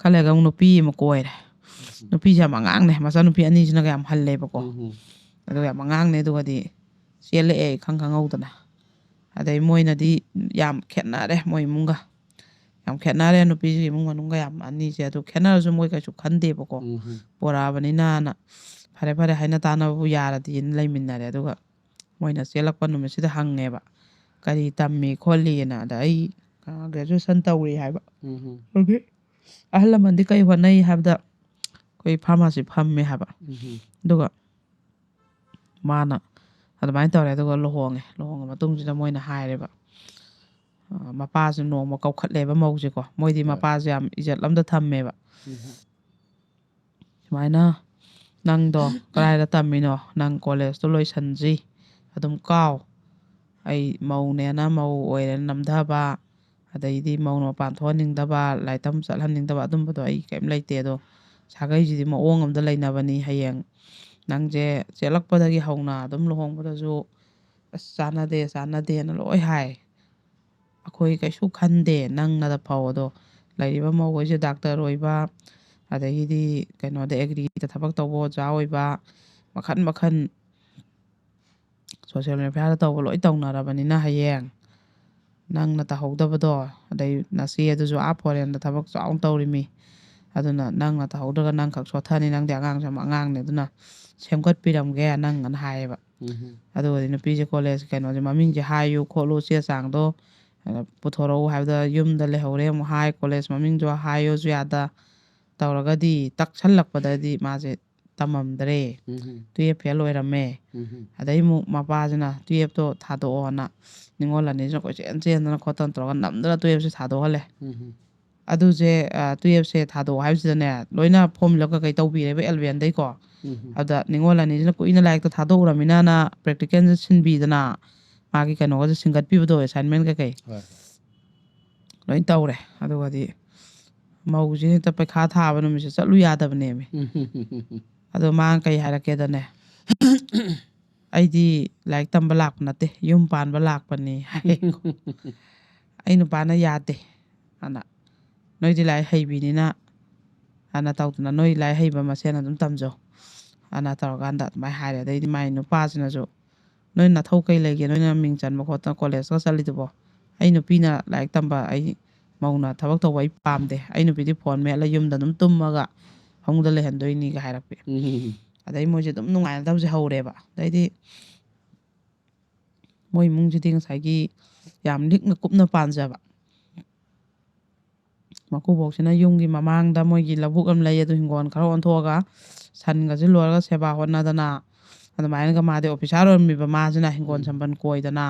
ꯈꯜꯂꯦꯒ ꯑꯃꯨꯛ ꯅꯨꯄꯤ ꯑꯃ ꯀꯣꯏꯔꯦ꯫ ꯅꯨꯄꯤꯁꯦ ꯌꯥꯝ ꯑꯉꯥꯡꯅꯦ, ꯃꯆꯥꯅꯨꯄꯤ ꯑꯅꯤꯁꯤꯅꯒ ꯌꯥꯝ ꯍꯜꯂꯦꯕꯀꯣ꯫ ꯎꯝ. ꯑꯗꯨꯒ ꯌꯥꯝ ꯑꯉꯥꯡꯅꯦ꯫ ꯑꯗꯨꯒꯗꯤ ꯆꯦꯜꯂꯛꯑꯦ ꯏꯈꯪ ꯈꯪꯍꯧꯗꯅ꯫ ꯑꯗꯩ ꯃꯣꯏꯅꯗꯤ ꯌꯥꯝ ꯈꯦꯠꯅꯔꯦ, ꯃꯣꯏ ꯏꯃꯨꯡꯒ ꯌꯥꯝ ꯈꯦꯠꯅꯔꯦ, ꯅꯨꯄꯤꯁꯤ ꯏꯃꯨꯡ ꯃꯅꯨꯡꯒ ꯌꯥꯝ ꯑꯅꯤꯁꯦ꯫ ꯑꯗꯨ ꯈꯦꯠꯅꯔꯁꯨ ꯃꯣꯏ ꯀꯩꯁꯨ ꯈꯟꯗꯦꯕꯀꯣ꯫ ꯎꯝ. ꯄꯣꯔꯛꯑꯕꯅꯤꯅꯅ ꯐꯔꯦ ꯐꯔꯦ ꯍꯥꯏꯅ ꯇꯥꯅꯕꯕꯨ ꯌꯥꯔꯗꯤꯅ ꯂꯩꯃꯤꯟꯅꯔꯦ꯫ ꯑꯗꯨꯒ ꯃꯣꯏꯅ ꯆꯦꯜꯂꯛꯄ ꯅꯨꯃꯤꯠꯁꯤꯗ ꯍꯪꯉꯦꯕ, "ꯀꯔꯤ ꯇꯝꯃꯤ ꯈꯣꯠꯂꯤꯅ?" ꯑꯗ ꯑꯩ ꯒ꯭ꯔꯦꯖꯨꯑꯦꯁꯟ ꯇꯧꯔꯤ ꯍꯥꯏꯕ꯫ ꯎꯝ. ꯑꯗꯒꯤ ꯑꯍꯜ ꯂꯃꯟꯗꯤ ꯀꯔꯤ ꯍꯣꯠꯅꯩ ꯍꯥꯏꯕꯗ, "ꯑꯩꯈꯣꯏ ꯐꯥꯔꯃꯥꯁꯤ ꯐꯝꯃꯦ" ꯍꯥꯏꯕ꯫ ꯎꯝ. ꯑꯗꯨꯒ ꯃꯥꯅ ꯑꯗꯨꯃꯥꯏꯅ ꯇꯧꯔꯦ꯫ ꯑꯗꯨꯒ ꯂꯨꯍꯣꯡꯉꯦ꯫ ꯂꯨꯍꯣꯡꯉ ꯃꯇꯨꯡꯁꯤꯗ ꯃꯣꯏꯅ ꯍꯥꯏꯔꯦꯕ, ꯑ, ꯃꯄꯥꯁꯦ ꯅꯣꯡꯃ ꯀꯧꯈꯠꯂꯦꯕ ꯃꯧꯁꯦꯀꯣ꯫ ꯃꯣꯏꯗꯤ ꯍꯣꯏ. ꯃꯄꯥꯁꯦ ꯌꯥꯝ ꯏꯖꯠ ꯑꯝꯗ ꯊꯝꯃꯦꯕ꯫ ꯎꯝ. ꯁꯨꯃꯥꯏꯅ, "ꯅꯪꯗꯣ ꯀꯗꯥꯏꯗ ꯇꯝꯃꯤꯅꯣ? ꯅꯪ ꯀꯣꯂꯦꯖꯇꯣ ꯂꯣꯏꯁꯟꯁꯤ, ꯑꯗꯨꯝ ꯀꯥꯎ꯫ ꯑꯩ ꯃꯧꯅꯦꯅ, ꯃꯧ ꯑꯣꯏꯔꯦꯅ ꯅꯝꯊꯕ, ꯑꯗꯩꯗꯤ ꯃꯧꯅ ꯃꯄꯥꯟ ꯊꯣꯛꯍꯟꯅꯤꯡꯗꯕ, ꯂꯥꯏꯔꯤꯛ ꯇꯝ ꯆꯠꯍꯟꯅꯤꯡꯗꯕ, ꯑꯗꯨꯝꯕꯗꯣ ꯑꯩ ꯀꯩꯝ ꯂꯩꯇꯦ꯫ ꯑꯗꯣ ꯁꯥꯒꯩꯁꯤꯗꯤ ꯃꯑꯣꯡ ꯑꯃꯗ ꯂꯩꯅꯕꯅꯤ꯫ ꯍꯌꯦꯡ ꯅꯪꯁꯦ ꯆꯦꯜꯂꯛꯄꯗꯒꯤ ꯍꯧꯅ ꯑꯗꯨꯝ ꯂꯨꯍꯣꯡꯕꯗꯁꯨ, ꯑꯁ, ꯆꯥꯟꯅꯗꯦ, ꯆꯥꯟꯅꯗꯦꯅ ꯂꯣꯏ ꯍꯥꯏ꯫ ꯑꯩꯈꯣꯏ ꯀꯩꯁꯨ ꯈꯟꯗꯦ, ꯅꯪꯅꯗ ꯐꯧ꯫ ꯑꯗꯣ ꯂꯩꯔꯤꯕ ꯃꯧꯈꯩꯁꯦ ꯗꯥꯛꯇꯔ ꯑꯣꯏꯕ, ꯑꯗꯒꯤꯗꯤ ꯀꯩꯅꯣꯗ ꯑꯦꯒ꯭ꯔꯤꯗ ꯊꯕꯛ ꯇꯧꯕ ꯑꯣꯖꯥ ꯑꯣꯏꯕ, ꯃꯈꯟ ꯃꯈꯟ ꯁꯣꯁꯤꯌꯦꯜ ꯃꯦꯗꯤꯌꯥꯗ ꯇꯧꯕ ꯂꯣꯏ ꯇꯧꯅꯔꯕꯅꯤꯅ, ꯍꯌꯦꯡ ꯅꯪꯅ ꯇꯧꯍꯧꯗꯕꯗꯣ, ꯑꯗꯩ ꯅꯆꯦ ꯑꯗꯨꯁꯨ ꯑꯥ ꯐꯣꯔꯦꯟꯗ ꯊꯕꯛ ꯆꯥꯎꯅ ꯇꯧꯔꯤꯃꯤ, ꯑꯗꯨꯅ ꯅꯪꯅ ꯇꯧꯍꯧꯗ꯭ꯔꯒ ꯅꯪ ꯈꯛ ꯁꯣꯠꯊꯅꯤ, ꯅꯪꯗꯤ ꯑꯉꯥꯡꯁꯨ ꯌꯥꯝ ꯑꯉꯥꯡꯅꯦ, ꯑꯗꯨꯅ ꯁꯦꯝꯒꯠꯄꯤꯔꯝꯒꯦ ꯅꯪ", ꯑꯅ ꯍꯥꯏꯌꯦꯕ꯫ ꯎꯝ꯫ ꯑꯗꯨꯒꯗꯤ ꯅꯨꯄꯤꯁꯦ ꯀꯣꯂꯦꯖ ꯀꯩꯅꯣꯁꯦ ꯃꯃꯤꯡꯁꯦ ꯍꯥꯏꯌꯨ ꯈꯣꯠꯂꯨ ꯆꯦ ꯆꯥꯡꯗꯣ ꯑ, ꯄꯨꯊꯣꯔꯛꯎ ꯍꯥꯏꯕꯗ ꯌꯨꯝꯗ ꯂꯩꯍꯧꯔꯦ ꯑꯃꯨꯛ ꯍꯥꯏ, ꯀꯣꯂꯦꯖ ꯃꯃꯤꯡꯁꯨ ꯍꯥꯏꯌꯨꯁꯨ ꯌꯥꯗ, ꯇꯧꯔꯒꯗꯤ ꯇꯛꯁꯜꯂꯛꯄꯗꯗꯤ ꯃꯥꯁꯦ ꯇꯝꯃꯝꯗ꯭ꯔꯦ꯫ ꯎꯝ꯫ ꯇꯨꯌꯦꯞ ꯐꯦꯜ ꯑꯣꯏꯔꯝꯃꯦ꯫ ꯎꯝ꯫ ꯑꯗꯩ ꯑꯃꯨꯛ ꯃꯄꯥꯁꯤꯅ ꯇꯨꯌꯦꯞꯇꯣ ꯊꯥꯗꯣꯛꯑꯣꯅ ꯅꯤꯉꯣꯜ ꯑꯅꯤꯁꯤꯅ ꯀꯣꯏꯆꯦꯟ ꯆꯦꯟꯗꯅ ꯈꯣꯠꯇꯅ ꯇꯧꯔꯒ ꯅꯝꯗꯅ ꯇꯨꯌꯦꯞꯁꯦ ꯊꯥꯗꯣꯛꯍꯜꯂꯦ꯫ ꯎꯝ꯫ ꯑꯗꯨꯁꯦ ꯇꯨꯌꯦꯞꯁꯦ ꯊꯥꯗꯣꯛꯑꯣ ꯍꯥꯏꯕꯁꯤꯗꯅꯦ ꯂꯣꯏꯅ ꯐꯣꯝ ꯐꯤꯜ ꯑꯞ ꯀꯩꯀꯩ ꯇꯧꯕꯤꯔꯦꯕ ꯑꯦꯜꯕꯦꯟꯗꯩꯀꯣ꯫ ꯎꯝ꯫ ꯑꯗ ꯅꯤꯉꯣꯜ ꯑꯅꯤꯁꯤꯅ ꯀꯨꯏꯅ ꯂꯥꯏꯔꯤꯛꯇꯣ ꯊꯥꯗꯣꯛꯎꯔꯃꯤꯅꯅ ꯄ꯭ꯔꯦꯛꯇꯤꯀꯦꯜꯁꯦ ꯁꯤꯟꯕꯤꯗꯅ ꯃꯥꯒꯤ ꯀꯩꯅꯣꯒꯁꯦ ꯁꯤꯟꯒꯠꯄꯤꯕꯗꯣ ꯑꯦꯁꯥꯏꯟꯃꯦꯟ ꯀꯩꯀꯩ ꯍꯣꯏ꯫ ꯂꯣꯏ ꯇꯧꯔꯦ꯫ ꯑꯗꯨꯒꯗꯤ ꯃꯧꯁꯤ ꯍꯦꯛꯇ ꯄꯩꯈꯥ ꯊꯥꯕ ꯅꯨꯃꯤꯠꯁꯦ ꯆꯠꯂꯨ ꯌꯥꯗꯕꯅꯦꯃꯤ꯫ ꯎꯝ꯫ ꯑꯗꯣ ꯃꯥꯅ ꯀꯩ ꯍꯥꯏꯔꯛꯀꯦꯗꯅꯦ, "ꯑꯩꯗꯤ ꯂꯥꯏꯔꯤꯛ ꯇꯝꯕ ꯂꯥꯛꯄ ꯅꯠꯇꯦ, ꯌꯨꯝ ꯄꯥꯟꯕ ꯂꯥꯛꯄꯅꯤ" ꯍꯥꯏ꯫ ꯑꯩ ꯅꯨꯄꯥꯅ ꯌꯥꯗꯦ ꯑꯅ, "ꯅꯣꯏꯗꯤ ꯂꯥꯏꯔꯤꯛ ꯍꯩꯕꯤꯅꯤꯅ" ꯑꯅ ꯇꯧꯗꯅ, "ꯅꯣꯏ ꯂꯥꯏꯔꯤꯛ ꯍꯩꯕ ꯃꯁꯦꯟ ꯑꯗꯨꯝ ꯇꯝꯖꯧ" ꯑꯅ ꯇꯧꯔꯀꯥꯟꯗ ꯑꯗꯨꯃꯥꯏꯅ ꯍꯥꯏꯔꯦ꯫ ꯑꯗꯩꯗꯤ ꯃꯥꯏ ꯅꯨꯄꯥꯁꯤꯅꯁꯨ, "ꯅꯣꯏ ꯅꯊꯧ ꯀꯩ ꯂꯩꯒꯦ? ꯅꯣꯏꯅ ꯃꯤꯡ ꯆꯟꯕ ꯈꯣꯠꯇꯅ ꯀꯣꯂꯦꯖꯀ ꯆꯠꯂꯤꯗꯨꯕꯣ? ꯑꯩ ꯅꯨꯄꯤꯅ ꯂꯥꯏꯔꯤꯛ ꯇꯝꯕ, ꯑꯩ ꯃꯧꯅ ꯊꯕꯛ ꯇꯧꯕ ꯑꯩ ꯄꯥꯝꯗꯦ꯫ ꯑꯩ ꯅꯨꯄꯤꯗꯤ ꯐꯣꯟ ꯃꯦꯠꯂ ꯌꯨꯝꯗ ꯑꯗꯨꯝ ꯇꯨꯝꯃꯒ ꯐꯃꯨꯡꯗ ꯂꯩꯍꯟꯗꯣꯏꯅꯤꯒ" ꯍꯥꯏꯔꯛꯄꯤ꯫ ꯎꯝ꯫ ꯑꯗꯩ ꯃꯣꯏꯁꯦ ꯑꯗꯨꯝ ꯅꯨꯡꯉꯥꯏꯅꯗꯕꯁꯦ ꯍꯧꯔꯦꯕ꯫ ꯑꯗꯩꯗꯤ ꯃꯣꯏ ꯏꯃꯨꯡꯁꯤꯗꯤ ꯉꯁꯥꯏꯒꯤ ꯌꯥꯝ ꯂꯤꯛꯅ ꯀꯨꯞꯅ ꯄꯥꯟꯖꯕ꯫ ꯃꯀꯨꯕꯣꯛꯁꯤꯅ ꯌꯨꯝꯒꯤ ꯃꯃꯥꯡꯗ ꯃꯣꯏꯒꯤ ꯂꯧꯕꯨꯛ ꯑꯃ ꯂꯩ, ꯑꯗꯨ ꯍꯤꯡꯒꯣꯜ ꯈꯔ ꯑꯣꯟꯊꯣꯛꯑꯒ ꯁꯟꯒꯁꯦ ꯂꯣꯏꯔꯒ ꯁꯦꯕꯥ ꯍꯣꯠꯅꯗꯅ, ꯑꯗꯨꯃꯥꯏꯅꯒ ꯃꯥꯗꯤ ꯑꯣꯐꯤꯁꯥꯔ ꯑꯣꯏꯔꯝꯃꯤꯕ ꯃꯥꯁꯤꯅ ꯍꯤꯡꯒꯣꯜ ꯎꯝ꯫ ꯁꯝꯕꯜ ꯀꯣꯏꯗꯅ,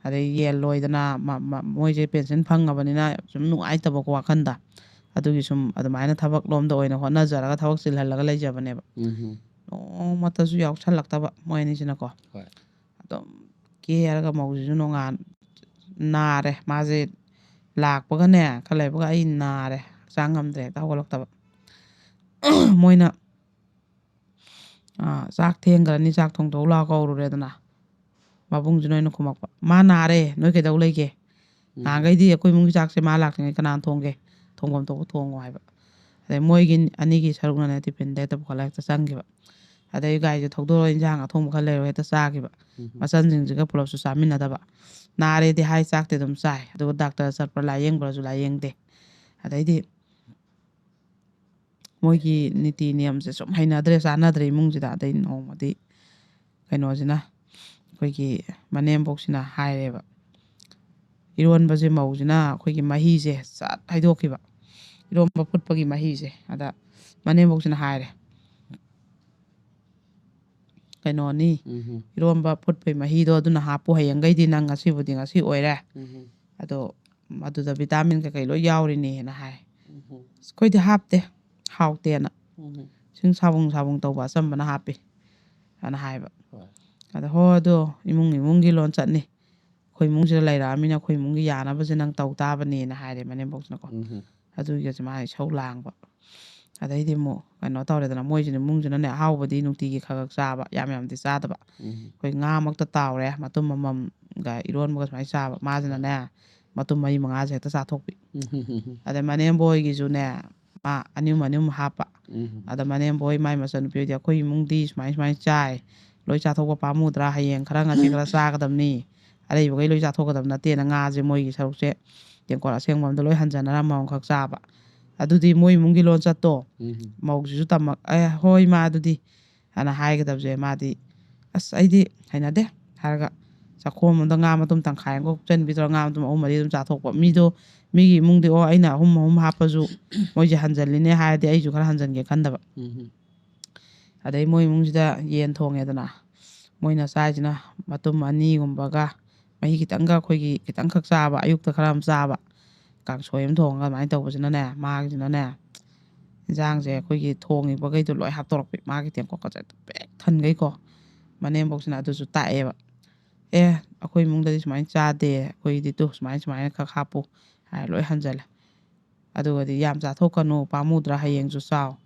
ꯑꯗꯩ ꯌꯦꯟ ꯂꯣꯏꯗꯅ, ꯃ-, ꯃ-, ꯃꯣꯏꯁꯦ ꯄꯦꯟꯁꯤꯟ ꯐꯪꯉꯕꯅꯤꯅ ꯁꯨꯝ ꯅꯨꯡꯉꯥꯏꯇꯕꯀꯣ ꯋꯥꯈꯟꯗ꯫ ꯑꯗꯨꯒꯤ ꯁꯨꯝ ꯑꯗꯨꯃꯥꯏꯅ ꯊꯕꯛ ꯂꯣꯝꯗ ꯑꯣꯏꯅ ꯍꯣꯠꯅꯖꯔꯒ ꯊꯕꯛ ꯆꯤꯜꯍꯜꯂꯒ ꯂꯩꯖꯕꯅꯦꯕ꯫ ꯎꯝ꯫ ꯅꯣꯡꯃꯇꯁꯨ ꯌꯥꯎꯁꯜꯂꯛꯇꯕ ꯃꯣꯏ ꯑꯅꯤꯁꯤꯅꯀꯣ꯫ ꯍꯣꯏ꯫ ꯑꯗꯨꯝ ꯀꯦꯔꯒ ꯃꯧꯁꯤꯁꯨ ꯅꯣꯡꯉꯥꯟ ꯅꯥꯔꯦ꯫ ꯃꯥꯁꯦ ꯂꯥꯛꯄꯒꯅꯦ, ꯈꯔ ꯂꯩꯕꯒ "ꯑꯩ ꯅꯥꯔꯦ, ꯍꯛꯆꯥꯡ ꯉꯝꯗ꯭ꯔꯦ", ꯍꯦꯛꯇ ꯍꯧꯒꯠꯂꯛꯇꯕ꯫ ꯃꯣꯏꯅ, "ꯑꯥ, ꯆꯥꯛ ꯊꯦꯡꯈ꯭ꯔꯅꯤ, ꯆꯥꯛ ꯊꯣꯡꯗꯧ ꯂꯥꯛꯑꯣ" ꯀꯧꯔꯨꯔꯦꯗꯅ꯫ ꯃꯕꯨꯡꯁꯤꯅ ꯑꯣꯏꯅ ꯈꯨꯝꯃꯛꯄ, "ꯃꯥ ꯅꯥꯔꯦ, ꯅꯣꯏ ꯀꯩꯗꯧ ꯂꯩꯒꯦ? ꯎꯝ꯫ ꯅꯍꯥꯟꯈꯩꯗꯤ ꯑꯩꯈꯣꯏ ꯏꯃꯨꯡꯒꯤ ꯆꯥꯛꯁꯦ ꯃꯥ ꯂꯥꯛꯇ꯭ꯔꯤꯉꯩ ꯀꯅꯥꯅ ꯊꯣꯡꯒꯦ? ꯊꯣꯡꯐꯝ ꯊꯣꯛꯄ ꯊꯣꯡꯉꯣ" ꯍꯥꯏꯕ꯫ ꯑꯗꯩ ꯃꯣꯏꯒꯤ ꯑꯅꯤꯒꯤ ꯁꯔꯨꯛꯅꯅꯦ ꯇꯤꯐꯤꯟꯗ ꯍꯦꯛꯇ ꯄꯨꯈꯠꯂꯒ ꯍꯦꯛꯇ ꯆꯪꯈꯤꯕ꯫ ꯑꯗꯩ ꯒꯥꯔꯤꯁꯦ ꯊꯧꯗꯣꯔꯛꯑ ꯏꯟꯖꯥꯡ ꯑꯊꯣꯡꯕ ꯈꯔ ꯂꯩꯔꯨꯔ ꯍꯦꯛꯇ ꯆꯥꯈꯤꯕ꯫ ꯎꯝ꯫ ꯃꯆꯟꯁꯤꯡꯁꯤꯒ ꯄꯨꯂꯞꯁꯨ ꯆꯥꯃꯤꯟꯅꯗꯕ꯫ ꯅꯥꯔꯦꯗꯤ ꯍꯥꯏ, ꯆꯥꯛꯇꯤ ꯑꯗꯨꯝ ꯆꯥꯏ꯫ ꯑꯗꯨꯒ ꯗꯥꯛꯇꯔ ꯆꯠꯄ꯭ꯔꯥ ꯂꯥꯏꯌꯦꯡꯕ꯭ꯔꯥꯁꯨ ꯂꯥꯏꯌꯦꯡꯗꯦ꯫ ꯑꯗꯩꯗꯤ ꯃꯣꯏꯒꯤ ꯅꯤꯇꯤ ꯅꯤꯌꯝꯁꯦ ꯁꯨꯝ ꯍꯩꯅꯗ꯭ꯔꯦ, ꯆꯥꯟꯅꯗ꯭ꯔꯦ ꯏꯃꯨꯡꯁꯤꯗ꯫ ꯑꯗꯩ ꯅꯣꯡꯃꯗꯤ ꯀꯩꯅꯣꯁꯤꯅ, ꯑꯩꯈꯣꯏꯒꯤ ꯃꯅꯦꯝꯕꯣꯛꯁꯤꯅ ꯍꯥꯏꯔꯦꯕ, ꯏꯔꯣꯟꯕꯁꯦ ꯃꯧꯁꯤꯅ ꯑꯩꯈꯣꯏꯒꯤ ꯃꯍꯤꯁꯦ ꯆꯠ ꯍꯩꯗꯣꯛꯈꯤꯕ, ꯏꯔꯣꯟꯕ ꯐꯨꯠꯄꯒꯤ ꯃꯍꯤꯁꯦ꯫ ꯑꯗ ꯃꯅꯦꯝꯕꯣꯛꯁꯤꯅ ꯍꯥꯏꯔꯦ, "ꯀꯩꯅꯣꯅꯤ, ꯎꯝ ꯏꯔꯣꯟꯕ ꯐꯨꯠꯄꯩ ꯃꯍꯤꯗꯣ ꯑꯗꯨꯅ ꯍꯥꯞꯄꯨ, ꯍꯌꯦꯡꯈꯩꯗꯤ ꯅꯪ ꯉꯁꯤꯕꯨꯗꯤ ꯉꯁꯤ ꯑꯣꯏꯔꯦ, ꯎꯝ ꯑꯗꯣ ꯃꯗꯨꯗ ꯚꯤꯇꯥꯃꯤꯟ ꯀꯩꯀꯩ ꯂꯣꯏ ꯌꯥꯎꯔꯤꯅꯦꯅ" ꯍꯥꯏ꯫ ꯎꯝ "ꯑꯩꯈꯣꯏꯗꯤ ꯍꯥꯞꯇꯦ, ꯍꯥꯎꯇꯦꯅ, ꯎꯝ ꯁꯨꯝ ꯁꯥꯕꯨꯡ ꯁꯥꯕꯨꯡ ꯇꯧꯕ ꯑꯆꯝꯕꯅ ꯍꯥꯞꯄꯤ" ꯑꯅ ꯍꯥꯏꯕ꯫ ꯍꯣꯏ ꯑꯗ "ꯍꯣ, ꯑꯗꯣ ꯏꯃꯨꯡ ꯏꯃꯨꯡꯒꯤ ꯂꯣꯟꯆꯠꯅꯤ, ꯑꯩꯈꯣꯏ ꯏꯃꯨꯡꯁꯤꯗ ꯂꯩꯔꯛꯑꯃꯤꯅ ꯑꯩꯈꯣꯏ ꯏꯃꯨꯡꯒꯤ ꯌꯥꯅꯕꯁꯦ ꯅꯪ ꯇꯧ ꯇꯥꯕꯅꯦꯅ" ꯍꯥꯏꯔꯦ ꯃꯅꯦꯝꯕꯣꯛꯁꯤꯅꯀꯣ꯫ ꯎꯝ ꯑꯗꯨꯒꯤꯁꯦ ꯃꯥꯅ ꯏꯁꯧ ꯂꯥꯡꯕ꯫ ꯑꯗꯩꯗꯤ ꯑꯃꯨꯛ ꯀꯩꯅꯣ ꯇꯧꯔꯦꯗꯅ, ꯃꯣꯏꯁꯤꯅ ꯏꯃꯨꯡꯁꯤꯅꯅꯦ ꯑꯍꯥꯎꯕꯗꯤ ꯅꯨꯡꯇꯤꯒꯤ ꯈꯔ ꯈꯔ ꯆꯥꯕ, ꯌꯥꯝ ꯌꯥꯝꯗꯤ ꯆꯥꯗꯕ꯫ ꯎꯝ ꯑꯩꯈꯣꯏ ꯉꯥꯃꯛꯇ ꯇꯥꯎꯔꯦ, ꯃꯇꯨꯝ ꯑꯃꯃꯝꯒ ꯏꯔꯣꯟꯕꯒ ꯁꯨꯃꯥꯏꯅ ꯆꯥꯕ꯫ ꯃꯥꯁꯤꯅꯅꯦ ꯃꯇꯨꯝ ꯃꯔꯤ ꯃꯉꯥꯁꯦ ꯍꯦꯛꯇ ꯆꯥꯊꯣꯛꯄꯤ꯫ ꯎꯝ ꯑꯗꯩ ꯃꯅꯦꯝꯕꯣꯏꯒꯤꯁꯨꯅꯦ, ꯃꯥ ꯑꯅꯤꯍꯨꯝ ꯑꯅꯤꯍꯨꯝ ꯍꯥꯞꯄ꯫ ꯎꯝ ꯑꯗ ꯃꯅꯦꯝꯕꯣꯏ ꯃꯥꯏ ꯃꯆꯟꯅꯨꯄꯤ ꯍꯣꯏꯗꯤ, "ꯑꯩꯈꯣꯏ ꯏꯃꯨꯡꯗꯤ ꯁꯨꯃꯥꯏ ꯁꯨꯃꯥꯏꯅ ꯆꯥꯏ, ꯂꯣꯏ ꯆꯥꯊꯣꯛꯄ ꯄꯥꯝꯃꯨꯗ꯭ꯔꯥ? ꯍꯌꯦꯡ ꯈꯔ ꯉꯁꯤ ꯈꯔ ꯆꯥꯒꯗꯕꯅꯤ, ꯑꯔꯩꯕꯈꯩ ꯂꯣꯏ ꯆꯥꯊꯣꯛꯀꯗꯕ ꯅꯠꯇꯦꯅ" ꯉꯥꯁꯦ ꯃꯣꯏꯒꯤ ꯁꯔꯨꯛꯁꯦ ꯇꯦꯡꯀꯣꯠ ꯑꯁꯦꯡꯕ ꯑꯃꯗ ꯂꯣꯏ ꯍꯟꯖꯅꯔꯝꯃ ꯑꯃꯈꯛ ꯆꯥꯕ꯫ ꯑꯗꯨꯗꯤ ꯃꯣꯏ ꯏꯃꯨꯡꯒꯤ ꯂꯣꯟꯆꯠꯇꯣ ꯎꯝ ꯃꯧꯁꯤꯁꯨ ꯇꯝꯃꯛ, "ꯑꯦ ꯍꯣꯏ ꯏꯃꯥ ꯑꯗꯨꯗꯤ" ꯑꯅ ꯍꯥꯏꯒꯗꯕꯁꯦ ꯃꯥꯗꯤ, "ꯑꯁ ꯑꯩꯗꯤ ꯍꯩꯅꯗꯦ" ꯍꯥꯏꯔꯒ ꯆꯥꯛꯈꯣꯝ ꯑꯃꯗ ꯉꯥ ꯃꯇꯨꯝ ꯇꯪꯈꯥꯏ ꯑꯃꯒ ꯍꯨꯞꯆꯟꯕꯤꯗ꯭ꯔꯣ, ꯉꯥ ꯃꯇꯨꯝ ꯑꯍꯨꯝ ꯃꯔꯤ ꯑꯗꯨꯝ ꯆꯥꯊꯣꯛꯄ꯫ ꯃꯤꯗꯣ, ꯃꯤꯒꯤ ꯏꯃꯨꯡꯗꯤ "ꯑꯣ, ꯑꯩꯅ ꯑꯍꯨꯝ ꯑꯍꯨꯝ ꯍꯥꯞꯄꯁꯨ ꯃꯣꯏꯁꯦ ꯍꯟꯖꯜꯂꯤꯅꯦ" ꯍꯥꯏꯔꯗꯤ ꯑꯩꯁꯨ ꯈꯔ ꯍꯟꯖꯟꯒꯦ ꯈꯟꯗꯕ꯫ ꯎꯝ ꯑꯗꯩ ꯃꯣꯏ ꯏꯃꯨꯡꯁꯤꯗ ꯌꯦꯟ ꯊꯣꯡꯉꯦꯗꯅ, ꯃꯣꯏꯅ ꯆꯥꯏꯁꯤꯅ ꯃꯇꯨꯝ ꯑꯅꯤꯒꯨꯝꯕꯒ ꯃꯍꯤ ꯈꯤꯇꯪꯒ, ꯑꯩꯈꯣꯏꯒꯤ ꯈꯤꯇꯪꯈꯛ ꯆꯥꯕ, ꯑꯌꯨꯛꯇ ꯈꯔ ꯑꯃ ꯆꯥꯕ, ꯀꯥꯡꯁꯣꯏ ꯑꯃ ꯊꯣꯡꯉꯒ ꯑꯗꯨꯃꯥꯏꯅ ꯇꯧꯕꯁꯤꯅꯅꯦ, ꯃꯥꯒꯤꯁꯤꯅꯅꯦ ꯏꯟꯖꯥꯡꯁꯦ ꯑꯩꯈꯣꯏꯒꯤ ꯊꯣꯡꯉꯤꯕꯈꯩꯗꯣ ꯂꯣꯏ ꯍꯥꯞꯇꯣꯔꯛꯄꯤ꯫ ꯃꯥꯒꯤ ꯇꯦꯡꯀꯣꯠꯀꯁꯦ ꯄꯤꯛ ꯊꯟꯈꯩꯀꯣ꯫ ꯃꯅꯦꯝꯕꯣꯛꯁꯤꯅ ꯑꯗꯨꯁꯨ ꯇꯥꯛꯑꯦꯕ, "ꯑꯦ, ꯑꯩꯈꯣꯏ ꯏꯃꯨꯡꯗꯗꯤ ꯁꯨꯃꯥꯏꯅ ꯆꯥꯗꯦ, ꯑꯩꯈꯣꯏꯗꯤ ꯇꯨ ꯁꯨꯃꯥꯏꯅ ꯁꯨꯃꯥꯏꯅ ꯈꯛ ꯍꯥꯞꯄꯨ" ꯍꯥꯏꯔ ꯂꯣꯏ ꯍꯟꯖꯜꯂꯦ꯫ ꯑꯗꯨꯒꯗꯤ "ꯌꯥꯝ ꯆꯥꯊꯣꯛꯀꯅꯨ, ꯄꯥꯝꯃꯨꯗ꯭ꯔꯥ, ꯍꯌꯦꯡꯁꯨ ꯆꯥꯎ,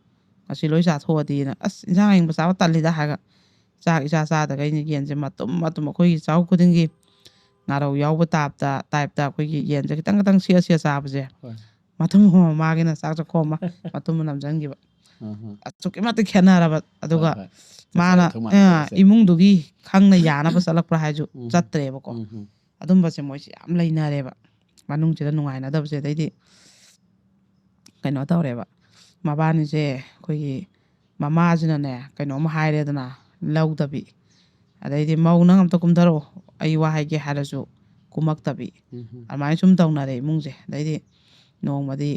ꯉꯁꯤ ꯂꯣꯏ ꯆꯥꯊꯣꯛꯑꯗꯤꯅ"꯫ "ꯑꯁ, ꯏꯟꯖꯥꯡ ꯑꯌꯤꯡꯕ ꯆꯥꯕ ꯇꯜꯂꯤꯗ" ꯍꯥꯏꯔꯒ ꯆꯥꯛ ꯏꯆꯥ ꯆꯥꯗꯈꯩꯅ ꯌꯦꯟꯁꯦ ꯃꯇꯨꯝ ꯃꯇꯨꯝ, ꯑꯩꯈꯣꯏꯒꯤ ꯆꯥꯛ ꯈꯨꯗꯤꯡꯒꯤ ꯉꯥꯔꯧ ꯌꯥꯎꯕ ꯇꯥꯞꯇ, ꯇꯥꯏꯞꯇ ꯑꯩꯈꯣꯏꯒꯤ ꯌꯦꯟꯁꯦ ꯈꯤꯇꯪ ꯈꯤꯇꯪ ꯁꯤꯛꯑ ꯁꯤꯛꯑ ꯆꯥꯕꯁꯦ꯫ ꯍꯣꯏ ꯃꯇꯨꯝ ꯑꯃ ꯃꯥꯒꯤꯅ ꯆꯥꯛ ꯆꯥꯛꯈꯣꯝ ꯑꯃ ꯃꯇꯨꯝ ꯑꯃ ꯅꯝꯁꯤꯟꯈꯤꯕ꯫ ꯎꯝ ꯑꯁꯨꯛꯀꯤ ꯃꯇꯤꯛ ꯈꯦꯠꯅꯔꯕ꯫ ꯑꯗꯨꯒ ꯍꯣꯏ ꯍꯣꯏ ꯃꯥꯅ ꯆꯥꯛ ꯊꯣꯡ ꯃꯥꯟꯅꯕꯁꯦ꯫ ꯏꯃꯨꯡꯗꯨꯒꯤ ꯈꯪꯅ ꯌꯥꯅꯕ ꯆꯠꯂꯛꯄ꯭ꯔꯥ ꯍꯥꯏꯁꯨ ꯎꯝ ꯆꯠꯇ꯭ꯔꯦꯕꯀꯣ꯫ ꯎꯝ ꯑꯗꯨꯝꯕꯁꯦ ꯃꯣꯏꯁꯦ ꯌꯥꯝ ꯂꯩꯅꯔꯦꯕ, ꯃꯅꯨꯡꯁꯤꯗ ꯅꯨꯡꯉꯥꯏꯅꯗꯕꯁꯦ꯫ ꯑꯗꯩꯗꯤ ꯀꯩꯅꯣ ꯇꯧꯔꯦꯕ, ꯃꯕꯥꯅꯤꯁꯦ ꯑꯩꯈꯣꯏꯒꯤ ꯃꯃꯥꯁꯤꯅꯅꯦ ꯀꯩꯅꯣꯝ ꯍꯥꯏꯔꯦꯗꯅ, ꯂꯧꯗꯕꯤ, ꯑꯗꯩꯗꯤ, "ꯃꯧ, ꯅꯪ ꯑꯝꯇ ꯀꯨꯝꯊꯔꯛꯑꯣ, ꯑꯩ ꯋꯥ ꯍꯥꯏꯒꯦ" ꯍꯥꯏꯔꯁꯨ ꯀꯨꯝꯃꯛꯇꯕꯤ꯫ ꯑꯗꯨꯃꯥꯏꯅ ꯁꯨꯝ ꯇꯧꯅꯔꯦ ꯏꯃꯨꯡꯁꯦ꯫ ꯑꯗꯩꯗꯤ ꯅꯣꯡꯃꯗꯤ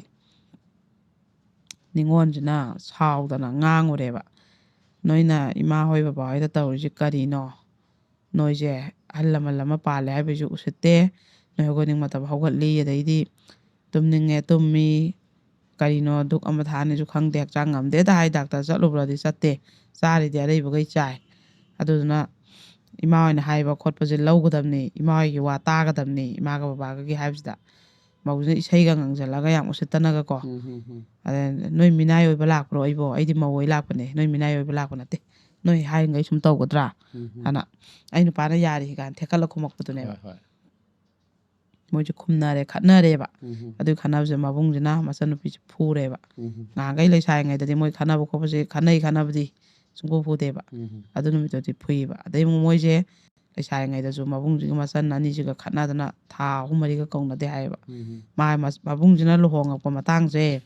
ꯅꯤꯉꯣꯜꯁꯤꯅ ꯁꯥꯎꯗꯅ ꯉꯥꯡꯉꯨꯔꯦꯕ, "ꯅꯣꯏꯅ ꯏꯃꯥ ꯍꯣꯏ ꯕꯕꯥ ꯍꯣꯏꯗ ꯇꯧꯔꯤꯁꯤ ꯀꯔꯤꯅꯣ? ꯅꯣꯏꯁꯦ ꯑꯍꯜ ꯂꯃꯟ ꯑꯃ ꯄꯥꯜꯂꯦ ꯍꯥꯏꯕꯒꯤꯁꯨ ꯎꯁꯤꯠꯇꯦ, ꯅꯣꯏ ꯍꯧꯒꯠꯅꯤꯡ ꯃꯇꯝ ꯍꯧꯒꯠꯂꯤ, ꯑꯗꯩꯗꯤ ꯇꯨꯝꯅꯤꯡꯉꯦ ꯇꯨꯝꯃꯤ, ꯀꯔꯤꯅꯣ ꯗꯨꯛ ꯑꯃ ꯊꯥꯅꯤꯁꯨ ꯈꯪꯗꯦ, ꯍꯛꯆꯥꯡ ꯉꯝꯗꯦꯗ ꯍꯥꯏ, ꯗꯥꯛꯇꯔ ꯆꯠꯂꯨꯕ꯭ꯔꯗꯤ ꯆꯠꯇꯦ, ꯆꯥꯔꯤꯗꯤ ꯑꯔꯩꯕꯈꯩ ꯆꯥꯏ꯫ ꯑꯗꯨꯗꯨꯅ ꯏꯃꯥ ꯍꯣꯏꯅ ꯍꯥꯏꯕ ꯈꯣꯠꯄꯁꯦ ꯂꯧꯒꯗꯕꯅꯤ, ꯏꯃꯥ ꯍꯣꯏꯒꯤ ꯋꯥ ꯇꯥꯒꯗꯕꯅꯤ", ꯏꯃꯥꯒ ꯕꯕꯥꯒꯒꯤ ꯍꯥꯏꯕꯁꯤꯗ ꯃꯧꯁꯤꯅ ꯏꯁꯩꯒ ꯉꯪꯁꯤꯜꯂꯒ ꯌꯥꯝ ꯎꯁꯤꯠꯇꯅꯒꯀꯣ, "ꯑꯗ ꯅꯣꯏ ꯃꯤꯅꯥꯏ ꯑꯣꯏꯕ ꯂꯥꯛꯄ꯭ꯔꯣ? ꯑꯩꯕꯣ, ꯑꯩꯗꯤ ꯃꯧ ꯑꯣꯏ ꯂꯥꯛꯄꯅꯦ, ꯅꯣꯏ ꯃꯤꯅꯥꯏ ꯑꯣꯏꯕ ꯂꯥꯛꯄ ꯅꯠꯇꯦ, ꯅꯣꯏ ꯍꯥꯏꯔꯤꯉꯩ ꯁꯨꯝ ꯇꯧꯒꯗ꯭ꯔꯥ?" ꯍꯥꯏꯅ, "ꯑꯩ ꯅꯨꯄꯥꯅ ꯌꯥꯔꯤ" ꯀꯥꯏꯅ ꯊꯦꯛꯀꯠꯂ ꯈꯨꯝꯃꯛꯄꯗꯨꯅꯦꯕ꯫ ꯍꯣꯏ, ꯍꯣꯏ꯫ ꯃꯣꯏꯁꯦ ꯈꯨꯝꯅꯔꯦ, ꯈꯠꯅꯔꯦꯕ꯫ ꯑꯗꯨꯒꯤ ꯈꯠꯅꯕꯁꯦ ꯃꯕꯨꯡꯁꯤꯅ ꯃꯆꯟꯅꯨꯄꯤꯁꯦ ꯐꯨꯔꯦꯕ꯫ ꯉꯍꯥꯟꯈꯩ ꯂꯩꯁꯥꯔꯤꯉꯩꯗꯗꯤ ꯃꯣꯏ ꯈꯠꯅꯕ ꯈꯣꯠꯄꯁꯦ, ꯈꯠꯅꯩ ꯈꯠꯅꯕꯗꯤ ꯁꯨꯡꯐꯨ ꯐꯨꯗꯦꯕ꯫ ꯑꯗꯨ ꯅꯨꯃꯤꯠꯇꯨꯗꯤ ꯐꯨꯏꯕ꯫ ꯑꯗꯩ ꯑꯃꯨꯛ ꯃꯣꯏꯁꯦ ꯂꯩꯁꯥꯔꯤꯉꯩꯗꯁꯨ ꯃꯕꯨꯡꯁꯤꯒ ꯃꯆꯟ ꯑꯅꯤꯁꯤꯒ ꯈꯠꯅꯗꯅ ꯊꯥ ꯑꯍꯨꯝ ꯃꯔꯤꯒ ꯀꯧꯅꯗꯦ ꯍꯥꯏꯌꯦꯕ꯫ ꯃꯥ ꯃꯁ-, ꯃꯕꯨꯡꯁꯤꯅ ꯂꯨꯍꯣꯡꯉꯛꯄ ꯃꯇꯥꯡꯁꯦ,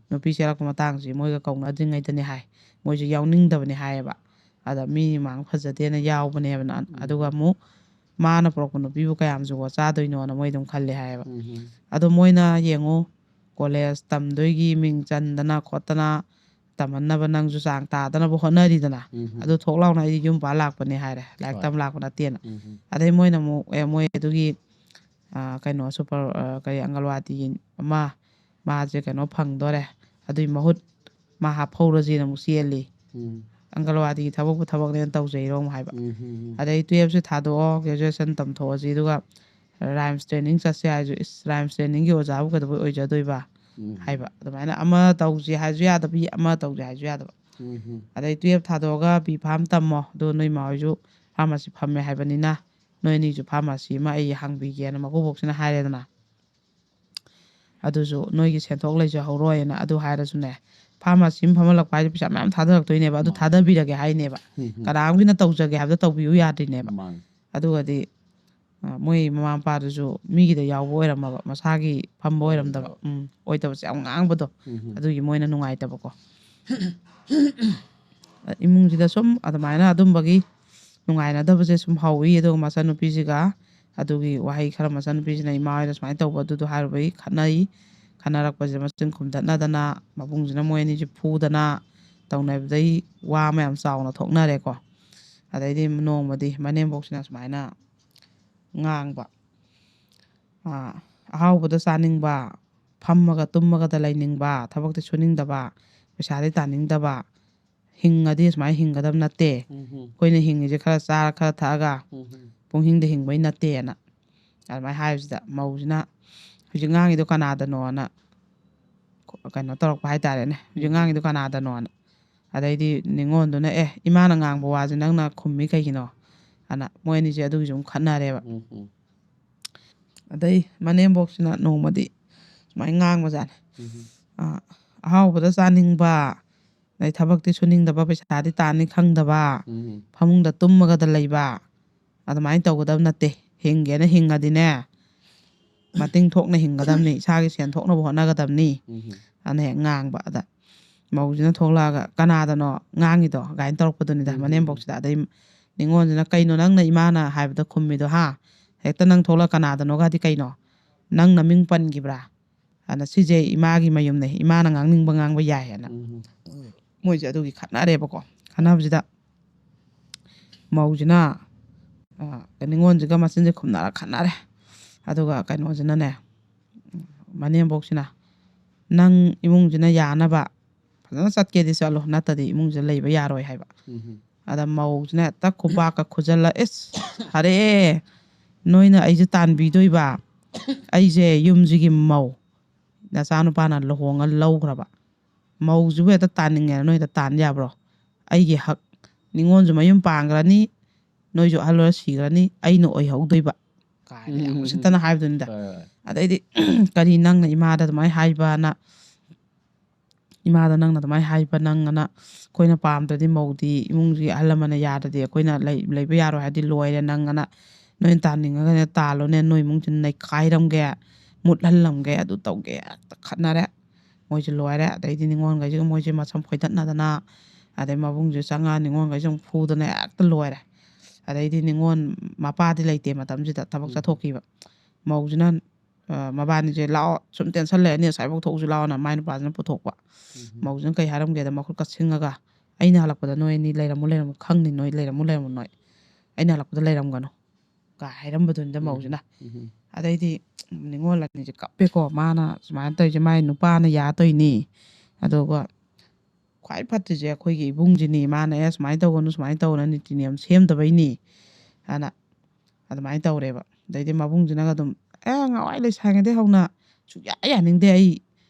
ꯅꯨꯄꯤ ꯆꯦꯜꯂꯛꯄ ꯃꯇꯥꯡꯁꯦ ꯃꯣꯏꯒ ꯀꯧꯅꯗ꯭ꯔꯤꯉꯩꯗꯅꯦ ꯍꯥꯏ꯫ ꯃꯣꯏꯁꯦ ꯌꯥꯎꯅꯤꯡꯗꯕꯅꯦ ꯍꯥꯏꯌꯦꯕ꯫ ꯑꯗ ꯃꯤ ꯃꯥꯡ ꯐꯖꯗꯦꯅ ꯌꯥꯎꯕꯅꯦꯕ꯫ ꯑꯗꯨꯒ ꯑꯃꯨꯛ ꯃꯥꯅ ꯄꯨꯔꯛꯄ ꯅꯨꯄꯤꯕꯨ ꯀꯌꯥꯝ ꯖꯨꯒꯣꯠ ꯆꯥꯗꯣꯏꯅꯣꯅ ꯃꯣꯏ ꯑꯗꯨꯝ ꯈꯜꯂꯦ ꯍꯥꯏꯌꯦꯕ꯫ ꯑꯗꯣ ꯃꯣꯏꯅ ꯌꯦꯡꯉꯨ, ꯀꯣꯂꯦꯖ ꯇꯝꯗꯣꯏꯒꯤ ꯃꯤꯡ ꯆꯟꯗꯅ ꯈꯣꯠꯇꯅ ꯇꯝꯍꯟꯅꯕ ꯅꯪꯁꯨ ꯆꯥꯡ ꯇꯥꯗꯅꯕ ꯍꯣꯠꯅꯔꯤꯗꯅ꯫ ꯑꯗꯨ ꯊꯣꯛ ꯂꯥꯎꯅ "ꯑꯩꯗꯤ ꯌꯨꯝ ꯄꯥꯜ ꯂꯥꯛꯄꯅꯦ" ꯍꯥꯏꯔꯦ, "ꯂꯥꯏꯔꯤꯛ ꯍꯣꯏ꯫ ꯇꯝ ꯂꯥꯛꯄ ꯅꯠꯇꯦꯅ"꯫ ꯑꯗꯩ ꯃꯣꯏꯅ ꯑꯃꯨꯛ, "ꯑꯦ, ꯃꯣꯏ ꯑꯗꯨꯒꯤ, ꯑ, ꯀꯩꯅꯣ, ꯁꯨꯄꯔ, ꯑ, ꯀꯔꯤ, ꯑꯪꯒꯜꯋꯥꯗꯤꯒꯤ ꯑꯃ, ꯃꯥꯁꯦ ꯀꯩꯅꯣ ꯐꯪꯗꯣꯔꯦ, ꯑꯗꯨꯏ ꯃꯍꯨꯠ ꯃꯥ ꯍꯥꯞꯍꯧꯔꯁꯦꯅ" ꯑꯃꯨꯛ ꯆꯦꯜꯂꯤ꯫ ꯑꯪꯒꯜꯋꯥꯗꯤꯒꯤ ꯊꯕꯛꯄꯨ ꯊꯕꯛꯅꯦꯅ ꯇꯧꯖꯩꯔꯣ ꯑꯃꯨꯛ ꯍꯥꯏꯕ꯫ ꯑꯗꯩ ꯇꯨꯌꯦꯜꯞꯁꯦ ꯊꯥꯗꯣꯛꯑꯣ, ꯒ꯭ꯔꯦꯖꯨꯑꯦꯁꯟ ꯇꯝꯊꯣꯛꯑꯁꯤ, ꯑꯗꯨꯒ ꯔꯥꯏꯝꯁ ꯇ꯭ꯔꯦꯅꯤꯡ ꯆꯠꯁꯦ ꯍꯥꯏꯁꯨ, "ꯏꯁ, ꯔꯥꯏꯝꯁ ꯇ꯭ꯔꯦꯅꯤꯡꯒꯤ ꯑꯣꯖꯥꯕꯨ ꯀꯩꯗꯧꯕꯩ ꯑꯣꯏꯖꯗꯣꯏꯕ?" ꯍꯥꯏꯕ꯫ ꯑꯗꯨꯃꯥꯏꯅ ꯑꯃ ꯇꯧꯁꯤ ꯍꯥꯏꯁꯨ ꯌꯥꯗꯕꯤ, ꯑꯃ ꯇꯧꯁꯤ ꯍꯥꯏꯁꯨ ꯌꯥꯗꯕ꯫ ꯑꯗꯩ ꯇꯨꯌꯦꯜꯞ ꯊꯥꯗꯣꯛꯑꯒ ꯕꯤ ꯐꯥꯝ ꯇꯝꯃꯣ, ꯑꯗꯨ ꯅꯣꯏ ꯃꯥ ꯍꯣꯏꯁꯨ ꯐꯥꯔꯃꯥꯁꯤ ꯐꯝꯃꯦ ꯍꯥꯏꯕꯅꯤꯅ, ꯅꯣꯏ ꯑꯅꯤꯁꯨ ꯐꯥꯔꯃꯥꯁꯤ ꯑꯃ ꯑꯩ ꯍꯥꯡꯕꯤꯒꯦꯅ ꯃꯀꯨꯕꯣꯛꯁꯤꯅ ꯍꯥꯏꯔꯦꯗꯅ꯫ ꯑꯗꯨꯁꯨ ꯅꯣꯏꯒꯤ ꯁꯦꯟꯊꯣꯛ ꯂꯩꯖꯍꯧꯔꯣꯏꯅ ꯑꯗꯨ ꯍꯥꯏꯔꯁꯨꯅꯦ, ꯐꯥꯔꯃꯥꯁꯤ ꯑꯃ ꯐꯝꯍꯜꯂꯛꯄ ꯍꯥꯏꯁꯦ ꯄꯩꯁꯥ ꯃꯌꯥꯝ ꯊꯥꯗꯔꯛꯇꯣꯏꯅꯦꯕ, ꯑꯗꯨ ꯃꯥꯅꯤ꯫ ꯊꯥꯗꯕꯤꯔꯒꯦ ꯍꯥꯏꯅꯦꯕ꯫ ꯎꯝ, ꯎꯝ꯫ ꯀꯅꯥꯝꯒꯤꯅ ꯇꯧꯖꯒꯦ ꯍꯥꯏꯕꯗ ꯇꯧꯕꯤꯌꯨ ꯌꯥꯗ꯭ꯔꯤꯅꯦꯕ꯫ ꯃꯥꯅꯤ꯫ ꯑꯗꯨꯒꯗꯤ, ꯑ, ꯃꯣꯏ ꯃꯃꯥ ꯃꯄꯥꯗꯨꯁꯨ ꯃꯤꯒꯤꯗ ꯌꯥꯎꯕ ꯑꯣꯏꯔꯝꯃꯕ, ꯃꯁꯥꯒꯤ ꯐꯝꯕ ꯑꯣꯏꯔꯝꯗꯕ, ꯑꯣꯏꯔꯝꯗꯕ꯫ ꯎꯝ, ꯑꯣꯏꯗꯕꯁꯦ ꯌꯥꯝ ꯉꯥꯡꯕꯗꯣ, ꯎꯝ, ꯎꯝ꯫ ꯑꯗꯨꯒꯤ ꯃꯣꯏꯅ ꯅꯨꯡꯉꯥꯏꯇꯕꯀꯣ꯫ ꯏꯃꯨꯡꯁꯤꯗ ꯁꯨꯝ ꯑꯗꯨꯃꯥꯏꯅ ꯑꯗꯨꯝꯕꯒꯤ ꯅꯨꯡꯉꯥꯏꯅꯗꯕꯁꯦ ꯁꯨꯝ ꯍꯧꯋꯤ꯫ ꯑꯗꯨꯒ ꯃꯆꯟꯅꯨꯄꯤꯁꯤꯒ ꯑꯗꯨꯒꯤ ꯋꯥꯍꯩ ꯈꯔ, ꯃꯆꯟꯅꯨꯄꯤꯁꯤꯅ ꯏꯃꯥ ꯍꯣꯏꯗ ꯁꯨꯃꯥꯏꯅ ꯇꯧꯕ ꯑꯗꯨꯗꯣ ꯍꯥꯏꯔꯨꯕꯒꯤ ꯈꯠꯅꯩ꯫ ꯈꯠꯅꯔꯛꯄꯁꯦ ꯃꯆꯤꯟ ꯈꯨꯝꯗꯠꯅꯗꯅ ꯃꯕꯨꯡꯁꯤꯅ ꯃꯣꯏ ꯑꯅꯤꯁꯦ ꯐꯨꯗꯅ ꯇꯧꯅꯕꯗꯩ ꯋꯥ ꯃꯌꯥꯝ ꯆꯥꯎꯅ ꯊꯣꯛꯅꯔꯦꯀꯣ꯫ ꯑꯗꯩꯗꯤ ꯅꯣꯡꯃꯗꯤ ꯃꯅꯦꯝꯕꯣꯛꯁꯤꯅ ꯁꯨꯃꯥꯏꯅ ꯉꯥꯡꯕ, ꯑꯥ, "ꯑꯍꯥꯎꯕꯗ ꯆꯥꯅꯤꯡꯕ, ꯐꯝꯃꯒ ꯇꯨꯝꯃꯒꯗ ꯂꯩꯅꯤꯡꯕ, ꯊꯕꯛꯇꯤ ꯁꯨꯅꯤꯡꯗꯕ, ꯄꯩꯁꯥꯗꯤ ꯇꯥꯅꯤꯡꯗꯕ, ꯍꯤꯡꯉꯗꯤ ꯁꯨꯃꯥꯏꯅ ꯍꯤꯡꯒꯗꯕ ꯅꯠꯇꯦ꯫ ꯎꯝ ꯍꯝ꯫ ꯑꯩꯈꯣꯏꯅ ꯍꯤꯡꯉꯤꯁꯦ ꯈꯔ ꯆꯥꯔ ꯈꯔ ꯊꯛꯑꯒ ꯎꯝ ꯍꯝ꯫ ꯄꯨꯡꯍꯤꯡꯗ ꯍꯤꯡꯕꯩ ꯅꯠꯇꯦꯅ" ꯑꯗꯨꯃꯥꯏꯅ ꯍꯥꯏꯕꯁꯤꯗ ꯃꯧꯁꯤꯅ ꯍꯧꯖꯤꯛ ꯉꯥꯡꯉꯤꯗꯣ ꯀꯅꯥꯗꯅꯣꯅ ꯀꯩꯅꯣ ꯇꯧꯔꯛꯄ ꯍꯥꯏꯇꯥꯔꯦꯅꯦ꯫ "ꯍꯧꯖꯤꯛ ꯎꯝ꯫ ꯉꯥꯡꯉꯤꯗꯣ ꯀꯅꯥꯗꯅꯣꯅ?" ꯑꯗꯩꯗꯤ ꯅꯤꯉꯣꯜꯗꯨꯅ, "ꯑꯦ, ꯏꯃꯥꯅ ꯉꯥꯡꯕ ꯋꯥꯁꯦ ꯅꯪꯅ ꯈꯨꯝꯃꯤ ꯀꯩꯒꯤꯅꯣ?" ꯑꯅ ꯃꯣꯏ ꯑꯅꯤꯁꯦ ꯑꯗꯨꯒꯤꯁꯨ ꯑꯃꯨꯛ ꯈꯠꯅꯔꯦꯕ꯫ ꯎꯝ ꯎꯝ꯫ ꯑꯗꯩ ꯃꯅꯦꯝꯕꯣꯛꯁꯤꯅ ꯅꯣꯡꯃꯗꯤ ꯁꯨꯃꯥꯏꯅ ꯉꯥꯡꯕꯖꯥꯠꯅꯤ꯫ ꯎꯝ ꯎꯝ꯫ ꯑ, "ꯑꯍꯥꯎꯕꯗ ꯆꯥꯅꯤꯡꯕ, ꯑꯗꯩ ꯊꯕꯛꯇꯤ ꯁꯨꯅꯤꯡꯗꯕ, ꯄꯩꯁꯥꯗꯤ ꯇꯥꯅꯤ ꯈꯪꯗꯕ, ꯎꯝ ꯎꯝ꯫ ꯐꯃꯨꯡꯗ ꯇꯨꯝꯃꯒꯗ ꯂꯩꯕ, ꯑꯗꯨꯃꯥꯏꯅ ꯇꯧꯒꯗꯕ ꯅꯠꯇꯦ꯫ ꯍꯤꯡꯒꯦꯅ ꯍꯤꯡꯉꯗꯤꯅꯦ, ꯃꯇꯤꯡ ꯊꯣꯛꯅ ꯍꯤꯡꯒꯗꯕꯅꯤ, ꯏꯁꯥꯒꯤ ꯁꯦꯟ ꯊꯣꯛꯅꯕ ꯍꯣꯠꯅꯒꯗꯕꯅꯤ" ꯎꯝ ꯎꯝ꯫ ꯑꯅ ꯍꯦꯛ ꯉꯥꯡꯕ꯫ ꯑꯗ ꯃꯧꯁꯤꯅ ꯊꯣꯛꯂꯛꯑꯒ, "ꯀꯅꯥꯗꯅꯣ ꯉꯥꯡꯉꯤꯗꯣ?" ꯀꯥꯏꯅ ꯇꯧꯔꯛꯄꯗꯨꯅꯤꯗ ꯎꯝ ꯎꯝ꯫ ꯃꯅꯦꯝꯕꯣꯛꯁꯤꯗ꯫ ꯑꯗꯩ ꯅꯤꯉꯣꯟꯁꯤꯅ, "ꯀꯩꯅꯣ ꯅꯪꯅ ꯏꯃꯥꯅ ꯍꯥꯏꯕꯗ ꯈꯨꯝꯃꯤꯗꯣ, ꯍꯥ? ꯍꯦꯛꯇ ꯅꯪ ꯊꯣꯛꯂꯛ ꯀꯅꯥꯗꯅꯣꯒꯗꯤ ꯀꯩꯅꯣ? ꯅꯪ ꯅꯃꯤꯡ ꯄꯟꯈꯤꯕ꯭ꯔꯥ?" ꯑꯗ, "ꯁꯤꯁꯦ ꯏꯃꯥꯒꯤ ꯃꯌꯨꯝꯅꯦ, ꯏꯃꯥꯅ ꯉꯥꯡꯅꯤꯡꯕ ꯉꯥꯡꯕ ꯌꯥꯏ" ꯍꯥꯏꯅ ꯎꯝ ꯎꯝ꯫ ꯃꯣꯏꯁꯦ ꯑꯗꯨꯒꯤ ꯈꯠꯅꯔꯦꯕꯀꯣ꯫ ꯈꯠꯅꯕꯁꯤꯗ ꯃꯧꯁꯤꯅ, ꯑ, ꯅꯤꯉꯣꯜꯁꯤꯒ ꯃꯆꯤꯟꯁꯦ ꯈꯨꯝꯅꯔ ꯈꯠꯅꯔꯦ꯫ ꯑꯗꯨꯒ ꯀꯩꯅꯣꯁꯤꯅꯅꯦ, ꯃꯅꯦꯝꯕꯣꯛꯁꯤꯅ, "ꯅꯪ ꯏꯃꯨꯡꯁꯤꯅ ꯌꯥꯅꯕ ꯐꯖꯅ ꯆꯠꯀꯦꯗꯤ ꯆꯠꯂꯣ, ꯅꯠꯇꯗꯤ ꯏꯃꯨꯡꯁꯤꯗ ꯂꯩꯕ ꯌꯥꯔꯣꯏ" ꯍꯥꯏꯕ꯫ ꯎꯝ ꯎꯝ꯫ ꯑꯗ ꯃꯧꯁꯤꯅ ꯍꯦꯛꯇ ꯈꯨꯕꯥꯛꯀ ꯈꯨꯖꯜꯂ, "ꯏꯁ, ꯐꯔꯦ, ꯅꯣꯏꯅ ꯑꯩꯁꯦ ꯇꯥꯟꯕꯤꯗꯣꯏꯕ? ꯑꯩꯁꯦ ꯌꯨꯝꯁꯤꯒꯤ ꯃꯧ, ꯅꯆꯥꯅꯨꯄꯥꯅ ꯂꯨꯍꯣꯡꯉ ꯂꯧꯈ꯭ꯔꯕ, ꯃꯧꯁꯤꯕꯨ ꯍꯦꯛꯇ ꯇꯥꯟꯅꯤꯡꯉꯦꯅ ꯅꯣꯏ ꯍꯦꯛꯇ ꯇꯥꯟ ꯌꯥꯕ꯭ꯔꯣ? ꯑꯩꯒꯤ ꯍꯛ, ꯅꯤꯉꯣꯜꯁꯨ ꯃꯌꯨꯝ ꯄꯥꯟꯈ꯭ꯔꯅꯤ, ꯅꯣꯏꯁꯨ ꯑꯍꯜ ꯑꯣꯏꯔ ꯁꯤꯈ꯭ꯔꯅꯤ, ꯑꯩꯅ ꯑꯣꯏꯍꯧꯗꯣꯏꯕ" ꯀꯥꯏꯅ ꯌꯥꯝ ꯎꯝ, ꯎꯝ, ꯎꯁꯤꯠꯇꯅ ꯎꯝ꯫ ꯍꯥꯏꯕꯗꯨꯅꯤꯗ꯫ ꯍꯣꯏ, ꯍꯣꯏ꯫ ꯑꯗꯩꯗꯤ, "ꯀꯔꯤ, ꯅꯪꯅ ꯏꯃꯥꯗ ꯑꯗꯨꯃꯥꯏꯅ ꯍꯥꯏꯕꯅ, ꯏꯃꯥꯗ ꯅꯪꯅ ꯑꯗꯨꯃꯥꯏꯅ ꯍꯥꯏꯕ ꯅꯪ" ꯑꯅ, "ꯑꯩꯈꯣꯏꯅ ꯄꯥꯝꯗ꯭ꯔꯗꯤ, ꯃꯧꯗꯤ ꯏꯃꯨꯡꯒꯤ ꯑꯍꯜ ꯂꯃꯟꯅ ꯌꯥꯗ꯭ꯔꯗꯤ ꯑꯩꯈꯣꯏꯅ ꯂꯩ-, ꯂꯩꯕ ꯌꯥꯔꯣꯏ ꯍꯥꯏꯗꯤ ꯂꯣꯏꯔꯦ ꯅꯪ" ꯑꯅ, "ꯅꯣꯏꯅ ꯇꯥꯟꯅꯤꯡꯉꯒꯅꯦ ꯇꯥꯜꯂꯣꯅꯦ, ꯅꯣꯏ ꯏꯃꯨꯡꯁꯤ ꯅꯩꯈꯥꯏꯔꯝꯒꯦ, ꯃꯨꯠꯍꯜꯂꯝꯒꯦ, ꯑꯗꯨ ꯇꯧꯒꯦ" ꯍꯦꯛꯇ ꯈꯠꯅꯔꯦ꯫ ꯃꯣꯏꯁꯦ ꯂꯣꯏꯔꯦ꯫ ꯑꯗꯩꯗꯤ ꯅꯤꯉꯣꯜꯈꯩꯁꯤꯒ ꯃꯣꯏꯁꯦ ꯃꯁꯝ ꯐꯣꯏꯗꯠꯅꯗꯅ, ꯑꯗꯩ ꯃꯕꯨꯡꯁꯦ ꯆꯪꯉꯛꯑ ꯅꯤꯉꯣꯜꯈꯩꯁꯦ ꯑꯃꯨꯛ ꯐꯨꯗꯅ ꯍꯦꯛꯇ ꯂꯣꯏꯔꯦ꯫ ꯑꯗꯩꯗꯤ ꯅꯤꯉꯣꯜ ꯃꯄꯥꯗꯤ ꯂꯩꯇꯦ ꯃꯇꯝꯁꯤꯗ, ꯊꯕꯛ ꯎꯝ꯫ ꯆꯠꯊꯣꯛꯈꯤꯕ꯫ ꯃꯧꯁꯤꯅ, ꯑ, ꯃꯕꯥꯅꯤꯁꯦ, "ꯂꯥꯛꯑꯣ, ꯁꯨꯝ tension ꯂꯩꯔꯅꯤ, ꯑꯁ꯭ꯋꯥꯏꯐꯥꯎ ꯊꯣꯛꯎꯁꯤ ꯂꯥꯛꯑꯣꯅ" ꯃꯥꯏ ꯅꯨꯄꯥꯁꯤꯅ ꯄꯨꯊꯣꯛꯄ꯫ ꯎꯝ꯫ ꯃꯧꯁꯤꯅ ꯀꯩ ꯍꯥꯏꯔꯝꯒꯦꯗ, ꯃꯈꯨꯠ ꯀꯠꯁꯤꯡꯉꯒ, "ꯑꯩꯅ ꯍꯜꯂꯛꯄꯗ ꯅꯣꯏ ꯑꯅꯤ ꯂꯩꯔꯝꯃꯨ, ꯂꯩꯔꯝꯃꯨ, ꯈꯪꯅꯤ ꯅꯣꯏ ꯂꯩꯔꯝꯃꯨ, ꯂꯩꯔꯝꯃꯨ ꯅꯣꯏ꯫ ꯑꯩꯅ ꯍꯜꯂꯛꯄꯗ ꯂꯩꯔꯝꯒꯅꯨ" ꯀ ꯍꯥꯏꯔꯝꯕꯗꯨꯅꯤꯗ ꯎꯝ꯫ ꯃꯧꯁꯤꯅ꯫ ꯎꯝ꯫ ꯑꯗꯩꯗꯤ ꯅꯤꯉꯣꯜ ꯑꯅꯤꯁꯦ ꯀꯞꯄꯦꯀꯣ꯫ ꯃꯥꯅ ꯁꯨꯃꯥꯏꯅ ꯇꯧꯔꯤꯁꯦ, ꯃꯥꯏ ꯅꯨꯄꯥꯅ ꯌꯥꯗꯣꯏꯅꯤ꯫ ꯑꯗꯨꯒ ꯈ꯭ꯋꯥꯏ ꯐꯠꯇ꯭ꯔꯤꯁꯦ ꯑꯩꯈꯣꯏꯒꯤ ꯏꯕꯨꯡꯁꯤꯅꯤ꯫ ꯃꯥꯅ, "ꯑꯦ, ꯁꯨꯃꯥꯏꯅ ꯇꯧꯒꯅꯨ, ꯁꯨꯃꯥꯏꯅ ꯇꯧꯒꯅꯨ, ꯅꯤꯇꯤ ꯅꯤꯌꯝ ꯁꯦꯝꯗꯕꯩꯅꯤ" ꯍꯥꯏꯅ ꯑꯗꯨꯃꯥꯏꯅ ꯇꯧꯔꯦꯕ꯫ ꯑꯗꯩꯗꯤ ꯃꯕꯨꯡꯁꯤꯅꯒ ꯑꯗꯨꯝ, "ꯑꯦ, ꯉꯋꯥꯏ ꯂꯩꯁꯥꯔꯤꯉꯩꯗꯩ ꯍꯧꯅ ꯁꯨꯛꯌꯥ ꯌꯥꯅꯤꯡꯗꯦ ꯑꯩ꯫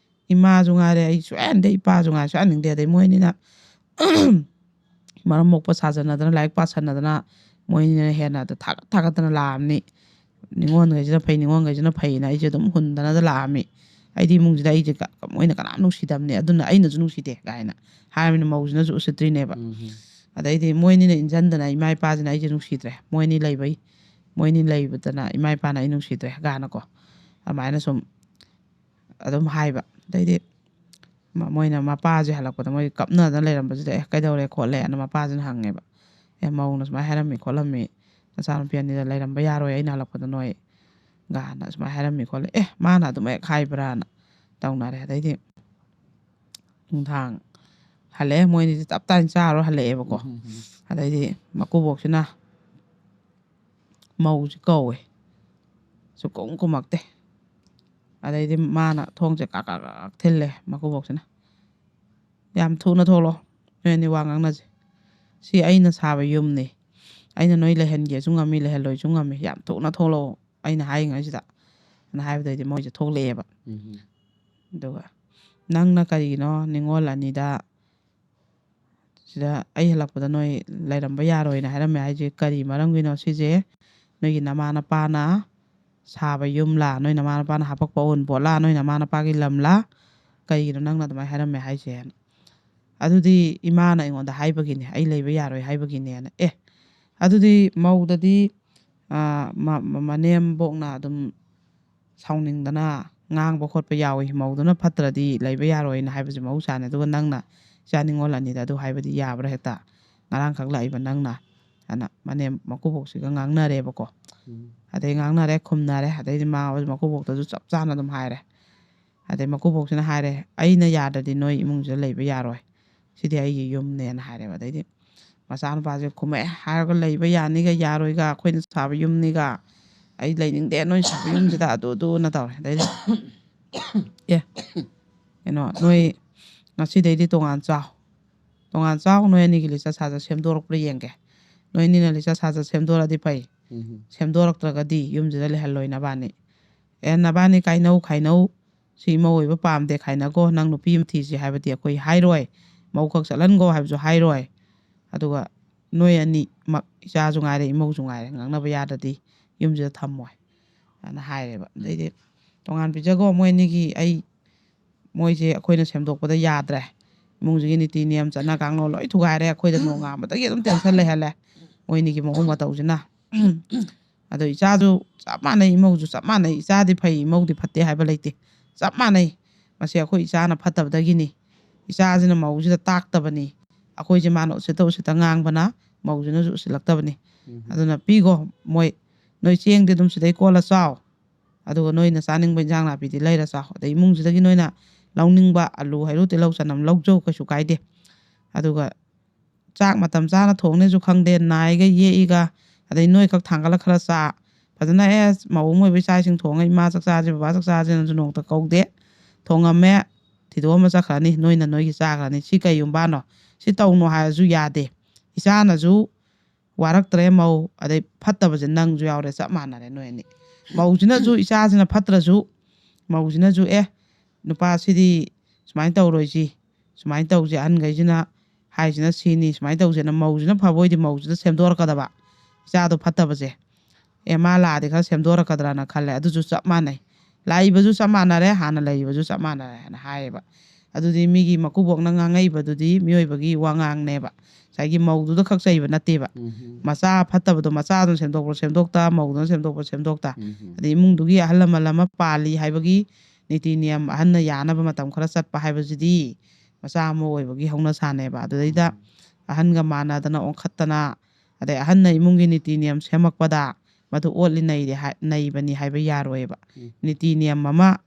ꯏꯃꯥꯁꯨ ꯉꯥꯏꯔꯦ, ꯑꯩ ꯁꯨꯛꯌꯥ ꯌꯥꯅꯤꯡꯗꯦ, ꯏꯄꯥꯁꯨ ꯉꯥꯏꯔꯦ, ꯁꯨꯛꯌꯥ ꯌꯥꯅꯤꯡꯗꯦ"꯫ ꯑꯗꯩ ꯃꯣꯏ ꯑꯅꯤꯅ ꯃꯔꯝ ꯃꯣꯛꯄ ꯁꯥꯖꯟꯅꯗꯅ, ꯂꯥꯏꯔꯤꯛ ꯄꯥꯁꯟꯅꯗꯅ, ꯃꯣꯏ ꯑꯅꯤꯅ ꯍꯦꯟꯅ ꯑꯗ ꯊꯥꯒꯠ ꯊꯥꯒꯠꯇꯅ ꯂꯥꯛꯑꯝꯅꯤ꯫ "ꯅꯤꯉꯣꯜꯈꯩꯁꯤꯅ ꯐꯩ, ꯅꯤꯉꯣꯜꯈꯩꯁꯤꯅ ꯐꯩꯅ" ꯑꯩꯁꯦ ꯑꯗꯨꯝ ꯍꯨꯟꯗꯅꯗ ꯂꯥꯛꯑꯝꯃꯤ꯫ "ꯑꯩꯗꯤ ꯏꯃꯨꯡꯁꯤꯗ ꯑꯩꯁꯦ ꯀ-, ꯀ-, ꯃꯣꯏꯅ ꯀꯅꯥꯝ ꯅꯨꯡꯁꯤꯗꯕꯅꯦ, ꯑꯗꯨꯅ ꯑꯩꯅꯁꯨ ꯅꯨꯡꯁꯤꯗꯦ" ꯀꯥꯏꯅ ꯍꯥꯏꯔꯕꯅꯤꯅ ꯃꯧꯁꯤꯅꯁꯨ ꯎꯁꯤꯠꯇ꯭ꯔꯤꯅꯦꯕ꯫ ꯎꯝ꯫ ꯑꯗꯩꯗꯤ ꯃꯣꯏꯅꯤꯅ ꯏꯟꯖꯟꯗꯅ ꯏꯃꯥ ꯏꯄꯥꯁꯤꯅ ꯑꯩꯁꯦ ꯅꯨꯡꯁꯤꯗ꯭ꯔꯦ, ꯃꯣꯏꯅꯤ ꯂꯩꯕꯩ, ꯃꯣꯏꯅꯤ ꯂꯩꯕꯗꯅ ꯏꯃꯥ ꯏꯄꯥꯅ ꯑꯩ ꯅꯨꯡꯁꯤꯗ꯭ꯔꯦ ꯀꯥꯏꯅꯀꯣ, ꯑꯗꯨꯃꯥꯏꯅ ꯁꯨꯝ ꯑꯗꯨꯝ ꯍꯥꯏꯕ꯫ ꯑꯗꯩꯗꯤ ꯃ-, ꯃꯣꯏꯅ ꯃꯄꯥꯁꯦ ꯍꯜꯂꯛꯄꯗ ꯃꯣꯏ ꯀꯞꯅꯗꯅ ꯂꯩꯔꯝꯕꯁꯤꯗ, "ꯑꯦ, ꯀꯩꯗꯧꯔꯦ ꯈꯣꯠꯂꯦ?" ꯑꯅ ꯃꯄꯥꯁꯤꯅ ꯍꯪꯉꯦꯕ꯫ "ꯑꯦ, ꯃꯧꯅ ꯁꯨꯃꯥꯏꯅ ꯍꯥꯏꯔꯝꯃꯤ ꯈꯣꯠꯂꯝꯃꯤ, ꯅꯆꯥꯅꯨꯄꯤ ꯑꯅꯤꯗ ꯂꯩꯔꯝꯕ ꯌꯥꯔꯣꯏ ꯑꯩꯅ ꯍꯜꯂꯛꯄꯗ ꯅꯣꯏ" ꯒꯥꯅ ꯁꯨꯃꯥꯏꯅ ꯍꯥꯏꯔꯝꯃꯤ ꯈꯣꯠꯂꯦ꯫ "ꯑꯦ, ꯃꯥꯅ ꯑꯗꯨꯝ ꯍꯦꯛ ꯍꯥꯏꯕ꯭ꯔꯥꯅ" ꯇꯧꯅꯔꯦ꯫ ꯑꯗꯩꯗꯤ ꯅꯨꯡꯗꯥꯡ ꯍꯜꯂꯛꯑꯦ, ꯃꯣꯏꯅꯤꯁꯦ ꯇꯞ ꯇꯥꯏꯅ ꯆꯥꯔꯨꯔ ꯍꯜꯂꯛꯑꯦꯕꯀꯣ꯫ ꯎꯝ, ꯎꯝ, ꯎꯝ꯫ ꯑꯗꯩꯗꯤ ꯃꯀꯨꯕꯣꯛꯁꯤꯅ ꯃꯧꯁꯤ ꯀꯧꯋꯦ, ꯁꯨꯛꯈꯨꯝ ꯈꯨꯝꯃꯛꯇꯦ꯫ ꯑꯗꯩꯗꯤ ꯃꯥꯅ ꯊꯣꯡꯁꯦ ꯀꯥꯛ ꯀꯥꯛ ꯀꯥꯛ ꯊꯤꯜꯂꯦ ꯃꯀꯨꯕꯣꯛꯁꯤꯅ꯫ "ꯌꯥꯝ ꯊꯨꯅ ꯊꯣꯛꯂꯛꯑꯣ, ꯅꯣꯏ ꯑꯅꯤ ꯋꯥ ꯉꯥꯡꯅꯁꯦ꯫ ꯁꯤ ꯑꯩꯅ ꯁꯥꯕ ꯌꯨꯝꯅꯤ, ꯑꯩꯅ ꯅꯣꯏ ꯂꯩꯍꯟꯒꯦꯁꯨ ꯉꯝꯃꯤ, ꯂꯩꯍꯜꯂꯣꯏꯁꯨ ꯉꯝꯃꯤ, ꯌꯥꯝ ꯊꯨꯅ ꯊꯣꯛꯂꯛꯑꯣ ꯑꯩꯅ ꯍꯥꯏꯔꯤꯉꯩꯁꯤꯗ" ꯑꯅ ꯍꯥꯏꯕꯗꯩꯗꯤ ꯃꯣꯏꯁꯦ ꯊꯣꯛꯂꯛꯑꯦꯕ꯫ ꯎꯝ꯫ ꯑꯗꯨꯒ, "ꯅꯪꯅ ꯀꯔꯤꯒꯤꯅꯣ ꯅꯤꯉꯣꯜ ꯑꯅꯤꯗ ꯁꯤꯗ ꯑꯩ ꯍꯜꯂꯛꯄꯗ ꯅꯣꯏ ꯂꯩꯔꯝꯕ ꯌꯥꯔꯣꯏꯅ ꯍꯥꯏꯔꯝꯃꯦ ꯍꯥꯏꯁꯦ ꯀꯔꯤ ꯃꯔꯝꯒꯤꯅꯣ? ꯁꯤꯁꯦ ꯅꯣꯏꯒꯤ ꯅꯃꯥ ꯅꯄꯥꯅ ꯁꯥꯕ ꯌꯨꯝꯂꯥ, ꯅꯣꯏ ꯅꯃꯥ ꯅꯄꯥꯅ ꯍꯥꯄꯛꯄ ꯑꯎꯟꯄꯣꯠꯂꯥ, ꯅꯣꯏ ꯅꯃꯥ ꯅꯄꯥꯒꯤ ꯂꯝꯂꯥ? ꯀꯩꯒꯤꯅꯣ ꯅꯪꯅ ꯑꯗꯨꯃꯥꯏꯅ ꯍꯥꯏꯔꯝꯃꯦ ꯍꯥꯏꯁꯦ?" "ꯑꯗꯨꯗꯤ ꯏꯃꯥꯅ ꯑꯩꯉꯣꯟꯗ ꯍꯥꯏꯕꯒꯤꯅꯦ, ꯑꯩ ꯂꯩꯕ ꯌꯥꯔꯣꯏ ꯍꯥꯏꯕꯒꯤꯅꯦꯅ"꯫ ꯑꯦ, ꯑꯗꯨꯗꯤ ꯃꯧꯗꯗꯤ, ꯑ, ꯃ-, ꯃ-, ꯃꯅꯦꯝꯕꯣꯛꯅ ꯑꯗꯨꯝ ꯁꯥꯎꯅꯤꯡꯗꯅ ꯉꯥꯡꯕ ꯈꯣꯠꯄ ꯌꯥꯎꯏ, ꯃꯧꯗꯨꯅ ꯐꯠꯇ꯭ꯔꯗꯤ ꯂꯩꯕ ꯌꯥꯔꯣꯏꯅ ꯍꯥꯏꯕꯁꯦ ꯃꯍꯧꯁꯥꯅꯦ꯫ ꯑꯗꯨꯒ ꯅꯪꯅ ꯏꯆꯥ ꯅꯤꯉꯣꯜ ꯑꯅꯤꯗ ꯑꯗꯨ ꯍꯥꯏꯕꯗꯤ ꯌꯥꯕ꯭ꯔꯥ? ꯍꯦꯛꯇ ꯉꯔꯥꯡꯈꯛ ꯂꯥꯛꯏꯕ ꯅꯪꯅ ꯑꯅ ꯃꯅꯦꯝ ꯃꯀꯨꯕꯣꯛꯁꯤꯒ ꯉꯥꯡꯅꯔꯦꯕꯀꯣ꯫ ꯎꯝ꯫ ꯑꯗꯩ ꯉꯥꯡꯅꯔꯦ, ꯈꯨꯝꯅꯔꯦ, ꯑꯗꯩꯗꯤ ꯃꯥ ꯃꯀꯨꯕꯣꯛꯇꯁꯨ ꯆꯞ ꯆꯥꯅ ꯑꯗꯨꯝ ꯍꯥꯏꯔꯦ꯫ ꯑꯗꯩ ꯃꯀꯨꯕꯣꯛꯁꯤꯅ ꯍꯥꯏꯔꯦ, "ꯑꯩꯅ ꯌꯥꯗ꯭ꯔꯗꯤ ꯅꯣꯏ ꯏꯃꯨꯡꯁꯤꯗ ꯂꯩꯕ ꯌꯥꯔꯣꯏ, ꯁꯤꯗꯤ ꯑꯩꯒꯤ ꯌꯨꯝꯅꯦꯅ" ꯍꯥꯏꯔꯦꯕ꯫ ꯑꯗꯩꯗꯤ ꯃꯆꯥꯅꯨꯄꯥꯁꯦ ꯈꯨꯝꯃꯛꯑꯦ, "ꯍꯥꯏꯔꯒ ꯂꯩꯕ ꯌꯥꯅꯤꯒ ꯌꯥꯔꯣꯏꯒ, ꯑꯩꯈꯣꯏꯅ ꯁꯥꯕ ꯌꯨꯝꯅꯤꯒ, ꯑꯩ ꯂꯩꯅꯤꯡꯗꯦ ꯅꯣꯏ ꯁꯥꯕ ꯌꯨꯝꯁꯤꯗ ꯑꯗꯨ ꯑꯗꯨꯅ" ꯇꯧꯔꯦ꯫ ꯑꯗꯩꯗꯤ, "ꯑꯦ, ꯀꯩꯅꯣ, ꯅꯣꯏ ꯉꯁꯤꯗꯩꯗꯤ ꯇꯣꯉꯥꯟ ꯆꯥꯎ, ꯇꯣꯉꯥꯟ ꯆꯥꯎ, ꯅꯣꯏ ꯑꯅꯤꯒꯤ ꯂꯤꯆꯠ ꯁꯥꯖꯠ ꯁꯦꯝꯗꯣꯔꯛꯄ꯭ꯔꯥ ꯌꯦꯡꯒꯦ, ꯅꯣꯏ ꯑꯅꯤꯅ ꯂꯤꯆꯠ ꯁꯥꯖꯠ ꯁꯦꯝꯗꯣꯔꯛꯑꯗꯤ ꯐꯩ, ꯎꯝ꯫ ꯁꯦꯝꯗꯣꯔꯛꯇ꯭ꯔꯒꯗꯤ ꯌꯨꯝꯁꯤꯗ ꯂꯩꯍꯜꯂꯣꯏ ꯅꯕꯥꯅꯤ꯫ ꯑꯦ, ꯅꯕꯥꯅꯤ ꯀꯥꯏꯅꯧ ꯈꯥꯏꯅꯧ, ꯁꯤ ꯏꯃꯧ ꯑꯣꯏꯕ ꯄꯥꯝꯗꯦ, ꯈꯥꯏꯅꯒꯣ, ꯅꯪ ꯅꯨꯄꯤ ꯑꯃ ꯊꯤꯁꯤ ꯍꯥꯏꯕꯗꯤ ꯑꯩꯈꯣꯏ ꯍꯥꯏꯔꯣꯏ, ꯃꯧ ꯈꯛ ꯆꯠꯍꯟꯒꯣ ꯍꯥꯏꯕꯁꯨ ꯍꯥꯏꯔꯣꯏ, ꯑꯗꯨꯒ ꯅꯣꯏ ꯑꯅꯤꯃꯛ, ꯏꯆꯥꯁꯨ ꯉꯥꯏꯔꯦ ꯏꯃꯧꯁꯨ ꯉꯥꯏꯔꯦ, ꯉꯥꯡꯅꯕ ꯌꯥꯗ꯭ꯔꯗꯤ ꯌꯨꯝꯁꯤꯗ ꯊꯝꯃꯣꯏ" ꯑꯅ ꯍꯥꯏꯔꯦꯕ꯫ ꯑꯗꯩꯗꯤ, "ꯇꯣꯉꯥꯟ ꯄꯤꯖꯈꯣ ꯃꯣꯏ ꯑꯅꯤꯒꯤ, ꯑꯩ, ꯃꯣꯏꯁꯦ ꯑꯩꯈꯣꯏꯅ ꯁꯦꯝꯗꯣꯛꯄꯗ ꯌꯥꯗ꯭ꯔꯦ, ꯏꯃꯨꯡꯁꯤꯒꯤ ꯅꯤꯇꯤ ꯅꯤꯌꯝ ꯆꯠꯅ ꯀꯥꯡꯂꯣꯟ ꯂꯣꯏ ꯊꯨꯒꯥꯏꯔꯦ, ꯑꯩꯈꯣꯏꯗ ꯅꯣꯡꯉꯥꯟꯕꯗꯒꯤ ꯑꯗꯨꯝ ꯇꯦꯟꯁꯟ ꯂꯩꯍꯜꯂꯦ, ꯃꯣꯏ ꯑꯅꯤꯒꯤ ꯃꯑꯣꯡ ꯃꯇꯧꯁꯤꯅ꯫ ꯑꯗꯣ ꯏꯆꯥꯁꯨ ꯆꯞ ꯃꯥꯟꯅꯩ, ꯏꯃꯧꯁꯨ ꯆꯞ ꯃꯥꯟꯅꯩ, ꯏꯆꯥꯗꯤ ꯐꯩ ꯏꯃꯧꯗꯤ ꯐꯠꯇꯦ ꯍꯥꯏꯕ ꯂꯩꯇꯦ, ꯆꯞ ꯃꯥꯟꯅꯩ꯫ ꯃꯁꯤ ꯑꯩꯈꯣꯏ ꯏꯆꯥꯅ ꯐꯠꯇꯕꯗꯒꯤꯅꯤ, ꯏꯆꯥꯁꯤꯅ ꯃꯧꯁꯤꯗ ꯇꯥꯛꯇꯕꯅꯤ, ꯑꯩꯈꯣꯏꯁꯦ ꯃꯥꯅ ꯎꯁꯤꯠꯇ ꯎꯁꯤꯠꯇ ꯉꯥꯡꯕꯅ ꯃꯧꯁꯤꯅꯁꯨ ꯎꯁꯤꯠꯂꯛꯇꯕꯅꯤ꯫ ꯎꯝ꯫ ꯑꯗꯨꯅ ꯄꯤꯈꯣ, ꯃꯣꯏ, ꯅꯣꯏ ꯆꯦꯡꯗꯤ ꯑꯗꯨꯝ ꯁꯤꯗꯩ ꯀꯣꯜꯂ ꯆꯥꯎ, ꯑꯗꯨꯒ ꯅꯣꯏꯅ ꯆꯥꯅꯤꯡꯕ ꯏꯟꯖꯥꯡ ꯅꯥꯄꯤꯗꯤ ꯂꯩꯔ ꯆꯥꯎ, ꯑꯗꯩ ꯏꯃꯨꯡꯁꯤꯗꯒꯤ ꯅꯣꯏꯅ ꯂꯧꯅꯤꯡꯕ ꯑꯂꯨ, ꯍꯩꯔꯨ, ꯇꯤꯜꯍꯧ, ꯆꯅꯝ ꯂꯧꯖꯧ, ꯀꯩꯁꯨ ꯀꯥꯏꯗꯦ꯫ ꯑꯗꯨꯒ ꯆꯥꯛ ꯃꯇꯝ ꯆꯥꯅ ꯊꯣꯡꯅꯦꯁꯨ ꯈꯪꯗꯦ, ꯅꯥꯏꯒ ꯌꯦꯛꯏꯒ, ꯑꯗꯩ ꯅꯣꯏꯈꯛ ꯊꯥꯡꯒꯠꯂ ꯈꯔ ꯆꯥ, ꯐꯖꯅ ꯑꯦ ꯃꯧ ꯑꯃ ꯑꯣꯏꯕꯩ ꯆꯥꯛ ꯏꯁꯤꯡ ꯊꯣꯡꯉ ꯏꯃꯥ ꯆꯥꯛ ꯆꯥꯁꯤ ꯕꯕꯥ ꯆꯥꯛ ꯆꯥꯁꯤꯅꯁꯨ ꯅꯣꯡꯃꯇ ꯀꯧꯗꯦ, ꯊꯣꯡꯉꯝꯃꯦ, ꯊꯤꯗꯣꯛꯑꯝꯃ ꯆꯠꯈ꯭ꯔꯅꯤ, ꯅꯣꯏꯅ ꯅꯣꯏꯒꯤ ꯆꯥꯈ꯭ꯔꯅꯤ꯫ ꯁꯤ ꯀꯩ ꯌꯨꯝꯕꯥꯟꯅꯣ? ꯁꯤ ꯇꯧꯅꯨ ꯍꯥꯏꯔꯁꯨ ꯌꯥꯗꯦ꯫ ꯏꯆꯥꯅꯁꯨ ꯋꯥꯔꯛꯇ꯭ꯔꯦ ꯃꯧ, ꯑꯗꯩ ꯐꯠꯇꯕꯁꯦ ꯅꯪꯁꯨ ꯌꯥꯎꯔꯦ, ꯆꯞ ꯃꯥꯟꯅꯔꯦ ꯅꯣꯏ ꯑꯅꯤ꯫ ꯃꯧꯁꯤꯅꯁꯨ ꯏꯆꯥꯁꯤꯅ ꯐꯠꯇ꯭ꯔꯁꯨ, ꯃꯧꯁꯤꯅꯁꯨ ꯑꯦ ꯅꯨꯄꯥꯁꯤꯗꯤ ꯁꯨꯃꯥꯏꯅ ꯇꯧꯔꯣꯏꯁꯤ, ꯁꯨꯃꯥꯏꯅ ꯇꯧꯁꯤ, ꯑꯍꯟꯈꯩꯁꯤꯅ ꯍꯥꯏꯁꯤꯅ ꯁꯤꯅꯤ, ꯁꯨꯃꯥꯏꯅ ꯇꯧꯁꯦꯅ ꯃꯧꯁꯤꯅ ꯐꯕ ꯑꯣꯏꯗꯤ ꯃꯧꯁꯤꯗ ꯁꯦꯝꯗꯣꯔꯛꯀꯗꯕ, ꯏꯆꯥꯗꯣ ꯐꯠꯇꯕꯁꯦ꯫ ꯑꯦ ꯃꯥ ꯂꯥꯛꯑꯗꯤ ꯈꯔ ꯁꯦꯝꯗꯣꯔꯛꯀꯗ꯭ꯔꯥꯅ ꯈꯜꯂꯦ꯫ ꯑꯗꯨꯁꯨ ꯆꯞ ꯃꯥꯟꯅꯩ, ꯂꯥꯛꯏꯕꯁꯨ ꯆꯞ ꯃꯥꯟꯅꯔꯦ, ꯍꯥꯟꯅ ꯂꯩꯔꯤꯕꯁꯨ ꯆꯞ ꯃꯥꯟꯅꯔꯦ ꯍꯥꯏꯅ ꯍꯥꯏꯌꯦꯕ꯫ ꯑꯗꯨꯗꯤ ꯃꯤꯒꯤ ꯃꯀꯨꯕꯣꯛꯅ ꯉꯥꯡꯉꯛꯏꯕꯗꯨꯗꯤ ꯃꯤꯑꯣꯏꯕꯒꯤ ꯋꯥꯉꯥꯡꯅꯦꯕ, ꯉꯁꯥꯏꯒꯤ ꯃꯧꯗꯨꯗ ꯈꯛ ꯆꯩꯕ ꯅꯠꯇꯦꯕ꯫ ꯎꯝ꯫ ꯃꯆꯥ ꯐꯠꯇꯕꯗꯣ ꯃꯆꯥꯗꯨꯅ ꯁꯦꯝꯗꯣꯛꯄ ꯁꯦꯝꯗꯣꯛꯇ, ꯃꯧꯗꯨꯅ ꯁꯦꯝꯗꯣꯛꯄ ꯁꯦꯝꯗꯣꯛꯇ, ꯎꯝ꯫ ꯑꯗꯩ ꯏꯃꯨꯡꯗꯨꯒꯤ ꯑꯍꯜ ꯂꯃꯟ ꯑꯃ ꯄꯥꯜꯂꯤ ꯍꯥꯏꯕꯒꯤ ꯅꯤꯇꯤ ꯅꯤꯌꯝ, ꯑꯍꯟꯅ ꯌꯥꯅꯕ ꯃꯇꯝ ꯈꯔ ꯆꯠꯄ ꯍꯥꯏꯕꯁꯤꯗꯤ ꯃꯆꯥ ꯑꯃ ꯑꯣꯏꯕꯒꯤ ꯍꯧꯅ ꯁꯥꯅꯦꯕ꯫ ꯑꯗꯨꯗꯩꯗ ꯎꯝ꯫ ꯑꯍꯟꯒ ꯃꯥꯟꯅꯗꯅ ꯑꯣꯟꯈꯠꯇꯅ, ꯑꯗꯩ ꯑꯍꯟꯅ ꯏꯃꯨꯡꯒꯤ ꯅꯤꯇꯤ ꯅꯤꯌꯝ ꯁꯦꯝꯃꯛꯄꯗ ꯃꯗꯨ ꯑꯣꯠꯂꯤ ꯅꯩꯔꯦ ꯍꯥꯏ-, ꯅꯩꯕꯅꯤ ꯍꯥꯏꯕ ꯌꯥꯔꯣꯏꯕ꯫ ꯎꯝ. ꯅꯤꯇꯤ ꯅꯤꯌꯝ ꯑꯃ,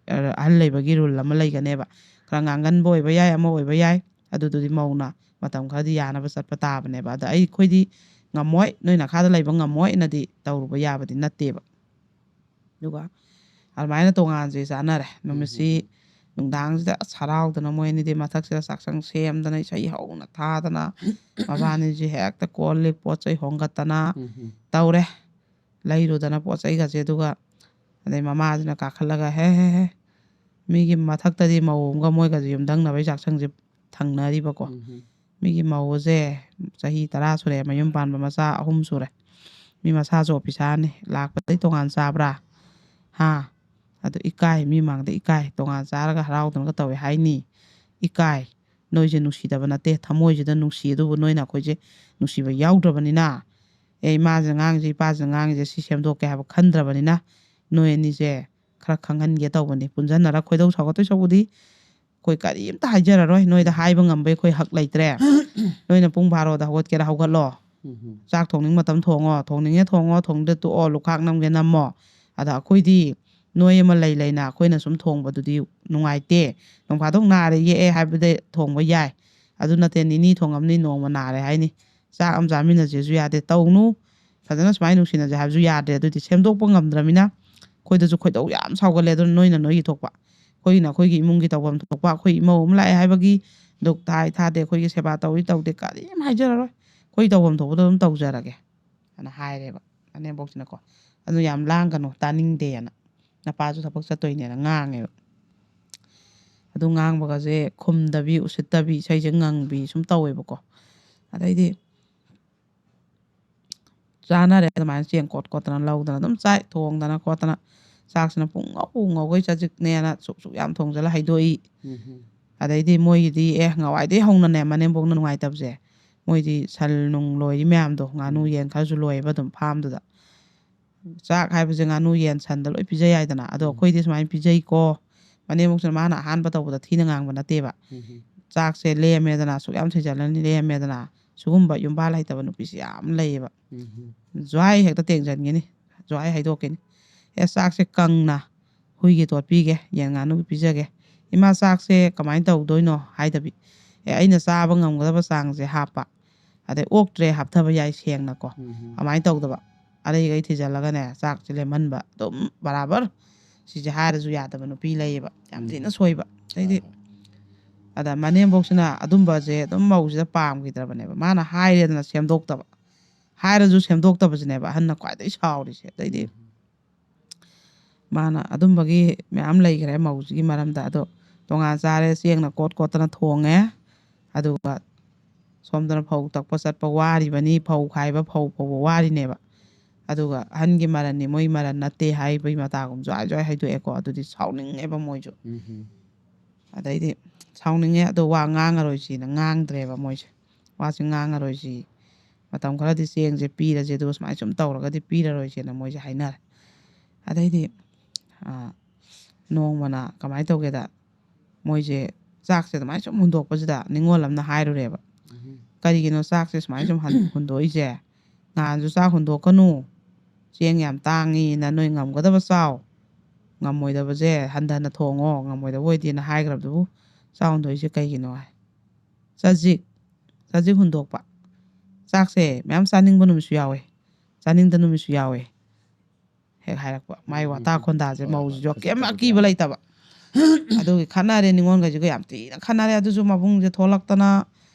ꯑ, ꯑꯍꯜ ꯂꯩꯕꯒꯤ ꯔꯨꯜ ꯑꯃ ꯂꯩꯒꯅꯦꯕ꯫ ꯈꯔ ꯉꯥꯡꯒꯟꯕ ꯑꯣꯏꯕ ꯌꯥꯏ, ꯑꯃ ꯑꯣꯏꯕ ꯌꯥꯏ, ꯑꯗꯨꯗꯨꯗꯤ ꯃꯧꯅ ꯃꯇꯝ ꯈꯔꯗꯤ ꯌꯥꯅꯕ ꯆꯠꯄ ꯇꯥꯕꯅꯦꯕ꯫ ꯑꯗ ꯑꯩꯈꯣꯏꯗꯤ ꯉꯝꯃꯣꯏ, ꯅꯣꯏ ꯅꯈꯥꯗ ꯂꯩꯕ ꯉꯝꯃꯣꯏꯅꯗꯤ ꯇꯧꯔꯨꯕ ꯌꯥꯕꯗꯤ ꯅꯠꯇꯦꯕ꯫ ꯑꯗꯨꯒ ꯑꯗꯨꯃꯥꯏꯅ ꯇꯣꯉꯥꯟꯁꯦ ꯆꯥꯅꯔꯦ꯫ ꯅꯨꯃꯤꯠꯁꯤ ꯅꯨꯡꯗꯥꯡꯁꯤꯗ ꯑꯁ ꯍꯔꯥꯎꯗꯅ ꯃꯣꯏ ꯑꯅꯤꯗꯤ ꯃꯊꯛꯁꯤꯗ ꯆꯥꯛꯁꯪ ꯁꯦꯝꯗꯅ, ꯏꯁꯩ ꯍꯧꯅ ꯊꯥꯗꯅ, ꯃꯕꯥꯅꯤꯁꯦ ꯍꯦꯛꯇ ꯀꯣꯜ ꯂꯤꯛ ꯄꯣꯠ ꯆꯩ ꯍꯣꯡꯒꯠꯇꯅ ꯎꯝ. ꯇꯧꯔꯦ꯫ ꯂꯩꯔꯨꯗꯅ ꯄꯣꯠ ꯆꯩꯒꯁꯦ꯫ ꯑꯗꯨꯒ ꯑꯗꯩ ꯃꯃꯥꯁꯤꯅ ꯀꯥꯈꯠꯂꯒ, "ꯍꯦ, ꯍꯦ, ꯍꯦ, ꯃꯤꯒꯤ ꯃꯊꯛꯇꯗꯤ ꯃꯧ ꯑꯃꯒ ꯃꯣꯏꯒꯁꯦ ꯌꯨꯝꯊꯪꯅꯕꯩ ꯆꯥꯛꯁꯪꯁꯦ ꯊꯪꯅꯔꯤꯕꯀꯣ꯫ ꯎꯝ. ꯃꯤꯒꯤ ꯃꯧ ꯑꯁꯦ ꯆꯍꯤ ꯇꯔꯥ ꯁꯨꯔꯦ, ꯃꯌꯨꯝ ꯄꯥꯟꯕ ꯃꯆꯥ ꯑꯍꯨꯝ ꯁꯨꯔꯦ꯫ ꯃꯤ ꯃꯁꯥꯁꯨ ꯑꯣꯐꯤꯁꯥꯔꯅꯤ, ꯂꯥꯛꯄꯗꯩ ꯇꯣꯉꯥꯟ ꯆꯥꯕ꯭ꯔꯥ? ꯍꯥ? ꯑꯗꯨ ꯏꯀꯥꯏ, ꯃꯤ ꯃꯥꯡꯗ ꯏꯀꯥꯏ, ꯇꯣꯉꯥꯟ ꯆꯥꯔꯒ ꯍꯔꯥꯎꯗꯅꯒ ꯇꯧꯋꯦ ꯍꯥꯏꯅꯤ꯫ ꯏꯀꯥꯏ, ꯅꯣꯏꯁꯦ ꯅꯨꯡꯁꯤꯗꯕ ꯅꯠꯇꯦ, ꯊꯃꯣꯏꯁꯤꯗ ꯅꯨꯡꯁꯤ, ꯑꯗꯨꯕꯨ ꯅꯣꯏꯅ ꯑꯩꯈꯣꯏꯁꯦ ꯅꯨꯡꯁꯤꯕ ꯌꯥꯎꯗ꯭ꯔꯕꯅꯤꯅ, ꯑꯦ, ꯏꯃꯥꯁꯤꯅ ꯉꯥꯡꯉꯤꯁꯦ, ꯏꯄꯥꯁꯤꯅ ꯉꯥꯡꯉꯤꯁꯦ, ꯁꯤ ꯁꯦꯝꯗꯣꯛꯀꯦ ꯍꯥꯏꯕ ꯈꯟꯗ꯭ꯔꯕꯅꯤꯅ, ꯅꯣꯏ ꯑꯅꯤꯁꯦ ꯈꯔ ꯈꯪꯍꯟꯒꯦ ꯇꯧꯕꯅꯤ꯫ ꯄꯨꯟꯁꯤꯟꯅꯔ ꯈꯣꯏꯗꯧ ꯁꯥꯎꯒꯠꯇꯣꯏ ꯁꯔꯨꯛꯄꯨꯗꯤ ꯑꯩꯈꯣꯏ ꯀꯔꯤꯝꯇ ꯍꯥꯏꯖꯔꯔꯣꯏ, ꯅꯣꯏꯗ ꯍꯥꯏꯕ ꯉꯝꯕꯩ ꯑꯩꯈꯣꯏ ꯍꯛ ꯂꯩꯇ꯭ꯔꯦ꯫ ꯅꯣꯏꯅ ꯄꯨꯡ ꯕꯥꯔꯣꯗ ꯍꯧꯒꯠꯀꯦꯔꯥ ꯍꯧꯒꯠꯂꯣ, ꯎꯝ. ꯆꯥꯛ ꯊꯣꯡꯅꯤꯡ ꯃꯇꯝ ꯊꯣꯡꯉꯣ, ꯊꯣꯡꯅꯤꯡꯉꯦ ꯊꯣꯡꯉꯣ, ꯊꯣꯡꯗ ꯇꯣꯛꯑꯣ, ꯂꯨꯈꯥꯛ ꯅꯝꯒꯦ ꯅꯝꯃꯣ꯫ ꯑꯗ ꯑꯩꯈꯣꯏꯗꯤ ꯅꯣꯏ ꯑꯃ ꯂꯩ ꯂꯩꯅ ꯑꯩꯈꯣꯏꯅ ꯁꯨꯝ ꯊꯣꯡꯕꯗꯨꯗꯤ ꯅꯨꯡꯉꯥꯏꯇꯦ꯫ ꯅꯣꯡ ꯐꯥꯗꯣꯛ ꯅꯥꯔꯦ ꯌꯦꯛꯑꯦ ꯍꯥꯏꯕꯗ ꯊꯣꯡꯕ ꯌꯥꯏ, ꯑꯗꯨ ꯅꯠꯇꯦ, ꯅꯤꯅꯤ ꯊꯣꯡꯉꯝꯅꯤ, ꯅꯣꯡꯃ ꯅꯥꯔꯦ ꯍꯥꯏꯅꯤ, ꯆꯥꯛ ꯑꯃ ꯆꯥꯃꯤꯟꯅꯁꯦꯁꯨ ꯌꯥꯗꯦ꯫ ꯇꯧꯅꯨ, ꯐꯖꯅ ꯁꯨꯃꯥꯏꯅ ꯅꯨꯡꯁꯤꯅꯁꯦ ꯍꯥꯏꯕꯁꯨ ꯌꯥꯗ꯭ꯔꯦ꯫ ꯑꯗꯨꯗꯤ ꯁꯦꯝꯗꯣꯛꯄ ꯉꯝꯗ꯭ꯔꯃꯤꯅ ꯑꯩꯈꯣꯏꯗꯁꯨ ꯈꯣꯏꯗꯧ ꯌꯥꯝ ꯁꯥꯎꯒꯠꯂꯦ꯫ ꯑꯗꯨꯅ ꯅꯣꯏꯅ ꯅꯣꯏꯒꯤ ꯊꯣꯛꯄ, ꯑꯩꯈꯣꯏꯒꯤꯅ ꯑꯩꯈꯣꯏꯒꯤ ꯏꯃꯨꯡꯒꯤ ꯇꯧꯐꯝ ꯊꯣꯛꯄ, ꯑꯩꯈꯣꯏ ꯏꯃꯧ ꯑꯃ ꯂꯥꯛꯑꯦ ꯍꯥꯏꯕꯒꯤ ꯗꯨꯛ ꯊꯥꯏ ꯊꯥꯗꯦ, ꯑꯩꯈꯣꯏꯒꯤ ꯁꯦꯕꯥ ꯇꯧꯏ ꯇꯧꯗꯦ, ꯀꯔꯤꯝ ꯍꯥꯏꯖꯔꯔꯣꯏ, ꯑꯩꯈꯣꯏ ꯇꯧꯐꯝ ꯊꯣꯛꯄꯗꯣ ꯑꯗꯨꯝ ꯇꯧꯖꯔꯒꯦ, ꯑꯅ ꯍꯥꯏꯔꯦꯕ ꯃꯅꯦꯝꯕꯣꯛꯁꯤꯅꯀꯣ꯫ "ꯑꯗꯨ ꯌꯥꯝ ꯂꯥꯡꯒꯅꯨ, ꯇꯥꯅꯤꯡꯗꯦꯅ, ꯅꯄꯥꯁꯨ ꯊꯕꯛ ꯆꯠꯇꯣꯏꯅꯦꯅ" ꯉꯥꯡꯉꯦꯕ꯫ ꯑꯗꯨ ꯉꯥꯡꯕꯒꯁꯦ ꯈꯨꯝꯗꯕꯤ, ꯎꯁꯤꯠꯇꯕꯤ, ꯏꯁꯩꯁꯦ ꯉꯪꯕꯤ ꯁꯨꯝ ꯇꯧꯋꯦꯕꯀꯣ꯫ ꯑꯗꯩꯗꯤ ꯆꯥꯅꯔꯦ ꯑꯗꯨꯃꯥꯏꯅ, ꯆꯦꯡ ꯀꯣꯠ ꯀꯣꯠꯇꯅ ꯂꯧꯗꯅ ꯑꯗꯨꯝ ꯆꯥꯏ, ꯊꯣꯡꯗꯅ ꯈꯣꯠꯇꯅ꯫ ꯆꯥꯛꯁꯤꯅ ꯄꯨꯡ ꯉꯧ ꯉꯧꯈꯩ ꯆꯖꯤꯛꯅꯦꯅ ꯁꯨꯛ ꯁꯨꯛ ꯌꯥꯝ ꯊꯣꯡꯖꯜꯂ ꯍꯩꯗꯣꯛꯏ꯫ ꯎꯝ. ꯑꯗꯩꯗꯤ ꯃꯣꯏꯒꯤꯗꯤ ꯑꯦ ꯉꯋꯥꯏꯗꯩ ꯍꯧꯅꯅꯦ ꯃꯅꯦꯝꯕꯣꯛꯅ ꯅꯨꯡꯉꯥꯏꯇꯕꯁꯦ, ꯃꯣꯏꯗꯤ ꯁꯟ ꯅꯨꯡ ꯂꯣꯏꯔꯤ ꯃꯌꯥꯝꯗꯣ, ꯉꯥꯅꯨ ꯎꯝ. ꯌꯦꯟ ꯈꯔꯁꯨ ꯂꯣꯏꯌꯦꯕ ꯑꯗꯨꯝ ꯐꯥꯝꯗꯨꯗ꯫ ꯆꯥꯛ ꯍꯥꯏꯕꯁꯦ ꯉꯥꯅꯨ ꯌꯦꯟ ꯁꯟꯗ ꯂꯣꯏ ꯄꯤꯖ ꯌꯥꯏꯗꯅ, ꯑꯗꯣ ꯎꯝ. ꯑꯩꯈꯣꯏꯗꯤ ꯁꯨꯃꯥꯏꯅ ꯄꯤꯖꯩꯀꯣ꯫ ꯃꯅꯦꯝꯕꯣꯛꯁꯤꯅ ꯃꯥꯅ ꯑꯍꯥꯟꯕ ꯇꯧꯕꯗ ꯊꯤꯅ ꯉꯥꯡꯕ ꯅꯠꯇꯦꯕ꯫ ꯎꯝ. ꯆꯥꯛꯁꯦ ꯂꯦꯝꯃꯦꯗꯅ, ꯁꯨꯛ ꯌꯥꯝ ꯊꯤꯖꯜꯂꯅꯤ, ꯂꯦꯝꯃꯦꯗꯅ, ꯁꯤꯒꯨꯝꯕ ꯌꯨꯝꯕꯥꯜ ꯍꯩꯇꯕ ꯅꯨꯄꯤꯁꯤ ꯌꯥꯝ ꯂꯩꯌꯦꯕ꯫ ꯎꯝ. ꯖ꯭ꯋꯥꯏ ꯍꯦꯛꯇ ꯇꯦꯡꯁꯤꯟꯒꯅꯤ, ꯖ꯭ꯋꯥꯏ ꯍꯥꯏꯗꯣꯛꯀꯅꯤ꯫ ꯑꯦ, ꯆꯥꯛꯁꯦ ꯀꯪꯅ ꯍꯨꯏꯒꯤ ꯇꯣꯠꯄꯤꯒꯦ, ꯌꯦꯟ ꯉꯥꯅꯨꯒꯤ ꯄꯤꯖꯒꯦ, ꯏꯃꯥ ꯆꯥꯛꯁꯦ ꯀꯃꯥꯏꯅ ꯇꯧꯗꯣꯏꯅꯣ ꯍꯥꯏꯗꯕꯤ꯫ ꯑꯦ, ꯑꯩꯅ ꯆꯥꯕ ꯉꯝꯒꯗꯕ ꯆꯥꯡꯁꯦ ꯍꯥꯞꯄ, ꯑꯗꯩ ꯑꯣꯛꯇ꯭ꯔꯦ ꯍꯥꯞꯊꯕ ꯌꯥꯏ ꯁꯦꯡꯅꯀꯣ꯫ ꯎꯝ. ꯑꯗꯨꯃꯥꯏꯅ ꯇꯧꯗꯕ, ꯑꯔꯩꯈꯩ ꯊꯤꯖꯤꯜꯂꯒꯅꯦ ꯆꯥꯛꯁꯦ ꯂꯦꯝꯍꯟꯕ ꯑꯗꯨꯝ ꯕꯔꯥꯕꯔ꯫ ꯁꯤꯁꯦ ꯍꯥꯏꯔꯁꯨ ꯌꯥꯗꯕ ꯅꯨꯄꯤ ꯂꯩꯌꯦꯕ, ꯌꯥꯝ ꯊꯤꯅ ꯁꯣꯏꯕ꯫ ꯑꯗꯩꯗꯤ ꯑꯗ ꯃꯅꯦꯝꯕꯣꯛꯁꯤꯅ ꯑꯗꯨꯝꯕꯁꯦ ꯑꯗꯨꯝ ꯃꯧꯁꯤꯗ ꯄꯥꯝꯈꯤꯗ꯭ꯔꯕꯅꯦꯕ꯫ ꯃꯥꯅ ꯍꯥꯏꯔꯦꯗꯅ ꯁꯦꯝꯗꯣꯛꯇꯕ, ꯍꯥꯏꯔꯁꯨ ꯁꯦꯝꯗꯣꯛꯇꯕꯁꯤꯅꯦꯕ ꯑꯍꯟꯅ ꯈ꯭ꯋꯥꯏꯗꯒꯤ ꯁꯥꯎꯔꯤꯁꯦ꯫ ꯑꯗꯩꯗꯤ ꯃꯥꯅ ꯑꯗꯨꯝꯕꯒꯤ ꯃꯌꯥꯝ ꯂꯩꯈ꯭ꯔꯦ ꯃꯧꯁꯤꯒꯤ ꯃꯔꯝꯗ꯫ ꯑꯗꯣ ꯇꯣꯉꯥꯟ ꯆꯥꯔꯦ, ꯆꯦꯡꯅ ꯀꯣꯠ ꯀꯣꯠꯇꯅ ꯊꯣꯡꯉꯦ꯫ ꯑꯗꯨꯒ ꯁꯣꯝꯗꯅ ꯐꯧ ꯇꯛꯄ ꯆꯠꯄ ꯋꯥꯔꯤꯕꯅꯤ, ꯐꯧ ꯈꯥꯏꯕ, ꯐꯧ ꯐꯧꯕ ꯋꯥꯔꯤꯅꯦꯕ꯫ ꯑꯗꯨꯒ ꯑꯍꯟꯒꯤ ꯃꯔꯟꯅꯤ, ꯃꯣꯏ ꯃꯔꯟ ꯅꯠꯇꯦ ꯍꯥꯏꯕꯒꯤ ꯃꯇꯥꯒꯨꯝ ꯖ꯭ꯋꯥꯏ ꯖ꯭ꯋꯥꯏ ꯍꯥꯏꯗꯣꯛꯑꯦꯀꯣ꯫ ꯑꯗꯨꯗꯤ ꯁꯥꯎꯅꯤꯡꯉꯦꯕ ꯃꯣꯏꯁꯨ꯫ ꯎꯝ. ꯑꯗꯩꯗꯤ ꯁꯥꯎꯅꯤꯡꯉꯦ, ꯑꯗꯣ ꯋꯥ ꯉꯥꯡꯉꯔꯣꯏꯁꯤꯅ ꯉꯥꯡꯗ꯭ꯔꯦꯕ ꯃꯣꯏꯁꯦ꯫ ꯋꯥꯁꯦ ꯉꯥꯡꯉꯔꯣꯏꯁꯤ, ꯃꯇꯝ ꯈꯔꯗꯤ ꯆꯦꯡꯁꯦ ꯄꯤꯔꯁꯦ, ꯑꯗꯨꯒ ꯁꯨꯃꯥꯏꯅ ꯁꯨꯝ ꯇꯧꯔꯒꯗꯤ ꯄꯤꯔꯔꯣꯏꯁꯦꯅ ꯃꯣꯏꯁꯦ ꯍꯥꯏꯅꯔꯦ꯫ ꯑꯗꯩꯗꯤ ꯑꯥ, ꯅꯣꯡꯃꯅ ꯀꯃꯥꯏꯅ ꯇꯧꯒꯦꯗ, ꯃꯣꯏꯁꯦ ꯆꯥꯛꯁꯦ ꯑꯗꯨꯃꯥꯏꯅ ꯁꯨꯝ ꯍꯨꯟꯗꯣꯛꯄꯁꯤꯗ ꯅꯤꯉꯣꯜ ꯑꯃꯅ ꯍꯥꯏꯔꯨꯔꯦꯕ, ꯎꯝ. "ꯀꯔꯤꯒꯤꯅꯣ ꯆꯥꯛꯁꯦ ꯁꯨꯃꯥꯏꯅ ꯁꯨꯝ ꯍꯟ- ꯍꯨꯟꯗꯣꯛꯏꯁꯦ? ꯅꯍꯥꯟꯁꯨ ꯆꯥꯛ ꯍꯨꯟꯗꯣꯛꯀꯅꯨ, ꯆꯦꯡ ꯌꯥꯝ ꯇꯥꯡꯉꯤꯅ, ꯅꯣꯏ ꯉꯝꯒꯗꯕ ꯆꯥꯎ, ꯉꯝꯃꯣꯏꯗꯕꯁꯦ ꯍꯟꯊꯅ ꯊꯣꯡꯉꯣ, ꯉꯝꯃꯣꯏꯗꯕ ꯑꯣꯏꯗꯦꯅ ꯍꯥꯏꯈ꯭ꯔꯕꯗꯨꯕꯨ ꯆꯥꯛ ꯍꯨꯟꯗꯣꯛꯏꯁꯦ ꯀꯩꯒꯤꯅꯣ?" ꯍꯥꯏ꯫ ꯆꯖꯤꯛ, ꯆꯖꯤꯛ ꯍꯨꯟꯗꯣꯛꯄ, ꯆꯥꯛꯁꯦ ꯃꯌꯥꯝ ꯆꯥꯅꯤꯡꯕ ꯅꯨꯃꯤꯠꯁꯨ ꯌꯥꯎꯋꯦ, ꯆꯥꯅꯤꯡꯗ ꯅꯨꯃꯤꯠꯁꯨ ꯌꯥꯎꯋꯦ꯫ ꯍꯦꯛ ꯍꯥꯏꯔꯛꯄ ꯃꯥꯏ ꯎꯝ, ꯋꯥꯇꯥ ꯎꯝ. ꯈꯣꯟꯗꯥꯁꯦ ꯍꯣꯏ, ꯍꯣꯏ. ꯃꯧꯁꯤꯁꯨ ꯀꯩꯝ ꯐꯖꯗꯕꯗꯣ ꯑꯀꯤꯕ ꯌꯥꯝ. ꯂꯩꯇꯕ꯫ ꯑꯗꯨꯒꯤ ꯈꯠꯅꯔꯦ, ꯅꯤꯉꯣꯜꯈꯩꯁꯤꯒ ꯌꯥꯝ ꯊꯤꯅ ꯈꯠꯅꯔꯦ꯫ ꯑꯗꯨꯁꯨ ꯃꯕꯨꯡꯁꯦ ꯊꯣꯛꯂꯛꯇꯅ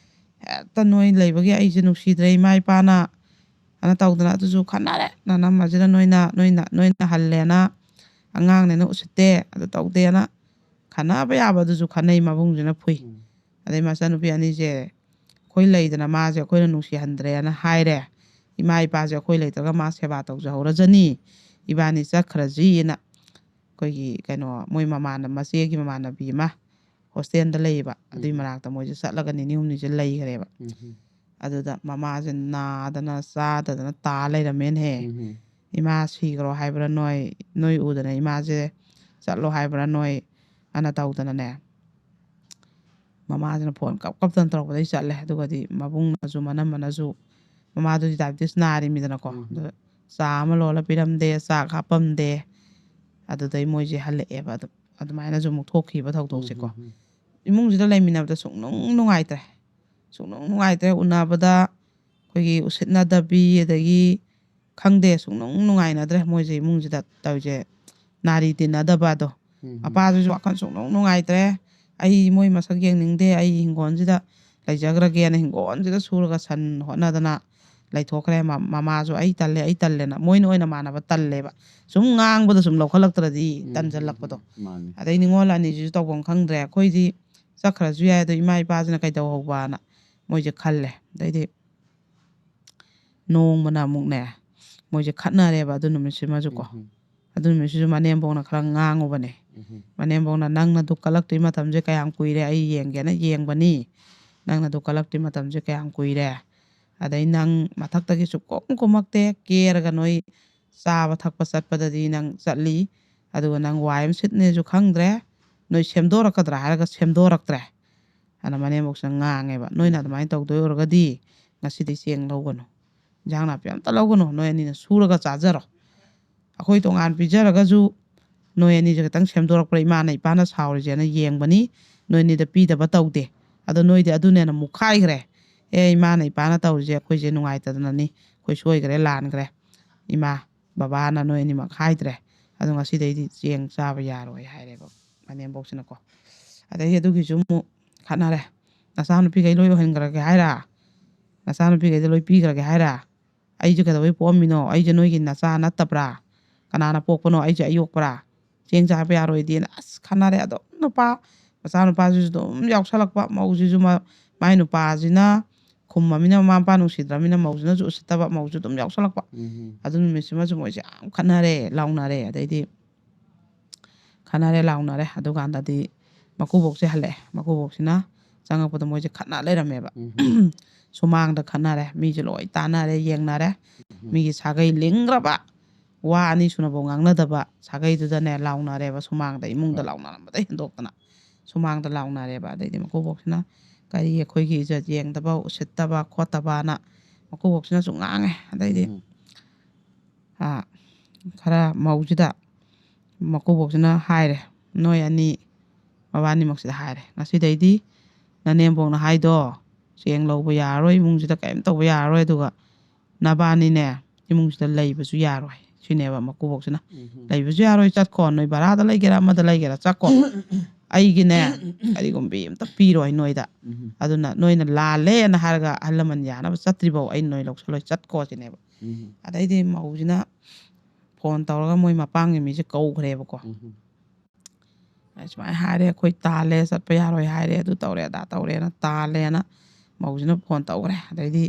ꯍꯦꯛꯇ ꯅꯣꯏ ꯂꯩꯕꯒꯤ ꯑꯩꯁꯦ ꯅꯨꯡꯁꯤꯗ꯭ꯔꯦ ꯏꯃꯥ ꯏꯄꯥꯅ ꯑꯅ ꯇꯧꯗꯅ ꯑꯗꯨꯁꯨ ꯈꯠꯅꯔꯦ꯫ ꯅꯅꯝꯃꯁꯤꯅ ꯅꯣꯏꯅ, ꯅꯣꯏꯅ, ꯅꯣꯏꯅ ꯍꯜꯂꯦꯅ, ꯑꯉꯥꯡꯅꯦꯅ ꯎꯁꯤꯠꯇꯦ, ꯑꯗꯨ ꯇꯧꯗꯦꯅ ꯈꯠꯅꯕ ꯌꯥꯕ ꯑꯗꯨꯁꯨ ꯈꯠꯅꯩ, ꯃꯕꯨꯡꯁꯤꯅ ꯐꯨꯏ꯫ ꯎꯝ. ꯑꯗꯩ ꯃꯆꯥꯅꯨꯄꯤ ꯑꯅꯤꯁꯦ ꯑꯩꯈꯣꯏ ꯂꯩꯗꯅ ꯃꯥꯁꯦ ꯑꯩꯈꯣꯏꯅ ꯅꯨꯡꯁꯤꯍꯟꯗ꯭ꯔꯦꯅ ꯍꯥꯏꯔꯦ꯫ ꯏꯃꯥ ꯏꯄꯥꯁꯦ ꯑꯩꯈꯣꯏ ꯂꯩꯇ꯭ꯔꯒ ꯃꯥ ꯁꯦꯕꯥ ꯇꯧꯖꯍꯧꯔꯖꯅꯤ, ꯏꯕꯥꯅꯤ ꯆꯠꯈ꯭ꯔꯁꯤꯅ꯫ ꯑꯩꯈꯣꯏꯒꯤ ꯀꯩꯅꯣ ꯃꯣꯏ ꯃꯃꯥꯟꯅ-, ꯃꯆꯦꯒꯤ ꯃꯃꯥꯟꯅꯕꯤ ꯑꯃ ꯍꯣꯁꯇꯦꯜꯗ ꯂꯩꯌꯦꯕ, ꯑꯗꯨꯏ ꯎꯝ. ꯃꯅꯥꯛꯇ ꯃꯣꯏꯁꯦ ꯆꯠꯂꯒ ꯅꯤꯅꯤ ꯍꯨꯝꯅꯤꯁꯦ ꯂꯩꯈ꯭ꯔꯦꯕ꯫ ꯎꯝ. ꯑꯗꯨꯗ ꯃꯃꯥꯁꯦ ꯅꯥꯗꯅ ꯆꯥꯗꯗꯅ ꯇꯥ ꯂꯩꯔꯝꯃꯦꯅꯦꯍꯦ꯫ ꯎꯝ. "ꯏꯃꯥ ꯁꯤꯈ꯭ꯔꯣ ꯍꯥꯏꯕ꯭ꯔꯥ ꯅꯣꯏ, ꯅꯣꯏ ꯎꯗꯅ ꯏꯃꯥꯁꯦ ꯆꯠꯂꯣ ꯍꯥꯏꯕ꯭ꯔꯥ ꯅꯣꯏ?" ꯑꯅ ꯇꯧꯗꯅꯅꯦ꯫ ꯃꯃꯥꯁꯤꯅ ꯐꯣꯟ ꯀꯞ ꯀꯞꯇꯅ ꯇꯧꯔꯛꯄꯗꯩ ꯆꯠꯂꯦ꯫ ꯑꯗꯨꯒꯗꯤ ꯃꯕꯨꯡꯅꯁꯨ ꯃꯅꯝꯃꯅꯁꯨ, ꯃꯃꯥꯗꯨꯗꯤ ꯗꯥꯏꯕꯤꯇꯤꯁ ꯅꯥꯔꯤꯃꯤꯗꯅꯀꯣ, ꯎꯝ꯫ ꯑꯗꯨ ꯆꯥ ꯑꯃ ꯂꯣꯜꯂ ꯄꯤꯔꯝꯗꯦ, ꯆꯥꯛ ꯍꯥꯞꯄꯝꯗꯦ꯫ ꯑꯗꯨꯗꯩ ꯃꯣꯏꯁꯦ ꯍꯜꯂꯛꯑꯦꯕ꯫ ꯑꯗꯨ ꯑꯗꯨꯃꯥꯏꯅꯁꯨ ꯑꯃꯨꯛ ꯊꯣꯛꯈꯤꯕ ꯊꯧꯗꯣꯛꯁꯦꯀꯣ꯫ ꯎꯝ, ꯎꯝ, ꯏꯃꯨꯡꯁꯤꯗ ꯂꯩꯃꯤꯟꯅꯕꯗ ꯁꯨꯡꯅꯨꯡ ꯅꯨꯡꯉꯥꯏꯇ꯭ꯔꯦ꯫ ꯁꯨꯡꯅꯨꯡ ꯅꯨꯡꯉꯥꯏꯇ꯭ꯔꯦ꯫ ꯎꯅꯕꯗ ꯑꯩꯈꯣꯏꯒꯤ ꯎꯁꯤꯠꯅꯗꯕꯤ, ꯑꯗꯒꯤ ꯈꯪꯗꯦ, ꯁꯨꯡꯅꯨꯡ ꯅꯨꯡꯉꯥꯏꯅꯗ꯭ꯔꯦ ꯃꯣꯏꯁꯦ ꯏꯃꯨꯡꯁꯤꯗ ꯇꯧꯔꯤꯁꯦ꯫ ꯅꯥꯔꯤ ꯇꯤꯟꯅꯗꯕ ꯑꯗꯣ꯫ ꯎꯝ, ꯎꯝ, ꯃꯄꯥꯗꯨꯁꯨ ꯋꯥꯈꯜ ꯁꯨꯡꯅꯨꯡ ꯅꯨꯡꯉꯥꯏꯇ꯭ꯔꯦ꯫ "ꯑꯩ ꯃꯣꯏ ꯃꯁꯛ ꯌꯦꯡꯅꯤꯡꯗꯦ, ꯑꯩ ꯍꯤꯡꯒꯣꯜꯁꯤꯗ ꯂꯩꯖꯈ꯭ꯔꯒꯦꯅ" ꯍꯤꯡꯒꯣꯜꯁꯤꯗ ꯁꯨꯔꯒ ꯁꯟ ꯍꯣꯠꯅꯗꯅ ꯂꯩꯊꯣꯛꯈ꯭ꯔꯦ꯫ ꯃ-, ꯃꯃꯥꯁꯨ "ꯑꯩ ꯇꯜꯂꯦ, ꯑꯩ ꯇꯜꯂꯦꯅ", ꯃꯣꯏꯅ ꯑꯣꯏꯅ ꯃꯥꯟꯅꯕ ꯇꯜꯂꯦꯕ꯫ ꯁꯨꯝ ꯉꯥꯡꯕꯗ ꯁꯨꯝ ꯂꯧꯈꯠꯂꯛꯇ꯭ꯔꯗꯤ ꯎꯝ, ꯇꯟꯖꯜꯂꯛꯄꯗꯣ꯫ ꯎꯝ, ꯃꯥꯅꯤ꯫ ꯑꯗꯩ ꯅꯤꯉꯣꯜ ꯑꯅꯤꯁꯤꯁꯨ ꯇꯧꯐꯝ ꯈꯪꯗ꯭ꯔꯦ꯫ "ꯑꯩꯈꯣꯏꯗꯤ ꯆꯠꯈ꯭ꯔꯁꯨ ꯌꯥꯏ, ꯑꯗꯣ ꯏꯃꯥ ꯏꯄꯥꯁꯤꯅ ꯀꯩꯗꯧꯍꯧꯕꯅ" ꯃꯣꯏꯁꯦ ꯈꯜꯂꯦ꯫ ꯑꯗꯩꯗꯤ ꯅꯣꯡꯃꯅ ꯑꯃꯨꯛꯅꯦ, ꯃꯣꯏꯁꯦ ꯈꯠꯅꯔꯦꯕ ꯑꯗꯨ ꯅꯨꯃꯤꯠꯁꯤꯃꯁꯨꯀꯣ꯫ ꯎꯝ, ꯎꯝ, ꯑꯗꯨ ꯅꯨꯃꯤꯠꯁꯤꯁꯨ ꯃꯅꯦꯝꯕꯣꯛꯅ ꯈꯔ ꯉꯥꯡꯉꯨꯕꯅꯦ꯫ ꯎꯝ, ꯎꯝ, ꯃꯅꯦꯝꯕꯣꯛꯅ, "ꯅꯪꯅ ꯗꯨꯛ ꯀꯜꯂꯛꯇꯣꯏ ꯃꯇꯝꯁꯦ ꯀꯌꯥꯝ ꯀꯨꯏꯔꯦ, ꯑꯩ ꯌꯦꯡꯒꯦꯅ ꯌꯦꯡꯕꯅꯤ꯫ ꯅꯪꯅ ꯗꯨꯛ ꯀꯜꯂꯛꯇꯣꯏ ꯃꯇꯝꯁꯦ ꯀꯌꯥꯝ ꯀꯨꯏꯔꯦ? ꯑꯗꯩ ꯅꯪ ꯃꯊꯛꯇꯒꯤ ꯁꯨꯛꯀꯨꯝ ꯀꯨꯝꯃꯛꯇꯦ, ꯀꯦꯔꯒ ꯅꯣꯏ ꯆꯥꯕ ꯊꯛꯄ ꯆꯠꯄꯗꯗꯤ ꯅꯪ ꯆꯠꯂꯤ, ꯑꯗꯨꯒ ꯅꯪ ꯋꯥꯏ ꯑꯃ ꯁꯤꯠꯅꯦꯁꯨ ꯈꯪꯗ꯭ꯔꯦ, ꯅꯣꯏ ꯁꯦꯝꯗꯣꯔꯛꯀꯗ꯭ꯔꯥ ꯍꯥꯏꯔꯒ ꯁꯦꯝꯗꯣꯔꯛꯇ꯭ꯔꯦ" ꯑꯅ ꯃꯅꯦꯝꯕꯣꯛꯁꯤꯅ ꯉꯥꯡꯉꯦꯕ꯫ "ꯅꯣꯏꯅ ꯑꯗꯨꯃꯥꯏꯅ ꯇꯧꯗꯣꯏ ꯑꯣꯏꯔꯒꯗꯤ ꯉꯁꯤꯗꯤ ꯆꯦꯡ ꯂꯧꯒꯅꯨ, ꯏꯟꯖꯥꯡ ꯅꯥꯄꯤ ꯑꯝꯇ ꯂꯧꯒꯅꯨ, ꯅꯣꯏ ꯑꯅꯤꯅ ꯁꯨꯔꯒ ꯆꯥꯖꯔꯣ꯫ ꯑꯩꯈꯣꯏ ꯇꯣꯉꯥꯟ ꯄꯤꯖꯔꯒꯁꯨ ꯅꯣꯏ ꯑꯅꯤꯁꯦ ꯈꯤꯇꯪ ꯁꯦꯝꯗꯣꯔꯛꯄ꯭ꯔꯥ ꯏꯃꯥꯅ ꯏꯄꯥꯅ ꯁꯥꯎꯔꯤꯁꯦꯅ ꯌꯦꯡꯕꯅꯤ, ꯅꯣꯏ ꯑꯅꯤꯗ ꯄꯤꯗꯕ ꯇꯧꯗꯦ꯫ ꯑꯗꯣ ꯅꯣꯏꯗꯤ ꯑꯗꯨꯅ ꯍꯦꯟꯅ ꯃꯨꯛꯈꯥꯏꯈ꯭ꯔꯦ꯫ "ꯑꯦ, ꯏꯃꯥꯅ ꯏꯄꯥꯅ ꯇꯧꯔꯤꯁꯦ ꯑꯩꯈꯣꯏꯁꯦ ꯅꯨꯡꯉꯥꯏꯇꯗꯅꯅꯤ, ꯑꯩꯈꯣꯏ ꯁꯣꯏꯈ꯭ꯔꯦ, ꯂꯥꯟꯈ꯭ꯔꯦ, ꯏꯃꯥ ꯕꯕꯥꯅ ꯅꯣꯏ ꯑꯅꯤꯃꯛ ꯍꯥꯏꯗ꯭ꯔꯦ, ꯑꯗꯣ ꯉꯁꯤꯗꯩꯗꯤ ꯆꯦꯡ ꯆꯥꯕ ꯌꯥꯔꯣꯏ" ꯍꯥꯏꯔꯦꯕ ꯃꯅꯦꯝꯕꯣꯛꯁꯤꯅꯀꯣ꯫ ꯑꯗꯩꯗꯤ ꯑꯗꯨꯒꯤꯁꯨ ꯑꯃꯨꯛ ꯈꯠꯅꯔꯦ꯫ "ꯅꯆꯥꯅꯨꯄꯤꯈꯩ ꯂꯣꯏ ꯑꯣꯏꯍꯟꯈ꯭ꯔꯒꯦ ꯍꯥꯏꯔ? ꯅꯆꯥꯅꯨꯄꯤꯈꯩꯗ ꯂꯣꯏ ꯄꯤꯈ꯭ꯔꯒꯦ ꯍꯥꯏꯔ? ꯑꯩꯁꯦ ꯀꯩꯗꯧꯕꯩ ꯄꯣꯛꯑꯝꯃꯤꯅꯣ? ꯑꯩꯁꯦ ꯅꯣꯏꯒꯤ ꯅꯆꯥ ꯅꯠꯇꯕ꯭ꯔꯥ? ꯀꯅꯥꯅ ꯄꯣꯛꯄꯅꯣ? ꯑꯩꯁꯦ ꯑꯌꯣꯛꯄ꯭ꯔꯥ? ꯆꯦꯡ ꯆꯥꯕ ꯌꯥꯔꯣꯏꯗꯤꯅ" ꯑꯁ ꯈꯠꯅꯔꯦ꯫ ꯑꯗꯨꯝ ꯅꯨꯄꯥ, ꯃꯆꯥꯅꯨꯄꯥꯁꯤꯁꯨ ꯑꯗꯨꯝ ꯌꯥꯎꯁꯜꯂꯛꯄ, ꯃꯧꯁꯤꯁꯨ ꯃ-, ꯃꯥꯏ ꯅꯨꯄꯥꯁꯤꯅ ꯈꯨꯝꯃꯃꯤꯅ ꯃꯃꯥ ꯃꯄꯥ ꯅꯨꯡꯁꯤꯗ꯭ꯔꯃꯤꯅ ꯃꯧꯁꯤꯅꯁꯨ ꯎꯁꯤꯠꯇꯕ, ꯃꯧꯁꯨ ꯑꯗꯨꯝ ꯌꯥꯎꯁꯜꯂꯛꯄ꯫ ꯎꯝ, ꯎꯝ, ꯑꯗꯨ ꯅꯨꯃꯤꯠꯁꯤꯃꯁꯨ ꯃꯣꯏꯁꯦ ꯌꯥꯝ ꯈꯠꯅꯔꯦ, ꯂꯥꯎꯅꯔꯦ꯫ ꯑꯗꯩꯗꯤ ꯈꯠꯅꯔꯦ, ꯂꯥꯎꯅꯔꯦ꯫ ꯑꯗꯨꯀꯥꯟꯗꯗꯤ ꯃꯀꯨꯕꯣꯛꯁꯦ ꯍꯜꯂꯛꯑꯦ꯫ ꯃꯀꯨꯕꯣꯛꯁꯤꯅ ꯆꯪꯉꯛꯄꯗ ꯃꯣꯏꯁꯦ ꯈꯠꯅ ꯂꯩꯔꯝꯃꯦꯕ꯫ ꯎꯝ, ꯎꯝ, ꯁꯨꯃꯥꯡꯗ ꯈꯠꯅꯔꯦ, ꯃꯤꯁꯦ ꯂꯣꯏ ꯇꯥꯟꯅꯔꯦ, ꯌꯦꯡꯅꯔꯦ꯫ ꯎꯝ, ꯃꯤꯒꯤ ꯁꯥꯒꯩ ꯂꯤꯡꯈ꯭ꯔꯕ ꯋꯥ ꯑꯅꯤ ꯁꯨꯅꯐꯥꯎ ꯉꯥꯡꯅꯗꯕ ꯁꯥꯒꯩꯗꯨꯗꯅꯦ ꯂꯥꯎꯅꯔꯦꯕ ꯁꯨꯃꯥꯡꯗ, ꯏꯃꯨꯡꯗ ꯍꯣꯏ꯫ ꯂꯥꯎꯅꯔꯝꯕꯗꯩ ꯍꯦꯟꯗꯣꯛꯇꯅ꯫ ꯁꯨꯃꯥꯡꯗ ꯂꯥꯎꯅꯔꯦꯕ꯫ ꯑꯗꯩꯗꯤ ꯃꯀꯨꯕꯣꯛꯁꯤꯅ ꯀꯔꯤ ꯑꯩꯈꯣꯏꯒꯤ ꯏꯖꯠ ꯌꯦꯡꯗꯕ, ꯎꯁꯤꯠꯇꯕ ꯈꯣꯠꯇꯕꯅ ꯃꯀꯨꯕꯣꯛꯁꯤꯅꯁꯨ ꯉꯥꯡꯉꯦ꯫ ꯑꯗꯩꯗꯤ, ꯎꯝ꯫ ꯑꯥ, ꯈꯔ ꯃꯧꯁꯤꯗ ꯃꯀꯨꯕꯣꯛꯁꯤꯅ ꯍꯥꯏꯔꯦ, "ꯅꯣꯏ ꯑꯅꯤ ꯃꯕꯥꯅꯤꯃꯛꯁꯤꯗ ꯍꯥꯏꯔꯦ, ꯉꯁꯤꯗꯩꯗꯤ ꯅꯅꯦꯝꯕꯣꯛꯅ ꯍꯥꯏꯗꯣ ꯆꯦꯡ ꯂꯧꯕ ꯌꯥꯔꯔꯣꯏ, ꯏꯃꯨꯡꯁꯤꯗ ꯀꯔꯤꯝ ꯇꯧꯕ ꯌꯥꯔꯔꯣꯏ, ꯑꯗꯨꯒ ꯅꯕꯥꯅꯤꯅꯦ ꯏꯃꯨꯡꯁꯤꯗ ꯂꯩꯕꯁꯨ ꯌꯥꯔꯣꯏ" ꯁꯤꯅꯦꯕ ꯃꯀꯨꯕꯣꯛꯁꯤꯅ꯫ ꯎꯝ꯫ "ꯂꯩꯕꯁꯨ ꯌꯥꯔꯣꯏ, ꯆꯠꯈꯣ, ꯅꯣꯏ ꯚꯔꯥꯗ ꯂꯩꯒꯦꯔꯥ ꯑꯃꯗ ꯂꯩꯒꯦꯔꯥ ꯆꯠꯈꯣ, ꯑꯩꯒꯤꯅꯦ ꯀꯔꯤꯒꯨꯝꯕꯤ ꯑꯝꯇ ꯄꯤꯔꯣꯏ ꯅꯣꯏꯗ꯫ ꯎꯝ꯫ ꯑꯗꯨꯅ ꯅꯣꯏꯅ ꯂꯥꯜꯂꯦꯅ ꯍꯥꯏꯔꯒ ꯑꯍꯜ ꯂꯃꯟ ꯌꯥꯅꯕ ꯆꯠꯇ꯭ꯔꯤꯐꯧ ꯑꯩ ꯅꯣꯏ ꯂꯧꯁꯜꯂꯣꯏ, ꯆꯠꯈꯣ" ꯁꯤꯅꯦꯕ꯫ ꯎꯝ꯫ ꯑꯗꯩꯗꯤ ꯃꯧꯁꯤꯅ ꯐꯣꯟ ꯇꯧꯔꯒ ꯃꯣꯏ ꯃꯄꯥꯝꯒꯤ ꯃꯤꯁꯦ ꯀꯧꯈ꯭ꯔꯦꯕꯀꯣ꯫ ꯎꯝ꯫ ꯑꯩ ꯁꯨꯃꯥꯏꯅ ꯍꯥꯏꯔꯦ, "ꯑꯩꯈꯣꯏ ꯇꯥꯜꯂꯦ, ꯆꯠꯄ ꯌꯥꯔꯣꯏ ꯍꯥꯏꯔꯦ, ꯑꯗꯨ ꯇꯧꯔꯦ, ꯑꯗꯥ ꯇꯧꯔꯦꯅ ꯇꯥꯜꯂꯦꯅ" ꯃꯧꯁꯤꯅ ꯐꯣꯟ ꯇꯧꯈ꯭ꯔꯦ꯫ ꯑꯗꯩꯗꯤ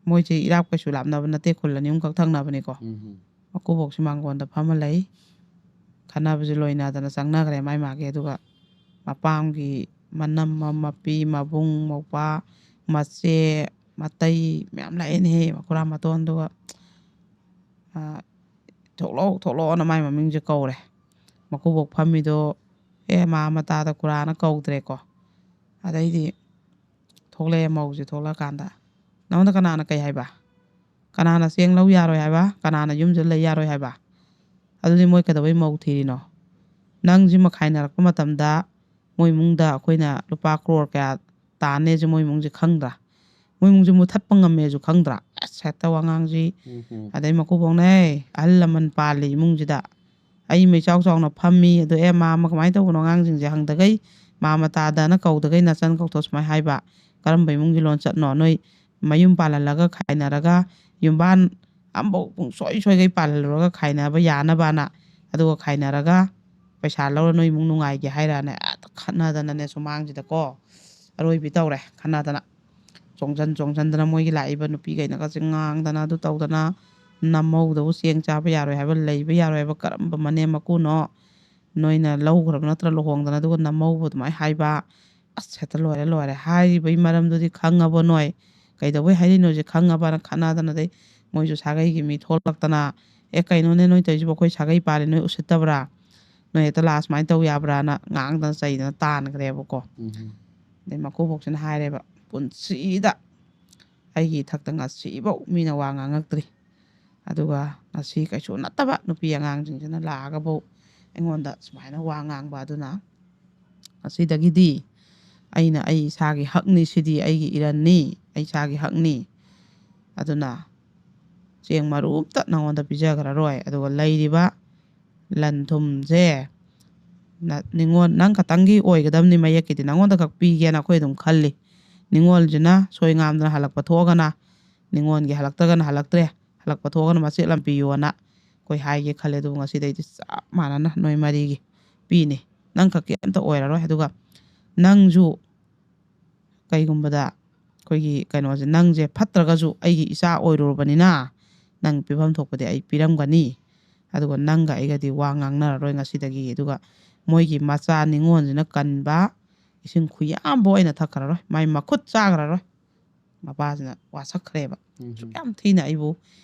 ꯃꯣꯏꯁꯦ ꯏꯔꯥꯞ ꯀꯩꯁꯨ ꯂꯥꯞꯅꯕ ꯅꯠꯇꯦ, ꯈꯨꯜ ꯑꯅꯤ ꯑꯍꯨꯝꯈꯛ ꯊꯪꯅꯕꯅꯤꯀꯣ꯫ ꯎꯝ꯫ ꯃꯀꯨꯕꯣꯛꯁꯤ ꯃꯥꯡꯒꯣꯟꯗ ꯐꯝꯃ ꯂꯩ꯫ ꯈꯠꯅꯕꯁꯦ ꯂꯣꯏꯅꯗꯅ ꯆꯪꯅꯈ꯭ꯔꯦ ꯃꯥꯏ ꯃꯥꯒꯤ꯫ ꯑꯗꯨꯒ ꯃꯄꯥꯝꯒꯤ ꯃꯅꯝꯃ, ꯃꯄꯤ, ꯃꯕꯨꯡ, ꯃꯧꯄ꯭ꯋꯥ, ꯃꯆꯦ, ꯃꯇꯩ ꯃꯌꯥꯝ ꯂꯥꯛꯑꯦꯅꯦꯍꯦ, ꯃꯈꯨꯔꯥ ꯃꯇꯣꯟꯗꯨꯒ꯫ ꯑ, "ꯊꯣꯛꯂꯛꯑꯣ, ꯊꯣꯛꯂꯛꯑꯣꯅ" ꯃꯥꯏ ꯃꯃꯤꯡꯁꯦ ꯀꯧꯔꯦ꯫ ꯃꯀꯨꯕꯣꯛ ꯐꯝꯃꯤꯗꯣ, ꯑꯦ, ꯃꯥ ꯃꯇꯥꯗ ꯀꯨꯔꯥꯅ ꯀꯧꯗ꯭ꯔꯦꯀꯣ꯫ ꯑꯗꯩꯗꯤ ꯊꯣꯛꯂꯛꯑꯦ ꯃꯧꯁꯦ꯫ ꯊꯣꯛꯂꯛꯑꯀꯥꯟꯗ, "ꯅꯉꯣꯟꯗ ꯀꯅꯥꯅ ꯀꯩ ꯍꯥꯏꯕ? ꯀꯅꯥꯅ ꯆꯦꯡ ꯂꯧ ꯌꯥꯔꯣꯏ ꯍꯥꯏꯕ? ꯀꯅꯥꯅ ꯌꯨꯝꯁꯤꯗ ꯂꯩ ꯌꯥꯔꯣꯏ ꯍꯥꯏꯕ? ꯑꯗꯨꯗꯤ ꯃꯣꯏ ꯀꯩꯗꯧꯕꯩ ꯃꯧ ꯊꯤꯔꯤꯅꯣ? ꯅꯪꯁꯤꯃ ꯈꯥꯏꯅꯔꯛꯄ ꯃꯇꯝꯗ ꯃꯣꯏ ꯏꯃꯨꯡꯗ ꯑꯩꯈꯣꯏꯅ ꯂꯨꯄꯥ ꯀ꯭ꯔꯣꯔ ꯀꯌꯥ ꯇꯥꯟꯅꯦꯁꯦ ꯃꯣꯏ ꯏꯃꯨꯡꯁꯦ ꯈꯪꯗ꯭ꯔꯥ? ꯃꯣꯏ ꯏꯃꯨꯡꯁꯦ ꯃꯨꯊꯠꯄ ꯉꯝꯃꯦꯁꯨ ꯈꯪꯗ꯭ꯔꯥ?" ꯑꯁ, ꯍꯦꯛꯇ ꯋꯥꯉꯥꯡꯁꯤ꯫ ꯎꯝ, ꯎꯝ꯫ ꯑꯗꯩ ꯃꯀꯨꯕꯣꯛꯅ, "ꯑꯦ, ꯑꯍꯜ ꯂꯃꯟ ꯄꯥꯜꯂꯤ ꯏꯃꯨꯡꯁꯤꯗ, ꯑꯩ ꯃꯩꯆꯥꯎ ꯆꯥꯎꯅ ꯐꯝꯃꯤ, ꯑꯗꯣ, ꯑꯦ, ꯃꯥꯃ ꯀꯃꯥꯏꯅ ꯇꯧꯕꯅꯣ?" ꯑꯉꯥꯡꯁꯤꯡꯁꯦ ꯍꯪꯗꯈꯩ, ꯃꯥꯃ ꯇꯥꯗꯅ ꯀꯧꯗꯈꯩ ꯅꯆꯟ ꯀꯧꯊꯣꯛ ꯁꯨꯃꯥꯏꯅ ꯍꯥꯏꯕ, "ꯀꯔꯝꯕ ꯏꯃꯨꯡꯒꯤ ꯂꯣꯟꯆꯠꯅꯣ? ꯅꯣꯏ ꯃꯌꯨꯝ ꯄꯥꯜꯍꯜꯂꯒ ꯈꯥꯏꯅꯔꯒ, ꯌꯨꯝꯕꯥꯟ ꯑꯃꯐꯧ ꯄꯨꯡꯁꯣꯏ ꯁꯣꯏꯒꯩ ꯄꯥꯜꯍꯜꯂꯨꯔꯒ ꯈꯥꯏꯅꯕ ꯌꯥꯅꯕꯅ, ꯑꯗꯨꯒ ꯈꯥꯏꯅꯔꯒ ꯄꯩꯁꯥ ꯂꯧꯔ ꯅꯣꯏ ꯏꯃꯨꯡ ꯅꯨꯡꯉꯥꯏꯒꯦ ꯍꯥꯏꯔꯅꯦ?" ꯍꯦꯛꯇ ꯈꯠꯅꯗꯅꯅꯦ ꯁꯨꯃꯥꯡꯁꯤꯗꯀꯣ꯫ ꯑꯔꯣꯏꯕꯤ ꯇꯧꯔꯦ ꯈꯠꯅꯗꯅ꯫ ꯆꯣꯡꯁꯟ ꯆꯣꯡꯁꯟꯗꯅ ꯃꯣꯏꯒꯤ ꯂꯥꯛꯏꯕ ꯅꯨꯄꯤꯈꯩꯅꯒꯁꯦ ꯉꯥꯡꯗꯅ ꯑꯗꯨ ꯇꯧꯗꯅ, "ꯅꯃꯧꯗꯕꯨ ꯆꯦꯡ ꯆꯥꯕ ꯌꯥꯔꯣꯏ ꯍꯥꯏꯕ, ꯂꯩꯕ ꯌꯥꯔꯣꯏ ꯍꯥꯏꯕ ꯀꯔꯝꯕ ꯃꯅꯦꯝ ꯃꯀꯨꯅꯣ? ꯅꯣꯏꯅ ꯂꯧꯈ꯭ꯔꯕ ꯅꯠꯇ꯭ꯔ ꯂꯨꯍꯣꯡꯗꯅ, ꯑꯗꯨꯒ ꯅꯃꯧꯕꯨ ꯑꯗꯨꯃꯥꯏꯅ ꯍꯥꯏꯕ?" ꯑꯁ, ꯍꯦꯛꯇ ꯂꯣꯏꯔꯦ, ꯂꯣꯏꯔꯦ꯫ ꯍꯥꯏꯔꯤꯕꯒꯤ ꯃꯔꯝꯗꯨꯗꯤ ꯈꯪꯉꯕꯣ ꯅꯣꯏ? ꯀꯩꯗꯧꯕꯩ ꯍꯥꯏꯔꯤꯅꯣꯁꯦ ꯈꯪꯉꯕꯅ ꯈꯠꯅꯗꯅ, ꯑꯗꯩ ꯃꯣꯏꯁꯨ ꯁꯥꯒꯩꯒꯤ ꯃꯤ ꯊꯣꯛꯂꯛꯇꯅ, "ꯑꯦ, ꯀꯩꯅꯣꯅꯦ ꯅꯣꯏ ꯇꯧꯔꯤꯁꯤꯕꯣ? ꯑꯩꯈꯣꯏ ꯁꯥꯒꯩ ꯄꯥꯜꯂꯤ, ꯅꯣꯏ ꯎꯁꯤꯠꯇꯕ꯭ꯔꯥ? ꯅꯣꯏ ꯍꯦꯛꯇ ꯂꯥꯛꯑ ꯁꯨꯃꯥꯏꯅ ꯇꯧ ꯌꯥꯕ꯭ꯔꯥꯅ ꯉꯥꯡꯗꯅ ꯆꯩꯗꯅ ꯇꯥꯟꯈ꯭ꯔꯦꯕꯀꯣ꯫ ꯎꯝ. ꯑꯗꯩ ꯃꯀꯨꯕꯣꯛꯁꯤꯅ ꯍꯥꯏꯔꯦꯕ, "ꯄꯨꯟꯁꯤꯗ ꯑꯩꯒꯤ ꯏꯊꯛꯇ ꯉꯁꯤꯐꯧ ꯃꯤꯅ ꯋꯥ ꯉꯥꯡꯉꯛꯇ꯭ꯔꯤ꯫ ꯑꯗꯨꯒ ꯉꯁꯤ ꯀꯩꯁꯨ ꯅꯠꯇꯕ ꯅꯨꯄꯤ ꯑꯉꯥꯡꯁꯤꯡꯁꯤꯅ ꯂꯥꯛꯑꯒꯐꯧ ꯑꯩꯉꯣꯟꯗ ꯁꯨꯃꯥꯏꯅ ꯋꯥ ꯉꯥꯡꯕ꯫ ꯑꯗꯨꯅ ꯉꯁꯤꯗꯒꯤꯗꯤ ꯑꯩꯅ ꯑꯩ ꯏꯁꯥꯒꯤ ꯍꯛꯅꯤ, ꯁꯤꯗꯤ ꯑꯩꯒꯤ ꯏꯔꯟꯅꯤ, ꯑꯩ ꯏꯁꯥꯒꯤ ꯍꯛꯅꯤ꯫ ꯑꯗꯨꯅ ꯆꯦꯡ ꯃꯔꯨ ꯑꯝꯇ ꯅꯉꯣꯟꯗ ꯄꯤꯖꯈ꯭ꯔꯔꯣꯏ꯫ ꯑꯗꯨꯒ ꯂꯩꯔꯤꯕ ꯂꯟ ꯊꯨꯝꯁꯦ ꯅ-, ꯅꯤꯉꯣꯜ ꯅꯪ ꯈꯛꯇꯪꯒꯤ ꯑꯣꯏꯒꯗꯕꯅꯤ, ꯃꯌꯦꯛꯀꯤꯗꯤ ꯅꯉꯣꯟꯗ ꯈꯛ ꯄꯤꯒꯦꯅ ꯑꯩꯈꯣꯏ ꯑꯗꯨꯝ ꯈꯜꯂꯤ꯫ ꯅꯤꯉꯣꯜꯁꯤꯅ ꯁꯣꯏ ꯉꯥꯝꯗꯅ ꯍꯜꯂꯛꯄ ꯊꯣꯛꯑꯒꯅ ꯅꯤꯉꯣꯜꯒꯤ, ꯍꯜꯂꯛꯇ꯭ꯔꯒꯅ ꯍꯜꯂꯛꯇ꯭ꯔꯦ, ꯍꯜꯂꯛꯄ ꯊꯣꯛꯑꯒꯅ ꯃꯆꯦꯠ ꯑꯃ ꯄꯤꯌꯣꯅ ꯑꯩꯈꯣꯏ ꯍꯥꯏꯒꯦ ꯈꯜꯂꯦ꯫ ꯑꯗꯨꯕꯨ ꯉꯁꯤꯗꯩꯗꯤ ꯆꯞ ꯃꯥꯟꯅꯅ ꯅꯣꯏ ꯃꯔꯤꯒꯤ ꯄꯤꯅꯤ꯫ ꯅꯪ ꯈꯛꯀꯤ ꯑꯝꯇ ꯑꯣꯏꯔꯔꯣꯏ꯫ ꯑꯗꯨꯒ ꯅꯪꯁꯨ ꯀꯩꯒꯨꯝꯕꯗ ꯑꯩꯈꯣꯏꯒꯤ ꯀꯩꯅꯣꯁꯦ, ꯅꯪꯁꯦ ꯐꯠꯇ꯭ꯔꯒꯁꯨ ꯑꯩꯒꯤ ꯏꯆꯥ ꯑꯣꯏꯔꯨꯔꯕꯅꯤꯅ ꯅꯪ ꯄꯤꯐꯝ ꯊꯣꯛꯄꯗꯤ ꯑꯩ ꯄꯤꯔꯝꯒꯅꯤ꯫ ꯑꯗꯨꯒ ꯅꯪꯒ ꯑꯩꯒꯗꯤ ꯋꯥ ꯉꯥꯡꯅꯔꯔꯣꯏ ꯉꯁꯤꯗꯒꯤ꯫ ꯑꯗꯨꯒ ꯃꯣꯏꯒꯤ ꯃꯆꯥ ꯅꯤꯉꯣꯜꯁꯤꯅ ꯀꯟꯕ ꯏꯁꯤꯡ ꯈꯨꯌꯥꯝꯕꯨ ꯑꯩꯅ ꯊꯛꯈ꯭ꯔꯔꯣꯏ, ꯃꯥꯏ ꯃꯈꯨꯠ ꯆꯥꯈ꯭ꯔꯔꯣꯏ꯫ ꯃꯄꯥꯁꯤꯅ ꯋꯥꯁꯛꯈ꯭ꯔꯦꯕ꯫ ꯎꯝ. ꯁꯨꯛ ꯌꯥꯝ ꯊꯤꯅ ꯑꯩꯕꯨ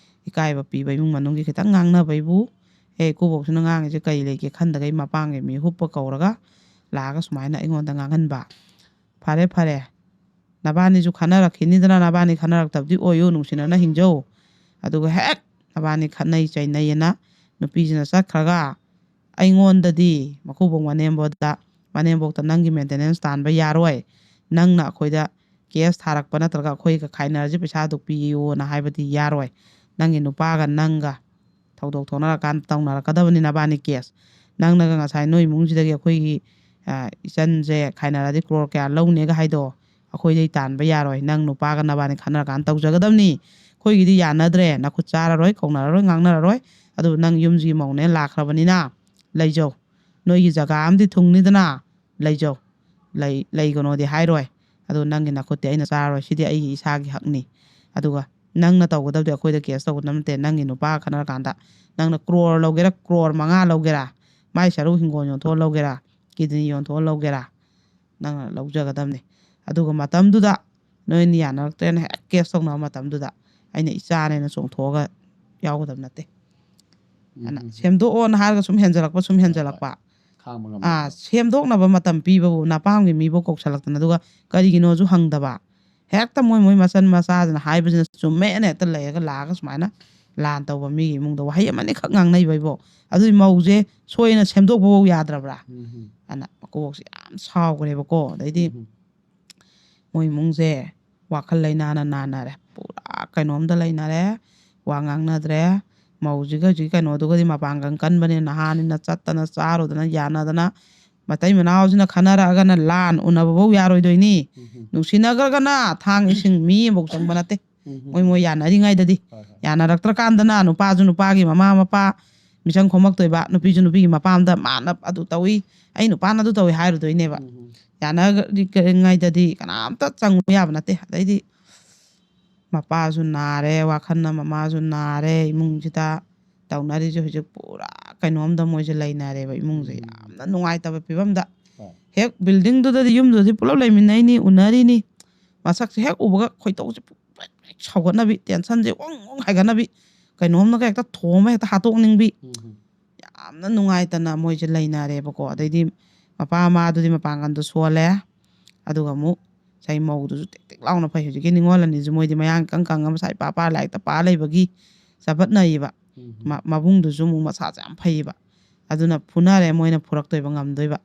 ꯏꯀꯥꯏꯕ ꯄꯤꯕ, ꯏꯃꯨꯡ ꯃꯅꯨꯡꯒꯤ ꯈꯤꯇꯪ ꯉꯥꯡꯅꯕꯩꯕꯨ, "ꯑꯦ, ꯏꯀꯨꯕꯣꯛꯁꯤꯅ ꯉꯥꯡꯉꯤꯁꯦ ꯀꯩ ꯂꯩꯒꯦ?" ꯈꯟꯗꯒꯩ ꯃꯄꯥꯡꯒꯤ ꯃꯤ ꯍꯨꯞꯄ ꯀꯧꯔꯒ ꯂꯥꯛꯑꯒ ꯁꯨꯃꯥꯏꯅ ꯑꯩꯉꯣꯟꯗ ꯉꯥꯡꯍꯟꯕ꯫ ꯐꯔꯦ, ꯐꯔꯦ, ꯅꯕꯥꯅꯤꯁꯨ ꯈꯟꯅꯔꯛꯈꯤꯅꯤꯗꯅ, ꯅꯕꯥꯅꯤ ꯈꯟꯅꯔꯛꯇꯕꯗꯤ ꯑꯣꯏꯌꯨ, ꯅꯨꯡꯁꯤꯅꯅ ꯍꯤꯡꯖꯧ꯫ ꯑꯗꯨꯒ ꯍꯦꯛ ꯅꯕꯥꯅꯤ ꯈꯠꯅꯩ ꯆꯩꯅꯩꯌꯦꯅ ꯅꯨꯄꯤꯁꯤꯅ ꯆꯠꯈ꯭ꯔꯒ ꯑꯩꯉꯣꯟꯗꯗꯤ ꯃꯀꯨꯕꯣꯛ ꯃꯅꯦꯝꯕꯣꯛꯇ, "ꯃꯅꯦꯝꯕꯣꯛꯇ ꯅꯪꯒꯤ ꯃꯦꯟꯇꯦꯅꯦꯟꯁ ꯇꯥꯟꯕ ꯌꯥꯔꯣꯏ, ꯅꯪꯅ ꯑꯩꯈꯣꯏꯗ ꯀꯦꯁ ꯊꯥꯔꯛꯄ ꯅꯠꯇ꯭ꯔꯒ ꯑꯩꯈꯣꯏꯒ ꯈꯥꯏꯅꯔꯁꯤ, ꯄꯩꯁꯥ ꯑꯗꯨꯛ ꯄꯤꯌꯣꯅ" ꯍꯥꯏꯕꯗꯤ ꯌꯥꯔꯣꯏ꯫ ꯅꯪꯒꯤ ꯅꯨꯄꯥꯒ ꯅꯪꯒ ꯊꯧꯗꯣꯛ ꯊꯣꯛꯅꯔꯀꯥꯟꯗ ꯇꯧꯅꯔꯛꯀꯗꯕꯅꯤ ꯅꯕꯥꯅꯤ ꯀꯦꯁ꯫ ꯅꯪꯅꯒ ꯉꯁꯥꯏ ꯅꯣꯏ ꯏꯃꯨꯡꯁꯤꯗꯒꯤ ꯑꯩꯈꯣꯏꯒꯤ, ꯑ, ꯏꯆꯟꯁꯦ ꯈꯥꯏꯅꯔꯗꯤ ꯀ꯭ꯔꯣꯔ ꯀꯌꯥ ꯂꯧꯅꯦꯒ ꯍꯥꯏꯗꯣ ꯑꯩꯈꯣꯏꯗꯩ ꯇꯥꯟꯕ ꯌꯥꯔꯣꯏ꯫ ꯅꯪ ꯅꯨꯄꯥꯒ ꯅꯕꯥꯅꯤ ꯈꯟꯅꯔꯀꯥꯟꯗ ꯇꯧꯖꯒꯗꯕꯅꯤ꯫ ꯑꯩꯈꯣꯏꯒꯤꯗꯤ ꯌꯥꯅꯗ꯭ꯔꯦ, ꯅꯈꯨꯠ ꯆꯥꯔꯔꯣꯏ, ꯀꯧꯅꯔꯔꯣꯏ, ꯉꯥꯡꯅꯔꯔꯣꯏ꯫ ꯑꯗꯨꯕꯨ ꯅꯪ ꯌꯨꯝꯁꯤꯒꯤ ꯃꯧꯅꯦ ꯂꯥꯛꯈ꯭ꯔꯕꯅꯤꯅ ꯂꯩꯖꯧ꯫ ꯅꯣꯏꯒꯤ ꯖꯒꯥ ꯑꯃꯗꯤ ꯊꯨꯡꯅꯤꯗꯅ, ꯂꯩꯖꯧ꯫ ꯂꯩ-, ꯂꯩꯒꯅꯣꯗꯤ ꯍꯥꯏꯔꯣꯏ꯫ ꯑꯗꯨ ꯅꯪꯒꯤ ꯅꯈꯨꯠꯇꯤ ꯑꯩꯅ ꯆꯥꯔꯔꯣꯏ, ꯁꯤꯗꯤ ꯑꯩꯒꯤ ꯏꯁꯥꯒꯤ ꯍꯛꯅꯤ꯫ ꯑꯗꯨꯒ ꯅꯪꯅ ꯇꯧꯒꯗꯕꯗꯤ ꯑꯩꯈꯣꯏꯗ ꯀꯦꯁ ꯇꯧꯒꯗꯕ ꯅꯠꯇꯦ꯫ ꯅꯪꯒꯤ ꯅꯨꯄꯥꯒ ꯈꯠꯅꯔꯀꯥꯟꯗ ꯅꯪꯅ ꯀ꯭ꯔꯣꯔ ꯂꯧꯒꯦꯔꯥ, ꯀ꯭ꯔꯣꯔ ꯃꯉꯥ ꯂꯧꯒꯦꯔꯥ, ꯃꯥꯏ ꯁꯔꯨꯛ ꯍꯤꯡꯒꯣꯜ ꯌꯣꯟꯊꯣꯛꯑ ꯂꯧꯒꯦꯔꯥ, ꯀꯤꯗꯅꯤ ꯌꯣꯟꯊꯣꯛꯑ ꯂꯧꯒꯦꯔꯥ, ꯅꯪꯅ ꯂꯧꯖꯒꯗꯕꯅꯤ꯫ ꯑꯗꯨꯒ ꯃꯇꯝꯗꯨꯗ ꯅꯣꯏꯅ ꯌꯥꯅꯔꯛꯇ꯭ꯔꯦꯅ ꯍꯦꯛ ꯀꯦꯁ ꯇꯧꯅꯕ ꯃꯇꯝꯗꯨꯗ ꯑꯩꯅ ꯏꯆꯥꯅꯦꯅ ꯆꯣꯡꯊꯣꯛꯑꯒ ꯌꯥꯎꯒꯗꯕ ꯅꯠꯇꯦ꯫ ꯑꯗꯨꯅ ꯎꯝ. ꯁꯦꯝꯗꯣꯛꯑꯣꯅ ꯍꯥꯏꯔꯒ ꯁꯨꯝ ꯍꯦꯟꯖꯜꯂꯛꯄ, ꯁꯨꯝ ꯍꯦꯟꯖꯜꯂꯛꯄ꯫ ꯈꯥꯡꯕ ꯉꯝꯗꯕ꯫ ꯁꯦꯝꯗꯣꯛꯅꯕ ꯃꯇꯝ ꯄꯤꯕꯕꯨ ꯅꯄꯥꯝꯒꯤ ꯃꯤꯕꯨ ꯀꯧꯁꯜꯂꯛꯇꯅ, ꯑꯗꯨꯒ ꯀꯔꯤꯒꯤꯅꯣꯁꯨ ꯍꯪꯗꯕ, ꯍꯦꯛꯇ ꯃꯣꯏ ꯃꯣꯏ ꯃꯆꯟ ꯃꯆꯥꯁꯤꯅ ꯍꯥꯏꯕꯁꯤꯅ ꯆꯨꯝꯃꯦꯅ ꯍꯦꯛꯇ ꯂꯩꯔꯒ ꯂꯥꯛꯑꯒ ꯁꯨꯃꯥꯏꯅ ꯂꯥꯟ ꯇꯧꯕ ꯃꯤꯒꯤ ꯏꯃꯨꯡꯗ ꯋꯥꯍꯩ ꯑꯃꯅꯤꯈꯛ ꯉꯥꯡꯅꯩꯕ ꯏꯕꯣ꯫ ꯑꯗꯨꯏ ꯃꯧꯁꯦ ꯁꯣꯏꯅ ꯁꯦꯝꯗꯣꯛꯄꯐꯧ ꯌꯥꯗ꯭ꯔꯕ꯭ꯔꯥ? ꯎꯝ꯫ ꯑꯅ ꯃꯀꯣꯛꯁꯦ ꯌꯥꯝ ꯁꯥꯎꯈ꯭ꯔꯦꯕꯀꯣ꯫ ꯑꯗꯩꯗꯤ ꯎꯝ꯫ ꯃꯣꯏ ꯏꯃꯨꯡꯁꯦ ꯋꯥꯈꯜ ꯂꯩꯅꯥꯅ ꯅꯥꯟꯅꯔꯦ, ꯄꯨꯔꯥ ꯀꯩꯅꯣꯝꯗ ꯂꯩꯅꯔꯦ, ꯋꯥ ꯉꯥꯡꯅꯗ꯭ꯔꯦ꯫ ꯃꯧꯁꯤꯒ ꯍꯧꯖꯤꯛ ꯀꯩꯅꯣꯗꯨꯒꯗꯤ ꯃꯄꯥꯡꯒꯜ ꯀꯟꯕꯅꯤꯅ, ꯅꯍꯥꯅꯤꯅ ꯆꯠꯇꯅ ꯆꯥꯔꯨꯗꯅ ꯌꯥꯅꯗꯅ, ꯃꯇꯩ ꯃꯅꯥꯎꯁꯤꯅ ꯈꯟꯅꯔꯛꯑꯒꯅ ꯂꯥꯟ ꯎꯅꯕꯐꯧ ꯌꯥꯔꯣꯏꯗꯣꯏꯅꯤ꯫ ꯎꯝ꯫ ꯅꯨꯡꯁꯤꯅꯈ꯭ꯔꯒꯅ ꯊꯥꯡ ꯏꯁꯤꯡ ꯃꯤ ꯑꯃꯐꯧ ꯆꯪꯕ ꯅꯠꯇꯦ꯫ ꯎꯝ꯫ ꯃꯣꯏ ꯃꯣꯏ ꯌꯥꯅꯔꯤꯉꯩꯗꯗꯤ꯫ ꯍꯣꯏ, ꯍꯣꯏ꯫ ꯌꯥꯅꯔꯛꯇ꯭ꯔꯀꯥꯟꯗꯅ ꯅꯨꯄꯥꯁꯨ ꯅꯨꯄꯥꯒꯤ ꯃꯃꯥ ꯃꯄꯥ ꯃꯤꯆꯪ ꯈꯣꯝꯃꯛꯇꯣꯏꯕ, ꯅꯨꯄꯤꯁꯨ ꯅꯨꯄꯤꯒꯤ ꯃꯄꯥ ꯑꯃꯗ ꯃꯥꯅ ꯑꯗꯨ ꯇꯧꯏ, ꯑꯩ ꯅꯨꯄꯥꯅ ꯑꯗꯨ ꯇꯧꯏ ꯍꯥꯏꯔꯨꯗꯣꯏꯅꯦꯕ꯫ ꯎꯝ꯫ ꯌꯥꯅꯔꯤꯉꯩꯗꯗꯤ ꯀꯅꯥꯝꯇ ꯆꯪꯕ ꯌꯥꯕ ꯅꯠꯇꯦ꯫ ꯑꯗꯩꯗꯤ ꯃꯄꯥꯁꯨ ꯅꯥꯔꯦ, ꯋꯥꯈꯜꯅ ꯃꯃꯥꯁꯨ ꯅꯥꯔꯦ, ꯏꯃꯨꯡꯁꯤꯗ ꯇꯧꯅꯔꯤꯁꯦ ꯍꯧꯖꯤꯛ ꯄꯨꯔꯥ ꯀꯩꯅꯣꯝꯗ ꯃꯣꯏꯁꯦ ꯂꯩꯅꯔꯦꯕ ꯏꯃꯨꯡꯁꯦ꯫ ꯎꯝ꯫ ꯌꯥꯝꯅ ꯅꯨꯡꯉꯥꯏꯇꯕ ꯐꯤꯕꯝꯗ꯫ ꯍꯣꯏ꯫ ꯍꯦꯛ ꯕꯤꯜꯗꯤꯡꯗꯨꯗꯗꯤ, ꯌꯨꯝꯗꯨꯗꯗꯤ ꯄꯨꯂꯞ ꯂꯩꯃꯤꯟꯅꯩꯅꯤ, ꯎꯅꯔꯤꯅꯤ, ꯃꯁꯛꯁꯦ ꯍꯦꯛ ꯎꯕꯒ ꯈꯣꯏꯗꯧꯁꯦ ꯄ꯭ꯔꯦꯛ ꯄ꯭ꯔꯦꯛ ꯁꯥꯎꯒꯠꯅꯕꯤ, ꯇꯦꯟꯁꯟꯁꯦ ꯋꯪ ꯋꯪ ꯍꯥꯏꯒꯠꯅꯕꯤ, ꯀꯩꯅꯣꯝꯅꯒ ꯍꯦꯛꯇ ꯊꯣꯝꯃ ꯍꯦꯛꯇ ꯍꯥꯠꯇꯣꯛꯅꯤꯡꯕꯤ꯫ ꯎꯝ꯫ ꯌꯥꯝꯅ ꯅꯨꯡꯉꯥꯏꯇꯅ ꯃꯣꯏꯁꯦ ꯂꯩꯅꯔꯦꯕꯀꯣ꯫ ꯑꯗꯩꯗꯤ ꯃꯄꯥ ꯃꯃꯥꯗꯨꯗꯤ ꯃꯄꯥꯡꯒꯜꯗꯣ ꯁꯣꯜꯂꯦ, ꯑꯗꯨꯒ ꯑꯃꯨꯛ ꯉꯁꯥꯏ ꯃꯧꯗꯨꯁꯨ ꯇꯦꯛ ꯇꯦꯛ ꯂꯥꯎꯅ ꯐꯩ꯫ ꯍꯧꯖꯤꯛꯀꯤ ꯅꯤꯉꯣꯜ ꯑꯅꯤꯁꯨ ꯃꯣꯏꯗꯤ ꯃꯌꯥꯡ ꯏꯀꯪ ꯀꯪꯉ ꯃꯁꯥ ꯏꯄꯥ ꯄꯥ ꯂꯥꯏꯔꯤꯛꯇ ꯄꯥ ꯂꯩꯕꯒꯤ ꯎꯝ꯫ ꯃ-, ꯃꯕꯨꯡꯗꯨꯁꯨ ꯑꯃꯨꯛ ꯃꯁꯥꯁꯦ ꯌꯥꯝ ꯐꯩꯌꯦꯕ꯫ ꯑꯗꯨꯅ ꯐꯨꯅꯔꯦ ꯃꯣꯏꯅ ꯐꯨꯔꯛꯇꯣꯏꯕ ꯉꯝꯗꯣꯏꯕ꯫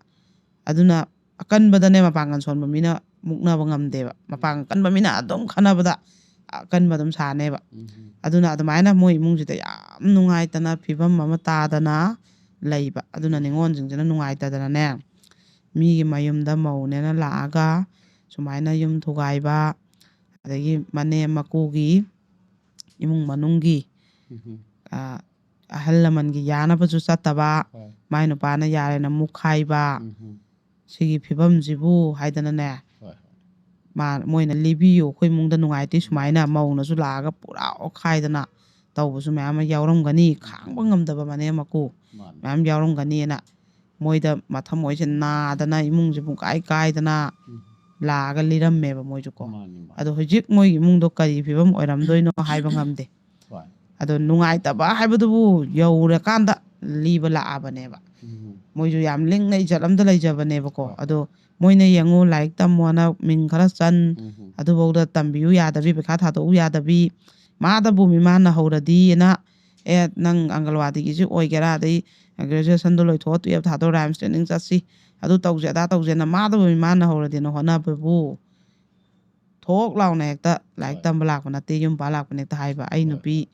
ꯑꯗꯨꯅ ꯑꯀꯟꯕꯗꯅꯦ ꯃꯄꯥꯡꯒꯜ ꯁꯣꯟꯕ ꯃꯤꯅ ꯃꯨꯛꯅꯕ ꯉꯝꯗꯦꯕ꯫ ꯃꯄꯥꯡꯒꯜ ꯀꯟꯕ ꯃꯤꯅ ꯑꯗꯨꯝ ꯈꯟꯅꯕꯗ ꯑꯀꯟꯕ ꯑꯗꯨꯝ ꯁꯥꯅꯦꯕ꯫ ꯎꯝ꯫ ꯑꯗꯨꯅ ꯑꯗꯨꯃꯥꯏꯅ ꯃꯣꯏ ꯏꯃꯨꯡꯁꯤꯗ ꯌꯥꯝ ꯅꯨꯡꯉꯥꯏꯇꯅ ꯐꯤꯕꯝ ꯑꯃ ꯇꯥꯗꯅ ꯂꯩꯕ꯫ ꯑꯗꯨꯅ ꯅꯤꯉꯣꯜꯁꯤꯡꯁꯤꯅ ꯅꯨꯡꯉꯥꯏꯇꯗꯅꯅꯦ, ꯃꯤꯒꯤ ꯃꯌꯨꯝꯗ ꯃꯧꯅꯦꯅ ꯂꯥꯛꯑꯒ ꯁꯨꯃꯥꯏꯅ ꯌꯨꯝ ꯊꯨꯒꯥꯏꯕ, ꯑꯗꯒꯤ ꯃꯅꯦꯝ ꯃꯀꯨꯒꯤ ꯏꯃꯨꯡ ꯃꯅꯨꯡꯒꯤ, ꯎꯝ꯫ ꯑ, ꯑꯍꯜ ꯂꯃꯟꯒꯤ ꯌꯥꯅꯕꯁꯨ ꯆꯠꯇꯕ, ꯍꯣꯏ꯫ ꯃꯥꯏ ꯅꯨꯄꯥꯅ ꯌꯥꯔꯦꯅ ꯃꯨꯛꯈꯥꯏꯕ, ꯎꯝ꯫ ꯁꯤꯒꯤ ꯐꯤꯕꯝꯁꯤꯕꯨ ꯍꯥꯏꯗꯅꯅꯦ, ꯍꯣꯏ, ꯍꯣꯏ꯫ ꯃꯥ, ꯃꯣꯏꯅ ꯂꯤꯕꯤꯌꯨ, ꯑꯩꯈꯣꯏ ꯏꯃꯨꯡꯗ ꯅꯨꯡꯉꯥꯏꯇꯦ ꯁꯨꯃꯥꯏꯅ, ꯃꯧꯅꯁꯨ ꯂꯥꯛꯑꯒ ꯄꯨꯔꯥ ꯑꯣꯠꯈꯥꯏꯗꯅ ꯇꯧꯕꯁꯨ ꯃꯌꯥꯝ ꯑꯃ ꯌꯥꯎꯔꯝꯒꯅꯤ, ꯈꯥꯡꯕ ꯉꯝꯗꯕ ꯃꯅꯦꯝ ꯃꯀꯨ ꯃꯥꯅꯤ꯫ ꯃꯌꯥꯝ ꯌꯥꯎꯔꯝꯒꯅꯤꯅ ꯃꯣꯏꯗ ꯃꯊꯃꯣꯏꯁꯦ ꯅꯥꯗꯅ, ꯏꯃꯨꯡꯁꯦ ꯄꯨꯡꯀꯥꯏ ꯀꯥꯏꯗꯅ ꯎꯝ꯫ ꯂꯥꯛꯑꯒ ꯂꯤꯔꯝꯃꯦꯕ ꯃꯣꯏꯁꯨ ꯀꯣ꯫ ꯃꯥꯅꯤ, ꯃꯥꯅꯤ꯫ ꯑꯗꯣ ꯍꯧꯖꯤꯛ ꯃꯣꯏꯒꯤ ꯏꯃꯨꯡꯗꯣ ꯀꯔꯤ ꯐꯤꯕꯝ ꯑꯣꯏꯔꯝꯗꯣꯏꯅꯣ ꯍꯥꯏꯕ ꯉꯝꯗꯦ꯫ ꯍꯣꯏ꯫ ꯑꯗꯣ ꯅꯨꯡꯉꯥꯏꯇꯕ ꯍꯥꯏꯕꯗꯨꯕꯨ ꯌꯧꯔꯀꯥꯟꯗ ꯂꯤꯕ ꯂꯥꯛꯑꯕꯅꯦꯕ꯫ ꯎꯝ꯫ ꯃꯣꯏꯁꯨ ꯌꯥꯝ ꯂꯤꯡꯅ ꯏꯖꯠ ꯑꯝꯗ ꯂꯩꯖꯕꯅꯦꯕꯀꯣ꯫ ꯍꯣꯏ꯫ ꯑꯗꯣ ꯃꯣꯏꯅ ꯌꯦꯡꯉꯨ, ꯂꯥꯏꯔꯤꯛ ꯇꯝꯃꯣꯅ ꯃꯤꯡ ꯈꯔ ꯆꯟ, ꯎꯝ꯫ ꯑꯗꯨꯐꯧꯗ ꯇꯝꯕꯤꯌꯨ ꯌꯥꯗꯕꯤ, ꯄꯩꯈꯥ ꯊꯥꯗꯣꯛꯎ ꯌꯥꯗꯕꯤ, ꯃꯥꯗꯕꯨ ꯃꯤꯃꯥꯟꯅ ꯍꯧꯔꯗꯤꯅ, ꯑꯦ, ꯅꯪ ꯑꯪꯒꯜꯋꯥꯗꯤꯒꯤꯁꯨ ꯑꯣꯏꯒꯦꯔꯥ, ꯑꯗꯩ ꯒ꯭ꯔꯦꯖꯨꯑꯦꯁꯟꯗꯣ ꯂꯣꯏꯊꯣꯛꯑ ꯇꯨꯌꯦꯜꯞ ꯊꯥꯗꯣꯛ ꯔꯥꯏꯝꯁ ꯇ꯭ꯔꯦꯅꯤꯡ ꯆꯠꯁꯤ, ꯑꯗꯨ ꯇꯧꯁꯦ, ꯑꯗꯥ ꯇꯧꯁꯦꯅ ꯃꯥꯗꯕꯨ ꯃꯤꯃꯥꯟꯅ ꯍꯧꯔꯗꯤꯅ ꯍꯣꯠꯅꯕꯕꯨ ꯊꯣꯛ ꯂꯥꯎꯅ ꯍꯦꯛꯇ ꯂꯥꯏꯔꯤꯛ ꯍꯣꯏ꯫ ꯇꯝꯕ ꯂꯥꯛꯄ ꯅꯠꯇꯦ, ꯌꯨꯝ ꯄꯥꯟ ꯂꯥꯛꯄꯅꯦ ꯍꯦꯛꯇ ꯍꯥꯏꯕ꯫ ꯑꯩ ꯍꯣꯏ, ꯅꯨꯄꯤ, ꯍꯣꯏ꯫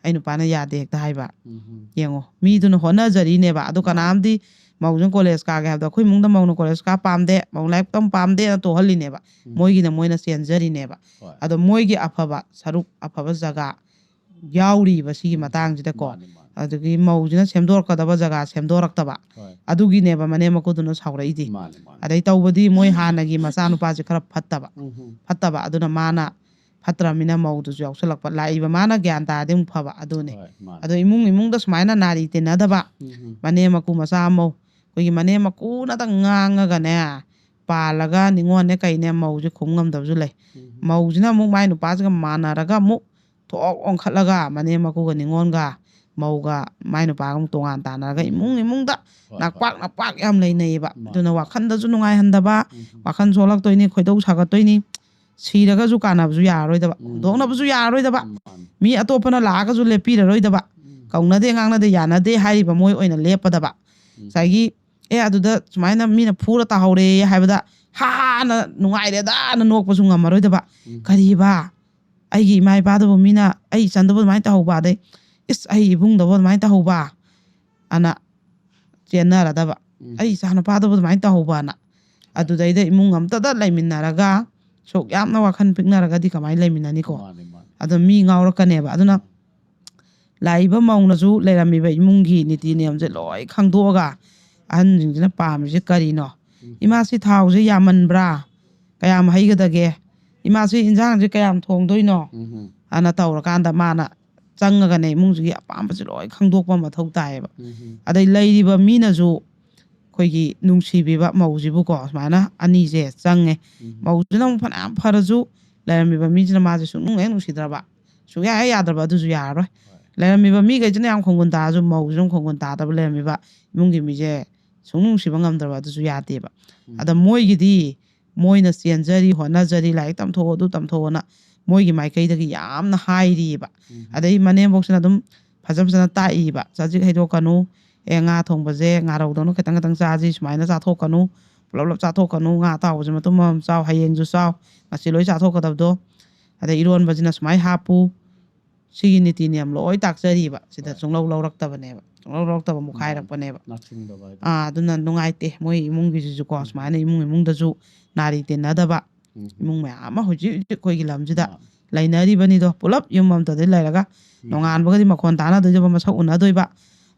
ꯑꯩ ꯅꯨꯄꯥꯅ ꯌꯥꯗꯦ ꯍꯦꯛꯇ ꯍꯥꯏꯕ꯫ ꯎꯝ꯫ ꯌꯦꯡꯉꯣ, ꯃꯤꯗꯨꯅ ꯍꯣꯠꯅꯖꯔꯤꯅꯦꯕ, ꯑꯗꯨ ꯃꯥꯅꯦ꯫ ꯀꯅꯥꯝꯗꯤ ꯃꯧꯁꯤꯅ ꯀꯣꯂꯦꯖ ꯀꯥꯒꯦ ꯍꯥꯏꯕꯗ ꯑꯩꯈꯣꯏ ꯏꯃꯨꯡꯗ ꯃꯧꯅ ꯀꯣꯂꯦꯖ ꯀꯥ ꯄꯥꯝꯗꯦ, ꯃꯧ ꯂꯥꯏꯔꯤꯛ ꯇꯝ ꯄꯥꯝꯗꯦꯅ ꯇꯣꯛꯍꯜꯂꯤꯅꯦꯕ꯫ ꯎꯝ꯫ ꯃꯣꯏꯒꯤꯅ ꯃꯣꯏꯅ ꯆꯦꯟꯖꯔꯤꯅꯦꯕ꯫ ꯍꯣꯏ꯫ ꯑꯗꯣ ꯃꯣꯏꯒꯤ ꯑꯐꯕ ꯁꯔꯨꯛ, ꯑꯐꯕ ꯖꯒꯥ ꯌꯥꯎꯔꯤꯕ ꯁꯤꯒꯤ ꯎꯝ꯫ ꯃꯇꯥꯡꯁꯤꯗꯀꯣ꯫ ꯃꯥꯅꯦ, ꯃꯥꯅꯦ꯫ ꯑꯗꯨꯗꯒꯤ ꯃꯧꯁꯤꯅ ꯁꯦꯝꯗꯣꯔꯛꯀꯗꯕ ꯖꯒꯥ ꯁꯦꯝꯗꯣꯔꯛꯇꯕ꯫ ꯍꯣꯏ꯫ ꯑꯗꯨꯒꯤꯅꯦꯕ ꯃꯅꯦꯝ ꯃꯀꯨꯗꯨꯅ ꯁꯥꯎꯔꯛꯏꯗꯤ꯫ ꯃꯥꯅꯦ, ꯃꯥꯅꯦ꯫ ꯑꯗꯩ ꯇꯧꯕꯗꯤ ꯃꯣꯏ ꯍꯥꯟꯅꯒꯤ ꯃꯆꯥꯅꯨꯄꯥꯁꯦ ꯈꯔ ꯐꯠꯇꯕ꯫ ꯎꯝ꯫ ꯐꯠꯇꯕ꯫ ꯑꯗꯨꯅ ꯃꯥꯅ ꯐꯠꯇ꯭ꯔꯃꯤꯅ ꯃꯧꯗꯨꯁꯨ ꯌꯥꯎꯁꯜꯂꯛꯄ꯫ ꯂꯥꯛꯏꯕ ꯃꯥꯅ ꯒ꯭ꯌꯥꯟ ꯇꯥꯔꯗꯤ ꯑꯃꯨꯛ ꯐꯕ꯫ ꯑꯗꯨꯅꯦ꯫ ꯍꯣꯏ, ꯃꯥꯅꯦ꯫ ꯑꯗꯣ ꯏꯃꯨꯡ ꯏꯃꯨꯡꯗ ꯁꯨꯃꯥꯏꯅ ꯅꯥꯔꯤ ꯇꯤꯟꯅꯗꯕ, ꯎꯝ꯫ ꯃꯅꯦꯝ ꯃꯀꯨ ꯃꯆꯥ ꯃꯧ꯫ ꯑꯩꯈꯣꯏꯒꯤ ꯃꯅꯦꯝ ꯃꯀꯨꯅꯇꯪ ꯉꯥꯡꯉꯒꯅꯦ, ꯄꯥꯜꯂꯒ ꯅꯤꯉꯣꯜꯅꯦ ꯀꯩꯅꯦ ꯃꯧꯁꯦ ꯈꯨꯝ ꯉꯝꯗꯕꯁꯨ ꯂꯩ꯫ ꯎꯝ꯫ ꯃꯧꯁꯤꯅ ꯑꯃꯨꯛ ꯃꯥꯏ ꯅꯨꯄꯥꯁꯤꯒ ꯃꯥꯟꯅꯔꯒ ꯑꯃꯨꯛ ꯊꯣꯛ ꯑꯣꯟꯈꯠꯂꯒ ꯃꯅꯦꯝ ꯃꯀꯨꯒ ꯅꯤꯉꯣꯜꯒ ꯃꯧꯒ ꯃꯥꯏ ꯅꯨꯄꯥꯒ ꯑꯃꯨꯛ ꯇꯣꯉꯥꯟ ꯇꯥꯟꯅꯔꯒ ꯎꯝ꯫ ꯏꯃꯨꯡ ꯏꯃꯨꯡꯗ ꯍꯣꯏ, ꯅꯥꯛꯄꯥꯛ ꯍꯣꯏ꯫ ꯅꯥꯛꯄꯥꯛ ꯌꯥꯝ ꯂꯩꯅꯩꯌꯦꯕ꯫ ꯃꯥꯅꯦ꯫ ꯑꯗꯨꯅ ꯋꯥꯈꯟꯗꯁꯨ ꯅꯨꯡꯉꯥꯏꯍꯟꯗꯕ, ꯎꯝ꯫ ꯋꯥꯈꯜ ꯁꯣꯛꯂꯛꯇꯣꯏꯅꯤ, ꯈꯣꯏꯗꯧ ꯁꯥꯒꯠꯇꯣꯏꯅꯤ, ꯁꯤꯔꯒꯁꯨ ꯀꯥꯟꯅꯕꯁꯨ ꯌꯥꯔꯔꯣꯏꯗꯕ, ꯎꯝ꯫ ꯍꯨꯟꯗꯣꯛꯅꯕꯁꯨ ꯌꯥꯔꯔꯣꯏꯗꯕ, ꯎꯝ, ꯃꯥꯅꯦ꯫ ꯃꯤ ꯑꯇꯣꯞꯄꯅ ꯂꯥꯛꯑꯒꯁꯨ ꯂꯦꯞꯄꯤꯔꯔꯣꯏꯗꯕ, ꯎꯝ꯫ ꯀꯧꯅꯗꯦ, ꯉꯥꯡꯅꯗꯦ, ꯌꯥꯅꯗꯦ ꯍꯥꯏꯔꯤꯕ ꯃꯣꯏ ꯑꯣꯏꯅ ꯂꯦꯞꯄꯗꯕ, ꯎꯝ꯫ ꯉꯁꯥꯏꯒꯤ, "ꯑꯦ, ꯑꯗꯨꯗ ꯁꯨꯃꯥꯏꯅ ꯃꯤꯅ ꯐꯨꯔ ꯇꯥꯍꯧꯔꯦ" ꯍꯥꯏꯕꯗ ꯍꯥꯅ ꯅꯨꯡꯉꯥꯏꯔꯦꯗꯥꯅ ꯅꯣꯛꯄꯁꯨ ꯉꯝꯃꯔꯣꯏꯗꯕ, ꯎꯝ꯫ "ꯀꯔꯤꯕ, ꯑꯩꯒꯤ ꯏꯃꯥ ꯏꯄꯥꯗꯨꯕꯨ ꯃꯤꯅ ꯑꯩ ꯏꯆꯟꯗꯨꯕꯨ ꯑꯗꯨꯃꯥꯏꯅ ꯇꯧꯍꯧꯕ, ꯑꯗꯩ ꯏꯁ, ꯑꯩ ꯏꯕꯨꯡꯗꯕꯨ ꯑꯗꯨꯃꯥꯏꯅ ꯇꯧꯍꯧꯕ" ꯑꯅ ꯆꯦꯟꯅꯔꯗꯕ, ꯎꯝ꯫ "ꯑꯩ ꯏꯆꯥꯅꯨꯄꯥꯗꯨꯕꯨ ꯑꯗꯨꯃꯥꯏꯅ ꯇꯧꯍꯧꯕꯅ", ꯑꯗꯨꯗꯩꯗ ꯏꯃꯨꯡ ꯑꯝꯇꯗ ꯂꯩꯃꯤꯟꯅꯔꯒ ꯁꯨꯛ ꯌꯥꯝꯅ ꯋꯥꯈꯜ ꯄꯤꯛꯅꯔꯒꯗꯤ ꯀꯃꯥꯏꯅ ꯂꯩꯃꯤꯟꯅꯅꯤꯀꯣ? ꯃꯥꯅꯦ, ꯃꯥꯅꯦ꯫ ꯑꯗꯣ ꯃꯤ ꯉꯥꯎꯔꯛꯀꯅꯦꯕ꯫ ꯑꯗꯨꯅ ꯎꯝ꯫ ꯂꯥꯛꯏꯕ ꯃꯧꯅꯁꯨ ꯂꯩꯔꯝꯃꯤꯕ ꯏꯃꯨꯡꯒꯤ ꯅꯤꯇꯤ ꯅꯤꯌꯝꯁꯦ ꯂꯣꯏ ꯈꯪꯗꯣꯛꯑꯒ, ꯑꯍꯟꯁꯤꯡꯁꯤꯅ ꯄꯥꯝꯃꯤꯁꯦ ꯀꯔꯤꯅꯣ? ꯎꯝ꯫ "ꯏꯃꯥꯁꯤ ꯊꯥꯎꯁꯦ ꯌꯥꯝꯃꯟꯕ꯭ꯔꯥ? ꯀꯌꯥꯝ ꯍꯩꯒꯗꯒꯦ? ꯏꯃꯥꯁꯤ ꯏꯟꯖꯥꯡꯁꯦ ꯀꯌꯥꯝ ꯊꯣꯡꯗꯣꯏꯅꯣ?" ꯎꯝ꯫ ꯑꯅ ꯇꯧꯔꯀꯥꯟꯗ ꯃꯥꯅ ꯆꯪꯉꯒꯅꯦ ꯏꯃꯨꯡꯁꯤꯒꯤ ꯑꯄꯥꯝꯕꯁꯦ ꯂꯣꯏ ꯈꯪꯗꯣꯛꯄ ꯃꯊꯧ ꯇꯥꯏꯌꯦꯕ꯫ ꯎꯝ꯫ ꯑꯗꯩ ꯂꯩꯔꯤꯕ ꯃꯤꯅꯁꯨ ꯑꯩꯈꯣꯏꯒꯤ ꯅꯨꯡꯁꯤꯕꯤꯕ ꯃꯧꯁꯤꯕꯨꯀꯣ, ꯁꯨꯃꯥꯏꯅ ꯑꯅꯤꯁꯦ ꯆꯪꯉꯦ꯫ ꯎꯝ꯫ ꯃꯧꯁꯤꯅ ꯑꯃꯨꯛ ꯐꯅꯌꯥꯝ ꯐꯔꯁꯨ ꯂꯩꯔꯝꯃꯤꯕ ꯃꯤꯁꯤꯅ ꯃꯥꯁꯦ ꯁꯨꯡꯅꯨꯡ ꯍꯦꯛ ꯅꯨꯡꯁꯤꯗ꯭ꯔꯕ, ꯁꯨꯡꯌꯥ ꯍꯦꯛ ꯌꯥꯗ꯭ꯔꯕ, ꯑꯗꯨꯁꯨ ꯌꯥꯔꯔꯣꯏ꯫ ꯍꯣꯏ꯫ ꯂꯩꯔꯝꯃꯤꯕ ꯃꯤꯈꯩꯁꯤꯅ ꯌꯥꯝ ꯈꯣꯡꯒꯨꯟ ꯇꯥꯔꯁꯨ, ꯃꯧꯁꯤꯅ ꯈꯣꯡꯒꯨꯟ ꯇꯥꯗꯕ ꯂꯩꯔꯝꯃꯤꯕ ꯏꯃꯨꯡꯒꯤ ꯃꯤꯁꯦ ꯁꯨꯡꯅꯨꯡ ꯅꯨꯡꯁꯤꯕ ꯉꯝꯗ꯭ꯔꯕ, ꯑꯗꯨꯁꯨ ꯌꯥꯗꯦꯕ꯫ ꯎꯝ꯫ ꯑꯗ ꯃꯣꯏꯒꯤꯗꯤ ꯃꯣꯏꯅ ꯆꯦꯟꯖꯔꯤ, ꯍꯣꯠꯅꯖꯔꯤ, ꯂꯥꯏꯔꯤꯛ ꯇꯝꯊꯣꯛꯑꯣ, ꯑꯗꯨ ꯇꯝꯊꯣꯛꯑꯣꯅ ꯃꯣꯏꯒꯤ ꯃꯥꯏꯀꯩꯗꯒꯤ ꯌꯥꯝꯅ ꯍꯥꯏꯔꯤꯑꯕ꯫ ꯎꯝ꯫ ꯑꯗꯩ ꯃꯅꯦꯝꯕꯣꯛꯁꯤꯅ ꯑꯗꯨꯝ ꯐꯖ ꯐꯖꯅ ꯇꯥꯛꯏꯕ, "ꯆꯖꯤꯛ ꯍꯩꯗꯣꯛꯀꯅꯨ, ꯑꯦ, ꯉꯥ ꯊꯣꯡꯕꯁꯦ ꯉꯥꯔꯧꯗꯧꯅ ꯈꯤꯇꯪ ꯈꯤꯇꯪ ꯆꯥꯁꯤ, ꯁꯨꯃꯥꯏꯅ ꯆꯥꯊꯣꯛꯀꯅꯨ, ꯄꯨꯂꯞ ꯄꯨꯂꯞ ꯆꯥꯊꯣꯛꯀꯅꯨ, ꯉꯥ ꯑꯇꯥꯎꯕꯁꯦ ꯃꯇꯨꯝ ꯑꯃꯃꯝ ꯆꯥꯎ, ꯍꯌꯦꯡꯁꯨ ꯆꯥꯎ, ꯉꯁꯤ ꯂꯣꯏ ꯆꯥꯊꯣꯛꯀꯗꯕꯗꯣ, ꯑꯗꯩ ꯏꯔꯣꯟꯕꯁꯤꯅ ꯁꯨꯃꯥꯏꯅ ꯍꯥꯞꯄꯨ", ꯁꯤꯒꯤ ꯅꯤꯇꯤ ꯅꯤꯌꯝ ꯂꯣꯏ ꯇꯥꯛꯆꯔꯤꯕ꯫ ꯁꯤꯗ ꯍꯣꯏ꯫ ꯁꯨꯡꯂꯧ ꯂꯧꯔꯛꯇꯕꯅꯦꯕ, ꯁꯨꯡꯂꯧ ꯂꯧꯔꯛꯇꯕ, ꯃꯨꯛꯈꯥꯏꯔꯛꯄꯅꯦꯕ꯫ ꯅꯥꯊꯤꯡꯗꯕ ꯍꯥꯏꯗꯣ꯫ ꯑꯥ, ꯑꯗꯨꯅ ꯅꯨꯡꯉꯥꯏꯇꯦ, ꯃꯣꯏ ꯏꯃꯨꯡꯒꯤꯁꯤꯁꯨꯀꯣ, ꯎꯝ꯫ ꯁꯨꯃꯥꯏꯅ ꯏꯃꯨꯡ ꯏꯃꯨꯡꯗꯁꯨ ꯅꯥꯔꯤ ꯇꯤꯟꯅꯗꯕ, ꯎꯝ꯫ ꯏꯃꯨꯡ ꯃꯌꯥꯝ ꯑꯃ ꯍꯧꯖꯤꯛ ꯍꯧꯖꯤꯛ ꯑꯩꯈꯣꯏꯒꯤ ꯂꯝꯁꯤꯗ ꯃꯥꯅꯤ꯫ ꯂꯩꯅꯔꯤꯕꯅꯤꯗꯣ, ꯄꯨꯂꯞ ꯌꯨꯝ ꯑꯃꯗꯗꯤ ꯂꯩꯔꯒ ꯎꯝ꯫ ꯅꯣꯡꯉꯥꯟꯕꯒꯗꯤ ꯃꯈꯣꯟ ꯇꯥꯅꯗꯣꯏꯗꯕ, ꯃꯁꯛ ꯎꯅꯗꯣꯏꯕ,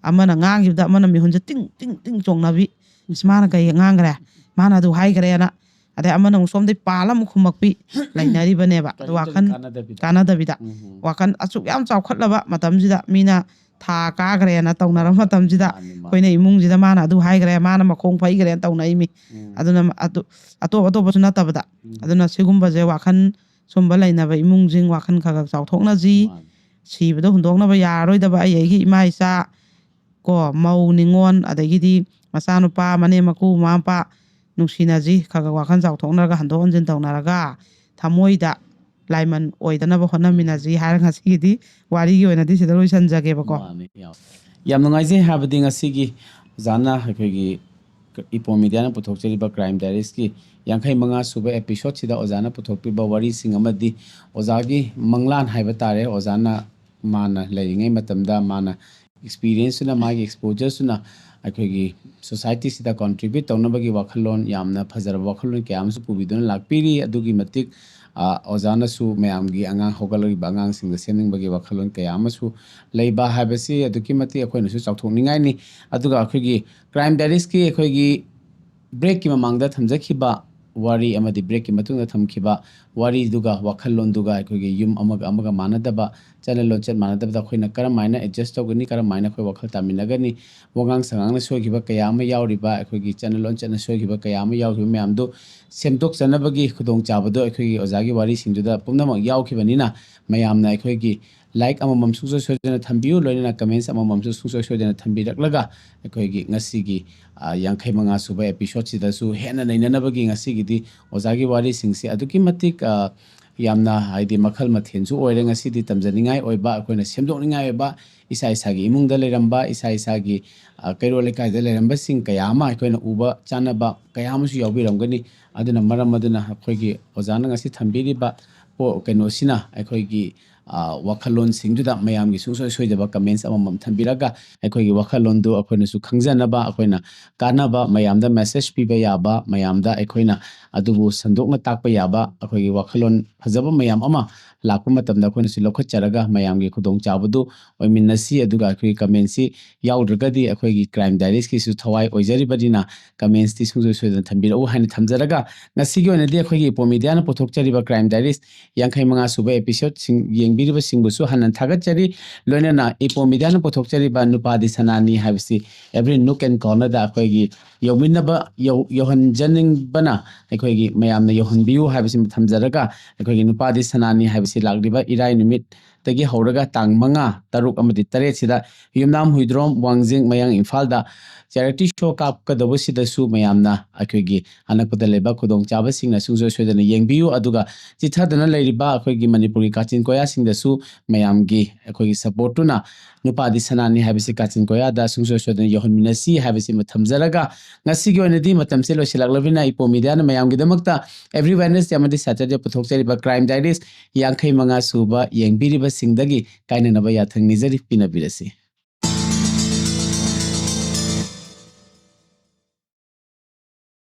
ꯑꯃꯅ ꯉꯥꯡꯈꯤꯕꯗ ꯑꯃꯅ ꯃꯤꯍꯨꯟꯁꯦ ꯇꯤꯡ ꯇꯤꯡ ꯇꯤꯡ ꯆꯣꯡꯅꯕꯤ, "ꯏꯁ, ꯃꯥꯅ ꯀꯩ ꯉꯥꯡꯈ꯭ꯔꯦ, ꯃꯥꯅ ꯑꯗꯨ ꯍꯥꯏꯈ꯭ꯔꯦꯅ", ꯑꯗꯩ ꯑꯃꯅ ꯑꯃꯨꯛ ꯁꯣꯝꯗꯩ ꯄꯥꯜ ꯑꯃꯨꯛ ꯈꯨꯝꯃꯛꯄꯤ ꯂꯩꯅꯔꯤꯕꯅꯦꯕ꯫ ꯑꯗꯨ ꯀꯔꯤꯝꯇ ꯋꯥꯈꯜ ꯀꯥꯟꯅꯗꯕꯤꯗ꯫ ꯀꯥꯟꯅꯗꯕꯤꯗ꯫ ꯎꯝ꯫ ꯋꯥꯈꯜ ꯑꯁꯨꯛ ꯌꯥꯝ ꯆꯥꯎꯈꯠꯂꯕ ꯃꯇꯝꯁꯤꯗ, ꯃꯤꯅ ꯊꯥ ꯀꯥꯈ꯭ꯔꯦꯅ ꯇꯧꯅꯔꯕ ꯃꯇꯝꯁꯤꯗ, ꯃꯥꯅꯤ, ꯃꯥꯅꯤ꯫ ꯑꯩꯈꯣꯏꯅ ꯏꯃꯨꯡꯁꯤꯗ ꯃꯥꯅ ꯑꯗꯨ ꯍꯥꯏꯈ꯭ꯔꯦ, ꯃꯥꯅ ꯃꯈꯣꯡ ꯐꯩꯈ꯭ꯔꯦꯅ ꯇꯧꯅꯔꯤꯃꯤ꯫ ꯎꯝ꯫ ꯑꯗꯨꯅ ꯑꯗꯨ ꯑꯇꯣꯞ ꯑꯇꯣꯞꯄꯁꯨ ꯅꯠꯇꯕꯗ꯫ ꯎꯝ꯫ ꯑꯗꯨꯅ ꯁꯤꯒꯨꯝꯕꯁꯦ ꯋꯥꯈꯜ ꯁꯨꯝꯕ ꯂꯩꯅꯕ ꯏꯃꯨꯡꯁꯤꯡ ꯋꯥꯈꯜ ꯈꯔ ꯈꯔ ꯆꯥꯎꯊꯣꯛꯅꯁꯤ꯫ ꯃꯥꯅꯤ꯫ ꯁꯤꯕꯗ ꯍꯨꯟꯗꯣꯛꯅꯕ ꯌꯥꯔꯔꯣꯏꯗꯕ ꯑꯩ ꯑꯩꯒꯤ ꯏꯃꯥ ꯏꯆꯥ ꯀꯣ, ꯃꯧ ꯅꯤꯉꯣꯜ, ꯑꯗꯒꯤꯗꯤ ꯃꯆꯥꯅꯨꯄꯥ, ꯃꯅꯦꯝ ꯃꯀꯨ, ꯃꯃꯥ ꯃꯄꯥ ꯅꯨꯡꯁꯤꯅꯁꯤ, ꯈꯔ ꯈꯔ ꯋꯥꯈꯜ ꯆꯥꯎꯊꯣꯛꯅꯔꯒ, ꯍꯟꯗꯣꯛ ꯍꯟꯖꯤꯟ ꯇꯧꯅꯔꯒ, ꯊꯃꯣꯏꯗ ꯂꯥꯏꯃꯟ ꯑꯣꯏꯗꯅꯕ ꯍꯣꯠꯅꯃꯤꯟꯅꯁꯤ ꯍꯥꯏꯔꯒ ꯉꯁꯤꯒꯤꯗꯤ ꯋꯥꯔꯤꯒꯤ ꯑꯣꯏꯅꯗꯤ ꯁꯤꯗ ꯂꯣꯏꯁꯤꯟꯖꯒꯦꯕꯀꯣ꯫ ꯃꯥꯅꯤ, ꯌꯥꯝ, ꯌꯥꯝ ꯅꯨꯡꯉꯥꯏꯖꯩ꯫ ꯍꯥꯏꯕꯗꯤ ꯉꯁꯤꯒꯤ ꯑꯣꯖꯥꯅ ꯑꯩꯈꯣꯏꯒꯤ ꯏꯄꯣꯝ ꯃꯤꯗꯤꯌꯥꯅ ꯄꯨꯊꯣꯛꯆꯔꯤꯕ Crime Diaries ꯀꯤ ꯌꯥꯡꯈꯩ ꯃꯉꯥ ꯁꯨꯕ episode ꯁꯤꯗ ꯑꯣꯖꯥꯅ ꯄꯨꯊꯣꯛꯄꯤꯕ ꯋꯥꯔꯤꯁꯤꯡ ꯑꯃꯗꯤ ꯑꯣꯖꯥꯒꯤ ꯃꯪꯂꯥꯟ ꯍꯥꯏꯕ ꯇꯥꯔꯦ, ꯑꯣꯖꯥꯅ ꯃꯥꯅ ꯂꯩꯔꯤꯉꯩ ꯃꯇꯝꯗ ꯃꯥꯅ experience ꯇꯨꯅ, ꯃꯥꯒꯤ exposure ꯁꯨꯅ ꯑꯩꯈꯣꯏꯒꯤ society ꯁꯤꯗ contribute ꯇꯧꯅꯕꯒꯤ ꯋꯥꯈꯜꯂꯣꯟ, ꯌꯥꯝꯅ ꯐꯖꯔꯕ ꯋꯥꯈꯜꯂꯣꯟ ꯀꯌꯥ ꯑꯃꯁꯨ ꯄꯨꯕꯤꯗꯨꯅ ꯂꯥꯛꯄꯤꯔꯤ꯫ ꯑꯗꯨꯒꯤ ꯃꯇꯤꯛ, ꯑ, ꯑꯣꯖꯥꯅꯁꯨ ꯃꯌꯥꯝꯒꯤ, ꯑꯉꯥꯡ ꯍꯧꯒꯠꯂꯛꯂꯤꯕ ꯑꯉꯥꯡꯁꯤꯡꯗ ꯁꯦꯝꯅꯤꯡꯕꯒꯤ ꯋꯥꯈꯜꯂꯣꯟ ꯀꯌꯥ ꯑꯃꯁꯨ ꯂꯩꯕ ꯍꯥꯏꯕꯁꯤ ꯑꯗꯨꯛꯀꯤ ꯃꯇꯤꯛ ꯑꯩꯈꯣꯏꯅꯁꯨ ꯆꯥꯎꯊꯣꯛꯅꯤꯡꯉꯥꯏꯅꯤ꯫ ꯑꯗꯨꯒ ꯑꯩꯈꯣꯏꯒꯤ Crime Diaries ꯀꯤ ꯑꯩꯈꯣꯏꯒꯤ break ꯀꯤ ꯃꯃꯥꯡꯗ ꯊꯝꯖꯈꯤꯕ ꯋꯥꯔꯤ ꯑꯃꯗꯤ break ꯀꯤ ꯃꯇꯨꯡꯗ ꯊꯝꯈꯤꯕ ꯋꯥꯔꯤꯗꯨꯒ ꯋꯥꯈꯜꯂꯣꯟꯗꯨꯒ ꯑꯩꯈꯣꯏꯒꯤ ꯌꯨꯝ ꯑꯃꯒ ꯑꯃꯒ ꯃꯥꯟꯅꯗꯕ, ꯆꯠꯅ ꯂꯣꯟꯆꯠ ꯃꯥꯟꯅꯗꯕꯗ ꯑꯩꯈꯣꯏꯅ ꯀꯔꯝ ꯍꯥꯏꯅ adjust ꯇꯧꯒꯅꯤ, ꯀꯔꯝ ꯍꯥꯏꯅ ꯑꯩꯈꯣꯏ ꯋꯥꯈꯜ ꯇꯥꯃꯤꯟꯅꯒꯅꯤ, ꯋꯥꯉꯥꯡ ꯁꯉꯥꯡꯅ ꯁꯣꯏꯈꯤꯕ ꯀꯌꯥ ꯑꯃ ꯌꯥꯎꯔꯤꯕ, ꯑꯩꯈꯣꯏꯒꯤ ꯆꯠꯅ ꯂꯣꯟꯆꯠꯅ ꯁꯣꯏꯈꯤꯕ ꯀꯌꯥ ꯑꯃ ꯌꯥꯎꯈꯤꯕ ꯃꯌꯥꯝꯗꯨ ꯁꯦꯝꯗꯣꯛꯆꯅꯕꯒꯤ ꯈꯨꯗꯣꯡꯆꯥꯕꯗꯣ ꯑꯩꯈꯣꯏꯒꯤ ꯑꯣꯖꯥꯒꯤ ꯋꯥꯔꯤꯁꯤꯡꯗꯨꯗ ꯄꯨꯝꯅꯃꯛ ꯌꯥꯎꯈꯤꯕꯅꯤꯅ, ꯃꯌꯥꯝꯅ ꯑꯩꯈꯣꯏꯒꯤ ꯂꯥꯏꯛ ꯑꯃꯃꯝ ꯁꯨꯡꯁꯣꯏ ꯁꯣꯏꯗꯅ ꯊꯝꯕꯤꯌꯨ, ꯂꯣꯏꯅꯅ ꯀꯃꯦꯟꯁ ꯑꯃꯃꯝꯁꯨ ꯁꯨꯡꯁꯣꯏ ꯁꯣꯏꯗꯅ ꯊꯝꯕꯤꯔꯛꯂꯒ ꯑꯩꯈꯣꯏꯒꯤ ꯉꯁꯤꯒꯤ, ꯑ, ꯌꯥꯡꯈꯩ ꯃꯉꯥ ꯁꯨꯕ ꯑꯦꯄꯤꯁꯣꯗꯁꯤꯗꯁꯨ ꯍꯦꯟꯅ ꯅꯩꯅꯅꯕꯒꯤ ꯉꯁꯤꯒꯤꯗꯤ ꯑꯣꯖꯥꯒꯤ ꯋꯥꯔꯤꯁꯤꯡꯁꯦ ꯑꯗꯨꯛꯀꯤ ꯃꯇꯤꯛ, ꯑ, ꯌꯥꯝꯅ, ꯍꯥꯏꯗꯤ, ꯃꯈꯜ ꯃꯊꯦꯜꯁꯨ ꯑꯣꯏꯔꯦ꯫ ꯉꯁꯤꯗꯤ ꯇꯝꯖꯅꯤꯡꯉꯥꯏ ꯑꯣꯏꯕ, ꯑꯩꯈꯣꯏꯅ ꯁꯦꯝꯗꯣꯛꯅꯤꯡꯉꯥꯏ ꯑꯣꯏꯕ, ꯏꯁꯥ ꯏꯁꯥꯒꯤ ꯏꯃꯨꯡꯗ ꯂꯩꯔꯝꯕ, ꯏꯁꯥ ꯏꯁꯥꯒꯤ, ꯑ, ꯀꯩꯔꯣꯜ ꯂꯩꯀꯥꯏꯗ ꯂꯩꯔꯝꯕꯁꯤꯡ ꯀꯌꯥ ꯑꯃ ꯑꯩꯈꯣꯏꯅ ꯎꯕ ꯆꯥꯟꯅꯕ ꯀꯌꯥ ꯑꯃꯁꯨ ꯌꯥꯎꯕꯤꯔꯝꯒꯅꯤ꯫ ꯑꯗꯨꯅ ꯃꯔꯝ ꯑꯗꯨꯅ ꯑꯩꯈꯣꯏꯒꯤ ꯑꯣꯖꯥꯅ ꯉꯁꯤ ꯊꯝꯕꯤꯔꯤꯕ ꯄꯣ-, ꯀꯩꯅꯣꯁꯤꯅ ꯑꯩꯈꯣꯏꯒꯤ, ꯑ, ꯋꯥꯈꯜꯂꯣꯟꯁꯤꯡꯗꯨꯗ ꯃꯌꯥꯝꯒꯤ ꯁꯨꯡꯁꯣꯏ ꯁꯣꯏꯗꯕ ꯀꯃꯦꯟꯁ ꯑꯃꯃꯝ ꯊꯝꯕꯤꯔꯒ ꯑꯩꯈꯣꯏꯒꯤ ꯋꯥꯈꯜꯂꯣꯟꯗꯨ ꯑꯩꯈꯣꯏꯅꯁꯨ ꯈꯪꯖꯅꯕ, ꯑꯩꯈꯣꯏꯅ ꯀꯥꯟꯅꯕ, ꯃꯌꯥꯝꯗ ꯃꯦꯁꯦꯖ ꯄꯤꯕ ꯌꯥꯕ, ꯃꯌꯥꯝꯗ ꯑꯩꯈꯣꯏꯅ ꯑꯗꯨꯕꯨ ꯁꯟꯗꯣꯛꯅ ꯇꯥꯛꯄ ꯌꯥꯕ, ꯑꯩꯈꯣꯏꯒꯤ ꯋꯥꯈꯜꯂꯣꯟ ꯐꯖꯕ ꯃꯌꯥꯝ ꯑꯃ ꯂꯥꯛꯄ ꯃꯇꯝꯗ ꯑꯩꯈꯣꯏꯅꯁꯨ ꯂꯧꯈꯠꯆꯔꯒ ꯃꯌꯥꯝꯒꯤ ꯈꯨꯗꯣꯡꯆꯥꯕꯗꯨ ꯑꯣꯏꯃꯤꯟꯅꯁꯤ꯫ ꯑꯗꯨꯒ ꯑꯩꯈꯣꯏꯒꯤ ꯀꯃꯦꯟꯁꯤ ꯌꯥꯎꯗ꯭ꯔꯒꯗꯤ ꯑꯩꯈꯣꯏꯒꯤ ꯀ꯭ꯔꯥꯏꯝ ꯗꯥꯏꯔꯤꯁꯀꯤꯁꯨ ꯊꯋꯥꯏ ꯑꯣꯏꯖꯔꯤꯕꯅꯤꯅ ꯀꯃꯦꯟꯁꯇꯤ ꯁꯨꯡꯁꯣꯏ ꯁꯣꯏꯗꯅ ꯊꯝꯕꯤꯔꯛꯎ ꯍꯥꯏꯅ ꯊꯝꯖꯔꯒ, ꯉꯁꯤꯒꯤ ꯑꯣꯏꯅꯗꯤ ꯑꯩꯈꯣꯏꯒꯤ ꯏꯄꯣ ꯃꯤꯗꯤꯌꯥꯅ ꯄꯨꯊꯣꯛꯆꯔꯤꯕ ꯀ꯭ꯔꯥꯏꯝ ꯗꯥꯏꯔꯤꯁ ꯌꯥꯡꯈꯩ ꯃꯉꯥ ꯁꯨꯕ ꯑꯦꯄꯤꯁꯣꯗꯁꯤꯡ ꯌꯦꯡꯕꯤꯔꯤꯕꯁꯤꯡꯕꯨꯁꯨ ꯍꯟꯅ ꯊꯥꯒꯠꯆꯔꯤ꯫ ꯂꯣꯏꯅꯅ ꯏꯄꯣ ꯃꯤꯗꯤꯌꯥꯅ ꯄꯨꯊꯣꯛꯆꯔꯤꯕ ꯅꯨꯄꯥꯗꯤ ꯁꯅꯥꯅꯤ ꯍꯥꯏꯕꯁꯤ every nook and cornerꯗ ꯑꯩꯈꯣꯏꯒꯤ ꯌꯧꯃꯤꯟꯅꯕ, ꯌꯧ-, ꯌꯧꯍꯟꯖꯅꯤꯡꯕꯅ ꯑꯩꯈꯣꯏꯒꯤ ꯃꯌꯥꯝꯅ ꯌꯧꯍꯟꯕꯤꯌꯨ ꯍꯥꯏꯕꯁꯤꯃ ꯊꯝꯖꯔꯒ, ꯑꯩꯈꯣꯏꯒꯤ ꯅꯨꯄꯥꯗꯤ ꯁꯅꯥꯅꯤ ꯍꯥꯏꯕꯁꯤ ꯂꯥꯛꯂꯤꯕ ꯏꯔꯥꯏ ꯅꯨꯃꯤꯠꯇꯒꯤ ꯍꯧꯔꯒ ꯇꯥꯡ ꯃꯉꯥ, ꯇꯔꯨꯛ ꯑꯃꯗꯤ ꯇꯔꯦꯠꯁꯤꯗ ꯌꯨꯝꯅꯥꯝ ꯍꯨꯏꯗ꯭ꯔꯣꯝ, ꯋꯥꯡꯖꯤꯡ, ꯃꯌꯥꯡ ꯏꯝꯐꯥꯜꯗ ꯆꯦꯔꯤꯇꯤ ꯁꯣ ꯀꯥꯞꯀꯗꯧꯕꯁꯤꯗꯁꯨ ꯃꯌꯥꯝꯅ ꯑꯩꯈꯣꯏꯒꯤ ꯑꯅꯛꯄꯗ ꯂꯩꯕ ꯈꯨꯗꯣꯡꯆꯥꯕꯁꯤꯡꯅ ꯁꯨꯡꯁꯣꯏ ꯁꯣꯏꯗꯅ ꯌꯦꯡꯕꯤꯌꯨ꯫ ꯑꯗꯨꯒ ꯆꯤꯊꯗꯨꯅ ꯂꯩꯔꯤꯕ ꯑꯩꯈꯣꯏꯒꯤ ꯃꯅꯤꯄꯨꯔꯒꯤ ꯀꯥꯆꯤꯟ ꯀꯣꯌꯥꯁꯤꯡꯗꯁꯨ ꯃꯌꯥꯝꯒꯤ ꯑꯩꯈꯣꯏꯒꯤ ꯁꯄꯣꯔꯠꯇꯨꯅ ꯅꯨꯄꯥꯗꯤ ꯁꯅꯥꯅꯤ ꯍꯥꯏꯕꯁꯤ ꯀꯥꯆꯤꯟ ꯀꯣꯌꯥꯗ ꯁꯨꯡꯁꯣꯏ ꯁꯣꯏꯗꯅ ꯌꯧꯍꯟꯃꯤꯟꯅꯁꯤ ꯍꯥꯏꯕꯁꯤꯃ ꯊꯝꯖꯔꯒ, ꯉꯁꯤꯒꯤ ꯑꯣꯏꯅꯗꯤ ꯃꯇꯝꯁꯦ ꯂꯣꯏꯁꯤꯜꯂꯛꯂꯕꯅꯤꯅ ꯏꯄꯣ ꯃꯤꯗꯤꯌꯥꯅ ꯃꯌꯥꯝꯒꯤꯗꯃꯛꯇ every Wednesday ꯑꯃꯗꯤ Saturday ꯄꯨꯊꯣꯛꯆꯔꯤꯕ ꯀ꯭ꯔꯥꯏꯝ ꯗꯥꯏꯔꯤꯁ ꯌꯥꯡꯈꯩ ꯃꯉꯥ ꯁꯨꯕ ꯌꯦꯡꯕꯤꯔꯤꯕꯁꯤꯡꯗꯒꯤ ꯀꯥꯏꯅꯅꯕ ꯌꯥꯊꯪ ꯅꯤꯖꯔꯤ, ꯄꯤꯅꯕꯤꯔꯁꯤ꯫